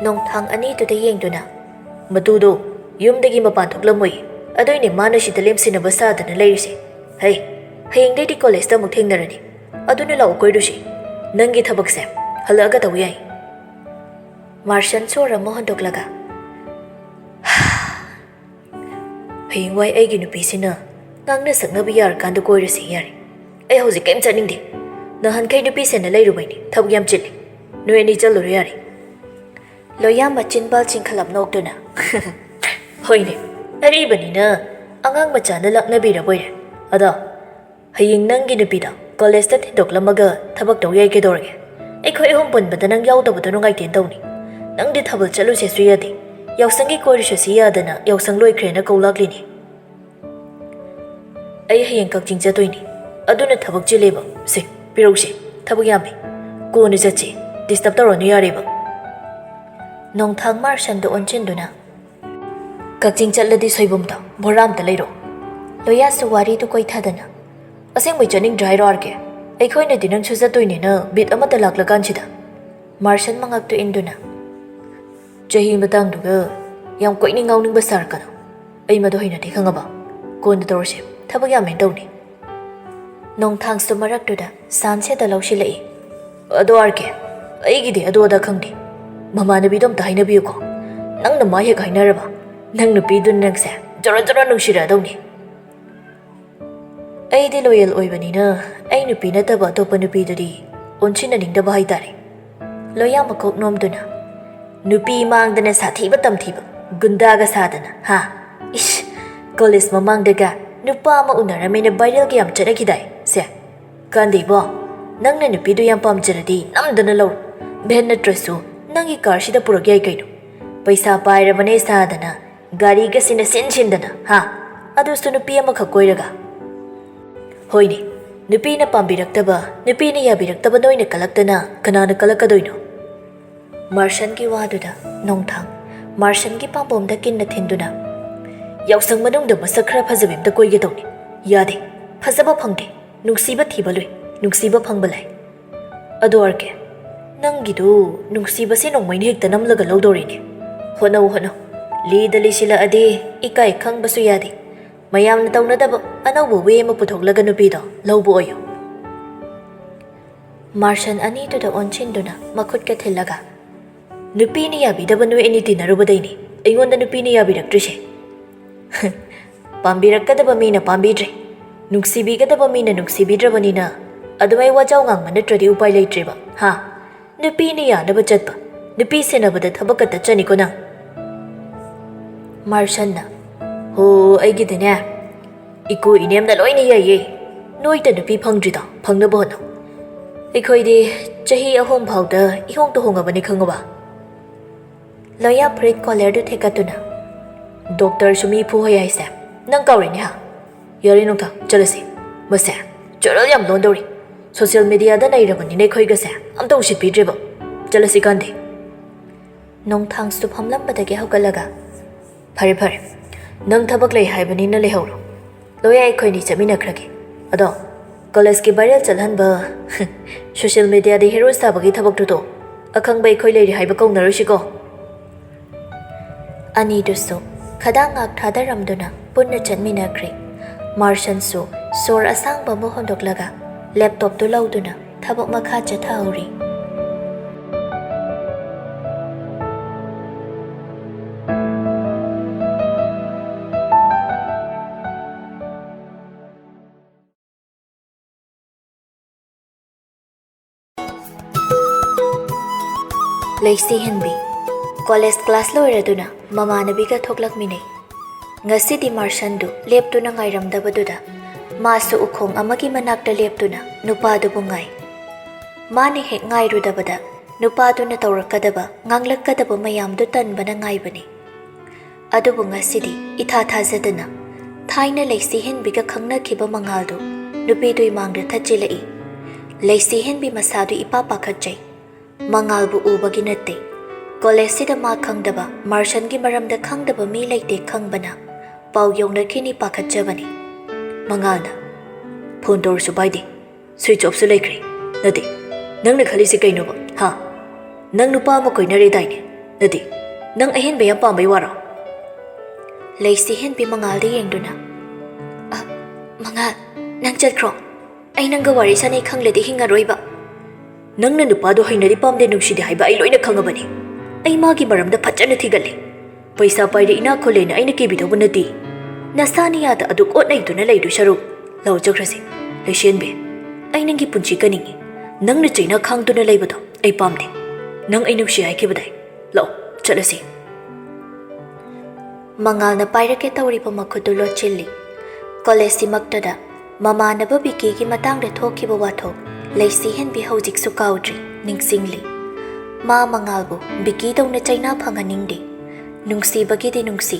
ꯅꯣꯡꯊꯥꯡ ꯑꯅꯤꯗꯨꯗ ꯌꯦꯡꯗꯨꯅ, "ꯃꯇꯨꯗꯣ ꯌꯨꯝꯗꯒꯤ ꯃꯄꯥꯟ ꯊꯣꯛꯂꯝꯃꯣꯏ, ꯑꯗꯨꯏꯅꯦ ꯃꯥꯅ ꯁꯤꯗ ꯂꯦꯝꯁꯤꯟꯅꯕ ꯁꯥꯗꯅ ꯂꯩꯔꯤꯁꯦ꯫ ꯍꯩ, ꯍꯌꯦꯡꯗꯩꯗꯤ ꯀꯣꯂꯦꯖꯇ ꯑꯃꯨꯛ ꯊꯦꯡꯅꯔꯅꯤ꯫ ꯑꯗꯨꯅ ꯂꯥꯛꯑꯣ ꯀꯣꯏꯔꯨꯁꯤ꯫ ꯅꯪꯒꯤ ꯊꯕꯛꯁꯦ ꯍꯜꯂꯛꯑꯒ ꯇꯧ ꯌꯥꯏ꯫" ꯃꯥꯔꯁꯟ ꯁꯣꯔ ꯑꯃ ꯍꯣꯟꯗꯣꯛꯂꯒ, "ꯍꯌꯦꯡꯋꯥꯏ ꯑꯩꯒꯤ ꯅꯨꯄꯤꯁꯤꯅ ꯉꯥꯡꯅ ꯁꯛꯅꯕ ꯌꯥꯔꯀꯥꯟꯗ ꯀꯣꯏꯔꯁꯦ ꯌꯥꯔꯦ꯫ ꯑꯩ ꯍꯧꯖꯤꯛ ꯀꯩꯝ ꯆꯠꯅꯤꯡꯗꯦ꯫ ꯅꯍꯥꯟꯈꯩ ꯅꯨꯄꯤ ꯁꯦꯟꯅ ꯂꯩꯔꯨꯕꯩꯅꯦ, ꯊꯕꯛ ꯌꯥꯝ ꯆꯤꯜꯂꯤ꯫ ꯅꯣꯏ ꯑꯅꯤ ꯆꯠꯂꯨꯔꯣ ꯌꯥꯔꯦ꯫" ꯂꯣꯌꯥ ꯃꯆꯤꯟꯕꯥꯜ ꯆꯤꯡꯈꯠꯂꯞ ꯅꯣꯛꯇꯨꯅ, "ꯍꯣꯏꯅꯦ, ꯑꯔꯤꯕꯅꯤꯅ ꯑꯉꯥꯡ ꯃꯆꯥꯅ ꯂꯛꯅꯕꯤꯔꯕꯣꯏꯔꯦ꯫ ꯑꯗꯣ ꯍꯌꯦꯡ ꯅꯪꯒꯤ ꯅꯨꯄꯤꯗꯣ ꯀꯣꯂꯦꯖꯇ ꯊꯤꯟꯗꯣꯛꯂꯝꯃꯒ ꯊꯕꯛ ꯇꯧ ꯌꯥꯏ ꯀꯩꯗꯧꯔꯒꯦ? ꯑꯩꯈꯣꯏ ꯑꯍꯨꯝ ꯄꯨꯟꯕꯗ ꯅꯪ ꯌꯥꯎꯗꯕꯗꯣ ꯅꯨꯡꯉꯥꯏꯇꯦꯅ ꯇꯧꯅꯤ꯫ ꯅꯪꯗꯤ ꯊꯥꯕꯜ ꯆꯠꯂꯨꯁꯦꯁꯨ ꯌꯥꯗꯦ, ꯌꯥꯎꯁꯪꯒꯤ ꯀꯣꯏꯔꯨꯁꯦꯁꯨ ꯌꯥꯗꯅ ꯌꯥꯎꯁꯪ ꯂꯣꯏꯈ꯭ꯔꯦꯅ ꯀꯧ ꯂꯥꯛꯂꯤꯅꯤ꯫" "ꯑꯩ ꯍꯌꯦꯡ ꯀꯛꯆꯤꯡ ꯆꯠꯇꯣꯏꯅꯤ, ꯑꯗꯨꯅ ꯊꯕꯛ ꯆꯤꯜꯂꯦꯕ꯫ ꯁꯦ, ꯄꯤꯔꯧꯁꯦ, ꯊꯕꯛ ꯌꯥꯝꯃꯦ꯫ ꯀꯣꯟꯅ ꯆꯠꯁꯦ, ꯗꯤꯁꯇꯔꯕ ꯇꯧꯔꯅꯨ ꯌꯥꯔꯦꯕ꯫" ꯅꯣꯡꯊꯥꯡ ꯃꯥꯔꯁꯟꯗ ꯑꯣꯟꯁꯤꯟꯗꯨꯅ, "ꯀꯛꯆꯤꯡ ꯆꯠꯂꯗꯤ ꯁꯣꯏꯕꯨꯝꯗꯣ ꯕꯣꯔꯥ ꯑꯝꯇ ꯂꯩꯔꯣ꯫" ꯂꯣꯌꯥꯁꯨ ꯋꯥꯔꯤꯗꯨ ꯀꯣꯏꯊꯗꯅ, "ꯑꯁꯦꯡꯕꯩ ꯆꯠꯅꯤꯡꯗ꯭ꯔꯥ ꯍꯥꯏꯔꯣ ꯑꯥꯔ ꯀꯦ? ꯑꯩꯈꯣꯏꯅꯗꯤ ꯅꯪꯁꯨ ꯆꯠꯇꯣꯏꯅꯦꯅ ꯕꯤꯠ ꯑꯃꯠꯇ ꯂꯥꯛꯂꯀꯥꯟꯁꯤꯗ꯫" ꯃꯥꯔꯁꯟ ꯃꯉꯛꯇꯨ ꯏꯟꯗꯨꯅ, "ꯆꯍꯤ ꯃꯇꯥꯡꯗꯨꯒ ꯌꯥꯝ ꯀꯣꯏꯅꯤꯡ ꯉꯥꯎꯅꯤꯡꯕ ꯁꯥꯔꯛꯀꯅꯨ꯫ ꯑꯩ ꯃꯗꯨ ꯍꯩꯅꯗꯦ, ꯈꯪꯉꯕ? ꯀꯣꯟꯅ ꯇꯧꯔꯁꯦ, ꯊꯕꯛ ꯌꯥꯝꯃꯦꯅ ꯇꯧꯅꯤ꯫" ꯅꯣꯡꯊꯥꯡꯁꯨ ꯃꯔꯛꯇꯨꯗ ꯁꯥꯟꯁꯦꯗ ꯂꯧꯁꯤꯜꯂꯛꯏ꯫ "ꯑꯗꯣ ꯑꯥꯔ ꯀꯦ, ꯑꯩꯒꯤꯗꯤ ꯑꯗꯨ ꯑꯗꯥ ꯈꯪꯗꯦ꯫ ꯃꯃꯥꯟꯅꯕꯤꯗꯣ ꯑꯝꯇ ꯍꯥꯏꯅꯕꯤꯌꯨꯀꯣ꯫ ꯅꯪꯅ ꯃꯥ ꯍꯦꯛ ꯍꯥꯏꯅꯔꯕ, ꯅꯪ ꯅꯨꯄꯤꯗꯨꯅ ꯅꯪꯁꯦ ꯖꯣꯔꯣ ꯖꯣꯔꯣ ꯅꯨꯡꯁꯤꯔꯛꯑꯗꯧꯅꯤ꯫" "ꯑꯩꯗꯤ ꯂꯣꯌꯦꯜ ꯑꯣꯏꯕꯅꯤꯅ ꯑꯩ ꯅꯨꯄꯤ ꯅꯠꯇꯕ ꯑꯇꯣꯞꯄ ꯅꯨꯄꯤꯗꯨꯗꯤ ꯑꯣꯟꯁꯤꯟꯅꯅꯤꯡꯗꯕ ꯍꯥꯏꯇꯥꯔꯦ꯫" ꯂꯣꯌꯥ ꯃꯀꯣꯛ ꯅꯣꯝꯗꯨꯅ, "ꯅꯨꯄꯤ ꯃꯥꯡꯗꯅ ꯁꯥꯊꯤꯕ ꯇꯝꯊꯤꯕ ꯒꯨꯟꯗꯥꯒ ꯁꯥꯗꯅ, ꯍꯥ? ꯏꯁ, ꯀꯣꯂꯦꯖ ꯃꯃꯥꯡꯗꯒ ꯅꯨꯄꯥ ꯑꯃ ꯎꯅꯔꯝꯃꯦꯅ ꯚꯥꯏꯔꯦꯜꯒ ꯌꯥꯝ ꯆꯠꯅꯈꯤꯗꯥꯏ? ꯁꯦ, ꯀꯥꯟꯗꯦꯕꯣ, ꯅꯪꯅ ꯅꯨꯄꯤꯗꯨ ꯌꯥꯝ ꯄꯥꯝꯖꯔꯗꯤ ꯅꯝꯗꯅ ꯂꯧꯔꯣ꯫ ꯚꯦꯟ ꯅꯠꯇ꯭ꯔꯁꯨ ꯅꯪꯒꯤ ꯀꯥꯔꯁꯤꯗ ꯄꯨꯔꯛ ꯌꯥꯏ ꯀꯩꯅꯣ꯫ ꯄꯩꯁꯥ ꯄꯥꯏꯔꯕꯅꯦ ꯁꯥꯗꯅ ꯒꯥꯔꯤꯒꯁꯤꯅ ꯁꯤꯟ ꯁꯤꯟꯗꯅ, ꯍꯥ? ꯑꯗꯨꯁꯨ ꯅꯨꯄꯤ ꯑꯃꯈꯛ ꯀꯣꯏꯔꯒ꯫" "ꯍꯣꯏꯅꯦ, ꯅꯨꯄꯤꯅ ꯄꯥꯝꯕꯤꯔꯛꯇꯕ, ꯅꯨꯄꯤꯅ ꯌꯥꯕꯤꯔꯛꯇꯕ ꯅꯣꯏꯅ ꯀꯜꯂꯛꯇꯅ ꯀꯅꯥꯅ ꯀꯜꯂꯛꯀꯗꯣꯏꯅꯣ? ꯃꯥꯔꯁꯟꯒꯤ ꯋꯥꯗꯨꯗ ꯅꯣꯡꯊꯥꯡ ꯃꯥꯔꯁꯟꯒꯤ ꯄꯥꯝꯕꯣꯝꯗ ꯀꯤꯟꯅ ꯊꯤꯟꯗꯨꯅ, "ꯌꯥꯎꯁꯪ ꯃꯅꯨꯡꯗ ꯃꯁꯛ ꯈꯔ ꯐꯖꯕꯤ ꯑꯝꯇ ꯀꯣꯏꯒꯦ ꯇꯧꯅꯤ꯫ ꯌꯥꯗꯦ, ꯐꯖꯕ ꯐꯪꯗꯦ꯫ ꯅꯨꯡꯁꯤꯕ ꯊꯤꯕ ꯂꯨꯏ, ꯅꯨꯡꯁꯤꯕ ꯐꯪꯕ ꯂꯥꯏ꯫ ꯑꯗꯣ ꯑꯥꯔ ꯀꯦ, ꯅꯪꯒꯤꯗꯨ ꯅꯨꯡꯁꯤꯕꯁꯦ ꯅꯣꯡꯃꯩꯅ ꯍꯦꯛꯇ ꯅꯝꯂꯒ ꯂꯧꯗꯧꯔꯤꯅꯦ꯫ ꯍꯣꯠꯅꯧ, ꯍꯣꯠꯅꯧ꯫ ꯂꯤꯗ ꯂꯤꯁꯤꯜꯂꯛꯑꯗꯤ ꯏꯀꯥꯏ ꯈꯪꯕꯁꯨ ꯌꯥꯗꯦ꯫ ꯃꯌꯥꯝꯅ ꯇꯧꯅꯗꯕ ꯑꯅꯧꯕ ꯋꯦ ꯑꯃ ꯄꯨꯊꯣꯛꯂꯒ ꯅꯨꯄꯤꯗꯣ ꯂꯧꯕ ꯑꯣꯏꯌꯣ"꯫ ꯃꯥꯔꯁꯟ ꯑꯅꯤꯗꯨꯗ ꯑꯣꯟꯁꯤꯟꯗꯨꯅ ꯃꯈꯨꯠꯀ ꯊꯤꯜꯂꯒ, "ꯅꯨꯄꯤꯅ ꯌꯥꯕꯤꯗꯕ ꯅꯣꯏ ꯑꯅꯤ ꯇꯤꯟꯅꯔꯨꯕꯗꯩꯅꯤ ꯑꯩꯉꯣꯟꯗ ꯅꯨꯄꯤꯅ ꯌꯥꯕꯤꯔꯛꯇ꯭ꯔꯤꯁꯦ꯫ ꯄꯥꯝꯕꯤꯔꯛꯀꯗꯕ ꯃꯤꯅ ꯄꯥꯝꯕꯤꯗ꯭ꯔꯦ, ꯅꯨꯡꯁꯤꯕꯤꯒꯗꯕ ꯃꯤꯅ ꯅꯨꯡꯁꯤꯕꯤꯗ꯭ꯔꯕꯅꯤꯅ ꯑꯗꯨꯃꯥꯏ ꯋꯥꯖꯥꯎ ꯉꯥꯡꯕ ꯅꯠꯇ꯭ꯔꯗꯤ ꯎꯄꯥꯏ ꯂꯩꯇ꯭ꯔꯦꯕ, ꯍꯥ? ꯅꯨꯄꯤꯅ ꯌꯥꯅꯕ ꯆꯠꯄ, ꯅꯨꯄꯤ ꯁꯦꯟꯅꯕꯗ ꯊꯕꯛꯀ ꯇꯠꯆꯅꯤꯀꯣ ꯅꯪ"꯫ ꯃꯥꯔꯁꯟꯅ, "ꯍꯣ, ꯑꯩꯒꯤꯗꯤꯅꯦ, ꯏꯀꯨ ꯏꯅꯦꯝꯅ ꯂꯣꯏꯅ ꯌꯥꯏꯌꯦ꯫ ꯅꯣꯏꯗ ꯅꯨꯄꯤ ꯐꯪꯗ꯭ꯔꯤꯗꯣ ꯐꯪꯅꯕ ꯍꯣꯠꯅꯧ꯫ ꯑꯩꯈꯣꯏꯗꯤ ꯆꯍꯤ ꯑꯍꯨꯝ ꯐꯥꯎꯗ ꯏꯍꯣꯡꯇ ꯍꯣꯡꯉꯕꯅꯤ, ꯈꯪꯉꯕ?" ꯂꯣꯌꯥ ꯐꯨꯔꯤꯠ ꯀꯣꯂꯔꯗꯨ ꯊꯦꯛꯀꯠꯇꯨꯅ, "ꯗꯣꯛꯇꯔꯁꯨ ꯃꯤ ꯐꯨꯍꯩ ꯍꯥꯏꯁꯦ ꯅꯪ ꯀꯥꯎꯔꯦꯅꯦ, ꯍꯥ? ꯌꯥꯔꯦ ꯅꯣꯡꯊꯥꯡ, ꯆꯠꯂꯁꯤ꯫ ꯃꯁꯦ ꯆꯔꯜ ꯌꯥꯝ ꯂꯣꯟꯗꯧꯔꯤ꯫ ꯁꯣꯁꯤꯌꯦꯜ ꯃꯤꯗꯤꯌꯥꯗ ꯅꯩꯔꯕꯅꯤꯅ ꯑꯩꯈꯣꯏꯒꯁꯦ ꯑꯝꯇ ꯎꯁꯤꯠꯄꯤꯗ꯭ꯔꯦꯕ꯫ ꯆꯠꯂꯁꯤ ꯀꯥꯟꯗꯦ"꯫ ꯅꯣꯡꯊꯥꯡꯁꯨ ꯐꯝꯂꯝꯕꯗꯒꯤ ꯍꯧꯒꯠꯂꯒ, "ꯐꯔꯦ, ꯐꯔꯦ꯫ ꯅꯪ ꯊꯕꯛ ꯂꯩ ꯍꯥꯏꯕꯅꯤꯅ ꯂꯩꯍꯧꯔꯣ꯫ ꯂꯣꯌꯥ ꯑꯩꯈꯣꯏꯅꯤ ꯆꯠꯃꯤꯟꯅꯈ꯭ꯔꯒꯦ꯫ ꯑꯗꯣ ꯀꯣꯂꯦꯖꯀꯤ ꯚꯥꯏꯔꯦꯜ ꯆꯠꯍꯟꯕ, ꯁꯣꯁꯤꯌꯦꯜ ꯃꯤꯗꯤꯌꯥꯗ ꯍꯦꯔꯣ ꯁꯥꯕꯒꯤ ꯊꯕꯛꯇꯨ ꯇꯣꯛ꯫ ꯑꯈꯪꯕ ꯑꯩꯈꯣꯏ ꯂꯩꯔꯤ ꯍꯥꯏꯕ ꯀꯧꯅꯔꯣꯏꯁꯤꯀꯣ"꯫ ꯑꯅꯤꯗꯨꯁꯨ ꯈꯗꯥꯡ ꯉꯥꯛ ꯊꯥꯗꯔꯝꯗꯨꯅ ꯄꯨꯟꯅ ꯆꯠꯃꯤꯟꯅꯈ꯭ꯔꯦ꯫ ꯃꯥꯔꯁꯟꯁꯨ ꯁꯣꯔ ꯑꯁꯥꯡꯕ ꯑꯃ ꯍꯣꯟꯗꯣꯛꯂꯒ ꯂꯦꯞꯇꯣꯞꯇꯨ ꯂꯧꯗꯨꯅ ꯊꯕꯛ ꯃꯈꯥ ꯆꯠꯊꯍꯧꯔꯤ꯫ ꯂꯩꯁꯤ ꯍꯦꯟꯕꯤ꯫ College class ꯂꯣꯏꯔꯗꯨꯅ ꯃꯃꯥꯟꯅꯕꯤꯒ ꯊꯣꯛꯂꯛꯃꯤꯟꯅꯩ꯫ ꯉꯁꯤꯗꯤ ꯃꯥꯔꯁꯟꯗꯨ ꯂꯦꯞꯇꯨꯅ ꯉꯥꯏꯔꯝꯗꯕꯗꯨꯗ ꯃꯥꯁꯨ ꯎꯈꯣꯡ ꯑꯃꯒꯤ ꯃꯅꯥꯛꯇ ꯂꯦꯞꯇꯨꯅ ꯅꯨꯄꯥꯗꯨꯕꯨ ꯉꯥꯏ꯫ ꯃꯥꯅ ꯍꯦꯛ ꯉꯥꯏꯔꯨꯗꯕꯗ ꯅꯨꯄꯥꯗꯨꯅ ꯇꯧꯔꯛꯀꯗꯕ, ꯉꯥꯡꯂꯛꯀꯗꯕ ꯃꯌꯥꯝꯗꯨ ꯇꯟꯕꯅ ꯉꯥꯏꯕꯅꯤ꯫ ꯑꯗꯨꯕꯨ ꯉꯁꯤꯗꯤ ꯏꯊꯥ ꯊꯥꯖꯗꯅ ꯊꯥꯏꯅ ꯂꯩꯁꯤ ꯍꯦꯟꯕꯤꯒ ꯈꯪꯅꯈꯤꯕ ꯃꯉꯥꯜꯗꯨ ꯅꯨꯄꯤꯗꯨꯒꯤ ꯃꯥꯡꯗ ꯊꯠꯆꯤꯜꯂꯛꯏ꯫ ꯂꯩꯁꯤ ꯍꯦꯟꯕꯤ ꯃꯁꯥꯗꯨ ꯏꯄꯥ ꯄꯥꯈꯠꯆꯩ꯫ ꯃꯉꯥꯜꯕꯨ ꯎꯕꯒꯤ ꯅꯠꯇꯦ꯫ ꯀꯣꯂꯦꯖꯁꯤꯗ ꯃꯥ ꯈꯪꯗꯕ, ꯃꯥꯔꯁꯟꯒꯤ ꯃꯔꯝꯗ ꯈꯪꯗꯕ ꯃꯤ ꯂꯩꯇꯦ ꯈꯪꯕꯅ ꯄꯥꯎ ꯌꯧꯅꯈꯤꯅꯤ ꯄꯥꯈꯠꯆꯕꯅꯤ꯫ ꯃꯉꯥꯜꯅ, "ꯐꯣꯟ ꯇꯧꯔꯁꯨ ꯄꯥꯏꯗꯦ, ꯁ꯭ꯋꯤꯆ ꯑꯣꯐꯁꯨ ꯂꯩꯈ꯭ꯔꯦ꯫ ꯅꯠꯇꯦ, ꯅꯪꯅ ꯈꯜꯂꯤꯁꯤ ꯀꯩꯅꯣꯕ, ꯍꯥ? ꯅꯪ ꯅꯨꯄꯥ ꯑꯃ ꯀꯣꯏꯅꯔꯦꯗꯥꯏꯅꯦ? ꯅꯠꯇꯦ, ꯅꯪ ꯑꯍꯦꯟꯕ ꯌꯥꯝ ꯄꯥꯝꯕꯩ ꯋꯥꯔꯣ?" ꯂꯩꯁꯤ ꯍꯦꯟꯕꯤ ꯃꯉꯥꯜꯗ ꯌꯦꯡꯗꯨꯅ, "ꯑ, ꯃꯉꯥꯜ, ꯅꯪ ꯆꯠꯈ꯭ꯔꯣ꯫ ꯑꯩ ꯅꯪꯒ ꯋꯥꯔꯤ ꯁꯥꯟꯅꯩ ꯈꯪꯂꯗꯤ ꯍꯤꯡꯉꯔꯣꯏꯕ꯫ ꯅꯪꯅ ꯅꯨꯄꯥꯗꯣ ꯍꯩꯅꯗꯤ ꯄꯥꯝꯗꯦ ꯅꯨꯡꯁꯤꯗꯦ ꯍꯥꯏꯕ ꯑꯩ ꯂꯣꯏꯅ ꯈꯪꯉꯕꯅꯤ꯫ ꯑꯩ ꯃꯥꯒꯤ ꯃꯔꯝꯗ ꯐꯖꯅ ꯊꯤꯒꯠꯂꯦ꯫ ꯄꯩꯁꯥ ꯄꯥꯏꯔꯦ ꯏꯅꯥꯛ ꯈꯨꯜꯂꯦꯅ ꯑꯩꯅ ꯀꯤꯕꯤꯗꯧꯕ ꯅꯠꯇꯦ꯫ ꯅꯁꯥ ꯅꯌꯥꯗ ꯑꯗꯨꯛ ꯑꯣꯠꯅꯩꯗꯨꯅ ꯂꯩꯗꯣꯏ ꯁꯔꯨꯛ ꯂꯥꯎ ꯆꯠꯈ꯭ꯔꯁꯤ꯫ ꯂꯩꯁꯦꯟꯕꯤ, ꯑꯩ ꯅꯪꯒꯤ ꯄꯨꯟꯁꯤ ꯀꯟꯅꯤꯡꯉꯤ꯫ ꯅꯪꯅ ꯆꯩꯅꯥ ꯈꯥꯡꯗꯨꯅ ꯂꯩꯕꯗꯣ ꯑꯩ ꯄꯥꯝꯗꯦ꯫ ꯅꯪ ꯑꯩ ꯅꯨꯡꯁꯤ ꯍꯥꯏꯈꯤꯕꯗꯥꯏ? ꯂꯥꯛꯑꯣ, ꯆꯠꯂꯁꯤ꯫" ꯃꯉꯥꯜꯅ ꯄꯥꯏꯔꯛꯀꯦ ꯇꯧꯔꯤꯕ ꯃꯈꯨꯠꯇꯨ ꯂꯣꯠꯁꯤꯜꯂꯤ꯫ ꯀꯣꯂꯦꯖꯁꯤꯃꯛꯇꯗ ꯃꯃꯥꯟꯅꯕ ꯕꯤꯀꯤꯒꯤ ꯃꯇꯥꯡꯗ ꯊꯣꯛꯈꯤꯕ ꯋꯥꯊꯣꯛ ꯂꯩꯁꯤ ꯍꯦꯟꯕꯤ ꯍꯧꯖꯤꯛꯁꯨ ꯀꯥꯎꯗ꯭ꯔꯤ, ꯅꯤꯡꯁꯤꯡꯂꯤ꯫ ꯃꯥ ꯃꯉꯥꯜꯕꯨ ꯕꯤꯀꯤꯗꯧꯅ ꯆꯩꯅꯥ ꯐꯪꯍꯟꯅꯤꯡꯗꯦ꯫ ꯅꯨꯡꯁꯤꯕꯒꯤꯗꯤ ꯅꯨꯡꯁꯤ,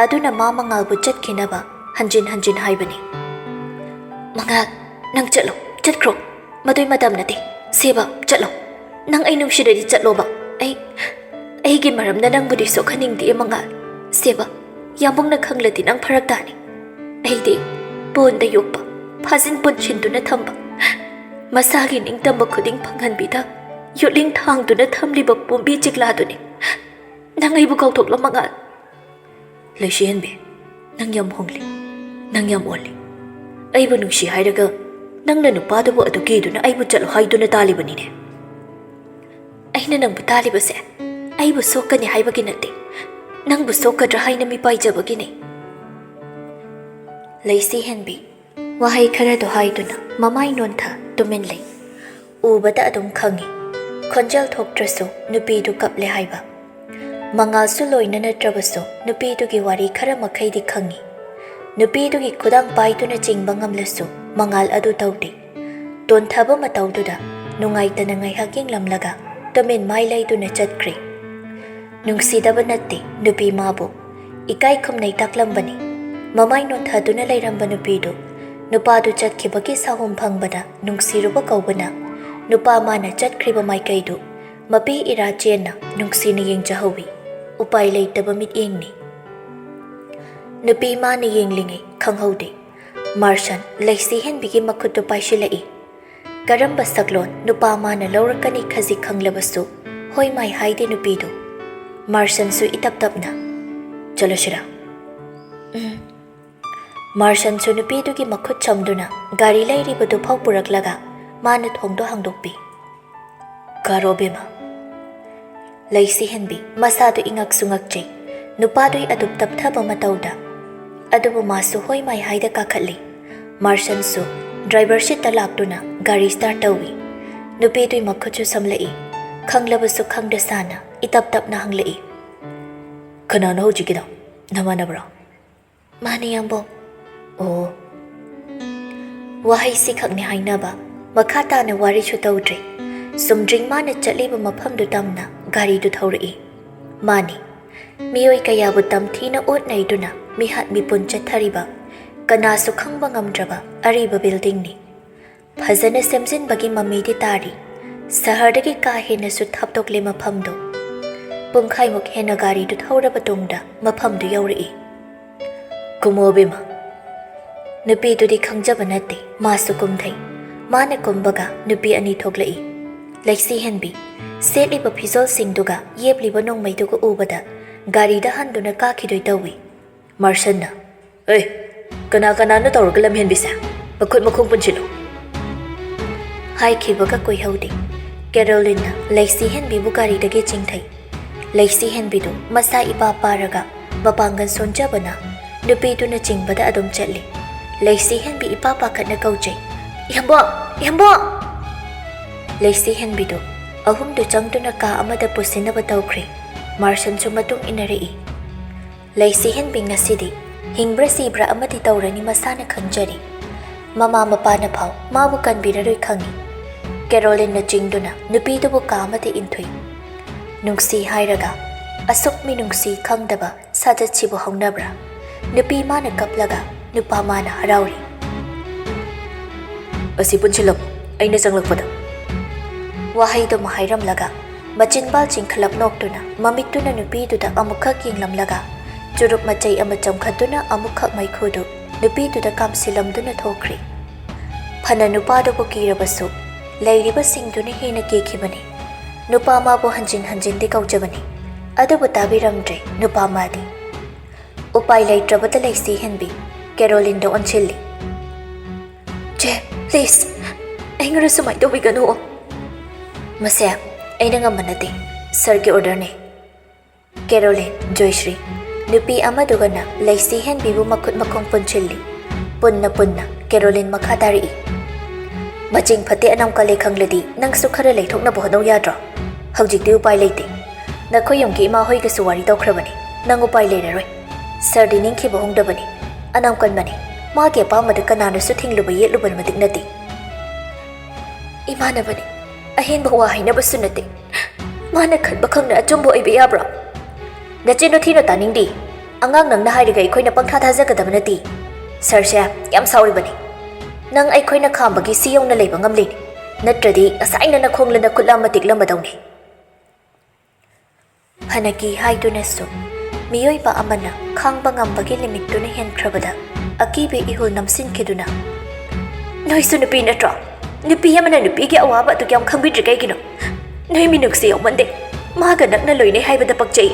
ꯑꯗꯨꯅ ꯃꯥ ꯃꯉꯥꯜꯕꯨ ꯆꯠꯈꯤꯅꯕ ꯍꯟꯖꯤꯟ ꯍꯟꯖꯤꯟ ꯍꯥꯏꯕꯅꯤ꯫ "ꯃꯉꯥꯜ, ꯅꯪ ꯆꯠꯂꯣ, ꯆꯠꯈ꯭ꯔꯣ꯫ ꯃꯗꯨꯏ ꯃꯇꯝ ꯅꯠꯇꯦ꯫ ꯁꯦꯕ, ꯆꯠꯂꯣ꯫ ꯅꯪ ꯑꯩ ꯅꯨꯡꯁꯤꯔꯗꯤ ꯆꯠꯂꯣꯕ꯫ ꯑꯩ, ꯑꯩꯒꯤ ꯃꯔꯝꯅ ꯅꯪꯕꯨꯗꯤ ꯁꯣꯛꯍꯟꯅꯤꯡꯗꯦ ꯃꯉꯥꯜ꯫ ꯁꯦꯕ, ꯌꯥꯝꯕꯨꯡꯅ ꯈꯪꯂꯗꯤ ꯅꯪ ꯐꯔꯛ ꯇꯥꯅꯤ꯫ ꯑꯩꯗꯤ ꯄꯣꯟꯗ ꯌꯣꯛꯄ, ꯐꯥꯖꯤꯟ ꯄꯨꯟꯁꯤꯟꯗꯨꯅ ꯊꯝꯕ, ꯃꯁꯥꯒꯤ ꯅꯤꯡꯇꯝꯕ ꯈꯨꯗꯤꯡ ꯐꯪꯍꯟꯕꯤꯗ ꯌꯣꯠꯂꯤꯡ ꯊꯥꯡꯗꯨꯅ ꯊꯝꯂꯤꯕ ꯄꯣꯝꯕꯤ ꯆꯤꯛꯂꯥꯗꯨꯅꯤ꯫ ꯅꯪ ꯑꯩꯕꯨ ꯀꯥꯎꯊꯣꯛꯂꯣ ꯃꯉꯥꯜ꯫" "ꯂꯩꯁꯤꯍꯟꯕꯤ, ꯅꯪ ꯌꯥꯝ ꯍꯣꯡꯂꯤ, ꯅꯪ ꯌꯥꯝ ꯑꯣꯜꯂꯤ꯫ ꯑꯩꯕꯨ ꯅꯨꯡꯁꯤ ꯍꯥꯏꯔꯒ ꯅꯪꯅ ꯅꯨꯄꯥꯗꯨꯕꯨ ꯑꯗꯨ ꯀꯤꯗꯨꯅ ꯑꯩꯕꯨ ꯆꯠꯂꯣ ꯍꯥꯏꯗꯨꯅ ꯇꯥꯜꯂꯤꯕꯅꯤꯅꯦ꯫" "ꯑꯩꯅ ꯅꯪꯕꯨ ꯇꯥꯜꯂꯤꯕꯁꯦ ꯑꯩꯕꯨ ꯁꯣꯛꯀꯅꯤ ꯍꯥꯏꯕꯒꯤ ꯅꯠꯇꯦ, ꯅꯪꯕꯨ ꯁꯣꯛꯀꯗ꯭ꯔꯥ ꯍꯥꯏꯅ ꯃꯤꯄꯥꯏꯖꯕꯒꯤꯅꯤ꯫" ꯂꯩꯁꯤꯍꯟꯕꯤ ꯋꯥꯍꯩ ꯈꯔꯗꯨ ꯍꯥꯏꯗꯨꯅ ꯃꯃꯥꯏ ꯅꯣꯟꯊ ꯇꯨꯃꯤꯟ ꯂꯩ꯫ ꯎꯕꯗ ꯑꯗꯨꯝ ꯈꯪꯏ, ꯈꯣꯟꯖꯦꯜ ꯊꯣꯛꯇ꯭ꯔꯁꯨ ꯅꯨꯄꯤꯗꯨ ꯀꯞꯂꯦ ꯍꯥꯏꯕ꯫ ꯃꯉꯥꯜꯁꯨ ꯂꯣꯏꯅ ꯅꯠꯇ꯭ꯔꯕꯁꯨ ꯅꯨꯄꯤꯗꯨꯒꯤ ꯋꯥꯔꯤ ꯈꯔ ꯃꯈꯩꯗꯤ ꯈꯪꯏ꯫ ꯅꯨꯄꯤꯗꯨꯒꯤ ꯈꯨꯗꯥꯡ ꯄꯥꯏꯗꯨꯅ ꯆꯤꯡꯕ ꯉꯝꯂꯁꯨ ꯃꯉꯥꯜ ꯑꯗꯨ ꯇꯧꯗꯦ꯫ ꯇꯣꯟꯊꯕ ꯃꯇꯧꯗꯨꯗ ꯅꯨꯡꯉꯥꯏꯇꯅ ꯉꯥꯏꯍꯥꯛ ꯌꯦꯡꯂꯝꯂꯒ ꯇꯨꯃꯤꯟ ꯃꯥꯏ ꯂꯩꯗꯨꯅ ꯆꯠꯈ꯭ꯔꯦ꯫ ꯅꯨꯡꯁꯤꯗꯕ ꯅꯠꯇꯦ ꯅꯨꯄꯤ ꯃꯥꯕꯨ, ꯏꯀꯥꯏ ꯈꯨꯝꯅꯩ ꯇꯥꯛꯂꯝꯕꯅꯤ꯫ ꯃꯃꯥꯏ ꯅꯣꯟꯊꯗꯨꯅ ꯂꯩꯔꯝꯕ ꯅꯨꯄꯤꯗꯨ ꯅꯨꯄꯥꯗꯨ ꯆꯠꯈꯤꯕꯒꯤ ꯁꯥꯍꯨꯝ ꯐꯪꯕꯗ ꯅꯨꯡꯁꯤꯔꯨꯕ ꯀꯧꯕꯅ ꯅꯨꯄꯥ ꯃꯥꯅ ꯆꯠꯈ꯭ꯔꯤꯕ ꯃꯥꯏꯀꯩꯗꯨ ꯃꯄꯤ ꯏꯔꯥ ꯆꯦꯟꯅ ꯅꯨꯡꯁꯤꯅ ꯌꯦꯡꯖꯍꯧꯏ꯫ ꯎꯄꯥꯏ ꯂꯩꯇꯕ ꯃꯤꯠꯌꯦꯡꯅꯤ꯫ ꯅꯨꯄꯤ ꯃꯥꯅ ꯌꯦꯡꯂꯤꯉꯩ ꯈꯪꯍꯧꯗꯦ꯫ ꯃꯥꯔꯁꯟ ꯂꯩꯁꯤ ꯍꯦꯟꯕꯤꯒꯤ ꯃꯈꯨꯠꯇꯨ ꯄꯥꯏꯁꯤꯜꯂꯛꯏ꯫ ꯀꯔꯝꯕ ꯁꯛꯂꯣꯟ ꯅꯨꯄꯥ ꯃꯥꯅ ꯂꯧꯔꯛꯀꯅꯤ ꯈꯖꯤꯛ ꯈꯪꯂꯕꯁꯨ ꯍꯣꯏ ꯃꯥꯏ ꯍꯥꯏꯗꯦ ꯅꯨꯄꯤꯗꯨ꯫ ꯃꯥꯔꯁꯟꯁꯨ ꯏꯇꯞ ꯇꯞꯅ, "ꯆꯠꯂꯁꯤꯔꯥ?" ꯎꯝ꯫ ꯃꯥꯔꯁꯟꯁꯨ ꯅꯨꯄꯤꯗꯨꯒꯤ ꯃꯈꯨꯠ ꯁꯝꯗꯨꯅ ꯒꯥꯔꯤ ꯂꯩꯔꯤꯕꯗꯨ ꯐꯥꯎ ꯄꯨꯔꯛꯂꯒ ꯃꯥꯅ ꯊꯣꯡꯗꯣ ꯍꯥꯡꯗꯣꯛꯄꯤ꯫ "ꯀꯥꯔꯣ ꯕꯦꯝꯃ꯫" ꯂꯩꯁꯤ ꯍꯦꯟꯕꯤ ꯃꯁꯥꯗꯨ ꯏꯉꯛꯁꯨ ꯉꯛꯆꯩ꯫ ꯅꯨꯄꯥꯗꯨꯒꯤ ꯑꯗꯨꯛ ꯇꯞꯊꯕ ꯃꯇꯧꯗ꯫ ꯑꯗꯨꯕꯨ ꯃꯥꯁꯨ ꯍꯣꯏ ꯃꯥꯏ ꯍꯥꯏꯗ ꯀꯥꯈꯠꯂꯤ꯫ ꯃꯥꯔꯁꯟꯁꯨ ꯗ꯭ꯔꯥꯏꯚꯔ ꯁꯤꯠꯇ ꯂꯥꯛꯇꯨꯅ ꯒꯥꯔꯤ ꯁ꯭ꯇꯥꯔꯠ ꯇꯧꯏ꯫ ꯅꯨꯄꯤꯗꯨꯒꯤ ꯃꯈꯨꯠꯁꯨ ꯁꯝꯂꯛꯏ꯫ ꯈꯪꯂꯕꯁꯨ ꯈꯪꯗ ꯁꯥꯅ ꯏꯇꯞ ꯇꯞꯅ ꯍꯪꯂꯛꯏ, "ꯀꯅꯥꯅꯣ ꯍꯧꯖꯤꯛꯀꯤꯗꯣ? ꯅꯃꯥꯟꯅꯕꯔꯣ?" "ꯃꯥꯅꯦ, ꯌꯥꯝꯕꯣ꯫" "ꯑꯣ꯫" ꯋꯥꯍꯩꯁꯤꯈꯛꯅꯤ ꯍꯥꯏꯅꯕ, ꯃꯈꯥ ꯇꯥꯅ ꯋꯥꯔꯤꯁꯨ ꯇꯧꯗ꯭ꯔꯦ꯫ ꯁꯨꯝꯗ꯭ꯔꯤꯡ ꯃꯥꯅ ꯆꯠꯂꯤꯕ ꯃꯐꯝꯗꯨ ꯇꯝꯅ ꯒꯥꯔꯤꯗꯨ ꯊꯧꯔꯛꯏ꯫ ꯃꯥꯅꯤ, ꯃꯤꯑꯣꯏ ꯀꯌꯥꯕꯨ ꯇꯝꯊꯤꯅ ꯑꯣꯠ ꯅꯩꯗꯨꯅ ꯃꯤꯍꯥꯠ ꯃꯤꯄꯨꯟ ꯆꯠꯊꯔꯤꯕ, ꯀꯅꯥꯁꯨ ꯈꯪꯕ ꯉꯝꯗ꯭ꯔꯕ ꯑꯔꯤꯕ ꯕꯤꯜꯗꯤꯡꯅꯤ꯫ ꯐꯖꯅ ꯁꯦꯝꯖꯤꯟꯕꯒꯤ ꯃꯃꯤꯗꯤ ꯇꯥꯔꯤ꯫ ꯁꯍꯔꯗꯒꯤ ꯀꯥ ꯍꯦꯟꯅꯁꯨ ꯊꯥꯞꯇꯣꯛꯂꯦ ꯃꯐꯝꯗꯨ꯫ ꯄꯨꯡꯈꯥꯏꯃꯨꯛ ꯍꯦꯟꯅ ꯒꯥꯔꯤꯗꯨ ꯊꯧꯔꯕ ꯇꯨꯡꯗ ꯃꯐꯝꯗꯨ ꯌꯧꯔꯛꯏ꯫ "ꯀꯨꯝꯃꯣ ꯕꯦꯝꯃ꯫" ꯅꯨꯄꯤꯗꯨꯗꯤ ꯈꯪꯖꯕ ꯅꯠꯇꯦ, ꯃꯥꯁꯨ ꯀꯨꯝꯊꯩ꯫ ꯃꯥꯅ ꯀꯨꯝꯕꯒ ꯅꯨꯄꯤ ꯑꯅꯤ ꯊꯣꯛꯂꯛꯏ꯫ ꯂꯩꯁꯤ ꯍꯦꯟꯕꯤ, ꯁꯦꯠꯂꯤꯕ ꯐꯤꯖꯣꯜꯁꯤꯡꯗꯨꯒ ꯌꯦꯞꯂꯤꯕ ꯅꯣꯡꯃꯩꯗꯨꯒ ꯎꯕꯗ ꯒꯥꯔꯤꯗ ꯍꯟꯗꯨꯅ ꯀꯥꯈꯤꯗꯣꯏ ꯇꯧꯏ꯫ ꯃꯥꯔꯁꯟꯅ, "ꯑꯦ, ꯀꯅꯥ ꯀꯅꯥꯅꯣ ꯇꯧꯔꯒ ꯂꯝꯍꯦꯟꯕꯤꯁꯦ? ꯃꯈꯨꯠ ꯃꯈꯣꯡ ꯄꯨꯟꯁꯤꯜꯂꯨ!" ꯍꯥꯏꯈꯤꯕꯒ ꯀꯨꯏꯍꯧꯗꯦ꯫ ꯀꯦꯔꯣꯂꯤꯟꯅ ꯂꯩꯁꯤ ꯍꯦꯟꯕꯤꯕꯨ ꯒꯥꯔꯤꯗꯒꯤ ꯆꯤꯡꯊꯩ꯫ ꯂꯩꯁꯤ ꯍꯦꯟꯕꯤꯗꯨ ꯃꯁꯥ ꯏꯄꯥ ꯄꯥꯔꯒ ꯃꯄꯥꯡꯒꯜ ꯁꯣꯟꯖꯕꯅ ꯅꯨꯄꯤꯗꯨꯅ ꯆꯤꯡꯕꯗ ꯑꯗꯨꯝ ꯆꯠꯂꯤ꯫ ꯂꯩꯁꯤ ꯍꯦꯟꯕꯤ ꯏꯄꯥ ꯄꯥꯈꯠꯅ ꯀꯧꯖꯩ, "ꯏꯍꯝꯕꯣꯛ! ꯏꯍꯝꯕꯣꯛ!" ꯂꯩꯁꯤ ꯍꯦꯟꯕꯤꯗꯨ ꯑꯍꯨꯝꯗꯨ ꯆꯪꯗꯨꯅ ꯀꯥ ꯑꯃꯗ ꯄꯨꯁꯤꯟꯅꯕ ꯇꯧꯈ꯭ꯔꯦ꯫ ꯃꯥꯔꯁꯟꯁꯨ ꯃꯇꯨꯡ ꯏꯟꯅꯔꯛꯏ꯫ ꯂꯩꯁꯤ ꯍꯦꯟꯕꯤ ꯉꯁꯤꯗꯤ ꯍꯤꯡꯕ꯭ꯔꯥ ꯁꯤꯕ꯭ꯔꯥ ꯑꯃꯗꯤ ꯇꯧꯔꯅꯤ ꯃꯁꯥꯅ ꯈꯪꯖꯔꯤ꯫ ꯃꯃꯥ ꯃꯄꯥꯅ ꯐꯥꯎ ꯃꯥꯕꯨ ꯀꯟꯕꯤꯔꯔꯣꯏ ꯈꯪꯏ꯫ ꯀꯦꯔꯣꯂꯤꯟꯅ ꯆꯤꯡꯗꯨꯅ ꯅꯨꯄꯤꯗꯨꯕꯨ ꯀꯥ ꯑꯃꯗ ꯏꯟꯊꯨꯏ꯫ ꯅꯨꯡꯁꯤ ꯍꯥꯏꯔꯒ ꯑꯁꯨꯛ ꯃꯤꯅꯨꯡꯁꯤ ꯈꯪꯗꯕ ꯁꯥꯖꯠꯁꯤꯕꯨ ꯍꯧꯅꯕ꯭ꯔꯥ? ꯅꯨꯄꯤ ꯃꯥꯅ ꯀꯞꯂꯒ ꯅꯨꯄꯥ ꯃꯥꯅ ꯍꯔꯥꯎꯔꯤ꯫ "ꯑꯁꯤ ꯄꯨꯟꯁꯤꯜꯂꯝꯃꯨ, ꯑꯩꯅ ꯆꯪꯂꯛꯄꯗ"꯫ ꯋꯥꯍꯩꯗꯨꯃ ꯍꯥꯏꯔꯝꯂꯒ ꯃꯆꯤꯟꯕꯥꯜ ꯆꯤꯡꯈꯠꯂꯞ ꯅꯣꯛꯇꯨꯅ ꯃꯃꯤꯠꯇꯨꯅ ꯅꯨꯄꯤꯗꯨꯗ ꯑꯃꯨꯛꯈꯛ ꯌꯦꯡꯂꯝꯂꯒ ꯆꯨꯔꯨꯞ ꯃꯆꯩ ꯑꯃ ꯆꯣꯡꯈꯠꯇꯨꯅ ꯑꯃꯨꯛꯈꯛ ꯃꯩꯈꯨꯗꯨ ꯅꯨꯄꯤꯗꯨꯗ ꯀꯥꯝꯁꯤꯜꯂꯝꯗꯨꯅ ꯊꯣꯛꯈ꯭ꯔꯤ꯫ ꯐꯅ ꯅꯨꯄꯥꯗꯨꯕꯨ ꯀꯤꯔꯕꯁꯨ ꯂꯩꯔꯤꯕꯁꯤꯡꯗꯨꯅ ꯍꯦꯟꯅ ꯀꯤꯈꯤꯕꯅꯤ꯫ ꯅꯨꯄꯥ ꯃꯥꯕꯨ ꯍꯟꯖꯤꯟ ꯍꯟꯖꯤꯟꯗꯤ ꯀꯧꯖꯕꯅꯤ, ꯑꯗꯨꯕꯨ ꯇꯥꯕꯤꯔꯝꯗ꯭ꯔꯦ ꯅꯨꯄꯥ ꯃꯥꯗꯤ꯫ ꯎꯄꯥꯏ ꯂꯩꯇ꯭ꯔꯕꯗ ꯂꯩꯁꯤ ꯍꯦꯟꯕꯤ ꯀꯦꯔꯣꯂꯤꯟꯗ ꯑꯣꯟꯁꯤꯜꯂꯤ꯫ "ꯆꯦ, please, ꯑꯩꯉꯣꯟꯗ ꯁꯨꯃꯥꯏꯅ ꯇꯧꯕꯤꯒꯅꯨ꯫ ꯃꯁꯦ ꯑꯩꯅ ꯉꯝꯕ ꯅꯠꯇꯦ, ꯁꯥꯔꯒꯤ ꯑꯣꯔꯗꯔꯅꯤ"꯫ ꯀꯦꯔꯣꯂꯤꯟ, ꯖꯣꯏꯁ꯭ꯔꯤ, ꯅꯨꯄꯤ ꯑꯃꯗꯨꯒꯅ ꯂꯩꯁꯤ ꯍꯦꯟꯕꯤꯕꯨ ꯃꯈꯨꯠ ꯃꯈꯣꯡ ꯄꯨꯟꯁꯤꯜꯂꯤ꯫ ꯄꯨꯟꯅ ꯄꯨꯟꯅ ꯀꯦꯔꯣꯂꯤꯟ ꯃꯈꯥ ꯇꯥꯔꯛꯏ꯫ "ꯃꯆꯤꯡ ꯐꯠꯇꯦ ꯑꯅꯝ ꯀꯜꯂꯦ ꯈꯪꯂꯗꯤ ꯅꯪꯁꯨ ꯈꯔ ꯂꯩꯊꯣꯛꯅꯕ ꯍꯣꯠꯅꯧ ꯌꯥꯗ꯭ꯔꯣ? ꯍꯧꯖꯤꯛꯇꯤ ꯎꯄꯥꯏ ꯂꯩꯇꯦ꯫ ꯅꯈꯣꯏ ꯌꯨꯝꯒꯤ ꯏꯃꯥ ꯍꯣꯏꯒꯁꯨ ꯋꯥꯔꯤ ꯇꯧꯈ꯭ꯔꯕꯅꯤ꯫ ꯅꯪ ꯎꯄꯥꯏ ꯂꯩꯔꯔꯣꯏ꯫ ꯁꯥꯔꯗꯤ ꯅꯤꯡꯈꯤꯕ ꯍꯣꯡꯗꯕꯅꯤ꯫ ꯑꯅꯝ ꯀꯟꯕꯅꯤ꯫ ꯃꯥꯒꯤ ꯑꯄꯥꯝꯕꯗ ꯀꯅꯥꯅꯁꯨ ꯊꯤꯡꯂꯨꯕ ꯌꯦꯠꯂꯨꯕ ꯃꯇꯤꯛ ꯅꯠꯇꯦ꯫ ꯏꯃꯥꯟꯅꯕꯅꯤ꯫ ꯑꯍꯦꯟꯕ ꯋꯥ ꯍꯥꯏꯅꯕꯁꯨ ꯅꯠꯇꯦ꯫ ꯃꯥꯅ ꯈꯟꯕ ꯈꯪꯅ ꯑꯆꯨꯝꯕ ꯑꯣꯏꯕ ꯌꯥꯕ꯭ꯔꯣ?" "ꯅꯆꯤꯟꯗꯣ ꯊꯤꯅ ꯇꯥꯅꯤꯡꯗꯦ꯫ ꯑꯉꯥꯡ ꯅꯪꯅ ꯍꯥꯏꯔꯒ ꯑꯩꯈꯣꯏꯅ ꯄꯪꯊꯥ ꯊꯥꯖꯒꯗꯕ ꯅꯠꯇꯦ꯫ ꯁꯥꯔꯁꯦ ꯌꯥꯝ ꯁꯥꯎꯔꯤꯕꯅꯤ꯫ ꯅꯪ ꯑꯩꯈꯣꯏꯅ ꯈꯥꯝꯕꯒꯤ ꯁꯤ ꯌꯧꯅ ꯂꯩꯕ ꯉꯝꯂꯤꯅꯤ꯫ ꯅꯠꯇ꯭ꯔꯗꯤ ꯉꯁꯥꯏꯅ ꯅꯈꯣꯡꯂ ꯅꯈꯨꯠꯂ ꯑꯃ ꯇꯦꯛꯂꯝꯃꯗꯧꯅꯤ"꯫ ꯐꯅ ꯀꯤ ꯍꯥꯏꯗꯨꯅꯁꯨ ꯃꯤꯑꯣꯏꯕ ꯑꯃꯅ ꯈꯥꯡꯕ ꯉꯝꯕꯒꯤ ꯂꯤꯃꯤꯠꯇꯨꯅ ꯍꯦꯟꯈ꯭ꯔꯕꯗ ꯑꯀꯤꯕ ꯏꯍꯨꯜ ꯅꯝꯁꯤꯟꯈꯤꯗꯨꯅ, "ꯅꯣꯏꯁꯨ ꯅꯨꯄꯤ ꯅꯠꯇ꯭ꯔꯣ? ꯅꯨꯄꯤ ꯑꯃꯅ ꯅꯨꯄꯤꯒꯤ ꯑꯋꯥꯕ ꯑꯗꯨ ꯀꯌꯥꯝ ꯈꯪꯕꯤꯗ꯭ꯔꯤ ꯀꯩꯒꯤꯅꯣ? ꯅꯣꯏ ꯃꯤꯅꯨꯡꯁꯤ ꯌꯥꯎꯃꯟꯗꯦ꯫ ꯃꯥꯒ ꯅꯛꯅ ꯂꯣꯏꯅꯩ ꯍꯥꯏꯕꯗ ꯄꯛꯆꯩ꯫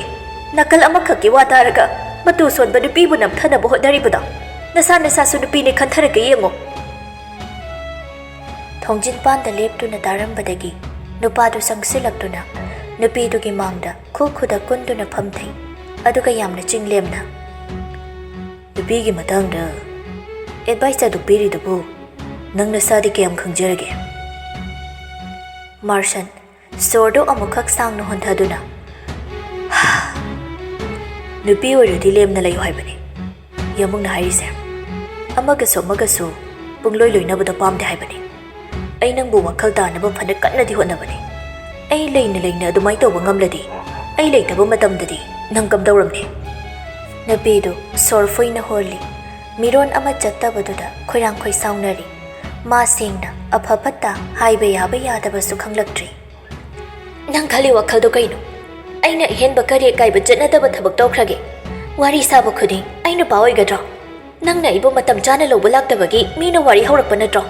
ꯅꯥꯀꯜ ꯑꯃꯈꯛꯀꯤ ꯋꯥ ꯇꯥꯔꯒ ꯃꯇꯨ ꯁꯣꯟꯕ ꯅꯨꯄꯤꯕꯨ ꯅꯝꯊꯅꯕ ꯍꯣꯠꯅꯔꯤꯕꯗꯣ꯫ ꯅꯁꯥ ꯅꯁꯥꯁꯨ ꯅꯨꯄꯤꯅꯦ ꯈꯟꯊꯔꯒ ꯌꯦꯡꯉꯣ"꯫ ꯊꯣꯡꯖꯤꯟꯄꯥꯟꯗ ꯂꯦꯞꯇꯨꯅ ꯇꯥꯔꯝꯕꯗꯒꯤ ꯅꯨꯄꯥꯗꯨ ꯆꯪꯁꯤꯜꯂꯛꯇꯨꯅ ꯅꯨꯄꯤꯗꯨꯒꯤ ꯃꯥꯡꯗ ꯈꯨ ꯈꯨꯗ ꯀꯨꯟꯗꯨꯅ ꯐꯝꯊꯩ꯫ ꯑꯗꯨꯒ ꯌꯥꯝꯅ ꯆꯤꯡꯂꯦꯝꯅ, "ꯅꯨꯄꯤꯒꯤ ꯃꯇꯥꯡꯗ ꯑꯦꯗꯚꯥꯏꯁ ꯑꯗꯨ ꯄꯤꯔꯤꯗꯨꯕꯨ ꯅꯪ ꯅꯁꯥꯗꯤ ꯀꯌꯥꯝ ꯈꯪꯖꯔꯒꯦ?" ꯃꯥꯔꯁꯟ ꯁꯣꯔꯗꯨ ꯑꯃꯨꯛꯈꯛ ꯁꯥꯡꯅ ꯍꯣꯟꯊꯗꯨꯅ, "ꯅꯨꯄꯤ ꯑꯣꯏꯔꯗꯤ ꯂꯦꯝꯅ ꯂꯩꯌꯨ ꯍꯥꯏꯕꯅꯤ꯫ ꯌꯥꯝꯕꯨꯡꯅ ꯍꯥꯏꯔꯤꯁꯦ, ꯑꯃꯒꯁꯨ ꯑꯃꯒꯁꯨ ꯄꯨꯡꯂꯣꯏ ꯂꯣꯏꯅꯕꯗꯣ ꯄꯥꯝꯗꯦ ꯍꯥꯏꯕꯅꯤ꯫ ꯑꯩ ꯅꯪꯕꯨ ꯋꯥꯈꯜ ꯇꯥꯅꯕ ꯐꯅ ꯀꯟꯅꯗꯤ ꯍꯣꯠꯅꯕꯅꯤ꯫ ꯑꯩ ꯂꯩꯅ ꯂꯩꯅ ꯑꯗꯨꯃꯥꯏꯅ ꯇꯧꯕ ꯉꯝꯂꯗꯤ, ꯑꯩ ꯂꯩꯇꯕ ꯃꯇꯝꯗꯗꯤ ꯅꯪ ꯀꯝꯗꯧꯔꯝꯅꯤ?" ꯅꯨꯄꯤꯗꯨ ꯁꯣꯔ ꯐꯨꯏꯅ ꯍꯣꯜꯂꯤ꯫ ꯃꯤꯔꯣꯟ ꯑꯃ ꯆꯠꯇꯕꯗꯨꯗ ꯈꯣꯏꯔꯥꯡ ꯈꯣꯏꯁꯥꯎꯅꯔꯤ꯫ ꯃꯥ ꯁꯦꯡꯅ ꯑꯐ ꯐꯠꯇ ꯍꯥꯏꯕ ꯌꯥꯕ ꯌꯥꯗꯕꯁꯨ ꯈꯪꯂꯛꯇ꯭ꯔꯦ꯫ "ꯅꯪ ꯈꯜꯂꯤ ꯋꯥꯈꯜꯗꯣ ꯀꯩꯅꯣ? ꯑꯩꯅ ꯑꯍꯦꯟꯕ ꯀꯔꯤ ꯑꯀꯥꯏꯕ ꯆꯠꯅꯗꯕ ꯊꯕꯛ ꯇꯧꯈ꯭ꯔꯒꯦ? ꯋꯥꯔꯤ ꯁꯥꯕ ꯈꯨꯗꯤꯡ ꯑꯩ ꯅꯨꯄꯥ ꯑꯣꯏꯒꯗ꯭ꯔꯣ? ꯅꯪꯅ ꯑꯩꯕꯨ ꯃꯇꯝ ꯆꯥꯅ ꯂꯧꯕ ꯂꯥꯛꯇꯕꯒꯤ ꯃꯤꯅ ꯋꯥꯔꯤ ꯍꯧꯔꯛꯄ ꯅꯠꯇ꯭ꯔꯣ?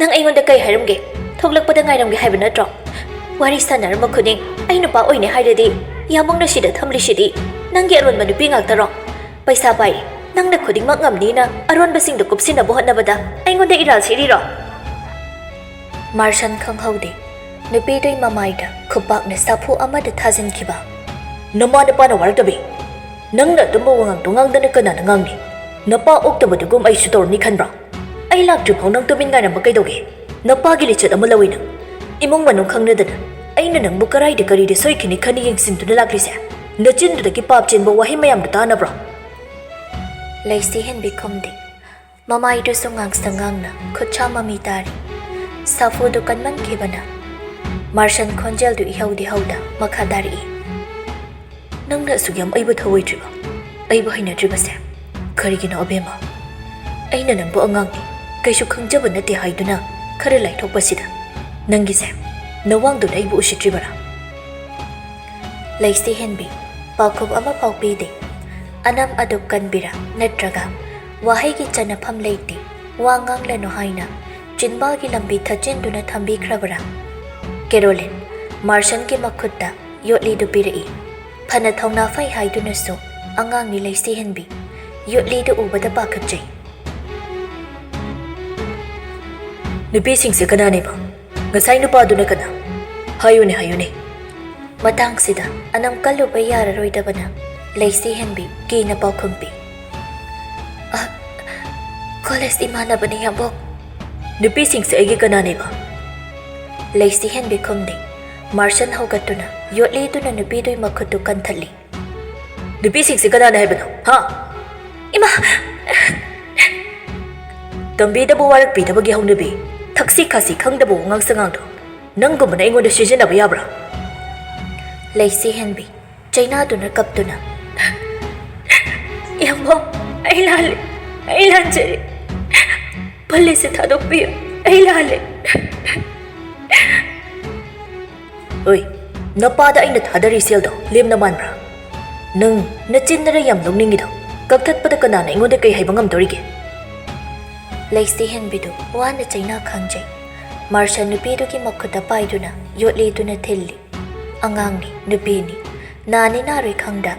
ꯅꯪ ꯑꯩꯉꯣꯟꯗ ꯀꯩ ꯍꯥꯏꯔꯝꯒꯦ? ꯊꯣꯛꯂꯛꯄꯗ ꯉꯥꯏꯔꯝꯒꯦ ꯍꯥꯏꯕ ꯅꯠꯇ꯭ꯔꯣ? ꯋꯥꯔꯤ ꯁꯥꯟꯅꯔꯝꯕ ꯈꯨꯗꯤꯡ ꯑꯩ ꯅꯨꯄꯥ ꯑꯣꯏꯅꯦ ꯍꯥꯏꯔꯗꯤ, ꯌꯥꯝꯕꯨꯡꯅ ꯁꯤꯗ ꯊꯝꯂꯤꯁꯤꯗꯤ ꯅꯪꯒꯤ ꯑꯔꯣꯟꯕ ꯅꯨꯄꯤ ꯉꯥꯛꯇꯔꯣ? ꯄꯩꯁꯥ ꯄꯥꯏ, ꯅꯪꯅ ꯈꯨꯗꯤꯡꯃꯛ ꯉꯝꯅꯤꯅ ꯑꯔꯣꯟꯕꯁꯤꯡꯗꯣ ꯀꯨꯞꯁꯤꯟꯅꯕ ꯍꯣꯠꯅꯕꯗ ꯑꯩꯉꯣꯟꯗ ꯏꯔꯥꯜ ꯁꯤꯔꯤꯔꯣ?" ꯃꯥꯔꯁꯟ ꯈꯪꯍꯧꯗꯦ, ꯅꯨꯄꯤꯗꯨꯒꯤ ꯃꯃꯥꯏꯗ ꯈꯨꯄꯥꯛꯅ ꯁꯥꯐꯨ ꯑꯃꯗ ꯊꯥꯖꯤꯟꯈꯤꯕ꯫ "ꯅꯃꯥ ꯅꯄꯥꯅ ꯋꯥꯔꯛꯇꯕꯤ, ꯅꯪꯅ ꯑꯗꯨꯝꯕ ꯋꯥꯉꯥꯡꯗꯣ ꯉꯥꯡꯗꯅ ꯀꯅꯥꯅ ꯉꯥꯡꯅꯤ? ꯅꯄꯥ ꯑꯣꯛꯇꯕꯗꯨꯒꯨꯝ ꯑꯩꯁꯨ ꯇꯧꯔꯝꯅꯤ ꯈꯟꯕ꯭ꯔꯥ? ꯑꯩ ꯂꯥꯛꯇ꯭ꯔꯤꯐꯥꯎ ꯅꯪ ꯇꯨꯃꯤꯟ ꯉꯥꯏꯔꯝꯕ ꯀꯩꯗꯧꯒꯦ? ꯅꯄꯥꯒꯤ ꯂꯤꯆꯠ ꯑꯃ ꯂꯧꯏ ꯅꯪ꯫ ꯏꯃꯨꯡ ꯃꯅꯨꯡ ꯈꯪꯅꯗꯅ ꯑꯩꯅ ꯅꯪꯕꯨ ꯀꯔꯥꯏꯗ ꯀꯔꯤꯗ ꯁꯣꯏꯈꯤꯅꯤ ꯈꯟꯅ ꯌꯦꯡꯁꯤꯟꯗꯨꯅ ꯂꯥꯛꯂꯤꯁꯦ? ꯅꯆꯤꯟꯗꯨꯗꯒꯤ ꯄꯥꯞ ꯆꯦꯟꯕ ꯋꯥꯍꯩ ꯃꯌꯥꯝꯗꯣ ꯇꯥꯅꯕ꯭ꯔꯣ?" ꯂꯩꯁꯤ ꯍꯦꯟꯕꯤ ꯈꯨꯝꯗꯦ꯫ ꯃꯃꯥꯏꯗꯨꯁꯨ ꯉꯥꯡꯁꯪ ꯉꯥꯡꯅ ꯈꯨꯠꯁꯥ ꯃꯃꯤ ꯇꯥꯔꯤ꯫ ꯁꯥꯐꯨꯗꯨ ꯀꯟꯃꯟꯈꯤꯕꯅ ꯃꯥꯔꯁꯟ ꯈꯣꯟꯖꯦꯜꯗꯨ ꯏꯍꯧꯗꯤ ꯍꯧꯗ ꯃꯈꯥ ꯇꯥꯔꯛꯏ꯫ "ꯅꯪꯅ ꯑꯁꯨꯛ ꯌꯥꯝ ꯑꯩꯕꯨ ꯊꯧꯑꯣꯏꯗ꯭ꯔꯤꯕ, ꯑꯩꯕꯨ ꯍꯩꯅꯗ꯭ꯔꯤꯕꯁꯦ ꯀꯔꯤꯒꯤꯅꯣ ꯑꯕꯦꯝꯃ? ꯑꯩꯅ ꯅꯪꯕꯨ ꯑꯉꯥꯡꯅꯤ, ꯀꯩꯁꯨ ꯈꯪꯖꯕ ꯅꯠꯇꯦ ꯍꯥꯏꯗꯨꯅ ꯈꯔ ꯂꯥꯏꯊꯣꯛꯄꯁꯤꯗ ꯅꯪꯒꯤꯁꯦ ꯅꯋꯥꯡꯗꯨꯅ ꯑꯩꯕꯨ ꯎꯁꯤꯠꯇ꯭ꯔꯤꯕꯔꯥ?" ꯂꯩꯁꯤ ꯍꯦꯟꯕꯤ ꯄꯥꯎꯈꯨꯝ ꯑꯃꯐꯥꯎ ꯄꯤꯗꯦ꯫ ꯑꯅꯝ ꯑꯗꯨ ꯀꯟꯕꯤꯔꯥ ꯅꯠꯇ꯭ꯔꯒ ꯋꯥꯍꯩꯒꯤ ꯆꯟꯅꯐꯝ ꯂꯩꯇꯦ, ꯋꯥ ꯉꯥꯡꯂꯅꯨ ꯍꯥꯏꯅ ꯆꯤꯟꯕꯥꯜꯒꯤ ꯂꯝꯕꯤ ꯊꯠꯆꯤꯟꯗꯨꯅ ꯊꯝꯕꯤꯈ꯭ꯔꯕꯔꯥ? ꯀꯦꯔꯣꯂꯤꯟ ꯃꯥꯔꯁꯟꯒꯤ ꯃꯈꯨꯠꯇ ꯌꯣꯠꯂꯤꯗꯨ ꯄꯤꯔꯛꯏ꯫ ꯐꯅ ꯊꯧꯅꯥ ꯐꯩ ꯍꯥꯏꯗꯨꯅꯁꯨ ꯑꯉꯥꯡꯅꯤ ꯂꯩꯁꯤ ꯍꯦꯟꯕꯤ꯫ ꯌꯣꯠꯂꯤꯗꯨ ꯎꯕꯗ ꯄꯥꯈꯠꯆꯩ꯫ "ꯅꯨꯄꯤꯁꯤꯡꯁꯦ ꯀꯅꯥꯅꯦꯕ? ꯉꯁꯥꯏ ꯅꯨꯄꯥꯗꯨꯅ ꯀꯅꯥ? ꯍꯥꯏꯌꯨꯅꯦ, ꯍꯥꯏꯌꯨꯅꯦ?" ꯃꯇꯥꯡꯁꯤꯗ ꯑꯅꯝ ꯀꯜꯂꯨꯕ ꯌꯥꯔꯔꯣꯏꯗꯕꯅ ꯂꯩꯁꯤ ꯍꯦꯟꯕꯤ ꯀꯤꯅ ꯄꯥꯎꯈꯨꯝ ꯄꯤ꯫ "ꯑ, ꯀꯣꯂꯦꯖ ꯏꯃꯥꯟꯅꯕꯅꯤ, ꯌꯥꯝꯕꯣꯛ꯫" "ꯅꯨꯄꯤꯁꯤꯡꯁꯦ ꯑꯩꯒꯤ ꯀꯅꯥꯅꯦꯕ?" ꯂꯩꯁꯤ ꯍꯦꯟꯕꯤ ꯈꯨꯝꯗꯦ꯫ ꯃꯥꯔꯁꯟ ꯍꯧꯒꯠꯇꯨꯅ ꯌꯣꯠꯂꯤꯗꯨꯅ ꯅꯨꯄꯤꯗꯨꯒꯤ ꯃꯈꯨꯠꯇꯨ ꯀꯟꯊꯠꯂꯤ꯫ "ꯅꯨꯄꯤꯁꯤꯡꯁꯦ ꯀꯅꯥꯅꯦ ꯍꯥꯏꯕꯅꯣ, ꯍꯥ?" "ꯏꯃꯥ!" "ꯇꯝꯕꯤꯗꯕ ꯋꯥꯔꯛꯄꯤꯗꯕꯒꯤ ꯍꯧꯅꯕꯤ, ꯊꯛꯁꯤ ꯈꯥꯁꯤ ꯈꯪꯗꯕ ꯋꯥꯉꯥꯡ ꯁꯉꯥꯡꯗꯣ ꯅꯪꯒꯨꯝꯕꯅ ꯑꯩꯉꯣꯟꯗ ꯁꯤꯖꯤꯟꯅꯕ ꯌꯥꯕ꯭ꯔꯥ?" ꯂꯩꯁꯤ ꯍꯦꯟꯕꯤ ꯆꯩꯅꯥꯗꯨꯅ ꯀꯞꯇꯨꯅ, "ꯌꯥꯝꯕꯣꯛ, ꯑꯩ ꯂꯥꯜꯂꯤ, ꯑꯩ ꯂꯥꯟꯖꯔꯦ꯫ ꯄꯨꯂꯤꯁꯁꯦ ꯊꯥꯗꯣꯛꯄꯤꯌꯨ꯫ ꯑꯩ ꯂꯥꯜꯂꯦ꯫ ꯍꯣꯏ, ꯅꯄꯥꯗ ꯑꯩꯅ ꯊꯥꯗꯔꯤ ꯁꯦꯜꯗꯣ ꯂꯦꯝꯅ ꯃꯥꯟꯕ꯭ꯔꯥ? ꯅꯪ ꯅꯆꯤꯟ ꯅꯔꯩ ꯌꯥꯝ ꯂꯧꯅꯤꯡꯉꯤꯗꯣ ꯀꯛꯊꯠꯄꯗ ꯀꯅꯥꯅ ꯑꯩꯉꯣꯟꯗ ꯀꯩ ꯍꯥꯏꯕ ꯉꯝꯗꯣꯔꯤꯒꯦ? ꯂꯩꯁꯤ ꯍꯦꯟꯕꯤꯗꯨ ꯋꯥꯅ ꯆꯩꯅꯥ ꯈꯥꯡꯖꯩ꯫ ꯃꯥꯔꯁꯟ ꯅꯨꯄꯤꯗꯨꯒꯤ ꯃꯈꯨꯠꯇ ꯄꯥꯏꯗꯨꯅ ꯌꯣꯠꯂꯤꯗꯨꯅ ꯊꯤꯜꯂꯤ꯫ ꯑꯉꯥꯡꯅꯤ, ꯅꯨꯄꯤꯅꯤ, ꯅꯥꯅꯤ ꯅꯥꯔꯣꯏ ꯈꯪꯗ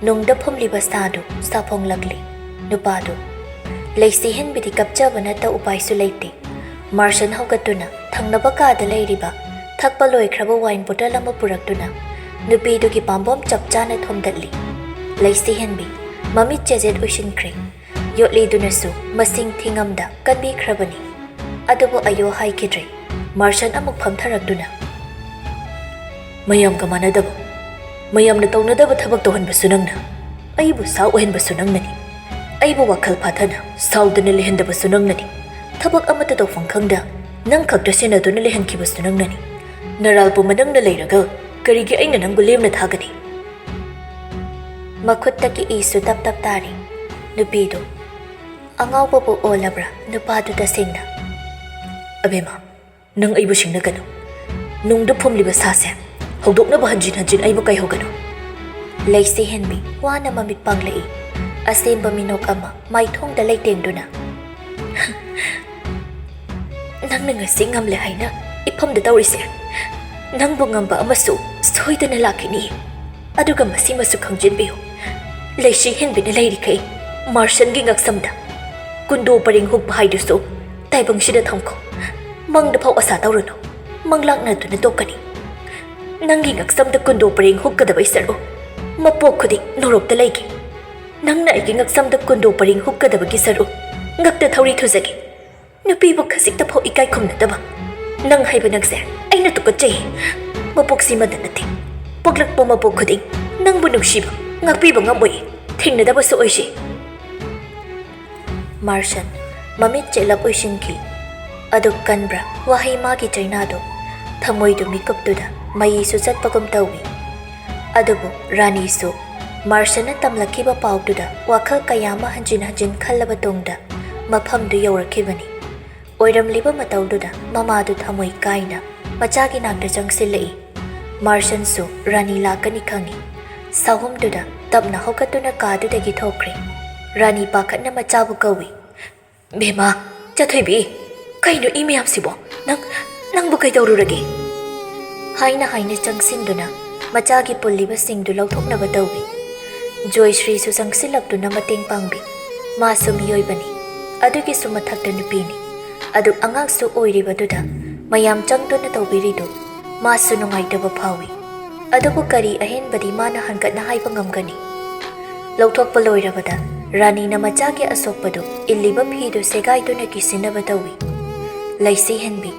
ꯅꯨꯡꯗ ꯐꯨꯝꯂꯤꯕ ꯁꯥꯗꯨ ꯁꯥꯐꯣꯡꯂꯛꯂꯤ꯫ ꯅꯨꯄꯥꯗꯨ ꯂꯩꯁꯤ ꯍꯦꯟꯕꯤꯗꯤ ꯀꯞꯆꯕ ꯅꯠꯇ ꯎꯄꯥꯏꯁꯨ ꯂꯩꯇꯦ꯫ ꯃꯥꯔꯁꯟ ꯍꯧꯒꯠꯇꯨꯅ ꯊꯪꯅꯕ ꯀꯥꯗ ꯂꯩꯔꯤꯕ ꯊꯛꯄ ꯂꯣꯏꯈ꯭ꯔꯕ ꯋꯥꯏꯟ ꯕꯣꯇꯜ ꯑꯃ ꯄꯨꯔꯛꯇꯨꯅ ꯅꯨꯄꯤꯗꯨꯒꯤ ꯄꯥꯝꯕꯣꯝ ꯆꯞ ꯆꯥꯅ ꯊꯣꯝꯗꯠꯂꯤ꯫ ꯂꯩꯁꯤ ꯍꯦꯟꯕꯤ ꯃꯃꯤꯠ ꯆꯦꯖꯦꯠ ꯎꯏꯁꯤꯟꯈ꯭ꯔꯦ꯫ ꯌꯣꯠꯂꯤꯗꯨꯅꯁꯨ ꯃꯁꯤꯡ ꯊꯤꯉꯝꯗ ꯀꯟꯕꯤꯈ꯭ꯔꯕꯅꯤ꯫ ꯑꯗꯨꯕꯨ ꯑꯌꯣ ꯍꯥꯏꯈꯤꯗ꯭ꯔꯦ꯫ ꯃꯥꯔꯁꯟ ꯑꯃꯨꯛ ꯐꯝꯊꯔꯛꯇꯨꯅ, "ꯃꯌꯥꯝꯒ ꯃꯥꯟꯅꯗꯕ, ꯃꯌꯥꯝꯅ ꯇꯧꯅꯗꯕ ꯊꯕꯛ ꯇꯧꯍꯟꯕꯁꯨ ꯅꯪꯅ, ꯑꯩꯕꯨ ꯁꯥ ꯑꯣꯏꯍꯟꯕꯁꯨ ꯅꯪꯅꯅꯤ, ꯑꯩꯕꯨ ꯋꯥꯈꯜ ꯐꯥꯊꯅ ꯁꯥꯎꯗꯅ ꯂꯩꯍꯟꯗꯕꯁꯨ ꯅꯪꯅꯅꯤ, ꯊꯕꯛ ꯑꯃꯠꯇ ꯇꯧꯐꯝ ꯈꯪꯗ ꯅꯪ ꯈꯛꯇ ꯁꯦꯟꯅꯗꯨꯅ ꯂꯩꯍꯟꯈꯤꯕꯁꯨ ꯅꯪꯅꯅꯤ꯫ ꯅꯔꯥꯜ ꯄꯨꯝꯕ ꯅꯪꯅ ꯂꯩꯔꯒ ꯀꯔꯤꯒꯤ ꯑꯩꯅ ꯅꯪꯕꯨ ꯂꯦꯝꯅ ꯊꯥꯒꯅꯤ?" ꯃꯈꯨꯠꯇꯒꯤ ꯏꯁꯨ ꯇꯞ ꯇꯞ ꯇꯥꯔꯤ꯫ ꯅꯨꯄꯤꯗꯨ ꯑꯉꯥꯎꯕꯕꯨ ꯑꯣꯜꯂꯕ꯭ꯔꯥ? ꯅꯨꯄꯥꯗꯨ ꯇꯁꯦꯡꯅ, "ꯑꯕꯦꯝꯃ, ꯅꯪ ꯑꯩꯕꯨ ꯁꯤꯡꯅꯒꯅꯨ꯫ ꯅꯨꯡꯗ ꯐꯨꯝꯂꯤꯕ ꯁꯥꯁꯦ ꯍꯧꯗꯣꯛꯅꯕ ꯍꯟꯖꯤꯟ ꯍꯟꯖꯤꯟ ꯑꯩꯕꯨ ꯀꯩꯍꯧꯒꯅꯨ?" ꯂꯩꯁꯤ ꯍꯦꯟꯕꯤ ꯋꯥꯅ ꯃꯃꯤꯠ ꯄꯥꯡꯂꯛꯏ꯫ ꯑꯁꯦꯡꯕ ꯃꯤꯅꯣꯛ ꯑꯃ ꯃꯥꯏꯊꯣꯡꯗ ꯂꯩꯇꯦꯡꯗꯨꯅ, "ꯅꯪꯅ ꯉꯁꯤ ꯉꯝꯂꯦ ꯍꯥꯏꯅ ꯏꯐꯝꯗ ꯇꯧꯔꯤꯁꯦ, ꯅꯪꯕꯨ ꯉꯝꯕ ꯑꯃꯁꯨ ꯁꯣꯏꯗꯅ ꯂꯥꯛꯈꯤꯅꯤ꯫ ꯑꯗꯨꯒ ꯃꯁꯤꯃꯁꯨ ꯈꯪꯖꯤꯟꯕꯤꯌꯨ, ꯂꯩꯁꯤ ꯍꯦꯟꯕꯤꯅ ꯂꯩꯔꯤꯈꯩ ꯃꯥꯔꯁꯟꯒꯤ ꯉꯛꯁꯝꯗ ꯀꯨꯟꯗꯣ ꯄꯔꯦꯡ ꯍꯨꯛꯄ ꯍꯥꯏꯗꯨꯁꯨ ꯇꯥꯏꯕꯪꯁꯤꯗ ꯊꯝꯈꯣ꯫ ꯃꯪꯗ ꯐꯥꯎ ꯑꯁꯥ ꯇꯧꯔꯨꯅꯨ, ꯃꯪꯂꯥꯛꯅꯗꯨꯅ ꯇꯣꯛꯀꯅꯤ꯫ ꯅꯪꯒꯤ ꯉꯛꯁꯝꯗ ꯀꯨꯟꯗꯣ ꯄꯔꯦꯡ ꯍꯨꯛꯀꯗꯕꯩ ꯁꯔꯨꯛ ꯃꯄꯣꯛ ꯈꯨꯗꯤꯡ ꯅꯣꯔꯣꯛꯇ ꯂꯩꯒꯦ꯫ ꯅꯪꯅ ꯑꯩꯒꯤ ꯉꯛꯁꯝꯗ ꯀꯨꯟꯗꯣ ꯄꯔꯦꯡ ꯍꯨꯛꯀꯗꯕꯒꯤ ꯁꯔꯨꯛ ꯉꯛꯇ ꯊꯧꯔꯤ ꯊꯨꯖꯒꯦ꯫ ꯅꯨꯄꯤꯕꯨ ꯈꯖꯤꯛꯇ ꯐꯥꯎ ꯏꯀꯥꯏ ꯈꯨꯝꯅꯗꯕ ꯅꯪ ꯍꯥꯏꯕ ꯅꯪꯁꯦ ꯑꯩꯅ ꯇꯨꯀꯠꯆꯩ꯫ ꯃꯄꯣꯛꯁꯤꯃꯗ ꯅꯠꯇꯦ, ꯄꯣꯛꯂꯛꯄ ꯃꯄꯣꯛ ꯈꯨꯗꯤꯡ ꯅꯪꯕꯨ ꯅꯨꯡꯁꯤꯕ, ꯉꯥꯛꯄꯤꯕ ꯉꯝꯃꯣꯏ, ꯊꯦꯡꯅꯗꯕꯁꯨ ꯑꯣꯏꯁꯤ꯫" ꯃꯥꯔꯁꯟ ꯃꯃꯤꯠ ꯆꯦꯠꯂꯞ ꯎꯏꯁꯤꯟꯈꯤ꯫ ꯑꯗꯨ ꯀꯟꯕ꯭ꯔꯥ ꯋꯥꯍꯩ ꯃꯥꯒꯤ ꯆꯩꯅꯥꯗꯣ? ꯊꯃꯣꯏꯗꯨ ꯃꯤꯀꯨꯞꯇꯨꯗ ꯃꯌꯤꯁꯨ ꯆꯠꯄꯒꯨꯝ ꯇꯧꯏ꯫ ꯑꯗꯨꯕꯨ ꯔꯥꯅꯤꯁꯨ ꯃꯥꯔꯁꯟꯅ ꯇꯝꯂꯛꯈꯤꯕ ꯄꯥꯎꯗꯨꯗ ꯋꯥꯈꯜ ꯀꯌꯥ ꯑꯃ ꯍꯟꯖꯤꯟ ꯍꯟꯖꯤꯟ ꯈꯜꯂꯕ ꯇꯨꯡꯗ ꯃꯐꯝꯗꯨ ꯌꯧꯔꯛꯈꯤꯕꯅꯤ꯫ ꯑꯣꯏꯔꯝꯂꯤꯕ ꯃꯇꯧꯗꯨꯗ ꯃꯃꯥꯗꯨ ꯊꯃꯣꯏ ꯀꯥꯏꯅ ꯃꯆꯥꯒꯤ ꯅꯥꯛꯇ ꯆꯪꯁꯤꯜꯂꯛꯏ꯫ ꯃꯥꯔꯁꯟꯁꯨ ꯔꯥꯅꯤ ꯂꯥꯛꯀꯅꯤ ꯈꯪꯏ꯫ ꯁꯥꯍꯨꯝꯗꯨꯗ ꯇꯞꯅ ꯍꯧꯒꯠꯇꯨꯅ ꯀꯥꯗꯨꯗꯒꯤ ꯊꯣꯛꯈ꯭ꯔꯦ꯫ ꯔꯥꯅꯤ ꯄꯥꯈꯠꯅ ꯃꯆꯥꯕꯨ ꯀꯧꯏ꯫ "ꯕꯦꯝꯃ, ꯆꯥꯊꯣꯏꯕꯤ, ꯀꯩꯅꯣ ꯏ ꯃꯌꯥꯝꯁꯤꯕꯣ? ꯅꯪ, ꯅꯪꯕꯨ ꯀꯩꯗꯧꯔꯨꯔꯒꯦ?" ꯍꯥꯏꯅ ꯍꯥꯏꯅ ꯆꯪꯁꯤꯟꯗꯨꯅ ꯃꯆꯥꯒꯤ ꯄꯨꯜꯂꯤꯕꯁꯤꯡꯗꯨ ꯂꯧꯊꯣꯛꯅꯕ ꯇꯧꯏ꯫ ꯖꯣꯏꯁ꯭ꯔꯤꯁꯨ ꯆꯪꯁꯤꯜꯂꯛꯇꯨꯅ ꯃꯇꯦꯡ ꯄꯥꯡꯕꯤ꯫ ꯃꯥꯁꯨ ꯃꯤꯑꯣꯏꯕꯅꯤ꯫ ꯑꯗꯨꯒꯤꯁꯨ ꯃꯊꯛꯇ ꯅꯨꯄꯤꯅꯤ꯫ ꯑꯗꯨ ꯑꯉꯥꯡꯁꯨ ꯑꯣꯏꯔꯤꯕꯗꯨꯗ ꯃꯌꯥꯝ ꯆꯪꯗꯨꯅ ꯇꯧꯕꯤꯔꯤꯗꯨ ꯃꯥꯁꯨ ꯅꯨꯡꯉꯥꯏꯇꯕ ꯐꯥꯎꯏ꯫ ꯑꯗꯨꯕꯨ ꯀꯔꯤ ꯑꯍꯦꯟꯕꯗꯤ ꯃꯥꯅ ꯍꯟꯒꯠꯅ ꯍꯥꯏꯕ ꯉꯝꯒꯅꯤ? ꯂꯧꯊꯣꯛꯄ ꯂꯣꯏꯔꯕꯗ ꯔꯥꯅꯤꯅ ꯃꯆꯥꯒꯤ ꯑꯁꯣꯛꯄꯗꯨ ꯏꯜꯂꯤꯕ ꯐꯤꯗꯨ ꯁꯦꯒꯥꯏꯗꯨꯅ ꯀꯤꯁꯤꯟꯅꯕ ꯇꯧꯏ꯫ ꯂꯩꯁꯤ ꯍꯦꯟꯕꯤ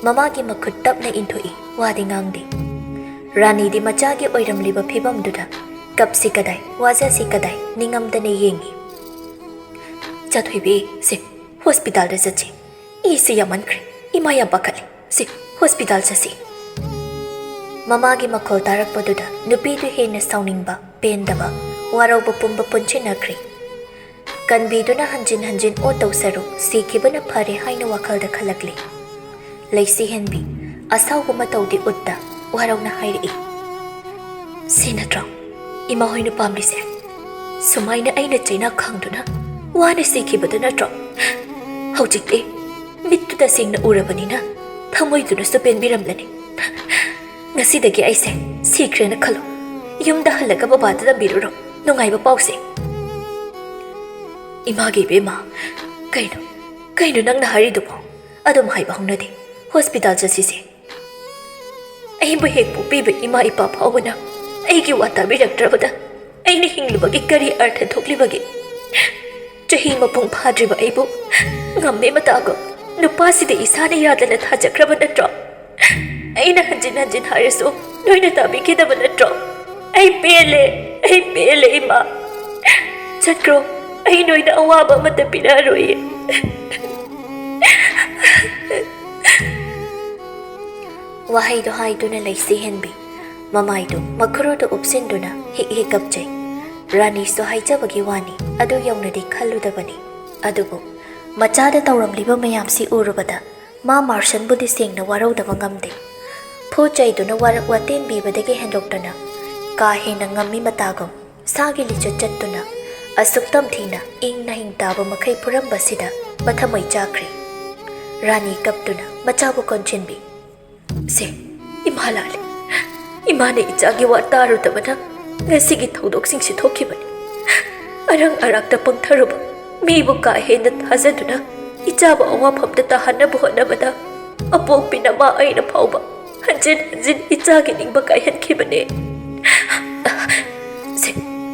ꯃꯃꯥꯒꯤ ꯃꯈꯨꯠ ꯇꯞꯅ ꯏꯟꯊꯣꯛꯏ, ꯋꯥꯗꯤ ꯉꯥꯡꯗꯦ꯫ ꯔꯥꯅꯤꯗꯤ ꯃꯆꯥꯒꯤ ꯑꯣꯏꯔꯝꯂꯤꯕ ꯐꯤꯕꯝꯗꯨꯗ ꯀꯞꯁꯤ ꯀꯗꯥꯏ, ꯋꯥꯖꯁꯤ ꯀꯗꯥꯏ ꯅꯤꯡꯉꯝꯗꯅ ꯌꯦꯡꯏ꯫ "ꯆꯥꯊꯣꯏꯕꯤ, ꯁꯦ, ꯍꯣꯁꯄꯤꯇꯥꯜꯗ ꯆꯠꯁꯤ꯫ ꯏꯁꯤ ꯌꯥꯝꯃꯟꯈ꯭ꯔꯦ꯫ ꯏꯃꯥ ꯌꯥꯝ ꯄꯥꯈꯠꯂꯦ꯫ ꯁꯤ, ꯍꯣꯁꯄꯤꯇꯥꯜ ꯆꯠꯁꯤ꯫" ꯃꯃꯥꯒꯤ ꯃꯈꯣꯜ ꯇꯥꯔꯛꯄꯗꯨꯗ ꯅꯨꯄꯤꯗꯨ ꯍꯦꯟꯅ ꯁꯥꯎꯅꯤꯡꯕ, ꯄꯦꯟꯗꯕ, ꯋꯥꯔꯧꯕ ꯄꯨꯝꯕ ꯄꯨꯟꯁꯤꯟꯅꯈ꯭ꯔꯦ꯫ ꯀꯟꯕꯤꯗꯨꯅ ꯍꯟꯖꯤꯟ ꯍꯟꯖꯤꯟ ꯑꯣꯠ ꯇꯧꯁꯔꯨ, ꯁꯤꯈꯤꯕꯅ ꯐꯔꯦ ꯍꯥꯏꯅ ꯋꯥꯈꯜꯗ ꯈꯜꯂꯛꯂꯤ꯫ ꯂꯩꯁꯤ ꯍꯦꯟꯕꯤ ꯑꯁꯥꯎꯕ ꯃꯇꯧꯗꯤ ꯎꯠꯇ ꯋꯥꯔꯧꯅ ꯍꯥꯏꯔꯛꯏ꯫ "ꯁꯤ ꯅꯠꯇ꯭ꯔꯣ ꯏꯃꯥ ꯍꯣꯏꯅ ꯄꯥꯝꯂꯤꯁꯦ? ꯁꯨꯃꯥꯏꯅ ꯑꯩꯅ ꯆꯩꯅꯥ ꯈꯥꯡꯗꯨꯅ ꯋꯥꯅ ꯁꯤꯈꯤꯕꯗꯨ ꯅꯠꯇ꯭ꯔꯣ? ꯍꯧꯖꯤꯛꯇꯤ ꯃꯤꯠꯇꯨ ꯇꯁꯦꯡꯅ ꯎꯔꯕꯅꯤꯅ ꯊꯃꯣꯏꯗꯨꯅꯁꯨ ꯄꯦꯟꯕꯤꯔꯝꯂꯅꯤ꯫ ꯉꯁꯤꯗꯒꯤ ꯑꯩꯁꯦ ꯁꯤꯈ꯭ꯔꯦꯅ ꯈꯜꯂꯣ꯫ ꯌꯨꯝꯗ ꯍꯜꯂꯒ ꯕꯕꯥꯗ ꯇꯝꯕꯤꯔꯨꯔꯣ ꯅꯨꯡꯉꯥꯏꯕ ꯄꯥꯎꯁꯦ꯫" "ꯏꯃꯥꯒꯤ ꯏꯕꯦꯝꯃ, ꯀꯩꯅꯣ, ꯀꯩꯅꯣ ꯅꯪꯅ ꯍꯥꯏꯔꯤꯗꯨꯕꯣ? ꯑꯗꯨꯝ ꯍꯥꯏꯕ ꯍꯧꯅꯗꯦ꯫ ꯍꯣꯁꯄꯤꯇꯥꯜ ꯆꯠꯁꯤꯁꯦ꯫" "ꯑꯩꯕꯨ ꯍꯦꯛ ꯄꯣꯛꯄꯤꯕ ꯏꯃꯥ ꯏꯄꯥ ꯐꯥꯎꯕꯅ ꯑꯩꯒꯤ ꯋꯥ ꯇꯥꯕꯤꯔꯛꯇ꯭ꯔꯕꯗ ꯑꯩꯅ ꯍꯤꯡꯂꯨꯕꯒꯤ ꯀꯔꯤ ꯑꯔꯊ ꯊꯣꯛꯂꯤꯕꯒꯦ? ꯆꯍꯤ ꯃꯄꯨꯡ ꯐꯥꯗ꯭ꯔꯤꯕ ꯑꯩꯕꯨ ꯉꯝꯃꯦ ꯃꯇꯥꯒꯨꯝ ꯅꯨꯄꯥꯁꯤꯗ ꯏꯁꯥꯅ ꯌꯥꯗꯅ ꯊꯥꯖꯈ꯭ꯔꯕ ꯅꯠꯇ꯭ꯔꯣ? ꯑꯩꯅ ꯍꯟꯖꯤꯟ ꯍꯟꯖꯤꯟ ꯍꯥꯏꯔꯁꯨ ꯅꯣꯏꯅ ꯇꯥꯕꯤꯈꯤꯗꯕ ꯅꯠꯇ꯭ꯔꯣ? ꯑꯩ ꯄꯦꯜꯂꯦ, ꯑꯩ ꯄꯦꯜꯂꯦ ꯏꯃꯥ꯫ ꯆꯠꯈ꯭ꯔꯣ, ꯑꯩ ꯅꯣꯏꯗ ꯑꯋꯥꯕ ꯑꯃꯠꯇ ꯄꯤꯔꯛꯑꯔꯣꯏꯌꯦ꯫" ꯋꯥꯍꯩꯗꯨ ꯍꯥꯏꯗꯨꯅ ꯂꯩꯁꯤ ꯍꯦꯟꯕꯤ ꯃꯃꯥꯏꯗꯨ ꯃꯈꯨꯔꯨꯗ ꯎꯞꯁꯤꯟꯗꯨꯅ ꯍꯤꯛ ꯍꯤꯛ ꯀꯞꯆꯩ꯫ ꯔꯥꯅꯤꯁꯨ ꯍꯥꯏꯖꯕꯒꯤ ꯋꯥꯅꯤ, ꯑꯗꯨ ꯌꯧꯅꯗꯤ ꯈꯜꯂꯨꯗꯕꯅꯤ꯫ ꯑꯗꯨꯕꯨ ꯃꯆꯥꯗ ꯇꯧꯔꯝꯂꯤꯕ ꯃꯌꯥꯝꯁꯤ ꯎꯔꯨꯕꯗ ꯃꯥ ꯃꯥꯔꯁꯟꯕꯨꯗꯤ ꯁꯦꯡꯅ ꯋꯥꯔꯧꯗꯕ ꯉꯝꯗꯦ꯫ ꯐꯨ ꯆꯩꯗꯨꯅ ꯋꯥꯔꯛ ꯋꯥꯇꯦꯝꯕꯤꯕꯗꯒꯤ ꯍꯦꯟꯗꯣꯛꯇꯨꯅ ꯀꯥ ꯍꯦꯟꯅ ꯉꯝꯃꯤ ꯃꯇꯥꯒꯨꯝ ꯁꯥꯒꯤ ꯂꯤꯆꯠ ꯆꯠꯇꯨꯅ ꯑꯁꯨꯛ ꯇꯝꯊꯤꯅ ꯏꯪꯅ ꯍꯤꯡ ꯇꯥꯕ ꯃꯈꯩ ꯐꯨꯔꯝꯕꯁꯤꯗ ꯃꯊꯃꯣꯏ ꯆꯥꯈ꯭ꯔꯦ꯫ ꯔꯥꯅꯤ ꯀꯞꯇꯨꯅ ꯃꯆꯥꯕꯨ ꯀꯣꯟꯁꯤꯟꯕꯤ꯫ "ꯁꯦ, ꯏꯃꯥ ꯂꯥꯜꯂꯦ꯫ ꯏꯃꯥꯅ ꯏꯆꯥꯒꯤ ꯋꯥ ꯇꯥꯔꯨꯗꯕꯅ ꯉꯁꯤꯒꯤ ꯊꯧꯗꯣꯛꯁꯤꯡꯁꯤ ꯊꯣꯛꯈꯤꯕꯅꯤ꯫ ꯑꯔꯪ ꯑꯔꯥꯛꯇ ꯄꯪꯊꯔꯨꯕ, ꯃꯤꯕꯨ ꯀꯥ ꯍꯦꯟꯅ ꯊꯥꯖꯗꯨꯅ ꯏꯆꯥꯕꯨ ꯑꯋꯥꯐꯝꯗ ꯇꯥꯍꯟꯅꯕ ꯍꯣꯠꯅꯕꯗ ꯑꯄꯣꯛꯄꯤ ꯅꯃꯥ ꯑꯩꯅ ꯐꯥꯎꯕ ꯍꯟꯖꯤꯟ ꯍꯟꯖꯤꯟ ꯏꯆꯥꯒꯤ ꯅꯤꯡꯕ ꯀꯥꯏꯍꯟꯈꯤꯕꯅꯦ꯫ ꯁꯦ,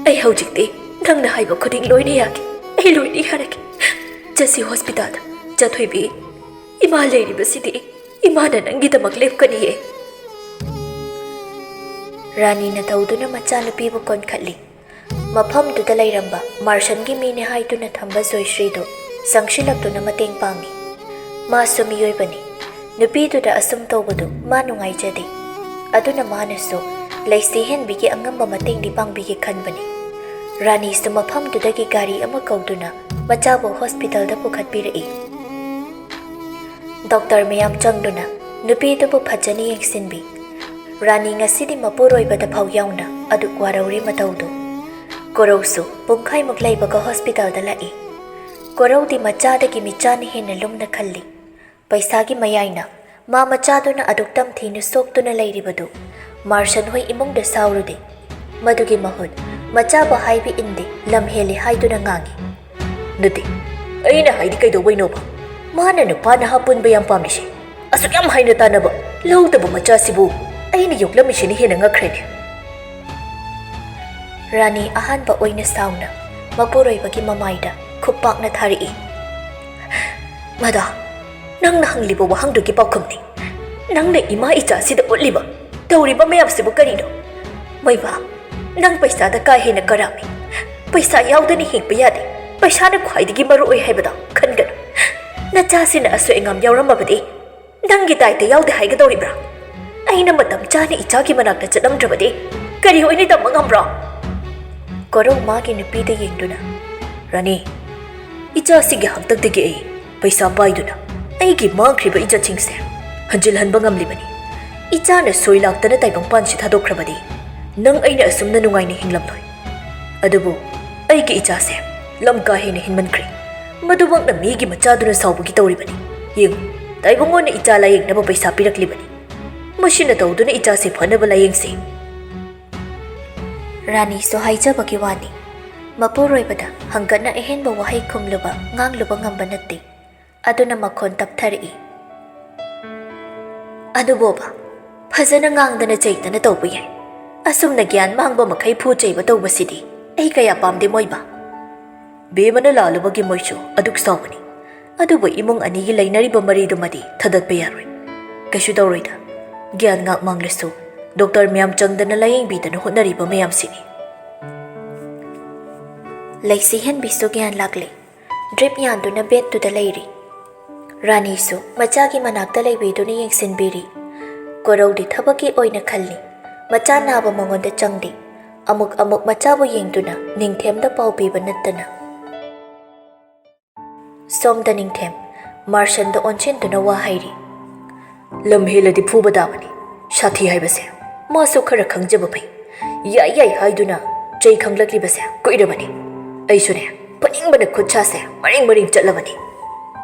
ꯑꯩ ꯍꯧꯖꯤꯛꯇꯤ ꯅꯪꯅ ꯍꯥꯏꯕ ꯈꯨꯗꯤꯡ ꯂꯣꯏꯅ ꯌꯥꯒꯦ꯫ ꯑꯩ ꯂꯣꯏꯅ ꯌꯥꯔꯒꯦ꯫ ꯆꯠꯁꯤ ꯍꯣꯁꯄꯤꯇꯥꯜꯗ꯫ ꯆꯠꯊꯣꯏꯕꯤ, ꯏꯃꯥ ꯂꯩꯔꯤꯕꯁꯤꯗꯤ ꯏꯃꯥꯅ ꯅꯪꯒꯤꯗꯃꯛ ꯂꯦꯞꯀꯅꯤꯌꯦ꯫" ꯔꯥꯅꯤꯅ ꯇꯧꯗꯨꯅ ꯃꯆꯥꯅꯨꯄꯤꯕꯨ ꯀꯣꯟꯈꯠꯂꯤ꯫ ꯃꯐꯝꯗꯨꯗ ꯂꯩꯔꯝꯕ ꯃꯥꯔꯁꯟꯒꯤ ꯃꯤꯅꯦ ꯍꯥꯏꯗꯨꯅ ꯊꯝꯕ ꯖꯣꯏꯁ꯭ꯔꯤꯗꯨ ꯆꯪꯁꯤꯜꯂꯛꯇꯨꯅ ꯃꯇꯦꯡ ꯄꯥꯡꯉꯤ꯫ ꯃꯥꯁꯨ ꯃꯤꯑꯣꯏꯕꯅꯤ꯫ ꯅꯨꯄꯤꯗꯨꯗ ꯑꯁꯨꯝ ꯇꯧꯕꯗꯨ ꯃꯥ ꯅꯨꯡꯉꯥꯏꯖꯗꯦ꯫ ꯑꯗꯨꯅ ꯃꯥꯅꯁꯨ ꯂꯩꯁꯤ ꯍꯦꯟꯕꯤꯒꯤ ꯑꯉꯝꯕ ꯃꯇꯦꯡꯗꯤ ꯄꯥꯡꯕꯤꯒꯦ ꯈꯟꯕꯅꯤ꯫ ꯔꯥꯅꯤꯁꯨ ꯃꯐꯝꯗꯨꯗꯒꯤ ꯒꯥꯔꯤ ꯑꯃ ꯀꯧꯗꯨꯅ ꯃꯆꯥꯕꯨ ꯍꯣꯁꯄꯤꯇꯥꯜꯗ ꯄꯨꯈꯠꯄꯤꯔꯛꯏ꯫ ꯗꯣꯛꯇꯔ ꯃꯌꯥꯝ ꯆꯪꯗꯨꯅ ꯅꯨꯄꯤꯗꯨꯕꯨ ꯐꯖꯅ ꯌꯦꯡꯁꯤꯟꯕꯤ꯫ ꯔꯥꯅꯤ ꯉꯁꯤꯗꯤ ꯃꯄꯨꯔꯣꯏꯕꯗ ꯐꯥꯎ ꯌꯥꯎꯅ ꯑꯗꯨꯛ ꯋꯥꯔꯧꯔꯤ ꯃꯇꯧꯗꯨ꯫ ꯀꯣꯔꯧꯁꯨ ꯄꯨꯡꯈꯥꯏꯃꯨꯛ ꯂꯩꯕꯒ ꯍꯣꯁꯄꯤꯇꯥꯜꯗ ꯂꯥꯛꯏ꯫ ꯀꯣꯔꯧꯗꯤ ꯃꯆꯥꯗꯒꯤ ꯃꯤꯆꯥꯅ ꯍꯦꯟꯅ ꯂꯨꯝꯅ ꯈꯜꯂꯤ꯫ ꯄꯩꯁꯥꯒꯤ ꯃꯌꯥꯏꯅ ꯃꯥ ꯃꯆꯥꯗꯨꯅ ꯑꯗꯨꯛ ꯇꯝꯊꯤꯅ ꯁꯣꯛꯇꯨꯅ ꯂꯩꯔꯤꯕꯗꯨ ꯃꯥꯔꯁꯟ ꯍꯣꯏ ꯏꯃꯨꯡꯗ ꯁꯥꯎꯔꯨꯗꯦ꯫ ꯃꯗꯨꯒꯤ ꯃꯍꯨꯠ ꯃꯆꯥꯕꯨ ꯍꯥꯏꯕ ꯏꯟꯗꯦ, ꯂꯝ ꯍꯦꯜꯂꯦ ꯍꯥꯏꯗꯨꯅ ꯉꯥꯡꯉꯤ꯫ "ꯅꯠꯇꯦ, ꯑꯩꯅ ꯍꯥꯏꯗꯤ ꯀꯩꯗꯧꯕꯩꯅꯣꯕ? ꯃꯥꯅ ꯅꯨꯄꯥ ꯅꯍꯥ ꯄꯨꯟꯕ ꯌꯥꯝ ꯄꯥꯝꯃꯤꯁꯦ꯫ ꯑꯁꯨꯛ ꯌꯥꯝ ꯍꯥꯏꯅ ꯇꯥꯅꯕ ꯂꯧꯗꯕ ꯃꯆꯥꯁꯤꯕꯨ ꯑꯩꯅ ꯌꯣꯛꯂꯝꯃꯤꯁꯤꯅ ꯍꯦꯟꯅ ꯉꯛꯈ꯭ꯔꯦꯅꯦ꯫" ꯔꯥꯅꯤ ꯑꯍꯥꯟꯕ ꯑꯣꯏꯅ ꯁꯥꯎꯅ ꯃꯄꯨꯔꯣꯏꯕꯒꯤ ꯃꯃꯥꯏꯗ ꯈꯨꯞꯄꯥꯛꯅ ꯊꯥꯔꯛꯏ꯫ "ꯃꯗꯥ, ꯅꯪꯅ ꯍꯪꯂꯤꯕ ꯋꯥꯍꯪꯗꯨꯒꯤ ꯄꯥꯎꯈꯨꯝꯅꯤ꯫ ꯅꯪꯅ ꯏꯃꯥ ꯏꯆꯥꯁꯤꯗ ꯎꯠꯂꯤꯕ, ꯇꯧꯔꯤꯕ ꯃꯌꯥꯝꯁꯤꯕꯨ ꯀꯔꯤꯅꯣ? ꯃꯩꯃꯥ, ꯅꯪ ꯄꯩꯁꯥꯗ ꯀꯥ ꯍꯦꯟꯅ ꯀꯔꯥꯝꯃꯤ꯫ ꯄꯩꯁꯥ ꯌꯥꯎꯗꯅ ꯍꯤꯡꯕ ꯌꯥꯗꯦ꯫ ꯄꯩꯁꯥꯅ ꯈ꯭ꯋꯥꯏꯗꯒꯤ ꯃꯔꯨ ꯑꯣꯏ ꯍꯥꯏꯕꯗꯣ ꯈꯟꯒꯅꯨ꯫ ꯅꯆꯥꯁꯤꯅ ꯑꯁꯣꯏ ꯑꯉꯥꯝ ꯌꯥꯎꯔꯝꯃꯕꯗꯤ ꯅꯪꯒꯤ ꯗꯥꯏꯇ ꯌꯥꯎꯗꯦ ꯍꯥꯏꯒꯗꯧꯔꯤꯕ꯭ꯔꯥ? ꯑꯩꯅ ꯃꯇꯝ ꯆꯥꯅ ꯏꯆꯥꯒꯤ ꯃꯅꯥꯛꯇ ꯆꯠꯂꯝꯗ꯭ꯔꯕꯗꯤ ꯀꯔꯤ ꯑꯣꯏꯅ ꯇꯝꯕ ꯉꯝꯕ꯭ꯔꯣ?" ꯀꯣꯔꯧ ꯃꯥꯒꯤ ꯅꯨꯄꯤꯗ ꯌꯦꯡꯗꯨꯅ, "ꯔꯥꯅꯤ, ꯏꯆꯥꯁꯤꯒꯤ ꯍꯥꯛꯇꯛꯇꯒꯤ ꯑꯩ ꯄꯩꯁꯥ ꯄꯥꯏꯗꯨꯅ ꯑꯩꯒꯤ ꯃꯥꯡꯈ꯭ꯔꯤꯕ ꯏꯖꯠꯁꯤꯡꯁꯦ ꯍꯟꯖꯤꯜꯍꯟꯕ ꯉꯝꯂꯤꯕꯅꯤ꯫ ꯏꯆꯥꯅ ꯁꯣꯏ ꯂꯥꯛꯇꯅ ꯇꯥꯏꯕꯪꯄꯥꯟꯁꯤ ꯊꯥꯗꯣꯛꯈ꯭ꯔꯕꯗꯤ ꯅꯪ ꯑꯩꯅ ꯑꯁꯨꯝꯅ ꯅꯨꯡꯉꯥꯏꯅ ꯍꯤꯡꯂꯝꯂꯣꯏ꯫ ꯑꯗꯨꯕꯨ ꯑꯩꯒꯤ ꯏꯆꯥꯁꯦ ꯂꯝ ꯀꯥ ꯍꯦꯟꯅ ꯍꯤꯟꯃꯟꯈ꯭ꯔꯦ꯫ ꯃꯗꯨꯃꯛꯅ ꯃꯤꯒꯤ ꯃꯆꯥꯗꯨꯅ ꯁꯥꯎꯕꯒꯤ ꯇꯧꯔꯤꯕꯅꯤ꯫ ꯌꯦꯡꯉꯨ, ꯇꯥꯏꯕꯪꯉꯣꯟꯅ ꯏꯆꯥ ꯂꯥꯌꯦꯡꯅꯕ ꯄꯩꯁꯥ ꯄꯤꯔꯛꯂꯤꯕꯅꯤ꯫ ꯃꯁꯤꯅ ꯇꯧꯗꯨꯅ ꯏꯆꯥꯁꯦ ꯐꯅꯕ ꯂꯥꯌꯦꯡꯁꯤ꯫ ꯔꯥꯅꯤꯁꯨ ꯍꯥꯏꯖꯕꯒꯤ ꯋꯥꯅꯤ, ꯃꯄꯨꯔꯣꯏꯕꯗ ꯍꯪꯒꯠꯅ ꯑꯍꯦꯟꯕ ꯋꯥꯍꯩ ꯈꯨꯝꯂꯨꯕ, ꯉꯥꯡꯂꯨꯕ ꯉꯝꯕ ꯅꯠꯇꯦ꯫ ꯑꯗꯨꯅ ꯃꯈꯣꯟ ꯇꯞꯊꯔꯛꯏ꯫ ꯑꯗꯨꯕꯣꯕ, ꯐꯖꯅ ꯉꯥꯡꯗꯅ ꯆꯩꯗꯅ ꯇꯧꯕ ꯌꯥꯏ꯫ ꯑꯁꯨꯝꯅ ꯒ꯭ꯌꯥꯟ ꯃꯥꯡꯕ ꯃꯈꯩ ꯐꯨ ꯆꯩꯕ ꯇꯧꯕꯁꯤꯗꯤ ꯑꯩ ꯀꯌꯥ ꯄꯥꯝꯗꯦ ꯃꯣꯏꯕ꯫ ꯕꯦꯝꯃꯅ ꯂꯥꯜꯂꯨꯕꯒꯤ ꯃꯣꯏꯁꯨ ꯑꯗꯨꯛ ꯁꯥꯎꯕꯅꯤ꯫ ꯑꯗꯨꯕꯨ ꯏꯃꯨꯡ ꯑꯅꯤꯒꯤ ꯂꯩꯅꯔꯤꯕ ꯃꯔꯤꯗꯨꯃꯗꯤ ꯊꯗꯠꯄ ꯌꯥꯔꯣꯏ꯫ ꯀꯩꯁꯨ ꯇꯧꯔꯣꯏꯗ꯫ ꯒ꯭ꯌꯥꯟ ꯉꯥꯛ ꯃꯥꯡꯂꯁꯨ ꯗꯣꯛꯇꯔ ꯃꯌꯥꯝ ꯆꯪꯗꯅ ꯂꯥꯌꯦꯡꯕꯤꯗꯅ ꯍꯣꯠꯅꯔꯤꯕ ꯃꯌꯥꯝꯁꯤꯅꯤ꯫ ꯂꯩꯁꯤꯍꯦꯟꯕꯤꯁꯨ ꯒ꯭ꯌꯥꯟ ꯂꯥꯛꯂꯦ꯫ ꯗ꯭ꯔꯤꯞ ꯌꯥꯟꯗꯨꯅ ꯕꯦꯗꯇꯨꯗ ꯂꯩꯔꯤ꯫ ꯔꯥꯅꯤꯁꯨ ꯃꯆꯥꯒꯤ ꯃꯅꯥꯛꯇ ꯂꯩꯕꯤꯗꯨꯅ ꯌꯦꯡꯁꯤꯟꯕꯤꯔꯤ꯫ ꯀꯣꯔꯧꯗꯤ ꯊꯕꯛꯀꯤ ꯑꯣꯏꯅ ꯈꯜꯂꯤ꯫ ꯃꯆꯥ ꯅꯥꯕ ꯃꯉꯣꯟꯗ ꯆꯪꯗꯦ꯫ ꯑꯃꯨꯛ ꯑꯃꯨꯛ ꯃꯆꯥꯕꯨ ꯌꯦꯡꯗꯨꯅ ꯅꯤꯡꯊꯦꯝꯗ ꯄꯥꯎ ꯄꯤꯕ ꯅꯠꯇꯅ꯫ ꯁꯣꯝꯗ ꯅꯤꯡꯊꯦꯝ ꯃꯥꯔꯁꯟꯗ ꯑꯣꯟꯁꯤꯟꯗꯨꯅ ꯋꯥ ꯍꯥꯏꯔꯤ꯫ ꯂꯝ ꯍꯦꯜꯂꯗꯤ ꯐꯨꯕ ꯇꯥꯕꯅꯤ꯫ ꯁꯥꯊꯤ ꯍꯥꯏꯕꯁꯦ ꯃꯥꯁꯨ ꯈꯔ ꯈꯪꯖꯕ ꯐꯩ꯫ ꯌꯥꯏ ꯌꯥꯏ ꯍꯥꯏꯗꯨꯅ ꯆꯩ ꯈꯪꯂꯛꯂꯤꯕꯁꯦ ꯀꯨꯏꯔꯕꯅꯤ꯫ ꯑꯩꯁꯨꯅꯦ, ꯐꯨꯅꯤꯡꯕꯅ ꯈꯨꯠꯁꯥꯁꯦ ꯃꯔꯦꯡ ꯃꯔꯦꯡ ꯆꯠꯂꯕꯅꯤ꯫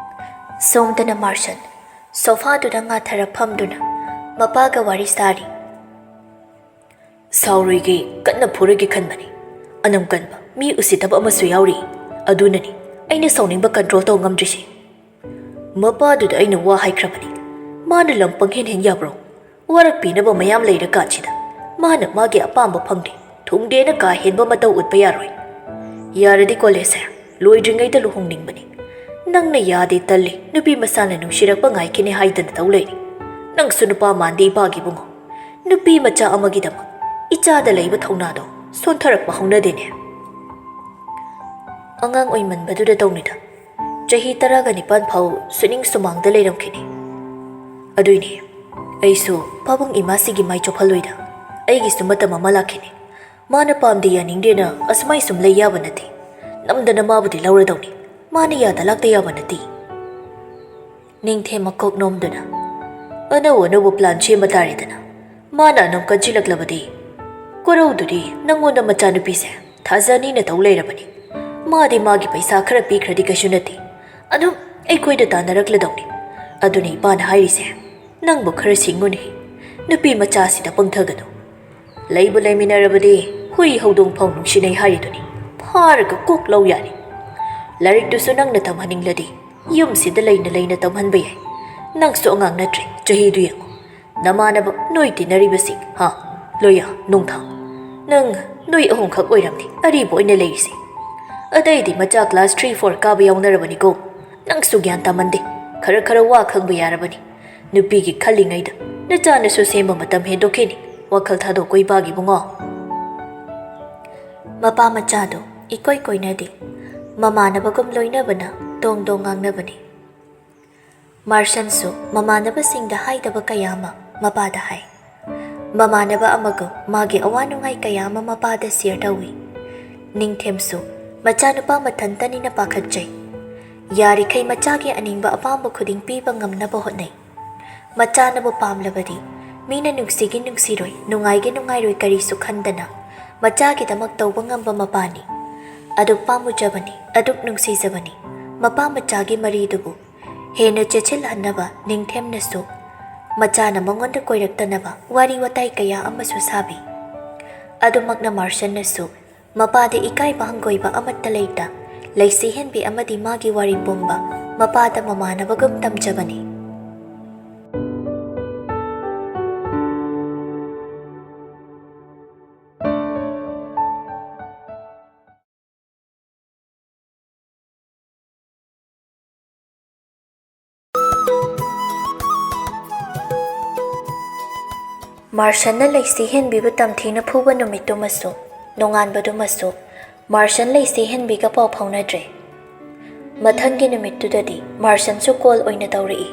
ꯁꯣꯝꯗꯅ ꯃꯥꯔꯁꯟ ꯁꯣꯐꯥꯗꯨꯗ ꯉꯥꯊꯔ ꯐꯝꯗꯨꯅ ꯃꯄꯥꯒ ꯋꯥꯔꯤ ꯁꯥꯔꯤ꯫ ꯁꯥꯎꯔꯣꯏꯒꯦ, ꯀꯟꯅ ꯐꯨꯔꯣꯏꯒꯦ ꯈꯟꯕꯅꯤ꯫ ꯑꯅꯝ ꯀꯟꯕ ꯃꯤ ꯎꯁꯤꯠꯇꯕ ꯑꯃꯁꯨ ꯌꯥꯎꯔꯤ꯫ ꯑꯗꯨꯅꯅꯤ ꯑꯩꯅ ꯁꯥꯎꯅꯤꯡꯕ ꯀꯟꯇ꯭ꯔꯣꯜ ꯇꯧ ꯉꯝꯗ꯭ꯔꯤꯁꯦ꯫ ꯃꯄꯥꯗꯨꯗ ꯑꯩꯅ ꯋꯥ ꯍꯥꯏꯈ꯭ꯔꯕꯅꯤ꯫ ꯃꯥꯅ ꯂꯝ ꯄꯪꯍꯦꯟ ꯍꯦꯟ ꯌꯥꯕ꯭ꯔꯣ? ꯋꯥꯔꯛꯄꯤꯅꯕ ꯃꯌꯥꯝ ꯂꯩꯔꯀꯥꯟꯁꯤꯗ ꯃꯥꯅ ꯃꯥꯒꯤ ꯑꯄꯥꯝꯕ ꯐꯪꯗꯦ, ꯊꯨꯡꯗꯦꯅ ꯀꯥ ꯍꯦꯟꯕ ꯃꯇꯧ ꯎꯠꯄ ꯌꯥꯔꯣꯏ꯫ ꯌꯥꯔꯗꯤ ꯀꯣꯂꯦꯖꯁꯦ ꯂꯣꯏꯗ꯭ꯔꯤꯉꯩꯗ ꯂꯨꯍꯣꯡꯅꯤꯡꯕꯅꯤ꯫ ꯅꯪꯅ ꯌꯥꯗꯦ, ꯇꯜꯂꯤ, ꯅꯨꯄꯤ ꯃꯁꯥꯅ ꯅꯨꯡꯁꯤꯔꯛꯄ ꯉꯥꯏꯈꯤꯅꯤ ꯍꯥꯏꯗꯅ ꯇꯧ ꯂꯩꯔꯤ꯫ ꯅꯪꯁꯨ ꯅꯨꯄꯥ ꯃꯥꯟꯗꯦ ꯏꯄꯥꯒꯤ ꯏꯕꯨꯡꯉꯣ꯫ ꯅꯨꯄꯤ ꯃꯆꯥ ꯑꯃꯒꯤꯗꯃꯛ ꯏꯆꯥꯗ ꯂꯩꯕ ꯊꯧꯅꯥꯗꯣ ꯁꯣꯟꯊꯔꯛꯄ ꯍꯧꯅꯗꯦꯅꯦ꯫ ꯑꯉꯥꯡ ꯑꯣꯏꯃꯟꯕꯗꯨꯗ ꯇꯧꯅꯤꯗ꯫ ꯆꯍꯤ ꯇꯔꯥꯒ ꯅꯤꯄꯥꯟ ꯐꯥꯎ ꯁꯨꯅꯤꯡ ꯁꯨꯃꯥꯡꯗ ꯂꯩꯔꯝꯈꯤꯅꯤ꯫ ꯑꯗꯨꯏꯅꯦ ꯑꯩꯁꯨ ꯄꯥꯕꯨꯡ ꯏꯃꯥꯁꯤꯒꯤ ꯃꯥꯏ ꯆꯣꯞꯍꯜꯂꯣꯏꯗ꯫ ꯑꯩꯒꯤꯁꯨ ꯃꯇꯝ ꯑꯃ ꯂꯥꯛꯈꯤꯅꯤ꯫ ꯃꯥꯅ ꯄꯥꯝꯗꯦ ꯌꯥꯅꯤꯡꯗꯦꯅ ꯑꯁꯨꯃꯥꯏ ꯁꯨꯝ ꯂꯩ ꯌꯥꯕ ꯅꯠꯇꯦ꯫ ꯅꯝꯗꯅ ꯃꯥꯕꯨꯗꯤ ꯂꯧꯔꯗꯧꯅꯤ꯫ ꯃꯥꯅ ꯌꯥꯗ ꯂꯥꯛꯇ ꯌꯥꯕ ꯅꯠꯇꯦ꯫ ꯅꯤꯡꯊꯦꯝ ꯃꯀꯣꯛ ꯅꯣꯝꯗꯨꯅ, "ꯑꯅꯧ ꯑꯅꯧꯕ plan ꯁꯦꯝꯕ ꯇꯥꯔꯦꯗꯅ꯫ ꯃꯥꯅ ꯑꯗꯨꯝ ꯀꯟꯁꯤꯜꯂꯛꯂꯕꯗꯤ꯫ ꯀꯣꯔꯧꯗꯨꯗꯤ ꯅꯪꯉꯣꯟꯗ ꯃꯆꯥꯅꯨꯄꯤꯁꯦ ꯊꯥꯖꯅꯤꯅ ꯇꯧ ꯂꯩꯔꯕꯅꯤ꯫ ꯃꯥꯗꯤ ꯃꯥꯒꯤ ꯄꯩꯁꯥ ꯈꯔ ꯄꯤꯈ꯭ꯔꯗꯤ ꯀꯩꯁꯨ ꯅꯠꯇꯦ꯫ ꯑꯗꯨꯝ ꯑꯩꯈꯣꯏꯗ ꯇꯥꯟꯅꯔꯛꯂꯗꯧꯅꯤ꯫ ꯑꯗꯨꯅ ꯏꯄꯥꯅ ꯍꯥꯏꯔꯤꯁꯦ, ꯅꯪꯕꯨ ꯈꯔ ꯁꯤꯡꯉꯨꯅꯦ꯫ ꯅꯨꯄꯤ ꯃꯆꯥꯁꯤꯗ ꯄꯪꯊꯒꯅꯨ꯫ ꯂꯩꯕꯨ ꯂꯩꯃꯤꯟꯅꯔꯕꯗꯤ ꯍꯨꯏ ꯍꯧꯗꯣꯡ ꯐꯥꯎ ꯅꯨꯡꯁꯤꯅꯩ ꯍꯥꯏꯔꯤꯗꯨꯅꯤ꯫ ꯐꯥꯔꯒ ꯀꯣꯛ ꯂꯧ ꯌꯥꯔꯦ꯫ ꯂꯥꯏꯔꯤꯛꯇꯨꯁꯨ ꯅꯪꯅ ꯇꯝꯍꯟꯅꯤꯡꯂꯗꯤ ꯌꯨꯝꯁꯤꯗ ꯂꯩꯅ ꯂꯩꯅ ꯇꯝꯍꯟꯕ ꯌꯥꯏ꯫ ꯅꯪꯁꯨ ꯑꯉꯥꯡ ꯅꯠꯇ꯭ꯔꯦ, ꯆꯍꯤꯗꯨ ꯌꯦꯡꯉꯨ꯫ ꯅꯃꯥꯟꯅꯕ ꯅꯣꯏ ꯇꯤꯟꯅꯔꯤꯕꯁꯤꯡ, ꯍꯥ? ꯂꯣꯌꯥ, ꯅꯨꯡꯊꯥꯡ꯫ ꯅꯪ, ꯅꯣꯏ ꯑꯍꯨꯝꯈꯛ ꯑꯣꯏꯔꯝꯅꯤ ꯑꯔꯤꯕ ꯑꯣꯏꯅ ꯂꯩꯔꯤꯁꯦ꯫ ꯑꯇꯩꯗꯤ ꯃꯆꯥ class three four ꯀꯥꯕ ꯌꯥꯎꯅꯔꯕꯅꯤꯀꯣ꯫ ꯅꯪꯁꯨ ꯒ꯭ꯌꯥꯟ ꯇꯥꯃꯟꯗꯦ꯫ ꯈꯔ ꯈꯔ ꯋꯥ ꯈꯪꯕ ꯌꯥꯔꯕꯅꯤ꯫ ꯅꯨꯄꯤꯒꯤ ꯈꯜꯂꯤꯉꯩꯗ ꯅꯆꯥꯅꯁꯨ ꯁꯦꯝꯕ ꯃꯇꯝ ꯍꯦꯟꯗꯣꯛꯈꯤꯅꯤ꯫ ꯋꯥꯈꯜ ꯊꯥꯗꯣꯛꯀꯣ ꯏꯄꯥꯒꯤ ꯏꯕꯨꯡꯉꯣ꯫ ꯃꯄꯥ ꯃꯆꯥꯗꯨ ꯏꯀꯣꯏ ꯀꯣꯏꯅꯗꯦ꯫ ꯃꯃꯥꯟꯅꯕꯒꯨꯝ ꯂꯣꯏꯅꯕꯅ ꯗꯣꯡ ꯗꯣꯡ ꯉꯥꯡꯅꯕꯅꯤ꯫ ꯃꯥꯔꯁꯟꯁꯨ ꯃꯃꯥꯟꯅꯕꯁꯤꯡꯗ ꯍꯥꯏꯗꯕ ꯀꯌꯥ ꯑꯃ ꯃꯄꯥꯗ ꯍꯥꯏ꯫ ꯃꯃꯥꯟꯅꯕ ꯑꯃꯒ ꯃꯥꯒꯤ ꯑꯋꯥ ꯅꯨꯡꯉꯥꯏ ꯀꯌꯥ ꯑꯃ ꯃꯄꯥꯗ share ꯇꯧꯏ꯫ ꯅꯤꯡꯊꯦꯝꯁꯨ ꯃꯆꯥꯅꯨꯄꯥ ꯃꯊꯟꯇꯅꯤꯅ ꯄꯥꯈꯠꯆꯩ꯫ ꯌꯥꯔꯤꯈꯩ ꯃꯆꯥꯒꯤ ꯑꯅꯤꯡꯕ ꯑꯄꯥꯝꯕ ꯈꯨꯗꯤꯡ ꯄꯤꯕ ꯉꯝꯅꯕ ꯍꯣꯠꯅꯩ꯫ ꯃꯆꯥꯅꯕꯨ ꯄꯥꯝꯂꯕꯗꯤ ꯃꯤꯅ ꯅꯨꯡꯁꯤꯒꯤ ꯅꯨꯡꯁꯤꯔꯣꯏ, ꯅꯨꯡꯉꯥꯏꯒꯤ ꯅꯨꯡꯉꯥꯏꯔꯣꯏ ꯀꯔꯤꯁꯨ ꯈꯟꯗꯅ ꯃꯆꯥꯒꯤꯗꯃꯛ ꯇꯧꯕ ꯉꯝꯕ ꯃꯄꯥꯅꯤ꯫ ꯑꯗꯨꯛ ꯄꯥꯝꯃꯨꯖꯕꯅꯤ, ꯑꯗꯨꯛ ꯅꯨꯡꯁꯤꯖꯕꯅꯤ꯫ ꯃꯄꯥ ꯃꯆꯥꯒꯤ ꯃꯔꯤꯗꯨꯕꯨ ꯍꯦꯟꯅ ꯆꯦꯠꯁꯤꯜꯍꯟꯅꯕ ꯅꯤꯡꯊꯦꯝꯅꯁꯨ ꯃꯆꯥꯅ ꯃꯉꯣꯟꯗ ꯀꯣꯏꯔꯛꯇꯅꯕ ꯋꯥꯔꯤ ꯋꯥꯇꯥꯏ ꯀꯌꯥ ꯑꯃꯁꯨ ꯁꯥꯕꯤ꯫ ꯑꯗꯨꯃꯛꯅ ꯃꯥꯔꯁꯟꯅꯁꯨ ꯃꯄꯥꯗ ꯏꯀꯥꯏꯕ ꯍꯪꯒꯣꯏꯕ ꯑꯃꯠꯇ ꯂꯩꯇ, ꯂꯩꯁꯤ ꯍꯦꯟꯕꯤ ꯑꯃꯗꯤ ꯃꯥꯒꯤ ꯋꯥꯔꯤ ꯄꯨꯝꯕ ꯃꯄꯥꯗ ꯃꯃꯥꯟꯅꯕꯒꯨꯝ ꯇꯝꯖꯕꯅꯤ꯫ ꯃꯥꯔꯁꯟꯅ ꯂꯩꯁꯤ ꯍꯦꯟꯕꯤꯕꯨ ꯇꯝꯊꯤꯅ ꯐꯨꯕ ꯅꯨꯃꯤꯠꯇꯨꯃꯁꯨ, ꯅꯣꯡꯉꯥꯟꯕꯗꯨꯃꯁꯨ, ꯃꯥꯔꯁꯟ ꯂꯩꯁꯤ ꯍꯦꯟꯕꯤꯒ ꯄꯥꯎ ꯐꯥꯎꯅꯗ꯭ꯔꯦ꯫ ꯃꯊꯪꯒꯤ ꯅꯨꯃꯤꯠꯇꯨꯗꯗꯤ ꯃꯥꯔꯁꯟꯁꯨ call ꯑꯣꯏꯅ ꯇꯧꯔꯛꯏ꯫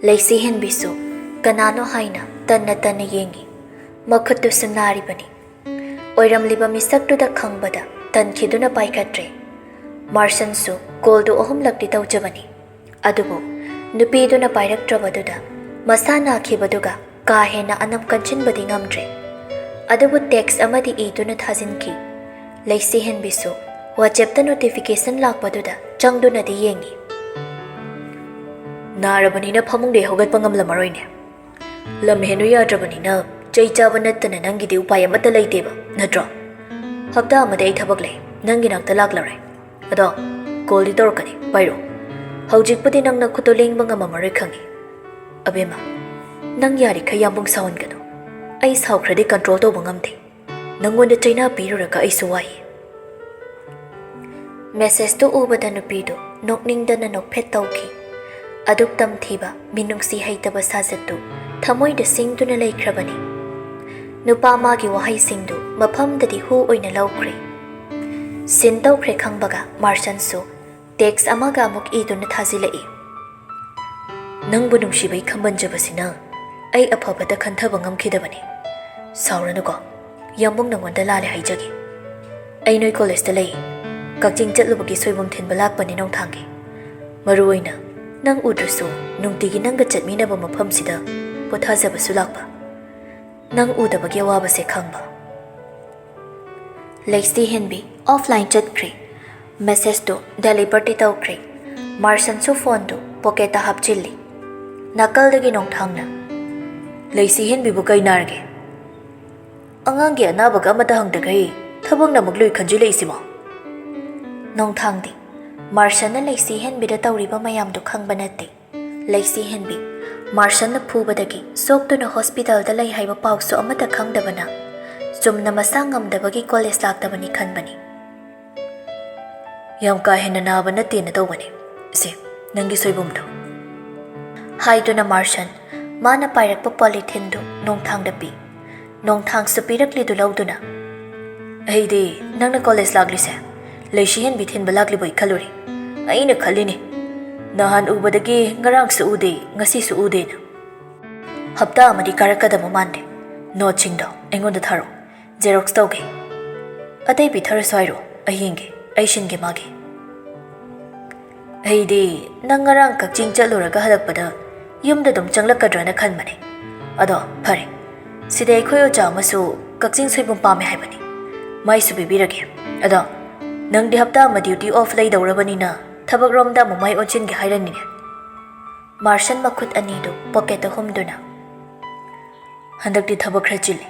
ꯂꯩꯁꯤ ꯍꯦꯟꯕꯤꯁꯨ ꯀꯅꯥꯅꯣ ꯍꯥꯏꯅ ꯇꯟꯅ ꯇꯟꯅ ꯌꯦꯡꯏ꯫ ꯃꯈꯨꯠꯇꯨꯁꯨ ꯅꯥꯔꯤꯕꯅꯤ꯫ ꯑꯣꯏꯔꯝꯂꯤꯕ ꯃꯤꯁꯛꯇꯨꯗ ꯈꯪꯕꯗ ꯇꯟꯈꯤꯗꯨꯅ ꯄꯥꯏꯈꯠꯇ꯭ꯔꯦ꯫ ꯃꯥꯔꯁꯟꯁꯨ ꯀꯣꯜꯗꯨ ꯑꯍꯨꯝꯂꯛꯇꯤ ꯇꯧꯖꯕꯅꯤ꯫ ꯑꯗꯨꯕꯨ ꯅꯨꯄꯤꯗꯨꯅ ꯄꯥꯏꯔꯛꯇ꯭ꯔꯕꯗꯨꯗ ꯃꯁꯥ ꯅꯥꯈꯤꯕꯗꯨꯒ ꯀꯥ ꯍꯦꯟꯅ ꯑꯅꯝ ꯀꯟꯁꯤꯟꯕꯗꯤ ꯉꯝꯗ꯭ꯔꯦ꯫ ꯑꯗꯨꯕꯨ ꯇꯦꯛꯁ ꯑꯃꯗꯤ ꯏꯗꯨꯅ ꯊꯥꯖꯤꯟꯈꯤ꯫ ꯂꯩꯁꯤꯍꯦꯟꯕꯤꯁꯨ WhatsApp-ꯇ ꯅꯣꯇꯤꯐꯤꯀꯦꯁꯟ ꯂꯥꯛꯄꯗꯨꯗ ꯆꯪꯗꯨꯅꯗꯤ ꯌꯦꯡꯉꯤ꯫ "ꯅꯥꯔꯕꯅꯤꯅ ꯐꯃꯨꯡꯗꯩ ꯍꯧꯒꯠꯄ ꯉꯝꯂꯝꯃꯔꯣꯏꯅꯦ꯫ ꯂꯝ ꯍꯦꯟꯅꯨ ꯌꯥꯗ꯭ꯔꯕꯅꯤꯅ ꯆꯩ ꯆꯥꯕ ꯅꯠꯇꯅ ꯅꯪꯒꯤꯗꯤ ꯎꯄꯥꯏ ꯑꯃꯠꯇ ꯂꯩꯇꯦꯕ, ꯅꯠꯇ꯭ꯔꯣ? ꯍꯞꯇꯥ ꯑꯃꯗ ꯑꯩ ꯊꯕꯛ ꯂꯩ, ꯅꯪꯒꯤ ꯅꯥꯛꯇ ꯂꯥꯛꯂꯔꯣꯏ꯫ ꯑꯗꯣ ꯀꯣꯜꯗꯤ ꯇꯧꯔꯛꯀꯅꯤ, ꯄꯥꯏꯔꯣ꯫ ꯍꯧꯖꯤꯛꯄꯨꯗꯤ ꯅꯪ ꯅꯈꯨꯠꯇꯣ ꯂꯦꯡꯕ ꯉꯝꯃꯝꯃꯔꯣꯏ ꯈꯪꯉꯤ꯫ ꯑꯕꯦꯝꯃ, ꯅꯪ ꯌꯥꯔꯤꯈꯩ ꯌꯥꯝꯕꯨꯡ ꯁꯥꯎꯍꯟꯒꯅꯨ꯫ ꯑꯩ ꯁꯥꯎꯈ꯭ꯔꯗꯤ ꯀꯟꯇ꯭ꯔꯣꯜ ꯇꯧꯕ ꯉꯝꯗꯦ꯫ ꯅꯪꯉꯣꯟꯗ ꯆꯩꯅꯥ ꯄꯤꯔꯨꯔꯒ ꯑꯩꯁꯨ ꯋꯥꯏ꯫" ꯃꯦꯁꯦꯖꯇꯨ ꯎꯕꯗ ꯅꯨꯄꯤꯗꯨ ꯅꯣꯛꯅꯤꯡꯗꯅ ꯅꯣꯛꯐꯦꯠ ꯇꯧꯈꯤ꯫ ꯑꯗꯨꯛ ꯇꯝꯊꯤꯕ, ꯃꯤꯅꯨꯡꯁꯤ ꯍꯩꯇꯕ ꯁꯥꯖꯠꯇꯨ ꯊꯃꯣꯏꯗ ꯁꯤꯡꯗꯨꯅ ꯂꯩꯈ꯭ꯔꯕꯅꯤ꯫ ꯅꯨꯄꯥ ꯃꯥꯒꯤ ꯋꯥꯍꯩꯁꯤꯡꯗꯨ ꯃꯐꯝꯗꯗꯤ ꯍꯨ ꯑꯣꯏꯅ ꯂꯧꯈ꯭ꯔꯦ꯫ ꯁꯤꯟ ꯇꯧꯈ꯭ꯔꯦ ꯈꯪꯕꯒ ꯃꯥꯔꯁꯟꯁꯨ ꯇꯦꯛꯁ ꯑꯃꯒ ꯑꯃꯨꯛ ꯏꯗꯨꯅ ꯊꯥꯖꯤꯜꯂꯛꯏ꯫ "ꯅꯪꯕꯨ ꯅꯨꯡꯁꯤꯕꯩ ꯈꯝꯕꯟꯖꯕꯁꯤꯅ ꯑꯩ ꯑꯐꯕꯇ ꯈꯟꯊꯕ ꯉꯝꯈꯤꯗꯕꯅꯤ꯫ ꯁꯥꯎꯔꯅꯨꯀꯣ, ꯌꯥꯝꯕꯨꯡ ꯅꯪꯉꯣꯟꯗ ꯂꯥꯜꯂꯦ ꯍꯥꯏꯖꯒꯦ꯫ ꯑꯩ ꯅꯣꯏ ꯀꯣꯂꯦꯖꯇ ꯂꯩ꯫ ꯀꯛꯆꯤꯡ ꯆꯠꯂꯨꯕꯒꯤ ꯁꯣꯏꯕꯨꯝ ꯊꯤꯟꯕ ꯂꯥꯛꯄꯅꯤ ꯅꯣꯡꯊꯥꯡꯒꯤ꯫ ꯃꯔꯨ ꯑꯣꯏꯅ ꯅꯪ ꯎꯗ꯭ꯔꯁꯨ ꯅꯨꯡꯇꯤꯒꯤ ꯅꯪꯒ ꯆꯠꯃꯤꯟꯅꯕ ꯃꯐꯝꯁꯤꯗ ꯄꯣꯊꯥꯖꯕꯁꯨ ꯂꯥꯛꯄ꯫ ꯅꯪ ꯎꯗꯕꯒꯤ ꯑꯋꯥꯕꯁꯦ ꯈꯪꯕ꯫" ꯂꯩꯁꯤꯍꯦꯟꯕꯤ ꯑꯣꯐꯂꯥꯏꯟ ꯆꯠꯈ꯭ꯔꯦ꯫ ꯃꯦꯁꯦꯖꯇꯨ ꯗꯦꯂꯤꯚꯔꯗꯤ ꯇꯧꯈ꯭ꯔꯦ꯫ ꯃꯥꯔꯁꯟꯁꯨ ꯐꯣꯟꯗꯨ ꯄꯣꯀꯦꯠꯇ ꯍꯥꯞꯆꯤꯜꯂꯤ꯫ ꯅꯥꯀꯜꯗꯒꯤ ꯅꯣꯡꯊꯥꯡꯅ, "ꯂꯩꯁꯤꯍꯦꯟꯕꯤꯕꯨ ꯀꯩ ꯅꯥꯔꯒꯦ? ꯑꯉꯥꯡꯒꯤ ꯑꯅꯥꯕꯒ ꯑꯃꯠꯇ ꯍꯪꯗꯈꯩ ꯊꯕꯛꯅ ꯑꯃꯨꯛ ꯂꯨꯏ ꯈꯟꯖꯤꯜꯂꯛꯏꯁꯤꯕꯣ?" ꯅꯣꯡꯊꯥꯡꯗꯤ ꯃꯥꯔꯁꯟꯅ ꯂꯩꯁꯤꯍꯦꯟꯕꯤꯗ ꯇꯧꯔꯤꯕ ꯃꯌꯥꯝꯗꯨ ꯈꯪꯕ ꯅꯠꯇꯦ꯫ ꯂꯩꯁꯤꯍꯦꯟꯕꯤ ꯃꯥꯔꯁꯟꯅ ꯐꯨꯕꯗꯒꯤ ꯁꯣꯛꯇꯨꯅ ꯍꯣꯁꯄꯤꯇꯥꯜꯗ ꯂꯩ ꯍꯥꯏꯕ ꯄꯥꯎꯁꯨ ꯑꯃꯠꯇ ꯈꯪꯗꯕꯅ ꯆꯨꯝꯅ ꯃꯁꯥ ꯉꯝꯗꯕꯒꯤ ꯀꯣꯂꯦꯖ ꯂꯥꯛꯇꯕꯅꯤ ꯈꯟꯕꯅꯤ꯫ "ꯌꯥꯝ ꯀꯥ ꯍꯦꯟꯅ ꯅꯥꯕ ꯅꯠꯇꯦꯅ ꯇꯧꯕꯅꯤ꯫ ꯁꯦ, ꯅꯪꯒꯤ ꯁꯣꯏꯕꯨꯝꯗꯣ꯫" ꯍꯥꯏꯗꯨꯅ ꯃꯥꯔꯁꯟ ꯃꯥꯅ ꯄꯥꯏꯔꯛꯄ ꯄꯣꯂꯤꯊꯤꯟꯗꯨ ꯅꯣꯡꯊꯥꯡꯗ ꯄꯤ꯫ ꯅꯣꯡꯊꯥꯡꯁꯨ ꯄꯤꯔꯛꯂꯤꯗꯨ ꯂꯧꯗꯨꯅ, "ꯑꯩꯗꯤ ꯅꯪꯅ ꯀꯣꯂꯦꯖ ꯂꯥꯛꯂꯤꯁꯦ ꯂꯩꯁꯤꯍꯦꯟꯕꯤ ꯊꯤꯟꯕ ꯂꯥꯛꯂꯤꯕꯣꯏ ꯈꯜꯂꯨꯔꯦ꯫ ꯑꯩꯅ ꯈꯜꯂꯤꯅꯦ, ꯅꯍꯥꯟ ꯎꯕꯗꯒꯤ ꯉꯔꯥꯡꯁꯨ ꯎꯗꯦ, ꯉꯁꯤꯁꯨ ꯎꯗꯦꯅ꯫ ꯍꯞꯇꯥ ꯑꯃꯗꯤ ꯀꯥꯔꯛꯀꯗꯕ ꯃꯥꯟꯗꯦ꯫ ꯅꯣꯠꯁꯤꯡꯗꯣ ꯑꯩꯉꯣꯟꯗ ꯊꯥꯔꯛꯑꯣ, ꯖꯦꯔꯣꯛꯁ ꯇꯧꯒꯦ꯫ ꯑꯇꯩ ꯄꯤꯊꯔꯁꯨ ꯍꯥꯏꯔꯣ, ꯑꯩ ꯌꯦꯡꯒꯦ, ꯑꯩ ꯁꯤꯟꯒꯦ ꯃꯥꯒꯤ꯫" ꯑꯩꯗꯤ ꯅꯪ ꯉꯔꯥꯡ ꯀꯛꯆꯤꯡ ꯆꯠꯂꯨꯔꯒ ꯍꯜꯂꯛꯄꯗ ꯌꯨꯝꯗ ꯑꯗꯨꯝ ꯆꯪꯂꯛꯀꯗ꯭ꯔꯅ ꯈꯟꯕꯅꯦ꯫ ꯑꯗꯣ ꯐꯔꯦ, ꯁꯤꯗ ꯑꯩꯈꯣꯏ ꯑꯣꯖꯥ ꯑꯃꯁꯨ ꯀꯛꯆꯤꯡ ꯁꯣꯏꯕꯨꯝ ꯄꯥꯝꯃꯦ ꯍꯥꯏꯕꯅꯤ꯫ ꯃꯥꯏꯁꯨ ꯄꯤꯕꯤꯔꯒꯦ꯫ ꯑꯗꯣ ꯅꯪꯗꯤ ꯍꯞꯇꯥ ꯑꯃ duty off ꯂꯩꯗꯧꯔꯕꯅꯤꯅ ꯊꯕꯛꯔꯣꯝꯗ ꯑꯃꯨꯛ ꯃꯥꯏ ꯑꯣꯟꯁꯤꯟꯒꯦ ꯍꯥꯏꯔꯅꯤꯅꯦ꯫ ꯃꯥꯔꯁꯟ ꯃꯈꯨꯠ ꯑꯅꯤꯗꯨ ꯄꯣꯀꯦꯠꯇ ꯍꯨꯝꯗꯨꯅ, "ꯍꯟꯗꯛꯇꯤ ꯊꯕꯛ ꯈꯔ ꯆꯤꯜꯂꯤ꯫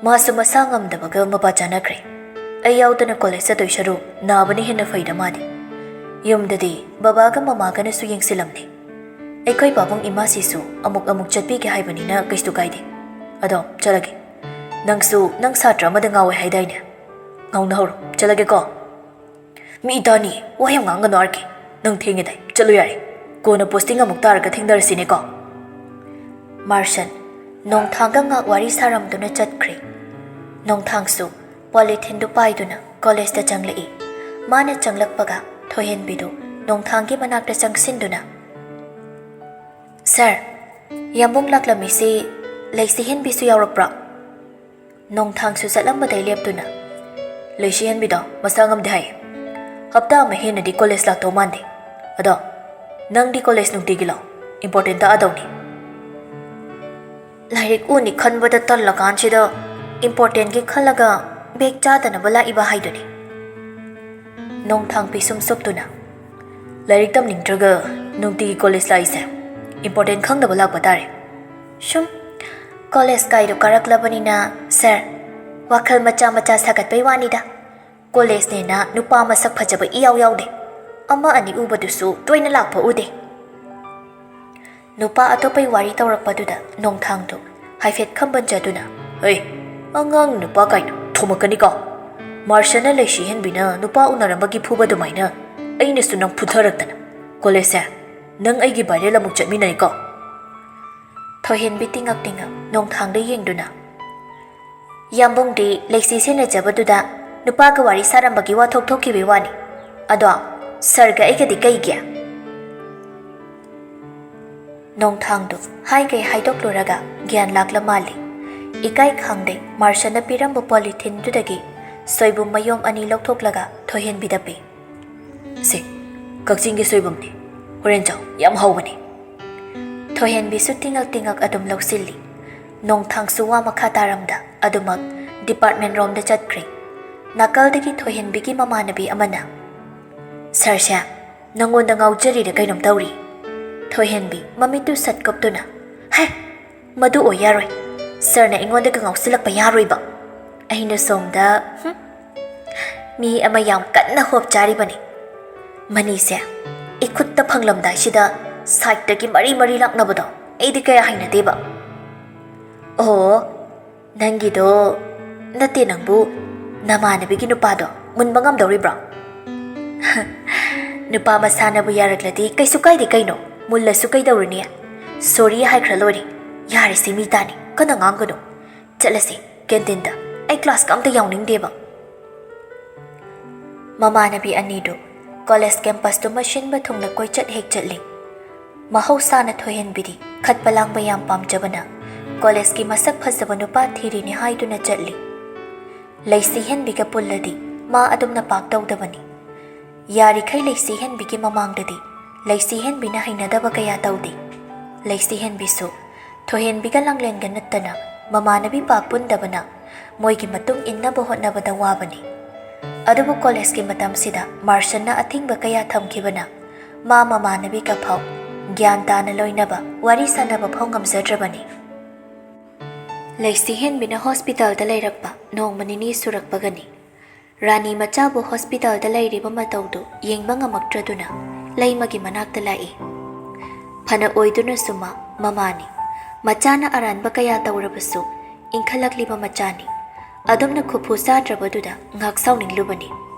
ꯃꯥꯁꯨ ꯃꯁꯥ ꯉꯝꯗꯕꯒ ꯃꯄꯥ ꯆꯥꯅꯈ꯭ꯔꯦ꯫ ꯑꯩ ꯌꯥꯎꯗꯅ ꯀꯣꯂꯦꯖ ꯆꯠꯇꯣꯏ ꯁꯔꯨꯛ ꯅꯥꯕꯅ ꯍꯦꯟꯅ ꯐꯩꯗ ꯃꯥꯗꯤ꯫ ꯌꯨꯝꯗꯗꯤ ꯕꯕꯥꯒ ꯃꯃꯥꯒꯅꯁꯨ ꯌꯦꯡꯁꯤꯜꯂꯝꯅꯤ꯫ ꯑꯩꯈꯣꯏ ꯄꯥꯕꯨꯡ ꯏꯃꯥꯁꯤꯁꯨ ꯑꯃꯨꯛ ꯑꯃꯨꯛ ꯆꯠꯄꯤꯒꯦ ꯍꯥꯏꯕꯅꯤꯅ ꯀꯩꯁꯨ ꯀꯥꯏꯗꯦ꯫ ꯑꯗꯣ ꯆꯠꯂꯒꯦ꯫ ꯅꯪꯁꯨ ꯅꯪ ꯁꯥꯇ꯭ꯔ ꯑꯃꯗ ꯉꯥꯎꯋꯦ ꯍꯥꯏꯗꯥꯏꯅꯦ? ꯉꯥꯎꯅꯍꯧꯔꯣ꯫ ꯆꯠꯂꯒꯦꯀꯣ꯫" "ꯃꯤ ꯇꯥꯅꯤ, ꯋꯥ ꯌꯥꯝ ꯉꯥꯡꯒꯅꯨ ꯑꯥꯔ ꯀꯦ꯫ ꯅꯪ ꯊꯦꯡꯉꯦꯗꯥꯏ, ꯆꯠꯂꯨ ꯌꯥꯔꯦ꯫ ꯀꯣꯟꯅ posting ꯑꯃꯨꯛ ꯇꯥꯔꯒ ꯊꯦꯡꯅꯔꯁꯤꯅꯦꯀꯣ꯫" ꯃꯥꯔꯁꯟ ꯅꯣꯡꯊꯥꯡꯒ ꯉꯥꯛ ꯋꯥꯔꯤ ꯁꯥꯔꯝꯗꯨꯅ ꯆꯠꯈ꯭ꯔꯦ꯫ ꯅꯣꯡꯊꯥꯡꯁꯨ ꯄꯣꯂꯤꯊꯤꯟꯗꯨ ꯄꯥꯏꯗꯨꯅ ꯀꯣꯂꯦꯖꯇ ꯆꯪꯂꯛꯏ꯫ ꯃꯥꯅ ꯆꯪꯂꯛꯄꯒ ꯊꯣꯏꯍꯦꯟꯕꯤꯗꯨ ꯅꯣꯡꯊꯥꯡꯒꯤ ꯃꯅꯥꯛꯇ ꯆꯪꯁꯤꯟꯗꯨꯅ, "ꯁꯥꯔ, ꯌꯥꯝꯕꯨꯡ ꯂꯥꯛꯂꯝꯃꯤꯁꯤ ꯂꯩꯁꯤꯍꯦꯟꯕꯤꯁꯨ ꯌꯥꯎꯔꯛꯄ꯭ꯔꯣ?" ꯅꯣꯡꯊꯥꯡꯁꯨ ꯆꯠꯂꯝꯕꯗꯩ ꯂꯦꯞꯇꯨꯅ, "ꯂꯩꯁꯤꯍꯦꯟꯕꯤꯗꯣ ꯃꯁꯥ ꯉꯝꯗꯦ ꯍꯥꯏꯌꯦ꯫ ꯍꯞꯇꯥ ꯑꯃ ꯍꯦꯟꯅꯗꯤ ꯀꯣꯂꯦꯖ ꯂꯥꯛꯇꯧ ꯃꯥꯟꯗꯦ꯫ ꯑꯗꯣ ꯅꯪꯗꯤ ꯀꯣꯂꯦꯖ ꯅꯨꯡꯇꯤꯒꯤ ꯂꯥꯛꯑꯣ, important ꯇꯥꯛꯑꯗꯧꯅꯤ꯫" ꯂꯥꯏꯔꯤꯛ ꯎꯅꯤ ꯈꯟꯕꯗ ꯇꯜꯂꯀꯥꯟꯁꯤꯗ importantꯀꯤ ꯈꯜꯂꯒ ꯕꯦꯛ ꯆꯥꯗꯅꯕ ꯂꯥꯛꯏꯕ ꯍꯥꯏꯗꯨꯅꯤ꯫ ꯅꯣꯡꯊꯥꯡ ꯄꯤꯁꯨꯝ ꯁꯨꯞꯇꯨꯅ, "ꯂꯥꯏꯔꯤꯛ ꯇꯝꯅꯤꯡꯗ꯭ꯔꯒ ꯅꯨꯡꯇꯤꯒꯤ ꯀꯣꯂꯦꯖ ꯂꯥꯛꯏꯁꯦ important ꯈꯪꯗꯕ ꯂꯥꯛꯄ ꯇꯥꯔꯦ꯫" "ꯁꯨꯝ ꯀꯣꯂꯦꯖ ꯀꯥꯏꯗꯣ ꯀꯥꯔꯛꯂꯕꯅꯤꯅ ꯁꯥꯔ, ꯋꯥꯈꯜ ꯃꯆꯥ ꯃꯆꯥ ꯁꯥꯒꯠꯄꯩ ꯋꯥꯅꯤꯗ꯫ ꯀꯣꯂꯦꯖꯅꯦꯅ ꯅꯨꯄꯥ ꯃꯁꯛ ꯐꯖꯕ ꯏꯌꯥꯎ ꯌꯥꯎꯗꯦ꯫ ꯑꯃ ꯑꯅꯤ ꯎꯕꯗꯨꯁꯨ ꯇꯣꯏꯅ ꯂꯥꯛꯄ ꯎꯗꯦ꯫" ꯅꯨꯄꯥ ꯑꯇꯣꯞꯄꯩ ꯋꯥꯔꯤ ꯇꯧꯔꯛꯄꯗꯨꯗ ꯅꯣꯡꯊꯥꯡꯗꯣ ꯍꯥꯏꯐꯦꯠ ꯈꯝꯕꯟꯖꯗꯨꯅ, "ꯍꯩ, ꯑꯉꯥꯡ ꯅꯨꯄꯥ ꯀꯥꯏꯅ ꯊꯣꯝꯃꯛꯀꯅꯤꯀꯣ꯫ ꯃꯥꯔꯁꯟꯅ ꯂꯩꯁꯤꯍꯦꯟꯕꯤꯅ ꯅꯨꯄꯥ ꯎꯅꯔꯝꯕꯒꯤ ꯐꯨꯕ ꯑꯗꯨꯃꯥꯏꯅ ꯑꯩꯅꯁꯨ ꯅꯪ ꯐꯨꯊꯔꯛꯇꯅ꯫ ꯀꯣꯂꯦꯖꯁꯦ ꯅꯪ ꯑꯩꯒꯤ viral ꯑꯃꯨꯛ ꯆꯠꯃꯤꯟꯅꯩꯀꯣ꯫" ꯊꯣꯏꯍꯦꯟꯕꯤ ꯇꯤꯡꯉꯛ ꯇꯤꯡꯉꯛ ꯅꯣꯡꯊꯥꯡꯗ ꯌꯦꯡꯗꯨꯅ, "ꯌꯥꯝꯕꯨꯡꯗꯤ ꯂꯩꯁꯤ ꯁꯦꯟꯅꯖꯕꯗꯨꯗ ꯅꯨꯄꯥꯒ ꯋꯥꯔꯤ ꯁꯥꯔꯝꯕꯒꯤ ꯋꯥꯊꯣꯛ ꯊꯣꯛꯈꯤꯕꯩ ꯋꯥꯅꯤ꯫ ꯑꯗꯣ ꯁꯥꯔꯒ ꯑꯩꯒꯗꯤ ꯀꯩꯒꯤ?" ꯅꯣꯡꯊꯥꯡꯗꯨ ꯍꯥꯏꯒꯩ ꯍꯥꯏꯗꯣꯛꯂꯨꯔꯒ ꯒ꯭ꯌꯥꯟ ꯂꯥꯛꯂ ꯃꯥꯜꯂꯤ꯫ ꯏꯀꯥꯏ ꯈꯪꯗꯩ ꯃꯥꯔꯁꯟꯅ ꯄꯤꯔꯝꯕ ꯄꯣꯂꯤꯊꯤꯟꯗꯨꯗꯒꯤ ꯁꯣꯏꯕꯨꯝ ꯃꯌꯣꯝ ꯑꯅꯤ ꯂꯧꯊꯣꯛꯂꯒ ꯊꯣꯏꯍꯦꯟꯕꯤꯗ ꯄꯤ꯫ "ꯁꯦ, "ꯀꯛꯆꯤꯡꯒꯤ ꯁꯣꯏꯕꯨꯝꯅꯤ꯫ ꯍꯣꯔꯦꯟ ꯆꯥꯎ, ꯌꯥꯝ ꯍꯥꯎꯕꯅꯤ꯫" ꯊꯣꯏꯍꯦꯟꯕꯤꯁꯨ ꯇꯤꯡꯉꯛ ꯇꯤꯡꯉꯛ ꯑꯗꯨꯝ ꯂꯧꯁꯤꯜꯂꯤ꯫ ꯅꯣꯡꯊꯥꯡꯁꯨ ꯋꯥ ꯃꯈꯥ ꯇꯥꯔꯝꯗ ꯑꯗꯨꯃꯛ ꯗꯤꯄꯥꯔꯠꯃꯦꯟ ꯔꯣꯝꯗ ꯆꯠꯈ꯭ꯔꯦ꯫ ꯅꯥꯀꯜꯗꯒꯤ ꯊꯣꯏꯍꯦꯟꯕꯤꯒꯤ ꯃꯃꯥꯟꯅꯕꯤ ꯑꯃꯅ, "ꯁꯥꯔꯁꯦ ꯅꯪꯉꯣꯟꯗ ꯉꯥꯎꯖꯔꯤꯔ ꯀꯩꯅꯣꯝ ꯇꯧꯔꯤ꯫" ꯊꯣꯏꯍꯦꯟꯕꯤ ꯃꯃꯤꯠꯇꯨ ꯁꯠ ꯀꯨꯞꯇꯨꯅ, "ꯍꯦ, ꯃꯗꯨ ꯑꯣꯏ ꯌꯥꯔꯣꯏ꯫ ꯁꯥꯔꯅ ꯑꯩꯉꯣꯟꯗꯒ ꯉꯥꯎꯁꯤꯜꯂꯛꯄ ꯌꯥꯔꯣꯏꯕ꯫" ꯑꯩꯅ ꯁꯣꯝꯗ, "ꯍꯨꯝ, ꯃꯤ ꯑꯃ ꯌꯥꯝ ꯀꯟꯅ ꯍꯣꯞ ꯆꯥꯔꯤꯕꯅꯤ꯫ ꯃꯅꯤꯁꯦ ꯏꯈꯨꯠꯇ ꯐꯪꯂꯝꯗꯥꯏꯁꯤꯗ ꯁꯥꯏꯠꯇꯒꯤ ꯃꯔꯤ ꯃꯔꯤ ꯂꯥꯛꯅꯕꯗꯣ ꯑꯩꯗꯤ ꯀꯌꯥ ꯍꯩꯅꯗꯦꯕ꯫" "ꯑꯣ, ꯅꯪꯒꯤꯗꯣ ꯅꯠꯇꯦ, ꯅꯪꯕꯨ ꯅꯃꯥꯟꯅꯕꯤꯒꯤ ꯅꯨꯄꯥꯗꯣ ꯃꯨꯟꯕ ꯉꯝꯗꯧꯔꯤꯕ꯭ꯔꯣ?" "ꯅꯨꯄꯥ ꯃꯁꯥꯅꯕꯨ ꯌꯥꯔꯛꯂꯗꯤ ꯀꯩꯁꯨ ꯀꯥꯏꯗꯦ ꯀꯩꯅꯣ, ꯃꯨꯜꯂꯁꯨ ꯀꯩꯗꯧꯔꯨꯅꯤ? ꯁꯣꯔꯤ ꯍꯥꯏꯈ꯭ꯔ ꯂꯣꯏꯔꯦ꯫ ꯌꯥꯔꯦꯁꯦ, ꯃꯤ ꯇꯥꯅꯤ, ꯀꯟꯅ ꯉꯥꯡꯒꯅꯨ꯫ ꯆꯠꯂꯁꯤ ꯀꯦꯟꯇꯤꯟꯗ, ꯑꯩ ꯀ꯭ꯂꯥꯁꯀ ꯑꯝꯇ ꯌꯥꯎꯅꯤꯡꯗꯦꯕ꯫" ꯃꯃꯥꯟꯅꯕꯤ ꯑꯅꯤꯗꯨ ꯀꯣꯂꯦꯖ ꯀꯦꯝꯄꯁꯇꯨ ꯃꯁꯤꯟꯕ ꯊꯨꯡꯅ ꯀꯣꯏꯆꯠ ꯍꯦꯛ ꯆꯠꯂꯤ꯫ ꯃꯍꯧꯁꯥꯅ ꯊꯣꯏꯍꯦꯟꯕꯤꯗꯤ ꯈꯠꯄ ꯂꯥꯡꯕ ꯌꯥꯝ ꯄꯥꯝꯖꯕꯅ ꯀꯣꯂꯦꯖꯀꯤ ꯃꯁꯛ ꯐꯖꯕ ꯅꯨꯄꯥ ꯊꯤꯔꯤꯅꯤ ꯍꯥꯏꯗꯨꯅ ꯆꯠꯂꯤ꯫ ꯂꯩꯁꯤꯍꯦꯟꯕꯤꯒ ꯄꯨꯜꯂꯗꯤ ꯃꯥ ꯑꯗꯨꯝꯅ ꯄꯥꯛ ꯇꯧꯗꯕꯅꯤ꯫ ꯌꯥꯔꯤꯈꯩ ꯂꯩꯁꯤꯍꯦꯟꯕꯤꯒꯤ ꯃꯃꯥꯡꯗꯗꯤ ꯂꯩꯁꯤꯍꯦꯟꯕꯤꯅ ꯍꯩꯅꯗꯕ ꯀꯌꯥ ꯇꯧꯗꯦ꯫ ꯂꯩꯁꯤꯍꯦꯟꯕꯤꯁꯨ ꯊꯣꯏꯍꯦꯟꯕꯤꯒ ꯂꯥꯡꯂꯦꯟꯒ ꯅꯠꯇꯅ ꯃꯃꯥꯟꯅꯕꯤ ꯄꯥꯛ ꯄꯨꯟꯗꯕꯅ ꯃꯣꯏꯒꯤ ꯃꯇꯨꯡ ꯏꯟꯅꯕ ꯍꯣꯠꯅꯕꯗ ꯋꯥꯕꯅꯤ꯫ ꯑꯗꯨꯕꯨ ꯀꯣꯂꯦꯖꯀꯤ ꯃꯇꯝꯁꯤꯗ ꯃꯥꯔꯁꯟꯅ ꯑꯊꯤꯡꯕ ꯀꯌꯥ ꯊꯝꯈꯤꯕꯅ ꯃꯥ ꯃꯃꯥꯟꯅꯕꯤꯒ ꯐꯥꯎ ꯒ꯭ꯌꯥꯟ ꯇꯥꯅ ꯂꯣꯏꯅꯕ, ꯋꯥꯔꯤ ꯁꯥꯟꯅꯕ ꯐꯥꯎ ꯉꯝꯖꯗ꯭ꯔꯕꯅꯤ꯫ ꯂꯩꯁꯤꯍꯦꯟꯕꯤꯅ ꯍꯣꯁꯄꯤꯇꯥꯜꯗ ꯂꯩꯔꯛꯄ ꯅꯣꯡꯃ ꯅꯤꯅꯤ ꯁꯨꯔꯛꯄꯒꯅꯤ꯫ ꯔꯥꯅꯤ ꯃꯆꯥꯕꯨ ꯍꯣꯁꯄꯤꯇꯥꯜꯗ ꯂꯩꯔꯤꯕ ꯃꯇꯧꯗꯨ ꯌꯦꯡꯕ ꯉꯝꯃꯛꯇ꯭ꯔꯗꯨꯅ ꯂꯩꯃꯒꯤ ꯃꯅꯥꯛꯇ ꯂꯥꯛꯏ꯫ ꯐꯅ ꯑꯣꯏꯗꯨꯅꯁꯨ ꯃꯥ ꯃꯃꯥꯅꯤ꯫ ꯃꯆꯥꯅ ꯑꯔꯥꯟꯕ ꯀꯌꯥ ꯇꯧꯔꯕꯁꯨ ꯏꯟꯈꯠꯂꯛꯂꯤꯕ ꯃꯆꯥꯅꯤ꯫ ꯑꯗꯨꯝꯅ ꯈꯨꯐꯨ ꯆꯥꯗ꯭ꯔꯕꯗꯨꯗ ꯉꯥꯛ ꯁꯥꯎꯅꯤꯡꯂꯨꯕꯅꯤ꯫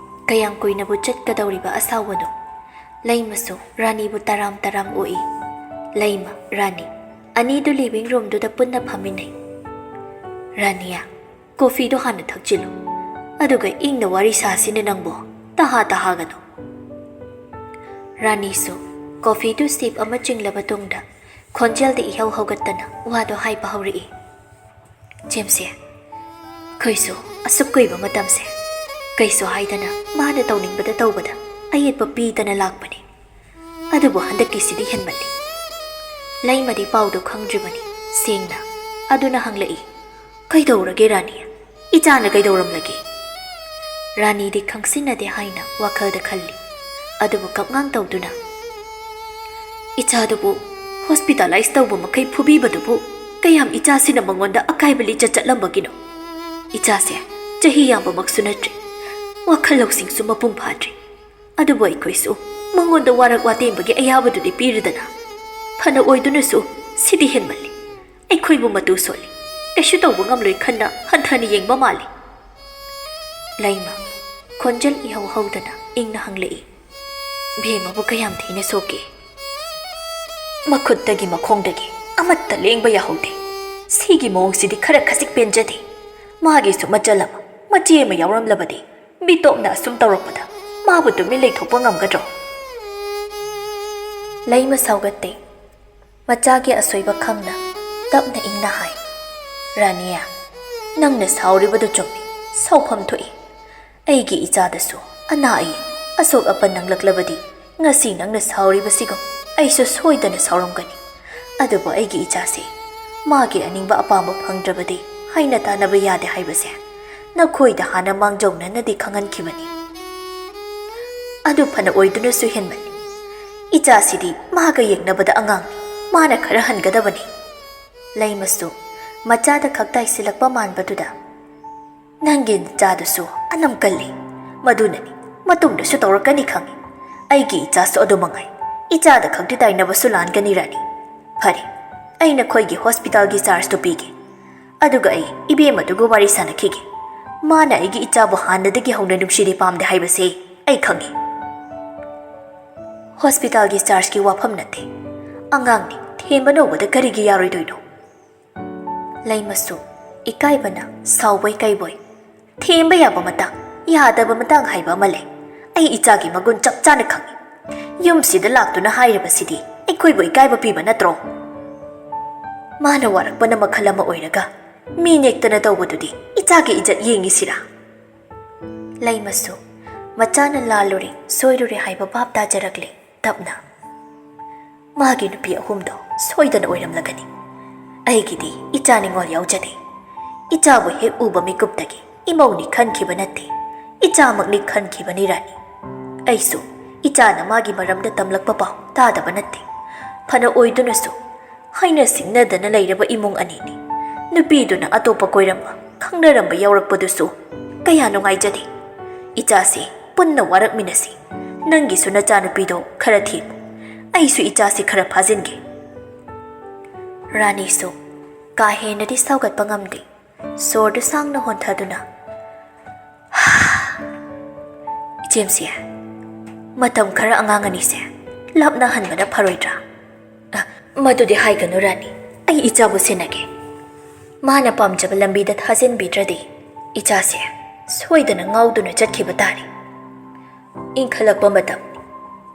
ꯀꯌꯥꯝ ꯀꯨꯏꯅꯕꯨ ꯆꯠꯀꯗꯧꯔꯤꯕ ꯑꯁꯥꯎꯕꯅꯣ? ꯂꯩꯃꯁꯨ ꯔꯥꯅꯤꯕꯨ ꯇꯔꯥꯝ ꯇꯔꯥꯝ ꯑꯣꯛꯏ꯫ ꯂꯩꯃ, ꯔꯥꯅꯤ ꯑꯅꯤꯗꯨ ꯂꯤꯚꯤꯡ ꯔꯨꯝꯗꯨꯗ ꯄꯨꯟꯅ ꯐꯝꯃꯤꯟꯅꯩ꯫ "ꯔꯥꯅꯤꯌꯥ, ꯀꯣꯐꯤꯗꯣ ꯍꯥꯟꯅ ꯊꯛꯆꯤꯜꯂꯨ, ꯑꯗꯨꯒ ꯏꯪꯅ ꯋꯥꯔꯤ ꯁꯥꯁꯤꯅꯦ ꯅꯪꯕꯣ, ꯇꯍꯥ ꯇꯍꯥꯒꯅꯨ꯫" ꯔꯥꯅꯤꯁꯨ ꯀꯣꯐꯤꯗꯨ ꯁꯤꯞ ꯑꯃ ꯆꯤꯡꯂꯕ ꯇꯨꯡꯗ ꯈꯣꯟꯖꯦꯜꯗ ꯏꯍꯧ ꯍꯧꯒꯠꯇꯅ ꯋꯥꯗꯣ ꯍꯥꯏꯕ ꯍꯧꯔꯛꯏ꯫ "ꯖꯦꯝꯁꯦ, ꯑꯩꯈꯣꯏꯁꯨ ꯑꯁꯨꯛ ꯀꯨꯏꯕ ꯃꯇꯝꯁꯦ ꯀꯩꯁꯨ ꯍꯥꯏꯗꯅ ꯃꯥꯅ ꯇꯧꯅꯤꯡꯕꯗ ꯇꯧꯕꯗ ꯑꯌꯦꯠꯄ ꯄꯤꯗꯅ ꯂꯥꯛꯄꯅꯤ꯫ ꯑꯗꯨꯕꯨ ꯍꯟꯗꯛꯀꯤꯁꯤꯗꯤ ꯍꯦꯟꯃꯜꯂꯤ꯫ ꯂꯩꯃꯗꯤ ꯄꯥꯎꯗꯨ ꯈꯪꯗ꯭ꯔꯤꯕꯅꯤ꯫ ꯁꯦꯡꯅ ꯑꯗꯨꯅ ꯍꯪꯂꯛꯏ, "ꯀꯩꯗꯧꯔꯒꯦ ꯔꯥꯅꯤ? ꯏꯆꯥꯅ ꯀꯩꯗꯧꯔꯝꯂꯒꯦ?" ꯔꯥꯅꯤꯗꯤ ꯈꯪꯁꯤꯟꯅꯗꯦ ꯍꯥꯏꯅ ꯋꯥꯈꯜꯗ ꯈꯜꯂꯤ꯫ ꯑꯗꯨꯕꯨ ꯀꯞꯉꯥꯡ ꯇꯧꯗꯨꯅ, "ꯏꯆꯥꯗꯨꯕꯨ ꯍꯣꯁꯄꯤꯇꯥꯂꯥꯏꯁ ꯇꯧꯕ ꯃꯈꯩ ꯐꯨꯕꯤꯕꯗꯨꯕꯨ ꯀꯌꯥꯝ ꯏꯆꯥꯁꯤꯅ ꯃꯉꯣꯟꯗ ꯑꯀꯥꯏꯕ ꯂꯤꯆꯠ ꯆꯠꯂꯝꯕꯒꯤꯅꯣ? ꯏꯆꯥꯁꯦ ꯆꯍꯤ ꯌꯥꯝꯕꯃꯛꯁꯨ ꯅꯠꯇ꯭ꯔꯤ, ꯋꯥꯈꯜ ꯂꯧꯁꯤꯡꯁꯨ ꯃꯄꯨꯡ ꯐꯥꯗ꯭ꯔꯤ꯫ ꯑꯗꯨꯕꯨ ꯑꯩꯈꯣꯏꯁꯨ ꯃꯉꯣꯟꯗ ꯋꯥꯔꯛ ꯋꯥꯇꯦꯝꯕꯒꯤ ꯑꯌꯥꯕꯗꯨꯗꯤ ꯄꯤꯔꯗꯅ꯫ ꯐꯅ ꯑꯣꯏꯗꯨꯅꯁꯨ ꯁꯤꯗꯤ ꯍꯦꯟꯃꯜꯂꯤ꯫ ꯑꯩꯈꯣꯏꯕꯨ ꯃꯇꯨ ꯁꯣꯜꯂꯤ꯫ ꯀꯩꯁꯨ ꯇꯧꯕ ꯉꯝꯂꯣꯏ ꯈꯟꯅ ꯍꯟꯊꯅ ꯌꯦꯡꯕ ꯃꯥꯜꯂꯤ꯫" ꯂꯩꯃ, ꯈꯣꯟꯖꯦꯜ ꯏꯍꯧ ꯍꯧꯗꯅ ꯏꯪꯅ ꯍꯪꯂꯛꯏ, "ꯚꯦꯝꯃꯕꯨ ꯀꯌꯥꯝ ꯊꯤꯅ ꯁꯣꯛꯀꯦ?" "ꯃꯈꯨꯠꯇꯒꯤ ꯃꯈꯣꯡꯗꯒꯤ ꯑꯃꯠꯇ ꯂꯦꯡꯕ ꯌꯥꯍꯧꯗꯦ꯫ ꯁꯤꯒꯤ ꯃꯑꯣꯡꯁꯤꯗꯤ ꯈꯔ ꯈꯖꯤꯛ ꯄꯦꯟꯖꯗꯦ꯫ ꯃꯥꯒꯤꯁꯨ ꯃꯆꯜ ꯑꯃ, ꯃꯆꯦ ꯑꯃ ꯌꯥꯎꯔꯝꯂꯕꯗꯤ ꯃꯤꯇꯣꯞꯅ ꯑꯁꯨꯝ ꯇꯧꯔꯛꯄꯗ ꯃꯥꯕꯨ ꯇꯨꯃꯤꯟ ꯂꯩꯊꯣꯛꯄ ꯉꯝꯒꯗ꯭ꯔꯣ?" ꯂꯩꯃ ꯁꯥꯎꯒꯠꯇꯦ꯫ ꯃꯆꯥꯒꯤ ꯑꯁꯣꯏꯕ ꯈꯪꯅ ꯇꯞꯅ ꯏꯪꯅ ꯍꯥꯏ, "ꯔꯥꯅꯤꯌꯥ, ꯅꯪꯅ ꯁꯥꯎꯔꯤꯕꯗꯨ ꯆꯨꯝꯃꯤ, ꯁꯥꯎꯐꯝ ꯊꯣꯛꯏ꯫ ꯑꯩꯒꯤ ꯏꯆꯥꯗꯁꯨ ꯑꯅꯥ ꯑꯌꯦꯛ, ꯑꯁꯣꯛ ꯑꯄꯟ ꯅꯪꯂꯛꯂꯕꯗꯤ ꯉꯁꯤ ꯅꯪꯅ ꯁꯥꯎꯔꯤꯕꯁꯤꯒꯨꯝ ꯑꯩꯁꯨ ꯁꯣꯏꯗꯅ ꯁꯥꯎꯔꯝꯒꯅꯤ꯫ ꯑꯗꯨꯕꯨ ꯑꯩꯒꯤ ꯏꯆꯥꯁꯦ ꯃꯥꯒꯤ ꯑꯅꯤꯡꯕ ꯑꯄꯥꯝꯕ ꯐꯪꯗ꯭ꯔꯕꯗꯤ ꯍꯥꯏꯅ ꯇꯥꯅꯕ ꯌꯥꯗꯦ ꯍꯥꯏꯕꯁꯦ ꯅꯈꯣꯏꯗ ꯍꯥꯟꯅ ꯃꯥꯡꯖꯧꯅꯅꯗꯤ ꯈꯪꯍꯟꯈꯤꯕꯅꯤ꯫ ꯑꯗꯨ ꯐꯅ ꯑꯣꯏꯗꯨꯅꯁꯨ ꯍꯦꯟꯃꯜꯂꯤ꯫ ꯏꯆꯥꯁꯤꯗꯤ ꯃꯥꯒ ꯌꯦꯡꯅꯕꯗ ꯑꯉꯥꯡꯅꯤ, ꯃꯥꯅ ꯈꯔ ꯍꯟꯒꯗꯕꯅꯤ꯫" ꯂꯩꯃꯁꯨ ꯃꯆꯥꯗ ꯈꯛ ꯇꯥꯏꯁꯤꯜꯂꯛꯄ ꯃꯥꯟꯕꯗꯨꯗ, "ꯅꯪꯒꯤ ꯅꯆꯥꯗꯨꯁꯨ ꯑꯅꯝ ꯀꯜꯂꯤ꯫ ꯃꯗꯨꯅꯅꯤ, ꯃꯇꯨꯡꯗꯁꯨ ꯇꯧꯔꯛꯀꯅꯤ ꯈꯪꯏ꯫ ꯑꯩꯒꯤ ꯏꯆꯥꯁꯨ ꯑꯗꯨ ꯃꯉꯥꯏ꯫ ꯏꯆꯥꯗ ꯈꯛꯇꯤ ꯇꯥꯏꯅꯕꯁꯨ ꯂꯥꯟꯒꯅꯤ ꯔꯥꯅꯤ꯫ ꯐꯔꯦ, ꯑꯩ ꯅꯈꯣꯏꯒꯤ ꯍꯣꯁꯄꯤꯇꯥꯜꯒꯤ ꯆꯥꯔꯖꯇꯨ ꯄꯤꯒꯦ꯫ ꯑꯗꯨꯒ ꯑꯩ ꯏꯕꯦꯝꯃꯗꯨꯒ ꯋꯥꯔꯤ ꯁꯥꯟꯅꯈꯤꯒꯦ꯫ ꯃꯥꯅ ꯑꯩꯒꯤ ꯏꯆꯥꯕꯨ ꯍꯥꯟꯅꯗꯒꯤ ꯍꯧꯅ ꯅꯨꯡꯁꯤꯗꯦ ꯄꯥꯝꯗꯦ ꯍꯥꯏꯕꯁꯦ ꯑꯩ ꯈꯪꯏ꯫" "ꯍꯣꯁꯄꯤꯇꯥꯜꯒꯤ ꯆꯥꯔꯖꯀꯤ ꯋꯥꯐꯝ ꯅꯠꯇꯦ꯫ ꯑꯉꯥꯡꯅꯤ, ꯊꯦꯝꯕ ꯅꯧꯕꯗ ꯀꯔꯤꯒꯤ ꯌꯥꯔꯣꯏꯗꯣꯏꯅꯣ?" ꯂꯩꯃꯁꯨ ꯏꯀꯥꯏꯕꯅ ꯁꯥꯎꯕꯣꯏ ꯀꯩꯕꯣꯏ, "ꯊꯦꯝꯕ ꯌꯥꯕ ꯃꯇꯥꯡ, ꯌꯥꯗꯕ ꯃꯇꯥꯡ ꯍꯥꯏꯕ ꯑꯃ ꯂꯩ꯫ ꯑꯩ ꯏꯆꯥꯒꯤ ꯃꯒꯨꯟ ꯆꯞ ꯆꯥꯅ ꯈꯪꯏ꯫ ꯌꯨꯝꯁꯤꯗ ꯂꯥꯛꯇꯨꯅ ꯍꯥꯏꯔꯤꯕꯁꯤꯗꯤ ꯑꯩꯈꯣꯏꯕꯨ ꯏꯀꯥꯏꯕ ꯄꯤꯕ ꯅꯠꯇ꯭ꯔꯣ? ꯃꯥꯅ ꯋꯥꯔꯛꯄꯅ ꯃꯈꯜ ꯑꯃ ꯑꯣꯏꯔꯒ ꯃꯤ ꯅꯦꯛꯇꯅ ꯇꯧꯕꯗꯨꯗꯤ ꯏꯆꯥꯒꯤ ꯏꯖꯠ ꯌꯦꯡꯉꯤꯁꯤꯔꯥ?" ꯂꯩꯃꯁꯨ ꯃꯆꯥꯅ ꯂꯥꯜꯂꯨꯔꯦ, ꯁꯣꯏꯔꯨꯔꯦ ꯍꯥꯏꯕ ꯚꯥꯞ ꯇꯥꯖꯔꯛꯂꯦ꯫ ꯇꯞꯅ, ꯃꯥꯒꯤ ꯅꯨꯄꯤ ꯑꯍꯨꯝꯗꯣ ꯁꯣꯏꯗꯅ ꯑꯣꯏꯔꯝꯂꯒꯅꯤ꯫ ꯑꯩꯒꯤꯗꯤ ꯏꯆꯥ ꯅꯤꯉꯣꯜ ꯌꯥꯎꯖꯗꯦ꯫ ꯏꯆꯥꯕꯨ ꯍꯦꯛ ꯎꯕ ꯃꯤꯀꯨꯞꯇꯒꯤ ꯏꯃꯧꯅꯤ ꯈꯟꯈꯤꯕ ꯅꯠꯇꯦ, ꯏꯆꯥꯃꯛꯅꯤ ꯈꯟꯈꯤꯕꯅꯤ ꯔꯥꯅꯤ꯫ ꯑꯩꯁꯨ ꯏꯆꯥꯅ ꯃꯥꯒꯤ ꯃꯔꯝꯗ ꯇꯝꯂꯛꯄ ꯄꯥꯎ ꯇꯥꯗꯕ ꯅꯠꯇꯦ꯫ ꯐꯅ ꯑꯣꯏꯗꯨꯅꯁꯨ ꯍꯥꯏꯅ ꯁꯤꯡꯅꯗꯅ ꯂꯩꯔꯕ ꯏꯃꯨꯡ ꯑꯅꯤꯅꯤ꯫ ꯅꯨꯄꯤꯗꯨꯅ ꯑꯇꯣꯞꯄ ꯀꯣꯏꯔꯝꯕ, ꯈꯪꯅꯔꯝꯕ ꯌꯥꯎꯔꯛꯄꯗꯨꯁꯨ ꯀꯌꯥ ꯅꯨꯡꯉꯥꯏꯖꯗꯦ꯫ ꯏꯆꯥꯁꯤ ꯄꯨꯟꯅ ꯋꯥꯔꯛꯃꯤꯟꯅꯁꯤ꯫ ꯅꯪꯒꯤꯁꯨ ꯅꯆꯥꯅꯨꯄꯤꯗꯣ ꯈꯔ ꯊꯦꯝꯃꯨ꯫ ꯑꯩꯁꯨ ꯏꯆꯥꯁꯤ ꯈꯔ ꯐꯥꯖꯤꯟꯒꯦ꯫ ꯔꯥꯅꯤꯁꯨ ꯀꯥ ꯍꯦꯟꯅꯗꯤ ꯁꯥꯎꯒꯠꯄ ꯉꯝꯗꯦ꯫ ꯁꯣꯔꯗꯨ ꯁꯥꯡꯅ ꯍꯣꯟꯊꯗꯨꯅ, "ꯏꯆꯦꯝꯁꯤ, ꯃꯇꯝ ꯈꯔ ꯑꯉꯥꯡ ꯑꯅꯤꯁꯦ ꯂꯥꯞꯅꯍꯟꯕꯅ ꯐꯔꯣꯏꯗ꯭ꯔꯥ?" "ꯑ, ꯃꯗꯨꯗꯤ ꯍꯥꯏꯒꯅꯨ ꯔꯥꯅꯤ, ꯑꯩ ꯏꯆꯥꯕꯨ ꯁꯦꯟꯅꯒꯦ꯫ ꯃꯥꯅ ꯄꯥꯝꯖꯕ ꯂꯝꯕꯤꯗ ꯊꯥꯖꯤꯟꯕꯤꯗ꯭ꯔꯗꯤ ꯏꯆꯥꯁꯦ ꯁꯣꯏꯗꯅ ꯉꯥꯎꯗꯨꯅ ꯆꯠꯈꯤꯕ ꯇꯥꯔꯦ꯫ ꯏꯟꯈꯠꯂꯛꯄ ꯃꯇꯝꯅꯤ,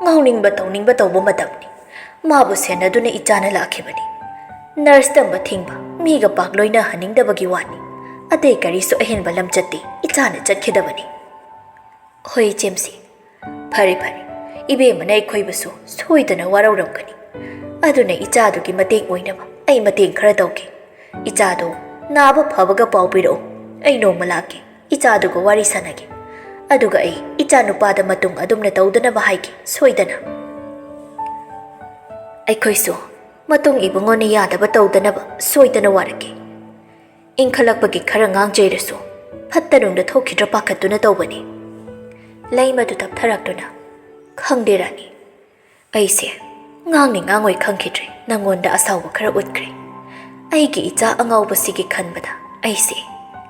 ꯉꯥꯎꯅꯤꯡꯕ ꯇꯧꯅꯤꯡꯕ ꯇꯧꯕ ꯃꯇꯝꯅꯤ꯫ ꯃꯥꯕꯨ ꯁꯦꯟꯅꯗꯨꯅ ꯏꯆꯥꯅ ꯂꯥꯛꯈꯤꯕꯅꯤ꯫ ꯅꯔꯁ ꯇꯝꯕ ꯊꯤꯡꯕ, ꯃꯤꯒ ꯄꯥꯛ ꯂꯣꯏꯅꯍꯟꯅꯤꯡꯗꯕꯒꯤ ꯋꯥꯅꯤ꯫ ꯑꯇꯩ ꯀꯔꯤꯁꯨ ꯑꯍꯦꯟꯕ ꯂꯝꯆꯠꯇꯤ ꯏꯆꯥꯅ ꯆꯠꯈꯤꯗꯕꯅꯤ꯫" "ꯍꯣꯏ ꯏꯆꯦꯝꯁꯤ, ꯐꯔꯦ ꯐꯔꯦ, ꯏꯕꯦꯝꯃꯅ ꯑꯩꯈꯣꯏꯕꯨꯁꯨ ꯁꯣꯏꯗꯅ ꯋꯥꯔꯧꯔꯝꯒꯅꯤ꯫ ꯑꯗꯨꯅ ꯏꯆꯥꯗꯨꯒꯤ ꯃꯇꯦꯡ ꯑꯣꯏꯅꯕ ꯑꯩ ꯃꯇꯦꯡ ꯈꯔ ꯇꯧꯒꯦ꯫ ꯏꯆꯥꯗꯣ ꯅꯥꯕ ꯐꯕꯒ ꯄꯥꯎ ꯄꯤꯔꯛꯎ, ꯑꯩ ꯅꯣꯡꯃ ꯂꯥꯛꯀꯦ, ꯏꯆꯥꯗꯨꯒ ꯋꯥꯔꯤ ꯁꯥꯟꯅꯒꯦ꯫ ꯑꯗꯨꯒ ꯑꯩ ꯏꯆꯥ ꯅꯨꯄꯥꯗ ꯃꯇꯨꯡ ꯑꯗꯨꯝꯅ ꯇꯧꯗꯅꯕ ꯍꯥꯏꯒꯦ, ꯁꯣꯏꯗꯅ꯫ ꯑꯩꯈꯣꯏꯁꯨ ꯃꯇꯨꯡ ꯏꯕꯨꯡꯉꯣꯅ ꯌꯥꯗꯕ ꯇꯧꯗꯅꯕ ꯁꯣꯏꯗꯅ ꯋꯥꯔꯛꯀꯦ꯫ ꯏꯟꯈꯠꯂꯛꯄꯒꯤ ꯈꯔ ꯉꯥꯡꯖꯩꯔꯁꯨ ꯐꯠꯇ ꯅꯨꯡꯗ ꯊꯣꯛꯈꯤꯗ꯭ꯔꯥ ꯄꯥꯈꯠꯇꯨꯅ ꯇꯧꯕꯅꯤ꯫" ꯂꯩꯃꯗꯨ ꯇꯞꯊꯔꯛꯇꯨꯅ, "ꯈꯪꯗꯦ ꯔꯥꯅꯤ, ꯑꯩꯁꯦ ꯉꯥꯡꯅꯤ ꯉꯥꯡꯉꯣꯏ ꯈꯪꯈꯤꯗ꯭ꯔꯦ, ꯅꯪꯉꯣꯟꯗ ꯑꯁꯥꯎꯕ ꯈꯔ ꯎꯠꯈ꯭ꯔꯦ꯫ ꯑꯩꯒꯤ ꯏꯆꯥ ꯑꯉꯥꯎꯕꯁꯤꯒꯤ ꯈꯟꯕꯗ ꯑꯩꯁꯦ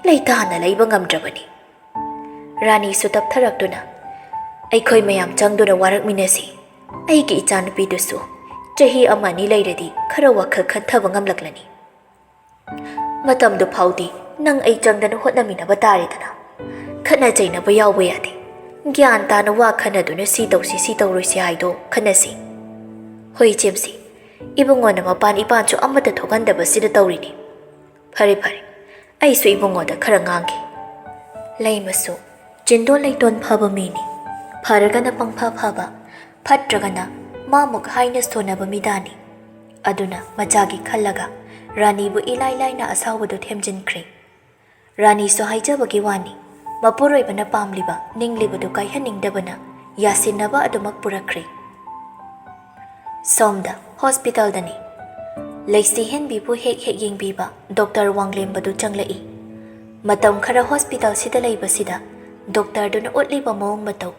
ꯂꯩꯇꯥꯅ ꯂꯩꯕ ꯉꯝꯗ꯭ꯔꯕꯅꯤ꯫" ꯔꯥꯅꯤꯁꯨ ꯇꯞꯊꯔꯛꯇꯨꯅ, "ꯑꯩꯈꯣꯏ ꯃꯌꯥꯝ ꯆꯪꯗꯨꯅ ꯋꯥꯔꯛꯃꯤꯟꯅꯁꯤ꯫ ꯑꯩꯒꯤ ꯏꯆꯥꯅꯨꯄꯤꯗꯨꯁꯨ ꯆꯍꯤ ꯑꯃ ꯑꯅꯤ ꯂꯩꯔꯗꯤ ꯈꯔ ꯋꯥꯈꯜ ꯈꯟꯊꯕ ꯉꯝꯂꯛꯂꯅꯤ꯫ ꯃꯇꯝꯗꯨ ꯐꯥꯎꯗꯤ ꯅꯪ ꯑꯩ ꯆꯪꯗꯅ ꯍꯣꯠꯅꯃꯤꯟꯅꯕ ꯇꯥꯔꯦꯗꯅ꯫ ꯈꯠꯅ ꯆꯩꯅꯕ ꯌꯥꯎꯕ ꯌꯥꯗꯦ꯫ ꯒ꯭ꯌꯥꯟ ꯇꯥꯅ ꯋꯥ ꯈꯟꯅꯗꯨꯅ ꯁꯤ ꯇꯧꯁꯤ, ꯁꯤ ꯇꯧꯔꯣꯏꯁꯤ ꯍꯥꯏꯗꯣ ꯈꯟꯅꯁꯤ꯫" "ꯍꯣꯏ ꯏꯆꯦꯝꯁꯤ, ꯏꯕꯨꯡꯉꯣꯅ ꯃꯄꯥꯟ ꯏꯄꯥꯟꯁꯨ ꯑꯃꯠꯇ ꯊꯣꯛꯍꯟꯗꯕꯁꯤꯗ ꯇꯧꯔꯤꯅꯤ꯫ ꯐꯔꯦ ꯐꯔꯦ, ꯑꯩꯁꯨ ꯏꯕꯨꯡꯉꯣꯗ ꯈꯔ ꯉꯥꯡꯒꯦ꯫" ꯂꯩꯃꯁꯨ ꯆꯤꯟꯗꯣꯟ ꯂꯩꯇꯣꯟ ꯐꯕ ꯃꯤꯅꯤ꯫ ꯐꯔꯒꯅ ꯄꯪꯐ ꯐꯕ, ꯐꯠꯇ꯭ꯔꯒꯅ ꯃꯥꯃꯨꯛ ꯍꯥꯏꯅ ꯁꯣꯟꯅꯕ ꯃꯤꯗꯥꯅꯤ꯫ ꯑꯗꯨꯅ ꯃꯆꯥꯒꯤ ꯈꯜꯂꯒ ꯔꯥꯅꯤꯕꯨ ꯏꯂꯥꯏ ꯂꯥꯏꯅ ꯑꯁꯥꯎꯕꯗꯨ ꯊꯦꯝꯖꯤꯟꯈ꯭ꯔꯦ꯫ ꯔꯥꯅꯤꯁꯨ ꯍꯥꯏꯖꯕꯒꯤ ꯋꯥꯅꯤ, ꯃꯄꯨꯔꯣꯏꯕꯅ ꯄꯥꯝꯂꯤꯕ ꯅꯤꯡꯂꯤꯕꯗꯨ ꯀꯥꯏꯍꯟꯅꯤꯡꯗꯕꯅ ꯌꯥꯁꯤꯟꯅꯕ ꯑꯗꯨꯃꯛ ꯄꯨꯔꯛꯈ꯭ꯔꯦ꯫ ꯁꯣꯝꯗ ꯍꯣꯁꯄꯤꯇꯥꯜꯗꯅꯤ꯫ ꯂꯩꯁꯤ ꯍꯦꯟꯕꯤꯕꯨ ꯍꯦꯛ ꯍꯦꯛ ꯌꯦꯡꯕꯤꯕ ꯗꯣꯛꯇꯔ ꯋꯥꯡꯂꯦꯝꯕꯗꯨ ꯆꯪꯂꯛꯏ꯫ ꯃꯇꯝ ꯈꯔ ꯍꯣꯁꯄꯤꯇꯥꯜꯁꯤꯗ ꯂꯩꯕꯁꯤꯗ ꯗꯣꯛꯇꯔꯗꯨꯅ ꯎꯠꯂꯤꯕ ꯃꯑꯣꯡ ꯃꯇꯧ,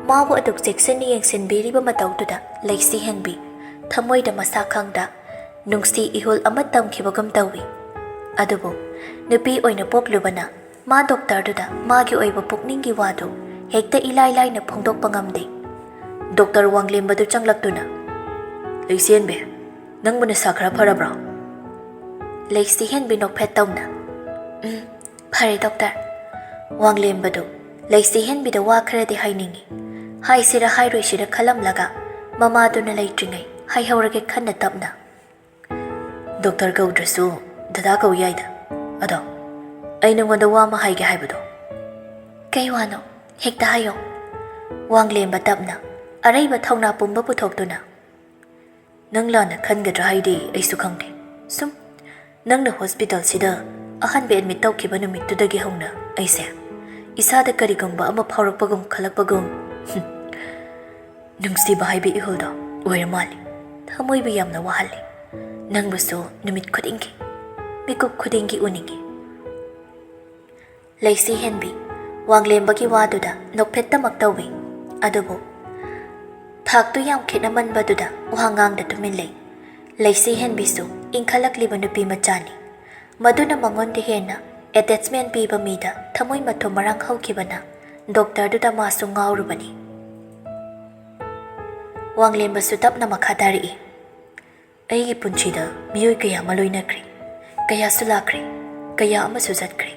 ꯃꯥꯕꯨ ꯑꯗꯨꯛ ꯆꯦꯛꯁꯤꯟꯅ ꯌꯦꯡꯁꯤꯟꯕꯤꯔꯤꯕ ꯃꯇꯧꯗꯨꯗ ꯂꯩꯁꯤ ꯍꯦꯟꯕꯤ ꯊꯃꯣꯏꯗ ꯃꯁꯥ ꯈꯪꯗ ꯅꯨꯡꯁꯤ ꯏꯍꯨꯜ ꯑꯃ ꯇꯝꯈꯤꯕꯒꯨꯝ ꯇꯧꯏ꯫ ꯑꯗꯨꯕꯨ ꯅꯨꯄꯤ ꯑꯣꯏꯅ ꯄꯣꯛꯂꯨꯕꯅ ꯃꯥ ꯗꯣꯛꯇꯔꯗꯨꯗ ꯃꯥꯒꯤ ꯑꯣꯏꯕ ꯄꯨꯛꯅꯤꯡꯒꯤ ꯋꯥꯗꯨ ꯍꯦꯛꯇ ꯏꯂꯥꯏ ꯂꯥꯏꯅ ꯐꯣꯡꯗꯣꯛꯄ ꯉꯝꯗꯦ꯫ ꯗꯣꯛꯇꯔ ꯋꯥꯡꯂꯦꯝꯕꯗꯨ ꯆꯪꯂꯛꯇꯨꯅ, "ꯂꯩꯁꯦꯟꯕꯤ, ꯅꯪꯕꯨ ꯅꯁꯥ ꯈꯔ ꯐꯔꯕ꯭ꯔꯣ?" ꯂꯩꯁꯤ ꯍꯦꯟꯕꯤ ꯅꯣꯛꯐꯦꯠ ꯇꯧꯅ, "ꯎꯝ, ꯐꯔꯦ ꯗꯣꯛꯇꯔ꯫" ꯋꯥꯡꯂꯦꯝꯕꯗꯨ ꯂꯩꯁꯤ ꯍꯦꯟꯕꯤꯗ ꯋꯥ ꯈꯔꯗꯤ ꯍꯥꯏꯅꯤꯡꯏ꯫ ꯍꯥꯏꯁꯤꯔ ꯍꯥꯏꯔꯣꯏꯁꯤꯔ ꯈꯜꯂꯝꯂꯒ ꯃꯃꯥꯗꯨꯅ ꯂꯩꯇ꯭ꯔꯤꯉꯩ ꯍꯥꯏꯍꯧꯔꯒꯦ ꯈꯟꯅ ꯇꯞꯅ, "ꯗꯣꯛꯇꯔ ꯀꯧꯗ꯭ꯔꯁꯨ ꯗꯗꯥ ꯀꯧ ꯌꯥꯏꯗ꯫ ꯑꯗꯣ ꯑꯩ ꯅꯉꯣꯟꯗ ꯋꯥ ꯑꯃ ꯍꯥꯏꯒꯦ ꯍꯥꯏꯕꯗꯣ꯫" "ꯀꯩ ꯋꯥꯅꯣ? ꯍꯦꯛꯇ ꯍꯥꯏꯌꯣ꯫" ꯋꯥꯡꯂꯦꯝꯕ ꯇꯞꯅ ꯑꯔꯩꯕ ꯊꯧꯅꯥ ꯄꯨꯝꯕ ꯄꯨꯊꯣꯛꯇꯨꯅ, "ꯅꯪ ꯂꯥꯟꯅ ꯈꯟꯒꯗ꯭ꯔꯥ ꯍꯥꯏꯗꯤ ꯑꯩꯁꯨ ꯈꯪꯗꯦ꯫ ꯁꯨꯝ ꯅꯪꯅ ꯍꯣꯁꯄꯤꯇꯥꯜꯁꯤꯗ ꯑꯍꯥꯟꯕ ꯑꯦꯗꯃꯤꯠ ꯇꯧꯈꯤꯕ ꯅꯨꯃꯤꯠꯇꯨꯗꯒꯤ ꯍꯧꯅ ꯑꯩꯁꯦ ꯏꯁꯥꯗ ꯀꯔꯤꯒꯨꯝꯕ ꯑꯃ ꯐꯥꯎꯔꯛꯄꯒꯨꯝ ꯈꯜꯂꯛꯄꯒꯨꯝ, ꯍꯨꯝ, ꯅꯨꯡꯁꯤꯕ ꯍꯥꯏꯕ ꯏꯍꯨꯜꯗꯣ ꯑꯣꯏꯔ ꯃꯥꯜꯂꯤ꯫ ꯊꯃꯣꯏꯕꯨ ꯌꯥꯝꯅ ꯋꯥꯍꯜꯂꯤ꯫ ꯅꯪꯕꯨꯁꯨ ꯅꯨꯃꯤꯠ ꯈꯨꯗꯤꯡꯒꯤ, ꯃꯤꯀꯨꯞ ꯈꯨꯗꯤꯡꯒꯤ ꯎꯅꯤꯡꯏ꯫" ꯂꯩꯁꯤ ꯍꯦꯟꯕꯤ ꯋꯥꯡꯂꯦꯝꯕꯒꯤ ꯋꯥꯗꯨꯗ ꯅꯣꯛꯐꯦꯠꯇꯃꯛ ꯇꯧꯏ꯫ ꯑꯗꯨꯕꯨ ꯊꯥꯛꯇꯨ ꯌꯥꯝ ꯈꯦꯠꯅꯃꯟꯕꯗꯨꯗ ꯋꯥ ꯉꯥꯡꯗ ꯇꯨꯃꯤꯟ ꯂꯩ꯫ ꯂꯩꯁꯤ ꯍꯦꯟꯕꯤꯁꯨ ꯏꯟꯈꯠꯂꯛꯂꯤꯕ ꯅꯨꯄꯤ ꯃꯆꯥꯅꯤ꯫ ꯃꯗꯨꯅ ꯃꯉꯣꯟꯗ ꯍꯦꯟꯅ ꯑꯦꯇꯦꯆꯃꯦꯟ ꯄꯤꯕ ꯃꯤꯗ ꯊꯃꯣꯏ ꯃꯊꯨꯝ ꯃꯔꯥꯡ ꯍꯧꯈꯤꯕꯅ ꯗꯣꯛꯇꯔꯗꯨꯗ ꯃꯥꯁꯨ ꯉꯥꯎꯔꯨꯕꯅꯤ꯫ ꯋꯥꯡꯂꯦꯝꯕꯁꯨ ꯇꯞꯅ ꯃꯈꯥ ꯇꯥꯔꯛꯏ꯫ "ꯑꯩꯒꯤ ꯄꯨꯟꯁꯤꯗ ꯃꯤꯑꯣꯏ ꯀꯌꯥ ꯑꯃ ꯂꯣꯏꯅꯈ꯭ꯔꯦ, ꯀꯌꯥꯁꯨ ꯂꯥꯛꯈ꯭ꯔꯦ, ꯀꯌꯥ ꯑꯃꯁꯨ ꯆꯠꯈ꯭ꯔꯦ꯫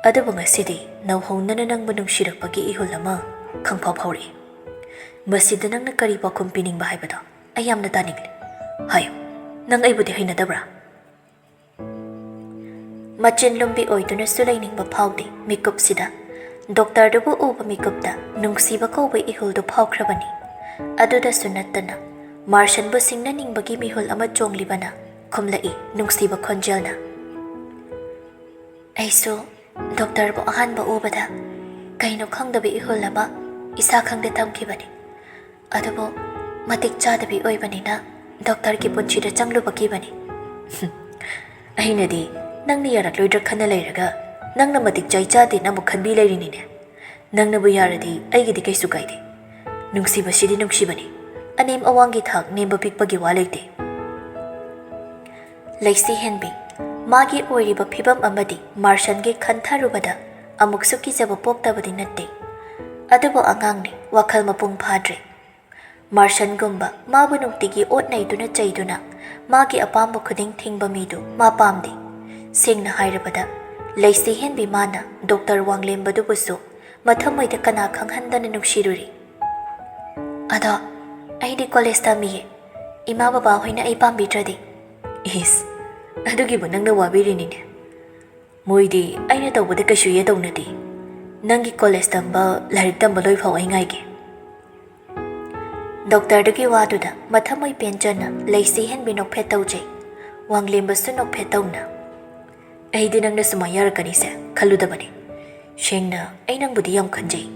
ꯑꯗꯨꯕꯨ ꯉꯁꯤꯗꯤ ꯅꯧꯍꯧꯅꯅ ꯅꯪꯕꯨ ꯅꯨꯡꯁꯤꯔꯛꯄꯒꯤ ꯏꯍꯨꯜ ꯑꯃ ꯈꯪꯐꯥꯎ ꯐꯥꯎꯔꯛꯏ꯫ ꯃꯁꯤꯗ ꯅꯪꯅ ꯀꯔꯤ ꯄꯥꯎꯈꯨꯝ ꯄꯤꯅꯤꯡꯕ ꯍꯥꯏꯕꯗꯣ ꯑꯩ ꯌꯥꯝꯅ ꯇꯥꯅꯤꯡꯂꯦ꯫ ꯍꯥꯏꯌꯨ, ꯅꯪ ꯑꯩꯕꯨꯗꯤ ꯍꯩꯅꯗꯕ꯭ꯔꯥ?" ꯃꯆꯤꯟ ꯂꯨꯝꯕꯤ ꯑꯣꯏꯗꯨꯅꯁꯨ ꯂꯩꯅꯤꯡꯕ ꯐꯥꯎꯗꯦ ꯃꯤꯀꯨꯞꯁꯤꯗ꯫ ꯗꯣꯛꯇꯔꯗꯨꯕꯨ ꯎꯕ ꯃꯤꯀꯨꯞꯇ ꯅꯨꯡꯁꯤꯕ ꯀꯧꯕ ꯏꯍꯨꯜꯗꯨ ꯐꯥꯎꯈ꯭ꯔꯕꯅꯤ꯫ ꯑꯗꯨꯗꯁꯨ ꯅꯠꯇꯅ ꯃꯥꯔꯁꯟꯕꯨ ꯁꯤꯡꯅꯅꯤꯡꯕꯒꯤ ꯃꯤꯍꯨꯜ ꯑꯃ ꯆꯣꯡꯂꯤꯕꯅ ꯈꯨꯝꯂꯛꯏ ꯅꯨꯡꯁꯤꯕ ꯈꯣꯟꯖꯦꯜꯅ꯫ ꯑꯩꯁꯨ ꯗꯣꯛꯇꯔꯕꯨ ꯑꯍꯥꯟꯕ ꯎꯕꯗ ꯀꯩꯅꯣ ꯈꯪꯗꯕ ꯏꯍꯨꯜ ꯑꯃ ꯏꯁꯥ ꯈꯪꯗ ꯊꯝꯈꯤꯕꯅꯤ꯫ ꯑꯗꯨꯕꯨ ꯃꯇꯤꯛ ꯆꯥꯗꯕꯤ ꯑꯣꯏꯕꯅꯤꯅ ꯗꯣꯛꯇꯔꯒꯤ ꯄꯨꯟꯁꯤꯗ ꯆꯪꯂꯨꯕꯒꯤꯕꯅꯤ꯫ ꯑꯩꯅꯗꯤ ꯅꯪꯅ ꯌꯥꯔꯛꯂꯣꯏꯗ꯭ꯔꯥ ꯈꯟꯅ ꯂꯩꯔꯒ ꯅꯪꯅ ꯃꯇꯤꯛ ꯆꯥꯏ ꯆꯥꯗꯦꯅ ꯑꯃꯨꯛ ꯈꯟꯕꯤ ꯂꯩꯔꯤꯅꯤꯅꯦ꯫ ꯅꯪꯅꯕꯨ ꯌꯥꯔꯗꯤ ꯑꯩꯒꯤꯗꯤ ꯀꯩꯁꯨ ꯀꯥꯏꯗꯦ꯫ ꯅꯨꯡꯁꯤꯕꯁꯤꯗꯤ ꯅꯨꯡꯁꯤꯕꯅꯤ꯫ ꯑꯅꯦꯝ ꯑꯋꯥꯡꯒꯤ ꯊꯥꯛ ꯅꯦꯝꯕ ꯄꯤꯛꯄꯒꯤ ꯋꯥ ꯂꯩꯇꯦ꯫ ꯂꯩꯁꯤ ꯍꯦꯟꯕꯤ, ꯃꯥꯒꯤ ꯑꯣꯏꯔꯤꯕ ꯐꯤꯕꯝ ꯑꯃꯗꯤ ꯃꯥꯔꯁꯟꯒꯤ ꯈꯟꯊꯔꯨꯕꯗ ꯑꯃꯨꯛꯁꯨ ꯀꯤꯖꯕ ꯄꯣꯛꯇꯕꯗꯤ ꯅꯠꯇꯦ꯫ ꯑꯗꯨꯕꯨ ꯑꯉꯥꯡꯅꯤ, ꯋꯥꯈꯜ ꯃꯄꯨꯡ ꯐꯥꯗ꯭ꯔꯤ꯫ ꯃꯥꯔꯁꯟꯒꯨꯝꯕ ꯃꯥꯕꯨ ꯅꯨꯡꯇꯤꯒꯤ ꯑꯣꯠ ꯅꯩꯗꯨꯅ ꯆꯩꯗꯨꯅ ꯃꯥꯒꯤ ꯑꯄꯥꯝꯕ ꯈꯨꯗꯤꯡ ꯊꯤꯡꯕ ꯃꯤꯗꯨ ꯃꯥ ꯄꯥꯝꯗꯦ꯫ ꯁꯦꯡꯅ ꯍꯥꯏꯔꯕꯗ, ꯂꯩꯁꯤ ꯍꯦꯟꯕꯤ ꯃꯥꯅ ꯗꯣꯛꯇꯔ ꯋꯥꯡꯂꯦꯝꯕꯗꯨꯕꯨꯁꯨ ꯃꯊꯃꯣꯏꯗ ꯀꯅꯥ ꯈꯪꯍꯟꯗꯅ ꯅꯨꯡꯁꯤꯔꯨꯔꯤ꯫ ꯑꯗꯣ ꯑꯩꯗꯤ ꯀꯣꯂꯦꯖ ꯇꯝꯃꯤꯌꯦ꯫ ꯏꯃꯥ ꯕꯕꯥ ꯍꯣꯏꯅ ꯑꯩ ꯄꯥꯝꯕꯤꯗ꯭ꯔꯗꯤ꯫ ꯏꯁ, ꯑꯗꯨꯒꯤꯕꯨ ꯅꯪꯅ ꯋꯥꯕꯤꯔꯤꯅꯤꯅꯦ꯫ ꯃꯣꯏꯗꯤ ꯑꯩꯅ ꯇꯧꯕꯗ ꯀꯩꯁꯨ ꯌꯦ ꯇꯧꯅꯗꯦ꯫ ꯅꯪꯒꯤ ꯀꯣꯂꯦꯖ ꯇꯝꯕ, ꯂꯥꯏꯔꯤꯛ ꯇꯝꯕ ꯂꯣꯏ ꯐꯥꯎ ꯑꯩ ꯉꯥꯏꯒꯦ꯫ ꯗꯣꯛꯇꯔꯗꯨꯒꯤ ꯋꯥꯗꯨꯗ ꯃꯊꯃꯣꯏ ꯄꯦꯟꯖꯅ ꯂꯩꯁꯤ ꯍꯦꯟꯕꯤ ꯅꯣꯛꯐꯦꯠ ꯇꯧꯖꯩ꯫ ꯋꯥꯡꯂꯦꯝꯕꯁꯨ ꯅꯣꯛꯐꯦꯠ ꯇꯧꯅ꯫ ꯑꯩꯗꯤ ꯅꯪꯅ ꯁꯨꯃꯥꯏ ꯌꯥꯔꯛꯀꯅꯤꯁꯦ ꯈꯜꯂꯨꯗꯕꯅꯤ꯫ ꯁꯦꯡꯅ, ꯑꯩ ꯅꯪꯕꯨꯗꯤ ꯌꯥꯝ ꯈꯟꯖꯩ꯫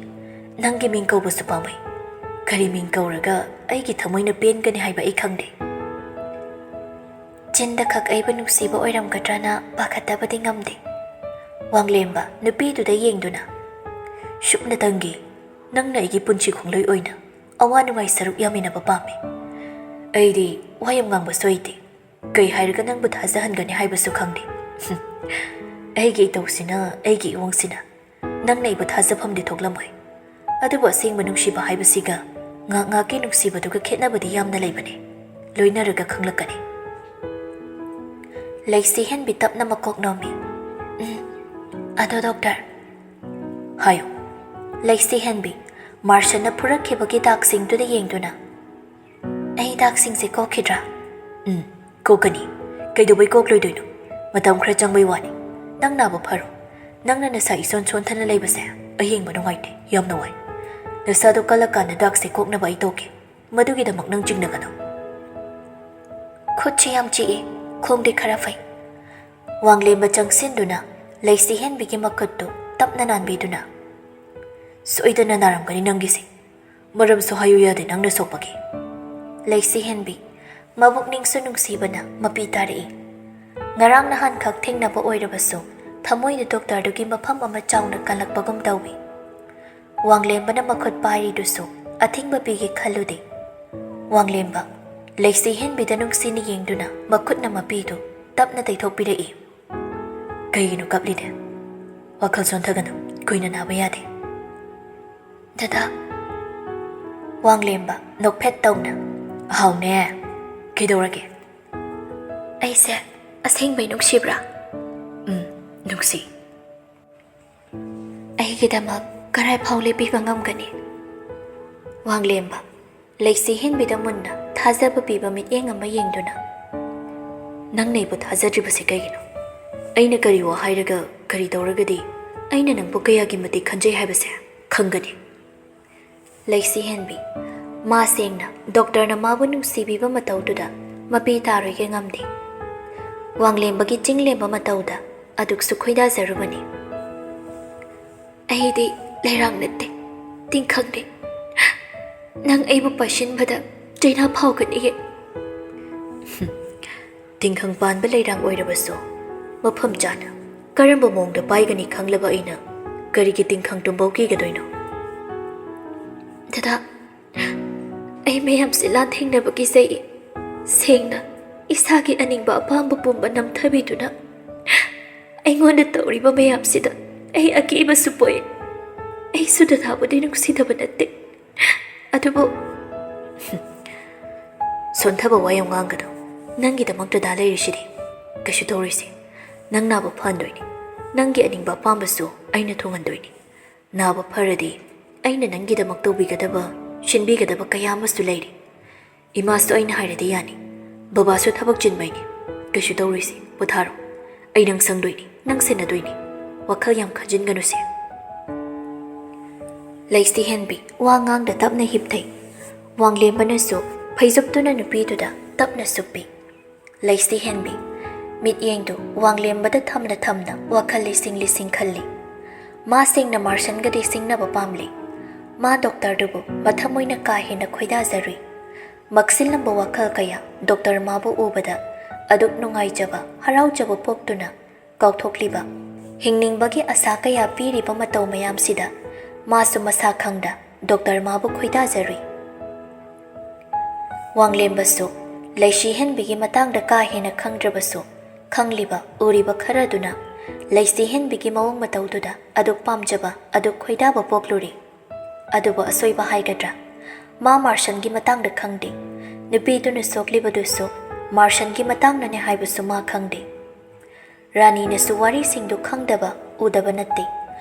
ꯅꯪꯒꯤ ꯃꯤꯡ ꯀꯧꯕꯁꯨ ꯄꯥꯝꯃꯩ꯫ ꯀꯔꯤ ꯃꯤꯡ ꯀꯧꯔꯒ ꯑꯩꯒꯤ ꯊꯃꯣꯏꯅ ꯄꯦꯟꯒꯅꯤ ꯍꯥꯏꯕ ꯑꯩ ꯈꯪꯗꯦ꯫ ꯆꯤꯟꯗ ꯈꯛ ꯑꯩꯕꯨ ꯅꯨꯡꯁꯤꯕ ꯑꯣꯏꯔꯝꯒꯗ꯭ꯔꯅ ꯄꯥꯈꯠꯇꯕꯗꯤ ꯉꯝꯗꯦ꯫ ꯋꯥꯡꯂꯦꯝꯕ ꯅꯨꯄꯤꯗꯨꯗ ꯌꯦꯡꯗꯨꯅ, "ꯁꯨꯞꯅꯇꯪꯒꯤ ꯅꯪꯅ ꯑꯩꯒꯤ ꯄꯨꯟꯁꯤ ꯈꯣꯡꯂꯣꯏ ꯑꯣꯏꯅ ꯑꯋꯥ ꯅꯨꯡꯉꯥꯏ ꯁꯔꯨꯛ ꯌꯥꯃꯤꯟꯅꯕ ꯄꯥꯝꯃꯤ꯫ ꯑꯩꯗꯤ ꯋꯥ ꯌꯥꯝ ꯉꯥꯡꯕꯁꯨ ꯍꯩꯇꯦ꯫ ꯀꯩ ꯍꯥꯏꯔꯒ ꯅꯪꯕꯨ ꯊꯥꯖꯍꯟꯒꯅꯤ ꯍꯥꯏꯕꯁꯨ ꯈꯪꯗꯦ꯫ ꯑꯩꯒꯤ ꯏꯇꯧꯁꯤꯅ, ꯑꯩꯒꯤ ꯏꯋꯣꯡꯁꯤꯅ ꯅꯪꯅ ꯑꯩꯕꯨ ꯊꯥꯖꯐꯝꯗꯤ ꯊꯣꯛꯂꯝꯃꯣꯏ꯫ ꯑꯗꯨꯕꯨ ꯑꯁꯦꯡꯕ ꯅꯨꯡꯁꯤꯕ ꯍꯥꯏꯕꯁꯤꯒ ꯉꯥꯏꯍꯥꯛ ꯉꯥꯏꯍꯥꯛꯀꯤ ꯅꯨꯡꯁꯤꯕꯗꯨꯒ ꯈꯦꯠꯅꯕꯗꯤ ꯌꯥꯝꯅ ꯂꯩꯕꯅꯤ꯫ ꯂꯣꯏꯅꯔꯒ ꯈꯪꯂꯛꯀꯅꯤ꯫" ꯂꯩꯁꯤ ꯍꯦꯟꯕꯤ ꯇꯞꯅ ꯃꯀꯣꯛ ꯅꯣꯝꯃꯤ꯫ "ꯎꯝ, ꯑꯗꯣ ꯗꯣꯛꯇꯔ꯫" "ꯍꯥꯏꯌꯨ꯫" ꯂꯩꯁꯤ ꯍꯦꯟꯕꯤ ꯃꯥꯔꯁꯟꯅ ꯐꯨꯔꯛꯈꯤꯕꯒꯤ ꯗꯥꯛꯁꯤꯡꯗꯨꯗ ꯌꯦꯡꯗꯨꯅ, "ꯑꯩ ꯗꯥꯛꯁꯤꯡꯁꯦ ꯀꯣꯛꯈꯤꯗ꯭ꯔꯥ?" "ꯎꯝ, ꯀꯣꯛꯀꯅꯤ꯫ ꯀꯩꯗꯧꯕꯩ ꯀꯣꯛꯂꯣꯏꯗꯣꯏꯅꯣ? ꯃꯇꯝ ꯈꯔ ꯆꯪꯕꯩ ꯋꯥꯅꯤ꯫ ꯅꯪ ꯅꯥꯕ ꯐꯔꯣ꯫ ꯅꯪꯅ ꯅꯁꯥ ꯏꯁꯣꯟ ꯁꯣꯟꯊꯅ ꯂꯩꯕꯁꯦ ꯑꯩ ꯌꯦꯡꯕ ꯅꯨꯡꯉꯥꯏꯇꯦ, ꯌꯥꯝꯅ ꯋꯥꯏ꯫ ꯅꯁꯥꯗꯣ ꯀꯜꯂꯀꯥꯟꯗ ꯗꯥꯛꯁꯦ ꯀꯣꯛꯅꯕ ꯑꯩ ꯇꯧꯒꯦ꯫ ꯃꯗꯨꯒꯤꯗꯃꯛ ꯅꯪ ꯆꯤꯡꯅꯒꯅꯨ꯫ ꯈꯨꯠꯁꯤ ꯌꯥꯝ ꯆꯤꯛꯏ, ꯈꯣꯡꯗꯤ ꯈꯔ ꯐꯩ꯫ ꯋꯥꯡꯂꯦꯝꯕ ꯆꯪꯁꯤꯟꯗꯨꯅ ꯂꯩꯁꯤꯍꯦꯟꯕꯤꯒꯤ ꯃꯈꯨꯠꯇꯨ ꯇꯞꯅ ꯅꯥꯟꯕꯤꯗꯨꯅ, "ꯁꯣꯏꯗꯅ ꯅꯥꯔꯝꯒꯅꯤ ꯅꯪꯒꯤꯁꯦ꯫ ꯃꯔꯝꯁꯨ ꯍꯥꯏꯌꯨ ꯌꯥꯗꯦ ꯅꯪꯅ ꯁꯣꯛꯄꯒꯤ꯫" ꯂꯩꯁꯤꯍꯦꯟꯕꯤ ꯃꯕꯨꯛꯅꯤꯡꯁꯨ ꯅꯨꯡꯁꯤꯕꯅ ꯃꯄꯤ ꯇꯥꯔꯛꯏ꯫ ꯉꯔꯥꯡ ꯅꯍꯥꯟꯈꯛ ꯊꯦꯡꯅꯕ ꯑꯣꯏꯔꯕꯁꯨ ꯊꯃꯣꯏꯗ ꯗꯣꯛꯇꯔꯗꯨꯒꯤ ꯃꯐꯝ ꯑꯃ ꯆꯥꯎꯅ ꯀꯜꯂꯛꯄꯒꯨꯝ ꯇꯧꯏ꯫ ꯋꯥꯡꯂꯦꯝꯕꯅ ꯃꯈꯨꯠ ꯄꯥꯏꯔꯤꯗꯨꯁꯨ ꯑꯊꯤꯡꯕ ꯄꯤꯒꯦ ꯈꯜꯂꯨꯗꯦ꯫ ꯋꯥꯡꯂꯦꯝꯕ ꯂꯩꯁꯤꯍꯦꯟꯕꯤꯗ ꯅꯨꯡꯁꯤꯅ ꯌꯦꯡꯗꯨꯅ ꯃꯈꯨꯠꯅ ꯃꯄꯤꯗꯨ ꯇꯞꯅ ꯇꯩꯊꯣꯛꯄꯤꯔꯛꯏ꯫ "ꯀꯩꯒꯤꯅꯣ ꯀꯞꯂꯤꯗꯤ? ꯋꯥꯈꯜ ꯁꯣꯟꯊꯒꯅꯨ, ꯀꯨꯏꯅ ꯅꯥꯕ ꯌꯥꯗꯦ꯫" "ꯗꯗꯥ꯫" ꯋꯥꯡꯂꯦꯝꯕ ꯅꯣꯛꯐꯦꯠ ꯇꯧꯅ, "ꯍꯥꯎꯅꯦ, ꯀꯩꯗꯧꯔꯒꯦ?" "ꯑꯩꯁꯦ ꯑꯁꯦꯡꯕꯩ ꯅꯨꯡꯁꯤꯕ꯭ꯔꯥ?" "ꯎꯝ, ꯅꯨꯡꯁꯤ꯫" "ꯑꯩꯒꯤꯗꯃꯛ ꯀꯔꯥꯏ ꯐꯥꯎ ꯂꯦꯞꯄꯤꯕ ꯉꯝꯒꯅꯤ?" ꯋꯥꯡꯂꯦꯝꯕ ꯂꯩꯁꯤꯍꯦꯟꯕꯤꯗ ꯃꯨꯟꯅ ꯊꯥꯖꯕ ꯄꯤꯕ ꯃꯤꯠꯌꯦꯡ ꯑꯃ ꯌꯦꯡꯗꯨꯅ, "ꯅꯪꯅ ꯑꯩꯕꯨ ꯊꯥꯖꯗ꯭ꯔꯤꯕꯁꯤ ꯀꯩꯒꯤꯅꯣ? ꯑꯩꯅ ꯀꯔꯤ ꯋꯥ ꯍꯥꯏꯔꯒ ꯀꯔꯤ ꯇꯧꯔꯒꯗꯤ ꯑꯩꯅ ꯅꯪꯕꯨ ꯀꯌꯥꯒꯤ ꯃꯇꯤꯛ ꯈꯟꯖꯩ ꯍꯥꯏꯕꯁꯦ ꯈꯪꯒꯅꯤ?" ꯂꯩꯁꯤꯍꯦꯟꯕꯤ ꯃꯥ ꯁꯦꯡꯅ ꯗꯣꯛꯇꯔꯅ ꯃꯥꯕꯨ ꯅꯨꯡꯁꯤꯕꯤꯕ ꯃꯇꯧꯗꯨꯗ ꯃꯄꯤ ꯇꯥꯔꯣꯏꯒꯦ ꯉꯝꯗꯦ꯫ ꯋꯥꯡꯂꯦꯝꯕꯒꯤ ꯆꯤꯡꯂꯦꯝꯕ ꯃꯇꯧꯗ ꯑꯗꯨꯛꯁꯨ ꯈꯣꯏꯗꯥꯖꯔꯨꯕꯅꯤ꯫ "ꯑꯩꯗꯤ ꯂꯩꯔꯥꯡ ꯅꯠꯇꯦ, ꯇꯤꯡꯈꯪꯅꯤ꯫ ꯅꯪ ꯑꯩꯕꯨ ꯄꯥꯏꯁꯤꯟꯕꯗ ꯆꯩꯅꯥ ꯐꯥꯎꯒꯅꯤꯌꯦ꯫" "ꯇꯤꯡꯈꯪ ꯄꯥꯟꯕ ꯂꯩꯔꯥꯡ ꯑꯣꯏꯔꯕꯁꯨ ꯃꯐꯝ ꯆꯥꯅ ꯀꯔꯝꯕ ꯃꯑꯣꯡꯗ ꯄꯥꯏꯒꯅꯤ ꯈꯪꯂꯕ ꯑꯩꯅ ꯀꯔꯤꯒꯤ ꯇꯤꯡꯈꯪ ꯇꯨꯝꯕꯧ ꯀꯤꯒꯗꯣꯏꯅꯣ?" "ꯗꯗꯥ, ꯑꯩ ꯃꯌꯥꯝꯁꯦ ꯂꯥꯟꯊꯦꯡꯅꯕ ꯀꯤꯖꯩ꯫ ꯁꯦꯡꯅ ꯏꯁꯥꯒꯤ ꯑꯅꯤꯡꯕ ꯑꯄꯥꯝꯕ ꯄꯨꯝꯕ ꯅꯝꯊꯕꯤꯗꯨꯅ ꯑꯩꯉꯣꯟꯗ ꯇꯧꯔꯤꯕ ꯃꯌꯥꯝꯁꯤꯗ ꯑꯩ ꯑꯀꯤꯕꯁꯨ ꯄꯣꯛꯏ꯫ ꯑꯩꯁꯨ ꯗꯗꯥꯕꯨꯗꯤ ꯅꯨꯡꯁꯤꯗꯕ ꯅꯠꯇꯦ, ꯑꯗꯨꯕꯨ꯫" "ꯁꯣꯟꯊꯕ ꯋꯥ ꯌꯥꯝ ꯉꯥꯡꯒꯅꯨ꯫ ꯅꯪꯒꯤꯗꯃꯛ ꯗꯗꯥ ꯂꯩꯔꯤꯁꯤꯗꯤ꯫ ꯀꯩꯁꯨ ꯇꯧꯔꯣꯏꯁꯦ꯫ ꯅꯪ ꯅꯥꯕ ꯐꯍꯟꯗꯣꯏꯅꯤ꯫ ꯅꯪꯒꯤ ꯑꯅꯤꯡꯕ ꯑꯄꯥꯝꯕꯁꯨ ꯑꯩꯅ ꯊꯨꯡꯍꯟꯗꯣꯏꯅꯤ꯫ ꯅꯥꯕ ꯐꯔꯗꯤ ꯑꯩꯅ ꯅꯪꯒꯤꯗꯃꯛ ꯇꯧꯕꯤꯒꯗꯕ, ꯁꯤꯟꯕꯤꯒꯗꯕ ꯀꯌꯥ ꯑꯃꯁꯨ ꯂꯩꯔꯤ꯫ ꯏꯃꯥꯁꯨ ꯑꯩꯅ ꯍꯥꯏꯔꯗꯤ ꯌꯥꯅꯤ꯫ ꯕꯕꯥꯁꯨ ꯊꯕꯛ ꯆꯤꯟꯕꯩꯅꯤ꯫ ꯀꯩꯁꯨ ꯇꯧꯔꯣꯏꯁꯦ, ꯄꯣꯊꯥꯔꯣ꯫ ꯑꯩ ꯅꯪ ꯁꯪꯗꯣꯏꯅꯤ, ꯅꯪ ꯁꯦꯟꯅꯗꯣꯏꯅꯤ꯫ ꯋꯥꯈꯜ ꯌꯥꯝ ꯈꯟꯖꯤꯟꯒꯅꯨꯁꯦ꯫" ꯂꯩꯁꯤꯍꯦꯟꯕꯤ ꯋꯥ ꯉꯥꯡꯗ ꯇꯞꯅ ꯍꯤꯞꯊꯩ꯫ ꯋꯥꯡꯂꯦꯝꯕꯅꯁꯨ ꯐꯩꯖꯨꯞꯇꯨꯅ ꯅꯨꯄꯤꯗꯨꯗ ꯇꯞꯅ ꯁꯨꯞꯄꯤ꯫ ꯂꯩꯁꯤꯍꯦꯟꯕꯤ ꯃꯤꯠꯌꯦꯡꯗꯨ ꯋꯥꯡꯂꯦꯝꯕꯗ ꯊꯝꯅ ꯊꯝꯅ ꯋꯥꯈꯜ ꯂꯤꯁꯤꯡ ꯂꯤꯁꯤꯡ ꯈꯜꯂꯤ꯫ ꯃꯥ ꯁꯦꯡꯅ ꯃꯥꯔꯁꯟꯒꯗꯤ ꯁꯤꯡꯅꯕ ꯄꯥꯝꯂꯤ꯫ ꯃꯥ ꯗꯣꯛꯇꯔꯗꯨꯕꯨ ꯃꯊꯃꯣꯏꯅ ꯀꯥ ꯍꯦꯟꯅ ꯈꯣꯏꯗꯥꯖꯔꯨꯏ꯫ ꯃꯛꯁꯤꯜꯂꯝꯕ ꯋꯥꯈꯜ ꯀꯌꯥ ꯗꯣꯛꯇꯔ ꯃꯥꯕꯨ ꯎꯕꯗ ꯑꯗꯨꯛ ꯅꯨꯡꯉꯥꯏꯖꯕ, ꯍꯔꯥꯎꯖꯕ ꯄꯣꯛꯇꯨꯅ ꯀꯥꯎꯊꯣꯛꯂꯤꯕ, ꯍꯤꯡꯅꯤꯡꯕꯒꯤ ꯑꯁꯥ ꯀꯌꯥ ꯄꯤꯔꯤꯕ ꯃꯇꯧ ꯃꯌꯥꯝꯁꯤꯗ ꯃꯥꯁꯨ ꯃꯁꯥ ꯈꯪꯗ ꯗꯣꯛꯇꯔ ꯃꯥꯕꯨ ꯈꯣꯏꯗꯥꯖꯔꯨꯏ꯫ ꯋꯥꯡꯂꯦꯝꯕꯁꯨ ꯂꯩꯁꯤꯍꯦꯟꯕꯤꯒꯤ ꯃꯇꯥꯡꯗ ꯀꯥ ꯍꯦꯟꯅ ꯈꯪꯗ꯭ꯔꯕꯁꯨ, ꯈꯪꯂꯤꯕ ꯎꯔꯤꯕ ꯈꯔꯗꯨꯅ ꯂꯩꯁꯤꯍꯦꯟꯕꯤꯒꯤ ꯃꯑꯣꯡ ꯃꯇꯧꯗꯨꯗ ꯑꯗꯨꯛ ꯄꯥꯝꯖꯕ, ꯑꯗꯨꯛ ꯈꯣꯏꯗꯥꯕ ꯄꯣꯛꯂꯨꯔꯦ꯫ ꯑꯗꯨꯕꯨ ꯑꯁꯣꯏꯕ ꯍꯥꯏꯒꯗ꯭ꯔꯥ? ꯃꯥ ꯃꯥꯔꯁꯟꯒꯤ ꯃꯇꯥꯡꯗ ꯈꯪꯗꯦ꯫ ꯅꯨꯄꯤꯗꯨꯅ ꯁꯣꯛꯂꯤꯕꯗꯨꯁꯨ ꯃꯥꯔꯁꯟꯒꯤ ꯃꯇꯥꯡꯅꯅꯦ ꯍꯥꯏꯕꯁꯨ ꯃꯥ ꯈꯪꯗꯦ꯫ ꯔꯥꯅꯤꯅꯁꯨ ꯋꯥꯔꯤꯁꯤꯡꯗꯨ ꯈꯪꯗꯕ, ꯎꯗꯕ ꯅꯠꯇꯦ꯫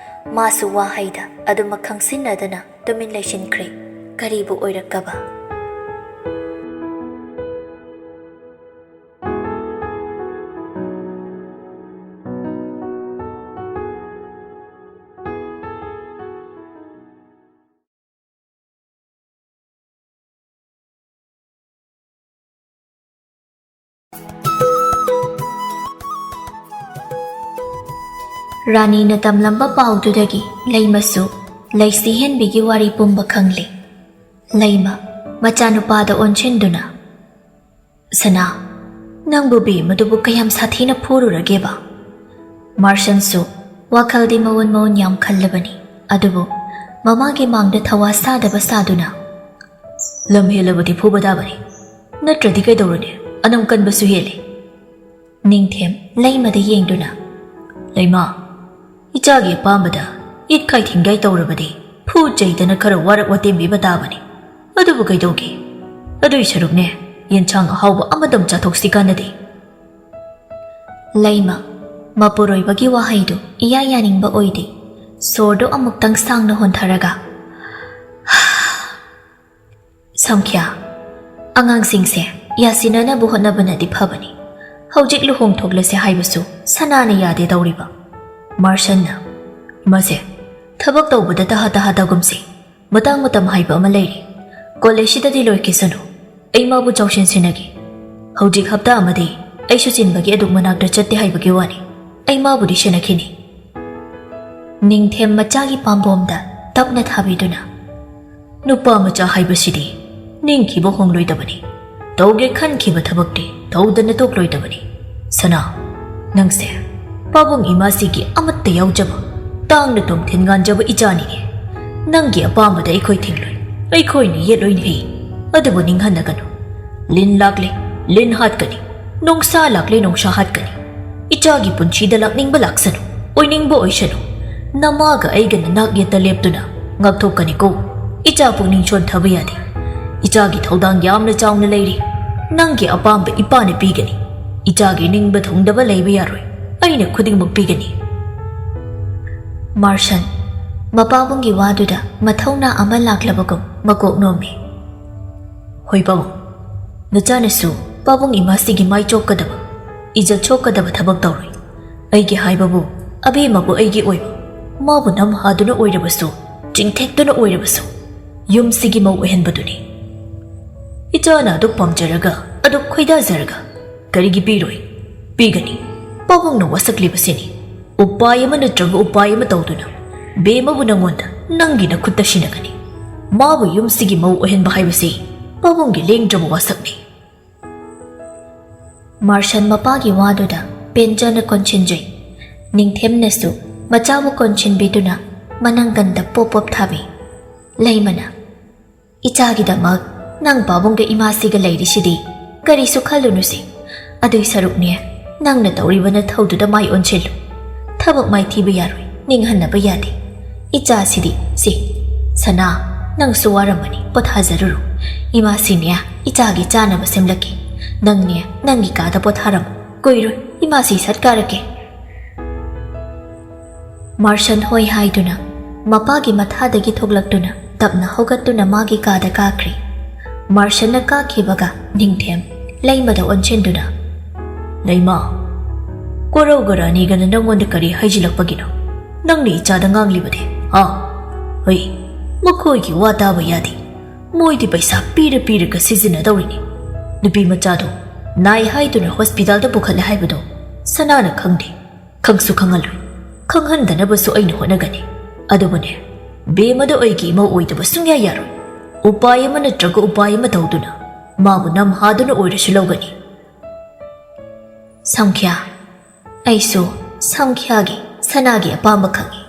ꯃꯥꯁꯨ ꯋꯥꯍꯩꯗ ꯑꯗꯨꯃꯛ ꯈꯪꯁꯤꯟꯅꯗꯅ ꯇꯨꯃꯤꯟ ꯂꯩꯁꯤꯟꯈ꯭ꯔꯦ꯫ ꯀꯔꯤꯕꯨ ꯑꯣꯏꯔꯛꯀꯕ? ꯔꯥꯅꯤꯅ ꯇꯝꯂꯝꯕ ꯄꯥꯎꯗꯨꯗꯒꯤ ꯂꯩꯃꯁꯨ ꯂꯩꯁꯤꯍꯦꯟꯕꯤꯒꯤ ꯋꯥꯔꯤ ꯄꯨꯝꯕ ꯈꯪꯂꯦ꯫ ꯂꯩꯃ, ꯃꯆꯥꯅꯨꯄꯥꯗ ꯑꯣꯟꯁꯤꯟꯗꯨꯅ, "ꯁꯅꯥ, ꯅꯪꯕꯨ ꯕꯦꯝꯃꯗꯨꯕꯨ ꯀꯌꯥꯝ ꯁꯥꯊꯤꯅ ꯐꯨꯔꯨꯔꯒꯦꯕ?" ꯃꯥꯔꯁꯟꯁꯨ ꯋꯥꯈꯜꯗꯤ ꯃꯑꯣꯟ ꯃꯑꯣꯟ ꯌꯥꯝ ꯈꯜꯂꯕꯅꯤ, ꯑꯗꯨꯕꯨ ꯃꯃꯥꯒꯤ ꯃꯥꯡꯗ ꯊꯋꯥ ꯁꯥꯗꯕ ꯁꯥꯗꯨꯅ, "ꯂꯝ ꯍꯦꯜꯂꯕꯗꯤ ꯐꯨꯕ ꯇꯥꯕꯅꯤ, ꯅꯠꯇ꯭ꯔꯗꯤ ꯀꯩꯗꯧꯔꯨꯅꯤ? ꯑꯅꯝ ꯀꯟꯕꯁꯨ ꯍꯦꯜꯂꯤ꯫" ꯅꯤꯡꯊꯦꯝ ꯂꯩꯃꯗ ꯌꯦꯡꯗꯨꯅ, "ꯂꯩꯃ, ꯏꯆꯥꯒꯤ ꯑꯄꯥꯝꯕꯗ ꯏꯠꯈꯥꯏ ꯊꯤꯟꯒꯥꯏ ꯇꯧꯔꯕꯗꯤ ꯐꯨ ꯆꯩꯗꯅ ꯈꯔ ꯋꯥꯔꯛ ꯋꯥꯇꯦꯝꯕꯤꯕ ꯇꯥꯕꯅꯤ꯫ ꯑꯗꯨꯕꯨ ꯀꯩꯗꯧꯒꯦ? ꯑꯗꯨꯏ ꯁꯔꯨꯛꯅꯦ, ꯌꯦꯟꯁꯥꯡ ꯑꯍꯥꯎꯕ ꯑꯃꯗꯪ ꯆꯥꯊꯣꯛꯁꯤ ꯀꯥꯟꯅꯗꯦ?" ꯂꯩꯃ, ꯃꯄꯨꯔꯣꯏꯕꯒꯤ ꯋꯥꯍꯩꯗꯨ ꯏꯌꯥ ꯌꯥꯅꯤꯡꯕ ꯑꯣꯏꯗꯦ꯫ ꯁꯣꯔꯗꯨ ꯑꯃꯨꯛꯇꯪ ꯁꯥꯡꯅ ꯍꯣꯟꯊꯔꯒ, "ꯁꯝꯈ꯭ꯌꯥ, ꯑꯉꯥꯡꯁꯤꯡꯁꯦ ꯌꯥꯁꯤꯟꯅꯅꯕ ꯍꯣꯠꯅꯕꯅꯗꯤ ꯐꯕꯅꯤ꯫ ꯍꯧꯖꯤꯛ ꯂꯨꯍꯣꯡꯊꯣꯛꯂꯁꯦ ꯍꯥꯏꯕꯁꯨ ꯁꯅꯥꯅ ꯌꯥꯗꯦ ꯇꯧꯔꯤꯕ꯫ ꯃꯥꯔꯁꯟꯅ, ꯃꯁꯦ ꯊꯕꯛ ꯇꯧꯕꯗ ꯇꯍꯥ ꯇꯍꯥ ꯇꯧꯒꯨꯝꯁꯤ꯫ ꯃꯇꯥꯡ ꯃꯇꯝ ꯍꯥꯏꯕ ꯑꯃ ꯂꯩꯔꯤ꯫ ꯀꯣꯂꯦꯖꯁꯤꯗꯗꯤ ꯂꯣꯏꯈꯤꯁꯅꯨ꯫ ꯑꯩ ꯃꯥꯕꯨ ꯆꯥꯎꯁꯤꯟꯁꯤꯟꯅꯒꯦ꯫ ꯍꯧꯖꯤꯛ ꯍꯞꯇꯥ ꯑꯃꯗꯤ ꯑꯩꯁꯨ ꯆꯤꯟꯕꯒꯤ ꯑꯗꯨꯛ ꯃꯅꯥꯛꯇ ꯆꯠꯇꯦ ꯍꯥꯏꯕꯒꯤ ꯋꯥꯅꯤ꯫ ꯑꯩ ꯃꯥꯕꯨꯗꯤ ꯁꯦꯟꯅꯈꯤꯅꯤ꯫ ꯅꯤꯡꯊꯦꯝ ꯃꯆꯥꯒꯤ ꯄꯥꯝꯕꯣꯝꯗ ꯇꯞꯅ ꯊꯥꯕꯤꯗꯨꯅ, ꯅꯨꯄꯥ ꯃꯆꯥ ꯍꯥꯏꯕꯁꯤꯗꯤ ꯅꯤꯡꯈꯤꯕ ꯍꯣꯡꯂꯣꯏꯗꯕꯅꯤ꯫ ꯇꯧꯒꯦ ꯈꯟꯈꯤꯕ ꯊꯕꯛꯇꯤ ꯇꯧꯗꯅ ꯇꯣꯛꯂꯣꯏꯗꯕꯅꯤ꯫ ꯁꯅꯥ, ꯅꯪꯁꯦ ꯄꯥꯕꯨꯡ ꯏꯃꯥꯁꯤꯒꯤ ꯑꯃꯠꯇ ꯌꯥꯎꯖꯕ, ꯇꯥꯡꯅ ꯇꯣꯡꯊꯤꯟ ꯉꯥꯟꯖꯕ ꯏꯆꯥꯅꯤꯅꯦ꯫ ꯅꯪꯒꯤ ꯑꯄꯥꯝꯕꯗ ꯑꯩꯈꯣꯏ ꯊꯤꯡꯂꯣꯏ, ꯑꯩꯈꯣꯏꯅ ꯌꯦꯠꯂꯣꯏꯅꯦ꯫ ꯑꯗꯨꯕꯨ ꯅꯤꯡꯍꯟꯅꯒꯅꯨ꯫ ꯂꯤꯟ ꯂꯥꯛꯂꯦ, ꯂꯤꯟ ꯍꯥꯠꯀꯅꯤ꯫ ꯅꯣꯡꯁꯥ ꯂꯥꯛꯂꯦ, ꯅꯣꯡꯁꯥ ꯍꯥꯠꯀꯅꯤ꯫ ꯏꯆꯥꯒꯤ ꯄꯨꯟꯁꯤꯗ ꯂꯥꯛꯅꯤꯡꯕ ꯂꯥꯛꯁꯅꯨ, ꯑꯣꯏꯅꯤꯡꯕ ꯑꯣꯏꯁꯅꯨ꯫ ꯅꯃꯥꯒ ꯑꯩꯒꯅ ꯅꯥꯛ ꯌꯦꯠꯇ ꯂꯦꯞꯇꯨꯅ ꯉꯥꯛꯊꯣꯛꯀꯅꯤꯀꯣ꯫ ꯏꯆꯥ ꯄꯨꯛꯅꯤꯡ ꯁꯣꯟꯊꯕ ꯌꯥꯗꯦ꯫ ꯏꯆꯥꯒꯤ ꯊꯧꯗꯥꯡ ꯌꯥꯝꯅ ꯆꯥꯎꯅ ꯂꯩꯔꯤ꯫ ꯅꯪꯒꯤ ꯑꯄꯥꯝꯕ ꯏꯄꯥꯅ ꯄꯤꯒꯅꯤ꯫ ꯏꯆꯥꯒꯤ ꯅꯤꯡꯕ ꯊꯨꯡꯗꯕ ꯂꯩꯕ ꯌꯥꯔꯣꯏ꯫ ꯑꯩꯅ ꯈꯨꯗꯤꯡꯃꯛ ꯄꯤꯒꯅꯤ꯫ ꯃꯥꯔꯁꯟ ꯃꯄꯥꯕꯨꯡꯒꯤ ꯋꯥꯗꯨꯗ ꯃꯊꯧꯅꯥ ꯑꯃ ꯂꯥꯛꯂꯕꯒꯨꯝ ꯃꯀꯣꯛ ꯅꯣꯝꯃꯤ꯫ ꯍꯣꯏ ꯄꯥꯕꯨꯡ, ꯅꯆꯥꯅꯁꯨ ꯄꯥꯕꯨꯡ ꯏꯃꯥꯁꯤꯒꯤ ꯃꯥꯏ ꯆꯣꯞꯀꯗꯕ, ꯏꯖꯠ ꯁꯣꯛꯀꯗꯕ ꯊꯕꯛ ꯇꯧꯔꯣꯏ꯫ ꯑꯩꯒꯤ ꯍꯥꯏꯕꯕꯨ ꯑꯕꯦꯝꯃꯕꯨ ꯑꯩꯒꯤ ꯑꯣꯏꯕ, ꯃꯥꯕꯨ ꯅꯝꯍꯥꯗꯨꯅ ꯑꯣꯏꯔꯕꯁꯨ, ꯆꯤꯡꯊꯦꯛꯇꯨꯅ ꯑꯣꯏꯔꯕꯁꯨ, ꯌꯨꯝꯁꯤꯒꯤ ꯃꯧ ꯑꯣꯏꯍꯟꯕꯗꯨꯅꯤ꯫ ꯏꯆꯥꯅ ꯑꯗꯨꯛ ꯄꯥꯝꯖꯔꯒ, ꯑꯗꯨꯛ ꯈꯣꯏꯗꯥꯖꯔꯒ ꯀꯔꯤꯒꯤ ꯄꯤꯔꯣꯏ? ꯄꯤꯒꯅꯤ꯫ ꯄꯥꯕꯨꯡꯅ ꯋꯥꯁꯛꯂꯤꯕꯁꯤꯅꯤ꯫ ꯎꯄꯥꯏ ꯑꯃ ꯅꯠꯇ꯭ꯔꯒ ꯎꯄꯥꯏ ꯑꯃ ꯇꯧꯗꯨꯅ ꯕꯦꯝꯃꯕꯨ ꯅꯪꯉꯣꯟꯗ, ꯅꯪꯒꯤ ꯅꯈꯨꯠꯇ ꯁꯤꯟꯅꯒꯅꯤ꯫ ꯃꯥꯕꯨ ꯌꯨꯝꯁꯤꯒꯤ ꯃꯧ ꯑꯣꯏꯍꯟꯕ ꯍꯥꯏꯕꯁꯤ ꯄꯥꯕꯨꯡꯒꯤ ꯂꯦꯡꯗ꯭ꯔꯕ ꯋꯥꯁꯛꯅꯤ꯫ ꯃꯥꯔꯁꯟ ꯃꯄꯥꯒꯤ ꯋꯥꯗꯨꯗ ꯄꯦꯟꯖꯅ ꯀꯣꯟꯁꯤꯟꯖꯩ꯫ ꯅꯤꯡꯊꯦꯝꯅꯁꯨ ꯃꯆꯥꯕꯨ ꯀꯣꯟꯁꯤꯟꯕꯤꯗꯨꯅ ꯃꯅꯪꯒꯟꯗ ꯄꯣꯞ ꯄꯣꯞ ꯊꯥꯕꯤ꯫ ꯂꯩꯃꯅ, "ꯏꯆꯥꯒꯤꯗꯃꯛ ꯅꯪ ꯄꯥꯕꯨꯡꯒ ꯏꯃꯥꯁꯤꯒ ꯂꯩꯔꯤꯁꯤꯗꯤ ꯀꯔꯤꯁꯨ ꯈꯜꯂꯨꯅꯨꯁꯦ꯫ ꯑꯗꯨꯏ ꯁꯔꯨꯛꯅꯦ, ꯅꯪꯅ ꯇꯧꯔꯤꯕ ꯅꯊꯧꯗꯨꯗ ꯃꯥꯏ ꯑꯣꯟꯁꯤꯜꯂꯨ꯫ ꯊꯕꯛ ꯃꯥꯏꯊꯤꯕ ꯌꯥꯔꯣꯏ, ꯅꯤꯡꯍꯟꯅꯕ ꯌꯥꯗꯦ꯫ ꯏꯆꯥꯁꯤꯗꯤ, ꯁꯦ, ꯁꯅꯥ, ꯅꯪꯁꯨ ꯋꯥꯔꯝꯃꯅꯤ, ꯄꯣꯊꯥꯖꯔꯨꯔꯣ꯫ ꯏꯃꯥꯁꯤꯅꯦ, ꯏꯆꯥꯒꯤ ꯆꯥꯅꯕ ꯁꯦꯝꯂꯛꯀꯦ꯫ ꯅꯪꯅꯦ, ꯅꯪꯒꯤ ꯀꯥꯗ ꯄꯣꯊꯥꯔꯝꯃꯨ꯫ ꯀꯨꯏꯔꯣꯏ, ꯏꯃꯥꯁꯤ ꯁꯠ ꯀꯥꯔꯛꯀꯦ꯫" ꯃꯥꯔꯁꯟ ꯍꯣꯏ ꯍꯥꯏꯗꯨꯅ ꯃꯄꯥꯒꯤ ꯃꯊꯥꯗꯒꯤ ꯊꯣꯛꯂꯛꯇꯨꯅ ꯇꯞꯅ ꯍꯧꯒꯠꯇꯨꯅ ꯃꯥꯒꯤ ꯀꯥꯗ ꯀꯥꯈ꯭ꯔꯦ꯫ ꯃꯥꯔꯁꯟꯅ ꯀꯥꯈꯤꯕꯒ ꯅꯤꯡꯊꯦꯝ ꯂꯩꯃꯗ ꯑꯣꯟꯁꯤꯟꯗꯨꯅ, "ꯂꯩꯃ, ꯀꯣꯔꯧꯒ ꯔꯥꯅꯤꯒꯅ ꯅꯪꯉꯣꯟꯗ ꯀꯔꯤ ꯍꯥꯏꯖꯤꯜꯂꯛꯄꯒꯤꯅꯣ? ꯅꯪꯅ ꯏꯆꯥꯗ ꯉꯥꯡꯂꯤꯕꯗꯤ?" ꯍꯥ? ꯍꯣꯏ, ꯃꯈꯣꯏꯒꯤ ꯋꯥ ꯇꯥꯕ ꯌꯥꯗꯦ꯫ ꯃꯣꯏꯗꯤ ꯄꯩꯁꯥ ꯄꯤꯔ ꯄꯤꯔꯒ ꯁꯤꯖꯤꯟꯅꯗꯧꯔꯤꯅꯤ꯫ ꯅꯨꯄꯤ ꯃꯆꯥꯗꯣ ꯅꯥꯏ ꯍꯥꯏꯗꯨꯅ ꯍꯣꯁꯄꯤꯇꯥꯜꯗ ꯄꯨꯈꯠꯂꯦ ꯍꯥꯏꯕꯗꯣ ꯁꯅꯥꯅ ꯈꯪꯗꯦ꯫ ꯈꯪꯁꯨ ꯈꯪꯍꯜꯂꯣꯏ꯫ ꯈꯪꯍꯟꯗꯅꯕꯁꯨ ꯑꯩꯅ ꯍꯣꯠꯅꯒꯅꯤ꯫ ꯑꯗꯨꯕꯨꯅꯦ, ꯕꯦꯝꯃꯗꯣ ꯑꯩꯒꯤ ꯏꯃꯧ ꯑꯣꯏꯗꯕ ꯁꯨꯡꯌꯥ ꯌꯥꯔꯣꯏ꯫ ꯎꯄꯥꯏ ꯑꯃ ꯅꯠꯇ꯭ꯔꯒ ꯎꯄꯥꯏ ꯑꯃ ꯇꯧꯗꯨꯅ ꯃꯥꯕꯨ ꯅꯝꯍꯥꯗꯨꯅ ꯑꯣꯏꯔꯁꯨ ꯂꯧꯒꯅꯤ꯫ ꯁꯪꯈ꯭ꯌꯥ, ꯑꯩꯁꯨ ꯁꯪꯈ꯭ꯌꯥꯒꯤ, ꯁꯅꯥꯒꯤ ꯑꯄꯥꯝꯕ ꯈꯪꯏ꯫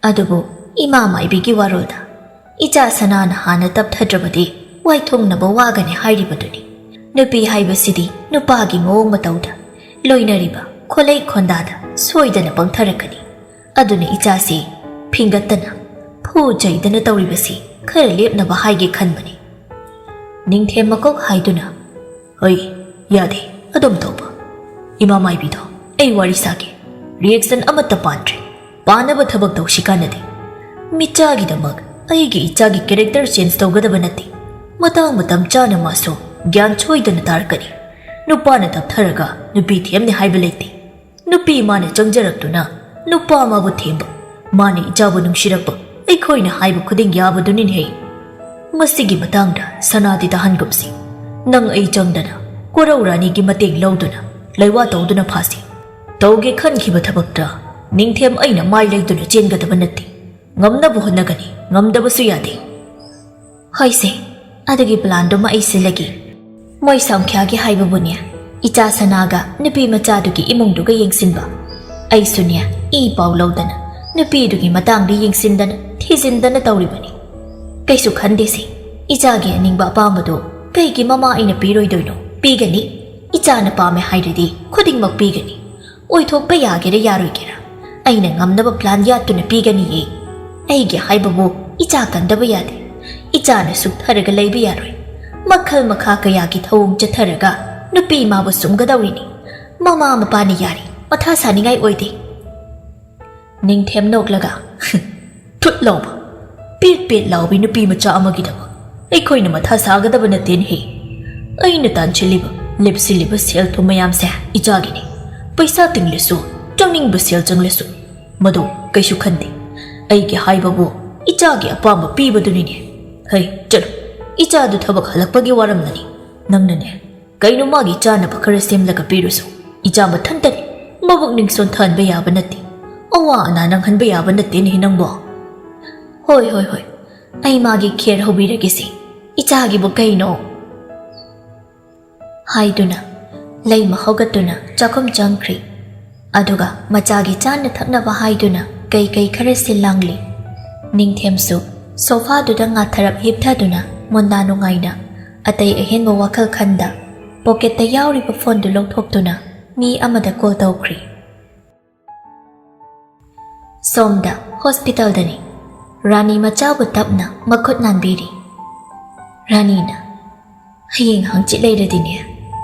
ꯑꯗꯨꯕꯨ ꯏꯃꯥ ꯃꯥꯏꯕꯤꯒꯤ ꯋꯥꯔꯣꯜꯗ ꯏꯆꯥ ꯁꯅꯥꯅ ꯍꯥꯟꯅ ꯇꯞꯊꯗ꯭ꯔꯕꯗꯤ ꯋꯥꯏꯊꯣꯡꯅꯕ ꯋꯥꯒꯅꯤ ꯍꯥꯏꯔꯤꯕꯗꯨꯅꯤ꯫ ꯅꯨꯄꯤ ꯍꯥꯏꯕꯁꯤꯗꯤ ꯅꯨꯄꯥꯒꯤ ꯃꯑꯣꯡ ꯃꯇꯧꯗ, ꯂꯣꯏꯅꯔꯤꯕ ꯈꯣꯂꯩ ꯈꯣꯟꯗꯥꯗ ꯁꯣꯏꯗꯅ ꯄꯪꯊꯔꯛꯀꯅꯤ꯫ ꯑꯗꯨꯅ ꯏꯆꯥꯁꯤ ꯐꯤꯡꯒꯠꯇꯅ, ꯐꯨ ꯆꯩꯗꯅ ꯇꯧꯔꯤꯕꯁꯤ ꯈꯔ ꯂꯦꯞꯅꯕ ꯍꯥꯏꯒꯦ ꯈꯟꯕꯅꯤ꯫ ꯅꯤꯡꯊꯦꯝ ꯃꯀꯣꯛ ꯍꯥꯏꯗꯨꯅ, "ꯍꯣꯏ, ꯌꯥꯗꯦ, ꯑꯗꯨꯝ ꯇꯧꯕ꯫ ꯏꯃꯥ ꯃꯥꯏꯕꯤꯗꯣ ꯑꯩ ꯋꯥꯔꯤ ꯁꯥꯒꯦ꯫ ꯔꯤꯌꯦꯛꯁꯟ ꯑꯃꯠꯇ ꯄꯥꯟꯗ꯭ꯔꯦ꯫ ꯄꯥꯅꯕ ꯊꯕꯛ ꯇꯧꯁꯤ ꯀꯥꯟꯅꯗꯦ꯫ ꯃꯤꯆꯥꯒꯤꯗꯃꯛ ꯑꯩꯒꯤ ꯏꯆꯥꯒꯤ ꯀꯦꯔꯦꯛꯇꯔ ꯆꯦꯟꯖ ꯇꯧꯒꯗꯕ ꯅꯠꯇꯦ꯫ ꯃꯇꯥꯡ ꯃꯇꯝ ꯆꯥꯅ ꯃꯥꯁꯨ ꯒ꯭ꯌꯥꯟ ꯁꯣꯏꯗꯅ ꯇꯥꯔꯛꯀꯅꯤ꯫ ꯅꯨꯄꯥꯅ ꯇꯞꯊꯔꯒ ꯅꯨꯄꯤ ꯊꯦꯝꯅꯤ ꯍꯥꯏꯕ ꯂꯩꯇꯦ꯫ ꯅꯨꯄꯤ ꯃꯥꯅ ꯆꯪꯖꯔꯛꯇꯨꯅ ꯅꯨꯄꯥ ꯃꯥꯕꯨ ꯊꯦꯝꯕ, ꯃꯥꯅ ꯏꯆꯥꯕꯨ ꯅꯨꯡꯁꯤꯔꯛꯄ, ꯑꯩꯈꯣꯏꯅ ꯍꯥꯏꯕ ꯈꯨꯗꯤꯡ ꯌꯥꯕꯗꯨꯅꯤꯅꯦꯍꯦ꯫ ꯃꯁꯤꯒꯤ ꯃꯇꯥꯡꯗ ꯁꯅꯥꯗꯤ ꯇꯥꯍꯟꯒꯨꯝꯁꯤ꯫ ꯅꯪ ꯑꯩ ꯆꯪꯗꯅ ꯀꯣꯔꯧ ꯔꯥꯅꯤꯒꯤ ꯃꯇꯦꯡ ꯂꯧꯗꯨꯅ ꯂꯩꯋꯥ ꯇꯧꯗꯨꯅ ꯐꯥꯁꯤ꯫ ꯇꯧꯒꯦ ꯈꯟꯈꯤꯕ ꯊꯕꯛꯇ ꯅꯤꯡꯊꯦꯝ ꯑꯩꯅ ꯃꯥꯏ ꯂꯩꯗꯨꯅ ꯆꯦꯟꯒꯗꯕ ꯅꯠꯇꯦ꯫ ꯉꯝꯅꯕ ꯍꯣꯠꯅꯒꯅꯤ, ꯉꯝꯗꯕꯁꯨ ꯌꯥꯗꯦ꯫ ꯍꯣꯏꯁꯦ, ꯑꯗꯨꯒꯤ ꯄ꯭ꯂꯥꯟꯗꯨꯃ ꯑꯩ ꯁꯤꯜꯂꯒꯦ꯫ ꯃꯣꯏ ꯁꯪꯈ꯭ꯌꯥꯒꯤ ꯍꯥꯏꯕꯕꯨꯅꯦ, ꯏꯆꯥ ꯁꯅꯥꯒ ꯅꯨꯄꯤ ꯃꯆꯥꯗꯨꯒꯤ ꯏꯃꯨꯡꯗꯨꯒ ꯌꯦꯡꯁꯤꯟꯕ꯫ ꯑꯩꯁꯨꯅꯦ, ꯏ ꯄꯥꯎ ꯂꯧꯗꯅ, ꯅꯨꯄꯤꯗꯨꯒꯤ ꯃꯇꯥꯡꯗ ꯌꯦꯡꯁꯤꯟꯗꯅ, ꯊꯤꯖꯤꯟꯗꯅ ꯇꯧꯔꯤꯕꯅꯤ꯫ ꯀꯩꯁꯨ ꯈꯟꯗꯦꯁꯦ, ꯏꯆꯥꯒꯤ ꯑꯅꯤꯡꯕ ꯑꯄꯥꯝꯕꯗꯣ ꯀꯩꯒꯤ ꯃꯃꯥ ꯑꯩꯅ ꯄꯤꯔꯣꯏꯗꯣꯏꯅꯣ? ꯄꯤꯒꯅꯤ꯫ ꯏꯆꯥꯅ ꯄꯥꯝꯃꯦ ꯍꯥꯏꯔꯗꯤ ꯈꯨꯗꯤꯡꯃꯛ ꯄꯤꯒꯅꯤ꯫ ꯑꯣꯏꯊꯣꯛꯄ ꯌꯥꯒꯦꯔꯥ ꯌꯥꯔꯣꯏꯒꯦꯔꯥ, ꯑꯩꯅ ꯉꯝꯅꯕ ꯄ꯭ꯂꯥꯟ ꯌꯥꯠꯇꯨꯅ ꯄꯤꯒꯅꯤꯌꯦ꯫ ꯑꯩꯒꯤ ꯍꯥꯏꯕꯕꯨ ꯏꯆꯥ ꯀꯟꯗꯕ ꯌꯥꯗꯦ꯫ ꯏꯆꯥꯅ ꯁꯨꯛꯊꯔꯒ ꯂꯩꯕ ꯌꯥꯔꯣꯏ꯫ ꯃꯈꯜ ꯃꯈꯥ ꯀꯌꯥꯒꯤ ꯊꯧꯑꯣꯡ ꯆꯠꯊꯔꯒ ꯅꯨꯄꯤ ꯃꯥꯕꯨ ꯁꯨꯝꯒꯗꯧꯔꯤꯅꯤ꯫ ꯃꯃꯥ ꯃꯄꯥꯅ ꯌꯥꯔꯤ, ꯃꯊꯥ ꯁꯥꯅꯤꯡꯉꯥꯏ ꯑꯣꯏꯗꯦ꯫ ꯅꯤꯡꯊꯦꯝ ꯅꯣꯛꯂꯒ, "ꯊꯨꯠ ꯂꯥꯎꯕ, ꯄꯦꯠ ꯄꯦꯠ ꯂꯥꯎꯕꯤ ꯅꯨꯄꯤ ꯃꯆꯥ ꯑꯃꯒꯤꯗꯃꯛ ꯑꯩꯈꯣꯏꯅ ꯃꯊꯥ ꯁꯥꯒꯗꯕ ꯅꯠꯇꯦꯅꯦꯍꯦ꯫ ꯑꯩꯅ ꯇꯥꯟꯁꯤꯜꯂꯤꯕ, ꯂꯦꯞꯁꯤꯜꯂꯤꯕ ꯁꯦꯜ ꯊꯨꯝ ꯃꯌꯥꯝꯁꯦ ꯏꯆꯥꯒꯤꯅꯤ꯫ ꯄꯩꯁꯥ ꯇꯤꯡꯂꯁꯨ, ꯆꯪꯅꯤꯡꯕ ꯁꯦꯜ ꯆꯪꯂꯁꯨ, ꯃꯗꯨ ꯀꯩꯁꯨ ꯈꯟꯗꯦ꯫ ꯑꯩꯒꯤ ꯍꯥꯏꯕꯕꯨ ꯏꯆꯥꯒꯤ ꯑꯄꯥꯝꯕ ꯄꯤꯕꯗꯨꯅꯤꯅꯦ꯫ ꯍꯩ, ꯆꯠꯂꯨ, ꯏꯆꯥꯗꯨ ꯊꯕꯛ ꯍꯜꯂꯛꯄꯒꯤ ꯋꯥꯔꯝꯂꯅꯤ꯫ ꯅꯪꯅꯅꯦ, ꯀꯩꯅꯣ ꯃꯥꯒꯤ ꯆꯥꯅꯕ ꯈꯔ ꯁꯦꯝꯂꯒ ꯄꯤꯔꯨꯁꯨ꯫ ꯏꯆꯥ ꯃꯊꯟꯇꯅꯤ, ꯃꯕꯨꯛꯅꯤꯡ ꯁꯣꯟꯊꯍꯟꯕ ꯌꯥꯕ ꯅꯠꯇꯦ, ꯑꯋꯥ ꯑꯅꯥ ꯅꯪꯍꯟꯕ ꯌꯥꯕ ꯅꯠꯇꯦꯅꯦ ꯅꯪꯕꯣ꯫ ꯍꯣꯏ, ꯍꯣꯏ, ꯍꯣꯏ, ꯑꯩ ꯃꯥꯒꯤ ꯈꯦꯔ ꯍꯧꯕꯤꯔꯒꯦꯁꯦ꯫ ꯏꯆꯥꯒꯤꯕꯨ ꯀꯩꯅꯣ? ꯍꯥꯏꯗꯨꯅ ꯂꯩꯃ ꯍꯧꯒꯠꯇꯨꯅ ꯆꯥꯛꯈꯨꯝ ꯆꯪꯈ꯭ꯔꯤ꯫ ꯑꯗꯨꯒ ꯃꯆꯥꯒꯤ ꯆꯥꯅ ꯊꯛꯅꯕ ꯍꯥꯏꯗꯨꯅ ꯀꯩ ꯀꯩ ꯈꯔ ꯁꯤꯜ ꯂꯥꯡꯂꯤ꯫ ꯅꯤꯡꯊꯦꯝꯁꯨ ꯁꯣꯐꯥꯗꯨꯗ ꯉꯥꯊꯔꯞ ꯍꯤꯞꯊꯗꯨꯅ ꯃꯨꯟꯗꯥ ꯅꯨꯡꯉꯥꯏꯅ ꯑꯇꯩ ꯑꯍꯦꯟꯕ ꯋꯥꯈꯜ ꯈꯟꯗ ꯄꯣꯀꯦꯠꯇ ꯌꯥꯎꯔꯤꯕ ꯐꯣꯟꯗꯨ ꯂꯧꯊꯣꯛꯇꯨꯅ ꯃꯤ ꯑꯃꯗ ꯀꯣꯜ ꯇꯧꯈ꯭ꯔꯤ꯫ ꯁꯣꯝꯗ ꯍꯣꯁꯄꯤꯇꯥꯜꯗꯅꯤ꯫ ꯔꯥꯅꯤ ꯃꯆꯥꯕꯨ ꯇꯞꯅ ꯃꯈꯨꯠ ꯅꯥꯟꯕꯤꯔꯤ꯫ ꯔꯥꯅꯤꯅ, "ꯍꯌꯦꯡ ꯍꯪꯆꯤꯠ ꯂꯩꯔꯗꯤꯅꯦ,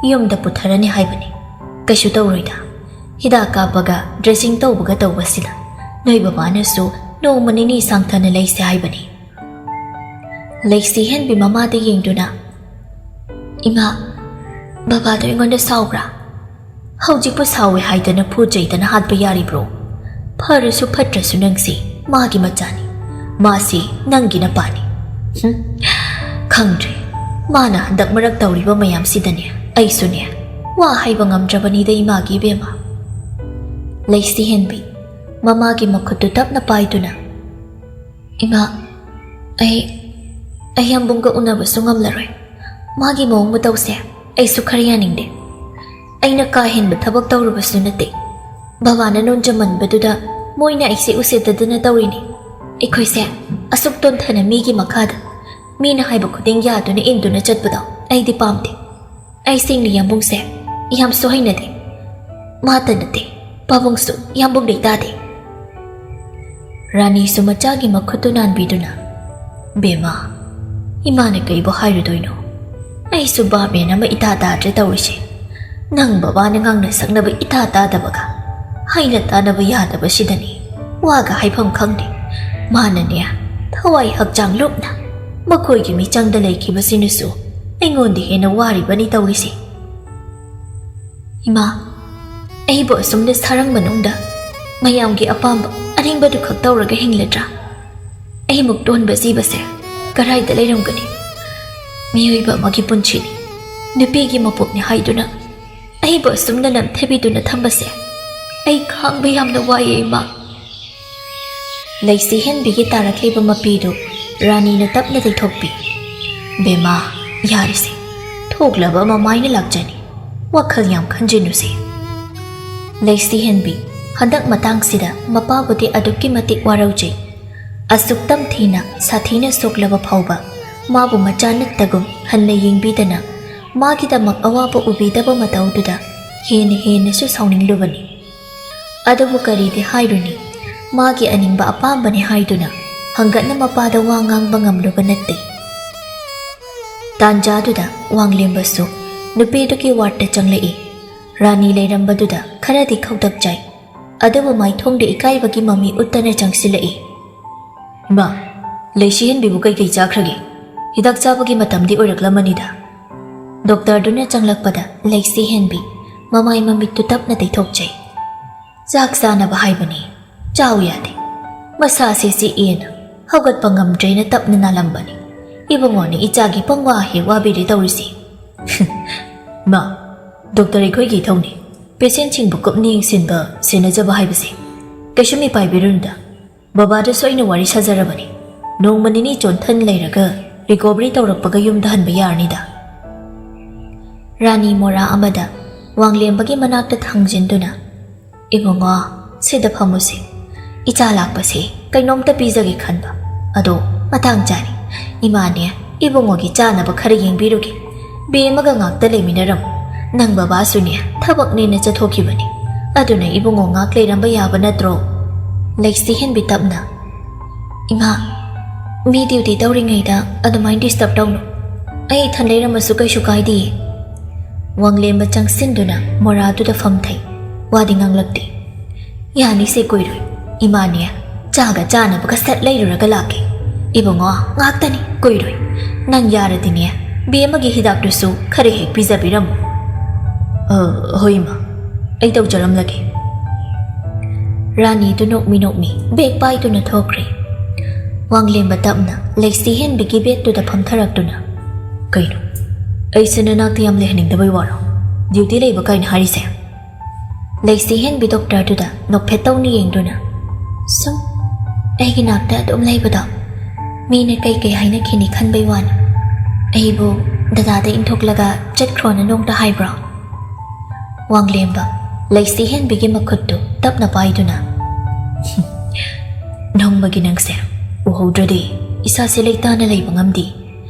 ꯌꯨꯝꯗ ꯄꯨꯊꯔꯅꯤ ꯍꯥꯏꯕꯅꯤ꯫ ꯀꯩꯁꯨ ꯇꯧꯔꯣꯏꯗ꯫ ꯍꯤꯗꯥꯛ ꯀꯥꯞꯄꯒ ꯗ꯭ꯔꯦꯁꯤꯡ ꯇꯧꯕꯒ ꯇꯧꯕꯁꯤꯗ ꯅꯣꯏ ꯕꯕꯥꯅꯁꯨ ꯅꯣꯡꯃ ꯅꯤꯅꯤ ꯁꯥꯡꯊꯅ ꯂꯩꯁꯦ ꯍꯥꯏꯕꯅꯤ꯫" ꯂꯩꯁꯤ ꯍꯦꯟꯕꯤ ꯃꯃꯥꯗ ꯌꯦꯡꯗꯨꯅ, "ꯏꯃꯥ, ꯕꯕꯥꯗꯣ ꯑꯩꯉꯣꯟꯗ ꯁꯥꯎꯕ꯭ꯔꯥ? ꯍꯧꯖꯤꯛꯄꯨ ꯁꯥꯎꯋꯦ ꯍꯥꯏꯗꯅ ꯐꯨ ꯆꯩꯗꯅ ꯍꯥꯠꯄ ꯌꯥꯔꯤꯕ꯭ꯔꯣ? ꯐꯔꯁꯨ ꯐꯠꯇ꯭ꯔꯁꯨ ꯅꯪꯁꯤ ꯃꯥꯒꯤ ꯃꯆꯥꯅꯤ, ꯃꯥꯁꯤ ꯅꯪꯒꯤ ꯅꯄꯥꯅꯤ꯫ ꯍꯨꯝ, ꯈꯪꯗ꯭ꯔꯦ, ꯃꯥꯅ ꯍꯟꯗꯛ ꯃꯔꯛ ꯇꯧꯔꯤꯕ ꯃꯌꯥꯝꯁꯤꯗꯅꯦ, ꯑꯩꯁꯨꯅꯦ, ꯋꯥ ꯍꯥꯏꯕ ꯉꯝꯗ꯭ꯔꯕꯅꯤꯗ ꯏꯃꯥꯒꯤ ꯏꯕꯦꯝꯃ꯫" ꯂꯩꯁꯤ ꯍꯦꯟꯕꯤ ꯃꯃꯥꯒꯤ ꯃꯈꯨꯠꯇꯨ ꯇꯞꯅ ꯄꯥꯏꯗꯨꯅ, "ꯏꯃꯥ, ꯑꯩ, ꯑꯩ ꯌꯥꯝꯕꯨꯡꯒ ꯎꯅꯕꯁꯨ ꯉꯝꯂꯔꯣꯏ꯫ ꯃꯥꯒꯤ ꯃꯑꯣꯡ ꯃꯇꯧꯁꯦ ꯑꯩꯁꯨ ꯈꯔ ꯌꯥꯅꯤꯡꯗꯦ꯫ ꯑꯩꯅ ꯀꯥ ꯍꯦꯟꯕ ꯊꯕꯛ ꯇꯧꯔꯨꯕꯁꯨ ꯅꯠꯇꯦ꯫ ꯕꯕꯥꯅ ꯅꯣꯟꯖꯃꯟꯕꯗꯨꯗ ꯃꯣꯏꯅ ꯑꯩꯁꯦ ꯎꯁꯤꯠꯇꯗꯅ ꯇꯧꯔꯤꯅꯤ꯫ ꯑꯩꯈꯣꯏꯁꯦ ꯑꯁꯨꯛ ꯇꯣꯟꯊꯅ ꯃꯤꯒꯤ ꯃꯈꯥꯗ, ꯃꯤꯅ ꯍꯥꯏꯕ ꯈꯨꯗꯤꯡ ꯌꯥꯗꯨꯅ ꯏꯟꯗꯨꯅ ꯆꯠꯄꯗꯣ ꯑꯩꯗꯤ ꯄꯥꯝꯗꯦ꯫ ꯑꯩ ꯁꯦꯡꯅ ꯌꯥꯝꯕꯨꯡꯁꯦ ꯌꯥꯝꯁꯨ ꯍꯩꯅꯗꯦ꯫ ꯃꯥꯇ ꯅꯠꯇꯦ, ꯄꯥꯕꯨꯡꯁꯨ ꯌꯥꯝꯕꯨꯡꯗꯩ ꯇꯥꯗꯦ꯫" ꯔꯥꯅꯤꯁꯨ ꯃꯆꯥꯒꯤ ꯃꯈꯨꯠꯇꯨ ꯅꯥꯟꯕꯤꯗꯨꯅ, "ꯕꯦꯝꯃ, ꯏꯃꯥꯅ ꯀꯩꯕꯨ ꯍꯥꯏꯔꯨꯗꯣꯏꯅꯣ? ꯑꯩꯁꯨ ꯚꯥꯞ ꯃꯦꯟ ꯑꯃ ꯏꯇꯥ ꯇꯥꯗ꯭ꯔꯦ ꯇꯧꯔꯤꯁꯦ꯫ ꯅꯪ ꯕꯕꯥꯅ ꯉꯥꯡꯅ ꯁꯛꯅꯕ ꯏꯇꯥ ꯇꯥꯗꯕꯒ, ꯍꯥꯏꯅ ꯇꯥꯅꯕ ꯌꯥꯗꯕꯁꯤꯗꯅꯤ ꯋꯥꯒ ꯍꯥꯏꯐꯝ ꯈꯪꯗꯦ꯫ ꯃꯥꯅꯅꯦ, ꯊꯋꯥꯏ ꯍꯛꯆꯥꯡ ꯂꯨꯞꯅ ꯃꯈꯣꯏꯒꯤ ꯃꯤꯆꯪꯗ ꯂꯩꯈꯤꯕꯁꯤꯅꯁꯨ ꯑꯩꯉꯣꯟꯗ ꯍꯦꯟꯅ ꯋꯥꯔꯤꯕꯅꯤ ꯇꯧꯔꯤꯁꯦ꯫" "ꯏꯃꯥ, ꯑꯩꯕꯨ ꯑꯁꯨꯝꯅ ꯁꯥꯔꯪ ꯃꯅꯨꯡꯗ ꯃꯌꯥꯝꯒꯤ ꯑꯄꯥꯝꯕ ꯑꯅꯤꯡꯕꯗꯨ ꯈꯛ ꯇꯧꯔꯒ ꯍꯤꯡꯂꯗ꯭ꯔꯥ? ꯑꯩꯃꯨꯛ ꯇꯣꯟꯕ ꯖꯤꯕꯁꯦ ꯀꯔꯥꯏꯗ ꯂꯩꯔꯝꯒꯅꯤ? ꯃꯤꯑꯣꯏꯕ ꯑꯃꯒꯤ ꯄꯨꯟꯁꯤꯅꯤ, ꯅꯨꯄꯤꯒꯤ ꯃꯄꯣꯛꯅꯤ ꯍꯥꯏꯗꯨꯅ ꯑꯩꯕꯨ ꯑꯁꯨꯝꯅ ꯅꯝꯊꯕꯤꯗꯨꯅ ꯊꯝꯕꯁꯦ ꯑꯩ ꯈꯥꯡꯕ ꯌꯥꯝꯅ ꯋꯥꯏꯌꯦ, ꯏꯃꯥ꯫ ꯂꯩꯁꯤ ꯍꯦꯟꯕꯤꯒꯤ ꯇꯥꯔꯛꯂꯤꯕ ꯃꯄꯤꯗꯨ ꯔꯥꯅꯤꯅ ꯇꯞꯅ ꯇꯩꯊꯣꯛꯄꯤ꯫ "ꯕꯦꯃꯥ, ꯌꯥꯔꯤꯁꯦ, ꯊꯣꯛꯂꯕ ꯑꯃ ꯃꯥꯏꯅ ꯂꯥꯛꯆꯅꯤ, ꯋꯥꯈꯜ ꯌꯥꯝ ꯈꯟꯖꯤꯟꯅꯨꯁꯦ꯫" ꯂꯩꯁꯤ ꯍꯦꯟꯕꯤ, ꯍꯟꯗꯛ ꯃꯇꯥꯡꯁꯤꯗ ꯃꯄꯥꯕꯨꯗꯤ ꯑꯗꯨꯛꯀꯤ ꯃꯇꯤꯛ ꯋꯥꯔꯧꯖꯩ꯫ ꯑꯁꯨꯛ ꯇꯝꯊꯤꯅ, ꯁꯥꯊꯤꯅ ꯁꯣꯛꯂꯕ ꯐꯥꯎꯕ ꯃꯥꯕꯨ ꯃꯆꯥ ꯅꯠꯇꯒꯨꯝ ꯍꯟꯅ ꯌꯦꯡꯕꯤꯗꯅ ꯃꯥꯒꯤꯗꯃꯛ ꯑꯋꯥꯕ ꯎꯕꯤꯗꯕ ꯃꯇꯧꯗꯨꯗ ꯍꯦꯟꯅ ꯍꯦꯟꯅꯁꯨ ꯁꯥꯎꯅꯤꯡꯂꯨꯕꯅꯤ꯫ ꯑꯗꯨꯕꯨ ꯀꯔꯤꯗꯤ ꯍꯥꯏꯔꯨꯅꯤ, ꯃꯥꯒꯤ ꯑꯅꯤꯡꯕ ꯑꯄꯥꯝꯕꯅꯤ ꯍꯥꯏꯗꯨꯅ ꯍꯪꯒꯠꯅ ꯃꯄꯥꯗ ꯋꯥ ꯉꯥꯡꯕ ꯉꯝꯂꯨꯕ ꯅꯠꯇꯦ꯫ ꯇꯥꯟꯖꯥꯗꯨꯗ ꯋꯥꯡꯂꯦꯝꯕꯁꯨ ꯅꯨꯄꯤꯗꯨꯒꯤ ꯋꯥꯔꯗꯇ ꯆꯪꯂꯛꯏ꯫ ꯔꯥꯅꯤ ꯂꯩꯔꯝꯕꯗꯨꯗ ꯈꯔꯗꯤ ꯈꯧꯇꯛ ꯆꯥꯏ, ꯑꯗꯨꯕꯨ ꯃꯥꯏꯊꯣꯡꯗ ꯏꯀꯥꯏꯕꯒꯤ ꯃꯃꯤ ꯎꯠꯇꯅ ꯆꯪꯁꯤꯜꯂꯛꯏ꯫ "ꯏꯃꯥ, ꯂꯩꯁꯤꯍꯟꯕꯤꯕꯨ ꯀꯩꯀꯩ ꯆꯥꯈ꯭ꯔꯒꯦ? ꯍꯤꯗꯥꯛ ꯆꯥꯕꯒꯤ ꯃꯇꯝꯗꯤ ꯑꯣꯏꯔꯛꯂꯝꯃꯅꯤꯗ꯫" ꯗꯣꯛꯇꯔꯗꯨꯅ ꯆꯪꯂꯛꯄꯗ ꯂꯩꯁꯤꯍꯟꯕꯤ ꯃꯃꯥꯏ ꯃꯃꯤꯠꯇꯨ ꯇꯞꯅ ꯇꯩꯊꯣꯛꯆꯩ꯫ "ꯆꯥꯛ ꯆꯥꯅꯕ ꯍꯥꯏꯕꯅꯤ, ꯆꯥꯎ ꯌꯥꯗꯦ꯫ ꯃꯁꯥꯁꯦ ꯆꯤꯛꯑꯦꯅ ꯍꯧꯒꯠꯄ ꯉꯝꯗ꯭ꯔꯦꯅ ꯇꯞꯅ ꯅꯥꯜꯂꯝꯕꯅꯤ꯫ ꯏꯕꯨꯡꯉꯣꯅ ꯏꯆꯥꯒꯤ ꯄꯪꯋꯥ ꯍꯦꯛ ꯋꯥꯕꯤꯔꯦ ꯇꯧꯔꯤꯁꯤ꯫" "ꯃꯥ, ꯗꯣꯛꯇꯔ ꯑꯩꯈꯣꯏꯒꯤ ꯏꯊꯧꯅꯤ꯫ ꯄꯦꯁꯦꯟꯁꯤꯡꯕꯨ ꯀꯨꯞꯅ ꯌꯦꯡꯁꯤꯟꯕ, ꯁꯦꯟꯅꯖꯕ ꯍꯥꯏꯕꯁꯤ꯫ ꯀꯩꯁꯨ ꯃꯤꯄꯥꯏꯕꯤꯔꯨꯅꯨꯗ꯫ ꯕꯕꯥꯗꯁꯨ ꯑꯩꯅ ꯋꯥꯔꯤ ꯁꯥꯖꯔꯕꯅꯤ꯫ ꯅꯣꯡꯃ ꯅꯤꯅꯤ ꯆꯣꯟꯊꯟ ꯂꯩꯔꯒ ꯔꯤꯀꯣꯚꯔꯤ ꯇꯧꯔꯛꯄꯒ ꯌꯨꯝꯗ ꯍꯟꯕ ꯌꯥꯔꯅꯤꯗ꯫" ꯔꯥꯅꯤ ꯃꯣꯔꯥ ꯑꯃꯗ ꯋꯥꯡꯂꯦꯝꯕꯒꯤ ꯃꯅꯥꯛꯇ ꯊꯥꯡꯖꯤꯟꯗꯨꯅ, "ꯏꯕꯨꯡꯉꯣ, ꯁꯤꯗ ꯐꯝꯃꯨꯁꯤ꯫ ꯏꯆꯥ ꯂꯥꯛꯄꯁꯤ ꯀꯩꯅꯣꯝꯇ ꯄꯤꯖꯒꯦ ꯈꯟꯕ꯫ ꯑꯗꯣ ꯃꯇꯥꯡ ꯆꯥꯔꯦ꯫ ꯏꯃꯥꯅꯦ, ꯏꯕꯨꯡꯉꯣꯒꯤ ꯆꯥꯅꯕ ꯈꯔ ꯌꯦꯡꯕꯤꯔꯨꯒꯦ꯫ ꯕꯦꯝꯃꯒ ꯉꯥꯛꯇ ꯂꯩꯃꯤꯟꯅꯔꯝꯃꯨ꯫ ꯅꯪ ꯕꯕꯥꯁꯨꯅꯦ ꯊꯕꯛꯅꯦꯅ ꯆꯠꯊꯣꯛꯈꯤꯕꯅꯤ꯫ ꯑꯗꯨꯅ ꯏꯕꯨꯡꯉꯣ ꯉꯥꯛ ꯂꯩꯔꯝꯕ ꯌꯥꯕ ꯅꯠꯇ꯭ꯔꯣ?" ꯂꯩꯁꯤ ꯍꯦꯟꯕꯤ ꯇꯞꯅ, "ꯏꯃꯥ, ꯃꯤ ꯗ꯭ꯌꯨꯇꯤ ꯇꯧꯔꯤꯉꯩꯗ ꯑꯗꯨꯃꯥꯏꯅ ꯗꯤꯁꯇꯔꯕ ꯇꯧꯅꯨ꯫ ꯑꯩ ꯏꯊꯟ ꯂꯩꯔꯝꯃꯁꯨ ꯀꯩꯁꯨ ꯀꯥꯏꯗꯤꯌꯦ꯫" ꯋꯥꯡꯂꯦꯝꯕ ꯆꯪꯁꯤꯟꯗꯨꯅ ꯃꯣꯔꯥꯗꯨꯗ ꯐꯝꯊꯩ꯫ ꯋꯥꯗꯤ ꯉꯥꯡꯂꯛꯇꯦ꯫ "ꯌꯥꯅꯤꯁꯦ, ꯀꯨꯏꯔꯣꯏ꯫ ꯏꯃꯥꯅꯦ, ꯆꯥꯒ ꯆꯥꯅꯕꯒ ꯁꯠ ꯂꯩꯔꯨꯔꯒ ꯂꯥꯛꯀꯦ꯫ ꯏꯕꯨꯡꯉꯣ, ꯉꯥꯛꯇꯅꯤ, ꯀꯨꯏꯔꯣꯏ꯫ ꯅꯪ ꯌꯥꯔꯗꯤꯅꯦ, ꯕꯦꯝꯃꯒꯤ ꯍꯤꯗꯥꯛꯇꯨꯁꯨ ꯈꯔ ꯍꯦꯛ ꯄꯤꯖꯕꯤꯔꯝꯃꯨ꯫" "ꯑ, ꯍꯣꯏ, ꯏꯃꯥ꯫ ꯑꯩ ꯇꯧꯖꯔꯝꯂꯒꯦ꯫" ꯔꯥꯅꯤꯗꯨ ꯅꯣꯛꯃꯤ ꯅꯣꯛꯃꯤ ꯕꯦꯒ ꯄꯥꯏꯗꯨꯅ ꯊꯣꯛꯈ꯭ꯔꯦ꯫ ꯋꯥꯡꯂꯦꯝꯕ ꯇꯞꯅ ꯂꯩꯁꯤ ꯍꯦꯟꯕꯤꯒꯤ ꯕꯦꯗꯇꯨꯗ ꯐꯝꯊꯔꯛꯇꯨꯅ, "ꯀꯩꯅꯣ? ꯑꯩꯁꯦ ꯅꯅꯥꯛꯇ ꯌꯥꯝ ꯂꯩꯍꯟꯅꯤꯡꯗꯕꯩ ꯋꯥꯔꯣ? ꯗ꯭ꯌꯨꯇꯤ ꯂꯩꯕ ꯀꯥꯏꯅ ꯍꯥꯏꯔꯤꯁꯦ?" ꯂꯩꯁꯤ ꯍꯦꯟꯕꯤ ꯗꯣꯛꯇꯔꯗꯨꯗ ꯅꯣꯛꯐꯦꯠ ꯇꯧꯅ ꯌꯦꯡꯗꯨꯅ, "ꯁꯨꯝ ꯑꯩꯒꯤ ꯅꯥꯛꯇ ꯑꯗꯨꯝ ꯂꯩꯕꯗꯣ, ꯃꯤꯅ ꯀꯩ ꯀꯩ ꯍꯥꯏꯅꯈꯤꯅꯤ ꯈꯟꯕꯩ ꯋꯥꯅꯤ꯫ ꯑꯩꯕꯨ ꯗꯗꯥꯗ ꯏꯟꯊꯣꯛꯂꯒ ꯆꯠꯈ꯭ꯔꯣꯅ ꯅꯣꯡꯇ ꯍꯥꯏꯕ꯭ꯔꯣ?" ꯋꯥꯡꯂꯦꯝꯕ ꯂꯩꯁꯤ ꯍꯦꯟꯕꯤꯒꯤ ꯃꯈꯨꯠꯇꯨ ꯇꯞꯅ ꯄꯥꯏꯗꯨꯅ, "ꯅꯣꯡꯃꯒꯤ ꯅꯪꯁꯦ ꯎꯍꯧꯗ꯭ꯔꯗꯤ ꯏꯁꯥꯁꯦ ꯂꯩꯇꯥꯅ ꯂꯩꯕ ꯉꯝꯗꯦ꯫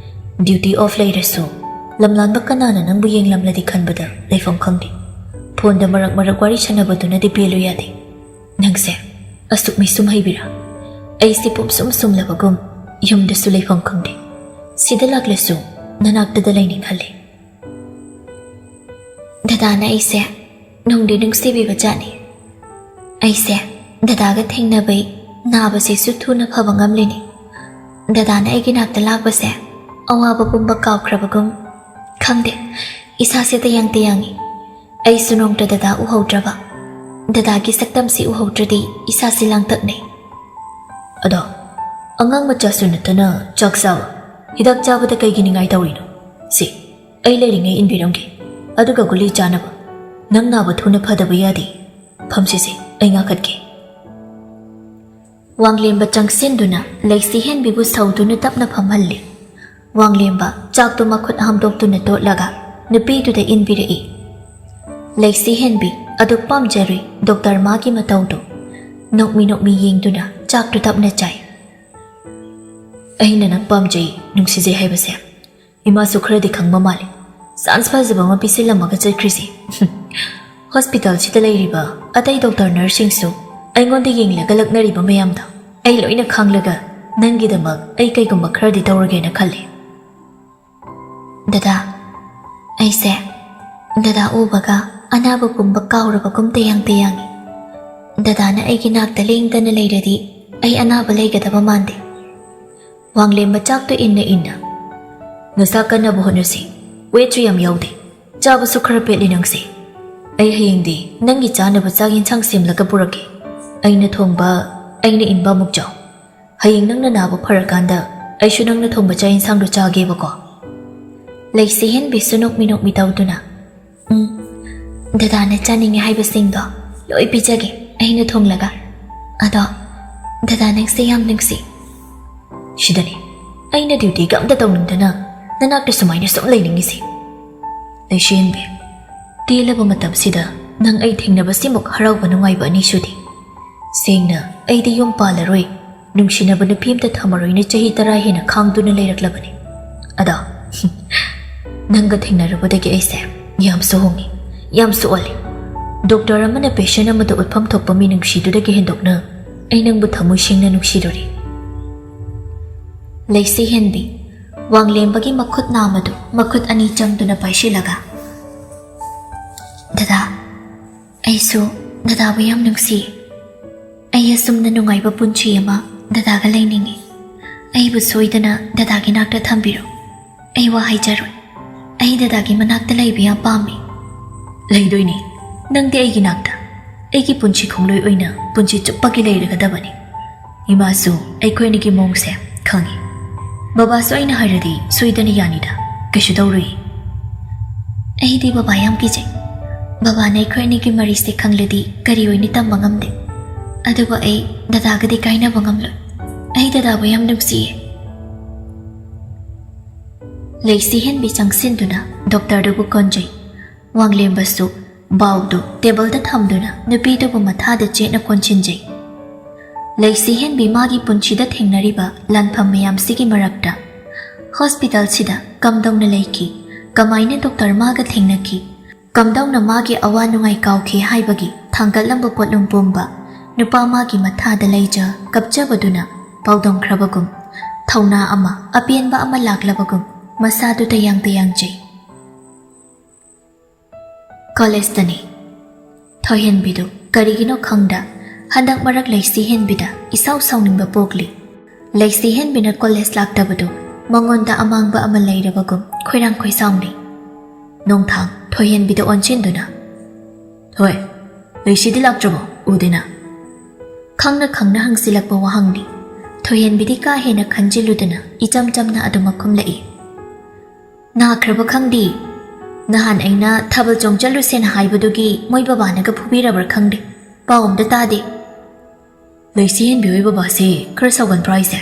ꯗ꯭ꯌꯨꯇꯤ ꯑꯣꯐ ꯂꯩꯔꯁꯨ ꯂꯝꯂꯥꯟꯕ ꯀꯅꯥꯅ ꯅꯪꯕꯨ ꯌꯦꯡꯂꯝꯂꯗꯤ ꯈꯟꯕꯗ ꯂꯩꯐꯝ ꯈꯪꯗꯦ꯫ ꯐꯣꯟꯗ ꯃꯔꯛ ꯃꯔꯛ ꯋꯥꯔꯤ ꯁꯥꯟꯅꯕꯗꯨꯅꯗꯤ ꯄꯦꯜꯂꯨ ꯌꯥꯗꯦ꯫ ꯅꯪꯁꯦ ꯑꯁꯨꯛ ꯃꯤꯁꯨꯝ ꯍꯩꯕꯤꯔꯥ? ꯑꯩꯁꯦ ꯄꯨꯝꯁꯨꯝ ꯁꯨꯝꯂꯕꯒꯨꯝ ꯌꯨꯝꯗꯁꯨ ꯂꯩꯐꯝ ꯈꯪꯗꯦ꯫ ꯁꯤꯗ ꯂꯥꯛꯂꯁꯨ ꯅꯅꯥꯛꯇꯗ ꯂꯩꯅꯤꯡꯍꯜꯂꯦ꯫ ꯗꯗꯥꯅ ꯑꯩꯁꯦ ꯅꯨꯡꯗꯤ ꯅꯨꯡꯁꯤꯕꯤꯕ ꯖꯥꯠꯅꯤ꯫ ꯑꯩꯁꯦ ꯗꯗꯥꯒ ꯊꯦꯡꯅꯕꯩ ꯅꯥꯕꯁꯤꯁꯨ ꯊꯨꯅ ꯐꯕ ꯉꯝꯂꯤꯅꯤ꯫ ꯗꯗꯥꯅ ꯑꯩꯒꯤ ꯅꯥꯛꯇ ꯂꯥꯛꯄꯁꯦ ꯑꯋꯥꯕ ꯄꯨꯝꯕ ꯀꯥꯎꯈ꯭ꯔꯕꯒꯨꯝ, ꯈꯪꯗꯦ, ꯏꯁꯥꯁꯦ ꯇꯌꯥꯡ ꯇꯌꯥꯡꯉꯤ꯫ ꯑꯩꯁꯨ ꯅꯣꯡꯇ ꯗꯗꯥ ꯎꯍꯧꯗ꯭ꯔꯕ꯫ ꯗꯗꯥꯒꯤ ꯁꯛꯇꯝꯁꯤ ꯎꯍꯧꯗ꯭ꯔꯗꯤ ꯏꯁꯥꯁꯤ ꯂꯥꯡꯇꯛꯅꯩ꯫ ꯑꯗꯣ ꯑꯉꯥꯡ ꯃꯆꯥꯁꯨ ꯅꯠꯇꯅ ꯆꯥꯛ ꯆꯥꯕ, ꯍꯤꯗꯥꯛ ꯆꯥꯕꯗ ꯀꯩꯒꯤ ꯅꯤꯡꯉꯥꯏ ꯇꯧꯔꯤꯅꯣ? ꯁꯤ ꯑꯩ ꯂꯩꯔꯤꯉꯩ ꯏꯟꯕꯤꯔꯝꯒꯦ, ꯑꯗꯨꯒ ꯒꯨꯂꯤ ꯆꯥꯅꯕ꯫ ꯅꯪ ꯅꯥꯕ ꯊꯨꯅ ꯐꯗꯕ ꯌꯥꯗꯦ꯫ ꯐꯝꯁꯤꯁꯦ, ꯑꯩ ꯉꯥꯛꯀꯠꯀꯦ꯫ ꯋꯥꯡꯂꯦꯝꯕ ꯆꯪꯁꯤꯟꯗꯨꯅ ꯂꯩꯁꯤ ꯍꯦꯟꯕꯤꯕꯨ ꯁꯧꯗꯨꯅ ꯇꯞꯅ ꯐꯝꯍꯜꯂꯤ꯫ ꯋꯥꯡꯂꯦꯝꯕ ꯆꯥꯛꯇꯨ ꯃꯈꯨꯠ ꯍꯥꯝꯗꯣꯛꯇꯨꯅ ꯇꯣꯠꯂꯒ ꯅꯨꯄꯤꯗꯨꯗ ꯏꯟꯕꯤꯔꯛꯏ꯫ ꯂꯩꯁꯤ ꯍꯦꯟꯕꯤ ꯑꯗꯨꯛ ꯄꯥꯝꯖꯔꯨꯏ ꯗꯣꯛꯇꯔ ꯃꯥꯒꯤ ꯃꯇꯧꯗꯨ꯫ ꯅꯣꯛꯃꯤ ꯅꯣꯛꯃꯤ ꯌꯦꯡꯗꯨꯅ ꯆꯥꯛꯇꯨ ꯇꯞꯅ ꯆꯥꯏ꯫ "ꯑꯩꯅ ꯅꯪ ꯄꯥꯝꯖꯩ, ꯅꯨꯡꯁꯤꯖꯩ ꯍꯥꯏꯕꯁꯦ ꯏꯃꯥꯁꯨ ꯈꯔꯗꯤ ꯈꯪꯕ ꯃꯥꯜꯂꯦ꯫ ꯆꯥꯟꯁ ꯐꯖꯕ ꯑꯃ ꯄꯤꯁꯤꯜꯂꯝꯃꯒ ꯆꯠꯈ꯭ꯔꯤꯁꯤ꯫ ꯍꯣꯁꯄꯤꯇꯥꯜꯁꯤꯗ ꯂꯩꯔꯤꯕ ꯑꯇꯩ ꯗꯣꯛꯇꯔ ꯅꯔꯁꯁꯤꯡꯁꯨ ꯑꯩꯉꯣꯟꯗ ꯌꯦꯡꯂꯒ ꯂꯛꯅꯔꯤꯕ ꯃꯌꯥꯝꯗꯣ ꯑꯩ ꯂꯣꯏꯅ ꯈꯪꯂꯒ ꯅꯪꯒꯤꯗꯃꯛ ꯑꯩ ꯀꯩꯒꯨꯝꯕ ꯈꯔꯗꯤ ꯇꯧꯔꯒꯦꯅ ꯈꯜꯂꯤ꯫" "ꯗꯗꯥ, ꯑꯩꯁꯦ ꯗꯗꯥ ꯎꯕꯒ ꯑꯅꯥꯕ ꯄꯨꯝꯕ ꯀꯥꯎꯔꯕꯒꯨꯝ ꯇꯌꯥꯡ ꯇꯌꯥꯡꯉꯤ꯫ ꯗꯗꯥꯅ ꯑꯩꯒꯤ ꯅꯥꯛꯇ ꯂꯦꯡꯗꯅ ꯂꯩꯔꯗꯤ ꯑꯩ ꯑꯅꯥꯕ ꯂꯩꯒꯗꯕ ꯃꯥꯟꯗꯦ꯫" ꯋꯥꯡꯂꯦꯝꯕ ꯆꯥꯛꯇꯨ ꯏꯟꯅ ꯏꯟꯅ, "ꯅꯁꯥ ꯀꯟꯅꯕ ꯍꯣꯠꯅꯁꯤ꯫ ꯋꯦꯠꯁꯨ ꯌꯥꯝ ꯌꯥꯎꯗꯦ꯫ ꯆꯥꯕꯁꯨ ꯈꯔ ꯄꯦꯠꯂꯤ ꯅꯪꯁꯦ꯫ ꯑꯩ ꯍꯌꯦꯡꯗꯤ ꯅꯪꯒꯤ ꯆꯥꯅꯕ ꯆꯥꯛ ꯌꯦꯟꯁꯥꯡ ꯁꯦꯝꯂꯒ ꯄꯨꯔꯛꯀꯦ꯫ ꯑꯩꯅ ꯊꯣꯡꯕ, ꯑꯩꯅ ꯏꯟꯕ ꯑꯃꯨꯛ ꯆꯥꯎ꯫ ꯍꯌꯦꯡ ꯅꯪꯅ ꯅꯥꯕ ꯐꯔꯀꯥꯟꯗ ꯑꯩꯁꯨ ꯅꯪꯅ ꯊꯣꯡꯕ ꯆꯥꯛ ꯌꯦꯟꯁꯥꯡꯗꯣ ꯆꯥꯒꯦꯕꯀꯣ꯫ ꯂꯩꯁꯤ ꯍꯦꯟꯕꯤꯁꯨ ꯅꯣꯛꯃꯤ ꯅꯣꯛꯃꯤ ꯇꯧꯗꯨꯅ, "ꯎꯝ, ꯗꯗꯥꯅ ꯆꯥꯅꯤꯡꯉꯦ ꯍꯥꯏꯕꯁꯤꯡꯗꯣ ꯂꯣꯏ ꯄꯤꯖꯒꯦ ꯑꯩꯅ ꯊꯣꯡꯂꯒ꯫ ꯑꯗꯣ ꯗꯗꯥ ꯅꯪꯁꯦ ꯌꯥꯝ ꯅꯨꯡꯁꯤ꯫ ꯁꯤꯗꯅꯦ ꯑꯩꯅ ꯗ꯭ꯌꯨꯇꯤꯒ ꯑꯝꯇ ꯇꯧꯅꯤꯡꯗꯅ ꯅꯅꯥꯛꯇ ꯁꯨꯃꯥꯏꯅ ꯁꯨꯝ ꯂꯩꯅꯤꯡꯉꯤꯁꯦ꯫ ꯂꯩꯁꯤ ꯍꯦꯟꯕꯤ, ꯇꯦꯜꯂꯕ ꯃꯇꯝꯁꯤꯗ ꯅꯪ ꯑꯩ ꯊꯦꯡꯅꯕꯁꯤꯃꯨꯛ ꯍꯔꯥꯎꯕ ꯅꯨꯡꯉꯥꯏꯕ ꯑꯅꯤ ꯁꯨꯗꯦ꯫ ꯁꯦꯡꯅ, ꯑꯩꯗꯤ ꯌꯨꯝ ꯄꯥꯜꯂꯔꯣꯏ, ꯅꯨꯡꯁꯤꯅꯕ ꯅꯨꯄꯤ ꯑꯝꯇ ꯊꯝꯃꯔꯣꯏꯅ ꯆꯍꯤ ꯇꯔꯥ ꯍꯦꯟꯅ ꯈꯥꯡꯗꯨꯅ ꯂꯩꯔꯛꯂꯕꯅꯤ꯫ ꯑꯗꯣ ꯅꯪꯒ ꯊꯦꯡꯅꯔꯨꯕꯗꯒꯤ ꯑꯩꯁꯦ ꯌꯥꯝꯁꯨ ꯍꯣꯡꯉꯤ, ꯌꯥꯝꯁꯨ ꯑꯣꯜꯂꯤ꯫ ꯗꯣꯛꯇꯔ ꯑꯃꯅ ꯄꯦꯁꯦꯟ ꯑꯃꯗ ꯎꯠꯐꯝ ꯊꯣꯛꯄ ꯃꯤꯅꯨꯡꯁꯤꯗꯨꯗꯒꯤ ꯍꯦꯟꯗꯣꯛꯅ ꯑꯩ ꯅꯪꯕꯨ ꯊꯃꯣꯏ ꯁꯦꯡꯅ ꯅꯨꯡꯁꯤꯔꯨꯔꯦ꯫" ꯂꯩꯁꯤ ꯍꯦꯟꯕꯤ, ꯋꯥꯡꯂꯦꯝꯕꯒꯤ ꯃꯈꯨꯠ ꯅꯥꯝꯃꯗꯨ ꯃꯈꯨꯠ ꯑꯅꯤ ꯆꯪꯗꯨꯅ ꯄꯥꯏꯁꯤꯜꯂꯒ, "ꯗꯗꯥ, ꯑꯩꯁꯨ ꯗꯗꯥꯕꯨ ꯌꯥꯝ ꯅꯨꯡꯁꯤ꯫ ꯑꯩ ꯑꯁꯨꯝꯅ ꯅꯨꯡꯉꯥꯏꯕ ꯄꯨꯟꯁꯤ ꯑꯃ ꯗꯗꯥꯒ ꯂꯩꯅꯤꯡꯉꯤ꯫ ꯑꯩꯕꯨ ꯁꯣꯏꯗꯅ ꯗꯗꯥꯒꯤ ꯅꯥꯛꯇ ꯊꯝꯕꯤꯔꯣ꯫ ꯑꯩ ꯋꯥ ꯍꯥꯏꯖꯔꯣꯏ꯫ ꯑꯩ ꯗꯗꯥꯒꯤ ꯃꯅꯥꯛꯇ ꯂꯩꯕ ꯌꯥꯝ ꯄꯥꯝꯃꯤ꯫" "ꯂꯩꯗꯣꯏꯅꯤ꯫ ꯅꯪꯗꯤ ꯑꯩꯒꯤ ꯅꯥꯛꯇ꯫ ꯑꯩꯒꯤ ꯄꯨꯟꯁꯤ ꯈꯣꯡꯂꯣꯏ ꯑꯣꯏꯅ ꯄꯨꯟꯁꯤ ꯆꯨꯞꯄꯒꯤ ꯂꯩꯔꯒꯗꯕꯅꯤ꯫ ꯏꯃꯥꯁꯨ ꯑꯩꯈꯣꯏ ꯑꯅꯤꯒꯤ ꯃꯑꯣꯡꯁꯦ ꯈꯪꯉꯤ꯫ ꯕꯕꯥꯁꯨ ꯑꯩꯅ ꯍꯥꯏꯔꯗꯤ ꯁꯣꯏꯗꯅ ꯌꯥꯅꯤꯗ꯫ ꯀꯩꯁꯨ ꯇꯧꯔꯣꯏ꯫" "ꯑꯩꯗꯤ ꯕꯕꯥ ꯌꯥꯝ ꯀꯤꯖꯩ꯫ ꯕꯕꯥꯅ ꯑꯩꯈꯣꯏ ꯑꯅꯤꯒꯤ ꯃꯔꯤꯁꯦ ꯈꯪꯂꯗꯤ ꯀꯔꯤ ꯑꯣꯏꯅꯤ ꯇꯝꯕ ꯉꯝꯗꯦ꯫ ꯑꯗꯨꯕꯨ ꯑꯩ ꯗꯗꯥꯒꯗꯤ ꯀꯥꯏꯅꯕ ꯉꯝꯂꯣꯏ꯫ ꯑꯩ ꯗꯗꯥꯕꯨ ꯌꯥꯝ ꯅꯨꯡꯁꯤꯌꯦ꯫" ꯂꯩꯁꯤ ꯍꯦꯟꯕꯤ ꯆꯪꯁꯤꯟꯗꯨꯅ ꯗꯣꯛꯇꯔꯗꯨꯕꯨ ꯀꯣꯟꯖꯩ꯫ ꯋꯥꯡꯂꯦꯝꯕꯁꯨ ꯕꯥꯎꯗꯨ ꯇꯦꯕꯜꯗ ꯊꯝꯗꯨꯅ ꯅꯨꯄꯤꯗꯨꯕꯨ ꯃꯊꯥꯗ ꯆꯦꯠꯅ ꯀꯣꯟꯁꯤꯟꯖꯩ꯫ ꯂꯩꯁꯤ ꯍꯦꯟꯕꯤ ꯃꯥꯒꯤ ꯄꯨꯟꯁꯤꯗ ꯊꯦꯡꯅꯔꯤꯕ ꯂꯥꯟꯐꯝ ꯃꯌꯥꯝꯁꯤꯒꯤ ꯃꯔꯛꯇ ꯍꯣꯁꯄꯤꯇꯥꯜꯁꯤꯗ ꯀꯝꯗꯧꯅ ꯂꯩꯈꯤ, ꯀꯃꯥꯏꯅ ꯗꯣꯛꯇꯔ ꯃꯥꯒ ꯊꯦꯡꯅꯈꯤ, ꯀꯝꯗꯧꯅ ꯃꯥꯒꯤ ꯑꯋꯥ ꯅꯨꯡꯉꯥꯏ ꯀꯥꯎꯈꯤ ꯍꯥꯏꯕꯒꯤ ꯊꯥꯡꯒꯠꯂꯝꯕ ꯄꯣꯠꯂꯨꯝ ꯄꯨꯝꯕ ꯅꯨꯄꯥ ꯃꯥꯒꯤ ꯃꯊꯥꯗ ꯂꯩꯖ ꯀꯞꯆꯕꯗꯨꯅ ꯄꯥꯎꯗꯝꯈ꯭ꯔꯕꯒꯨꯝ, ꯊꯧꯅꯥ ꯑꯃ, ꯑꯄꯦꯟꯕ ꯑꯃ ꯂꯥꯛꯂꯕꯒꯨꯝ ꯃꯁꯥꯗꯨꯗ ꯌꯥꯡꯗ ꯌꯥꯡꯖꯩ꯫ ꯀꯣꯂꯦꯖꯇꯅꯤ꯫ ꯊꯣꯏꯍꯦꯟꯕꯤꯗꯨ ꯀꯔꯤꯒꯤꯅꯣ ꯈꯪꯗ ꯍꯟꯗꯛ ꯃꯔꯛ ꯂꯩꯁꯤ ꯍꯦꯟꯕꯤꯗ ꯏꯁꯥꯎ ꯁꯥꯎꯅꯤꯡꯕ ꯄꯣꯛꯂꯤ꯫ ꯂꯩꯁꯤ ꯍꯦꯟꯕꯤꯅ ꯀꯣꯂꯦꯖ ꯂꯥꯛꯇꯕꯗꯨ ꯃꯉꯣꯟꯗ ꯑꯃꯥꯡꯕ ꯑꯃ ꯂꯩꯔꯕꯒꯨꯝ ꯈꯣꯏꯔꯥꯡ ꯈꯣꯏꯁꯥꯎꯅꯩ꯫ ꯅꯣꯡꯊꯥꯡ ꯊꯣꯏꯍꯦꯟꯕꯤꯗ ꯑꯣꯟꯁꯤꯟꯗꯨꯅ, "ꯊꯣꯏ, ꯂꯩꯁꯤꯗꯤ ꯂꯥꯛꯇ꯭ꯔꯕꯣ? ꯎꯗꯦꯅ?" ꯈꯪꯅ ꯈꯪꯅ ꯍꯪꯁꯤꯜꯂꯛꯄ ꯋꯥꯍꯪꯅꯤ꯫ ꯊꯣꯏꯍꯦꯟꯕꯤꯗꯤ ꯀꯥ ꯍꯦꯟꯅ ꯈꯟꯖꯤꯜꯂꯨꯗꯅ ꯏꯆꯝ ꯆꯝꯅ ꯑꯗꯨꯃꯛ ꯈꯨꯝꯂꯛꯏ꯫ "ꯅꯥꯈ꯭ꯔꯕ ꯈꯪꯗꯦ꯫ ꯅꯍꯥꯟ ꯑꯩꯅ ꯊꯥꯕꯜ ꯆꯣꯡ ꯆꯠꯂꯨꯁꯦꯅ ꯍꯥꯏꯕꯗꯨꯒꯤ ꯃꯣꯏ ꯕꯕꯥꯅꯒ ꯐꯨꯕꯤꯔꯕ꯭ꯔꯥ ꯈꯪꯗꯦ꯫ ꯄꯥꯎ ꯑꯝꯇ ꯇꯥꯗꯦ꯫" "ꯂꯩꯁꯤ ꯍꯦꯟꯕꯤ ꯍꯣꯏ ꯕꯕꯥꯁꯦ ꯈꯔ ꯁꯥꯎꯒꯟꯕ꯭ꯔꯣ ꯍꯥꯏꯁꯦ?"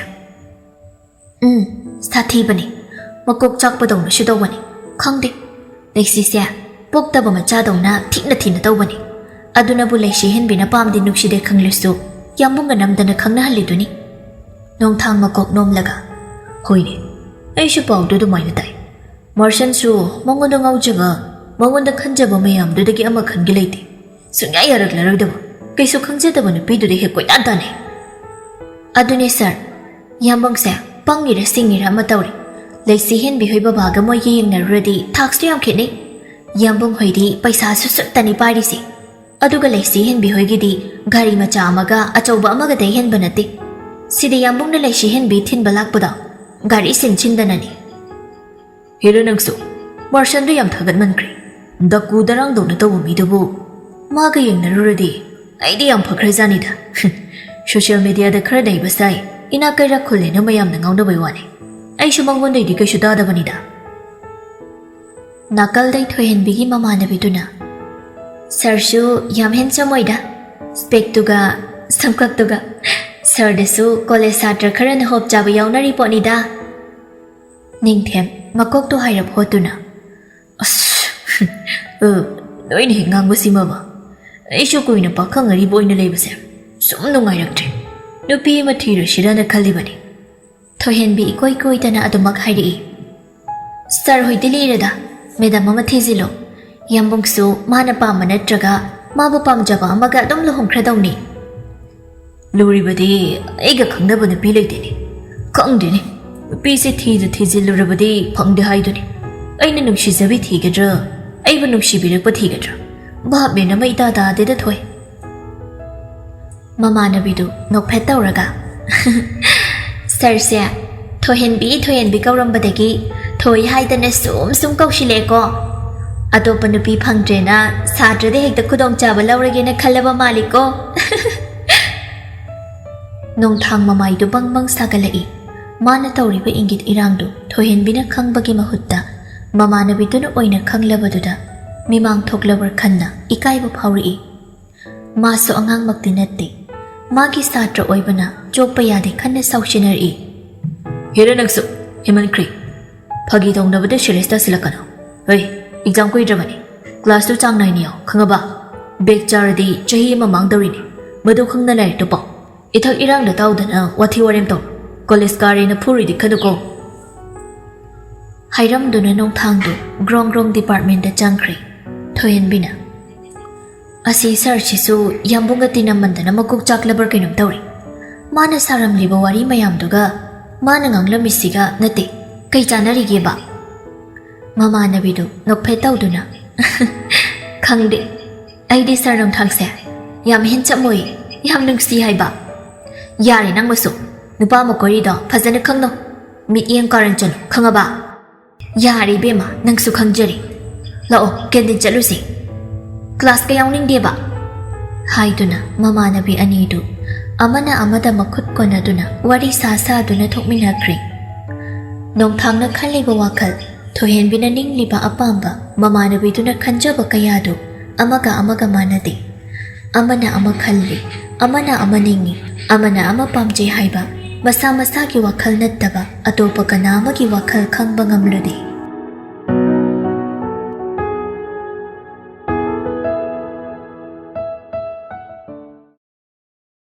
"ꯎꯝ, ꯁꯥꯊꯤꯕꯅꯤ꯫ ꯃꯀꯣꯛ ꯆꯥꯛꯄꯗꯧꯅꯁꯨ ꯇꯧꯕꯅꯤ꯫ ꯈꯪꯗꯦ, ꯂꯩꯁꯤꯁꯦ ꯄꯣꯛꯇꯕ ꯃꯆꯥꯗꯧꯅ ꯊꯤꯅ ꯊꯤꯅ ꯇꯧꯕꯅꯤ꯫ ꯑꯗꯨꯅꯕꯨ ꯂꯩꯁꯤ ꯍꯦꯟꯕꯤꯅ ꯄꯥꯝꯗꯦ ꯅꯨꯡꯁꯤꯗꯦ ꯈꯪꯂꯁꯨ ꯌꯥꯝꯕꯨꯡꯅ ꯅꯝꯗꯅ ꯈꯪꯅꯍꯜꯂꯤꯗꯨꯅꯤ꯫" ꯅꯣꯡꯊꯥꯡ ꯃꯀꯣꯛ ꯅꯣꯝꯂꯒ, "ꯍꯣꯏꯅꯦ, ꯑꯩꯁꯨ ꯄꯥꯎꯗꯨ ꯑꯗꯨꯃꯥꯏꯅ ꯇꯥꯏ꯫ ꯃꯥꯔꯁꯟꯁꯨ ꯃꯉꯣꯟꯗ ꯉꯥꯎꯖꯕ, ꯃꯉꯣꯟꯗ ꯈꯟꯖꯕ ꯃꯌꯥꯝꯗꯨꯗꯒꯤ ꯑꯃ ꯈꯟꯒꯦ ꯂꯩꯇꯦ꯫ ꯁꯨꯡꯌꯥ ꯌꯥꯔꯛꯂꯔꯣꯏꯗꯕ, ꯀꯩꯁꯨ ꯈꯪꯖꯗꯕ ꯅꯨꯄꯤꯗꯨꯗ ꯍꯦꯛ ꯀꯣꯏꯇꯥꯟ ꯇꯥꯟꯅꯩ꯫" "ꯑꯗꯨꯅꯦ ꯁꯥꯔ, ꯌꯥꯝꯕꯨꯡꯁꯦ ꯄꯪꯉꯤꯔ ꯁꯤꯡꯉꯤꯔ ꯑꯃ ꯇꯧꯔꯦ꯫ ꯂꯩꯁꯤ ꯍꯦꯟꯕꯤ ꯍꯣꯏ ꯕꯕꯥꯒ ꯃꯣꯏꯒ ꯌꯦꯡꯅꯔꯨꯔꯗꯤ ꯊꯥꯛꯁꯨ ꯌꯥꯝ ꯈꯦꯠꯅꯩ꯫ ꯌꯥꯝꯕꯨꯡ ꯍꯣꯏꯗꯤ ꯄꯩꯁꯥꯁꯨ ꯁꯨꯠꯇꯅꯤ ꯄꯥꯏꯔꯤꯁꯦ꯫ ꯑꯗꯨꯒ ꯂꯩꯁꯤ ꯍꯦꯟꯕꯤ ꯍꯣꯏꯒꯤꯗꯤ ꯒꯥꯔꯤ ꯃꯆꯥ ꯑꯃꯒ ꯑꯆꯧꯕ ꯑꯃꯒꯗꯩ ꯍꯦꯟꯕ ꯅꯠꯇꯦ꯫ ꯁꯤꯗ ꯌꯥꯝꯕꯨꯡꯅ ꯂꯩꯁꯤ ꯍꯦꯟꯕꯤ ꯊꯤꯟꯕ ꯂꯥꯛꯄꯗꯣ ꯒꯥꯔꯤ ꯁꯤꯟ ꯁꯤꯟꯗꯅꯅꯤ꯫" "ꯍꯦꯔꯣ ꯅꯪꯁꯨ ꯃꯥꯔꯁꯟꯗꯣ ꯌꯥꯝ ꯊꯥꯒꯠꯃꯟꯈ꯭ꯔꯦ꯫ ꯗꯀꯨ ꯗꯔꯥꯡꯗꯧꯅ ꯇꯧꯕ ꯃꯤꯗꯨꯕꯨ ꯃꯥꯒ ꯌꯦꯡꯅꯔꯨꯔꯗꯤ ꯑꯩꯗꯤ ꯌꯥꯝ ꯐꯈ꯭ꯔꯖꯥꯠꯅꯤꯗ꯫ ꯁꯣꯁꯤꯌꯦꯜ ꯃꯦꯗꯤꯌꯥꯗ ꯈꯔ ꯅꯩꯕ ꯁꯥꯏ, ꯏꯅꯥꯛ ꯀꯩꯔꯥꯛ ꯈꯨꯜꯂꯦꯅ ꯃꯌꯥꯝꯅ ꯉꯥꯎꯅꯕꯩ ꯋꯥꯅꯤ꯫ ꯑꯩꯁꯨ ꯃꯉꯣꯟꯗꯩꯗꯤ ꯀꯩꯁꯨ ꯇꯥꯗꯕꯅꯤꯗ꯫" ꯅꯥꯀꯜꯗꯩ ꯊꯣꯏꯍꯦꯟꯕꯤꯒꯤ ꯃꯃꯥꯟꯅꯕꯤꯗꯨꯅ, "ꯁꯥꯔꯁꯨ ꯌꯥꯝ ꯍꯦꯟꯁꯝ ꯑꯣꯏꯗ, ꯁ꯭ꯄꯦꯛꯇꯨꯒ ꯁꯝꯀꯛꯇꯨꯒ꯫ ꯁꯥꯔꯗꯁꯨ ꯀꯣꯂꯦꯖ ꯁꯥꯇ꯭ꯔ ꯈꯔꯅ ꯍꯣꯞ ꯆꯥꯕ ꯌꯥꯎꯅꯔꯤ ꯄꯣꯠꯅꯤꯗ꯫" ꯅꯤꯡꯊꯦꯝ ꯃꯀꯣꯛꯇꯣ ꯍꯥꯏꯔꯞ ꯍꯣꯠꯇꯨꯅ, "ꯑꯁ, ꯑ, ꯅꯣꯏꯅ ꯍꯦꯛ ꯉꯥꯡꯕꯁꯤꯃꯕ꯫ ꯑꯩꯁꯨ ꯀꯨꯏꯅ ꯄꯥꯈꯪ ꯑꯔꯤꯕ ꯑꯣꯏꯅ ꯂꯩꯕꯁꯦ ꯁꯨꯝ ꯅꯨꯡꯉꯥꯏꯔꯛꯇ꯭ꯔꯦ꯫ ꯅꯨꯄꯤ ꯑꯃ ꯊꯤꯔꯁꯤꯔꯅ ꯈꯜꯂꯤꯕꯅꯤ꯫" ꯊꯣꯏꯍꯦꯟꯕꯤ ꯏꯀꯣꯏ ꯀꯣꯏꯗꯅ ꯑꯗꯨꯃꯛ ꯍꯥꯏꯔꯛꯏ꯫ "ꯁꯥꯔ ꯍꯣꯏꯗꯤ ꯂꯤꯔꯦꯗ, ꯃꯦꯗꯥꯝ ꯑꯃ ꯊꯤꯖꯤꯜꯂꯣ꯫ ꯌꯥꯝꯕꯨꯡꯁꯨ ꯃꯥꯅ ꯄꯥꯝꯕ ꯅꯠꯇ꯭ꯔꯒ ꯃꯥꯕꯨ ꯄꯥꯝꯖꯕ ꯑꯃꯒ ꯑꯗꯨꯝ ꯂꯨꯍꯣꯡꯈ꯭ꯔꯗꯧꯅꯤ꯫" "ꯂꯨꯔꯤꯕꯗꯤ ꯑꯩꯒ ꯈꯪꯅꯕ ꯅꯨꯄꯤ ꯂꯩꯇꯦꯅꯦ꯫ ꯈꯪꯗꯦꯅꯦ, ꯅꯨꯄꯤꯁꯦ ꯊꯤꯗ ꯊꯤꯖꯤꯜꯂꯨꯔꯕꯗꯤ ꯐꯪꯗꯦ ꯍꯥꯏꯗꯨꯅꯤ꯫ ꯑꯩꯅ ꯅꯨꯡꯁꯤꯖꯕꯤ ꯊꯤꯒꯗ꯭ꯔꯥ, ꯑꯩꯕꯨ ꯅꯨꯡꯁꯤꯕꯤꯔꯛꯄ ꯊꯤꯒꯗ꯭ꯔꯥ? ꯚꯥꯞ ꯃꯦꯟ ꯑꯃ ꯏꯇꯥ ꯇꯥꯗꯦꯗ ꯊꯣꯏ꯫" ꯃꯃꯥꯟꯅꯕꯤꯗꯨ ꯅꯣꯛꯐꯦꯠ ꯇꯧꯔꯒ, "ꯁꯥꯔꯁꯦ ꯊꯣꯏꯍꯦꯟꯕꯤ, ꯊꯣꯏꯍꯦꯟꯕꯤ ꯀꯧꯔꯝꯕꯗꯒꯤ ꯊꯣꯏ ꯍꯥꯏꯗꯅ ꯁꯨꯝ ꯁꯨꯝ ꯀꯧꯁꯤꯜꯂꯛꯑꯦꯀꯣ꯫ ꯑꯇꯣꯞꯄ ꯅꯨꯄꯤ ꯐꯪꯗ꯭ꯔꯦꯅ ꯁꯥꯇ꯭ꯔꯗ ꯍꯦꯛꯇ ꯈꯨꯗꯣꯡꯆꯥꯕ ꯂꯧꯔꯒꯦꯅ ꯈꯜꯂꯕ ꯃꯥꯜꯂꯤꯀꯣ꯫" ꯅꯣꯡꯊꯥꯡ ꯃꯃꯥꯏꯗꯨ ꯕꯪ ꯕꯪ ꯁꯥꯒꯠꯂꯛꯏ꯫ ꯃꯥꯅ ꯇꯧꯔꯤꯕ ꯏꯪꯒꯤꯠ ꯏꯔꯥꯡꯗꯨ ꯊꯣꯏꯍꯦꯟꯕꯤꯅ ꯈꯪꯕꯒꯤ ꯃꯍꯨꯠꯇ ꯃꯃꯥꯟꯅꯕꯤꯗꯨꯅ ꯑꯣꯏꯅ ꯈꯪꯂꯕꯗꯨꯗ ꯃꯤꯃꯥꯡ ꯊꯣꯛꯂꯕ꯭ꯔꯥ ꯈꯟꯅ ꯏꯀꯥꯏꯕ ꯐꯥꯎꯔꯛꯏ꯫ ꯃꯥꯁꯨ ꯑꯉꯥꯡꯃꯛꯇꯤ ꯅꯠꯇꯦ꯫ ꯃꯥꯒꯤ ꯁꯥꯇ꯭ꯔ ꯑꯣꯏꯕꯅ ꯆꯣꯞꯄ ꯌꯥꯗꯦ ꯈꯟꯅ ꯁꯥꯎꯁꯤꯟꯅꯔꯛꯏ꯫ ꯍꯦꯔꯦ ꯅꯪꯁꯨ, ꯍꯦꯃꯟꯈ꯭ꯔꯦ꯫ ꯐꯥꯒꯤ ꯇꯧꯅꯕꯗ ꯁꯤꯔꯤꯌꯁ ꯇꯥꯁꯤꯜꯂꯛꯀꯅꯨ꯫ ꯍꯣꯏ, ꯑꯦꯛꯖꯥꯝ ꯀꯨꯏꯗ꯭ꯔꯕꯅꯤ꯫ ꯀ꯭ꯂꯥꯁꯇꯨ ꯆꯥꯡ ꯅꯥꯏꯅ ꯌꯥꯎ, ꯈꯪꯉꯕ? ꯕꯦꯛ ꯆꯥꯔꯗꯤ ꯆꯍꯤ ꯑꯃ ꯃꯥꯡꯗꯧꯔꯤꯅꯤ꯫ ꯃꯗꯨ ꯈꯪꯅ ꯂꯥꯏꯔꯤꯛꯇꯨ ꯄꯥꯎ꯫ ꯏꯊꯛ ꯏꯔꯥꯡꯗ ꯇꯥꯎꯗꯅ ꯋꯥꯊꯤ ꯋꯥꯔꯦꯝ ꯇꯧ꯫ ꯀꯣꯂꯦꯖ ꯀꯥꯔꯦꯅ ꯐꯨꯔꯤꯗꯤ ꯈꯟꯅꯨꯀꯣ꯫ ꯍꯥꯏꯔꯝꯗꯨꯅ ꯅꯣꯡꯊꯥꯡꯗꯨ ꯒ꯭ꯔꯣꯡ ꯒ꯭ꯔꯣꯡ ꯗꯤꯄꯥꯔꯠꯃꯦꯟꯗ ꯆꯪꯈ꯭ꯔꯦ꯫ ꯊꯣꯏꯍꯦꯟꯕꯤꯅ, "ꯑꯁꯤ ꯁꯥꯔꯁꯤꯁꯨ ꯌꯥꯝꯕꯨꯡꯒ ꯇꯤꯟꯅꯃꯟꯗꯅ ꯃꯀꯣꯛ ꯆꯥꯛꯂꯕ꯭ꯔꯥ ꯀꯩꯅꯣꯝ ꯇꯧꯔꯦ꯫ ꯃꯥꯅ ꯁꯥꯔꯝꯂꯤꯕ ꯋꯥꯔꯤ ꯃꯌꯥꯝꯗꯨꯒ ꯃꯥꯅ ꯉꯥꯡꯂꯝꯃꯤꯁꯤꯒ ꯅꯠꯇꯦ, ꯀꯩ ꯆꯥꯟꯅꯔꯤꯒꯦꯕ?" ꯃꯃꯥꯟꯅꯕꯤꯗꯨ ꯅꯣꯛꯐꯦꯠ ꯇꯧꯗꯨꯅ, "ꯈꯪꯗꯦ, ꯑꯩꯗꯤ ꯁꯥꯔ ꯅꯣꯡꯊꯥꯡꯁꯦ ꯌꯥꯝ ꯍꯦꯟꯁꯝ ꯑꯣꯏ, ꯌꯥꯝ ꯅꯨꯡꯁꯤ ꯍꯥꯏꯕ꯫ ꯌꯥꯔꯦ ꯅꯪ ꯃꯁꯨ, ꯅꯨꯄꯥ ꯑꯃ ꯀꯣꯏꯔꯤꯗꯣ ꯐꯖꯅ ꯈꯪꯅꯧ, ꯃꯤꯠꯌꯦꯡ ꯀꯥꯔꯟ ꯆꯠꯂꯨ, ꯈꯪꯉꯕ?" "ꯌꯥꯔꯦ ꯏꯕꯦꯝꯃ, ꯅꯪꯁꯨ ꯈꯪꯖꯔꯦ꯫ ꯂꯥꯛꯑꯣ, ꯀꯦꯟꯇꯤꯟ ꯆꯠꯂꯨꯁꯦ꯫ ꯀ꯭ꯂꯥꯁꯀ ꯌꯥꯎꯅꯤꯡꯗꯦꯕ," ꯍꯥꯏꯗꯨꯅ ꯃꯃꯥꯟꯅꯕꯤ ꯑꯅꯤꯗꯨ ꯑꯃꯅ ꯑꯃꯗ ꯃꯈꯨꯠ ꯀꯣꯟꯅꯗꯨꯅ ꯋꯥꯔꯤ ꯁꯥ ꯁꯥꯗꯨꯅ ꯊꯣꯛꯃꯤꯟꯅꯈ꯭ꯔꯦ꯫ ꯅꯣꯡꯊꯥꯡꯅ ꯈꯜꯂꯤꯕ ꯋꯥꯈꯜ, ꯊꯣꯏꯍꯦꯟꯕꯤꯅ ꯅꯤꯡꯂꯤꯕ ꯑꯄꯥꯝꯕ, ꯃꯃꯥꯟꯅꯕꯤꯗꯨꯅ ꯈꯟꯖꯕ ꯀꯌꯥꯗꯨ ꯑꯃꯒ ꯑꯃꯒ ꯃꯥꯟꯅꯗꯦ꯫ ꯑꯃꯅ ꯑꯃ ꯈꯜꯂꯤ, ꯑꯃꯅ ꯑꯃ ꯅꯤꯡꯏ, ꯑꯃꯅ ꯑꯃ ꯄꯥꯝꯖꯩ ꯍꯥꯏꯕ ꯃꯁꯥ ꯃꯁꯥꯒꯤ ꯋꯥꯈꯜ ꯅꯠꯇꯕ ꯑꯇꯣꯞꯄ ꯀꯅꯥ ꯑꯃꯒꯤ ꯋꯥꯈꯜ ꯈꯪꯕ ꯉꯝꯂꯨꯗꯦ꯫